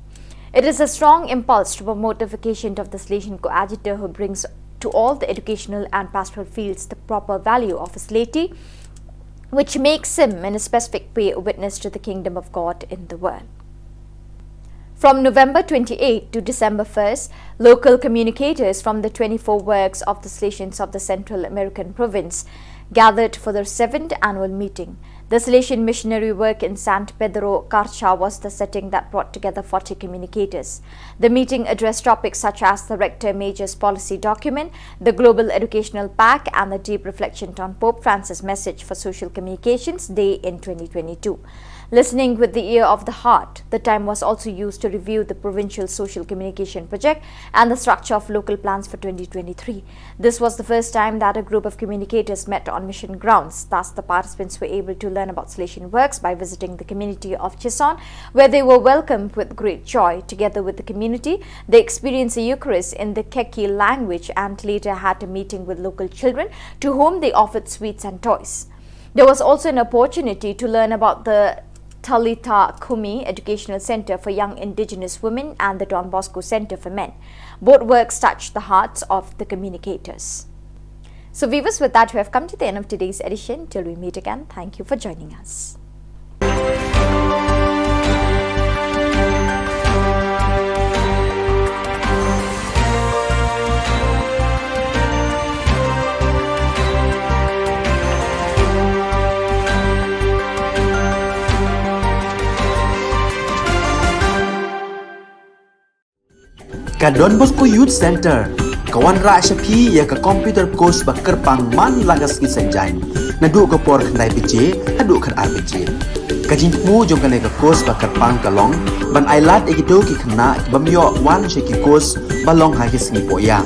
It is a strong impulse to promote the vocation of the Salesian coadjutor who brings to all the educational and pastoral fields the proper value of his laity, which makes him in a specific way a witness to the kingdom of God in the world. From November twenty-eighth to December first, local communicators from the twenty-four works of the Salesians of the Central American province gathered for their seventh annual meeting. The Salesian missionary work in San Pedro Carcha was the setting that brought together forty communicators. The meeting addressed topics such as the Rector Major's policy document, the Global Educational Pact, and the deep reflection on Pope Francis' message for Social Communications Day in twenty twenty-two. Listening with the ear of the heart, the time was also used to review the provincial social communication project and the structure of local plans for twenty twenty-three. This was the first time that a group of communicators met on mission grounds. Thus, the participants were able to learn about Salesian works by visiting the community of Chison, where they were welcomed with great joy. Together with the community, they experienced the Eucharist in the Khekki language and later had a meeting with local children, to whom they offered sweets and toys. There was also an opportunity to learn about the Talitha Kumi Educational Center for Young Indigenous Women and the Don Bosco Center for Men. Both works touched the hearts of the communicators. So, viewers, with that, we have come to the end of today's edition. Till we meet again, thank you for joining us. Ka Don Bosco Youth Center ka wanrah sha phi ïa ka computer course ba kyrpang man la ka sngi Saitjaiñ, naduh ka por khyndai baje haduh khatar baje. Ka jingthmu jong kane ka course ba kyrpang ka long ban ailad ïa kito ki khynnah ki bym ïoh wan sha ki course ba long ha ki sngi poh ïa.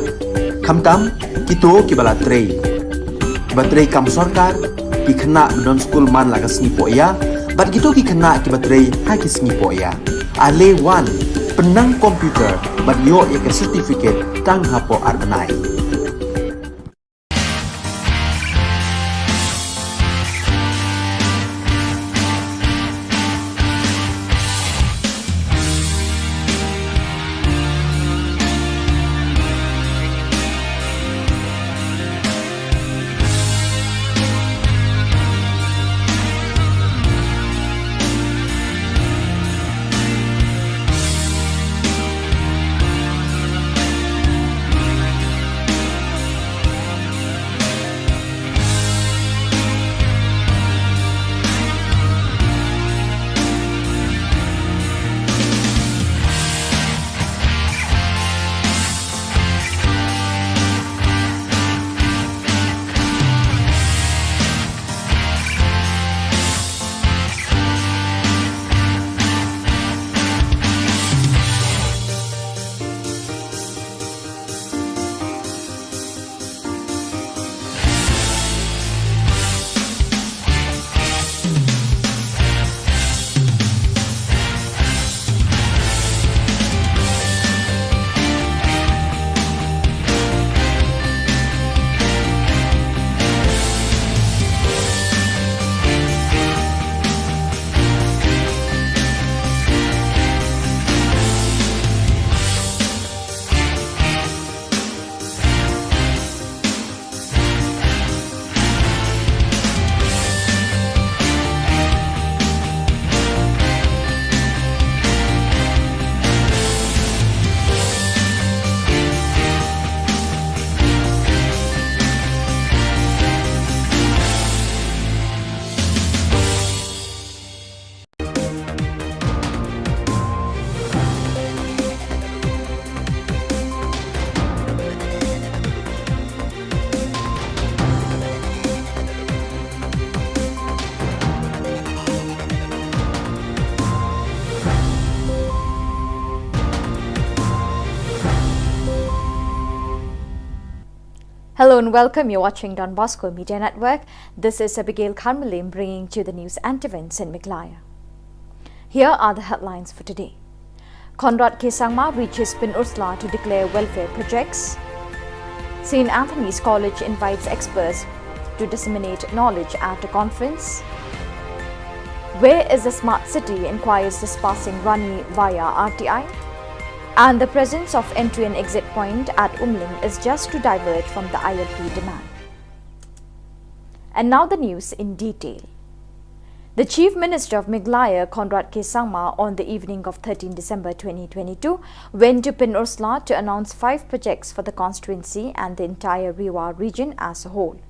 Khamtam kito kiba la trei, kiba trei kam sorkar, ki khynnah ba don skul man la ka sngi poh ïa, bad kito ki khynnah kiba trei ha ki sngi poh ïa. Ale wan, pynnang computer bad ïoh ïa ka certificate tang hapoh ar bnai. Hello and welcome. You're watching Don Bosco Media Network. This is Abigail Kharmalim bringing to you the news and events in Meghalaya. Here are the headlines for today. Conrad K Sangma reaches Pynursla to declare welfare projects. St Anthony's College invites experts to disseminate knowledge at a conference. Where is the smart city, inquires dispersing Rani via R T I. And the presence of entry and exit point at Umling is just to divert from the I L P demand. And now the news in detail. The Chief Minister of Meghalaya, Conrad K Sangma, on the evening of thirteenth December twenty twenty-two, went to Pynursla to announce five projects for the constituency and the entire Ri War region as a whole.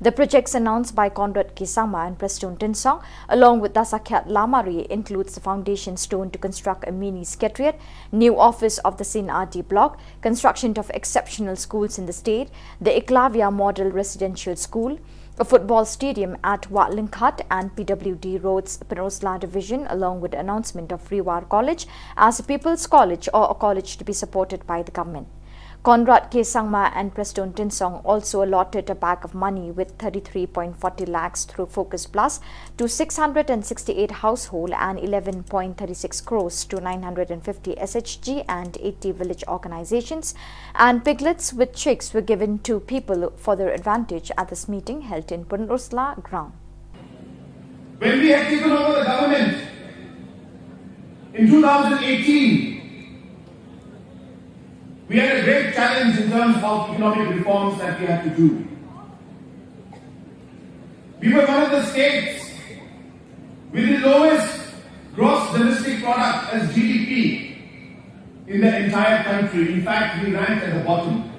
The projects announced by Conrad K Sangma and Prestone Tynsong, along with Dasakhiat Lamare, includes the foundation stone to construct a mini secretariat, new office of the St R D block, construction of exceptional schools in the state, the Eklavya Model Residential School, a football stadium at Wah Lyngkhat and P W D Roads Pynursla Division, along with the announcement of Ri War College as a People's College or a college to be supported by the government. Conrad K Sangma and Prestone Tynsong also allotted a bag of money with thirty-three point forty lakhs through Focus Plus to six hundred and sixty-eight household and eleven point thirty-six crores to nine hundred and fifty S H G and eighty village organizations, and piglets with chicks were given to people for their advantage at this meeting held in Pynursla ground. When we had taken over the government in two thousand eighteen, we had a great challenge in terms of economic reforms that we had to do. We were one of the states with the lowest gross domestic product as G D P in the entire country. In fact, we ranked at the bottom.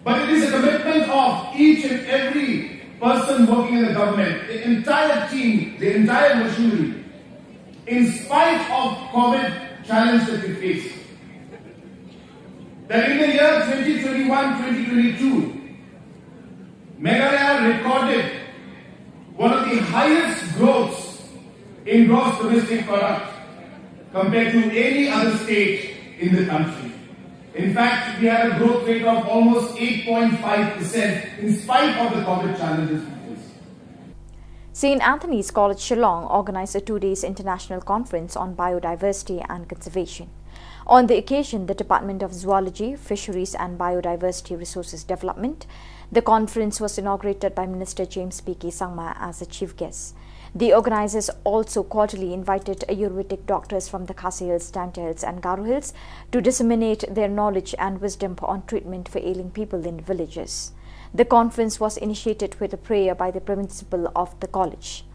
But it is a commitment of each and every person working in the government, the entire team, the entire machinery, in spite of COVID challenge that we face, that in the year twenty twenty-one, twenty twenty-two, Meghalaya recorded one of the highest growths in gross domestic product compared to any other state in the country. In fact, we had a growth rate of almost eight point five percent in spite of the COVID challenges we faced. St Anthony's College Shillong organized a two days international conference on biodiversity and conservation. On the occasion, the Department of Zoology, Fisheries and Biodiversity Resources Development, the conference was inaugurated by Minister James P K Sangma as the chief guest. The organizers also cordially invited Ayurvedic doctors from the Khasi Hills, Jaintia Hills and Garo Hills to disseminate their knowledge and wisdom on treatment for ailing people in villages. The conference was initiated with a prayer by the principal of the college.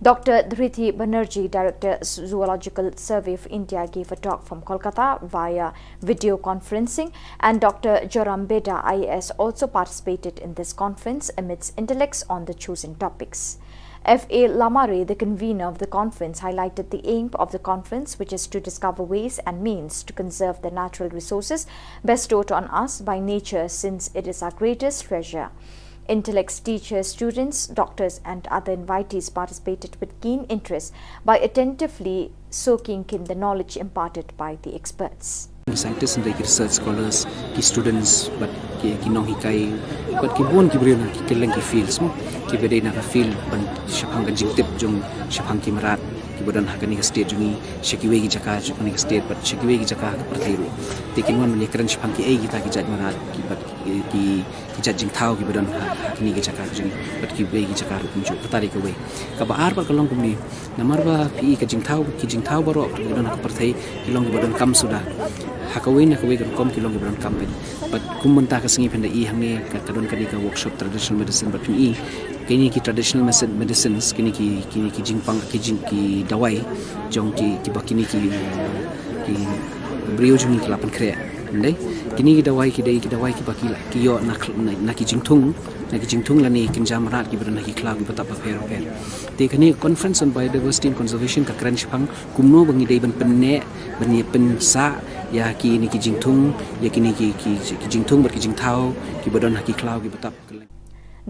Doctor Dhriti Banerjee, Director, Zoological Survey of India, gave a talk from Kolkata via video conferencing, and Doctor Joram Beda, I A S, also participated in this conference amidst intellects on the chosen topics. F A Lamare, the convener of the conference, highlighted the aim of the conference, which is to discover ways and means to conserve the natural resources bestowed on us by nature, since it is our greatest treasure. Intellects, teachers, students, doctors, and other invitees participated with keen interest by attentively soaking in the knowledge imparted by the experts. Ki scientists and ki research scholars, ki students, bad ki, ki nonghikai, bad ki bun ki briew na ki kylleng ki fields mo, kiba dei na ka field ban shaphang ka jingtip jong shaphang ki mrad kiba don ha kane ka state jong ngi, sha kiwei ki jaka jong kane ka state, bad sha kiwei ki jaka ha ka pyrthei ruh. Te kin wan ban ïakren shaphang kiei kita ki jait mrad, ki bad ki, ki ki jait jingthaw kiba don ha, ha kine ki jaka ka jong ngi, bad kiwei ki jaka ruh kumjuh. Kata dei kawei. Kaba ar pat ka long kumne, namar ba phi i ka jingthaw, ki jingthaw baroh kiba don ha ka pyrthei ki long kiba donkam suda. Ha kawei na kawei ka rukom ki long kiba donkam pyn. Bad kum mynta ka sngi phin da i hangne ka, ka don kane ka workshop traditional medicine, bad phin i kine ki traditional medicine, medicines, kine ki, kine ki jingpang, ki jing, ki dawai jong ki, kiba kine ki, ki briew jong ngi ki la pynkhreh. Ndei, kine ki dawai ki dei ki dawai kiba ki la, ki ïoh na, na, na ki jingthung, na ki jingthung lane kynja mrad kiba don ha ki khlaw kiba tap bapher bapher. Te kane conference on biodiversity and conservation ka kren shaphang kumno ba ngi dei ban pynneh, ban ïa pynsah ïa kine ki jingthung, ïa kine ki, ki, ki jingthung bad ki jingthaw kiba don ha ki khlaw kiba tap.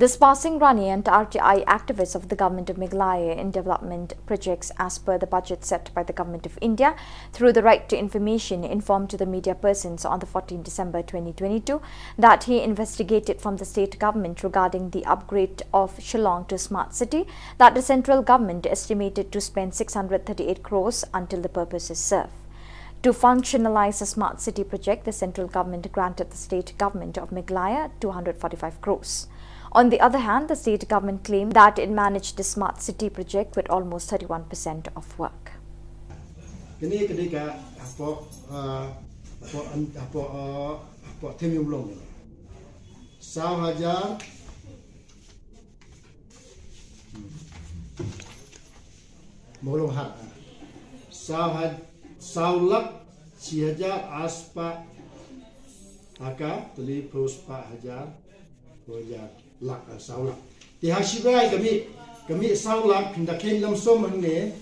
Dispersing Rani and R T I activists of the Government of Meghalaya in development projects as per the budget set by the Government of India through the Right to Information informed to the media persons on the fourteenth December twenty twenty-two that he investigated from the state government regarding the upgrade of Shillong to smart city that the central government estimated to spend six hundred thirty-eight crores until the purpose is served. To functionalize the smart city project, the central government granted the state government of Meghalaya two hundred forty-five crores. On the other hand, the state government claimed that it managed the smart city project with almost thirty-one percent of work. Kini kini ka hapoh, uh, hapoh, hapoh, uh, hapoh Thim Ïung Long. Saw hajar Mawlong hat. Saw haj-, saw lak shi hajar ar spah ha ka tylli phew spah hajar, phew hajar lak, ah, saw lak. Te ha shi bnai ka mih, ka mih saw lak, phin da kheiñ lam sum hangne.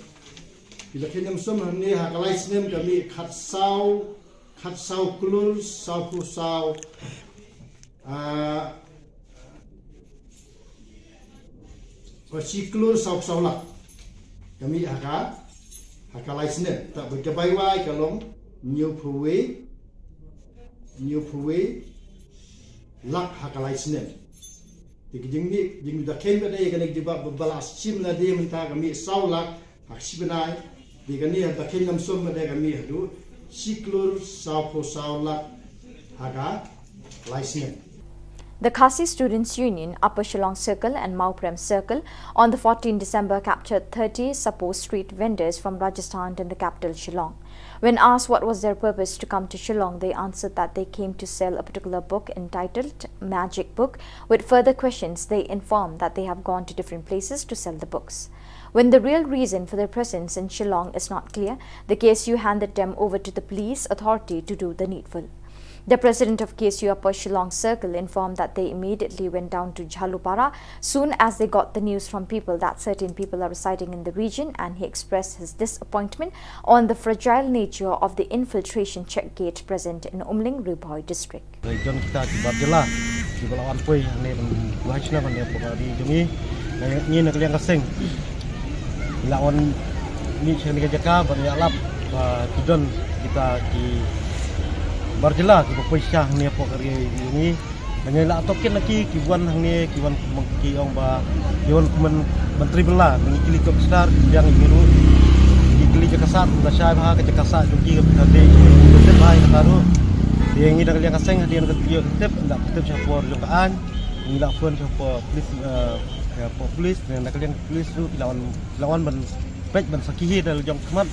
Phin da kheiñ lam sum hangne ha ka lai snem ka mih khatsaw, khatsaw klur, saw phew saw, ah, Ka shi klur saw saw lak. Ka mih ha ka, ha ka lai snem. Te bad ka bai wai ka long hynñiew phew wei, hynñiew phew wei lak ha ka lai snem. Te ka jingmih, jingmih da kheiñ ba dei kane ka jubab ba la shim lade mynta ka mih saw lak ha ka shi bnai, te kane ha da kheiñ lam sum ba dei ka mih haduh shi klur saw phew saw lak ha ka lai snem. The Khasi Students Union, Upper Shillong Circle and Mawprem Circle, on the fourteenth December captured thirty supposed street vendors from Rajasthan in the capital Shillong. When asked what was their purpose to come to Shillong, they answered that they came to sell a particular book entitled Magic Book. With further questions, they informed that they have gone to different places to sell the books. When the real reason for their presence in Shillong is not clear, the K S U handed them over to the police authority to do the needful. The president of K S U Upper Shillong Circle informed that they immediately went down to Jhalupara soon as they got the news from people that certain people are residing in the region, and he expressed his disappointment on the fragile nature of the infiltration check gate present in Umling, Ri Bhoi district. Don kita ki bar jylla kiba la wan poi hangne ban buhai shnong hangne hapoh ka ri jong ngi. Ngi na ka liang ka seng la wan mih sha kane ka jaka ban ïalap ba ki don kita ki bar jylla kiba poi sha hangne hapoh ka ri jong ngi. Ba ngi la tohkit na ki, ki wan hangne, ki wan ki ong ba ki wan kumne ban trei bylla, ba ngi kylli ki officer, ki biang ïa ngi ruh. Ngi kylli jaka sah, kumta shai bha ka jaka sah jong ki, ka dei ka tip bha ïa kata ruh. Te ngi na ka liang ka seng hadien ka tip, tip, ngi la tip shapoh jong ka aiñ, ngi la phone shapoh police, eh, shapoh police, na ka liang police ruh ki la wan, ki la wan ban peit ban sakhi hi da la jong khmat.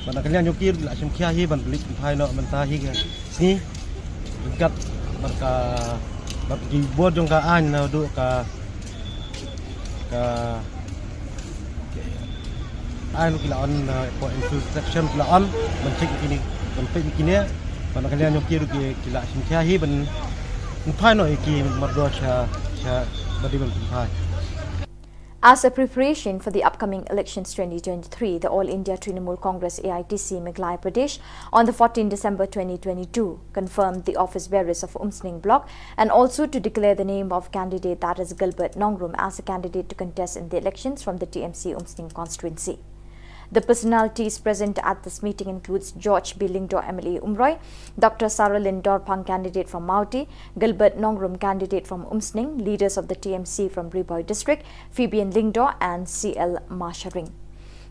Bad na ka liang jong ki ruh ki la shim khia hi ban pynleit pynphai noh mynta hi ka sngi. Ryngkat bad ka, bad ki bor jong ka aiñ naduh ka, ka aiñ ki la on, uh, for infiltration ki la on ban check ïa kine, ban peit ïa kine. Bad na ka liang jong ki ruh ki, ki la shim khia hi ban pynphai noh ïa ki mardor sha, sha ba dei ban pynphai. As a preparation for the upcoming elections twenty twenty-three, the All India Trinamool Congress, A I T C, Meghalaya Pradesh on the fourteenth December twenty twenty-two confirmed the office bearers of Umsning Block and also to declare the name of candidate, that is Gilbert Nongrum, as a candidate to contest in the elections from the T M C Umsning constituency. The personalities present at this meeting includes George B Lyngdoh, M L A Umroi, Doctor Saralin Dorphang, candidate from Mawti, Gilbert Nongrum, candidate from Umsning, leaders of the T M C from Ri Bhoi district, Fabian Lyngdoh and C L Masharing.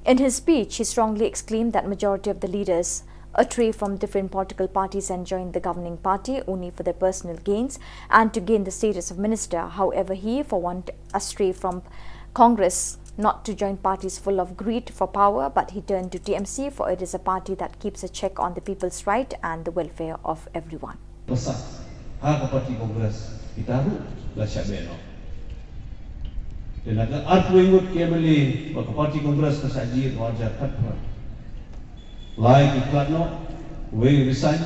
In his speech, he strongly exclaimed that majority of the leaders astray from different political parties and joined the governing party only for their personal gains and to gain the status of minister. However, he, for one, astray from Congress, not to join parties full of greed for power, but he turned to T M C, for it is a party that keeps a check on the people's right and the welfare of everyone. Pyrshah ha ka party Congress, kita ruh la shah beh noh. Te na ka arphew ngut ki M L A ba ka party Congress ka shah jied ha u arhajar khatphra, lai ki khlad noh, wei resign,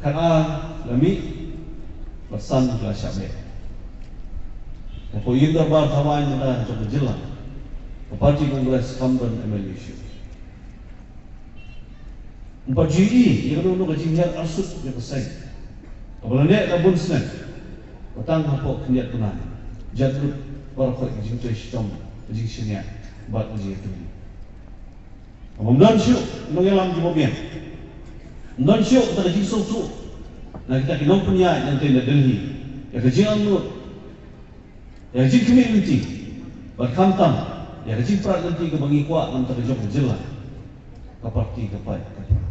khatar la mih, bad san la shah beh. Hapoh ïing dorbar thaw aiñ mynta jong ka jylla, ka party Congress kam don M L A shuh. Ym pat ju ïohi ïa kano kano ka jinghiar arsut ïa ka seng kaba la neh la bun snem, ba tang hapoh khyndiat bnai. Jingkyrkhu, baroh ka jingtrei shitom, ka jingshaniah bad ka jingïatylli. Ym don shuh nongïalam kiba biang. Ym don shuh kata ka jingsngewthuh na kita ki nongpynïaid na ka Delhi ïa ka jingangnud, ïa ka jingkhmih lynti, bad khamtam ïa ka jingprat lynti kaba ngi kwah na ka bynta ka jong ka jylla. Ka parti ka paid ka pra.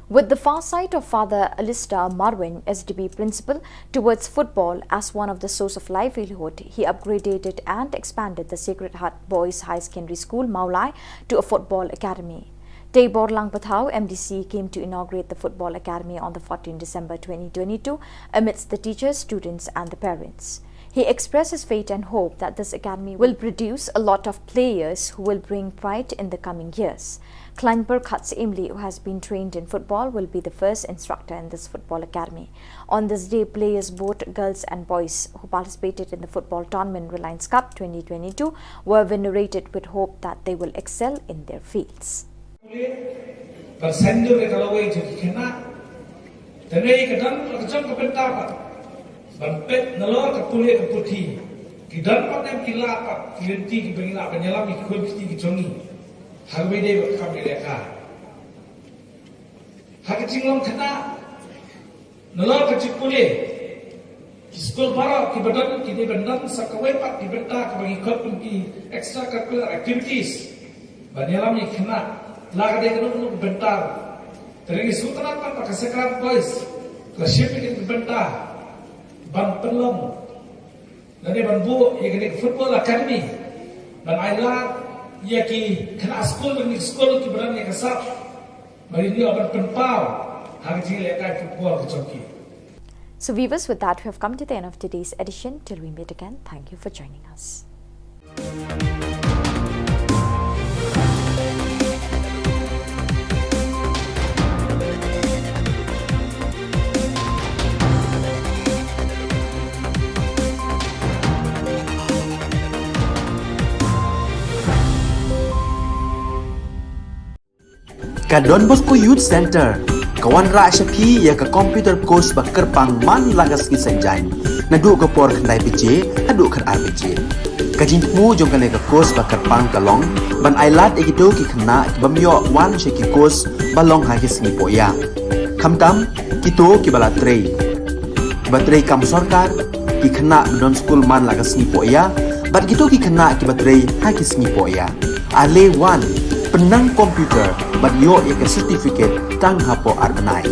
With the farsight of Father Alistair Marwein, S D B principal, towards football as one of the source of livelihood, he upgraded and expanded the Sacred Heart Boys High Secondary School, Mawlai, to a football academy. Teibor Langpathau, M D C, came to inaugurate the football academy on the fourteenth December twenty twenty-two amidst the teachers, students, and the parents. He expressed his faith and hope that this academy will produce a lot of players who will bring pride in the coming years. Klangpur Khatsimli, who has been trained in football, will be the first instructor in this football academy. On this day, players, both girls and boys, who participated in the football tournament Reliance Cup twenty twenty-two, were venerated with hope that they will excel in their fields. Ban saiñdur ïa ka lawei jong ki khynnah. Te ne ka don ka jong ka bynta pat ban peit nalor ka pule ka puthi. Ki don pat ne em ki lad pat ki lynti kiba ngi lah ban ïalam ïa ki khun kti ki jong ngi. Ha kaba ïadei bad ka kam ïalehkai. Ha ka jinglong khynnah, nalor ka jingpule, ki skul baroh kiba don ki dei ban don sa kawei pat ki bynta kaba ngi khot kum ki extracurricular activities ban ïalam ïa ki khynnah. La ka dei kano kano ka bynta, te ngi sngewtynnat pat ba ka Sacred Heart Boys ka la shim ïa kane ka bynta ban pynlong lane ban buh ïa kane ka football academy ban ailad ïa ki khynnah skul lane ki skul kiba don ïa ka sap. Ba ïa ban pynpaw ha ka jinglehkai football ka jong ki. So viewers, with that, we have come to the end of today's edition. Till we meet again, thank you for joining us. Ka Don Bosco Youth Centre ka wanrah sha phi ïa ka computer course ba kyrpang man la ka sngi Saitjaiñ, naduh ka por khyndai baje haduh khatar baje. Ka jingthmu jong kane ka course ba kyrpang ka long ban ailad ïa kito ki khynnah ki bym ïoh wan sha ki course ba long ha ki sngi pohïa. Khamtam kito kiba la trei, kiba trei kam sorkar, ki khynnah ba don skul man la ka sngi pohïa, bad kito ki khynnah kiba trei ha ki sngi pohïa. Ale wan, pynnang computer bad ïoh ïa ka certificate tang hapoh ar bnai.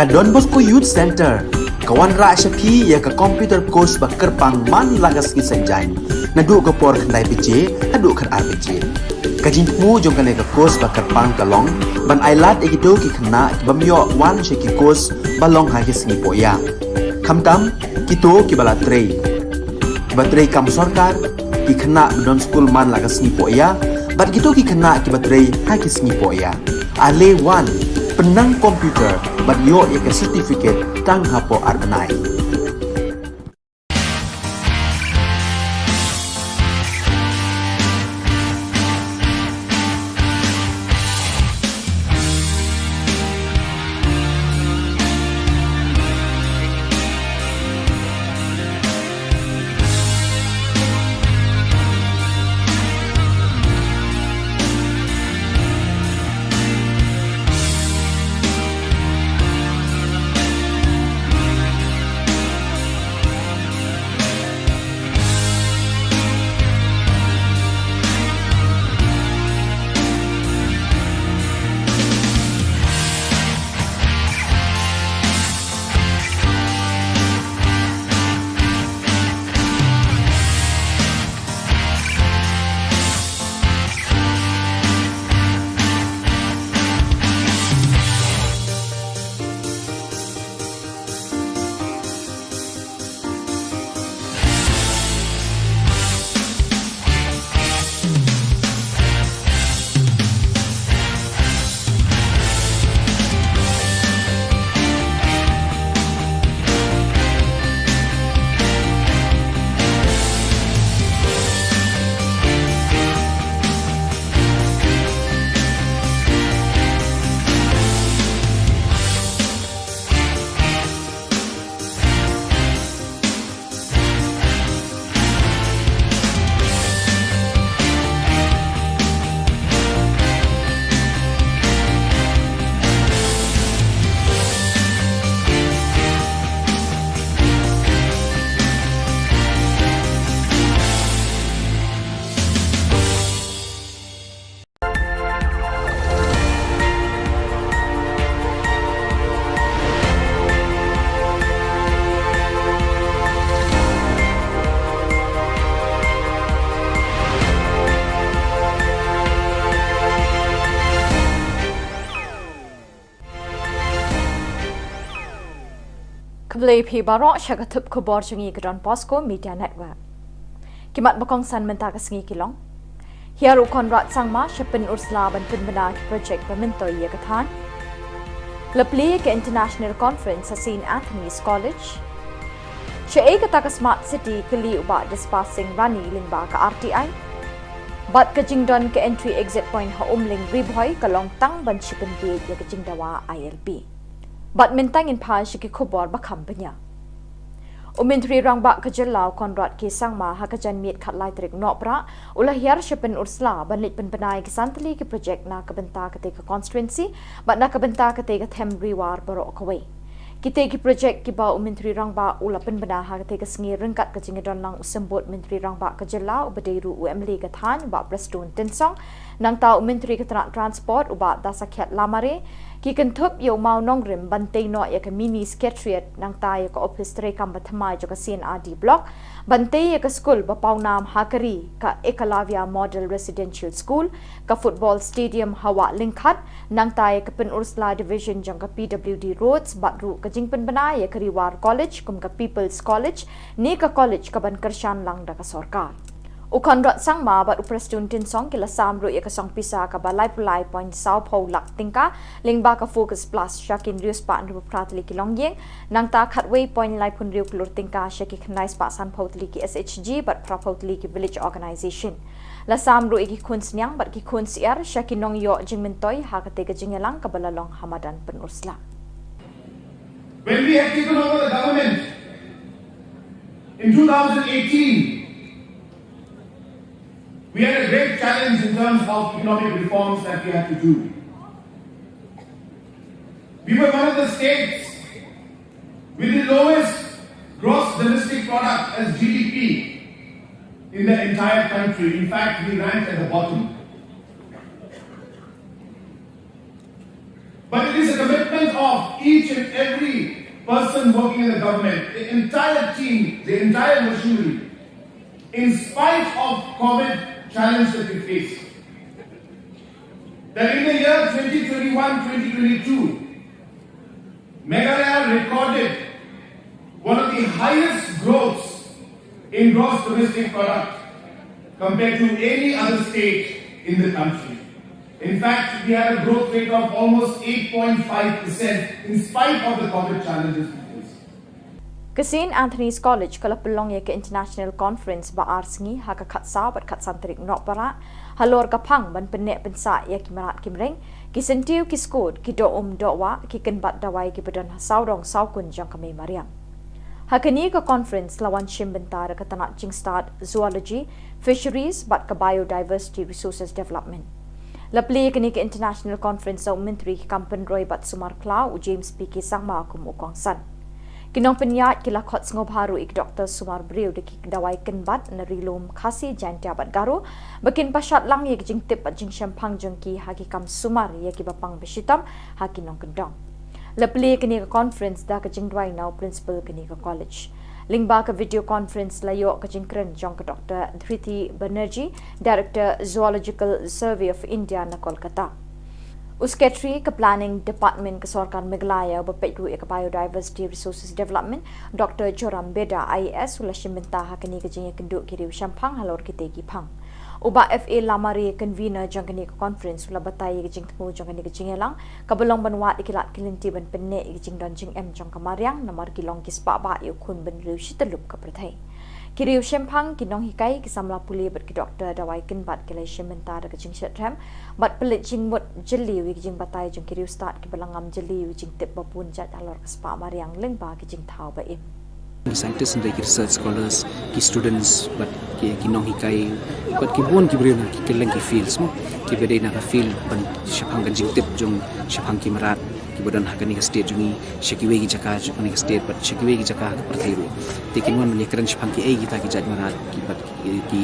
Ka Don Bosco Youth Centre ka wanrah sha phi ïa ka computer course ba kyrpang man la ka sngi Saitjaiñ, naduh ka por khyndai baje haduh khatar baje. Ka jingthmu jong kane ka course ba kyrpang ka long ban ailad ïa kito ki khynnah ki bym ïoh wan sha ki course ba long ha ki sngi pohïa, khamtam kito kiba la trei, kiba trei kam sorkar, ki khynnah ba don skul man la ka sngi pohïa, bad kito ki khynnah kiba trei ha ki sngi pohïa. Ale wan, pynnang computer bad ïoh ïa ka certificate tang hapoh ar bnai. Khublei phi baroh sha ka thup khubor jong ngi ka Don Bosco Media Network. Ki mat ba kongsan mynta ka sngi ki long: Hiar u Conrad Sangma sha Pynursla ban pynbna ki project ba myntoi ïa ka thaiñ. La plie ka International Conference ha Saint Anthony's College. Shaei kata ka Smart City, kylli u Bah Dispar Singh Rani lyngba ka R T I. Bad ka jingdon ka entry exit point ha Umling Ri Bhoi ka long tang ban shu pynbiej ïa ka jingdawa I L P. Bad mynta ngin phai sha ki khubor ba kham bniah. U Myntri Rangbah ka jylla u Conrad K Sangma ha ka janmiet khatlai tarik Nohprah u la hiar sha Pynursla ban leit pynbna ïa ki san tylli ki project na ka bynta katei ka constituency bad na ka bynta katei ka them Ri War baroh kawei. Kitei ki project kiba u Myntri Rangbah u la pynbna ha katei ka sngi ryngkat ka jingïadon lang u Symbud Myntri Rangbah ka jylla uba dei ruh u M L A ka thaiñ, Bah Prestone Tynsong, nangta u Myntri ka tnat Transport u Bah Dasakhiat Lamare, ki kynthup ïa u mawnongrim ban tei noh ïa ka Mini Secretariat nangta ïa ka ophis treikam ba thymmai jong ka C and R D Block, ban tei ïa ka skul ba pawnam ha ka ri ka Ekalavya Model Residential School, ka football stadium ha Wah Lyngkhat, nangta ïa ka Pynursla Division jong ka P W D Roads bad ruh ka jingpynbna ïa ka Ri War College kum ka People's College, ne ka college kaban kyrshan lang da ka sorkar. U Conrad Sangma bad u Prestone Tynsong ki la sam ruh ïa ka song pisa kaba laiphew lai point sawphew lak tyngka lyngba ka Focus Plus sha ki hynriew spah hynriewphew phra tylli ki longïing, nangta khatwei point laiphew hynriew klur tyngka sha ki khyndai spah sanphew tylli ki S H G bad phraphew tylli ki village organisation. La sam ruh ïa ki khun sniang bad ki khun syiar sha ki nongïoh jingmyntoi ha katei ka jingïalang kaba la long ha madan Pynursla. When we had taken over the government in two thousand eighteen, we had a great challenge in terms of economic reforms that we had to do. We were one of the states with the lowest gross domestic product as G D P in the entire country. In fact, we ranked at the bottom. But it is a commitment of each and every person working in the government, the entire team, the entire machinery, in spite of COVID challenge that we face, that in the year twenty twenty-one, twenty twenty-two, Meghalaya recorded one of the highest growths in gross domestic product compared to any other state in the country. In fact, we had a growth rate of almost eight point five percent in spite of the COVID challenges we faced. Ka St Anthony's College ka la pynlong ïa ka International Conference ba ar sngi ha ka khatsaw bad khatsan tarik Nohprah halor ka phang ban pynneh pynsah ïa ki mrad ki mreng, ki syntiew ki skud, ki doh um doh wah, ki kynbat dawai kiba don ha sawdong sawkun jong ka mei mariang. Ha kane ka conference la wan shim bynta da ka tnat jingstad Zoology, Fisheries bad ka Biodiversity Resources Development. La plie ïa kane ka International Conference da u Myntri ki kam pynroi bad sumar khlaw u James P K Sangma kum u kongsan. Ki nongpynïaid ki la khot sngewbha ruh ïa ki doktor sumar briew da ki dawai kynbat na Ri-lum Khasi, Jaiñtia bad Garo ba kin pynshad lang ïa ki jingtip bad jingshemphang jong ki ha ki kam sumar ïa kiba pang ba shitom ha ki nongkyndong. La plie ïa kane ka conference da ka jingduwai na u principal kane ka college. Lyngba ka video conference la ïoh ka jingkren jong ka Doktor Dhriti Banerjee, Director, Zoological Survey of India na Kolkata. U Secretary ka Planning Department ka Sorkar Meghalaya uba peit ruh ïa ka Biodiversity Resources Development, Doktor Joram Beda, I A S, u la shim bynta ha kane ka jingïakynduh ki riew shemphang halor kitei ki phang. U Bah F A Lamare, Convener jong kane ka conference, u la batai ïa ka jingthmu jong kane ka jingïalang kaba long ban wad ïa ki lad ki lynti ban pynneh ïa ka jingdon jingem jong ka mariang namar ki long ki spah bah ïa u khun bynriew shi tyllup ka pyrthei. Ki riew shemphang, ki nonghikai, ki samla pule bad ki doktor dawai kynbat ki la ïashim bynta da ka jingshitrhem bad pynleit jingmut jylliew ïa ka jingbatai jong ki riewstad kiba la ngam jylliew ïa ka jingtip ba bun jait halor ka spah mariang lyngba ki jingthaw ba im. Ki scientist, ki research scholars, ki students bad ki, ki nonghikai bad ki bun ki briew na ki kylleng ki fields mo, kiba dei na ka field ban shaphang ka jingtip jong shaphang ki mrad kiba don ha kane ka state jong ngi, sha kiwei ki jaka jong kane ka state bad sha kiwei ki jaka ha ka pyrthei ruh. Te kin wan ban ïakren shaphang kiei kita ki jait mrad ki bad ki, ki,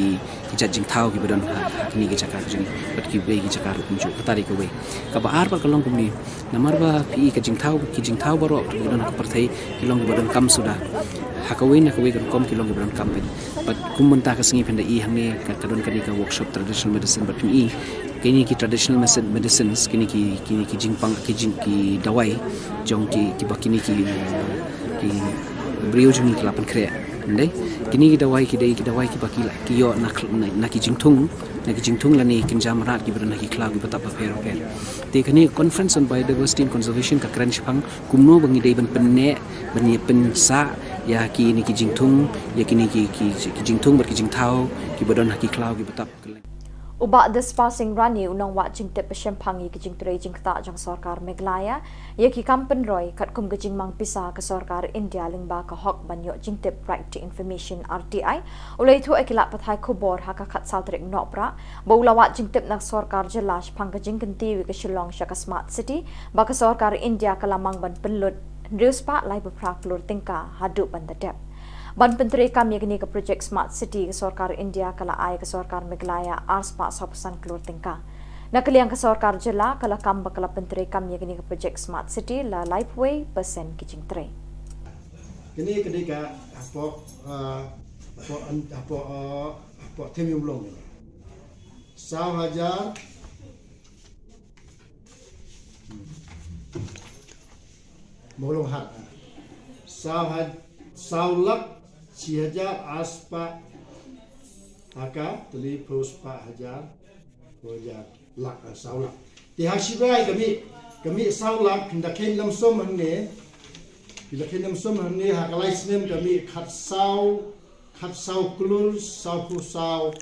ki jait jingthaw kiba don ha, ha kine ki jaka jong ngi bad kiwei ki jaka ruh kumjuh. Kata dei kawei. Kaba ar pat ka long kumne, namar ba phi i ka jingthaw, ki jingthaw baroh kiba don ha ka pyrthei ki long kiba donkam suda. Ha kawei na kawei ka rukom ki long kiba donkam pyn. Bad kum mynta ka sngi phin da i hangne ka, ka don kane ka workshop traditional medicine bad phin i kine ki traditional medicine, medicines, kine ki, kine ki jingpang, ki jing, ki dawai jong ki, kiba kine ki, ki briew jong ngi ki la pynkhreh. Ym dei, kine ki dawai ki dei ki dawai kiba ki la, ki ïoh na, na, na ki jingthung, na ki jingthung lane kynja mrad kiba don ha ki khlaw kiba tap bapher bapher. Te kane ka Conference on Biodiversity and Conservation ka kren shaphang kumno ba ngi dei ban pynneh, ban ïa pynsah ïa kine ki jingthung, ïa kine ki, ki, ki jingthung bad ki jingthaw kiba don ha ki khlaw kiba tap. U Bah Dispar Singh Rane, u nongwad jingtip ba shemphang ïa ki jingtrei jingktah jong Sorkar Meghalaya ïa ki kam pynroi katkum ka jingmang pisa ka Sorkar India lyngba ka hok ban ïoh jingtip, Right to Information, R T I, u la ïathuh ïa ki lad pathai khubor ha ka khatsaw tarik Nohprah ba u la wad jingtip na ka Sorkar Jylla shaphang ka jingkyntiew ïa ka Shillong sha ka Smart City ba ka Sorkar India ka la mang ban pynlut hynriew spah laiphew phra klur tyngka haduh ban da dep. Ban pyntreikam ïa kane ka projek Smart City, ka Sorkar India ka la ai ïa ka Sorkar Meghalaya ar spah sawphew san klur tyngka. Na ka liang ka Sorkar Jylla ka la kam ba ka la pyntreikam ïa kane ka projek Smart City la laiphew wei percent ki jingtrei. Kane ka dei ka hapoh, ah, hapoh, hapoh, ah, hapoh Them Ïew Mawlong. Saw hajar Mawlong hat. Saw haj, saw lak shi hajar ar spah ha ka tylli phew spah hajar, phew hajar lak, ah, saw lak. Te ha shi bnai ka mih, ka mih saw lak, phin da kheiñ lump sum hangne. Phin da kheiñ lump sum hangne ha ka lai snem ka mih khatsaw, khatsaw klur sawphew saw,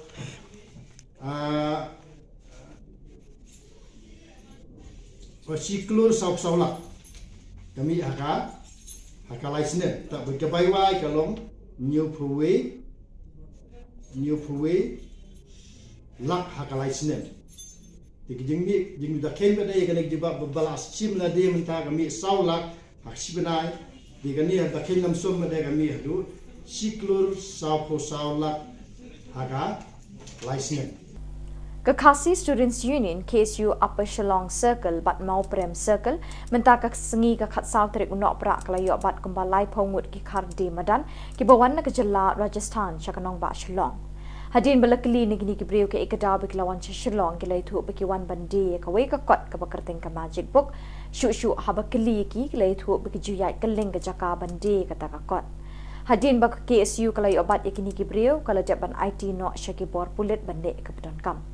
ah, Ba shi klur saw saw lak ka mih ha ka, ha ka lai snem. Te ba ka bai wai ka long hynñiewphew wei, hynñiewphew wei lak ha ka lai snem. Te ka jingmih, jingmih da kheiñ ba dei kane ka jubab ba la shim lade mynta ka mih saw lak ha ka shi bnai. Te kane ha da kheiñ lump sum ba dei ka mih haduh shi klur sawphew saw lak ha ka lai snem. Ka Khasi Students Union, K S U Upper Shillong Circle bad Mawprem Circle, mynta ka sngi ka khatsaw tarik u Nohprah ka la ïoh bat kumba laiphew ngut ki kharde madan kiba wan na ka jylla Rajasthan sha ka nongbah Shillong. Hadien ba la kylli na kine ki briew kaei ka daw ba ki la wan sha Shillong, ki la ïathuh ba ki wan ban die ïa kawei ka kot kaba kyrteng ka Magic Book. Shuh shuh haba kylli ïa ki, ki la ïathuh ba ki ju ïaid kylleng ka jaka ban die ïa kata ka kot. Hadien ba ka K S U ka la ïoh bat ïa kine ki briew, ka la dep ban aiti noh sha ki bor pulit ban leh kaba donkam.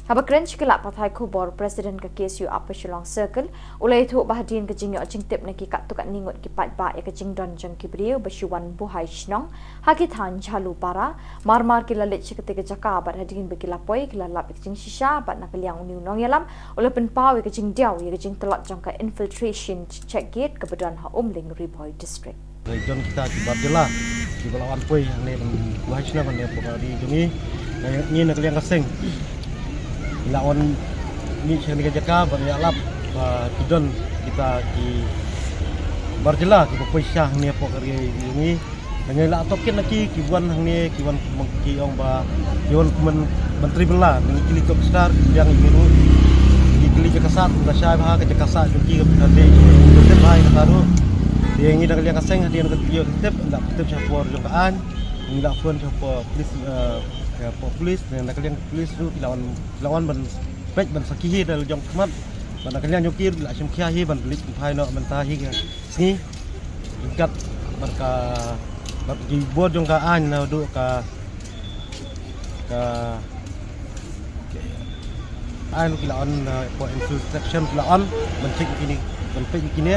Haba kren sha ki lad pathai khubor, President ka K S U Upper Shillong Circle u la ïathuh ba hadien ka jingïoh jingtip na ki katto katne ngut ki paidbah ïa ka jingdon jong ki briew ba shu wan buhai shnong ha ki thaiñ Jhalupara, mar mar ki la leit sha katei ka jaka bad hadien ba ki la poi ki la lap ïa ka jingshisha bad na ka liang une u nongïalam u la pynpaw ïa ka jingdiaw ïa ka jingtlot jong ka infiltration check gate kaba don ha Umling, Ri Bhoi District. Don kita ki bar jylla kiba la wan poi hangne ban buhai shnong hangne hapoh ka ri jong ngi. Ngi na ka liang ka seng ngi la wan mih sha kane ka jaka ban ïalap ba ki don kita ki bar jylla kiba poi sha hangne hapoh ka ri jong ngi. Ngi la tohkit na ki, ki wan hangne, ki wan ki ong ba ki wan kum ban trei bylla, ngi kylli ki officer, ki biang ïa ki ruh, ngi kylli jaka sah, ka shai bha ka jaka sah jong ki, ka tip bha ïa kata ruh. Te ngi na ka liang ka seng hadien ka tip, ngi la tip shapoh jong ka aiñ, ngi la phone shapoh police, eh, shapoh police, na ka liang police ruh ki la wan, ki la wan ban peit ban sakhi hi da la jong khmat, bad na ka liang jong ki ruh la shim khia hi ban leit pynphai noh mynta hi ka sngi. Ryngkat bad ka, bad ki bor jong ka aiñ naduh ka, ka aiñ ki la on, uh, for infiltration ki la on ban check ïa kine, ban peit ïa kine,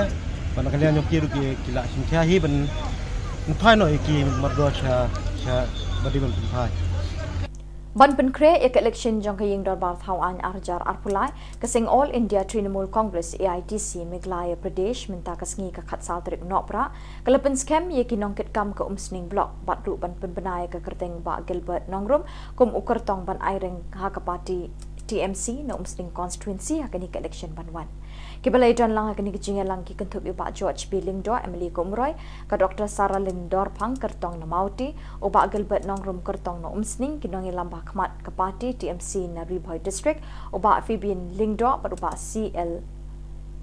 bad na ka liang jong ki ruh ki, ki la shim khia hi ban pynphai noh ïa ki mardor sha, sha ba dei ban pynphai. Ban pynkhreh ïa ka election jong ka ïing dorbar thaw aiñ ar hajar arphew lai, ka seng All India Trinamool Congress, A I T C, Meghalaya Pradesh, mynta ka sngi ka khatsaw tarik Nohprah ka la pynskhem ïa ki nongkitkam ka Umsning Block bad ruh ban pynbna ïa ka kyrteng Bah Gilbert Nongrum kum u kyrtong ban aireng ha ka party T M C na Umsning Constituency ha kane ka election ban wan. Kiba la ïadon lang ha kane ka jingïalang ki kynthup ïa u Bah George B Lyngdoh, M L A ka Umroi, ka Doctor Saralin Dorphang, kyrtong na Mawti, u Bah Gilbert Nongrum, kyrtong na Umsning, ki nongïalam ba ha khmat ka party T M C na Ri Bhoi District, u Bah Fabian Lyngdoh bad u Bah C L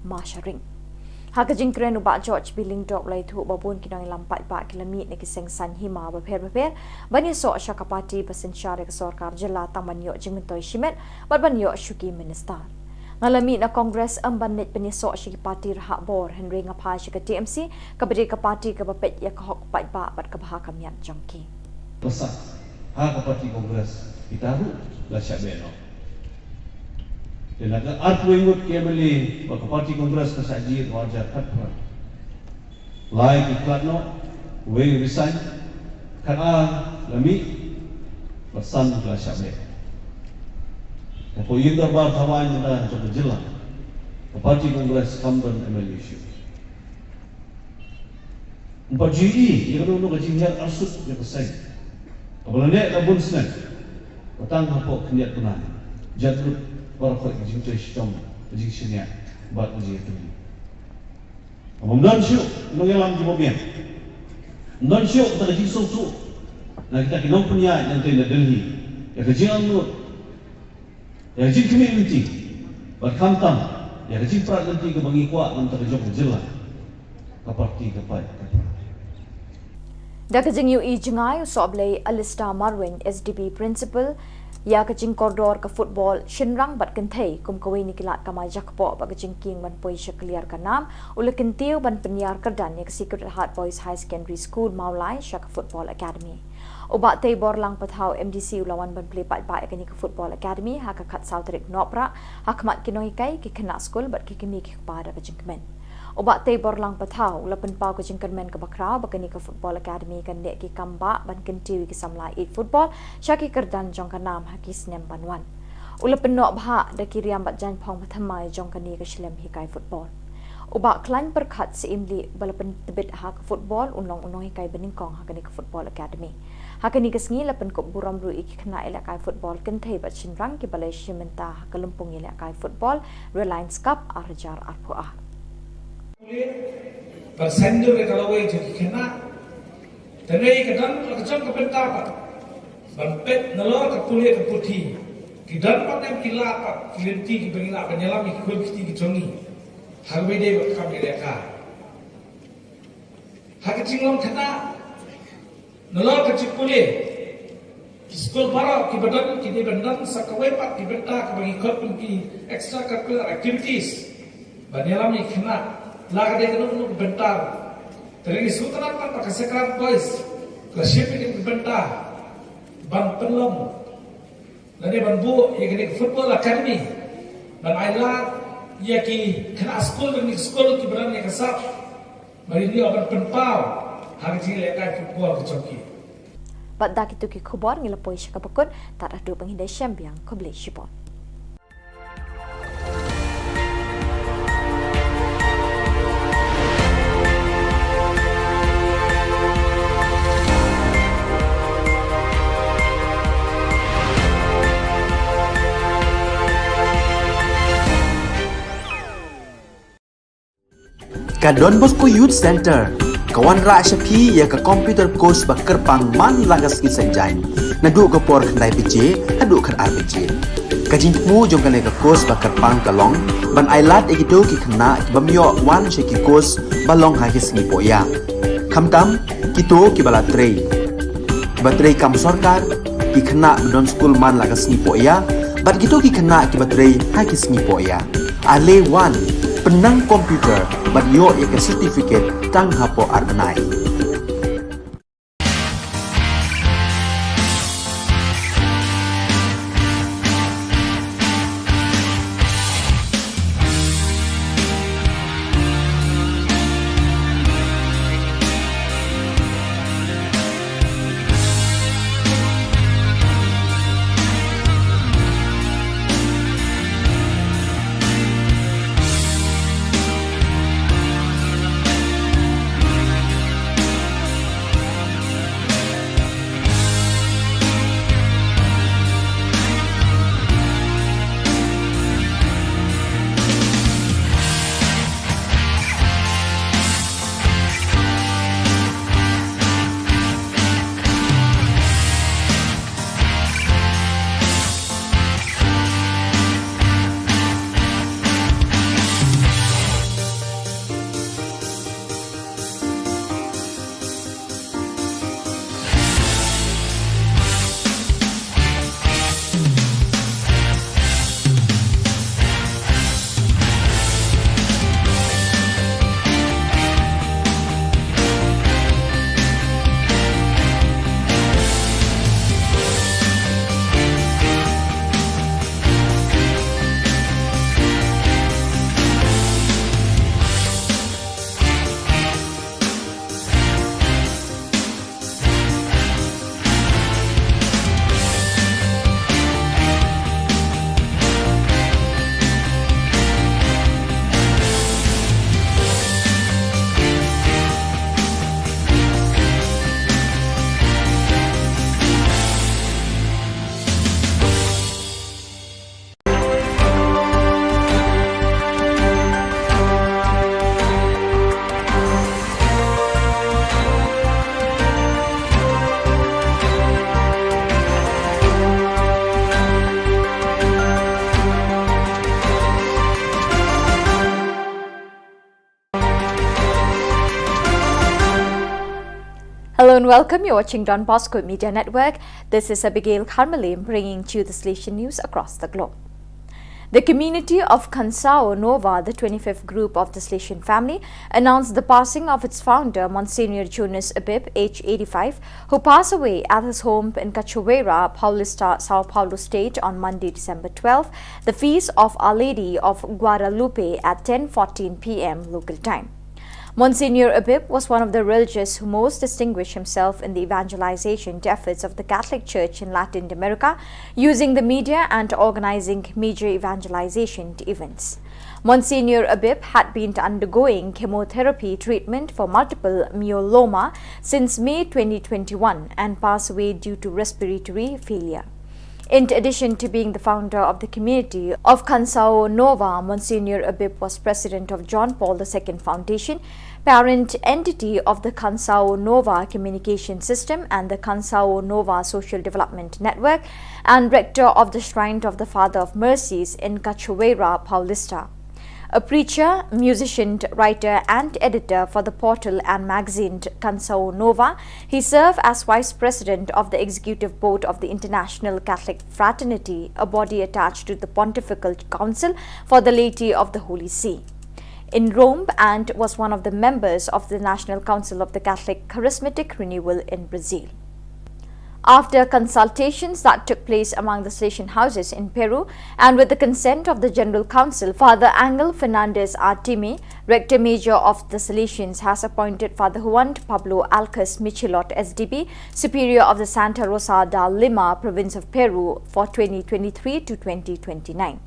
Masharing. Ha ka jingkren u Bah George B Lyngdoh u la ïathuh ba bun ki nongïalam paidbah ki la mih na ki seng saiñ hima bapher bapher ban ïasoh sha ka party ba synshar ïa ka sorkar jylla tang ban ïoh jingmyntoi shimet bad ban ïoh shuki minister. Nga la mih na Congress ym ban leit pynïasoh sha ki party rhah bor, hynrei nga phai sha ka T M C kaba dei ka party kaba peit ïa ka hok paidbah bad kaba ha ka miat jong ki. Pyrshah ha ka party Congress kita ruh la shah beh noh. Te na ka arphew ngut ki M L A ba ka party Congress ka shah jied ha u arhajar khatphra, lai ki khlad noh, wei resign, khatar la mih, bad san ki la shah beh. Hapoh ïing dorbar thaw aiñ mynta jong ka jylla, ka party Congress kam don M L A shuh. Ym pat ju ïohi ïa kano kano ka jinghiar arsut ïa ka seng kaba la neh la bun snem, ba tang hapoh khyndiat bnai jan lut baroh ka jingtrei shitom, ka jingshaniah bad ka jingïatylli. Ym don shuh nongïalam kiba biang. Ym don shuh kata ka jingsngewthuh na kita ki nongpynïaid nangtei na Delhi ïa ka jingangnud, ïa ka jingkhmih lynti, bad khamtam ïa ka jingprat lynti kaba ngi kwah na ka bynta ka jong ka jylla, ka party ka paid ka pra. Da ka jingïohi jngai, u Sohblei Alistair Marwein, S D B Principal ïa ka jingkordor ka football shynrang bad kynthei kum kawei na ki lad kamai jakpoh bad ka jingkieng ban poi sha kliar ka nam, u la kyntiew ban pynïar kyrdan ïa ka Sacred Heart Boys Higher Secondary School Mawlai sha ka Football Academy. U Bah Teiborlang Pathaw, M D C, u la wan ban plie paidbah ïa kane ka Football Academy ha ka khatsaw tarik Nohprah ha khmat ki nonghikai, ki khynnah skul bad ki kmie ki kpa da ka jingkmen. U Bah Teiborlang Pathaw u la pynpaw ka jingkyrmen kaba khraw ba kane ka Football Academy kan leh ki kam bah ban kyntiew ïa ki samla ïeit football sha ki kyrdan jong ka nam ha ki snem ban wan. U la pynnoh bha da ki riam bad jaiñphong ba thymmai jong kane ka shlem hikai football. U Bah Khlaiñ Pyrkhat Syiemlieh, ba la pyntbit ha ka football, un long u nonghikai ba nyngkong ha kane ka Football Academy. Ha kane ka sngi la pynkup burom ruh ïa ki khynnah ïalehkai football kynthei bad shynrang kiba la ïashim bynta ha ka lympung ïalehkai football Reliance Cup ar hajar arphew ar. Ban sngewthuh ïa ka lawei jong ki khynnah. Te ngi ka don la ka jong ka bynta pat ban peit nalor ka pule ka puthi Ki don pat em ki lad pat ki lynti kiba ngi lah ban ïalam ïa ki khun ki kti ki jong ngi. Ha kaba ïadei bad ka kam ïalehkai. Ha ka jinglong khynnah, nalor ka jingpule, ki skul baroh kiba don ki dei ban don sa kawei pat ki bynta kaba ngi khot kum ki extracurricular activities ban ïalam ïa ki khynnah. La ka dei kano kano ka bynta, te ngi sngewtynnat pat ba ka Sacred Boys ka shim ïa kane ka bynta ban pynlong lane ban buh ïa kane ka football academy ban ai lad ïa ki khynnah skul, kine ki skul kiba don ïa ka sap, ba kin ïoh ban pynpaw ha ka jingïalehkai football ka jong ki. Bad da kito ki khubor ngi la poi sha kaba kut, tad haduh ba ngin ïashem biang, khublei shibun. Ka Don Bosco Youth Centre ka wanrah sha phi ïa ka computer course ba kyrpang man la ka sngi Saitjaiñ, naduh ka por khyndai baje haduh khatar baje. Ka jingthmu jong kane ka course ba kyrpang ka long ban ai lad ïa kito ki khynnah kibym ïoh wan sha ki course ba long ha ki sngi pohïa, khamtam kito kiba la trei, kiba trei kam sorkar, ki khynnah ba don skul man la ka sngi pohïa, bad kito ki khynnah kiba trei ha ki sngi pohïa. Ale wan, pynnang computer bad ïoh ïa ka certificate tang hapoh ar bnai. Hello and welcome. You're watching Don Bosco Media Network. This is Abigail Kharmalim bringing to you the Salesian news across the globe. The community of Khansao Nova, the twenty-fifth group of the Salesian family, announced the passing of its founder, Monsignor Jonas Abib, age eighty-five, who passed away at his home in Cachoeira, Paulista, São Paulo State on Monday, December twelfth, the feast of Our Lady of Guadalupe at ten fourteen p m local time. Monsignor Abib was one of the religious who most distinguished himself in the evangelization efforts of the Catholic Church in Latin America, using the media and organizing major evangelization events. Monsignor Abib had been undergoing chemotherapy treatment for multiple myeloma since May twenty twenty-one and passed away due to respiratory failure. In addition to being the founder of the community of Kansao Nova, Monsignor Abib was president of John Paul the Second Foundation, parent entity of the Kansao Nova Communication System and the Kansao Nova Social Development Network, and rector of the Shrine of the Father of Mercies in Cachoeira Paulista. A preacher, musician, writer, and editor for the portal and magazine Kansao Nova, he served as vice president of the executive board of the International Catholic Fraternity, a body attached to the Pontifical Council for the Laity of the Holy See in Rome, and was one of the members of the National Council of the Catholic Charismatic Renewal in Brazil. After consultations that took place among the Salesian houses in Peru and with the consent of the General Council, Father Angel Fernandez Artime, Rector Major of the Salesians, has appointed Father Juan Pablo Alcas Michilot, S D B, Superior of the Santa Rosa de Lima, Province of Peru, for twenty twenty-three to twenty twenty-nine.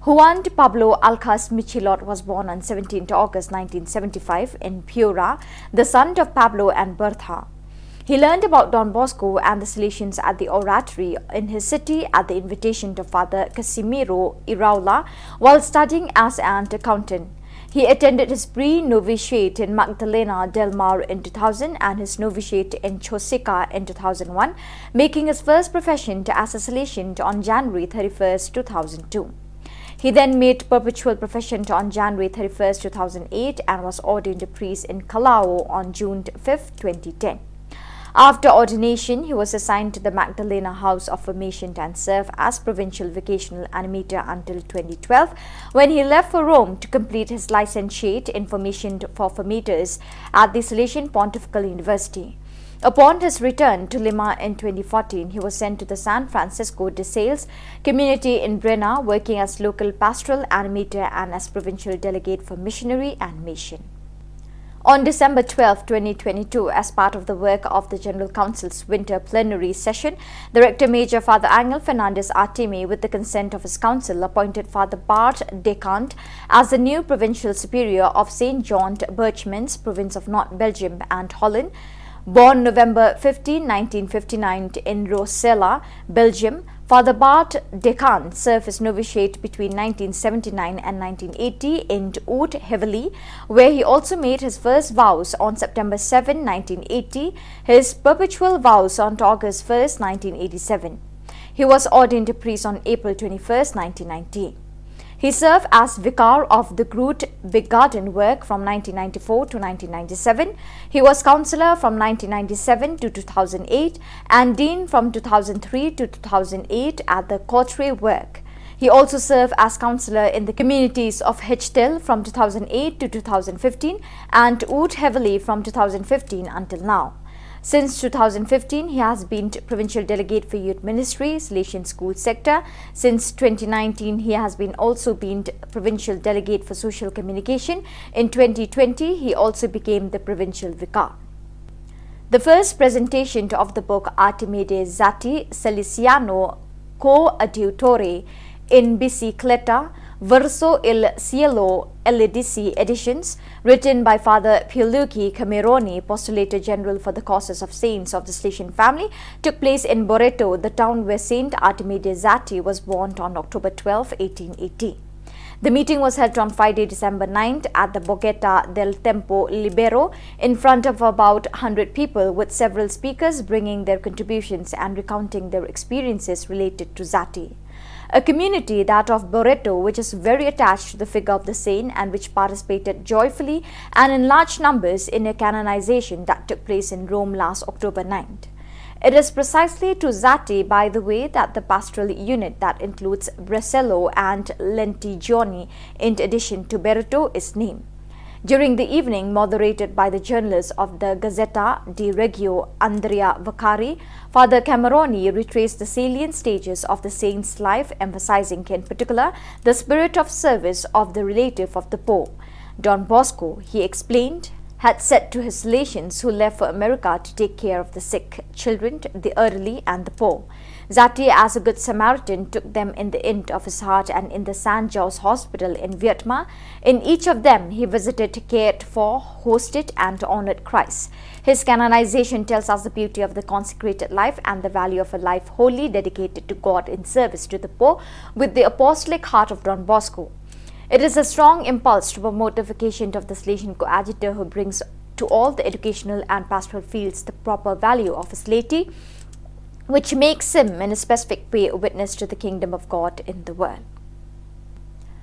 Juan Pablo Alcas Michilot was born on seventeenth August nineteen seventy-five in Piura, the son of Pablo and Bertha. He learned about Don Bosco and the Salesians at the Oratory in his city at the invitation of Father Casimiro Iraola while studying as an accountant. He attended his pre-novitiate in Magdalena del Mar in two thousand and his novitiate in Chosica in two thousand one, making his first profession to as a Salesian on January thirty-first, two thousand two. He then made perpetual profession on January thirty-first, two thousand eight, and was ordained a priest in Callao on June fifth, twenty ten. After ordination, he was assigned to the Magdalena House of Formation and served as provincial vocational animator until twenty twelve, when he left for Rome to complete his licentiate in formation for formators at the Salesian Pontifical University. Upon his return to Lima in twenty fourteen, he was sent to the San Francisco de Sales community in Breña, working as local pastoral animator and as provincial delegate for missionary and mission. On December twelfth, twenty twenty-two, as part of the work of the General Council's winter plenary session, the Rector Major, Father Angel Fernandez Artime, with the consent of his council, appointed Father Bart Decant as the new provincial superior of Saint John Birchmans, province of North Belgium and Holland. Born November fifteenth, nineteen fifty-nine, in Rossella, Belgium, Father Bart Decant served his novitiate between nineteen seventy-nine and nineteen eighty in Oud-Hevelie, where he also made his first vows on September seventh, nineteen eighty, his perpetual vows on August first, nineteen eighty-seven. He was ordained a priest on April twenty-first, nineteen ninety. He served as vicar of the Groot Begaardenwerk from nineteen ninety-four to nineteen ninety-seven. He was councillor from nineteen ninety-seven to two thousand eight and dean from two thousand three to two thousand eight at the Kotrewerk. He also served as councillor in the communities of Hechtel from two thousand eight to two thousand fifteen and Oud-Hevelie from two thousand fifteen until now. Since two thousand fifteen, he has been provincial delegate for youth ministry, Salesian school sector. Since twenty nineteen, he has been also been provincial delegate for social communication. In twenty twenty, he also became the provincial vicar. The first presentation of the book Artimede Zati Salesiano Coadiutore in Bicicleta verso il cielo, L A D C editions, written by Father Pierluigi Cameroni, Postulator General for the Causes of Saints of the Salesian Family, took place in Boreto, the town where Saint Artimede Zati was born on October twelfth, eighteen eighty. The meeting was held on Friday, December ninth, at the Borgetta del Tempo Libero, in front of about hundred people, with several speakers bringing their contributions and recounting their experiences related to Zati. A community, that of Boreto, which is very attached to the figure of the saint and which participated joyfully and in large numbers in a canonization that took place in Rome last October ninth. It is precisely to Zati, by the way, that the pastoral unit that includes Bresello and Lentigioni, in addition to Boreto, is named. During the evening, moderated by the journalist of the Gazzetta di Reggio, Andrea Vaccari, Father Cameroni retraced the salient stages of the saint's life, emphasizing in particular the spirit of service of the relative of the poor, Don Bosco. He explained, had said to his Salesians who left for America to take care of the sick, children, the elderly, and the poor. Zati, as a good Samaritan, took them in the inn of his heart and in the Saint John's Hospital in Vietnam. In each of them, he visited, cared for, hosted, and honored Christ. His canonization tells us the beauty of the consecrated life and the value of a life wholly dedicated to God in service to the poor with the apostolic heart of Don Bosco. It is a strong impulse to promote the vocation of the Salesian coadjutor who brings to all the educational and pastoral fields the proper value of his laity, which makes him in a specific way a witness to the kingdom of God in the world.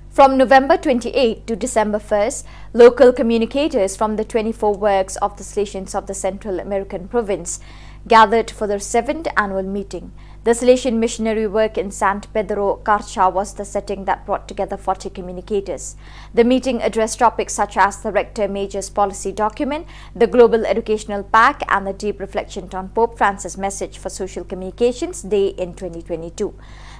From November twenty-eighth to December first, local communicators from the twenty-four works of the Salesians of the Central American province gathered for their seventh annual meeting. The Salesian missionary work in San Pedro Carcha was the setting that brought together forty communicators. The meeting addressed topics such as the Rector Major's policy document, the Global Educational Pact, and the deep reflection on Pope Francis' message for Social Communications Day in twenty twenty-two.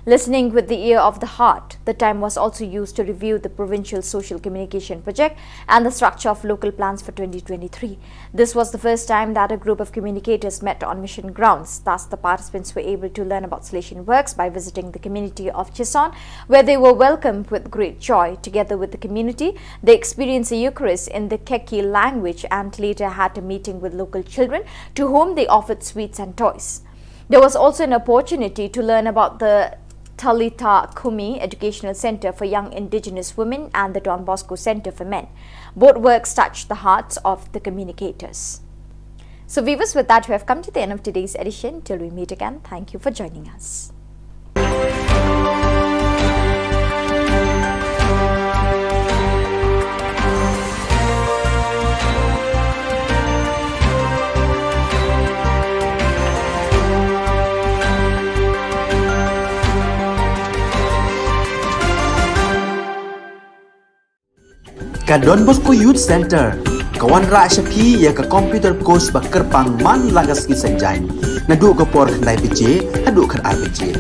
Listening with the ear of the heart, the time was also used to review the provincial social communication project and the structure of local plans for twenty twenty-three. This was the first time that a group of communicators met on mission grounds. Thus, the participants were able to learn about Salesian works by visiting the community of Chison, where they were welcomed with great joy. Together with the community, they experienced the Eucharist in the Keki language and later had a meeting with local children, to whom they offered sweets and toys. There was also an opportunity to learn about the Talitha Kumi Educational Center for Young Indigenous Women and the Don Bosco Center for Men. Both works touched the hearts of the communicators. So, viewers, with that, we have come to the end of today's edition. Till we meet again, thank you for joining us. Ka Don Bosco Youth Center ka wanrah sha phi ïa ka computer course ba kyrpang man la ka sngi Saitjaiñ, naduh ka por khyndai baje haduh khatar baje.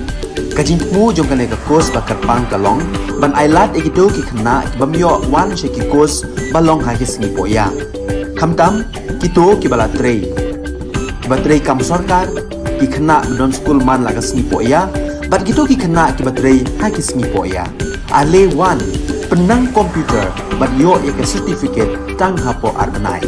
Ka jingthmu jong kane ka course ba kyrpang ka long ban ailad ïa kito ki khynnah ki bym ïoh wan sha ki course ba long ha ki sngi pohïa. Khamtam kito kiba la trei, kiba trei kam sorkar, ki khynnah ba don skul man la ka sngi pohïa, bad kito ki khynnah kiba trei ha ki sngi pohïa. Ale wan, pynnang computer bad ïoh ïa ka certificate tang hapoh ar bnai.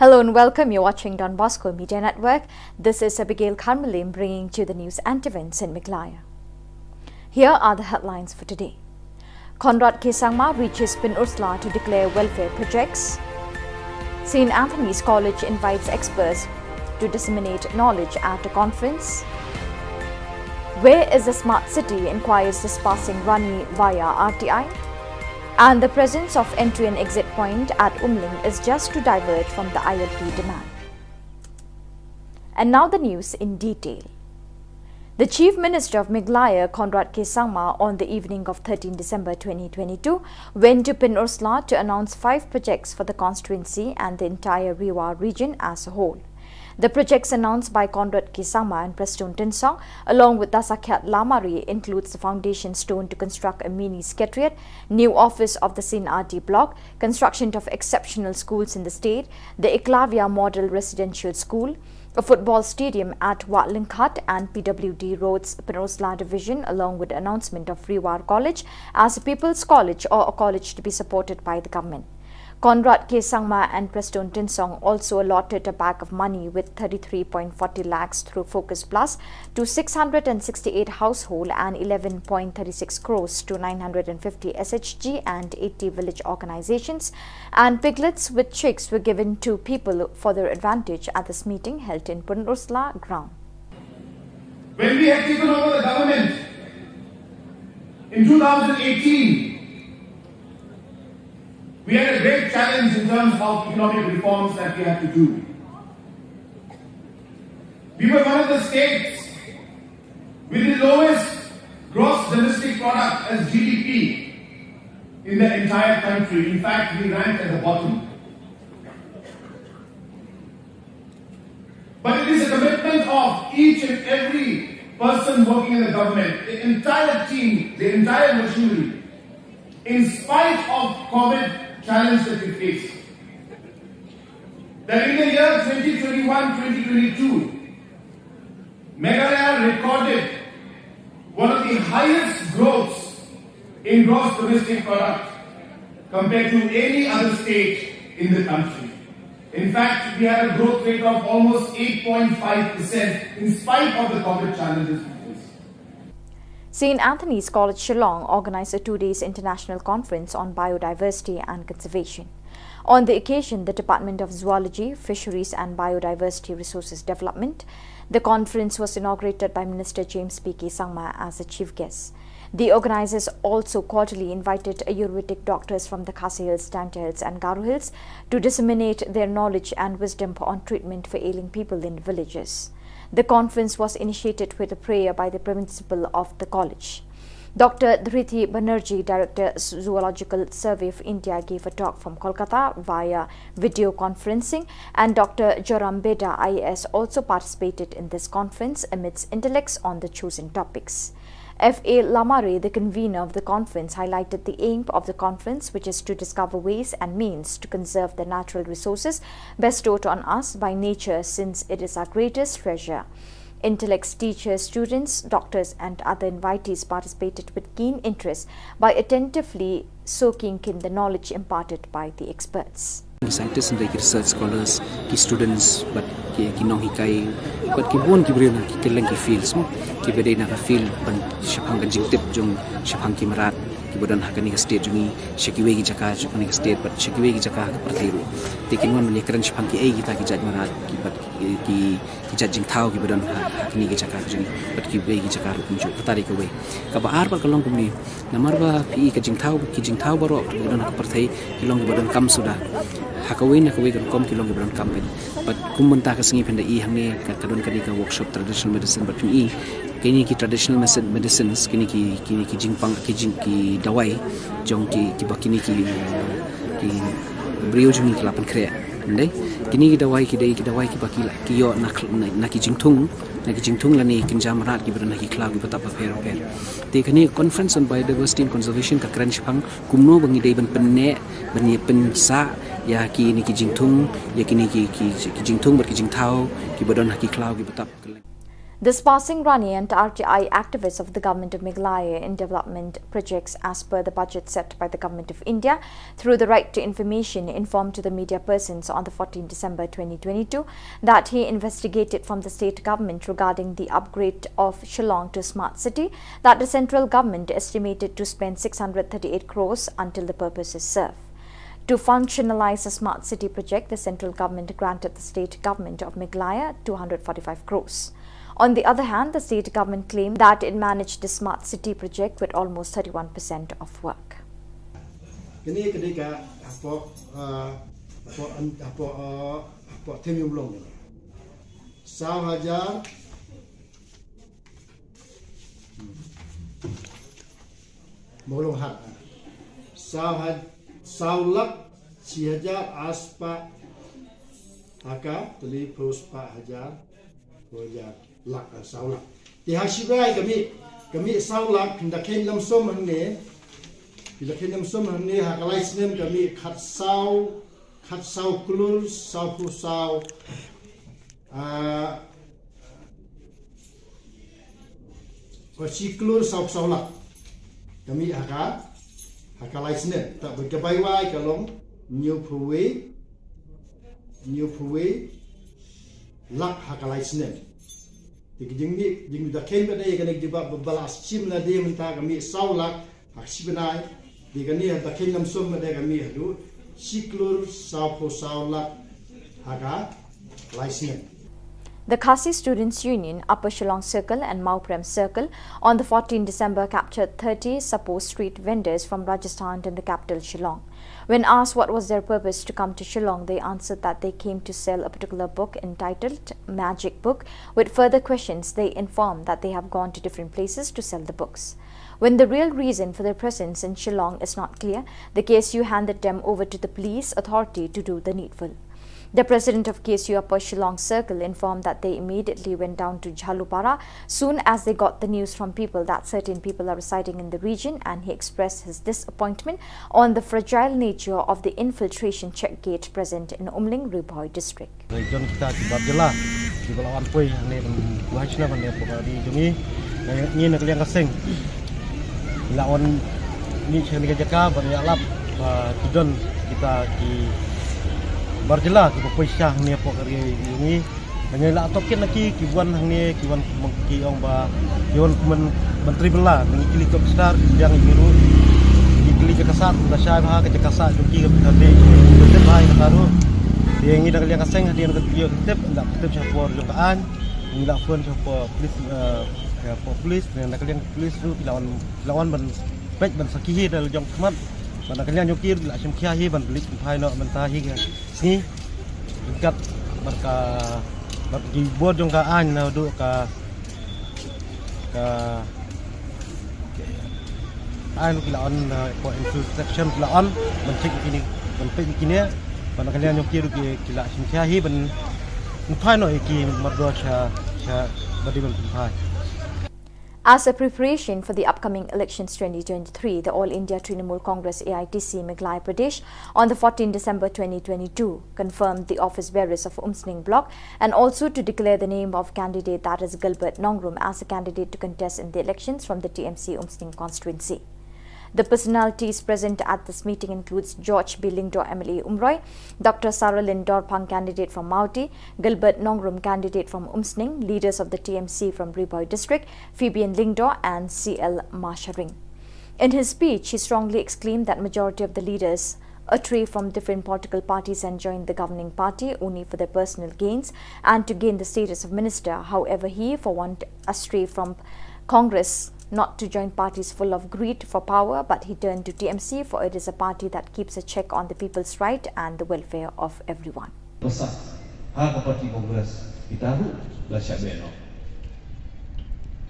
Hello and welcome. You're watching Don Bosco Media Network. This is Abigail Kharmalim bringing to you the news and events in Meghalaya. Here are the headlines for today. Conrad K Sangma reaches Pynursla to declare welfare projects. St Anthony's College invites experts to disseminate knowledge at a conference. Where is the smart city, inquires Dispasing Rani via R T I. And the presence of entry and exit point at Umling is just to divert from the I L P demand. And now the news in detail. The Chief Minister of Meghalaya, Conrad K Sangma, on the evening of thirteenth December twenty twenty-two, went to Pynursla to announce five projects for the constituency and the entire Ri War region as a whole. The projects announced by Conrad K Sangma and Prestone Tynsong, along with Dasakhiat Lamare, includes the foundation stone to construct a mini secretariat, new office of the St Anthony's Block, construction of exceptional schools in the state, the Eklavya Model Residential School, a football stadium at Wah Lyngkhat and P W D Roads Pynursla Division, along with announcement of Ri War College as a People's College or a college to be supported by the government. Conrad K Sangma and Prestone Tynsong also allotted a bag of money with thirty-three point forty lakhs through Focus Plus to six hundred and sixty-eight household and eleven point thirty-six crores to nine hundred and fifty S H G and eighty village organizations, and piglets with chicks were given to people for their advantage at this meeting held in Pynursla ground. When we had taken over the government in two thousand eighteen, we had a great challenge in terms of economic reforms that we had to do. We were one of the states with the lowest gross domestic product as G D P in the entire country. In fact, we ranked at the bottom. But it is a commitment of each and every person working in the government, the entire team, the entire machinery, in spite of COVID challenge that we face, that in the year twenty twenty-one twenty twenty-two, Meghalaya recorded one of the highest growths in gross domestic product compared to any other state in the country. In fact, we had a growth rate of almost eight point five percent in spite of the COVID challenges we faced. St Anthony's College Shillong organized a two days international conference on biodiversity and conservation. On the occasion, the Department of Zoology, Fisheries and Biodiversity Resources Development, the conference was inaugurated by Minister James P K Sangma as the chief guest. The organizers also cordially invited Ayurvedic doctors from the Khasi Hills, Jaintia Hills and Garo Hills to disseminate their knowledge and wisdom on treatment for ailing people in villages. The conference was initiated with a prayer by the principal of the college. Doctor Dhriti Banerjee, Director, Zoological Survey of India, gave a talk from Kolkata via video conferencing, and Doctor Joram Beda, I A S, also participated in this conference amidst intellects on the chosen topics. F A Lamare, the convener of the conference, highlighted the aim of the conference, which is to discover ways and means to conserve the natural resources bestowed on us by nature, since it is our greatest treasure. Intellects, teachers, students, doctors, and other invitees participated with keen interest by attentively soaking in the knowledge imparted by the experts. Scientists and ki research scholars, ki students, bad ki, ki nonghikai, bad ki bun ki briew na ki kylleng ki fields mo, kiba dei na ka field ban shaphang ka jingtip jong shaphang ki mrad kiba don ha kane ka state jong ngi, sha kiwei ki jaka jong kane ka state bad sha kiwei ki jaka ha ka pyrthei ruh. Te kin wan ban ïakren shaphang kiei kita ki jait mrad, ki bad ki, ki ki jait jingthaw kiba don ha, ha kine ki jaka ka jong ngi bad kiwei ki jaka ruh kumjuh. Kata dei kawei. Kaba ar pat ka long kumne, namar ba phi i ka jingthaw, ki jingthaw baroh kiba don ha ka pyrthei ki long kiba donkam suda. Ha kawei na kawei ka rukom ki long kiba donkam pyn. Bad kum mynta ka sngi phin da i hangne ka, ka don kane ka workshop traditional medicine bad phin i kine ki traditional medicine, medicines, kine ki, kine ki jingpang, ki jing, ki dawai jong ki, kiba kine ki, eh, ki briew jong ngi ki la pynkhreh. Ndei, kine ki dawai ki dei ki dawai kiba ki la, ki ïoh na, na, na ki jingthung, na ki jingthung lane ki kynja mrad kiba don ha ki khlaw kiba tap bapher bapher. Te kane conference on biodiversity and conservation ka kren shaphang kumno ba ngi dei ban pynneh, ban ïa pynsah ïa kine ki jingthung, ïa kine ki, ki, ki jingthung bad ki jingthaw kiba don ha ki khlaw kiba tap. Dispersing Rani and R T I activists of the Government of Meghalaya in development projects as per the budget set by the Government of India through the Right to Information informed to the media persons on the fourteenth December twenty twenty-two that he investigated from the state government regarding the upgrade of Shillong to smart city that the central government estimated to spend six hundred thirty-eight crores until the purpose is served. To functionalize the smart city project, the central government granted the state government of Meghalaya two hundred forty-five crores. On the other hand, the state government claimed that it managed the smart city project with almost thirty-one percent of work. Kane ka dei ka hapoh, ah, hapoh, hapoh, ah, hapoh Themyumlong. Saw hajar. Molong hat. Saw had, saw lak, shi hajar, ar spah, haka, teli phew spah hajar, phew hajar, lak, ah, saw lak. Te ha shi bai ka mih, ka mih saw lak, phin da kheiñ lam sum hangne, phin da kheiñ lam sum hangne, ha ka lai snem ka mih khatsaw, khatsaw klur, saw phew saw, ah, Ka shi klur saw saw lak. Ka mih ha ka, ha ka lai snem. Te ba ka bai wai ka long hynñiew phew wei, hynñiew phew wei lak ha ka lai snem. Te ka jingmih, jingmih da kheiñ ba dei kane ka jubab ba la shim na dei mynta ka mih saw lak ha ka shi bnai. Te kane ha da kheiñ lam sum ba dei ka mih haduh shi klur saw phew saw lak ha ka lai snem. The Khasi Students Union, Upper Shillong Circle and Mawprem Circle, on the fourteenth December captured thirty supposed street vendors from Rajasthan in the capital Shillong. When asked what was their purpose to come to Shillong, they answered that they came to sell a particular book entitled Magic Book. With further questions, they informed that they have gone to different places to sell the books. When the real reason for their presence in Shillong is not clear, the K S U handed them over to the police authority to do the needful. The president of K S U Upper Shillong Circle informed that they immediately went down to Jhalupara soon as they got the news from people that certain people are residing in the region, and he expressed his disappointment on the fragile nature of the infiltration check gate present in Umling, Ri Bhoi district. Region kita ki bar jylla kiba la wan poi hangne ban buhai snem hangne pok ri jong ngi. Ngi na ka liang ka seng la wan ni sha ni ka jaka ban ïalap ba ki don kita ki bar jylla kiba poi sha hangne pok ri jong ngi. Ngi la tohkit na ki ki wan hangne ki wan ki ong ba ki wan kum ban tri bela ngi kylli top star ki biang ngi ruh. Ngi kylli ka kasat ka shai ba ka jaka sah jong ki ka pynthar dei. Tip ba ka taru. Te ngi da ka liang ka seng hadien ka tip ka tip da ka tip sha por jong ka aiñ. Ngi la phone sha por police, eh, sha por police ne da ka liang police ruh ki la wan, ki la wan ban peit ban sakhi hi da la jong khmat. Ban da ka liang jong ki ruh ki la shim khia hi ban balik phai noh mynta hi ka sngi. Kat bad ka, bad ki bor jong ka aiñ naduh ka, ka aiñ ki la on, uh, for infiltration ki la on ban check kine, ban peit kine, ban ka liang jong ki ruh ki, ki la shim khia hi ban phai noh ïa ki mardor sha, sha ba dei ban phai. As a preparation for the upcoming elections twenty twenty-three, the All India Trinamool Congress, A I T C, Meghalaya Pradesh on the fourteenth December twenty twenty-two confirmed the office bearers of Umsning Block and also to declare the name of candidate, that is Gilbert Nongrum, as a candidate to contest in the elections from the T M C Umsning constituency. The personalities present at this meeting includes George B Lyngdoh, M L A Umroi, Doctor Saralin Dorphang, candidate from Mawti, Gilbert Nongrum, candidate from Umsning, leaders of the T M C from Ri Bhoi district, Fabian Lyngdoh and C L Masharing. In his speech, he strongly exclaimed that majority of the leaders astray from different political parties and joined the governing party only for their personal gains and to gain the status of minister. However, he, for one, astray from Congress, not to join parties full of greed for power, but he turned to T M C, for it is a party that keeps a check on the people's right and the welfare of everyone. Basa ha ka party Congress kita ruh la shah beh noh.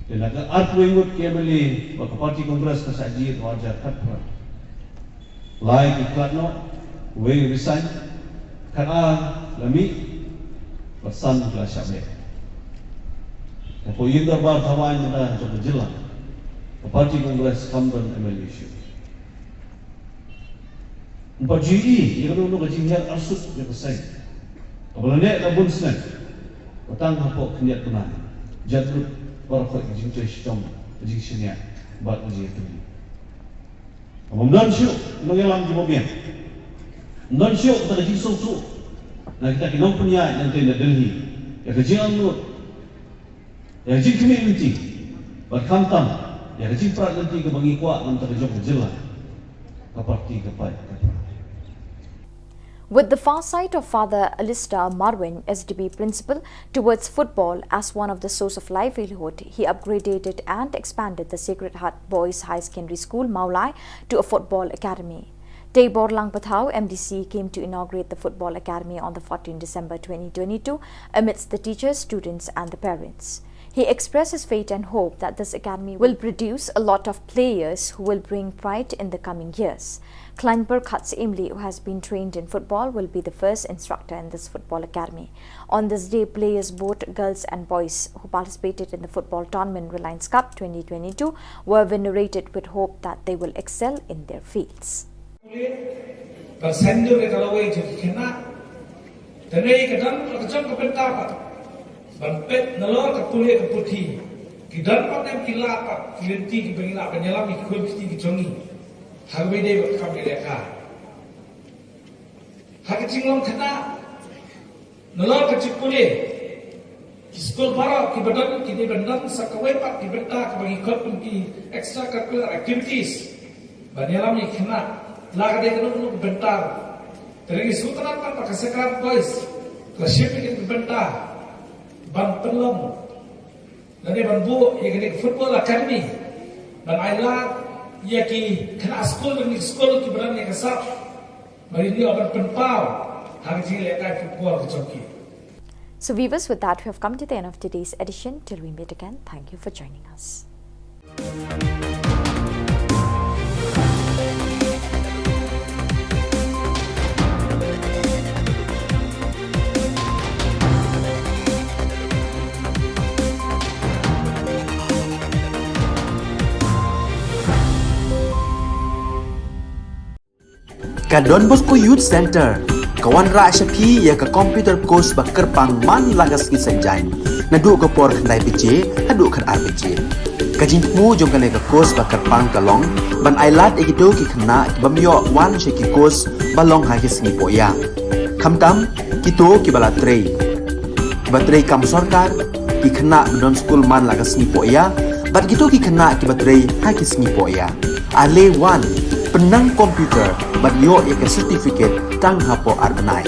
Te na ka arphew ngut ki M L A ba ka party Congress ka shah jied ha u ar hajar khatphra. Lai ki khlad noh, wei resign, khatar la mih, bad san la shah beh. Hapoh ïing dorbar thaw aiñ mynta jong ka jylla, ka party Congress kam don M L A shuh. Ym pat ju ïohi ïa kano kano ka jinghiar arsut jong ka seng kaba la neh la bun snem, ba tang hapoh khyndiat bnai. Jat lut baroh ka jingtrei shitom, ka jingshaniah bad ka jingïatylli. Ym don shuh nongïalam jong u biang. Ym don shuh ka jingsngewthuh na kita ki nongpynïaid na Delhi ïa ka jingangnud, ïa ka jingkhmih lynti, bad khamtam ïa ka jingprat lynti kaba ngi kwah na ka jong ka jylla. Ka parti ka paid ka parti. With the farsight of Father Alistair Marwein, S D B principal, towards football as one of the source of livelihood, he upgraded and expanded the Sacred Heart Boys High Secondary School, Mawlai, to a football academy. Teibor Langpathau, M D C, came to inaugurate the football academy on the fourteenth December twenty twenty-two amidst the teachers, students, and the parents. He expressed his faith and hope that this academy will produce a lot of players who will bring pride in the coming years. Klaiñbur Khatsyimli, who has been trained in football, will be the first instructor in this football academy. On this day, players, both girls and boys, who participated in the football tournament Reliance Cup twenty twenty-two were venerated with hope that they will excel in their fields. Ban saiñdur ïa ka lawei jong ki khynnah. Te ne ka don la ka jong ka bynta pat ban peit nalor ka pule ka puthi. Ki don pat ne em ki lad pat ki lynti kiba ngi lah ban ïalam ïa ki khun kti ki jong ngi ha kaba ïadei bad ka kam ïalehkai. Ha ka jinglong khynnah nalor ka jingpule, ki skul baroh kiba don ki dei ban don sa kawei pat ki bynta kaba ngi khot kum ki extra curricular activities ban ïalam ïa ki khynnah la ka dei kano kano ka bynta. Te ngi sngewtynnat pat ba ka Sacred Heart Boys ka la shim ïa kane ka bynta ban pynlong lane ban buh ïa kane ka football academy ban ailad ïa ki khynnah skul, kine ki skul kiba don ïa ka sap. Ba ïa ban pynpaw ha ka jinglehkai football ka jong ki. So viewers, with that we have come to the end of today's edition. Till we meet again, thank you for joining us. Ka Don Bosco Youth Centre ka wanrah sha phi ïa ka computer course ba kyrpang man la ka sngi Saitjaiñ, naduh ka por khyndai baje haduh khatar baje. Ka jingthmu jong kane ka course ba kyrpang ka long ban ailad ïa kito ki khynnah ki bym ïoh wan sha ki course ba long ha ki sngi pohïa. Khamtam kito kiba la trei, kiba trei kam sorkar, ki khynnah ba don skul man la ka sngi pohïa bad kito ki khynnah kiba trei ha ki sngi pohïa. Ale wan, pynnang computer bad ïoh ïa ka certificate tang hapoh ar bnai.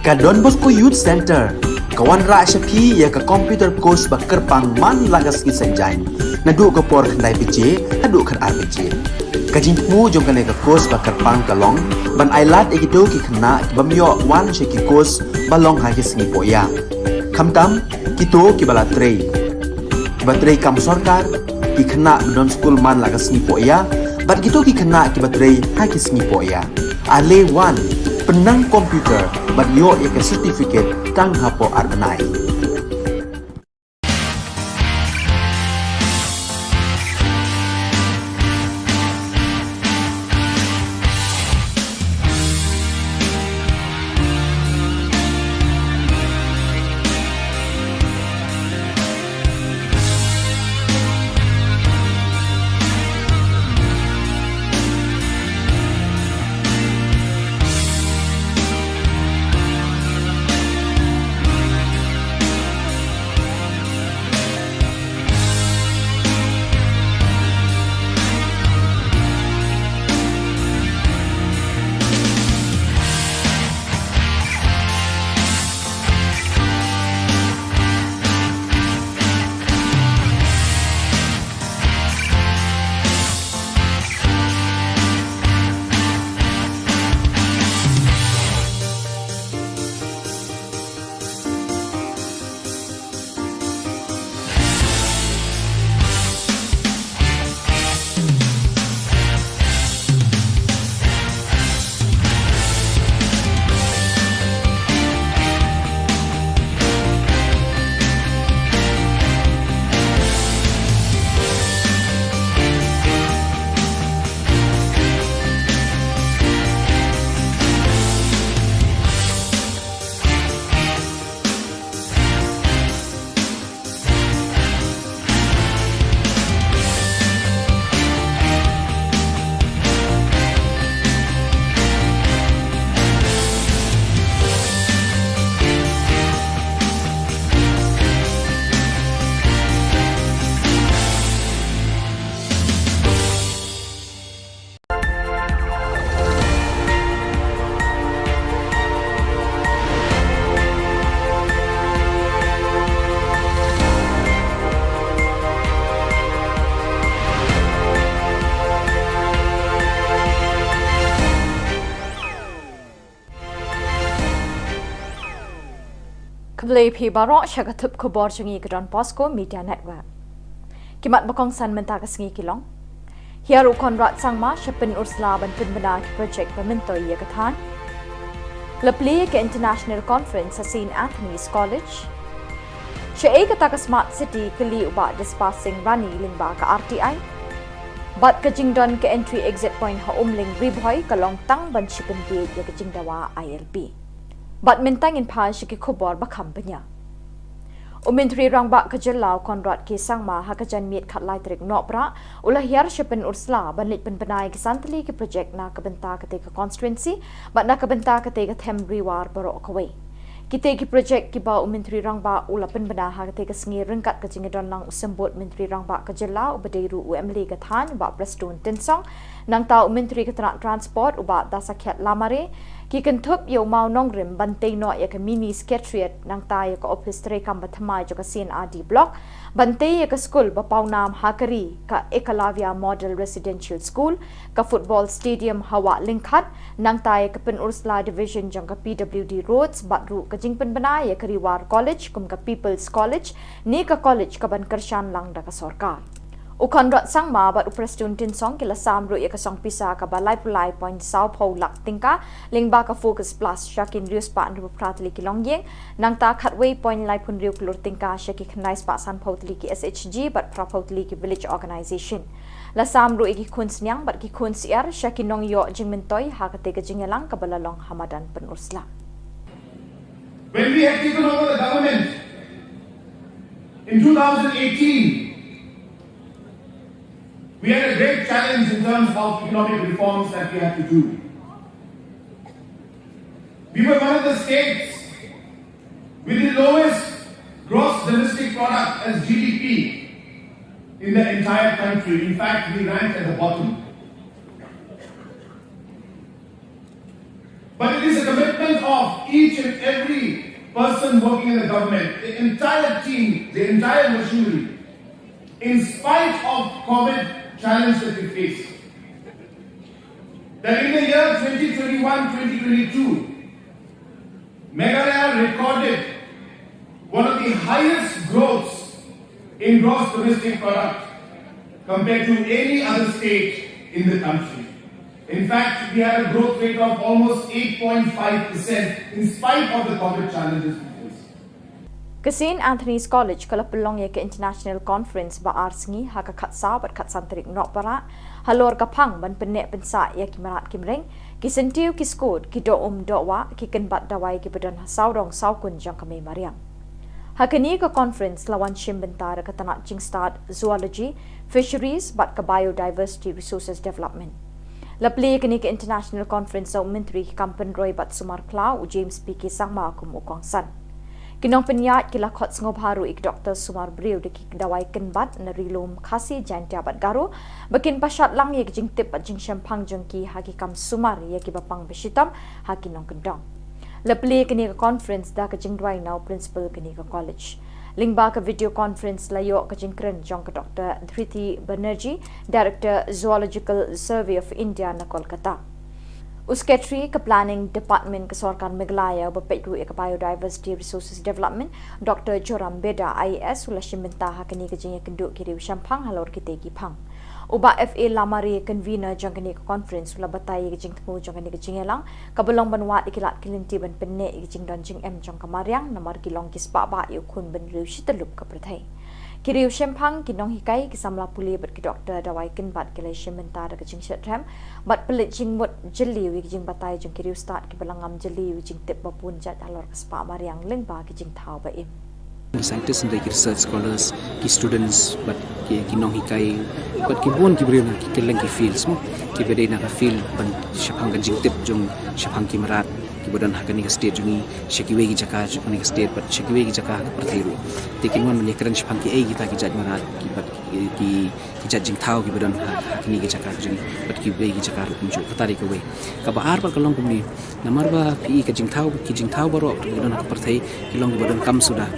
Ka Don Bosco Youth Centre ka wanrah sha phi ïa ka computer course ba kyrpang man la ka sngi Saitjaiñ, naduh ka por khyndai baje haduh khatar baje. Ka jingthmu jong kane ka course ba kyrpang ka long ban ailad ïa kito ki khynnah ki bym ïoh wan sha ki course ba long ha ki sngi poh ïa, khamtam kito kiba la trei, kiba trei kam sorkar, ki khynnah ba don skul man la ka sngi poh ïa, bad kito ki khynnah kiba trei ha ki sngi poh ïa. Ale wan, pynnang computer bad ïoh ïa ka certificate tang hapoh ar bnai. Khublei phi baroh sha ka thup khubor jong ngi ka Don Bosco Media Network. Ki mat ba kongsan mynta ka sngi ki long: Hiar u Conrad Sangma sha Pynursla ban pynbna ki project ba myntoi ïa ka thaiñ. La plie ka International Conference ha Saint Anthony's College. Shaei kata ka Smart City, kylli u Bah Dispasing Rani lyngba ka R T I. Bad ka jingdon ka entry exit point ha Umling Ri Bhoi ka long tang ban shu pynbiej ïa ka jingdawa I L P. Bad mynta ngin phai sha ki khubor ba kham bniah. U Myntri Rangbah ka jylla u Conrad K Sangma ha ka janmiet khatlai tarik Nohprah u la hiar sha Pynursla ban leit pynbna ïa ki san tylli ki project na ka bynta katei ka constituency bad na ka bynta katei ka them Ri War baroh kawei. Kitei ki project kiba u Myntri Rangbah u la pynbna ha katei ka sngi ryngkat ka jingïadon lang u Symbud Myntri Rangbah ka jylla uba dei ruh u M L A ka thaiñ, Bah Prestone Tynsong, nangta u Myntri ka tnat Transport u Bah Dasakhiat Lamare, ki kynthup ïa u mawnongrim ban tei noh ïa ka Mini Secretariat, nangta ïa ka ophis treikam ba thymmai jong ka C and R D Block, ban tei ïa ka skul ba pawnam ha ka ri, ka Ekalavya Model Residential School, ka football stadium ha Wah Lyngkhat, nangta ïa ka Pynursla Division jong ka P W D Roads, bad ruh ka jingpynbna ïa ka Ri War College kum ka People's College, ne ka college kaban kyrshan lang da ka sorkar. U Conrad Sangma bad u Prestone Tynsong ki la sam ruh ïa ka song pisa kaba laiphew lai point saw phew lak tyngka lyngba ka Focus Plus sha ki hynriew spah hynriewphew phra tylli ki longïing, nangta khatwei point laiphew hynriew klur tyngka sha ki khyndai spah sanphew tylli ki S H G bad phraphew tylli ki village organization. La sam ruh ïa ki khun sniang bad ki khun syiar sha ki nongïoh jingmyntoi ha katei ka jingïalang kaba la long ha madan Pynursla. When we had taken over the government in two thousand eighteen, we had a great challenge in terms of economic reforms that we had to do. We were one of the states with the lowest gross domestic product as G D P in the entire country. In fact, we ranked at the bottom. But it is a commitment of each and every person working in the government, the entire team, the entire machinery, in spite of COVID challenge that we face, that in the year twenty twenty-one, twenty twenty-two, Meghalaya recorded one of the highest growths in gross domestic product compared to any other state in the country. In fact, we had a growth rate of almost eight point five percent in spite of the COVID challenges we faced. Ka St Anthony's College ka la pynlong ïa ka International Conference ba ar sngi ha ka khatsaw bad khatsan tarik Nohprah halor ka phang ban pynneh pynsah ïa ki mrad ki mreng, ki syntiew ki skud, ki doh um doh wah, ki kynbat dawai kiba don ha sawdong sawkun jong ka mei mariang. Ha kane ka conference la wan shim bynta da ka tnat jingstad Zoology, Fisheries bad ka Biodiversity Resources Development. La plie ïa kane ka International Conference da u Myntri ki kam pynroi bad sumar khlaw u James P K Sangma kum u kongsan. Ki nongpynïaid ki la khot sngewbha ruh ïa ki doktor sumar briew da ki dawai kynbat na Ri Lum Khasi, Jaiñtia bad Garo ba kin pynshad lang ïa ki jingtip bad jingshemphang jong ki ha ki kam sumar ïa kiba pang ba shitom ha ki nongkyndong. La plie ïa kane ka conference da ka jingduwai na u principal kane ka college. Lyngba ka video conference la ïoh ka jingkren jong ka Doctor Dhriti Banerjee, Director Zoological Survey of India na Kolkata. U Secretary ka Planning Department ka Sorkar Meghalaya uba peit ruh ïa ka Biodiversity Resources Development, Doctor Joram Beda, I A S, u la shim bynta ha kane ka jingïakynduh ki riew shemphang halor kitei ki phang. U Bah F A Lamare, convener jong kane ka conference, u la batai ïa ka jingthmu jong kane ka jingïalang kaba long ban wad ïa ki lad ki lynti ban pynneh ïa ka jingdon jingem jong ka mariang namar ki long ki spah bah ïa u khun bynriew shi tyllup ka pyrthei. Ki riew shemphang, ki nonghikai, ki samla pule bad ki doktor dawai kynbat ki la ïashim bynta da ka jingshitrhem bad pynleit jingmut jylliew ïa ki jingbatai jong ki riewstad kiba la ngam jylliew ïa ki jingtip ba bun jait halor ka spah mariang lyngba ki jingthaw ba im. Ki scientist, ki research scholars, ki students bad ki, ki nonghikai bad ki bun ki briew na ki kylleng ki fields mo, kiba dei na ka field ban shaphang ka jingtip jong shaphang ki mrad kiba don ha kane ka state jong ngi, sha kiwei ki jaka jong kane ka state bad sha kiwei ki jaka ha ka pyrthei ruh. Te kin wan ban ïakren shaphang kiei kita ki jait mrad ki bad ki, ki, ki jait jingthaw kiba don ha, ha kine ki jaka jong ngi bad kiwei ki jaka ruh kumjuh. Kata dei kawei. Kaba ar pat ka long kumne, namar ba phi i ka jingthaw, ki jingthaw baroh kiba don ha ka pyrthei ki long kiba donkam suda.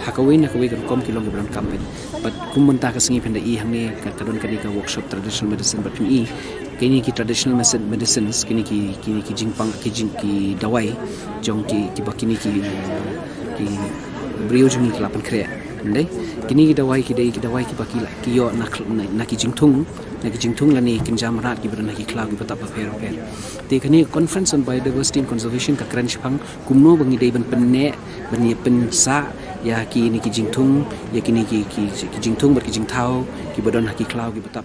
Ha kawei na kawei ka rukom ki long kiba donkam pyn. Bad kum mynta ka sngi phin da i hangne ka, ka don kane ka workshop traditional medicine bad phin i kine ki traditional medicine, medicines, kine ki, kine ki jingpang, ki jing, ki dawai jong ki, kiba kine ki, eh, ki briew jong ngi ki la pynkhreh. Ndei, kine ki dawai ki dei ki dawai kiba ki la, ki ïoh na, na, na ki jingthung, na ki jingthung lane kynja mrad kiba don ha ki khlaw kiba tap bapher bapher. Te kane Conference on Biodiversity and Conservation ka kren shaphang kumno ba ngi dei ban pynneh, ban ïa pynsah ïa kine ki jingthung, ïa kine ki, ki, ki jingthung bad ki jingthaw kiba don ha ki khlaw kiba tap.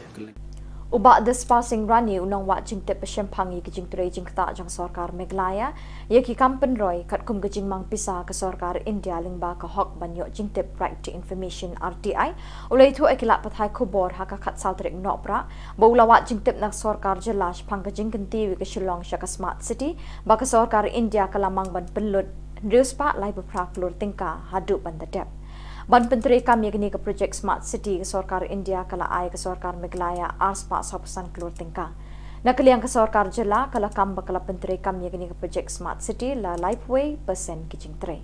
U Bah Dispar Singh Rani, u nongwad jingtip ba shemphang ïa ki jingtrei jingktah jong sorkar Meghalaya ïa ki kam pynroi katkum ka jingmang pisa ka sorkar India lyngba ka hok ban ïoh jingtip, Right to Information, R T I, u la ïathuh ïa ki lad pathai khubor ha ka khatsaw tarik Nohprah ba u la wad jingtip na ka sorkar jylla shaphang ka jingkyntiew ïa ka Shillong sha ka Smart City ba ka sorkar India ka la mang ban pynlut hynriew spah laiphew phra klur tyngka haduh ban da dep. Ban pyntreikam ïa kane ka projek Smart City, ka sorkar India ka la ai ka sorkar Meghalaya ar spah sawphew san klur tyngka. Na ka liang ka sorkar jylla ka la kam ba ka la pyntreikam ïa kane ka projek Smart City la laiphew wei percent ki jingtrei.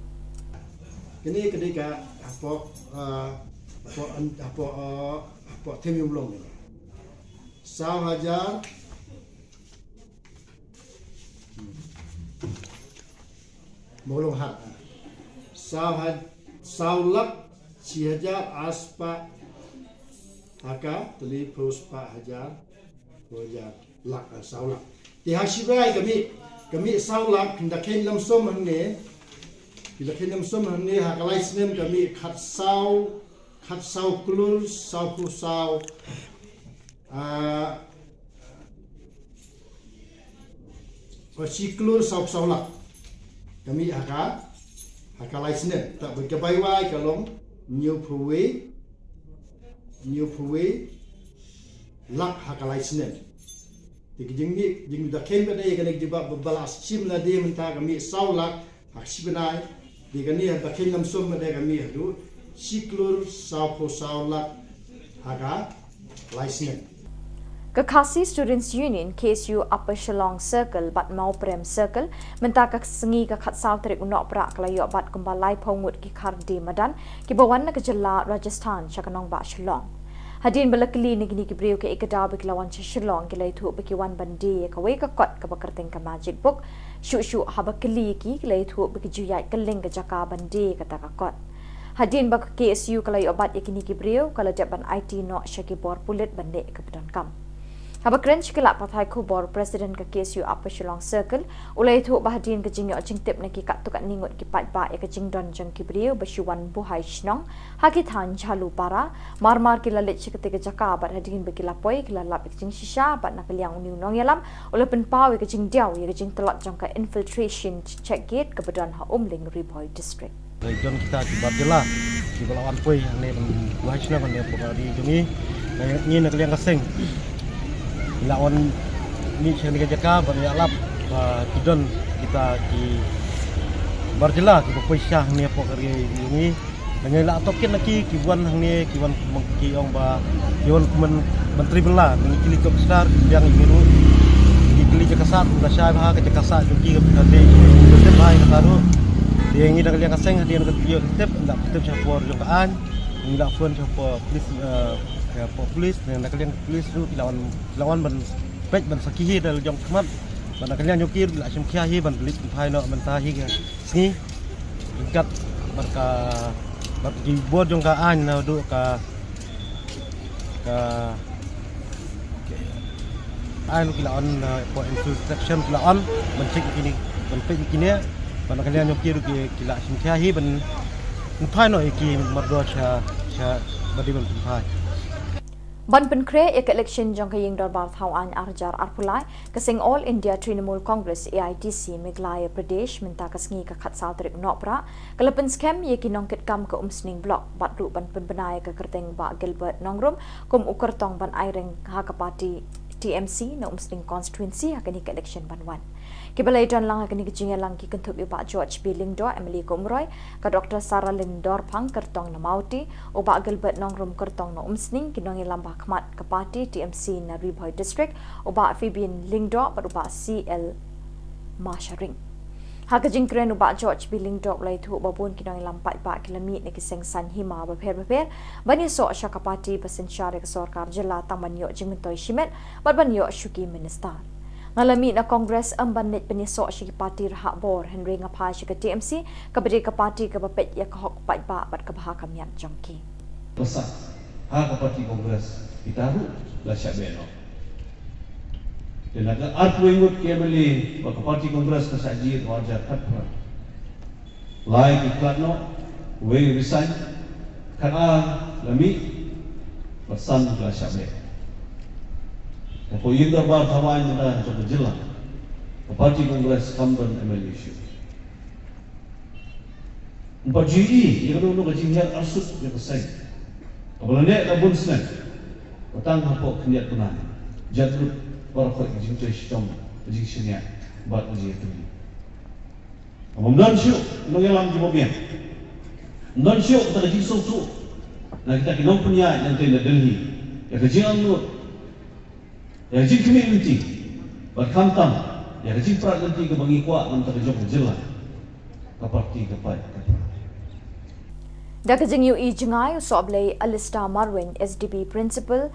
Kane ka dei ka hapoh, ah, hapoh, hapoh, ah, hapoh Them Ïew Mawlong. Saw hajar Mawlong Hat. Saw ha-, saw lak shi hajar ar spah ha ka, tylli phew spah hajar, phew hajar lak, ah, saw lak. Te ha shibnai ka mih, ka mih saw lak, phin da kheiñ lamsum hangne, phin da kheiñ lamsum hangne ha ka lai snem ka mih khatsaw, khatsaw klur, sawphew saw, ah, Ba shi klur saw saw lak. Ka mih ha ka, ha ka lai snem. Te ba ka bai wai ka long hynñiewphew wei, hynñiewphew wei lak ha ka lai snem. Te ka jingmih, jingmih da kheiñ ba dei kane ka jubab ba la shim lade mynta ka mih saw lak ha ka shi bnai. Te kane ha ka kheiñ lamsum ba dei ka mih haduh shi klur sawphew saw lak ha ka lai snem. Ka Khasi Students Union, K S U Upper Shillong Circle bad Mawprem Circle mynta ka sngi ka khatsaw tarik u Nohprah ka la ïoh bat kumba laiphew ngut ki kharde madan kiba wan na ka jylla Rajasthan sha ka nongbah Shillong. Hadien ba la kylli na kine ki briew kaei ka daw ba ki la wan sha Shillong, ki la ïathuh ba ki wan ban die ïa kawei ka kot kaba kyrteng ka Magic Book. Shuh shuh haba kylli ïa ki, ki la ïathuh ba ki ju ïaid kylleng ka jaka ban die ïa kata ka kot. Hadien ba ka K S U ka la ïoh bat ïa kine ki briew, ka la dep ban aiti noh sha ki bor pulit ban leh ïa ka ba donkam. Haba kren sha ki lad pathai khubor, President ka K S U Upper Shillong Circle u la ïathuh ba hadien ka jingïoh jingtip na ki katto katne ngut ki paidbah ïa ka jingdon jong ki briew ba shu wan buhai shnong ha ki thaiñ Jhalupara, mar mar ki la leit sha katei ka jaka bad hadien ba ki la poi ki la lap ïa ka jingshisha bad na ka liang une u nongïalam u la pynpaw ïa ka jingdiaw ïa ka jingtlot jong ka infiltration check gate kaba don ha Umling, Ri Bhoi District. Dei don kita ki bar jylla kiba la wan poi hangne ban buhai shnong hangne hapoh ka ri jong ngi. Ngi na ka liang ka seng ngi la wan mih sha kane ka jaka ban ïalap ba ki don kita ki bar jylla kiba poi sha hangne hapoh ka ri jong ngi. Da ngi la tohkit na ki, ki wan hangne, ki wan kum ki ong ba ki wan kum ban trei bylla, ngi kylli top star, ki biang ïa ngi ruh. Ngi kylli jaka sah, kumta shai bha ka jaka sah jong ki, ka dei ka tip bha ïa kata ruh. Te ngi da ka liang ka seng hadien ka ïoh tip, da tip sha por jong ka aiñ, ngi la phone sha por police, eh, sha por police, ne da ka liang police ruh ki la wan, ki la wan ban peit ban sakhi hi da la jong khmat. Bad na ka liang jong ki ruh la shim khia hi ban leit pynphai noh mynta hi ka sngi. Ryngkat bad ka, bad ki bor jong ka aiñ naduh ka, ka aiñ ki la on, uh, for infiltration ki la on ban check ïa kine, ban peit ïa kine. Bad na ka liang jong ki ruh ki, ki la shim khia hi ban pynphai noh ïa ki mardor sha, sha ba dei ban pynphai. Ban pynkhreh ïa ka election jong ka Ïing Dorbar Thaw Aiñ ar hajar arphew lai, ka seng All India Trinamool Congress, A I T C, Meghalaya Pradesh mynta ka sngi ka khatsaw tarik Nohprah ka la pynskhem ïa ki nongkitkam ka Umsning Block bad ruh ban pynbna ïa ka kyrteng Bah Gilbert Nongrum kum u kyrtong ban aireng ha ka party T M C na Umsning Constituency ha kane ka election ban wan. Kiba la ïadon lang ha kane ka jingïalang ki kynthup ïa u Bah George B Lyngdoh, M L A ka Umroi, ka Doctor Saralin Dorphang, kyrtong na Mawti, u Bah Gilbert Nongrum, kyrtong na Umsning, ki nongïalam ba ha khmat ka party T M C na Ri Bhoi District, u Bah Fabian Lyngdoh bad u Bah C L Masharing. Ha ka jingkren u Bah George B Lyngdoh u la ïathuh ba bun ki nongïalam paidbah ki la mih na ki seng saiñ hima bapher bapher ban ïasoh sha ka party ba synshar ïa ka sorkar jylla tang ban ïoh jingmyntoi shimet bad ban ïoh shuki minister. Nga la mih na Congress ym ban leit pynïasoh sha ki party rhah bor, hynrei nga phai sha ka T M C kaba dei ka party kaba peit ïa ka hok paidbah bad kaba ha ka miat jong ki. Pasa ha ka party Congress kita ruh la shah beh noh. Te na ka arphew ngut ki M L A ba ka party Congress ka shah jied ha u arhajar khatphra. Lai ki khlad noh, wei resign, khatar la mih, bad san ki la shah beh. Hapoh Ïing Dorbar Thaw Aiñ mynta jong ka jylla, ka party Congress kam don M L A shuh. Ym pat ju ïohi ïa kano kano ka jinghiar arsut ïa ka seng kaba la neh la bun snem, ba tang hapoh khyndiat bnai jan lut baroh ka jingtrei shitom, ka jingshaniah bad ka jingïatylli. Ym don shuh nongïalam kiba biang. Ym don shuh kata ka jingsngewthuh na kita ki nongpynïaid na ka Delhi ïa ka jingangnud, ïa ka jingkhmih lynti, bad khamtam ïa ka jingprat lynti kaba ngi kwah na ka bynta ka jong ka jylla. Ka party ka paid ka pra. Da ka jingïohi jngai, u Sohblei Alistair Marwein, S D B Principal,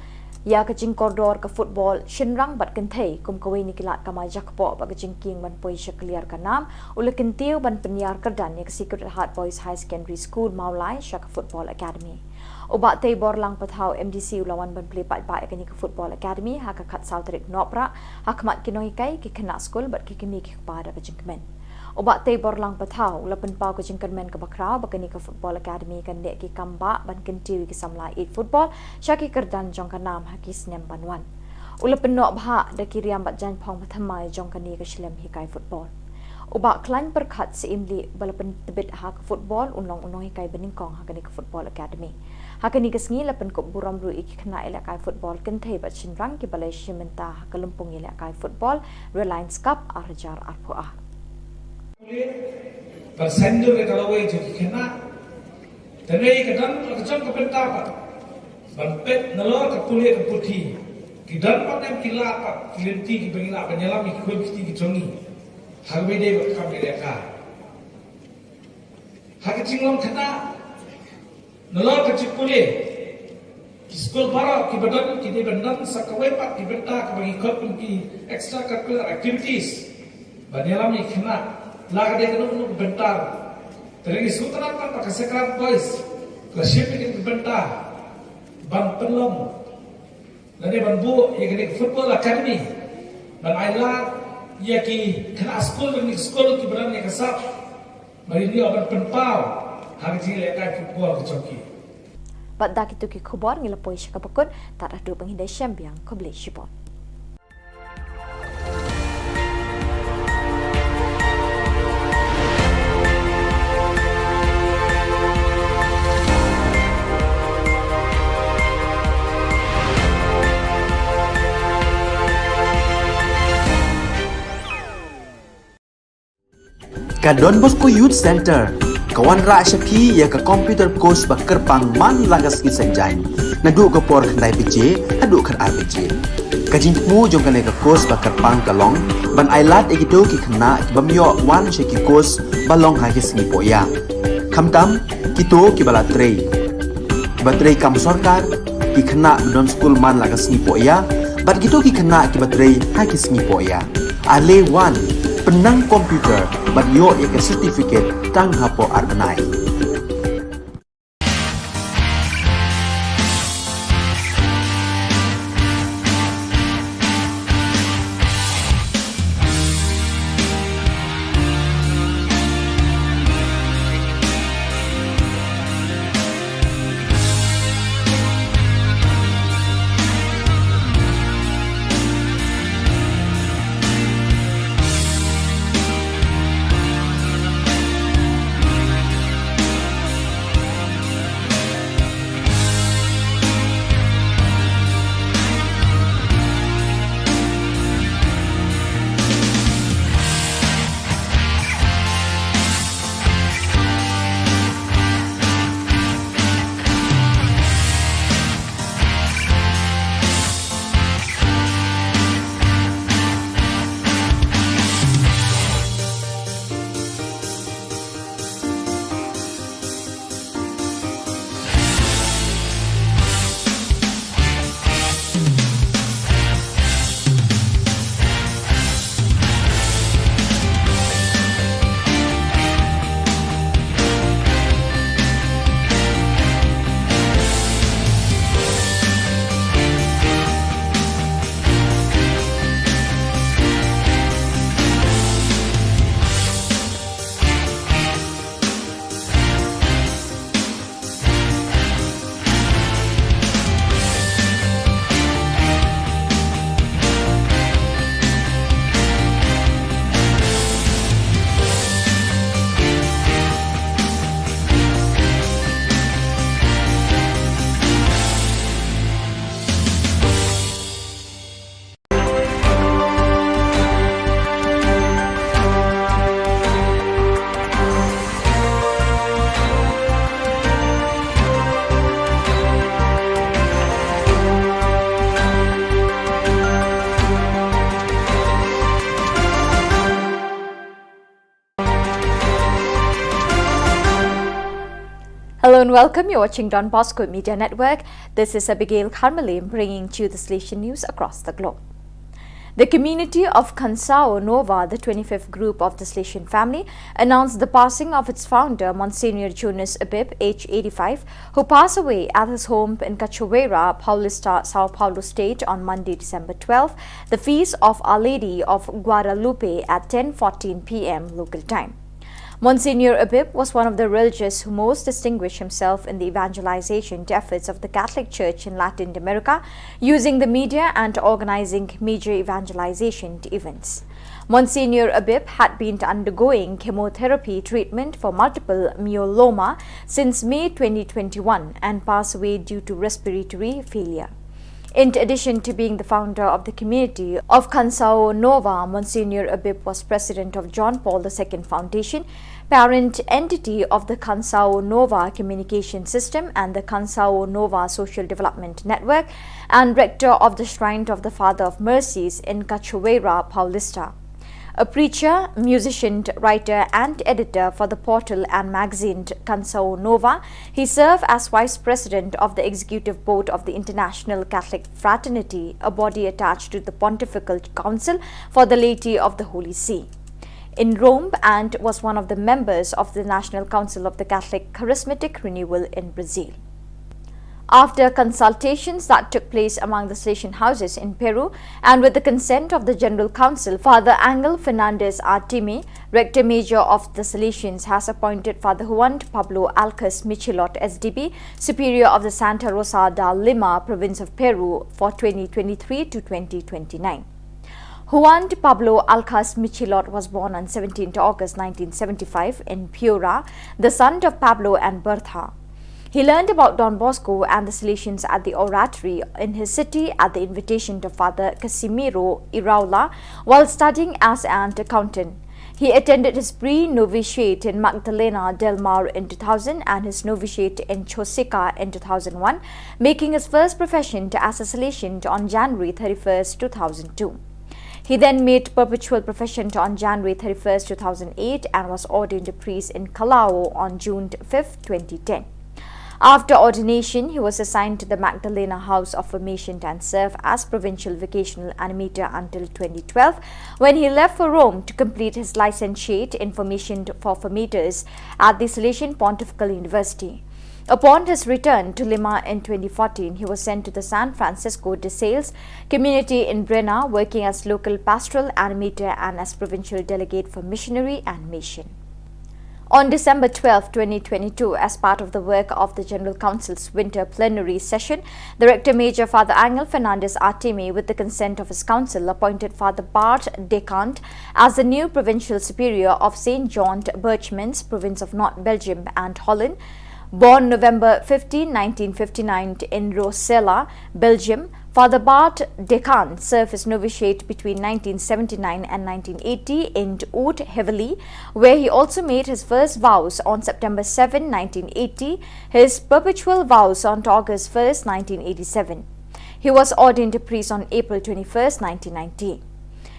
ïa ka jingkordor ka football shynrang bad kynthei kum kawei na ki lad kamai jakpoh bad ka jingkieng ban poi sha kliar ka nam, u la kyntiew ban pynïar kyrdan ïa ka Sacred Heart Boys Higher Secondary School Mawlai sha ka Football Academy. U Bah Teiborlang Pathaw, M D C, u la wan ban plie paidbah ïa kane ka Football Academy ha ka khatsaw tarik Nohprah ha khmat ki nonghikai, ki khynnah skul bad ki kmie ki kpa da ka jingkmen. U Bah Teiborlang Pathaw u la pynpaw ka jingkyrmen kaba khraw ba kane ka Football Academy kan leh ki kam bah ban kyntiew ïa ki samla ïeit football sha ki kyrdan jong ka nam ha ki snem ban wan. U la pynnoh bha da ki riam bad jaiñphong bathymmai jong kane ka shlem hikai football. U Bah Khlaiñ Pyrkhat Syiemlieh, ba la pyntbit ha ka football, un long u nonghikai banyngkong ha kane ka Football Academy. Ha kane ka sngi la pynkup burom ruh ïa ki khynnah ïalehkai football kynthei bad shynrang kiba la ïashim bynta ha ka lympung ïalehkai football Reliance Cup ar hajar arphew ar. Ban sngewthuh ïa ka lawei jong ki khynnah. Te dei ka dang ka jong ka bynta pat ban peit nalor ka pule ka puthi. Ki don pat em ki lad pat ki lynti kiba ngi lah ban ïalam ïa ki khun ki kti ki jong ngi ha kaba ïadei bad ka kam ïalehkai. Ha ka jinglong khynnah, nalor ka jingpule, ki skul baroh kiba don ki dei ban don sa kawei pat ki bynta kaba ngi khot kum ki extracurricular activities ban ïalam ïa ki khynnah la ka dei kano kano ka bynta. Te ngi sngewtynnat pat ba ka Sacred Boys ka shim ïa kane ka bynta ban pynlong lane ban buh ïa kane ka football academy ban ai lad ïa ki khynnah skul, kine ki skul kiba don ïa ka sap ba kin ïoh ban pynpaw ha ka jingïalehkai football ka jong ki. Bad da kito ki khubor ngi la poi sha kaba kut, tad haduh ba ngin ïashem biang, khublei shibun. Ka Don Bosco Youth Centre ka wanrah sha phi ïa ka computer course ba kyrpang man la ka sngi Saitjaiñ, naduh ka por khyndai baje haduh khatar baje. Ka jingthmu jong kane ka course ba kyrpang ka long ban ai lad ïa kito ki khynnah kibym ïoh wan sha ki course ba long ha ki sngi pohïa, khamtam kito kiba la trei, kiba trei kam sorkar, ki khynnah ba don skul man la ka sngi pohïa bad kito ki khynnah kiba trei ha ki sngi pohïa. Ale wan, pynnang computer bad ïoh ïa ka certificate tang hapoh ar bnai. Hello and welcome. You're watching Don Bosco Media Network. This is Abigail Kharmalim bringing to you the Salesian news across the globe. The community of Khansao Nova, the twenty-fifth group of the Salesian family, announced the passing of its founder, Monsignor Jonas Abib, age eighty-five, who passed away at his home in Cachoeira, Paulista, São Paulo State on Monday, December twelfth, the feast of Our Lady of Guadalupe at ten fourteen p m local time. Monsignor Abib was one of the religious who most distinguished himself in the evangelization efforts of the Catholic Church in Latin America, using the media and organizing major evangelization events. Monsignor Abib had been undergoing chemotherapy treatment for multiple myeloma since May twenty twenty-one and passed away due to respiratory failure. In addition to being the founder of the community of Khansao Nova, Monsignor Abib was president of John Paul the Second Foundation, parent entity of the Canção Nova Communication System and the Canção Nova Social Development Network, and rector of the Shrine of the Father of Mercies in Cachoeira Paulista. A preacher, musician, writer, and editor for the portal and magazine Canção Nova, he served as vice president of the executive board of the International Catholic Fraternity, a body attached to the Pontifical Council for the Laity of the Holy See, in Rome, and was one of the members of the National Council of the Catholic Charismatic Renewal in Brazil. After consultations that took place among the Salesian houses in Peru and with the consent of the General Council, Father Angel Fernandez Artime, Rector Major of the Salesians, has appointed Father Juan Pablo Alcas Michilot, S D B, Superior of the Santa Rosa da Lima, Province of Peru, for twenty twenty-three to twenty twenty-nine. Juan Pablo Alcas Michilot was born on seventeenth August nineteen seventy-five in Piura, the son of Pablo and Bertha. He learned about Don Bosco and the Salesians at the Oratory in his city at the invitation of Father Casimiro Iraola while studying as an accountant. He attended his pre-novitiate in Magdalena del Mar in two thousand and his novitiate in Chosica in two thousand one, making his first profession as a Salesian on January thirty-first, two thousand two. He then made perpetual profession on January thirty-first, two thousand eight, and was ordained a priest in Callao on June fifth, twenty ten. After ordination, he was assigned to the Magdalena House of Formation and served as provincial vocational animator until twenty twelve, when he left for Rome to complete his licentiate in formation for formators at the Salesian Pontifical University. Upon his return to Lima in twenty fourteen, he was sent to the San Francisco de Sales community in Brena, working as local pastoral animator and as provincial delegate for missionary animation. On December twelfth, twenty twenty-two, as part of the work of the General Council's winter plenary session, the Rector Major Father Angel Fernandez Artime, with the consent of his council, appointed Father Bart Decant as the new provincial superior of Saint John Birchmans, province of North Belgium and Holland. Born November fifteenth, nineteen fifty-nine in Rosella, Belgium, Father Bart Decant served his novitiate between nineteen seventy-nine and nineteen eighty in Oud-Heuvely, where he also made his first vows on September seventh, nineteen eighty, his perpetual vows on August first, nineteen eighty-seven. He was ordained a priest on April twenty-first, nineteen ninety.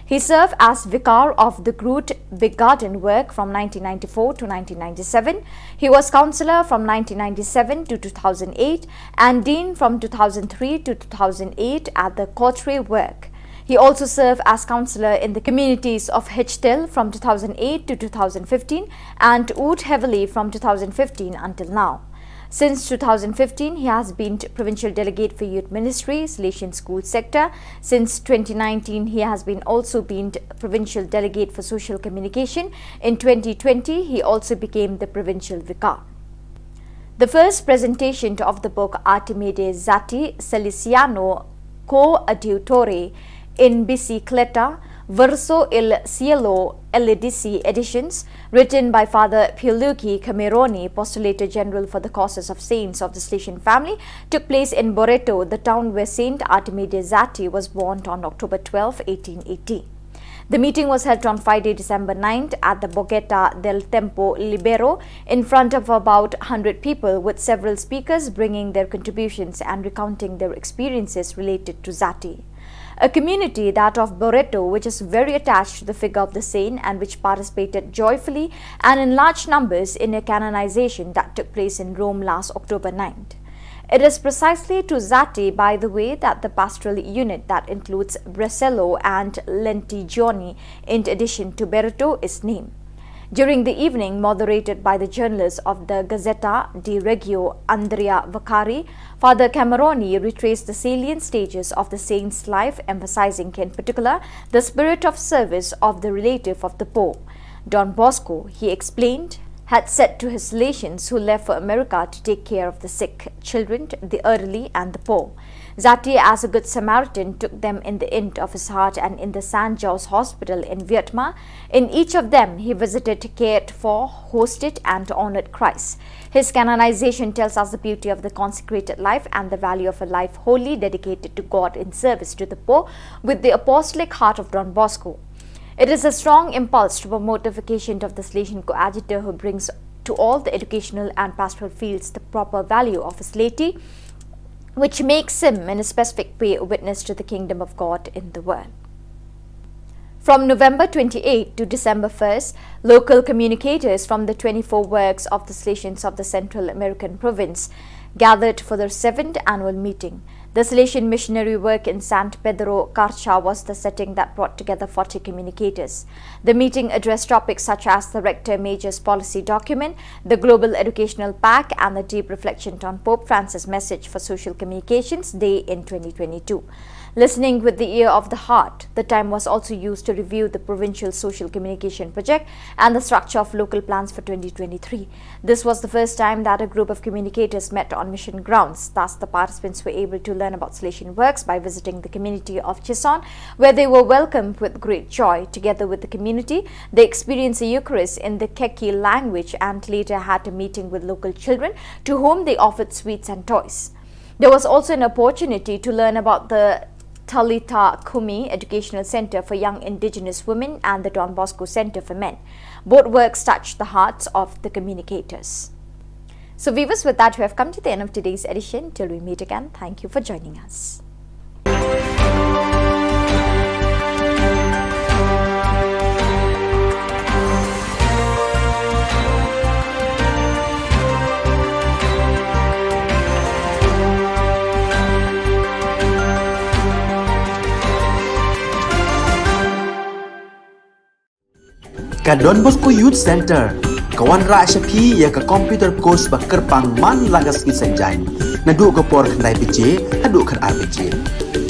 He served as vicar of the Groot Begaardenwerk from nineteen ninety-four to nineteen ninety-seven. He was councillor from nineteen ninety-seven to two thousand eight and dean from two thousand three to two thousand eight at the Cauterets Werk. He also served as councillor in the communities of Hechtel from two thousand eight to two thousand fifteen and Oud-Heuvely from two thousand fifteen until now. Since two thousand fifteen, he has been t- provincial delegate for youth ministry, Salesian school sector. Since twenty nineteen, he has been also been t- provincial delegate for social communication. In twenty twenty, he also became the provincial vicar. The first presentation of the book Artime de Zati Salesiano Coadiutore in Bicicleta, Verso il Cielo, L A D C editions, written by Father Pierluigi Cameroni, Postulator General for the Causes of Saints of the Salesian Family, took place in Boreto, the town where Saint Artime de Zati was born on October twelfth, eighteen eighty. The meeting was held on Friday, December ninth, at the Borgetta del Tempo Libero, in front of about one hundred people, with several speakers bringing their contributions and recounting their experiences related to Zati. A community, that of Boreto, which is very attached to the figure of the saint and which participated joyfully and in large numbers in a canonization that took place in Rome last October ninth. It is precisely to Zati, by the way, that the pastoral unit that includes Bresello and Lentigioni, in addition to Boreto, is named. During the evening, moderated by the journalist of the Gazzetta di Reggio, Andrea Vaccari, Father Cameroni retraced the salient stages of the saint's life, emphasizing in particular the spirit of service of the relative of the poor. Don Bosco, he explained, had said to his Salesians who left for America to take care of the sick, children, the elderly, and the poor. Zati, as a good Samaritan, took them in the inn of his heart and in the Saint John's Hospital in Vietnam. In each of them, he visited, cared for, hosted, and honored Christ. His canonization tells us the beauty of the consecrated life and the value of a life wholly dedicated to God in service to the poor, with the apostolic heart of Don Bosco. It is a strong impulse to promote the vocation of the Salesian coadjutor, who brings to all the educational and pastoral fields the proper value of his laity, which makes him in a specific way a witness to the kingdom of God in the world. From November twenty-eighth to December first, local communicators from the twenty-four works of the Salesians of the Central American province gathered for their seventh annual meeting. The Salesian missionary work in San Pedro Karcha was the setting that brought together forty communicators. The meeting addressed topics such as the Rector Major's policy document, the Global Educational Pact, and the deep reflection on Pope Francis' message for Social Communications Day in twenty twenty-two. Listening with the ear of the heart, the time was also used to review the provincial social communication project and the structure of local plans for twenty twenty-three. This was the first time that a group of communicators met on mission grounds. Thus, the participants were able to learn about Salesian works by visiting the community of Chison, where they were welcomed with great joy. Together with the community, they experienced the Eucharist in the Keki language and later had a meeting with local children, to whom they offered sweets and toys. There was also an opportunity to learn about the Talitha Kumi Educational Center for Young Indigenous Women and the Don Bosco Center for Men. Both works touched the hearts of the communicators. So, viewers, with that, we have come to the end of today's edition. Till we meet again, thank you for joining us. Ka Don Bosco Youth Center ka wanrah sha phi ïa ka computer course ba kyrpang man la ka sngi Saitjaiñ, naduh ka por khyndai baje haduh khatar baje.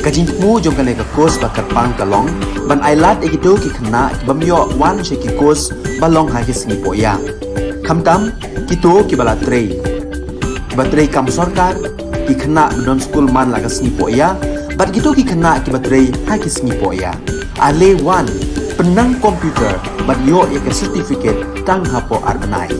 Ka jingthmu jong kane ka course ba kyrpang ka long ban ai lad ïa kito ki khynnah ki bym ïoh wan sha ki course ba long ha ki sngi pohïa, khamtam kito kiba la trei, kiba trei kam sorkar, ki khynnah ba don skul man la ka sngi pohïa, bad kito ki khynnah kiba trei ha ki sngi pohïa. Ale wan, pynnang computer bad ïoh ïa ka certificate tang hapoh ar bnai.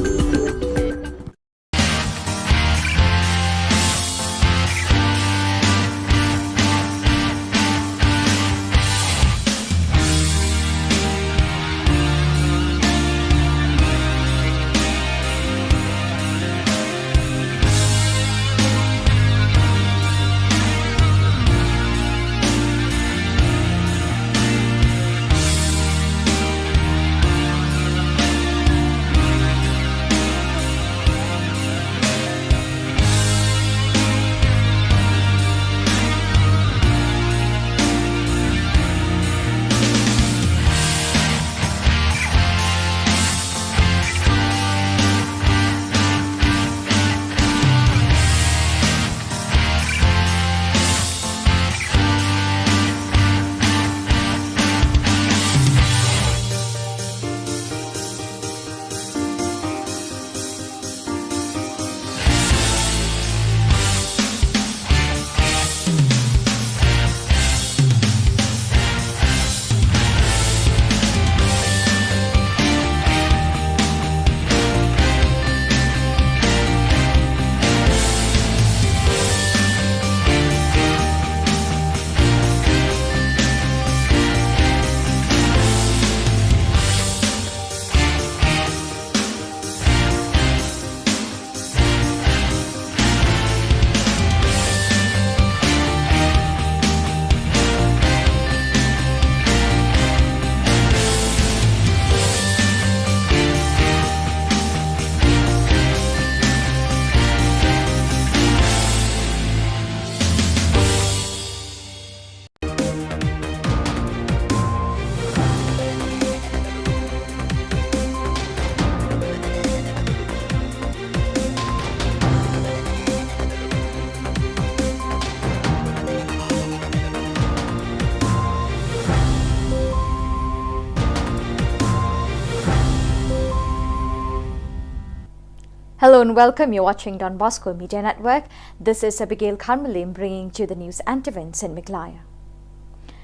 Hello and welcome. You're watching Don Bosco Media Network. This is Abigail Kharmalim bringing to you the news and events in Meghalaya.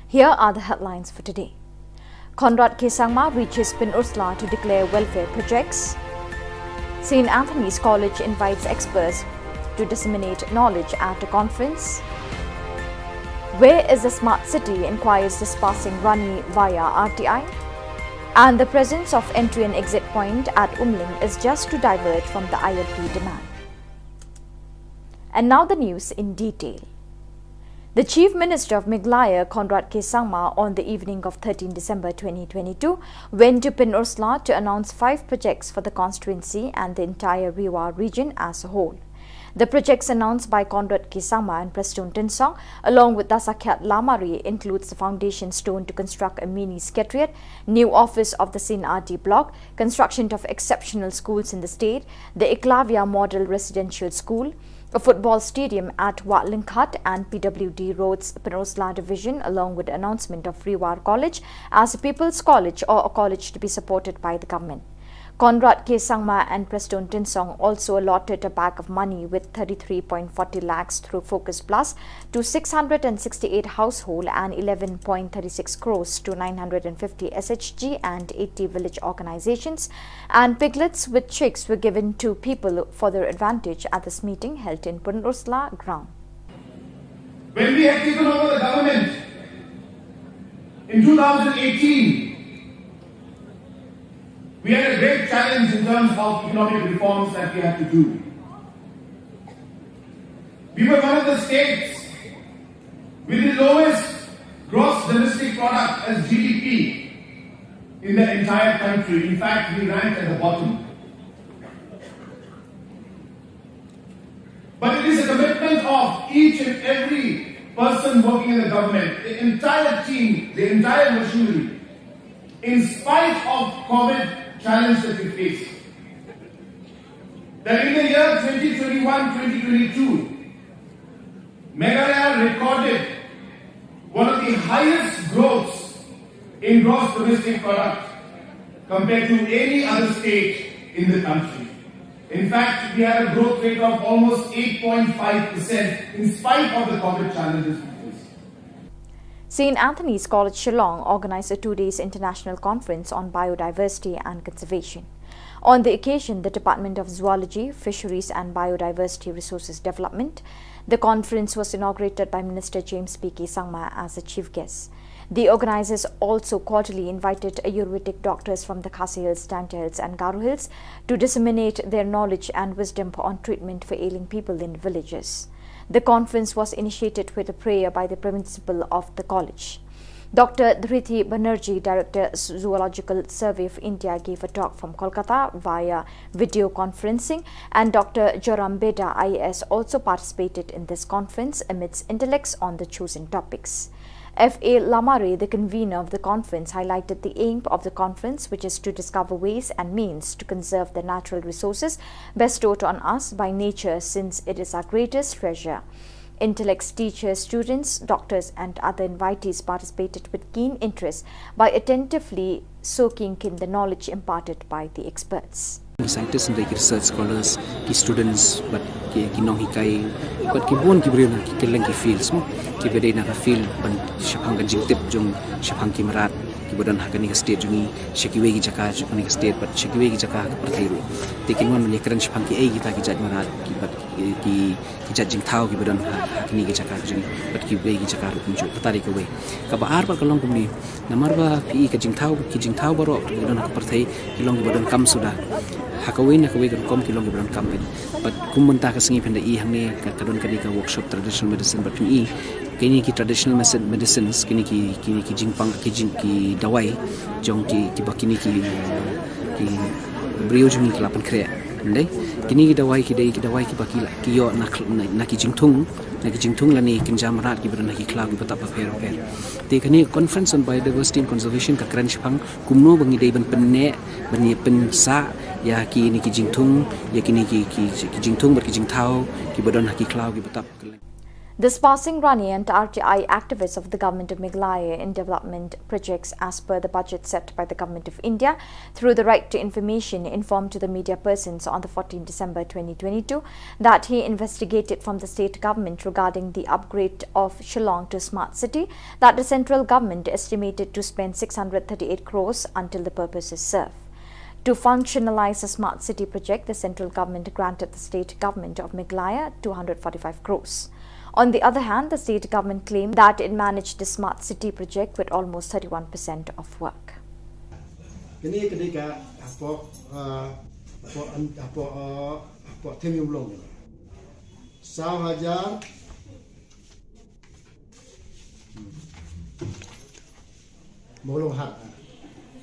Here are the headlines for today. Conrad K Sangma reaches Pyn Ursla to declare welfare projects. Saint Anthony's College invites experts to disseminate knowledge at a conference. Where is the smart city? Inquires dispersing Rani via R T I. And the presence of entry and exit point at Umling is just to divert from the I L P demand. And now the news in detail. The Chief Minister of Meghalaya, Conrad K Sangma, on the evening of thirteenth December twenty twenty-two, went to Pynursla to announce five projects for the constituency and the entire Ri-War region as a whole. The projects announced by Conrad K Sangma and Prestone Tynsong, along with Dasakhiat Lamare, includes the foundation stone to construct a mini secretariat, new office of the Saint Anthony Block, construction of exceptional schools in the state, the Eklavya Model Residential School, a football stadium at Wah Lyngkhat and P W D Roads Pynursla Division, along with announcement of Ri-War College as a People's College or a college to be supported by the government. Conrad K Sangma and Prestone Tynsong also allotted a bag of money with thirty-three point forty lakhs through Focus Plus to six hundred and sixty-eight household and eleven point thirty-six crores to nine hundred and fifty S H G and eighty village organizations, and piglets with chicks were given to people for their advantage at this meeting held in Pynursla ground. When we had taken over the government in two thousand eighteen, we had a great challenge in terms of economic reforms that we had to do. We were one of the states with the lowest gross domestic product as G D P in the entire country. In fact, we ranked at the bottom. But it is a commitment of each and every person working in the government, the entire team, the entire machinery, in spite of COVID challenge that we face, that in the year twenty twenty-one, twenty twenty-two, Meghalaya recorded one of the highest growths in gross domestic product compared to any other state in the country. In fact, we had a growth rate of almost eight point five percent in spite of the COVID challenges we faced. Saint Anthony's College Shillong organized a two days international conference on biodiversity and conservation. On the occasion, the Department of Zoology, Fisheries and Biodiversity Resources Development. The conference was inaugurated by Minister James P K Sangma as the chief guest. The organizers also cordially invited Ayurvedic doctors from the Khasi Hills, Jaintia Hills and Garo Hills to disseminate their knowledge and wisdom on treatment for ailing people in villages. The conference was initiated with a prayer by the principal of the college. Doctor Dhriti Banerjee, Director, Zoological Survey of India, gave a talk from Kolkata via video conferencing, and Doctor Joram Beda, I A S, also participated in this conference amidst intellects on the chosen topics. F A Lamare, the convener of the conference, highlighted the aim of the conference, which is to discover ways and means to conserve the natural resources bestowed on us by nature, since it is our greatest treasure. Intellects, teachers, students, doctors, and other invitees participated with keen interest by attentively soaking in the knowledge imparted by the experts. Ki scientists, ki research scholars, ki students, bad ki, ki nonghikai, bad ki bun ki briew na ki kylleng ki fields mo, kiba dei na ka field ban shaphang ka jingtip jong shaphang ki mrad kiba don ha kane ka state jong ngi, sha kiwei ki jaka jong kane ka state bad sha kiwei ki jaka ha ka pyrthei ruh. Te kin wan ban ïakren shaphang kiei kita ki jait mrad, ki bad ki, ki ki jait jingthaw kiba don ha, ha kine ki jaka ka jong ngi bad kiwei ki jaka ruh kumjuh. Kata dei kawei. Kaba ar pat ka long kumne, namar ba phi i ka jingthaw, ki jingthaw baroh kiba don ha ka pyrthei ki long kiba donkam suda. Ha kawei na kawei ka rukom ki long kiba donkam bad, bad kum mynta ka sngi phin da i hangne ka, ka don kane ka workshop traditional medicine bad phin i kine ki traditional medicine, medicines, kine ki, kine ki jingpang, ki jing, ki dawai jong ki, kiba kine ki, ki briew jong ngi ki la pynkhreh. Ym dei, kine ki dawai ki dei ki dawai kiba ki la, ki ïoh na khl-, na, na ki jingthung, na ki jingthung lane kynja mrad kiba don ha ki khlaw kiba tap bapher bapher. Te kane Conference on Biodiversity and Conservation ka kren shaphang kumno ba ngi dei ban pynneh, ban ïa pynsah ïa kine ki jingthung, ïa kine ki, ki, ki jingthung bad ki jingthaw kiba don ha ki khlaw kiba tap. Dispersing runny and R T I activists of the Government of Meghalaya in development projects as per the budget set by the Government of India through the Right to Information informed to the media persons on the fourteenth December twenty twenty-two that he investigated from the state government regarding the upgrade of Shillong to smart city that the central government estimated to spend six hundred thirty-eight crores until the purpose is served. To functionalize the smart city project, the central government granted the state government of Meghalaya two hundred forty-five crores. On the other hand, the state government claimed that it managed the smart city project with almost thirty-one percent of work. Kane ka dei ka hapoh, ah, hapoh an-, hapoh, ah, hapoh theme ïa u long. Saw hajar. Mo long hat.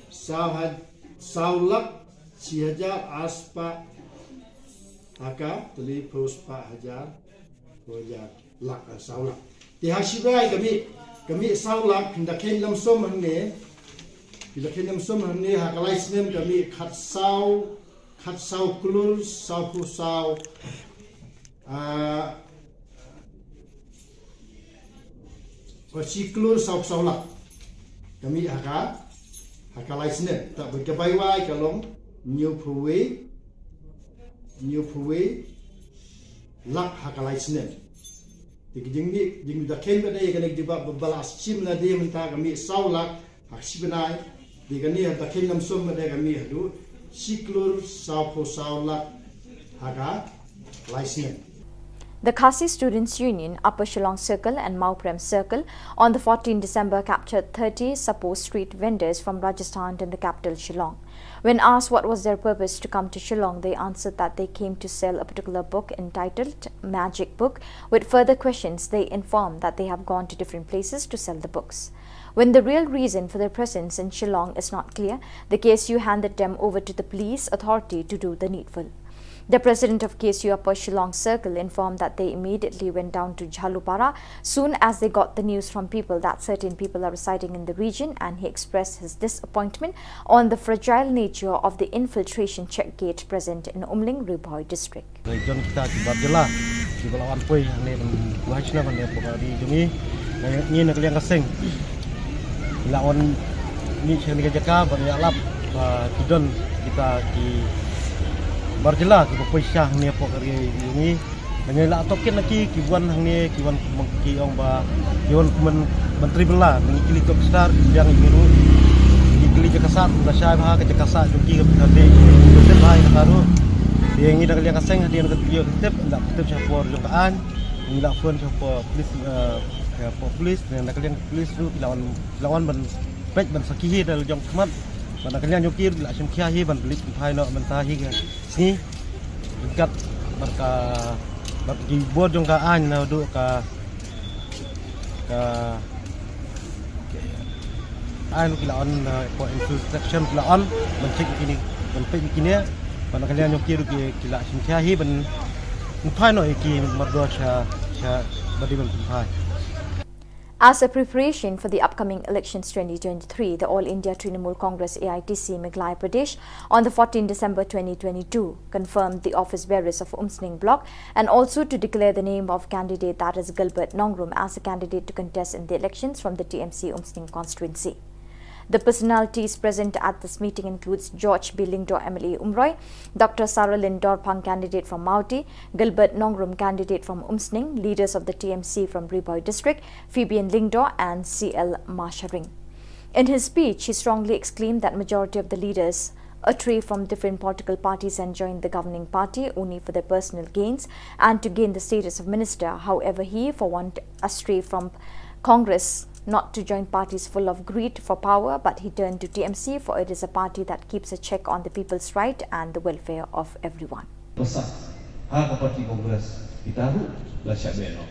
Saw haj-, saw lak shi hajar arspah ha ka tylli phew spah hajar, phew hajar lak, ah, saw lak. Te ha shi bai ka mih, ka mih saw lak, phin da kheiñ lam sum hangne. Phin da kheiñ lam sum hangne ha ka lai snem ka mih khatsaw, khatsaw klur, saw phew saw, ah, Ka shi klur saw phew saw lak. Ka mih ha ka, ha ka lai snem. Te bad ka bai wai ka long hynñiew phew wei, hynñiew phew wei lak ha ka lai snem. Te ka jingmih, jingmih da kheiñ ba dei kane ka jubab ba la shim lade mynta ka mih saw lak ha ka shi bnai. Te kane ha da kheiñ lam sum ba dei ka mih haduh shi klur saw phew saw lak ha ka lai snem. The Khasi Students Union, Upper Shillong Circle and Mawprem Circle, on the fourteenth December captured thirty supposed street vendors from Rajasthan in the capital Shillong. When asked what was their purpose to come to Shillong, they answered that they came to sell a particular book entitled Magic Book. With further questions, they informed that they have gone to different places to sell the books. When the real reason for their presence in Shillong is not clear, the K S U handed them over to the police authority to do the needful. The president of K S U Upper Shillong Circle informed that they immediately went down to Jhalupara soon as they got the news from people that certain people are residing in the region, and he expressed his disappointment on the fragile nature of the infiltration check gate present in Umling, Ri Bhoi district. Don kita ki bar jylla ki ba la wan poi hangne ban buhai shnong hangne pok ari jong ngi. Ngi na ka liang ka seng la wan ni shen ka jaka ban ïa lap ba ki don kita ki bar jylla ki ba poi sha hangne pok ari jong ngi. Ngi la tokin na ki ki wan hangne ki wan ki ong ba ki wan kuman ban tribal la ngi kili tok star ki biang ngi ru ngi kili jaka sat da shai ba ka jaka sat jong ki ka bi ka dei. Ka dei ba ka taru. Ngi na ka liang ka seng hadien ka tip la tip sha por jong ka aiñ. Ngi la phone sha por police, eh, sha por police, ne na ka liang police ruh ki la wan, ki la wan ban peit ban sakhi hi da la jong khmat. Ban na ka liang jong ki ruh ki la shim khia hi ban pynleit pynphai noh mynta hi ka sngi. Ryngkat bad ka, bad ki bor jong ka aiñ naduh ka, ka Ai ruh ki la on, eh, for infiltration ki la on ban check ïa kine, ban peit ïa kine. Ban ka liang jong ki ruh ki la shim khia hi ban pynphai noh ïa ki mardor sha, sha ba dei ban pynphai. As a preparation for the upcoming elections twenty twenty-three, the All India Trinamool Congress A I T C Meghalaya Pradesh on the fourteenth December twenty twenty-two confirmed the office bearers of Umsning Block and also to declare the name of candidate, that is Gilbert Nongrum, as a candidate to contest in the elections from the T M C Umsning constituency. The personalities present at this meeting includes George B Lyngdoh, M L A Umroi, Doctor Saralin Dorphang, candidate from Mawti, Gilbert Nongrum, candidate from Umsning, leaders of the T M C from Ri Bhoi district, Fabian Lyngdoh and C L Masharing. In his speech, he strongly exclaimed that majority of the leaders astray from different political parties and joined the governing party only for their personal gains and to gain the status of minister. However, he, for one, astray from Congress not to join parties full of greed for power, but he turned to T M C, for it is a party that keeps a check on the people's right and the welfare of everyone. Pasa ha ka party Congress kita ruh la shah beh noh.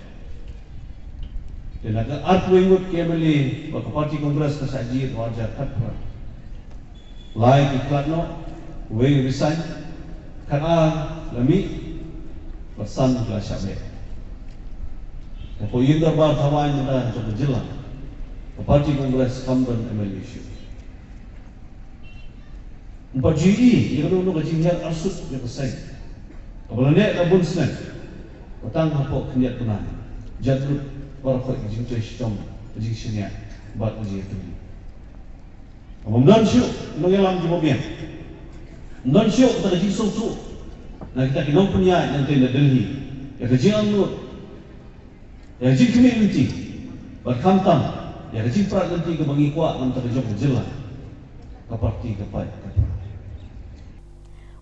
Te na ka arphew ngut ki M L A ba ka party Congress ka shah jied ha u arhajar khatphra. Lai ki khlad noh, wei resign, khatar la mih, bad san la shah beh. Te hapoh ïing dorbar thaw aiñ mynta jong ka jylla, ka party Congress kam don M L A shuh. Ym pat ju ïohi ïa kano kano ka jinghiar arsut ïa ka seng kaba la neh la bun snem. Ba tang hapoh khyndiat bnai jan lut baroh ka jingtrei shitom, ka jingshaniah bad ka jingïatylli. Ym don shuh nongïalam kiba biang. Ym don shuh kata ka jingsngewthuh na kita ki nongpynïaid nangtei na Delhi ïa ka jingangnud, ïa ka jingkhmih lynti bad khamtam ïa ka jingprat lynti kaba ngi kwah na ka bynta ka jong ka jylla. Ka party ka paid ka pra.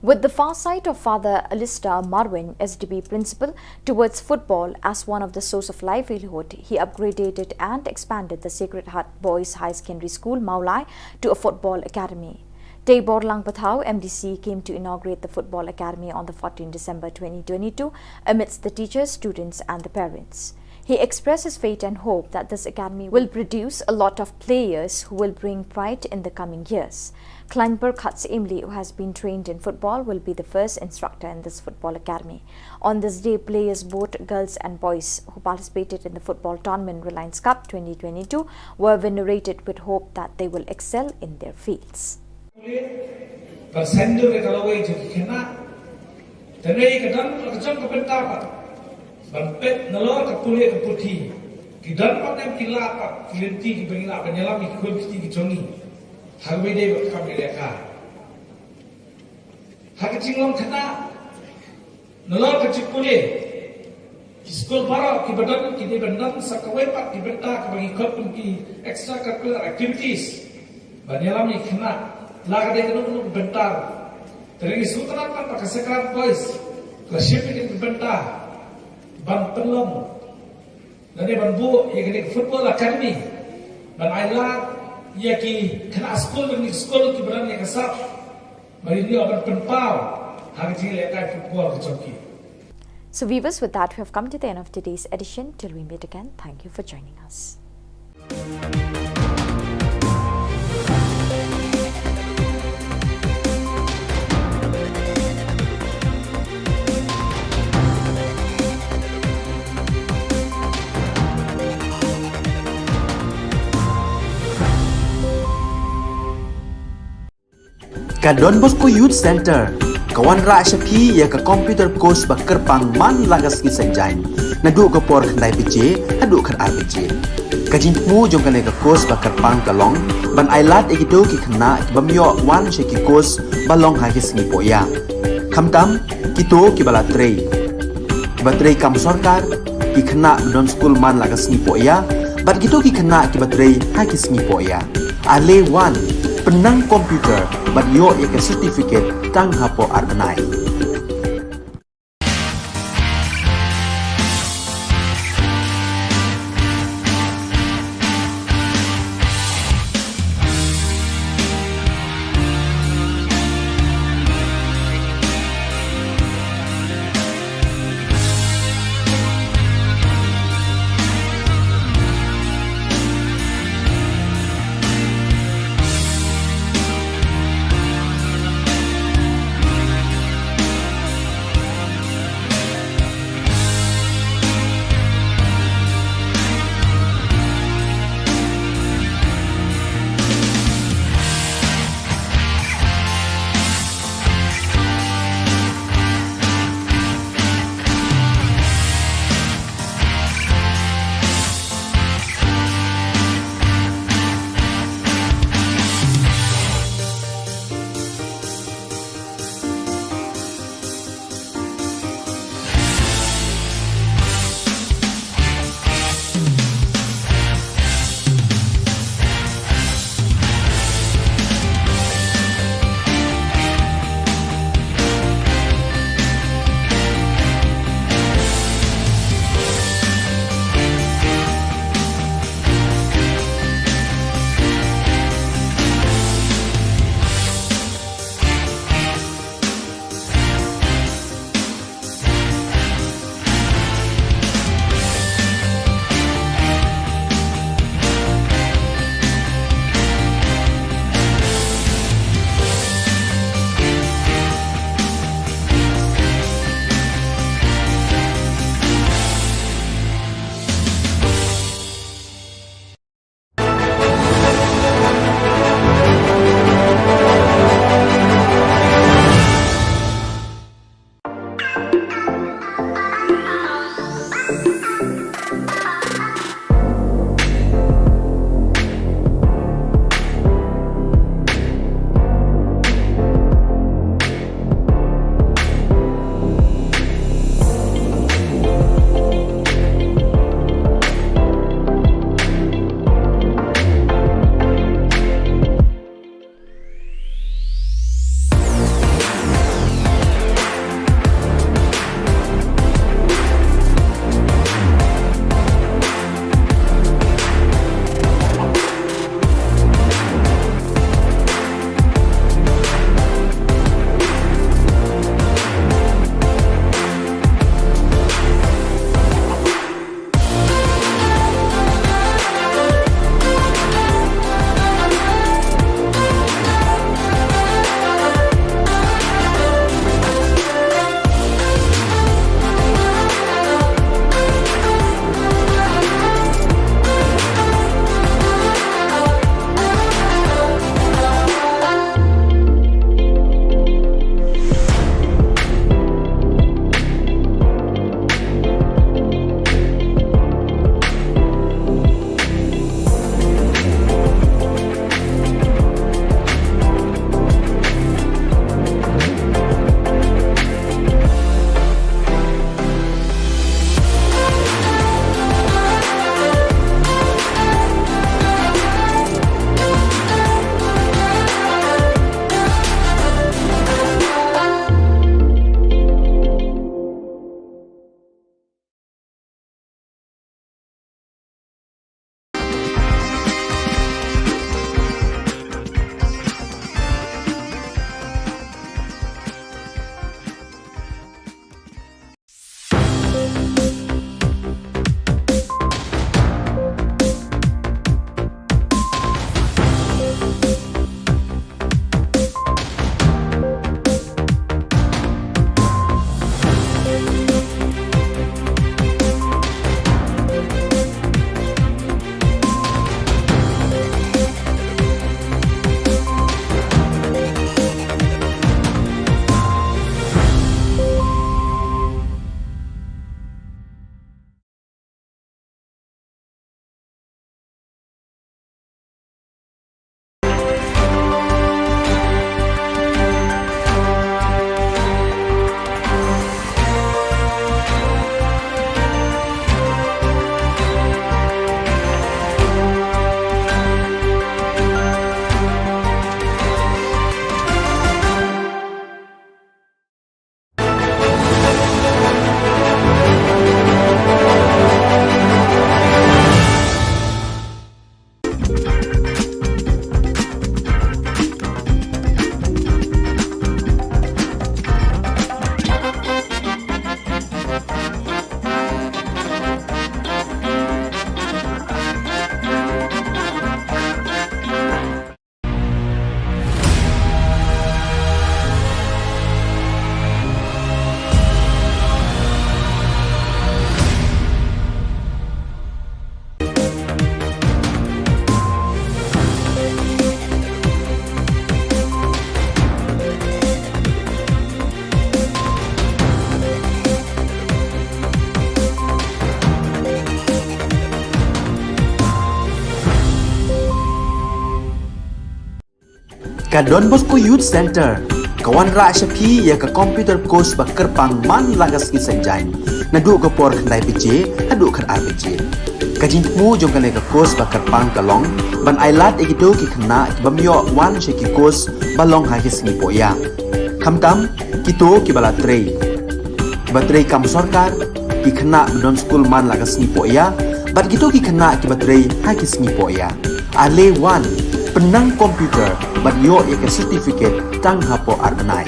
With the farsight of Father Alistair Marweiñ, S D B Principal, towards football as one of the source of livelihood, he upgraded and expanded the Sacred Heart Boys High Secondary School, Mawlai, to a football academy. Deiborlang Pathaw, M D C, came to inaugurate the Football Academy on the fourteenth December twenty twenty-two amidst the teachers, students and the parents. He expressed his faith and hope that this academy will produce a lot of players who will bring pride in the coming years. Kleinberg Khatsimli, who has been trained in football, will be the first instructor in this football academy. On this day, players, both girls and boys, who participated in the football tournament Reliance Cup twenty twenty-two, were venerated with hope that they will excel in their fields. Ba sendor ïa ka lawei jong ki khynnah. Te ne ka don la ka jong ka bynta pat ban peit nalor ka pule ka puthi. Ki don pat ne em ki lad pat ki lynti kiba ngi lah ban ïalam ïa ki khun ki kti ki jong ngi. Ha kaba ïadei bad ka kam ïalehkai. Ha ka jinglong khynnah, nalor ka jingpule, ki skul baroh kiba don ki dei ban don sa kawei pat ki bynta kaba ngi khot kum ki extracurricular activities ban ïalam ïa ki khynnah. La ka dei kano kano ka bynta. Te ngi sngewtynnat pat ba ka Sengkrak Boys ka la shim ïa kane ka bynta ban pynlong lane ban buh ïa kane ka football academy ban ailad ïa ki khynnah skul, kine ki skul kiba don ïa ka sap ba kin ïoh ban pynpaw ha ka jingïalehkai football ka jong ki. So viewers, with that, we have come to the end of today's edition. Till we meet again, thank you for joining us. Ka Don Bosco Youth Centre ka wanrah sha phi ïa ka computer course ba kyrpang man la ka sngi Saitjaiñ, naduh ka por khyndai baje haduh khatar baje. Ka jingthmu jong kane ka course ba kyrpang ka long ban ailad ïa kito ki khynnah ki bym ïoh wan sha ki course ba long ha ki sngi pohïa, khamtam kito kiba la trei, kiba trei kam sorkar, ki khynnah ba don skul man la ka sngi pohïa, bad kito ki khynnah kiba trei ha ki sngi pohïa. Ale wan, pynnang computer bad ïoh ïa ka certificate tang hapoh ar bnai. Ka Don Bosco Youth Centre ka wanrah sha phi ïa ka computer course ba kyrpang man la ka sngi Saitjaiñ, naduh ka por khyndai baje haduh khatar baje. Ka jingthmu jong kane ka course ba kyrpang ka long ban ailad ïa kito ki khynnah ki bym ïoh wan sha ki course ba long ha ki sngi pohïa, khamtam kito kiba la trei, kiba trei kam sorkar, ki khynnah ba don skul man la ka sngi pohïa, bad kito ki khynnah kiba trei ha ki sngi pohïa. Ale wan, pynnang computer bad ïoh ïa ka certificate tang hapoh ar bnai.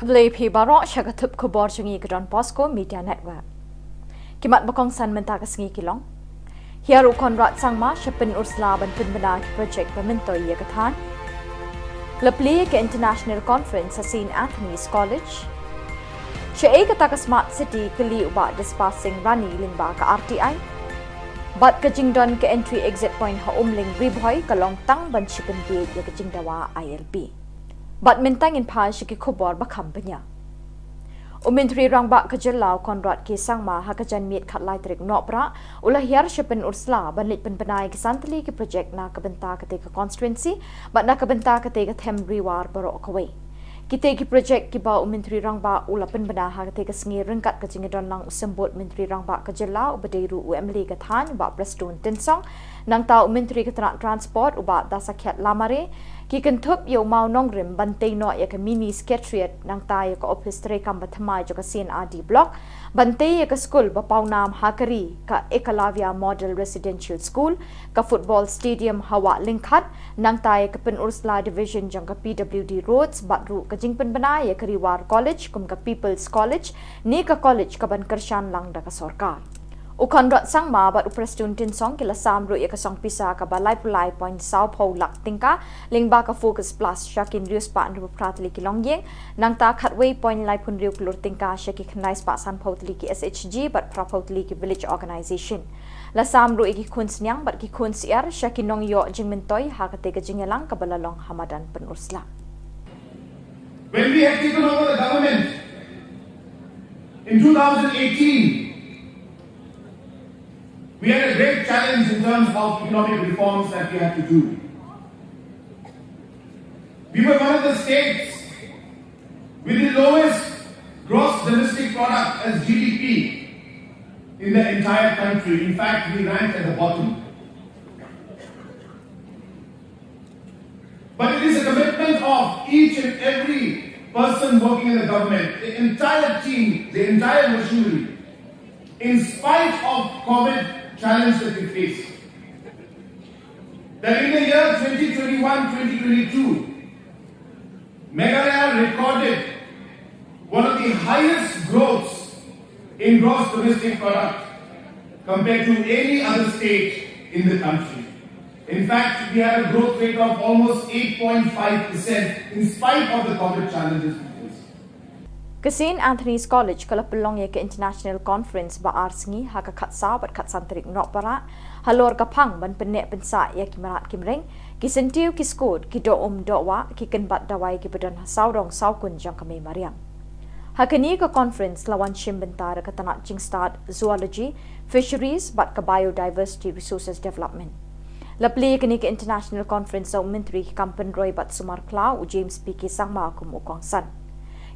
Khublei phi baroh sha ka thup khubor jong ngi ka Don Bosco Media Network. Ki mat ba kongsan mynta ka sngi ki long: Hiar u Conrad Sangma sha Pynursla ban pynbna ki project ba myntoi ïa ka thaiñ. La plie ka International Conference ha Saint Anthony's College. Shaei kata ka Smart City, kylli u Bah Dispasing Rani lyngba ka R T I. Bad ka jingdon ka entry exit point ha Umling Ri Bhoi ka long tang ban shim bynta ïa ka jingdawa I L P. Bad mynta ngin phai sha ki khubor ba kham bniah. U Myntri Rangbah ka jylla u Conrad K Sangma ha ka janmiet khatlai tarik Nohprah u la hiar sha Pynursla ban leit pynbna ïa ki san tylli ki project na ka bynta kata ka constituency bad na ka bynta kata ka them Ri War baroh kawei. Kita ki project kiba u Myntri Rangbah u la pynbna ha kata ka sngi ryngkat ka jingïadon lang u Symbud Myntri Rangbah ka jylla uba dei ruh u M L A ka thaiñ Bah Prestone Tynsong, nangta u Myntri ka tnat Transport u Bah Dasakhiat Lamare, ki kynthup ïa u mawnongrim ban tei noh ïa ka mini secretariat nangta ïa ka ophis treikam ba thymmai jong ka C&RD Block, ban tei ïa ka skul ba pawnam ha ka ri ka Ekalavya Model Residential School, ka football stadium ha Wah Lyngkhat, nangta ïa ka Pynursla Division jong ka P W D Roads bad ruh ka jingpynbna ïa ka Ri War College kum ka People's College, ne ka college kaban kyrshan lang da ka sorkar. U Conrad Sangma bad u Prestone Tynsong ki la sam ruh ïa ka song pisa kaba laiphew lai point saw phew lak tyngka lyngba ka Focus Plus sha ki hynriew spah hynriew phew phra tylli ki longïing, nangta khatwei point laiphew hynriew klur tyngka sha ki khyndai spah san phew tylli ki S H G bad phra phew tylli ki village organization. La sam ruh ïa ki khun sniang bad ki khun syiar sha ki nongïoh jingmyntoi ha kata ka jingïalang kaba la long ha madan Pynursla. When we had taken over the government in two thousand eighteen, we had a great challenge in terms of economic reforms that we had to do. We were one of the states with the lowest gross domestic product as G D P in the entire country. In fact, we ranked at the bottom. But it is a commitment of each and every person working in the government, the entire team, the entire machinery, in spite of COVID challenge that we face, that in the year twenty twenty-one, twenty twenty-two, Meghalaya recorded one of the highest growths in gross domestic product compared to any other state in the country. In fact, we had a growth rate of almost eight point five percent in spite of the COVID challenges we faced. Ka St Anthony's College ka la pynlong ïa ka International Conference ba ar sngi ha ka khatsaw bad khatsan tarik Nohprah halor ka phang ban pynneh pynsah ïa ki mrad ki mreng, ki syntiew ki skud, ki doh um doh wah, ki kynbat dawai kiba don ha sawdong sawkun jong ka mei mariang. Ha kane ka conference la wan shim bynta da ka tnat jingstad Zoology, Fisheries bad ka Biodiversity Resources Development. La plie ïa kane ka International Conference da u Myntri ki kam pynroi bad sumar khlaw u James P K Sangma kum u kongsan.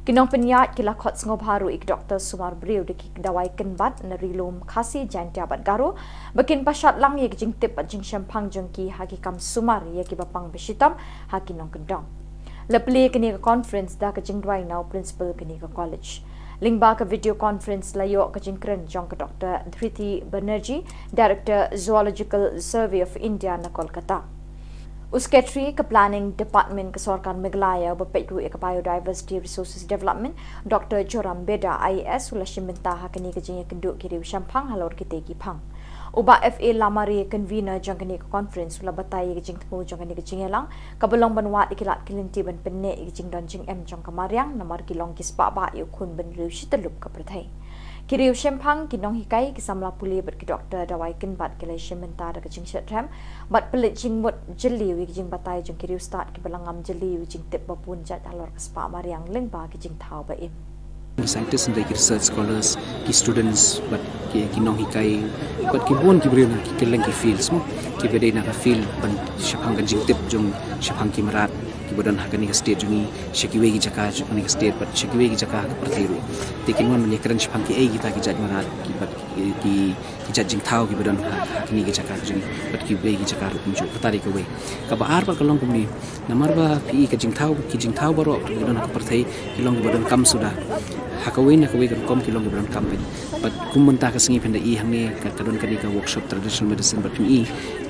Ki nongpynïaid ki la khot sngewbha ruh ïa ki doktor sumar briew da ki dawai kynbat na Ri Lum Khasi, Jaiñtia bad Garo ba kin pynshad lang ïa ki jingtip bad jingshemphang jong ki ha ki kam sumar ïa kiba pang ba shitom ha ki nongkyndong. La plie ïa kane ka conference da ka jingduwai na u principal kane ka college. Lyngba ka video conference la ïoh ka jingkren jong ka Doktor Dhriti Banerjee, Director Zoological Survey of India na Kolkata. U Secretary ka Planning Department ka Sorkar Meghalaya uba peit ruh ïa ka Biodiversity Resources Development, Doktor Joram Beda, I A S, u la shim bynta ha kane ka jingïakynduh ki riew shemphang halor kitei ki phang. U Bah F A Lamare, convener jong kane ka conference, u la batai ïa ka jingthmu jong kane ka jingïalang kaba long ban wad ïa ki lad ki lynti ban pynneh ïa ka jingdon jingem jong ka mariang namar ki long ki spah bah ïa u khun bynriew shi tyllup ka pyrthei. Ki riew shemphang, ki nonghikai, ki samla pule bad ki doktor dawai kynbat ki la ïashim bynta da ka jingshitrhem bad pynleit jingmut jylliew ïa ki jingbatai jong ki riewstad kiba la ngam jylliew ïa ki jingtip ba bun jait halor ka spah mariang lyngba ki jingthaw ba im. Ki scientist, ki research scholars, ki students bad ki, ki nonghikai bad ki bun ki briew na ki kylleng ki fields mo, kiba dei na ka field ban shaphang ka jingtip jong shaphang ki mrad kiba don ha kane ka state jong ngi, sha kiwei ki jaka jong kane ka state bad sha kiwei ki jaka ha ka pyrthei ruh. Te kin wan ban ïakren shaphang kiei kita ki jait mrad ki bad ki, ki, ki jait jingthaw kiba don ha, ha kine ki jaka jong ngi bad kiwei ki jaka ruh kumjuh. Kata dei kawei. Kaba ar pat ka long kumne, namar ba phi i ka jingthaw, ki jingthaw baroh kiba don ha ka pyrthei ki long kiba donkam suda. Ha kawei na kawei ka rukom ki long kiba donkam pyn. Bad kum mynta ka sngi phin da i hangne ka, ka don kane ka workshop traditional medicine bad phin i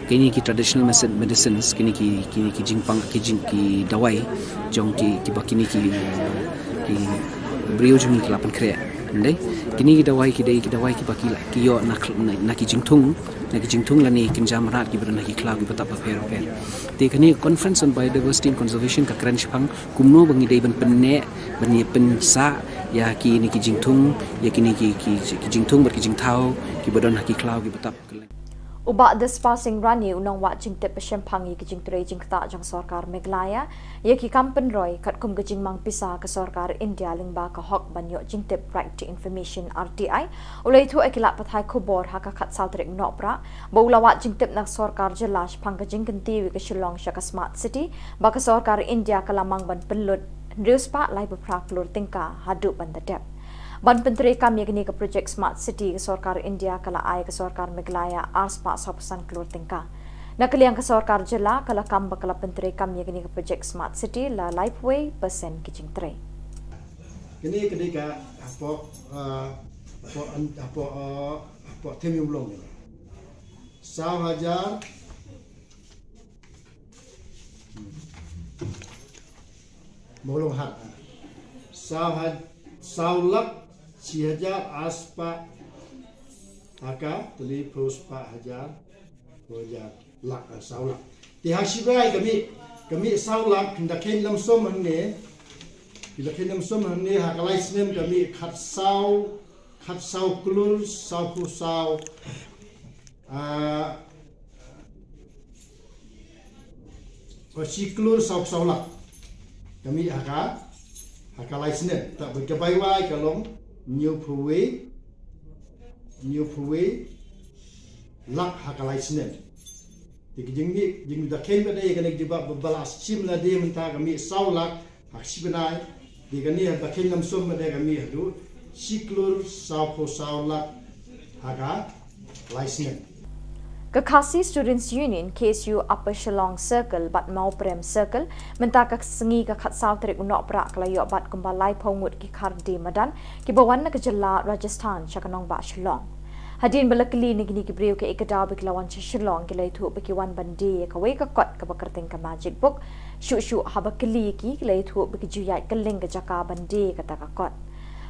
kine ki traditional medicine, medicines, kine ki, kine ki jingpang, ki jing, ki dawai jong ki, kiba kine ki, ki briew jong ngi ki la pynkhreh. Ndei, kine ki dawai ki dei ki dawai kiba ki la, ki ïoh na, na, na ki jingthung, na ki jingthung lane kynja mrad kiba don ha ki khlaw kiba tap bapher bapher. Te kane Conference on Biodiversity and Conservation ka kren shaphang kumno ba ngi dei ban pynneh, ban ïa pynsah ïa kine ki jingthung, ïa kine ki, ki, ki jingthung bad ki jingthaw kiba don ha ki khlaw kiba tap. U Bah Despasing Rani, u nongwad jingtip ba shemphang ïa ki jingtrei jingktah jong sorkar Meghalaya ïa ki kam pynroi katkum ka jingmang pisa ka sorkar India lyngba ka hok ban ïoh jingtip, Right to Information, R T I, u la ïathuh ïa ki lad pathai khubor ha ka khatsaw tarik Nohprah ba u la wad jingtip na ka sorkar jylla shaphang ka jingkyntiew ïa ka Shillong sha ka Smart City ba ka sorkar India ka la mang ban pynlut hynriew spah lai phew phra klur tyngka haduh ban da dep. Ban pyntreikam ïa kane ka projek Smart City, ka sorkar India ka la ai ka sorkar Meghalaya ar spah sawphew san klur tyngka. Na ka liang ka sorkar jylla ka la kam ba ka la pyntreikam ïa kane ka projek Smart City la laiphew wei percent ki jingtrei. Kane ka dei ka hapoh, ah, hapoh, hapoh, ah, hapoh Them Ïew Mlong. Saw hajar Mawlong hat. Saw had, saw lak shi hajar ar spah, haka tylli phew spah hajar, phew hajar lak, ah, saw lak. Te ha shi bnai ka mih, ka mih saw lak, phin da kheiñ lam sum hangne, phin da kheiñ lam sum hangne, ha ka lai snem ka mih khatsaw, khatsaw klur saw phew saw, ah, Ka shi klur saw saw lak. Ka mih ha ka, ha ka lai snem. Te ba ka bai wai ka long hynñiew phew wei, hynñiew phew wei lak ha ka lai snem. Te ka jingmih, jingmih da kheiñ ba dei kane ka jubab ba la shim lade mynta ka mih saw lak ha ka shi bnai. Te kane ha ka kheiñ lam sum ba dei ka mih haduh shi klur saw phew saw lak ha ka lai snem. Ka Khasi Students Union, K S U Upper Shillong Circle bad Mawprem Circle mynta ka sngi ka khatsaw tarik u Nohprah ka la ïoh bat kumba laiphew ngut ki kharde madan kiba wan na ka jylla Rajasthan sha ka nongbah Shillong. Hadien ba la kylli na kine ki briew kaei ka daw ba ki la wan sha Shillong, ki la ïathuh ba ki wan ban die ïa kawei ka kot kaba kyrteng ka Magic Book. Shuh shuh haba kylli ïa ki, ki la ïathuh ba ki ju ïaid kylleng ka jaka ban die ïa kata ka kot.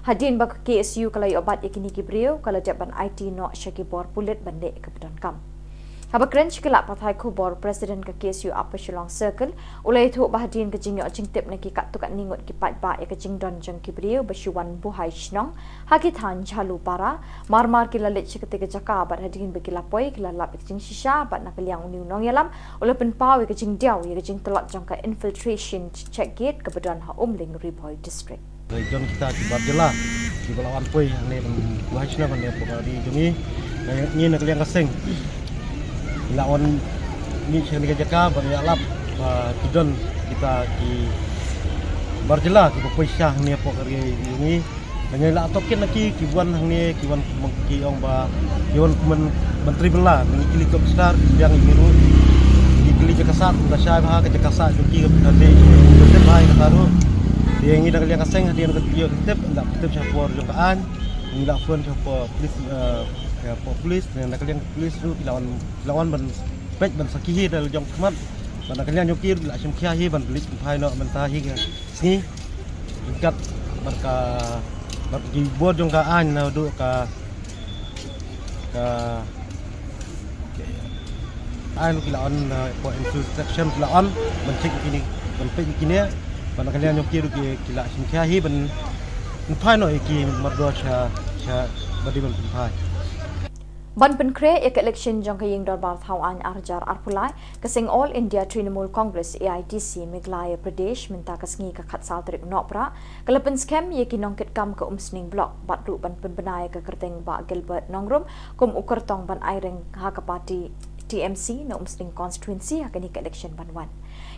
Hadien ba ka K S U ka la ïoh bat ïa kine ki briew, ka la dep ban aiti noh sha ki bor pulit ban leh ïa ka byndonkam. Haba kren sha ki lad pathai khubor, President ka K S U Upper Shillong Circle u la ïathuh ba hadien ka jingïoh jingtip na ki katto katne ngut ki paidbah ïa ka jingdon jong ki briew ba shu wan buhai shnong ha ki thaiñ Jhalupara, mar mar ki la leit sha katei ka jaka bad hadien ba ki la poi ki la lap ïa ka jingshisha bad na ka liang une u nongïalam u la pynpaw ïa ka jingdiaw ïa ka jingtlot jong ka infiltration check gate kaba don ha Umling, Ri Bhoi District. Ka jon kita ki bar jylla kiba la wan poi hangne ban buhai shnong hangne hapoh ka ri jong ngi. Ngi na ka liang ka seng ngi la wan mih sha kane ka jaka ban ïalap ba ki don kita ki bar jylla kiba poi sha hangne hapoh ka ri jong ngi. Ba ngi la tohkit na ki, ki wan hangne, ki wan kum ki ong ba ki wan kum ban trei bylla, ngi kylli ki officer, ki biang ïa ngi ruh. Ngi kylli jaka sah, kumta shai bha ka jaka sah jong ki, ka pynthante, ka tip bha ïa kata ruh. Te ngi na ka liang ka seng hadien ka tip, tip, la tip sha por jong ka aiñ. Ngi la phone sha por police, eh, sha por police, na ka liang police ruh ki la wan, ki la wan ban peit ban sakhi hi da la jong khmat. Bad na ka liang jong ki ruh ki la shim khia hi ban leit pynphai noh mynta hi ka sngi. Ryngkat bad ka, bad ki bor jong ka aiñ naduh ka, ka aiñ ki la on, uh, for infiltration ki la on ban check kine, ban peit kine. Bad na ka liang jong ki ruh ki, ki la shim khia hi ban pynphai noh ïa ki mardor sha, sha ba dei ban pynphai. Ban pynkhreh ïa ka election jong ka Ïing Dorbar Thaw Aiñ ar hajar arphew lai, ka seng All India Trinamool Congress, A I T C, Meghalaya Pradesh mynta ka sngi ka khatsaw tarik Nohprah ka la pynskhem ïa ki nongkitkam ka Umsning Block bad ruh ban pynbna ïa ka kyrteng Bah Gilbert Nongrum kum u kyrtong ban aireng ha ka party T M C na Umsning Constituency ha kane ka election ban wan.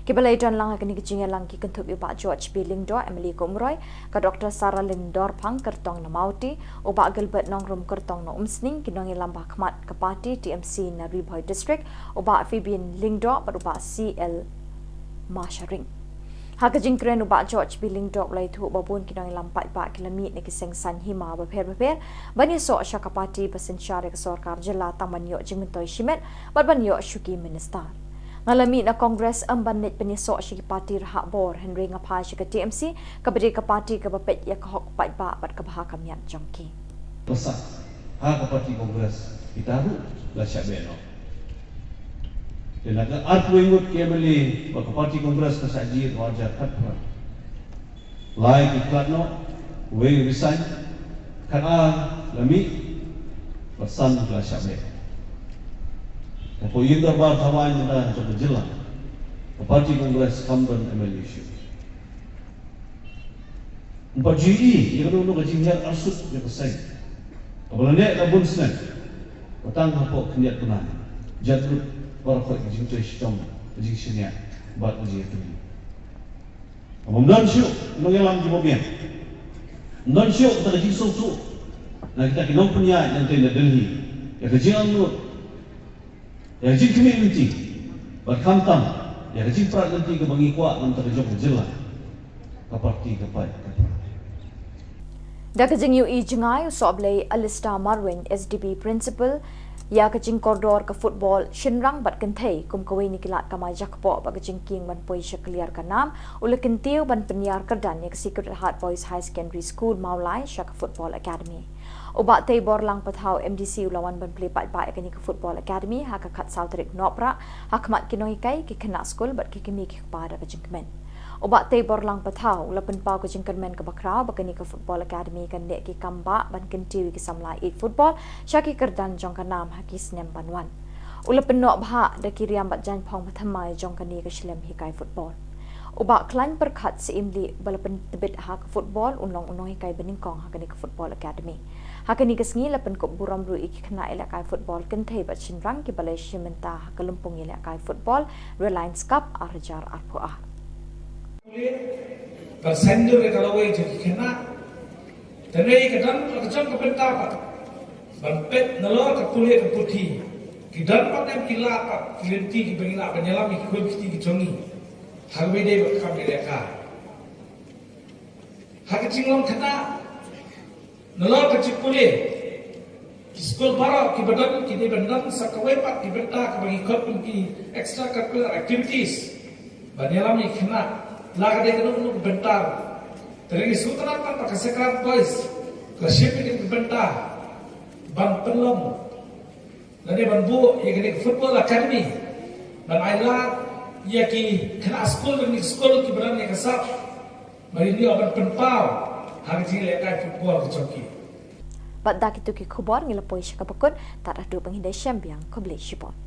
Kiba la ïadon lang ha kane ka jingïalang ki kynthup ïa u Bah George B Lyngdoh, M L A ka Umroi, ka Doctor Saralin Dorphang, kyrtong na Mawti, u Bah Gilbert Nongrum, kyrtong na Umsning, ki nongïalam ba ha khmat ka party T M C na Ri Bhoi District, u Bah Fabian Lyngdoh bad u Bah C L Masharing. Ha ka jingkren u Bah George B Lyngdoh u la ïathuh ba bun ki nongïalam paidbah ki la mih na ki seng saiñ hima bapher bapher ban ïasoh sha ka party ba synshar ïa ka sorkar jylla tang ban ïoh jingmyntoi shimet bad ban ïoh shuki minister. Nga la mih na Congress ym ban leit pynïasoh sha ki party rhah bor, hynrei nga phai sha ka T M C kaba dei ka party kaba peit ïa ka hok paidbah bad kaba ha ka miat jong ki. Pyrshah ha ka party Congress kita ruh la shah beh noh. Te na ka arphew ngut ki M L A ba ka party Congress ka shah jied ha u arhajar khatphra. Lai ki khlad noh, wei u resign, khatar la mih, bad san ki la shah beh. Hapoh Ïing Dorbar Thaw Aiñ mynta jong ka jylla, ka party Congress kam don M L A shuh. Ym pat ju ïohi ïa kano kano ka jinghiar arsut ïa ka seng kaba la neh la bun snem, ba tang hapoh khyndiat bnai jan lut baroh ka jingtrei shitom, ka jingshaniah bad ka jingïatylli. Ym don shuh nongïalam kiba biang. Ym don shuh kata ka jingsngewthuh na kita ki nongpynïaid na Delhi ïa ka jingangnud, ïa ka jingkhmih lynti, bad khamtam ïa ka jingprat lynti kaba ngi kwah na bynta ka jong ka jylla. Ka party ka paid ka pra. Da ka jingïohi jngai, u Sohblei Alistair Marwein, S D B Principal ïa ka jingkordor ka football shynrang bad kynthei kum kawei na ki lad kamai jakpoh bad ka jingkieng ban poi sha ka liar ka nam, u la kyntiew ban pynïar kyrdan ïa ka Sacred Heart Boys High Secondary School Mawlai sha ka Football Academy. U Bah Teiborlang Pathaw, M D C, u la wan ban plie paidbah ïa kane ka Football Academy ha ka khatsaw tarik Nohprah ha khmat ki nonghikai, ki khynnah skul bad ki kmie ki kpa da ka jingkmen. U Bah Teiborlang Pathaw u la pynpaw ka jingkyrmen kaba khraw ba kane ka Football Academy kan leh ki kam bah ban kyntiew ïa ki samla ïeit football sha ki kyrdan jong ka nam ha ki snem ban wan. U la pynnoh bha da ki riam bad jaiñphong bathymmai jong kane ka shlem hikai football. U Bah Khlaiñ Pyrkhat Syiemlieh, ba la pyntbit ha ka football, un long u nonghikai banyngkong ha kane ka Football Academy. Ha kane ka sngi la pynkup burom ruh ïa ki khynnah ïalehkai football kynthei bad shynrang kiba la ïashim bynta ha ka lympung ïalehkai football Reliance Cup ar hajar arphew ar. Ka seng dur ka lawei jong ki khynnah. Te dei ka dang ka jong ka bynta pat ban peit nalor ka pule ka puthi. Ki don pat em ki lad pat ki lynti kiba ngi lah ban ïalam ïa ki khun ki kti ki jong ngi ha kaba ïadei bad ka kam ïalehkai. Ha ka jinglong khynnah, nalor ka jingpule, ki skul baroh kiba don ki dei ban don sa kawei pat ki bynta kaba ngi khot kum ki extracurricular activities ban ïalam ïa ki khynnah la ka dei kano kano ka bynta. Te ngi sngewtynnat pat ba ka Sacred Boys ka shim ïa kane ka bynta ban pynlong lane ban buh ïa kane ka football academy ban ai lad ïa ki khynnah skul, kine ki skul kiba don ïa ka sap ba ïoh ban pynpaw ha ka jingïalehkai football ka jong ki. Bad da kito ki khubor ngi la poi sha kaba kut, tad haduh ba ngin ïashem biang, khublei shibun.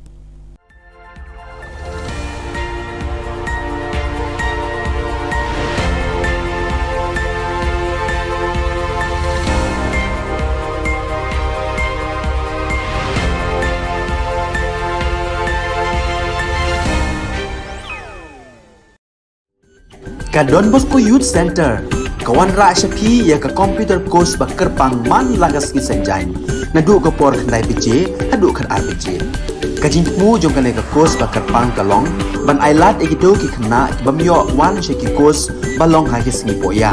Ka Don Bosco Youth Centre ka wanrah sha phi ïa ka computer course ba kyrpang man la ka sngi Saitjaiñ, naduh ka por khyndai baje haduh khatar baje. Ka jingthmu jong kane ka course ba kyrpang ka long ban ai lad ïa kito ki khynnah ki bym ïoh wan sha ki course ba long ha ki sngi pohïa,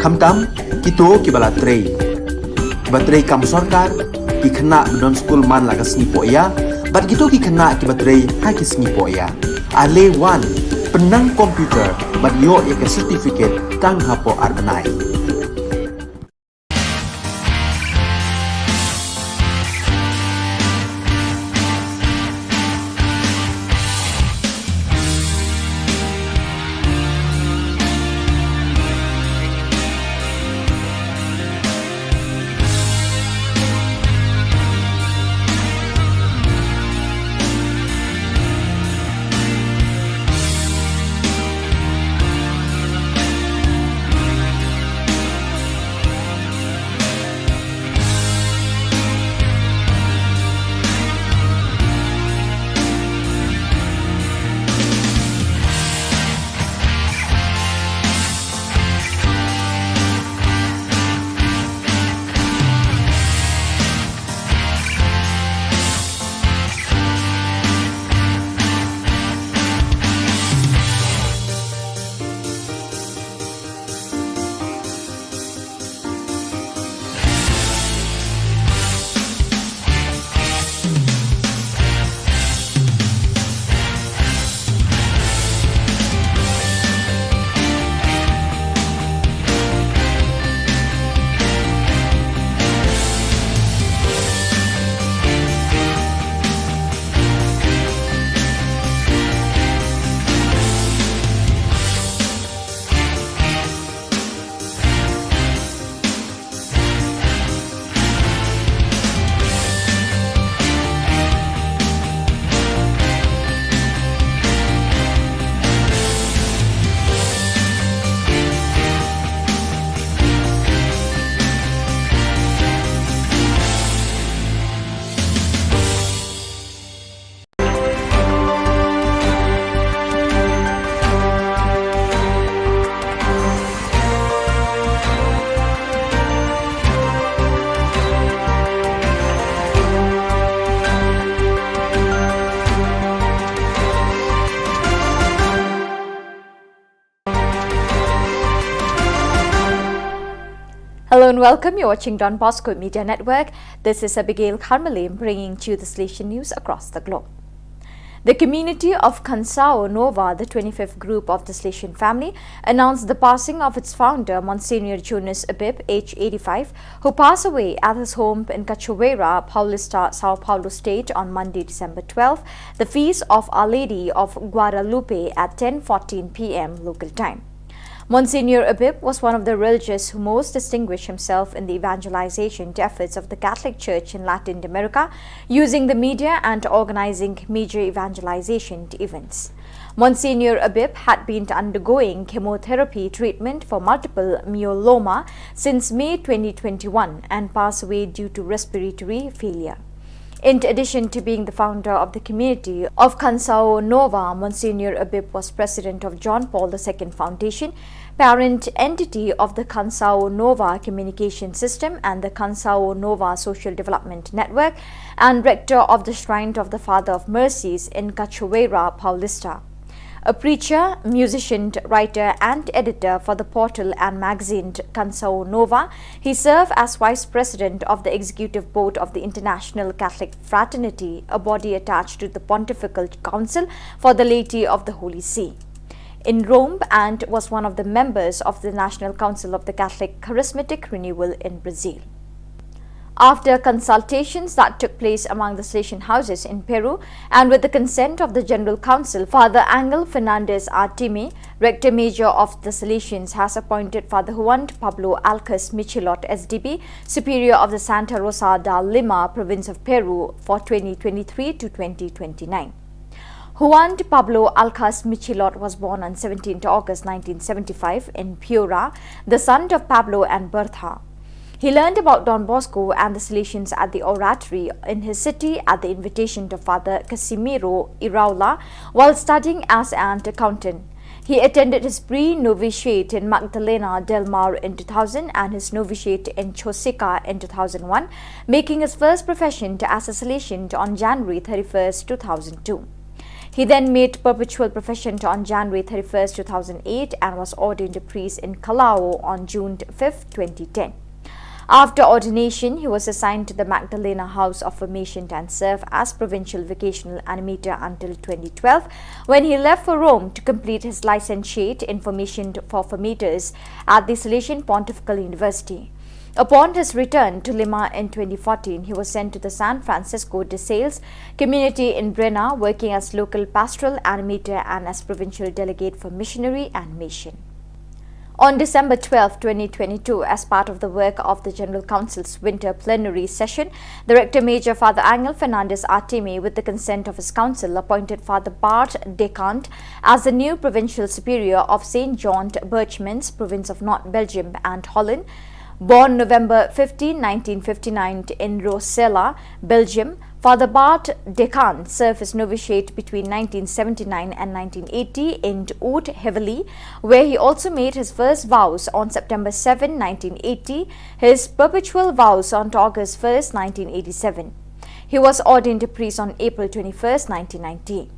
khamtam kito kiba la trei, kiba trei kam sorkar, ki khynnah ba don skul man la ka sngi pohïa bad kito ki khynnah kiba trei ha ki sngi pohïa. Ale wan, pynnang computer bad ïoh ïa ka certificate tang hapoh ar bnai. Hello and welcome. You're watching Don Bosco Media Network. This is Abigail Kharmalim bringing to you the Salesian news across the globe. The community of Khansao Nova, the twenty-fifth group of the Salesian family, announced the passing of its founder, Monsignor Jonas Abib, age eighty-five, who passed away at his home in Cachoeira, Paulista, São Paulo State on Monday, December twelfth, the feast of Our Lady of Guadalupe at ten fourteen p m local time. Monsignor Abib was one of the religious who most distinguished himself in the evangelization efforts of the Catholic Church in Latin America, using the media and organizing major evangelization events. Monsignor Abib had been undergoing chemotherapy treatment for multiple myeloma since May twenty twenty-one and passed away due to respiratory failure. In addition to being the founder of the community of Kansao Nova, Monsignor Abib was president of John Paul the Second Foundation, parent entity of the Kansao Nova Communication System and the Kansao Nova Social Development Network, and rector of the Shrine of the Father of Mercies in Cachoeira Paulista. A preacher, musician, writer, and editor for the portal and magazine Kansao Nova, he served as vice president of the executive board of the International Catholic Fraternity, a body attached to the Pontifical Council for the Laity of the Holy See in Rome, and was one of the members of the National Council of the Catholic Charismatic Renewal in Brazil. After consultations that took place among the Salesian houses in Peru and with the consent of the General Council, Father Angel Fernandez Artime, Rector Major of the Salesians, has appointed Father Juan Pablo Alcas Michilot, S D B, Superior of the Santa Rosa de Lima, Province of Peru, for twenty twenty-three to twenty twenty-nine. Juan Pablo Alcas Michilot was born on seventeenth August nineteen seventy-five in Piura, the son of Pablo and Bertha. He learned about Don Bosco and the Salesians at the oratory in his city at the invitation of Father Casimiro Iraola while studying as an accountant. He attended his pre-novitiate in Magdalena del Mar in two thousand and his novitiate in Chosica in two thousand one, making his first profession to as a Salesian on January thirty-first, two thousand two. He then made perpetual profession on January thirty-first, two thousand eight, and was ordained a priest in Callao on June fifth, twenty ten. After ordination, he was assigned to the Magdalena House of Formation and served as provincial vocational animator until twenty twelve, when he left for Rome to complete his licentiate in formation for formators at the Salesian Pontifical University. Upon his return to Lima in twenty fourteen, he was sent to the San Francisco de Sales community in Breña, working as local pastoral animator and as provincial delegate for missionary and mission. On December twelfth, twenty twenty-two, as part of the work of the General Council's winter plenary session, the Rector Major, Father Angel Fernandez Artime, with the consent of his council, appointed Father Bart Decant as the new provincial superior of Saint John Birchmans, province of North Belgium and Holland. Born November fifteenth, nineteen fifty-nine, in Rossella, Belgium, Father Bart Decant served his novitiate between nineteen seventy-nine and nineteen eighty in Oud-Hevelie, where he also made his first vows on September seventh, nineteen eighty, his perpetual vows on August first, nineteen eighty-seven. He was ordained a priest on April twenty-first, nineteen ninety.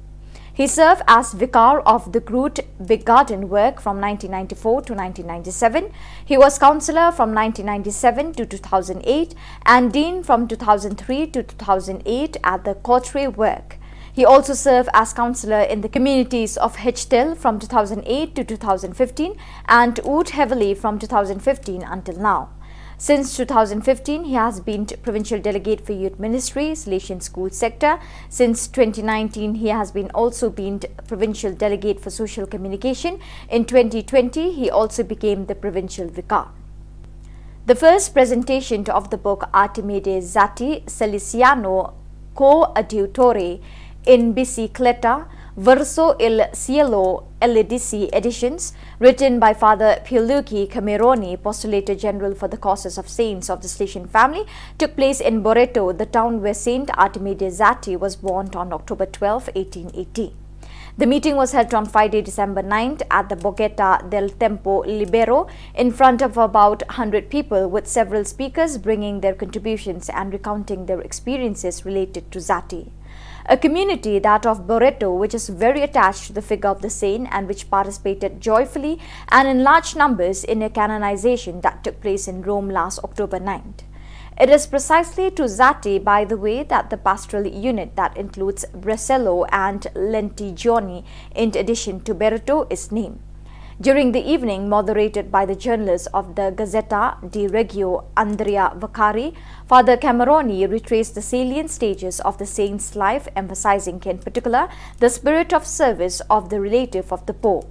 He served as vicar of the Groot Beek Garden Work from nineteen ninety-four to nineteen ninety-seven. He was councillor from nineteen ninety-seven to two thousand eight and dean from two thousand three to two thousand eight at the Kothree Work. He also served as councillor in the communities of Hechtel from two thousand eight to two thousand fifteen and Oud-Hevelie from two thousand fifteen until now. Since two thousand fifteen, he has been provincial delegate for youth ministry, Salesian school sector. Since twenty nineteen, he has been also been provincial delegate for social communication. In twenty twenty, he also became the provincial vicar. The first presentation of the book Artime de Zati Salesiano Coadiutore in Bicicleta verso il cielo, L A D C editions, written by Father Pierluigi Cameroni, Postulator General for the Causes of Saints of the Salesian Family, took place in Boreto, the town where Saint Artime de Zati was born on October twelfth, eighteen eighty. The meeting was held on Friday, December ninth, at the Borgetta del Tempo Libero, in front of about hundred people, with several speakers bringing their contributions and recounting their experiences related to Zati. A community, that of Boreto, which is very attached to the figure of the saint and which participated joyfully and in large numbers in a canonization that took place in Rome last October ninth. It is precisely to Zati, by the way, that the pastoral unit that includes Brescello and Lentigioni, in addition to Boreto, is named. During the evening, moderated by the journalist of the Gazzetta di Reggio, Andrea Vaccari, Father Cameroni retraced the salient stages of the saint's life, emphasizing in particular the spirit of service of the relative of the poor.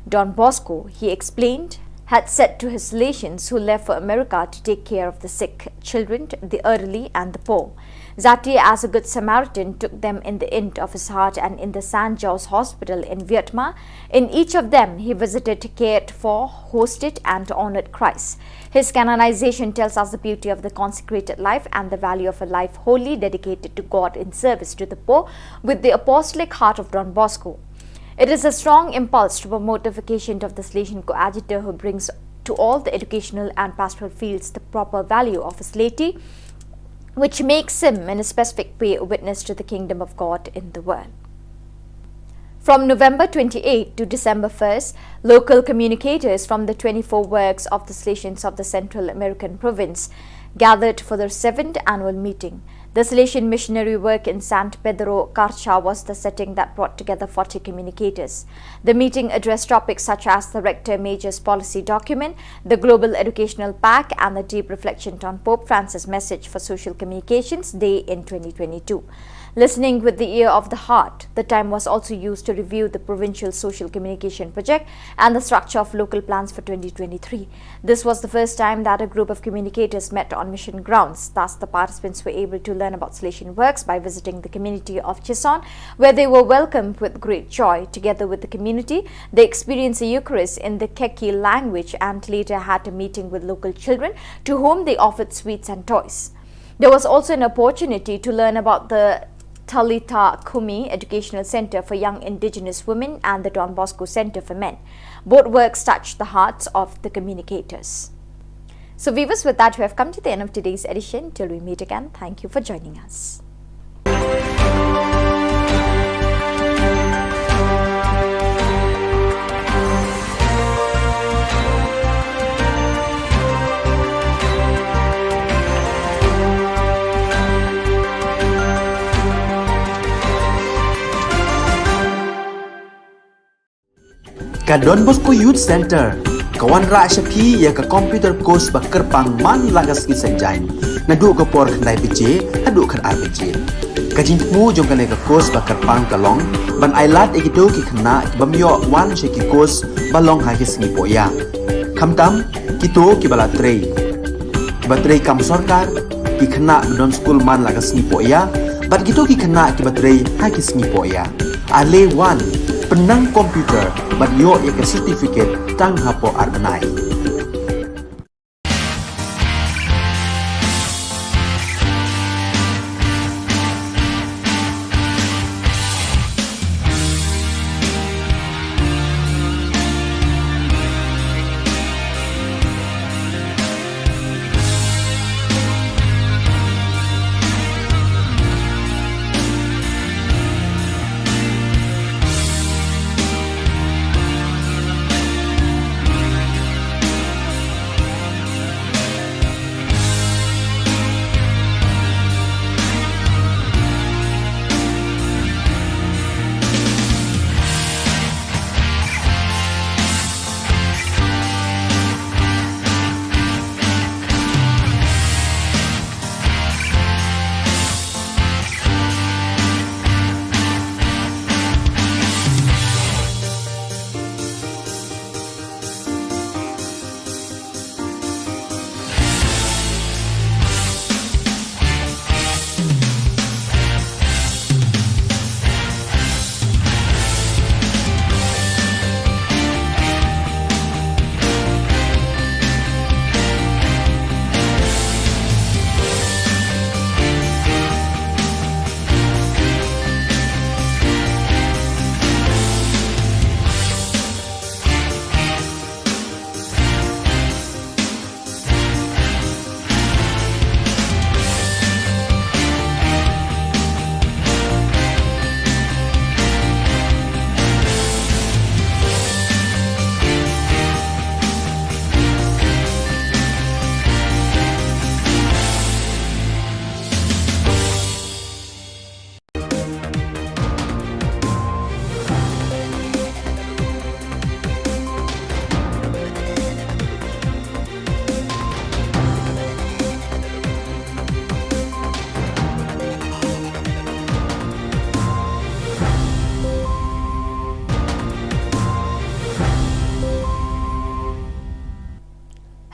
Don Bosco, he explained, had said to his Salesians who left for America to take care of the sick, children, the elderly, and the poor. Zati, as a good Samaritan, took them in the inn of his heart and in the Saint Joseph's Hospital in Vietma. In each of them, he visited, cared for, hosted, and honored Christ. His canonization tells us the beauty of the consecrated life and the value of a life wholly dedicated to God in service to the poor, with the apostolic heart of Don Bosco. It is a strong impulse to promote the vocation of the Salesian coadjutor, who brings to all the educational and pastoral fields the proper value of his laity, which makes him in a specific way a witness to the kingdom of God in the world. From November twenty-eighth to December first, local communicators from the twenty-four works of the Salesians of the Central American province gathered for their seventh annual meeting. The Salesian missionary work in San Pedro Carcha was the setting that brought together forty communicators. The meeting addressed topics such as the Rector Major's policy document, the Global Educational Pact, and the deep reflection on Pope Francis' message for Social Communications Day in twenty twenty-two. Listening with the ear of the heart, the time was also used to review the provincial social communication project and the structure of local plans for twenty twenty-three. This was the first time that a group of communicators met on mission grounds. Thus, the participants were able to learn about Salesian works by visiting the community of Chison, where they were welcomed with great joy. Together with the community, they experienced the Eucharist in the Keki language and later had a meeting with local children, to whom they offered sweets and toys. There was also an opportunity to learn about the Talitha Kumi Educational Center for Young Indigenous Women and the Don Bosco Center for Men. Both works touched the hearts of the communicators. So, viewers, with that, we have come to the end of today's edition. Till we meet again, thank you for joining us. Ka Don Bosco Youth Center ka wanrah sha phi ïa ka computer course ba kyrpang man la ka sngi Saitjaiñ, naduh ka por khyndai baje haduh khatar baje. Ka jingthmu jong kane ka course ba kyrpang ka long ban ailad ïa kito ki khynnah ki bym ïoh wan sha ki course ba long ha ki sngi pohïa, khamtam kito kiba la trei, kiba trei kam sorkar, ki khynnah ba don skul man la ka sngi pohïa, bad kito ki khynnah kiba trei ha ki sngi pohïa. Ale wan, pynnang computer bad ïoh ïa ka certificate tang hapoh ar bnai.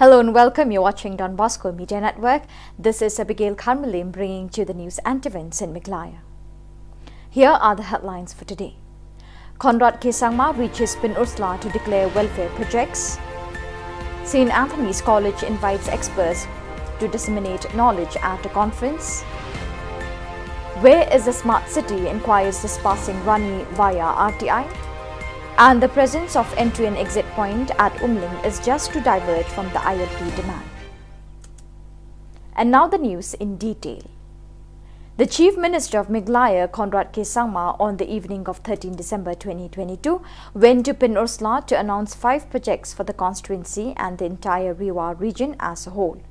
Hello and welcome. You're watching Don Bosco Media Network. This is Abigail Kharmalim bringing to you the news and events in Meghalaya. Here are the headlines for today. Conrad K Sangma reaches Pynursla to declare welfare projects. St Anthony's College invites experts to disseminate knowledge at a conference. Where is the smart city, inquires Dispasing Rani via R T I. And the presence of entry and exit point at Umling is just to divert from the I L P demand. And now the news in detail. The Chief Minister of Meghalaya, Conrad K Sangma, on the evening of thirteenth December twenty twenty-two, went to Pynursla to announce five projects for the constituency and the entire Ri War region as a whole.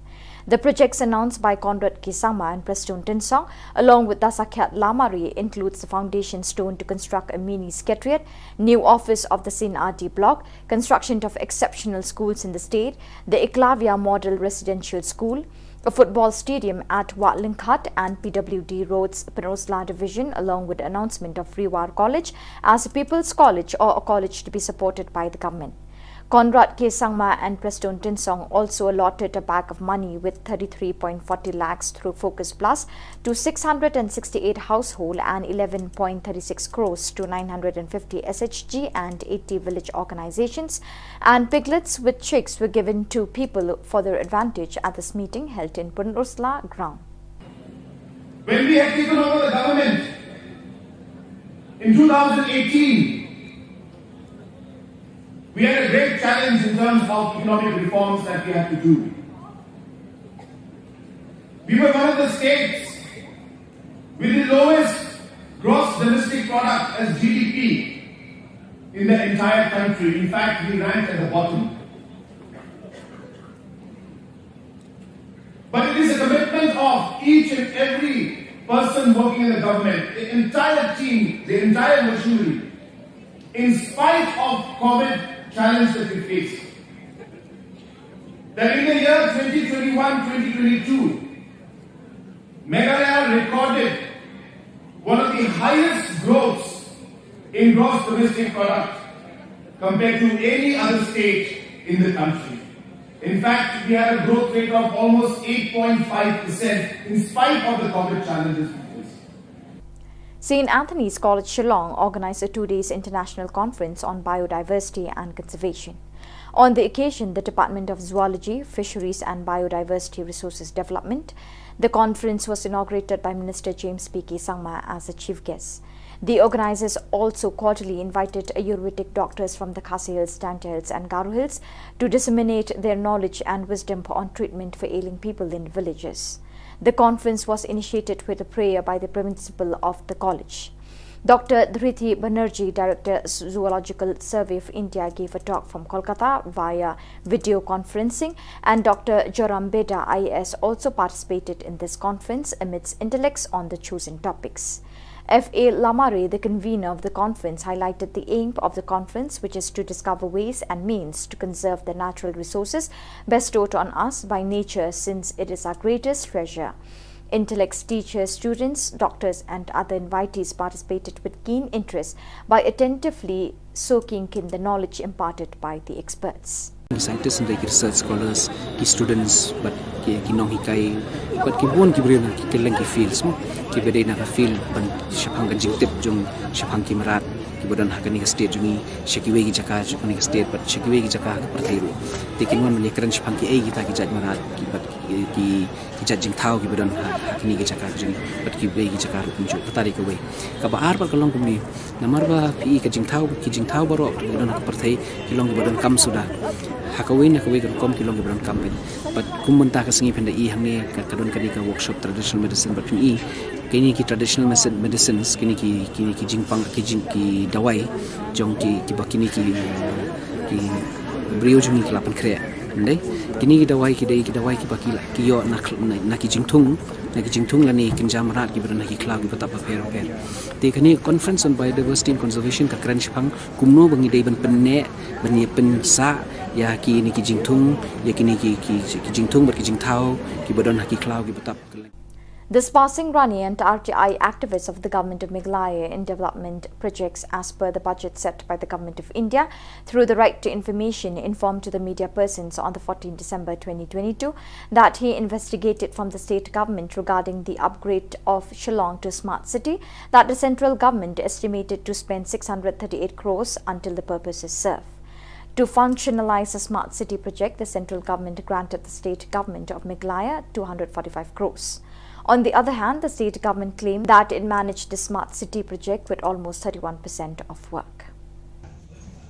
The projects announced by Conrad K Sangma and Prestone Tynsong, along with Dasakhiat Lamare, includes the foundation stone to construct a mini secretariat, new office of the St R D block, construction of exceptional schools in the state, the Eklavya Model Residential School, a football stadium at Wah Lyngkhat and P W D Roads Pynursla Division, along with announcement of Ri War College as a People's College or a college to be supported by the government. Conrad K Sangma and Prestone Tynsong also allotted a bag of money with thirty-three point forty lakhs through Focus Plus to six hundred and sixty-eight household and eleven point thirty-six crores to nine hundred and fifty S H G and eighty village organizations, and piglets with chicks were given to people for their advantage at this meeting held in Pynursla ground. When we had taken over the government in two thousand eighteen, we had a great challenge in terms of economic reforms that we had to do. We were one of the states with the lowest gross domestic product as G D P in the entire country. In fact, we ranked at the bottom. But it is a commitment of each and every person working in the government, the entire team, the entire machinery, in spite of COVID challenge that we face, that in the year twenty twenty-one, twenty twenty-two, Meghalaya recorded one of the highest growths in gross domestic product compared to any other state in the country. In fact, we had a growth rate of almost eight point five percent in spite of the COVID challenges we faced. St Anthony's College Shillong organized a two days international conference on biodiversity and conservation. On the occasion, the Department of Zoology, Fisheries and Biodiversity Resources Development, the conference was inaugurated by Minister James P K Sangma as the chief guest. The organizers also cordially invited Ayurvedic doctors from the Khasi Hills, Jaintia Hills and Garo Hills to disseminate their knowledge and wisdom on treatment for ailing people in villages. The conference was initiated with a prayer by the principal of the college. Doctor Dhriti Banerjee, Director, Zoological Survey of India, gave a talk from Kolkata via video conferencing, and Doctor Joram Beda, I A S, also participated in this conference amidst intellects on the chosen topics. F A Lamare, the convener of the conference, highlighted the aim of the conference, which is to discover ways and means to conserve the natural resources bestowed on us by nature, since it is our greatest treasure. Intellects, teachers, students, doctors, and other invitees participated with keen interest by attentively soaking in the knowledge imparted by the experts. Scientists and ki research scholars, ki students, bad ki, ki nonghikai, bad ki bun ki briew na ki kylleng ki fields mo, kiba dei na ka field ban shaphang ka jingtip jong shaphang ki mrad kiba don ha kane ka state jong ngi, sha kiwei ki jaka jong kane ka state bad sha kiwei ki jaka ha ka pyrthei ruh. Te kin wan ban ïakren shaphang kiei kita ki jait mrad, ki bad ki, ki ki jait jingthaw kiba don ha, ha kine ki jaka ki jing, bad kiwei ki jaka ruh kumjuh. Kata dei kawei. Kaba ar pat ka long kumne, namar ba phi i ka jingthaw, ki jingthaw baroh kiba don ha ka pyrthei ki long kiba donkam suda. Ha kawei na kawei ka rukom ki long kiba donkam pyn. Bad kum mynta ka sngi phin da i hangne ka, ka don kane ka workshop traditional medicine bad phin i kine ki traditional medicine, medicines, kine ki, kine ki jingpang, ki jing, ki dawai jong ki, kiba kine ki, ki briew jong ngi ki la pynkhreh. Ndei, kine ki dawai ki dei ki dawai kiba ki la ki ïoh na, na, na ki jingthung, na ki jingthung lane ki kynja mrad kiba don ha ki khlaw kiba tap bapher bapher. Te kane conference on biodiversity and conservation ka kren shaphang kumno ba ngi dei ban pynneh, ban ïa pynsah ïa kine ki jingthung, ïa kine ki, ki, ki jingthung bad ki jingthaw kiba don ha ki khlaw kiba tap. Dispersing Rani and R T I activists of the Government of Meghalaya in development projects as per the budget set by the Government of India through the Right to Information informed to the media persons on the fourteenth December twenty twenty-two that he investigated from the state government regarding the upgrade of Shillong to a smart city that the central government estimated to spend six hundred thirty-eight crores until the purpose is served. To functionalize a smart city project, the central government granted the state government of Meghalaya two hundred forty-five crores. On the other hand, the state government claimed that it managed the smart city project with almost thirty-one percent of work.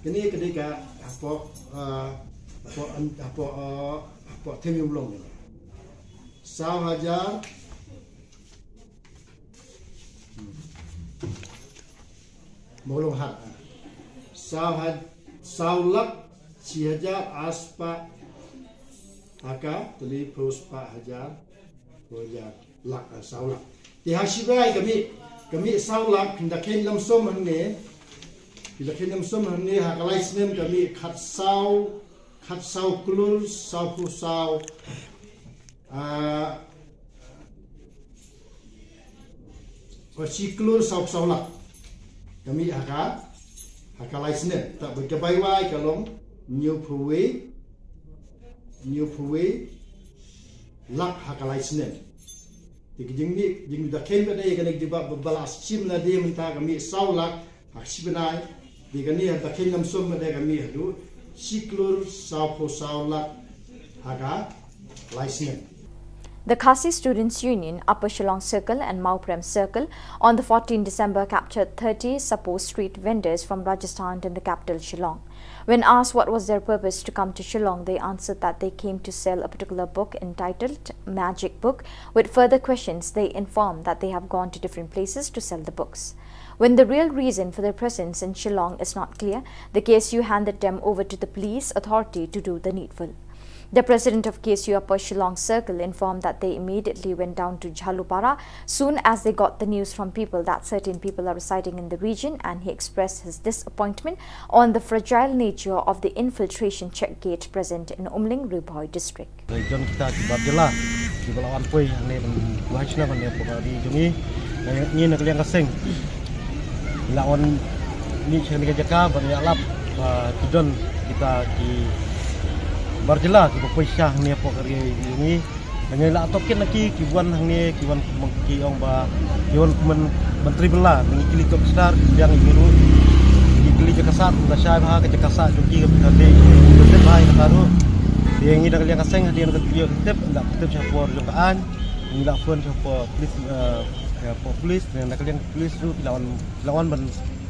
Kane ka dei ka hapoh, ah, hapoh, hapoh, ah, hapoh Themiumlong. Saw hajar Mawlong hat. Saw had, saw lak shi hajar ar spah, ha ka tylli phew spah hajar, phew hajar lak, ah, saw lak. Te ha shi bnai ka mih, ka mih saw lak, phin da kheiñ lamsum hangne, phin da kheiñ lamsum hangne, ha ka lai snem ka mih khatsaw, khatsaw klur, saw phew saw, ah, Wa shi klur saw saw lak. Ka mih ha ka, ha ka lai snem. Te ba ka bai wai ka long hynñiew phew wei, hynñiew phew wei lak ha ka lai snem. Te ka jingmih, jingmih da kheiñ ba dei kane ka jubab ba la shim la dei mynta ka mih saw lak ha ka shi bnai. Te kane ha da kheiñ lamsum ba dei ka mih haduh shi klur saw phew saw lak ha ka lai snem. The Khasi Students Union, Upper Shillong Circle and Mawprem Circle, on the fourteenth December captured thirty supposed street vendors from Rajasthan in the capital Shillong. When asked what was their purpose to come to Shillong, they answered that they came to sell a particular book entitled Magic Book. With further questions, they informed that they have gone to different places to sell the books. When the real reason for their presence in Shillong is not clear, the K S U handed them over to the police authority to do the needful. The president of K S U Upper Shillong Circle informed that they immediately went down to Jhalupara soon as they got the news from people that certain people are residing in the region, and he expressed his disappointment on the fragile nature of the infiltration check gate present in Umling, Ri Bhoi district. Region kita ki bar jylla kiba la wan poi hangne ban buhai snem hangne hapoh ka ri jong ngi. Ngi na ka liang ka seng la wan mih sha kane ka jaka ban ïalap ba ki don kita ki bar jylla kiba poi sha hangne hapoh ka ri jong ngi. Ngi la tohkit na ki, ki wan hangne, ki wan kum ki ong ba ki wan kum ban trei bylla, ngi kylli top star, ki biang ki ruh. Ngi kylli jaka sah, la shai bha ka jaka sah jong ki, ka bha ka tip bha ka ruh. Te ngi da ka liang ka seng hadien ka tip, ka tip, da ka tip shapoh jong ka aiñ. Ngi la phone shapoh police, eh, shapoh police, ne da ka liang police ruh ki la wan, ki la wan ban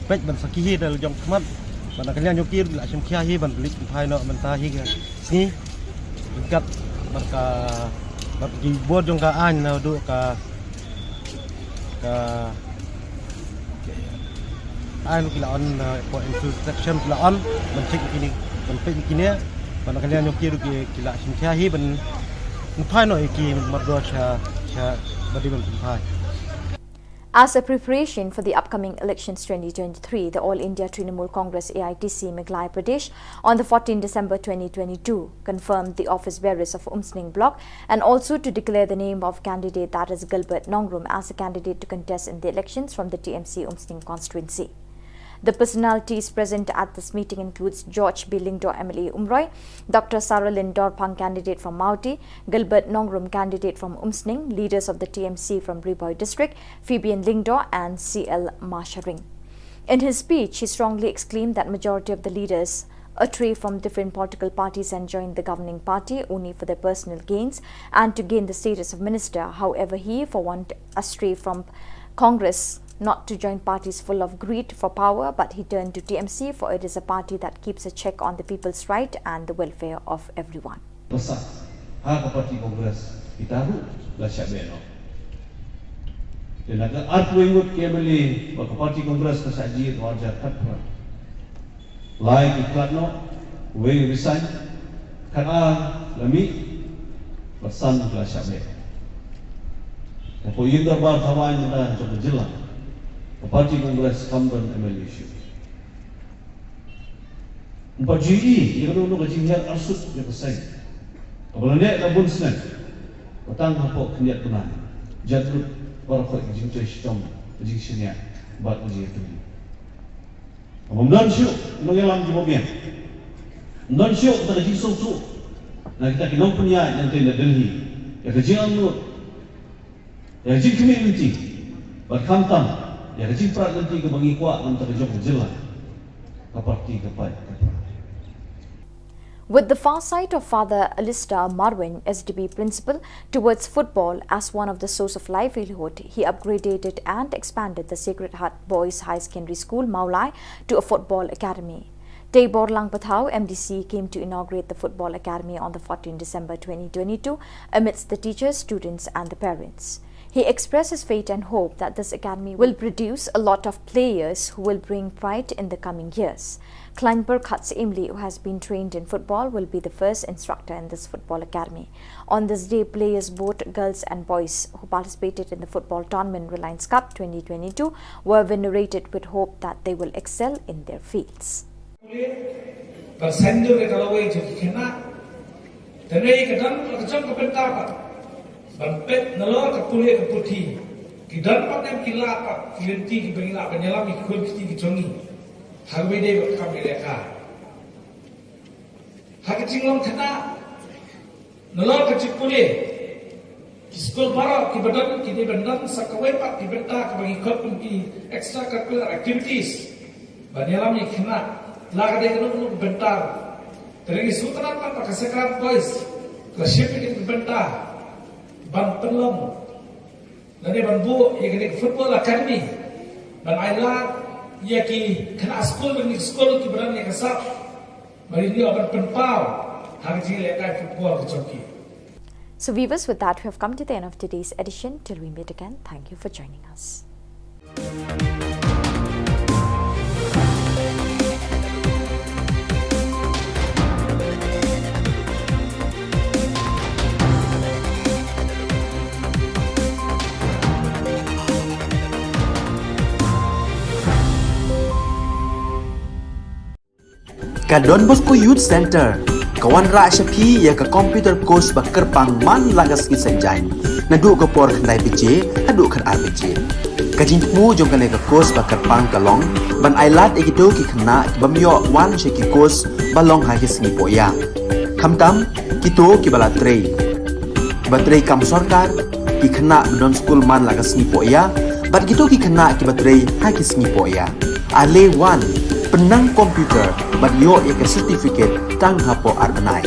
peit ban sakhi hi da la jong khmat. Ban da ka liang jong ki ruh la shim khia hi ban pynleit pynphai noh mynta hi ka sngi. Ryngkat bad ka, bad ki bor jong ka aiñ naduh ka, ka aiñ ki la on, eh, for infiltration ki la on ban check kine, ban peit kine, ban da ka liang jong ki ruh ki, ki la shim khia hi ban pynphai noh ïa ki mardor sha, sha ba dei ban pynphai. As a preparation for the upcoming elections twenty twenty-three, the All India Trinamool Congress, A I T C, Meghalaya Pradesh on the fourteenth December twenty twenty-two confirmed the office bearers of Umsning Block and also to declare the name of candidate, that is Gilbert Nongrum, as a candidate to contest in the elections from the T M C Umsning constituency. The personalities present at this meeting includes George B Lyngdoh, M L A Umroi, Doctor Saralin Dorphang, candidate from Mawti, Gilbert Nongrum, candidate from Umsning, leaders of the T M C from Ri Bhoi district, Phoebian Lyngdoh and C L Masharing. In his speech, he strongly exclaimed that majority of the leaders astray from different political parties and joined the governing party only for their personal gains and to gain the status of minister. However, he, for one, astray from Congress, not to join parties full of greed for power, but he turned to T M C, for it is a party that keeps a check on the people's right and the welfare of everyone. Pasa ha ka party Congress kita ruh la shah beh noh. Te na ka arphew ngut ki M L A ba ka party Congress ka shah jied ha u ar hajar khatphra. Lai ki khlad noh, wei resign, khatar la mih, bad san la shah beh. Hapoh ïing dorbar thaw aiñ mynta jong ka jylla, ka party Congress kam don M L A shuh. Ym pat ju ïohi ïa kano kano ka jinghiar arsut jong ka seng kaba la neh la bun snem, ba tang hapoh khyndiat bnai. Jat lut baroh ka jingtrei shitom, ka jingshaniah bad ka jingïatylli. Ym don shuh nongïalam jingmut biang. Ym don shuh ka jingsngewthuh na kita ki nongpynïaid na Delhi ïa ka jingangnud, ïa ka jingkhmih lynti, bad khamtam ïa ka jingprat lynti kaba ngi kwah na ka jong ka jylla. Ka parti ka paid ka pra. With the farsight of Father Alistair Marwein, S D B principal, towards football as one of the source of livelihood, he upgraded and expanded the Sacred Heart Boys High Secondary School, Mawlai, to a football academy. Teibor Langpathau, M D C, came to inaugurate the football academy on the fourteenth December twenty twenty-two amidst the teachers, students, and the parents. He expressed his faith and hope that this academy will produce a lot of players who will bring pride in the coming years. Kleinper Khatsyimli, who has been trained in football, will be the first instructor in this football academy. On this day, players, both girls and boys, who participated in the football tournament Reliance Cup twenty twenty-two, were venerated with hope that they will excel in their fields. Pule, ban saiñdur ïa ka lawei jong ki khynnah. Te ne ka don la ka jong ka bynta pat ban peit nalor ka pule ka puthi. Ki don pat ne em ki lad pat ki lynti kiba ngi lah ban ïalam ïa ki khun ki kti ki jong ngi ha kaba ïadei bad ka kam ïalehkai. Ha ka jinglong khynnah, nalor ka jingpule, ki skul baroh kiba don ki dei ban don sa kawei pat ki bynta kaba ngi khot kum ki extracurricular activities ban ïalam ïa ki khynnah. La ka dei kano kano ka bynta, te ngi sngewtynnat pat ba ka Sacred Heart Boys ka shim ïa kane ka bynta ban pynlong lane ban buh ïa kane ka football academy ban ailad ïa ki khynnah skul, ïa ki skul kiba don ïa ka sap, ban ïa ban pynpaw ha ka jingïalehkai football ka jong ki. So viewers, with that, we have come to the end of today's edition. Till we meet again, thank you for joining us. Ka Don Bosco Youth Center ka wanrah sha phi ïa ka computer course ba kyrpang man la ka sngi Saitjaiñ, naduh ka por khyndai baje haduh khatar baje. Ka jingthmu jong kane ka course ba kyrpang ka long ban ailad ïa kito ki khynnah ki bym ïoh wan sha ki course ba long ha ki sngi pohïa. Khamtam kito kiba la trei, kiba trei kam sorkar, ki khynnah ba don skul man la ka sngi pohïa, bad kito ki khynnah kiba trei ha ki sngi pohïa. Ale wan, pynnang computer bad ïoh ïa ka certificate tang hapoh ar bnai.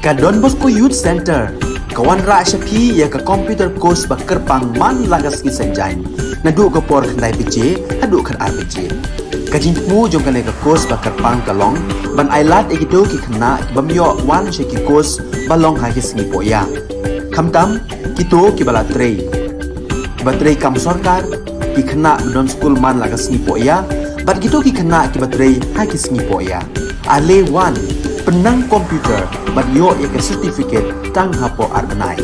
Ka Don Bosco Youth Centre ka wanrah sha phi ïa ka computer course ba kyrpang man la ka sngi Saitjaiñ, naduh ka por khyndai baje haduh khatar baje. Ka jingthmu jong kane ka course ba kyrpang ka long ban ailad ïa kito ki khynnah ki bym ïoh wan sha ki course ba long ha ki sngi pohïa, khamtam kito kiba la trei, kiba trei kam sorkar, ki khynnah ba don skul man la ka sngi pohïa, bad kito ki khynnah kiba trei ha ki sngi pohïa. Ale wan, pynnang computer bad ïoh ïa ka certificate tang hapoh ar bnai.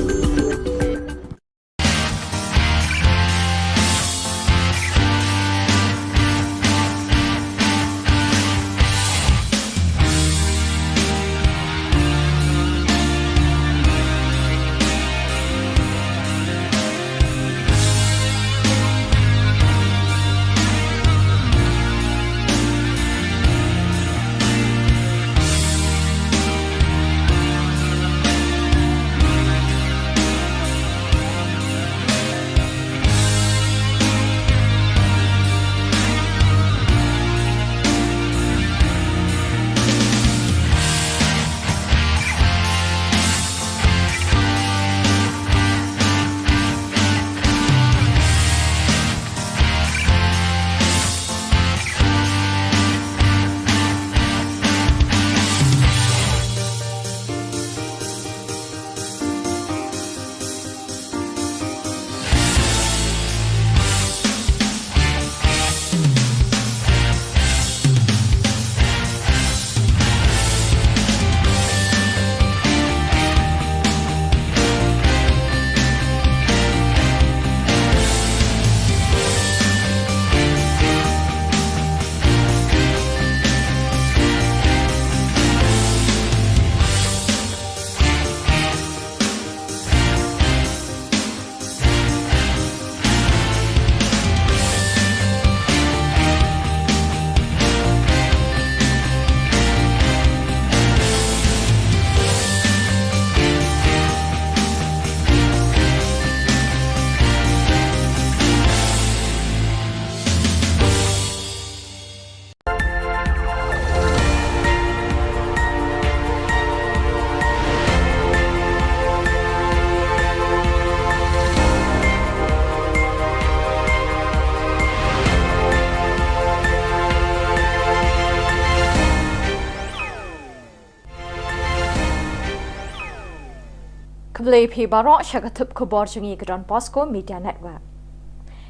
Khublei phi baroh sha ka thup khubor jong ngi ka Don Bosco Media Network.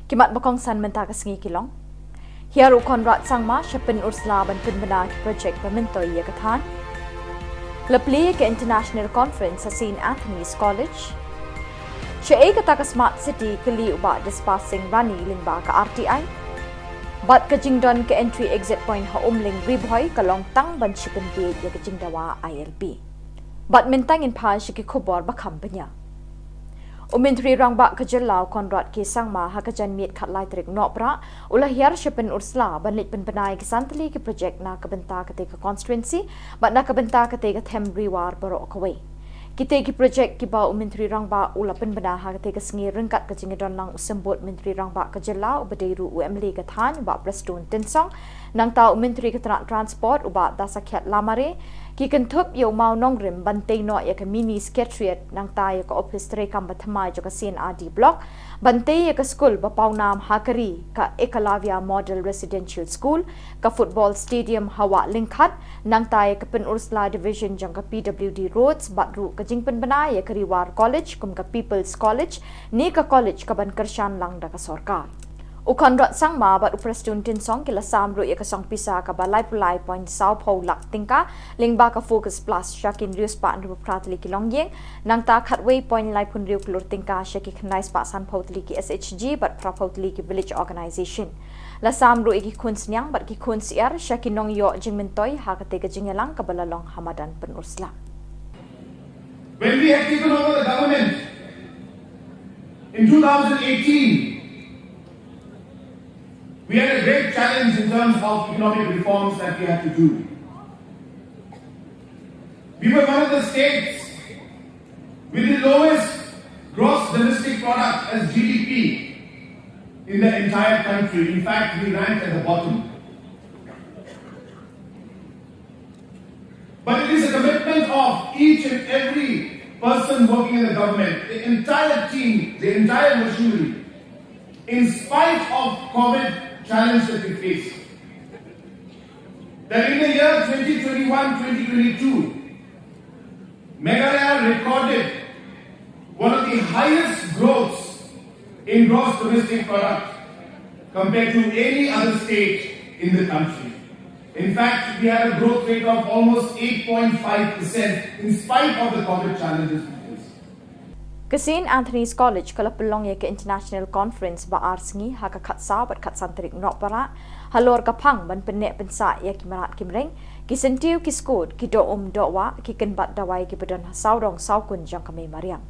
Ki mat ba kongsan mynta ka sngi ki long: Hiar u Conrad Sangma sha Pynursla ban pynbna ki project ba myntoi ïa ka thaiñ. La plie ka International Conference ha Saint Anthony's College. Shaei kata ka Smart City, kylli u Bah Dispar Singh Rani lyngba ka R T I. Bad ka jingdon ka entry exit point ha Umling Ri Bhoi ka long tang ban shu pynbiej ïa ka jingdawa I L P. Bad mynta ngin phai sha ki khubor ba kham bniah. U Myntri Rangbah ka jylla u Conrad K Sangma ha ka janmiet khatlai tarik Nohprah u la hiar sha Pynursla ban leit pynbna ïa ki san tylli ki project na ka bynta katei ka constituency bad na ka bynta katei ka them Ri War baroh kawei. Kitei ki project kiba u Myntri Rangbah u la pynbna ha katei ka sngi ryngkat ka jingdon lang u Symbud Myntri Rangbah ka jylla uba dei ruh u M L A ka thaiñ, Bah Prestone Tynsong, nangta u Myntri ka tnat Transport u Bah Dasakhiat Lamare, ki kynthup ïa u mawnongrim ban tei noh ïa ka mini secretariat nangta ïa ka ophis treikam ba thymmai jong ka C&RD Block, ban tei ïa ka skul ba pawnam ha ka ri, ka Ekalavya Model Residential School, ka football stadium ha Wah Lyngkhat, nangta ïa ka Pynursla Division jong ka P W D Roads, bad ruh ka jingpynbna ïa ka Ri War College kum ka People's College, ne ka college kaban kyrshan lang da ka sorkar. U Conrad Sangma bad u Prestone Tynsong ki la sam ruh ïa ka song pisa kaba laiphew lai point sawphew lak tyngka lyngba ka Focus Plus sha ki hynriew spah hynriewphew phra tylli ki longïing, nangta khatwei point laiphew hynriew klur tyngka sha ki khyndai spah sanphew tylli ki S H G bad phraphew tylli ki village organization. La sam ruh ïa ki khun sniang bad ki khun syiar sha ki nongïoh jingmyntoi ha katei ka jingïalang kaba la long ha madan Pynursla. When we had taken over the government in two thousand eighteen, we had a great challenge in terms of economic reforms that we had to do. We were one of the states with the lowest gross domestic product as G D P in the entire country. In fact, we ranked at the bottom. But it is a commitment of each and every person working in the government, the entire team, the entire machinery, in spite of COVID challenge that we face, that in the year twenty twenty-one, twenty twenty-two, Meghalaya recorded one of the highest growths in gross domestic product compared to any other state in the country. In fact, we had a growth rate of almost eight point five percent in spite of the COVID challenges we faced. Ka St Anthony's College ka la pynlong ïa ka International Conference ba ar sngi ha ka khatsaw bad khatsan tarik Nohprah halor ka phang ban pynneh pynsah ïa ki mrad ki mreng, ki syntiew ki skud, ki doh um doh wah, ki kynbat dawai kiba don ha sawdong sawkun jong ka mei mariang.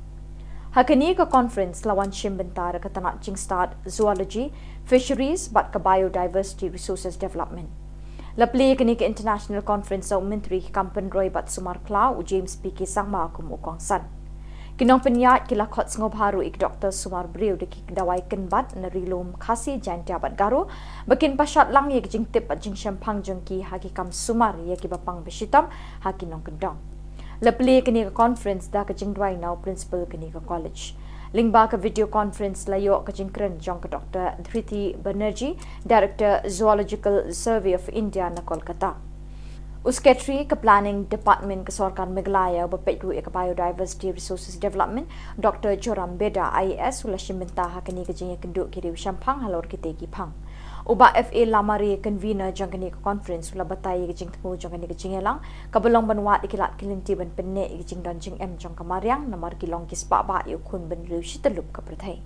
Ha kane ka conference la wan shim bynta da ka tnat jingstad Zoology, Fisheries bad ka Biodiversity Resources Development. La plie ïa kane ka International Conference da u Myntri ki kam pynroi bad sumar khlaw u James P K Sangma kum u kongsan. Ki nongpynïaid ki la khot sngewbha ruh ïa ki doktor sumar briew da ki dawai kynbat na Ri-lum Khasi, Jaiñtia bad Garo ba kin pynshad lang ïa ki jingtip bad jingshemphang jong ki ha ki kam sumar ïa kiba pang ba shitom ha ki nongkyndong. La plie ïa kane ka conference da ka jingduwai na u principal kane ka college. Lyngba ka video conference la ïoh ka jingkren jong ka Doctor Dhriti Banerjee, Director Zoological Survey of India na Kolkata. U Secretary ka Planning Department ka Sorkar Meghalaya uba peit ruh ïa ka Biodiversity Resources Development, Doctor Joram Beda, I A S, u la shim bynta ha kane ka jingïakynduh ki riew shemphang halor kitei ki phang. U Bah F A Lamare, convener jong kane ka conference, u la batai ïa ka jingthmu jong kane ka jingïalang kaba long ban wad ïa ki lad ki lynti ban pynneh ïa ka jingdon jingem jong ka mariang namar ki long ki spah bah ïa u khun bynriew shi tyllup ka pyrthei.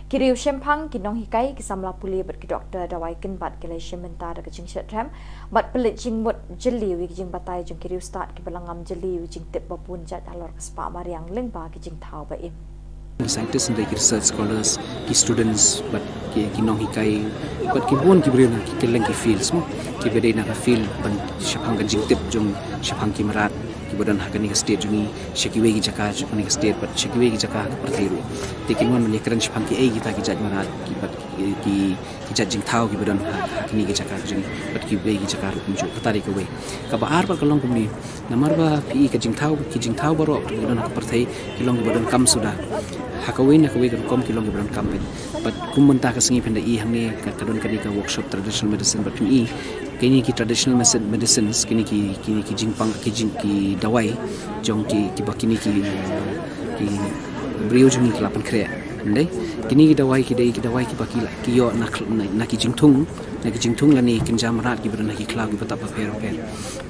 Ki riew shemphang, ki nonghikai, ki samla pule bad ki doktor dawai kynbat ki la shim bynta da ka jingshitrhem bad pynleit jingmut jylliew ïa ka jingbatai jong ki riewstad kiba la ngam jylliew ïa ka jingtip ba bun jait halor ka spah mariang lyngba ki jingthaw ba im. Ki scientist, ki research scholars, ki students bad ki, ki nonghikai bad ki bun ki briew na ki kylleng ki fields mo, kiba dei na ka field ban shaphang ka jingtip jong shaphang ki mrad kiba don ha kane ka state jong ngi, sha kiwei ki jaka jong kane ka state bad sha kiwei ki jaka ha ka pyrthei ruh. Te kin wan ban ïakren shaphang kiei kita ki jait mrad ki bad ki, ki, ki jait jingthaw kiba don ha, ha kane ka jaka jong ngi bad kiwei ki jaka ruh kumjuh. Kata dei kawei. Kaba ar pat ka long kumne, namar ba phi i ka jingthaw, ki jingthaw baroh kiba don ha ka pyrthei ki long kiba donkam suda. Ha kawei na kawei ka rukom ki long kiba donkam phi. Bad kum mynta ka sngi phin da i hangne ka, ka don kane ka workshop traditional medicine bad phin i kine ki traditional medicine, medicines, kine ki, kine ki jingpang, ki jing, ki dawai jong ki, kiba kine ki, ki briew jong ngi ki la pynkhreh. Ynda kine ki dawai ki dei ki dawai kiba ki la, ki ïoh na, na, na ki jingthung, na ki jingthung lane kynja mrad kiba don ha ki khlaw kiba tap bapher bapher.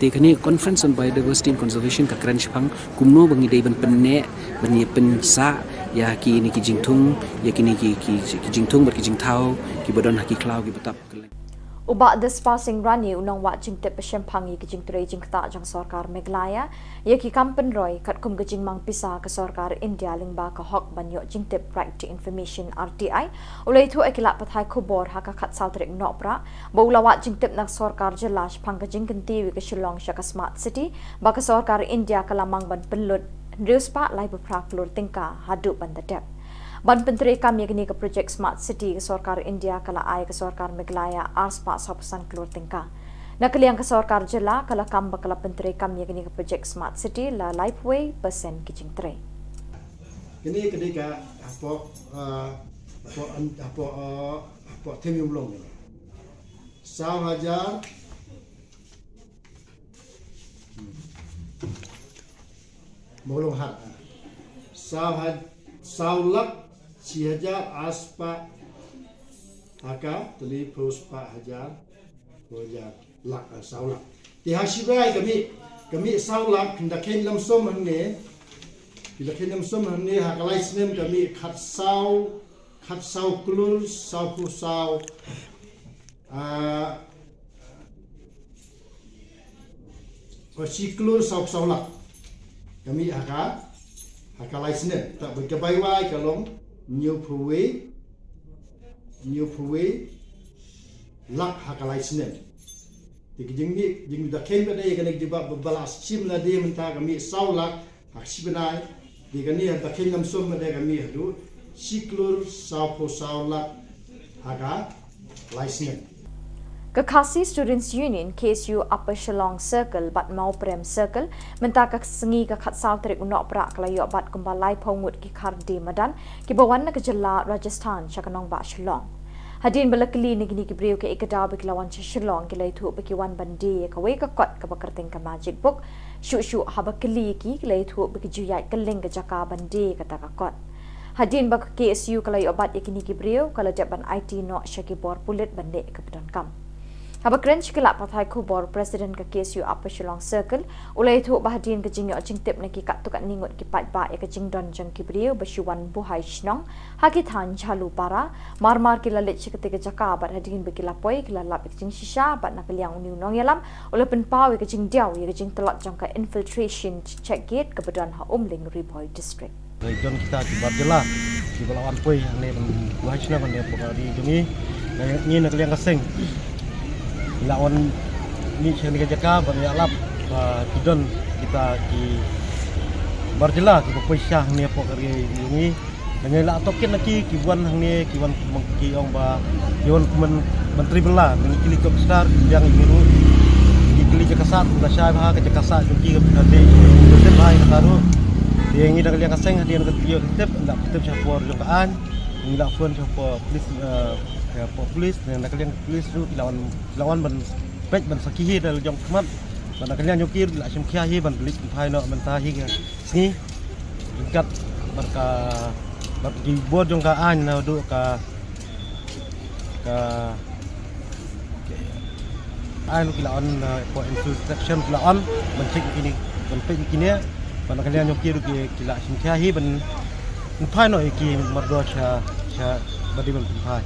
Te kane conference on biodiversity and conservation ka kren shaphang kumno ba ngi dei ban pynneh, ban ïa pynsah ïa kine ki jingthung, ïa kine ki, ki, ki jingthung bad ki jingthaw kiba don ha ki khlaw kiba tap. U Bah Dispar Singh Rani, u nongwad jingtip ba shemphang ïa ki jingtrei jingktah jong Sorkar Meghalaya ïa ki kam pynroi katkum ka jingmang pisa ka Sorkar India lyngba ka hok ban ïoh jingtip, Right to Information, R T I, u la ïathuh ïa ki lad pathai khubor ha ka khatsaw tarik Nohprah ba u la wad jingtip na ka Sorkar Jylla shaphang ka jingkyntiew ïa ka Shillong sha ka Smart City ba ka Sorkar India ka la mang ban pynlut hynriew spah laiphew phra klur tyngka haduh ban da dep. Ban pyntreikam ïa kane ka projek Smart City, ka Sorkar India ka la ai ka Sorkar Meghalaya ar spah sawphew san klur tyngka. Na ka liang ka Sorkar Jylla ka la kam ba ka la pyntreikam ïa kane ka projek Smart City la laiphew wei percent ki jingtrei. Kane ka dei ka hapoh, ah, hapoh, hapoh, ah, hapoh Them Ïew Mawlong kane. Saw hajar Mawlong Hat. Saw ha, saw lak shi hajar ar spah ha ka, tylli phew spah hajar, phew hajar lak, ah, saw lak. Te ha shi bnai ka mih, ka mih saw lak, kynda kheiñ lump sum hangne, kynda kheiñ lump sum hangne ha ka lai snem ka mih khatsaw, khatsaw klur, saw phew saw, ah, Ka shi klur saw saw lak ka mih ha ka, ha ka lai snem. Te bad ka bai wai ka long hynñiew phew wei, hynñiew phew wei lak ha ka lai snem. Te ka jingmih, jingmih da kheiñ pat de kane ka jubab ba la shim lade mynta ka mih saw lak ha ka shi bnai, te kane ha da kheiñ lump sum pat de ka mih haduh shi klur saw phew saw lak ha ka lai snem. Ka Khasi Students Union, K S U Upper Shillong Circle bad Mawprem Circle, mynta ka sngi ka khatsaw tarik u Nohprah ka la ïoh bat kumba laiphew ngut ki kharde madan kiba wan na ka jylla Rajasthan sha ka nongbah Shillong. Hadien ba la kylli na kine ki briew kaei ka daw ba ki la wan sha Shillong, ki la ïathuh ba ki wan ban die ïa kawei ka kot kaba kyrteng ka Magic Book. Shuh shuh haba kylli ïa ki, ki la ïathuh ba ki ju ïaid kylleng ka jaka ban die ïa kata ka kot. Hadien ba ka K S U ka la ïoh bat ïa kine ki briew, ka la dep ban aiti noh sha ki bor pulit ban leh kaba donkam. Haba kren sha ki lad pathai khubor, President ka K S U Upper Shillong Circle u la ïathuh ba hadien ka jingïoh jingtip na ki katto katne ngut ki paidbah ïa ka jingdon jong ki briew ba shu wan buhai shnong ha ki thaiñ Jhalupara, mar mar ki la leit sha katei ka jaka bad hadien ba ki la poi ki la lap ïa ka jingshisha bad na ka liang une u nongïalam u la pynpaw ïa ka jingdiaw ïa ka jingtlot jong ka infiltration check gate kaba don ha Umling, Ri Bhoi District. Dei don kita ki bar jylla kiba la wan poi hangne ban buhai shnong hangne hapoh ka ri jong ngi. Ngi na ka liang ka seng la wan mih sha kane ka jaka ban ïalap ba ki don kita ki bar jylla kiba poi sha hangne hapoh ka ri jong ngi. Ngi la tohkit na ki, ki wan hangne, ki wan kum ki ong ba ki wan kum ban tribal la, ngi kylli jong ka star, ki biang ïa ngi ruh. Ngi kylli jaka sah, la shai bha ka jaka sah jong ki, ka dei ka dei bha ïa kata ruh. Te ngi na ka liang ka seng hadien ka tip, la tip sha por jong ka aiñ. Ngi la phone sha por police, eh, sha por police, na ka liang police ruh ki la wan, ki la wan ban peit ban sakhi hi da la jong khmat. Bad na ka liang jong ki ruh ki la shim khia hi ban leit pynphai noh mynta hi ka sngi. Ryngkat bad ka, bad ki bor jong ka aiñ naduh ka, ka aiñ ki la on, uh, for instruction ki la on ban check ïa kine, ban peit ïa kine. Bad na ka liang jong ki ruh ki, ki la shim khia hi ban pynphai noh ïa ki mardor sha, sha ba dei ban pynphai.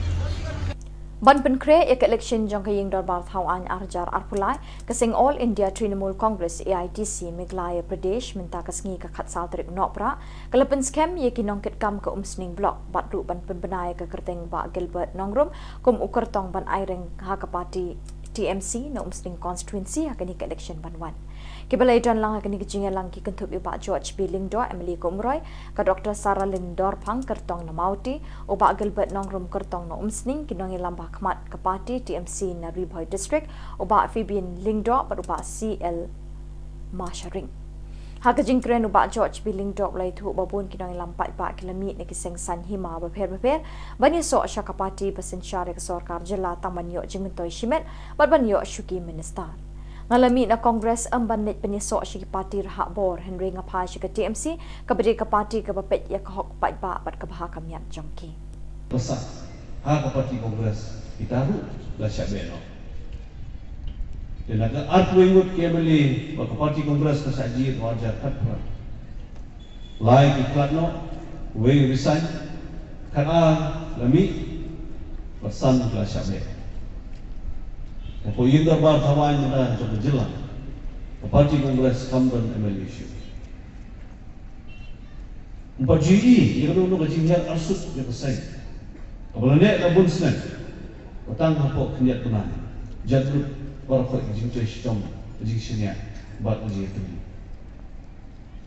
Ban pynkhreh ïa ka election jong ka ïing dorbar thaw aiñ ar hajar arphew lai, ka seng All India Trinamool Congress, A I T C, Meghalaya Pradesh, mynta ka sngi ka khatsaw tarik Nohprah ka la pynskhem ïa ki nongkitkam ka Umsning Block bad ruh ban pynbna ïa ka kyrteng Bah Gilbert Nongrum kum u kyrtong ban aireng ha ka party T M C na Umsning Constituency ha kane ka election ban wan. Kiba la ïadon lang ha kane ka jingïalang ki kynthup ïa u Bah George B Lyngdoh, M L A ka Umroi, ka Doctor Saralin Dorphang, kyrtong na Mawti, u Bah Gilbert Nongrum, kyrtong na Umsning, ki nongïalam ba ha khmat ka party T M C na Ri Bhoi District, u Bah Fabian Lyngdoh bad u Bah C L Masharing. Ha ka jingkren u Bah George B Lyngdoh u la ïathuh ba bun ki nongïalam paidbah ki la mih na ki seng saiñ hima bapher bapher ban ïasoh sha ka party ba synshar ïa ka sorkar jylla tang ban ïoh jingmyntoi shimet bad ban ïoh shuki minister. Nga la mih na Congress ym ban leit pynïasoh sha ki party rhah bor, hynrei nga phai sha ka T M C kaba dei ka party kaba peit ïa ka hok paidbah bad kaba ha ka miat jong ki. Ba sah ha ka party Congress kita ruh la shah beh noh. Te na ka arphew ngut ki M L A ba ka party Congress ka shah jied ha u ar hajar khatphra. Lai ki khlad noh, wei u resign, khatar la mih, bad san ki la shah beh. Hapoh ïing dorbar thaw aiñ mynta jong ka jylla, ka party Congress kam don M L A shuh. Ym pat ju ïohi ïa kano kano ka jinghiar arsut jong ka seng kaba la neh la bun snem, ba tang hapoh khyndiat bnai jan lut baroh khoit ka jingtrei shitom, ka jingshaniah bad ka jingïatylli.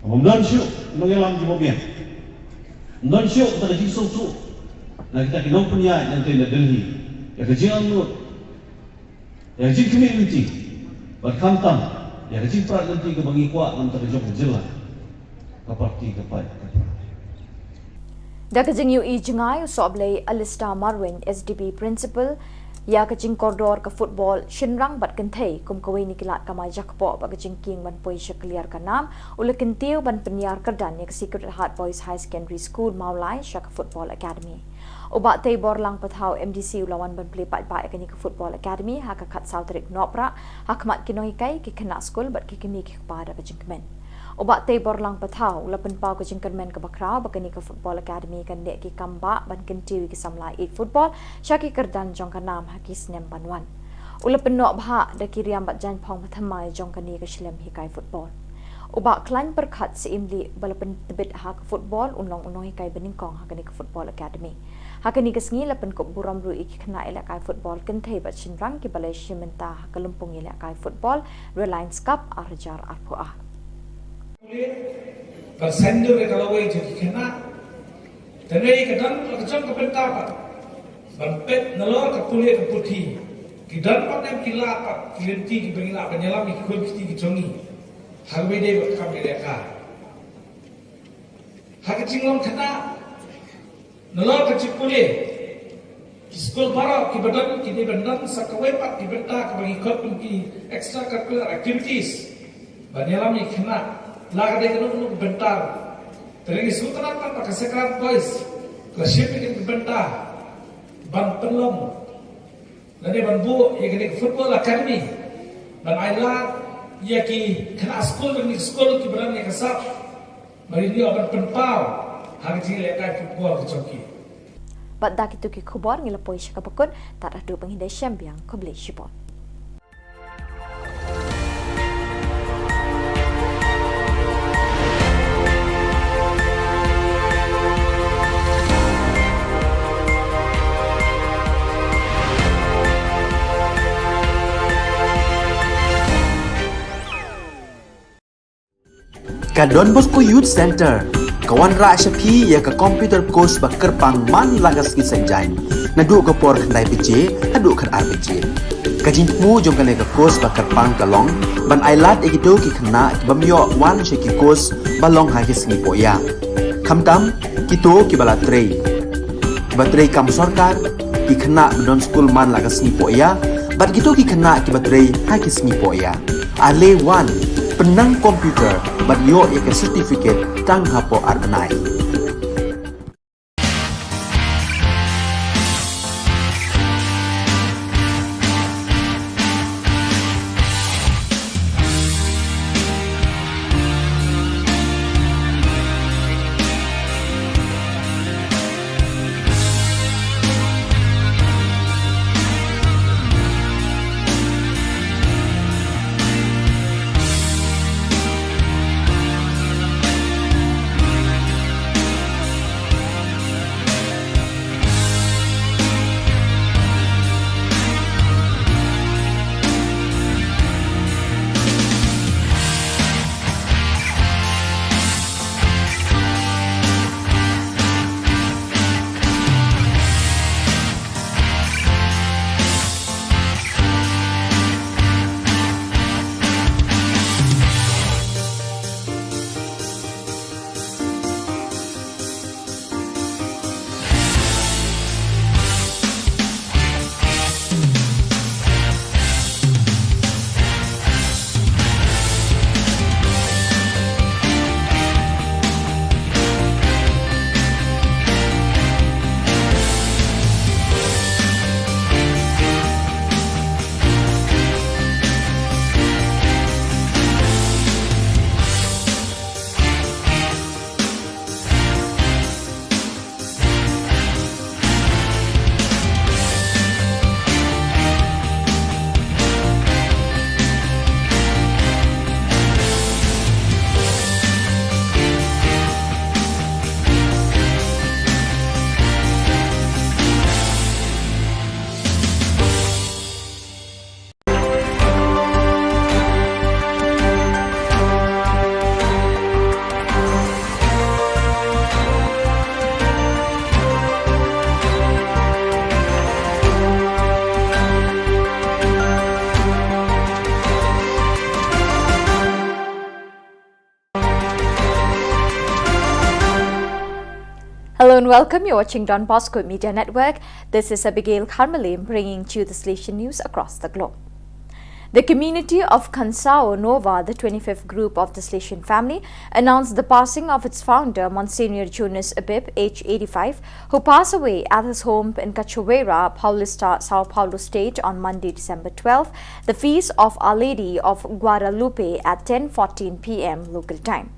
Ym don shuh nongïalam kiba biang. Ym don shuh kata ka jingsngewthuh na kita ki nongpynïaid nangtei na Delhi ïa ka jingangnud, ïa ka jingkhmih lynti, bad khamtam ïa ka jingprat lynti kaba ngi kwah na ka bynta ka jong ka jylla. Ka party ka paid ka paid. Da ka jingïohi jngai, u sohblei Alistair Marwein, S D B Principal ïa ka jingkordor ka football shynrang bad kynthei kum kawei na ki lad kamai jakpoh bad ka jingkieng ban poi sha kliar ka nam, u la kyntiew ban pynïar kyrdan ïa ka Sacred Heart Boys Higher Secondary School Mawlai sha ka football academy. U Bah Teiborlang Pathaw, M D C, u la wan ban plie paidbah ïa kane ka football academy ha ka khatsaw tarik Nohprah ha khmat ki nonghikai, ki khynnah skul bad ki kmie ki kpa da ka jingkmen. U Bah Teiborlang Pathaw u la pynpaw ka jingkyrmen kaba khraw ba kane ka football academy kan leh ki kam bah ban kyntiew ïa ki samla ïeit football sha ki kyrdan jong ka nam ha ki snem ban wan. U la pynnoh bha da ki riam bad jaiñphong ba thymmai jong kane ka shlem hikai football. U Bah Khlaiñ Pyrkhat Syiemlieh, ba la pyntbit ha ka football, un long u nonghikai banyngkong ha kane ka football academy. Ha kane ka sngi la pynkup burom ruh ïa ki khynnah ïalehkai football kynthei bad shynrang kiba la ïashim bynta ha ka lympung ïalehkai football Reliance Cup ar hajar arphew ar. Ka seng dur ka lawei jong ki khynnah. Te ngi ka dang ka jong ka bynta ba ban peit nalor ka pule ka puthi. Ki don pat ne em ki lad pat ki lynti kiba ngi lah ban ïalam ïa ki khun ki kti ki jong ngi ha kaba ïadei bad ka kam ïalehkai. Ha ka jinglong khynnah, nalor ka jingpule, ki skul baroh kiba don ki dei ban don sa kawei pat ki bynta kaba ngi khot kum ki extracurricular activities ban ïalam ïa ki khynnah. La ka dei kano kano ka bynta, te ngi sngewtynnat pat ba ka Sacred Boys ka la shim ïa ka bynta ban pynlong lane ban buh ïa kane ka football academy ban ai lad ïa ki khynnah skul, kine ki skul kiba don ïa ka sap, ba kin ïoh ban pynpaw ha ka jingïalehkai football ka jong ki. Bad da kito ki khubor ngi la poi sha kaba kut, tad haduh ba ngin ïashem biang, khublei shibun. Ka Don Bosco Youth Centre ka wanrah sha phi ïa ka computer course ba kyrpang man la ka sngi Saitjaiñ, naduh ka por khyndai baje haduh khatar baje. Ka jingthmu jong kane ka course ba kyrpang ka long ban ai lad ïa kito ki khynnah kibym ïoh wan sha ki course ba long ha ki sngi pohïa, khamtam kito kiba la trei, kiba trei kam sorkar, ki khynnah ba don skul man la ka sngi pohïa, bad kito ki khynnah kiba trei ha ki sngi pohïa. Ale wan, pynnang computer bad ïoh ïa ka certificate tang hapoh ar bnai. Hello and welcome. You're watching Don Bosco Media Network. This is Abigail Kharmalim bringing to you the Salesian news across the globe. The community of Khansao Nova, the twenty-fifth group of the Salesian family, announced the passing of its founder, Monsignor Jonas Abib, age eighty-five, who passed away at his home in Cachoeira, Paulista, São Paulo State on Monday, December twelfth, the feast of Our Lady of Guadalupe at ten fourteen p m local time.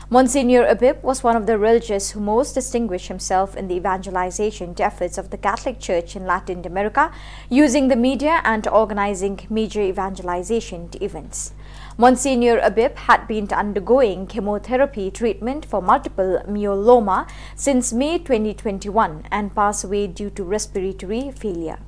Monsignor Abib was one of the religious who most distinguished himself in the evangelization efforts of the Catholic Church in Latin America, using the media and organizing major evangelization events. Monsignor Abib had been undergoing chemotherapy treatment for multiple myeloma since May twenty twenty-one and passed away due to respiratory failure.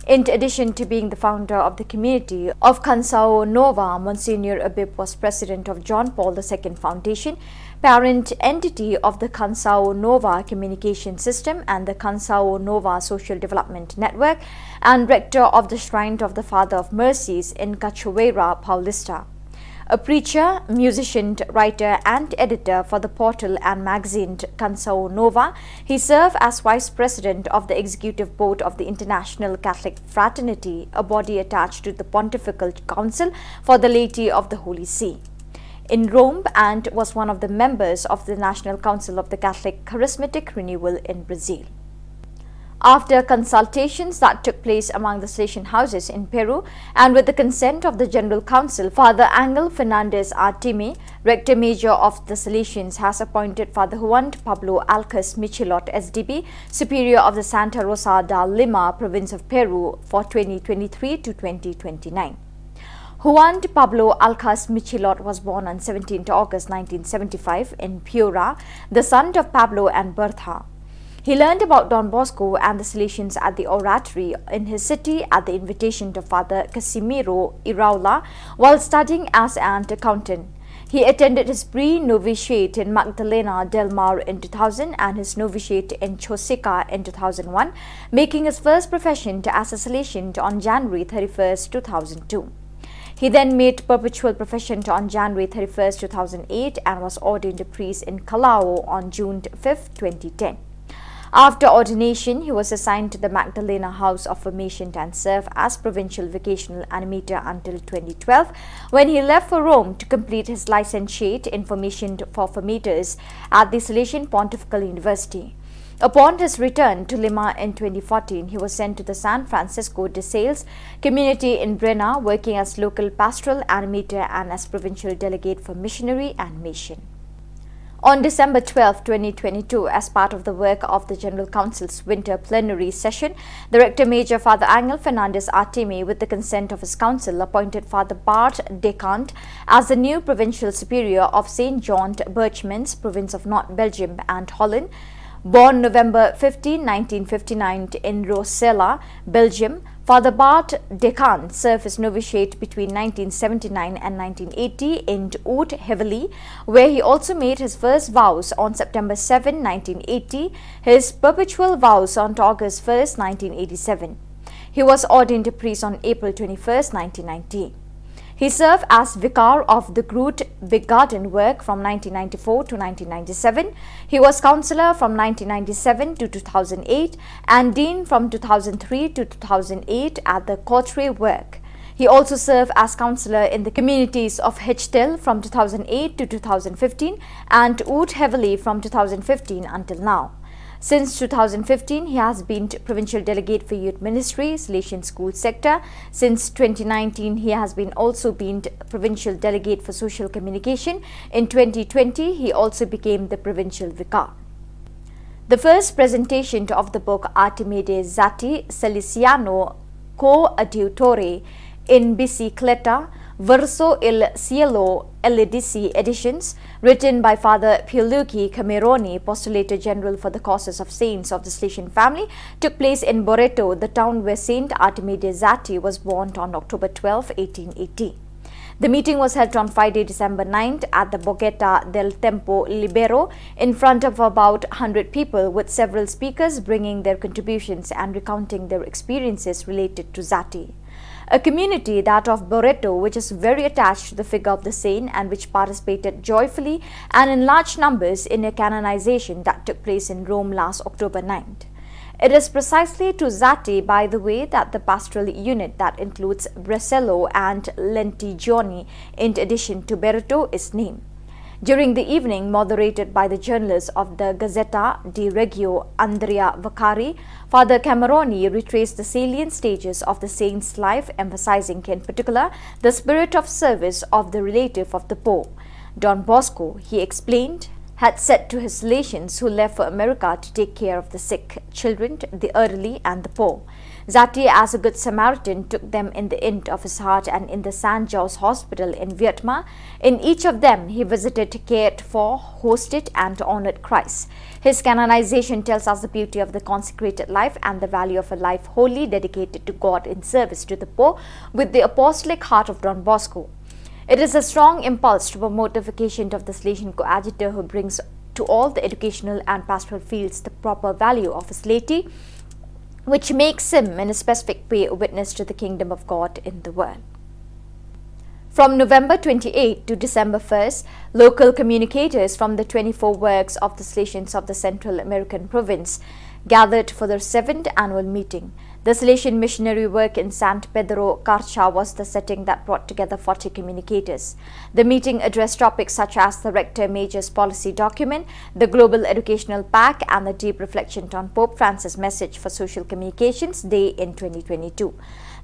In addition to being the founder of the community of Kansao Nova, Monsignor Abib was president of John Paul the Second Foundation, parent entity of the Kansao Nova Communication System and the Kansao Nova Social Development Network, and rector of the Shrine of the Father of Mercies in Cachoeira, Paulista. A preacher, musician, writer, and editor for the portal and magazine Kansao Nova, he served as vice president of the executive board of the International Catholic Fraternity, a body attached to the Pontifical Council for the Laity of the Holy See, in Rome, and was one of the members of the National Council of the Catholic Charismatic Renewal in Brazil. After consultations that took place among the Salesian houses in Peru, and with the consent of the General Council, Father Angel Fernandez Artime, Rector Major of the Salesians, has appointed Father Juan Pablo Alcas Michilot, S D B, Superior of the Santa Rosa de Lima, Province of Peru, for twenty twenty-three to twenty twenty-nine. Juan Pablo Alcas Michilot was born on seventeenth August nineteen seventy-five in Piura, the son of Pablo and Bertha. He learned about Don Bosco and the Salesians at the Oratory in his city at the invitation of Father Casimiro Iraola while studying as an accountant. He attended his pre-novitiate in Magdalena del Mar in two thousand and his novitiate in Chosica in two thousand one, making his first profession as a Salesian on January thirty-first, two thousand two. He then made perpetual profession on January thirty-first, two thousand eight, and was ordained a priest in Callao on June fifth, twenty ten. After ordination, he was assigned to the Magdalena House of Formation and served as provincial vocational animator until twenty twelve, when he left for Rome to complete his licentiate in formation for formators at the Salesian Pontifical University. Upon his return to Lima in twenty fourteen, he was sent to the San Francisco de Sales community in Breña, working as local pastoral animator and as provincial delegate for missionary and mission. On December twelfth, twenty twenty-two, as part of the work of the General Council's winter plenary session, the Rector Major, Father Angel Fernandez Artime, with the consent of his council, appointed Father Bart Decant as the new provincial superior of Saint John Birchmans, province of North Belgium and Holland. Born November fifteenth, nineteen fifty-nine, in Rossella, Belgium, Father Bart Decant served his novitiate between nineteen seventy-nine and nineteen eighty in Oud-Heverlee, where he also made his first vows on September seventh, nineteen eighty, his perpetual vows on August first, nineteen eighty-seven. He was ordained a priest on April twenty-first, nineteen ninety. He served as vicar of the Groot Begaden Work from nineteen ninety-four to nineteen ninety-seven. He was councillor from nineteen ninety-seven to two thousand eight and dean from two thousand three to two thousand eight at the Cawtray Work. He also served as councillor in the communities of Hechtel from two thousand eight to two thousand fifteen and Oud-Heverlee from two thousand fifteen until now. Since two thousand fifteen, he has been provincial delegate for youth ministry, Salesian school sector. Since twenty nineteen, he has been also been provincial delegate for social communication. In twenty twenty, he also became the provincial vicar. The first presentation of the book Artemide Zati Salesiano Coadiutore in Bicicleta, Verso il Cielo, L D C editions, written by Father Pierluigi Cameroni, Postulator General for the Causes of Saints of the Salesian Family, took place in Boreto, the town where Saint Artemide Zati was born on October twelfth, eighteen eighty. The meeting was held on Friday, December ninth, at the Borgetta del Tempo Libero, in front of about hundred people, with several speakers bringing their contributions and recounting their experiences related to Zati. A community, that of Boreto, which is very attached to the figure of the saint and which participated joyfully and in large numbers in a canonization that took place in Rome last October ninth. It is precisely to Zati, by the way, that the pastoral unit that includes Bresello and Lentigioni, in addition to Boreto, is named. During the evening, moderated by the journalist of the Gazzetta di Reggio, Andrea Vaccari, Father Cameroni retraced the salient stages of the saint's life, emphasizing in particular the spirit of service of the relative of the poor, Don Bosco. He explained, had said to his Salesians who left for America to take care of the sick, children, the elderly, and the poor. Zati, as a good Samaritan, took them in the inn of his heart and in the Saint John's Hospital in Vietnam. In each of them, he visited, cared for, hosted, and honored Christ. His canonization tells us the beauty of the consecrated life and the value of a life wholly dedicated to God in service to the poor with the apostolic heart of Don Bosco. It is a strong impulse to promote the vocation of the Salesian coadjutor who brings to all the educational and pastoral fields the proper value of his laity, which makes him in a specific way a witness to the kingdom of God in the world. From November twenty-eighth to December first, local communicators from the twenty-four works of the Salesians of the Central American province gathered for their seventh annual meeting. The Salesian missionary work in San Pedro Carcha was the setting that brought together forty communicators. The meeting addressed topics such as the Rector Major's policy document, the Global Educational Pact, and the deep reflection on Pope Francis' message for Social Communications Day in twenty twenty-two.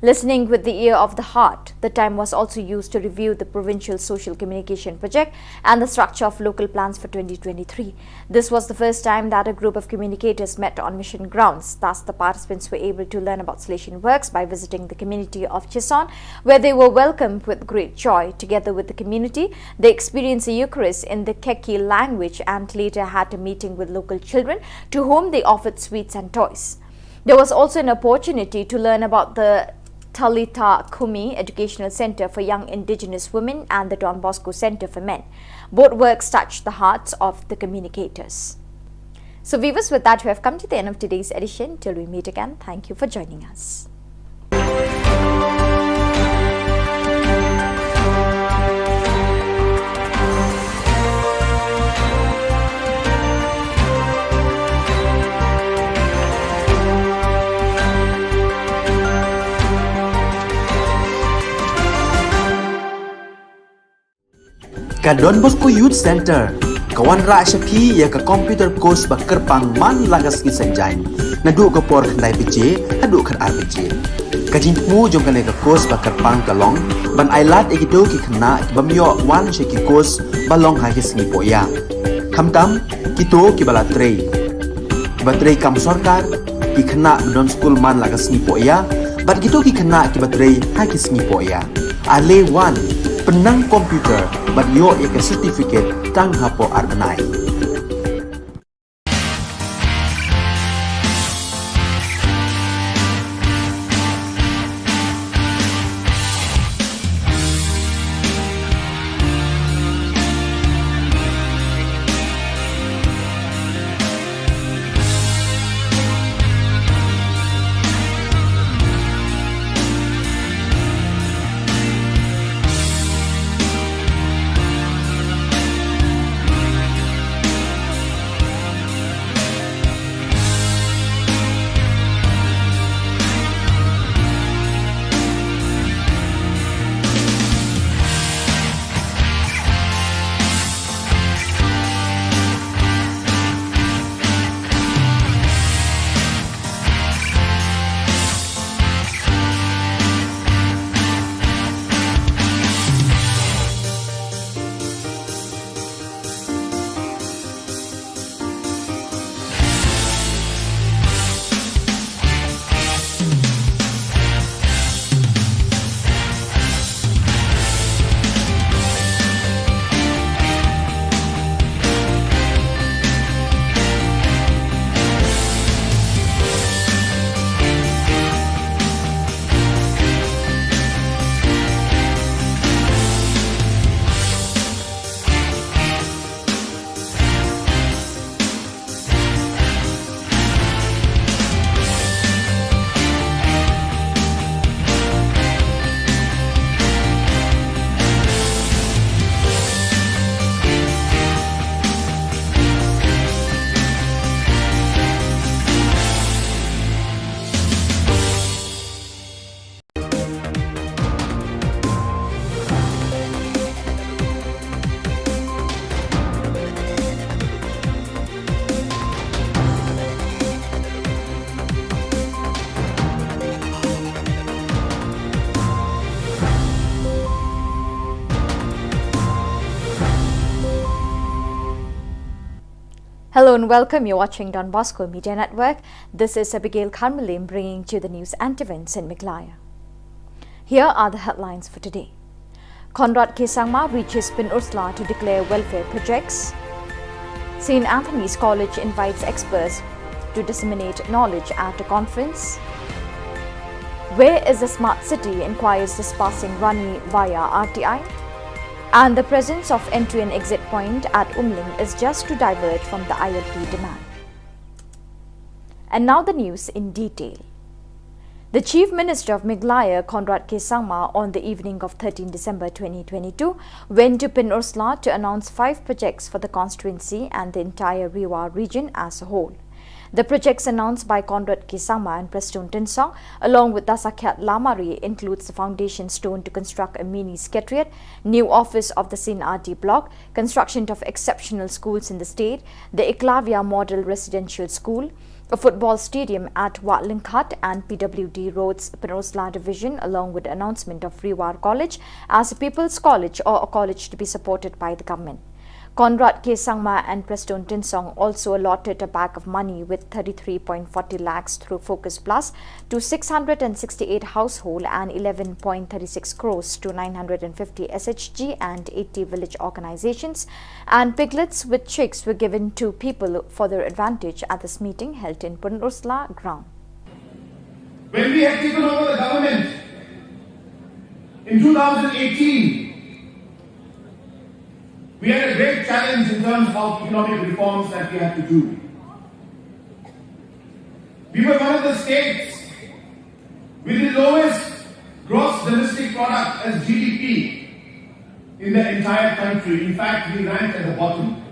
Listening with the ear of the heart, the time was also used to review the provincial social communication project and the structure of local plans for twenty twenty-three. This was the first time that a group of communicators met on mission grounds. Thus, the participants were able to learn about Salesian works by visiting the community of Chison, where they were welcomed with great joy. Together with the community, they experienced the Eucharist in the Keki language and later had a meeting with local children, to whom they offered sweets and toys. There was also an opportunity to learn about the Talitha Kumi Educational Center for Young Indigenous Women and the Don Bosco Center for Men. Both works touched the hearts of the communicators. So, viewers, with that, we have come to the end of today's edition. Till we meet again, thank you for joining us. Ka Don Bosco Youth Center ka wanrah sha phi ïa ka computer course ba kyrpang man la ka sngi Saitjaiñ, naduh ka por khyndai baje haduh khatar baje. Ka jingthmu jong kane ka course ba kyrpang ka long ban ailad ïa kito ki khynnah ki bym ïoh wan sha ki course ba long ha ki sngi pohïa. Khamtam kito kiba la trei, kiba trei kam sorkar, ki khynnah ba don skul man la ka sngi pohïa, bad kito ki khynnah kiba trei ha ki sngi pohïa. Ale wan, pynnang computer bad ïoh ïa ka certificate tang hapoh ar bnai. Hello and welcome. You're watching Don Bosco Media Network. This is Abigail Kharmalim bringing to you the news and events in Meghalaya. Here are the headlines for today. Conrad K Sangma reaches Pynursla to declare welfare projects. St Anthony's College invites experts to disseminate knowledge at a conference. Where is the smart city, inquires dispersing Rani via R T I. And the presence of entry and exit point at Umling is just to divert from the I L P demand. And now the news in detail. The Chief Minister of Meghalaya, Conrad K Sangma, on the evening of thirteenth December twenty twenty-two, went to Pynursla to announce five projects for the constituency and the entire Ri War region as a whole. The projects announced by Conrad K Sangma and Prestone Tynsong, along with Dasakhiat Lamare, includes the foundation stone to construct a mini secretariat, new office of the St R D block, construction of exceptional schools in the state, the Eklavya Model Residential School, a football stadium at Wah Lyngkhat and P W D Roads Pynursla Division, along with the announcement of Ri War College as a People's College or a college to be supported by the government. Conrad K Sangma and Prestone Tynsong also allotted a bag of money with thirty-three point forty lakhs through Focus Plus to six hundred and sixty-eight household and eleven point thirty-six crores to nine hundred and fifty S H G and eighty village organizations, and piglets with chicks were given to people for their advantage at this meeting held in Pynursla ground. When we had taken over the government in two thousand eighteen, we had a great challenge in terms of economic reforms that we had to do. We were one of the states with the lowest gross domestic product as G D P in the entire country. In fact, we ranked at the bottom.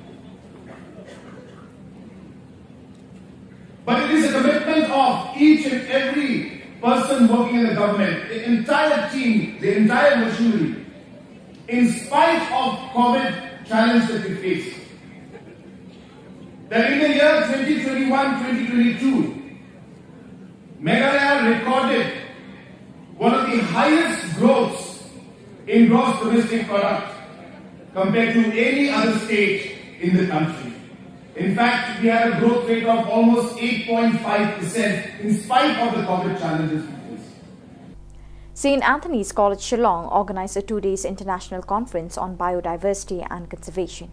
But it is a commitment of each and every person working in the government, the entire team, the entire machinery, in spite of COVID challenge that we face, that in the year twenty twenty-one, twenty twenty-two, Meghalaya recorded one of the highest growths in gross domestic product compared to any other state in the country. In fact, we had a growth rate of almost eight point five percent in spite of the COVID challenges we faced. St Anthony's College Shillong organized a two days international conference on biodiversity and conservation.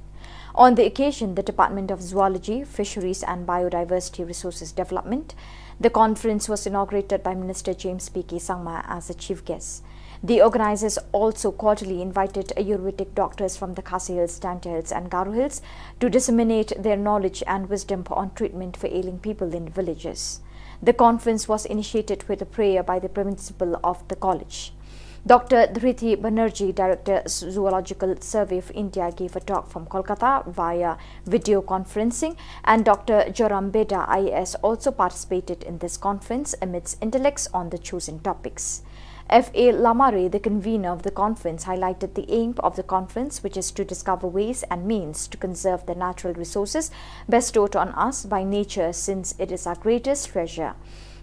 On the occasion, the Department of Zoology, Fisheries and Biodiversity Resources Development, the conference was inaugurated by Minister James P K Sangma as the chief guest. The organizers also cordially invited Ayurvedic doctors from the Khasi Hills, Jaintia Hills and Garo Hills to disseminate their knowledge and wisdom on treatment for ailing people in villages. The conference was initiated with a prayer by the principal of the college. Doctor Dhriti Banerjee, Director, Zoological Survey of India, gave a talk from Kolkata via video conferencing, and Doctor Joram Beda, I A S, also participated in this conference amidst intellects on the chosen topics. F A Lamare, the convener of the conference, highlighted the aim of the conference, which is to discover ways and means to conserve the natural resources bestowed on us by nature, since it is our greatest treasure.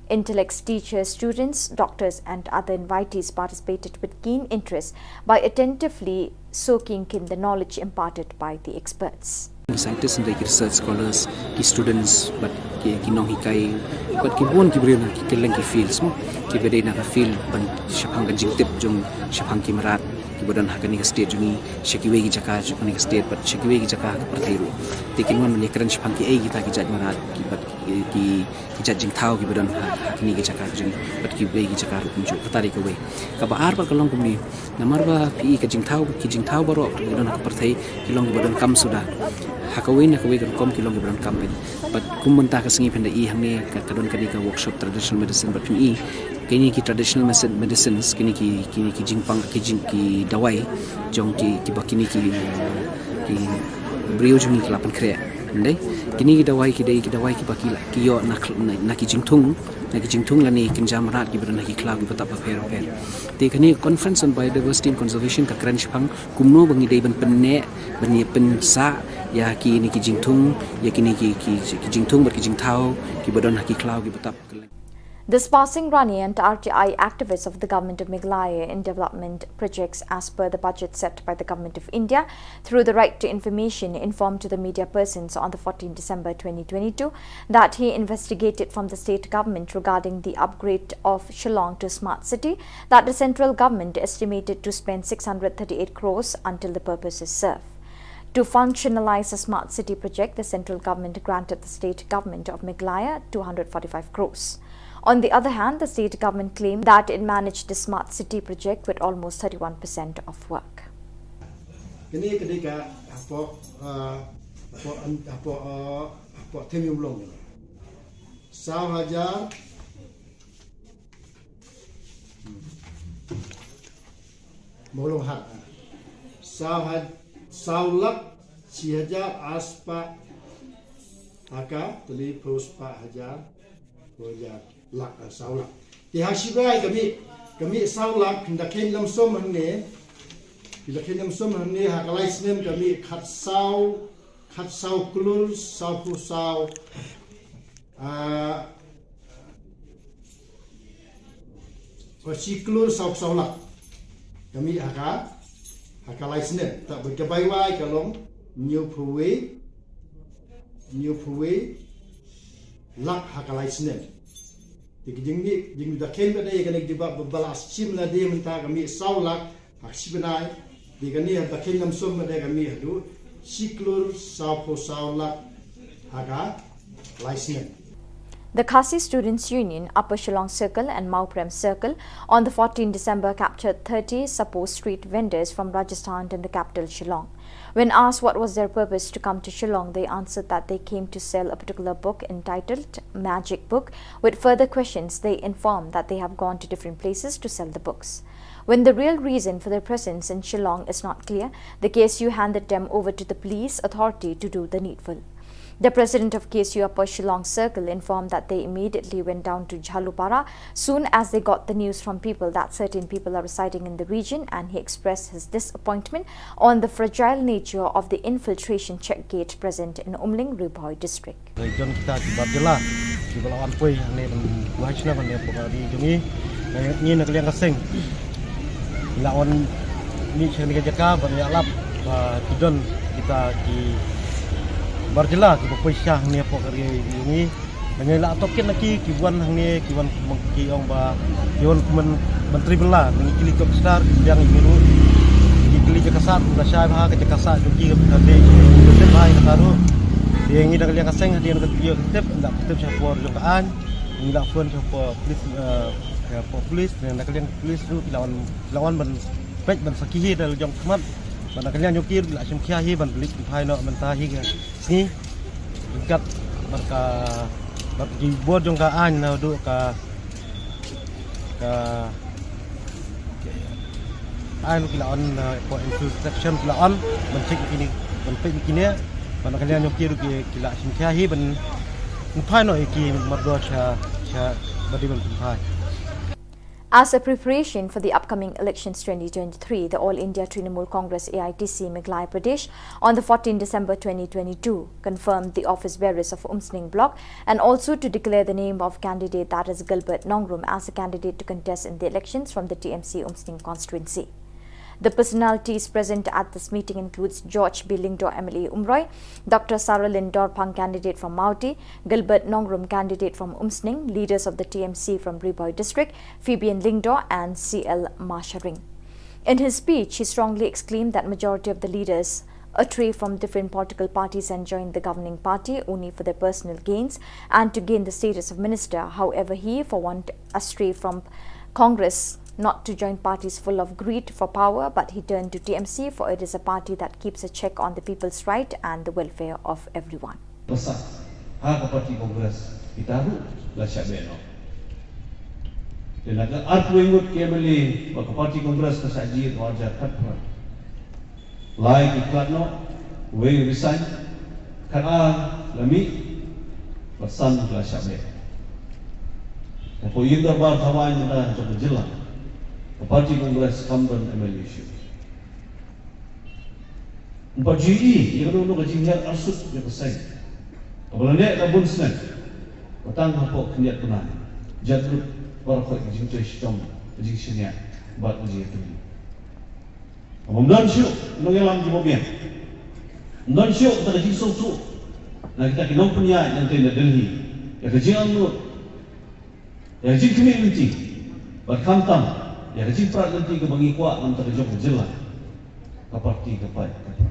Intellects, teachers, students, doctors, and other invitees participated with keen interest by attentively soaking in the knowledge imparted by the experts. Scientists and research scholars, ki students, bad ki, ki nonghikai, bad ki bun ki briew na ki kylleng ki fields mo, kiba dei na ka field ban shaphang ka jingtip jong shaphang ki mrad kiba don ha kane ka state jong ngi, sha kiwei ki jaka jong kane ka state bad sha kiwei ki jaka ha ka pyrthei ruh. Te kin wan ban ïakren shaphang kiei kita ki jait mrad, ki bad ki, ki ki jait jingthaw kiba don ha, ha kine ki jaka ka jong ngi bad kiwei ki jaka ruh kumjuh. Kata dei kawei. Kaba ar pat ka long kumne, namar ba phi i ka jingthaw, ki jingthaw baroh kiba don ha ka pyrthei ki long kiba donkam suda. Ha kawei na kawei ka rukom ki long kiba donkam phin. Bad kum mynta ka sngi phin da i hangne ka, ka don kane ka workshop traditional medicine bad phin i kine ki traditional medicine, medicines, kine ki, kine ki jingpang, ki jing, ki dawai jong ki, kiba kine ki, ki briew jong ngi ki la pynkhreh. Ndei, kine ki dawai ki dei ki dawai kiba ki la, ki ïoh na, na, na ki jingthung, na ki jingthung lane kynja mrad kiba don ha ki khlaw kiba tap bapher bapher. Te kane conference on biodiversity and conservation ka kren shaphang kumno ba ngi dei ban pynneh, ban ïa pynsah ïa kine ki jingthung, ïa kine ki, ki, ki jingthung bad ki jingthaw kiba don ha ki khlaw kiba tap. Dispersing Rani and R T I activists of the Government of Meghalaya in development projects as per the budget set by the Government of India through the Right to Information informed to the media persons on the fourteenth December twenty twenty-two that he investigated from the state government regarding the upgrade of Shillong to a smart city that the central government estimated to spend six hundred thirty-eight crores until the purpose is served. To functionalize the smart city project, the central government granted the state government of Meghalaya two hundred forty-five crores. On the other hand, the state government claimed that it managed the smart city project with almost thirty-one percent of work. Kini kini ka hapoh, uh, hapoh, hapoh, uh, hapoh Themiumlong. Saw hajar Mawlong hat. Saw had, saw lak shi hajar ar spah ha ka tylli phew spah hajar, phew hajar lak, ah, saw lak. Te ha shi bai ka mih, ka mih saw lak, da khein lam sum hangne. Ki da khein lam sum hangne ha ka lai snem ka mih khatsaw, khatsaw klur saw phew saw. Ah, Ka shi klur saw saw lak. Ka mih ha ka, ha ka lai snem. Te ba ka bai wai ka long hynñiew phew wei, hynñiew phew wei lak ha ka lai snem. Te ka jingmih, jingmih da khein ba dei kane ka jubab ba la shim lade mynta ka mih saw lak ha ka shi bnai. Te kane ha da khein lam sum ba dei ka mih haduh shi klur saw phew saw lak ha ka lai snem. The Khasi Students Union, Upper Shillong Circle and Mawprem Circle, on the fourteenth December captured thirty supposed street vendors from Rajasthan in the capital Shillong. When asked what was their purpose to come to Shillong, they answered that they came to sell a particular book entitled Magic Book. With further questions, they informed that they have gone to different places to sell the books. When the real reason for their presence in Shillong is not clear, the K S U handed them over to the police authority to do the needful. The president of K S U Upper Shillong Circle informed that they immediately went down to Jhalupara soon as they got the news from people that certain people are residing in the region, and he expressed his disappointment on the fragile nature of the infiltration check gate present in Umling, Ri Bhoi district. Region kita kiba jylla kiba la wan poi hangne ban buhai shna ban ïa pokari jong ngi. Ngi na ka liang ka seng la wan mih sha kane ka jaka ban ïalap ba ki don kita kiba jylla kiba poi sha hangne pokari jong ngi. Ngi la tohkit na ki ki wan hangne ki wan ki ong ba ki wan kum ban tribal la ngi kylli ki officer ki biang ki ruh ki kylli jaka sah la shai ba ka jaka sah jong ki ka dei ka dei ba ka taru. Te ngi da ka liang ka seng hadien ka tip da tip sha por jong ka aiñ. Ngi la phone sha por police, eh, sha por police, ne na ka liang police ruh ki la wan, ki la wan ban peit ban sakhi hi da la jong khmat. Ban na ka liang jong ki ruh ki la shim khia hi ban pynleit pynphai noh mynta hi ka sngi. Ryngkat bad ka, bad ki bor jong ka aiñ naduh ka, ka aiñ ki la on, uh, for infiltration ki la on ban check kine, ban peit kine, ban ka liang jong ki ruh ki, ki la shim khia hi ban phai noh ïa ki mardor sha, sha ba dei ban phai. As a preparation for the upcoming elections twenty twenty-three, the All India Trinamool Congress, A I T C, Meghalaya Pradesh on the fourteenth December twenty twenty-two confirmed the office bearers of Umsning Block and also to declare the name of candidate, that is Gilbert Nongrum, as a candidate to contest in the elections from the T M C Umsning constituency. The personalities present at this meeting includes George B Lyngdoh, M L A Umroi, Doctor Saralin Dorphang, candidate from Mawti, Gilbert Nongrum, candidate from Umsning, leaders of the T M C from Ri Bhoi district, Fabian Lyngdoh and C L Masharing. In his speech, he strongly exclaimed that majority of the leaders astray from different political parties and joined the governing party only for their personal gains and to gain the status of minister. However, he, for one, astray from Congress not to join parties full of greed for power, but he turned to T M C, for it is a party that keeps a check on the people's right and the welfare of everyone. Basa ha ka party Congress kita ruh la shah beh noh. Te na ka arphew ngut ki M L A ba ka party Congress ka shah jied ha u arhajar khatphra. Lai ki khlad noh, wei resign, khatar la mih, bad san la shah beh. Hapoh ïing dorbar thaw aiñ mynta jong ka jylla, ka party Congress kam don M L A shuh. Ym pat ju ïohi ïa kano kano ka jinghiar arsut jong ka seng kaba la neh da bun snem, ba tang hapoh khyndiat bnai. Jat lut baroh ka jingtrei shitom, ka jingshaniah bad ka jingïatylli. Ym don shuh nongïalam kiba biang. Ym don shuh ka jingsngewthuh na kita ki nongpynïaid nangtei na Delhi ïa ka jingangnud, ïa ka jingkhmih lynti, bad khamtam ïa ka jingprat lynti kaba ngi kwah na bynta ka jong ka jylla, ka parti, ka paid, ka parti.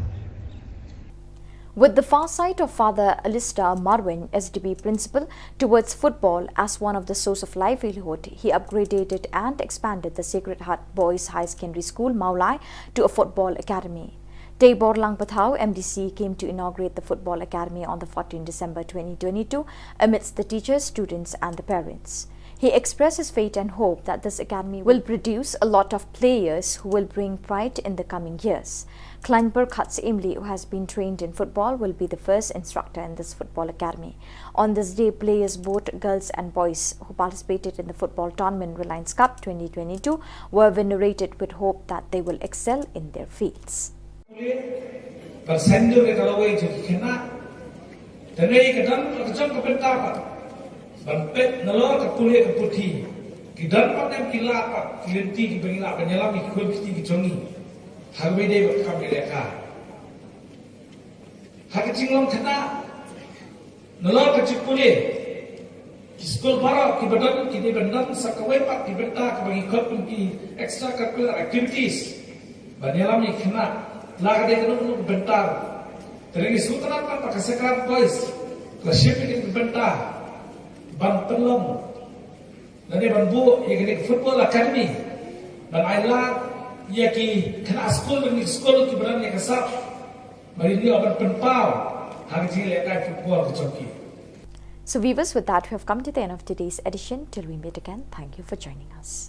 With the farsight of Father Alistair Marwein, S D B principal, towards football as one of the source of livelihood, he upgraded it and expanded the Sacred Heart Boys High Secondary School, Mawlai, to a football academy. Teibor Langpathaw, M D C, came to inaugurate the football academy on the fourteenth December twenty twenty-two amidst the teachers, students and the parents. He expressed his faith and hope that this academy will produce a lot of players who will bring pride in the coming years. Klaiñpur Khatsyimli, who has been trained in football, will be the first instructor in this football academy. On this day, players, both girls and boys, who participated in the football tournament Reliance Cup twenty twenty-two were venerated with hope that they will excel in their fields. Ban saiñdur ïa ka lawei jong ki khynnah. Te dei ka don ka jong ka bynta pat ban peit nalor ka pule ka puthi. Ki don pat ne em ki lad pat ki lynti kiba ngi lah ban ïalam ïa ki khun ki kti ki jong ngi. Ha kaba ïadei bad ka kam ïalehkai. Ha ka jinglong khynnah. Nalor ka jingpule, ki skul baroh kiba don ki dei ban don sa kawei pat ki bynta kiba ngi khot kum ki extra curricular activities ban ïalam ïa ki khynnah. La ka dei kano kano ka bynta ruh. Te ngi sngewtynnat pat ba ka Sacred Heart Boys ka la shim ïa kane ka bynta ban pynlong lane ban buh ïa kane ka football academy ban ailad ïa ki khynnah skul, ïa ki skul kiba don ïa ka sap. Ba ïa ban pynpaw ha ka jingïalehkai football ka jong ki. So viewers, with that, we have come to the end of today's edition. Till we meet again, thank you for joining us.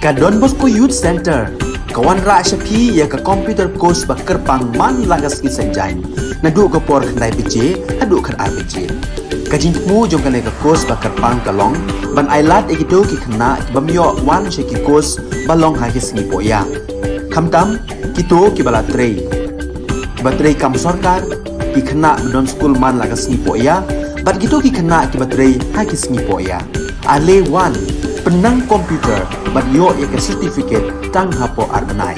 Ka Don Bosco Youth Centre ka wanrah sha phi ïa ka computer course ba kyrpang man la ka sngi Saitjaiñ, naduh ka por khyndai baje haduh khatar baje. Ka jingthmu jong kane ka course ba kyrpang ka long ban ailad ïa kito ki khynnah ki bym ïoh wan sha ki course ba long ha ki sngi pohïap. Khamtam kito kiba la trei, kiba trei kam sorkar, ki khynnah ba don skul man la ka sngi pohïap, bad kito ki khynnah kiba trei ha ki sngi pohïap. Ale wan, pynnang computer bad ïoh ïa ka certificate tang hapoh ar bnai.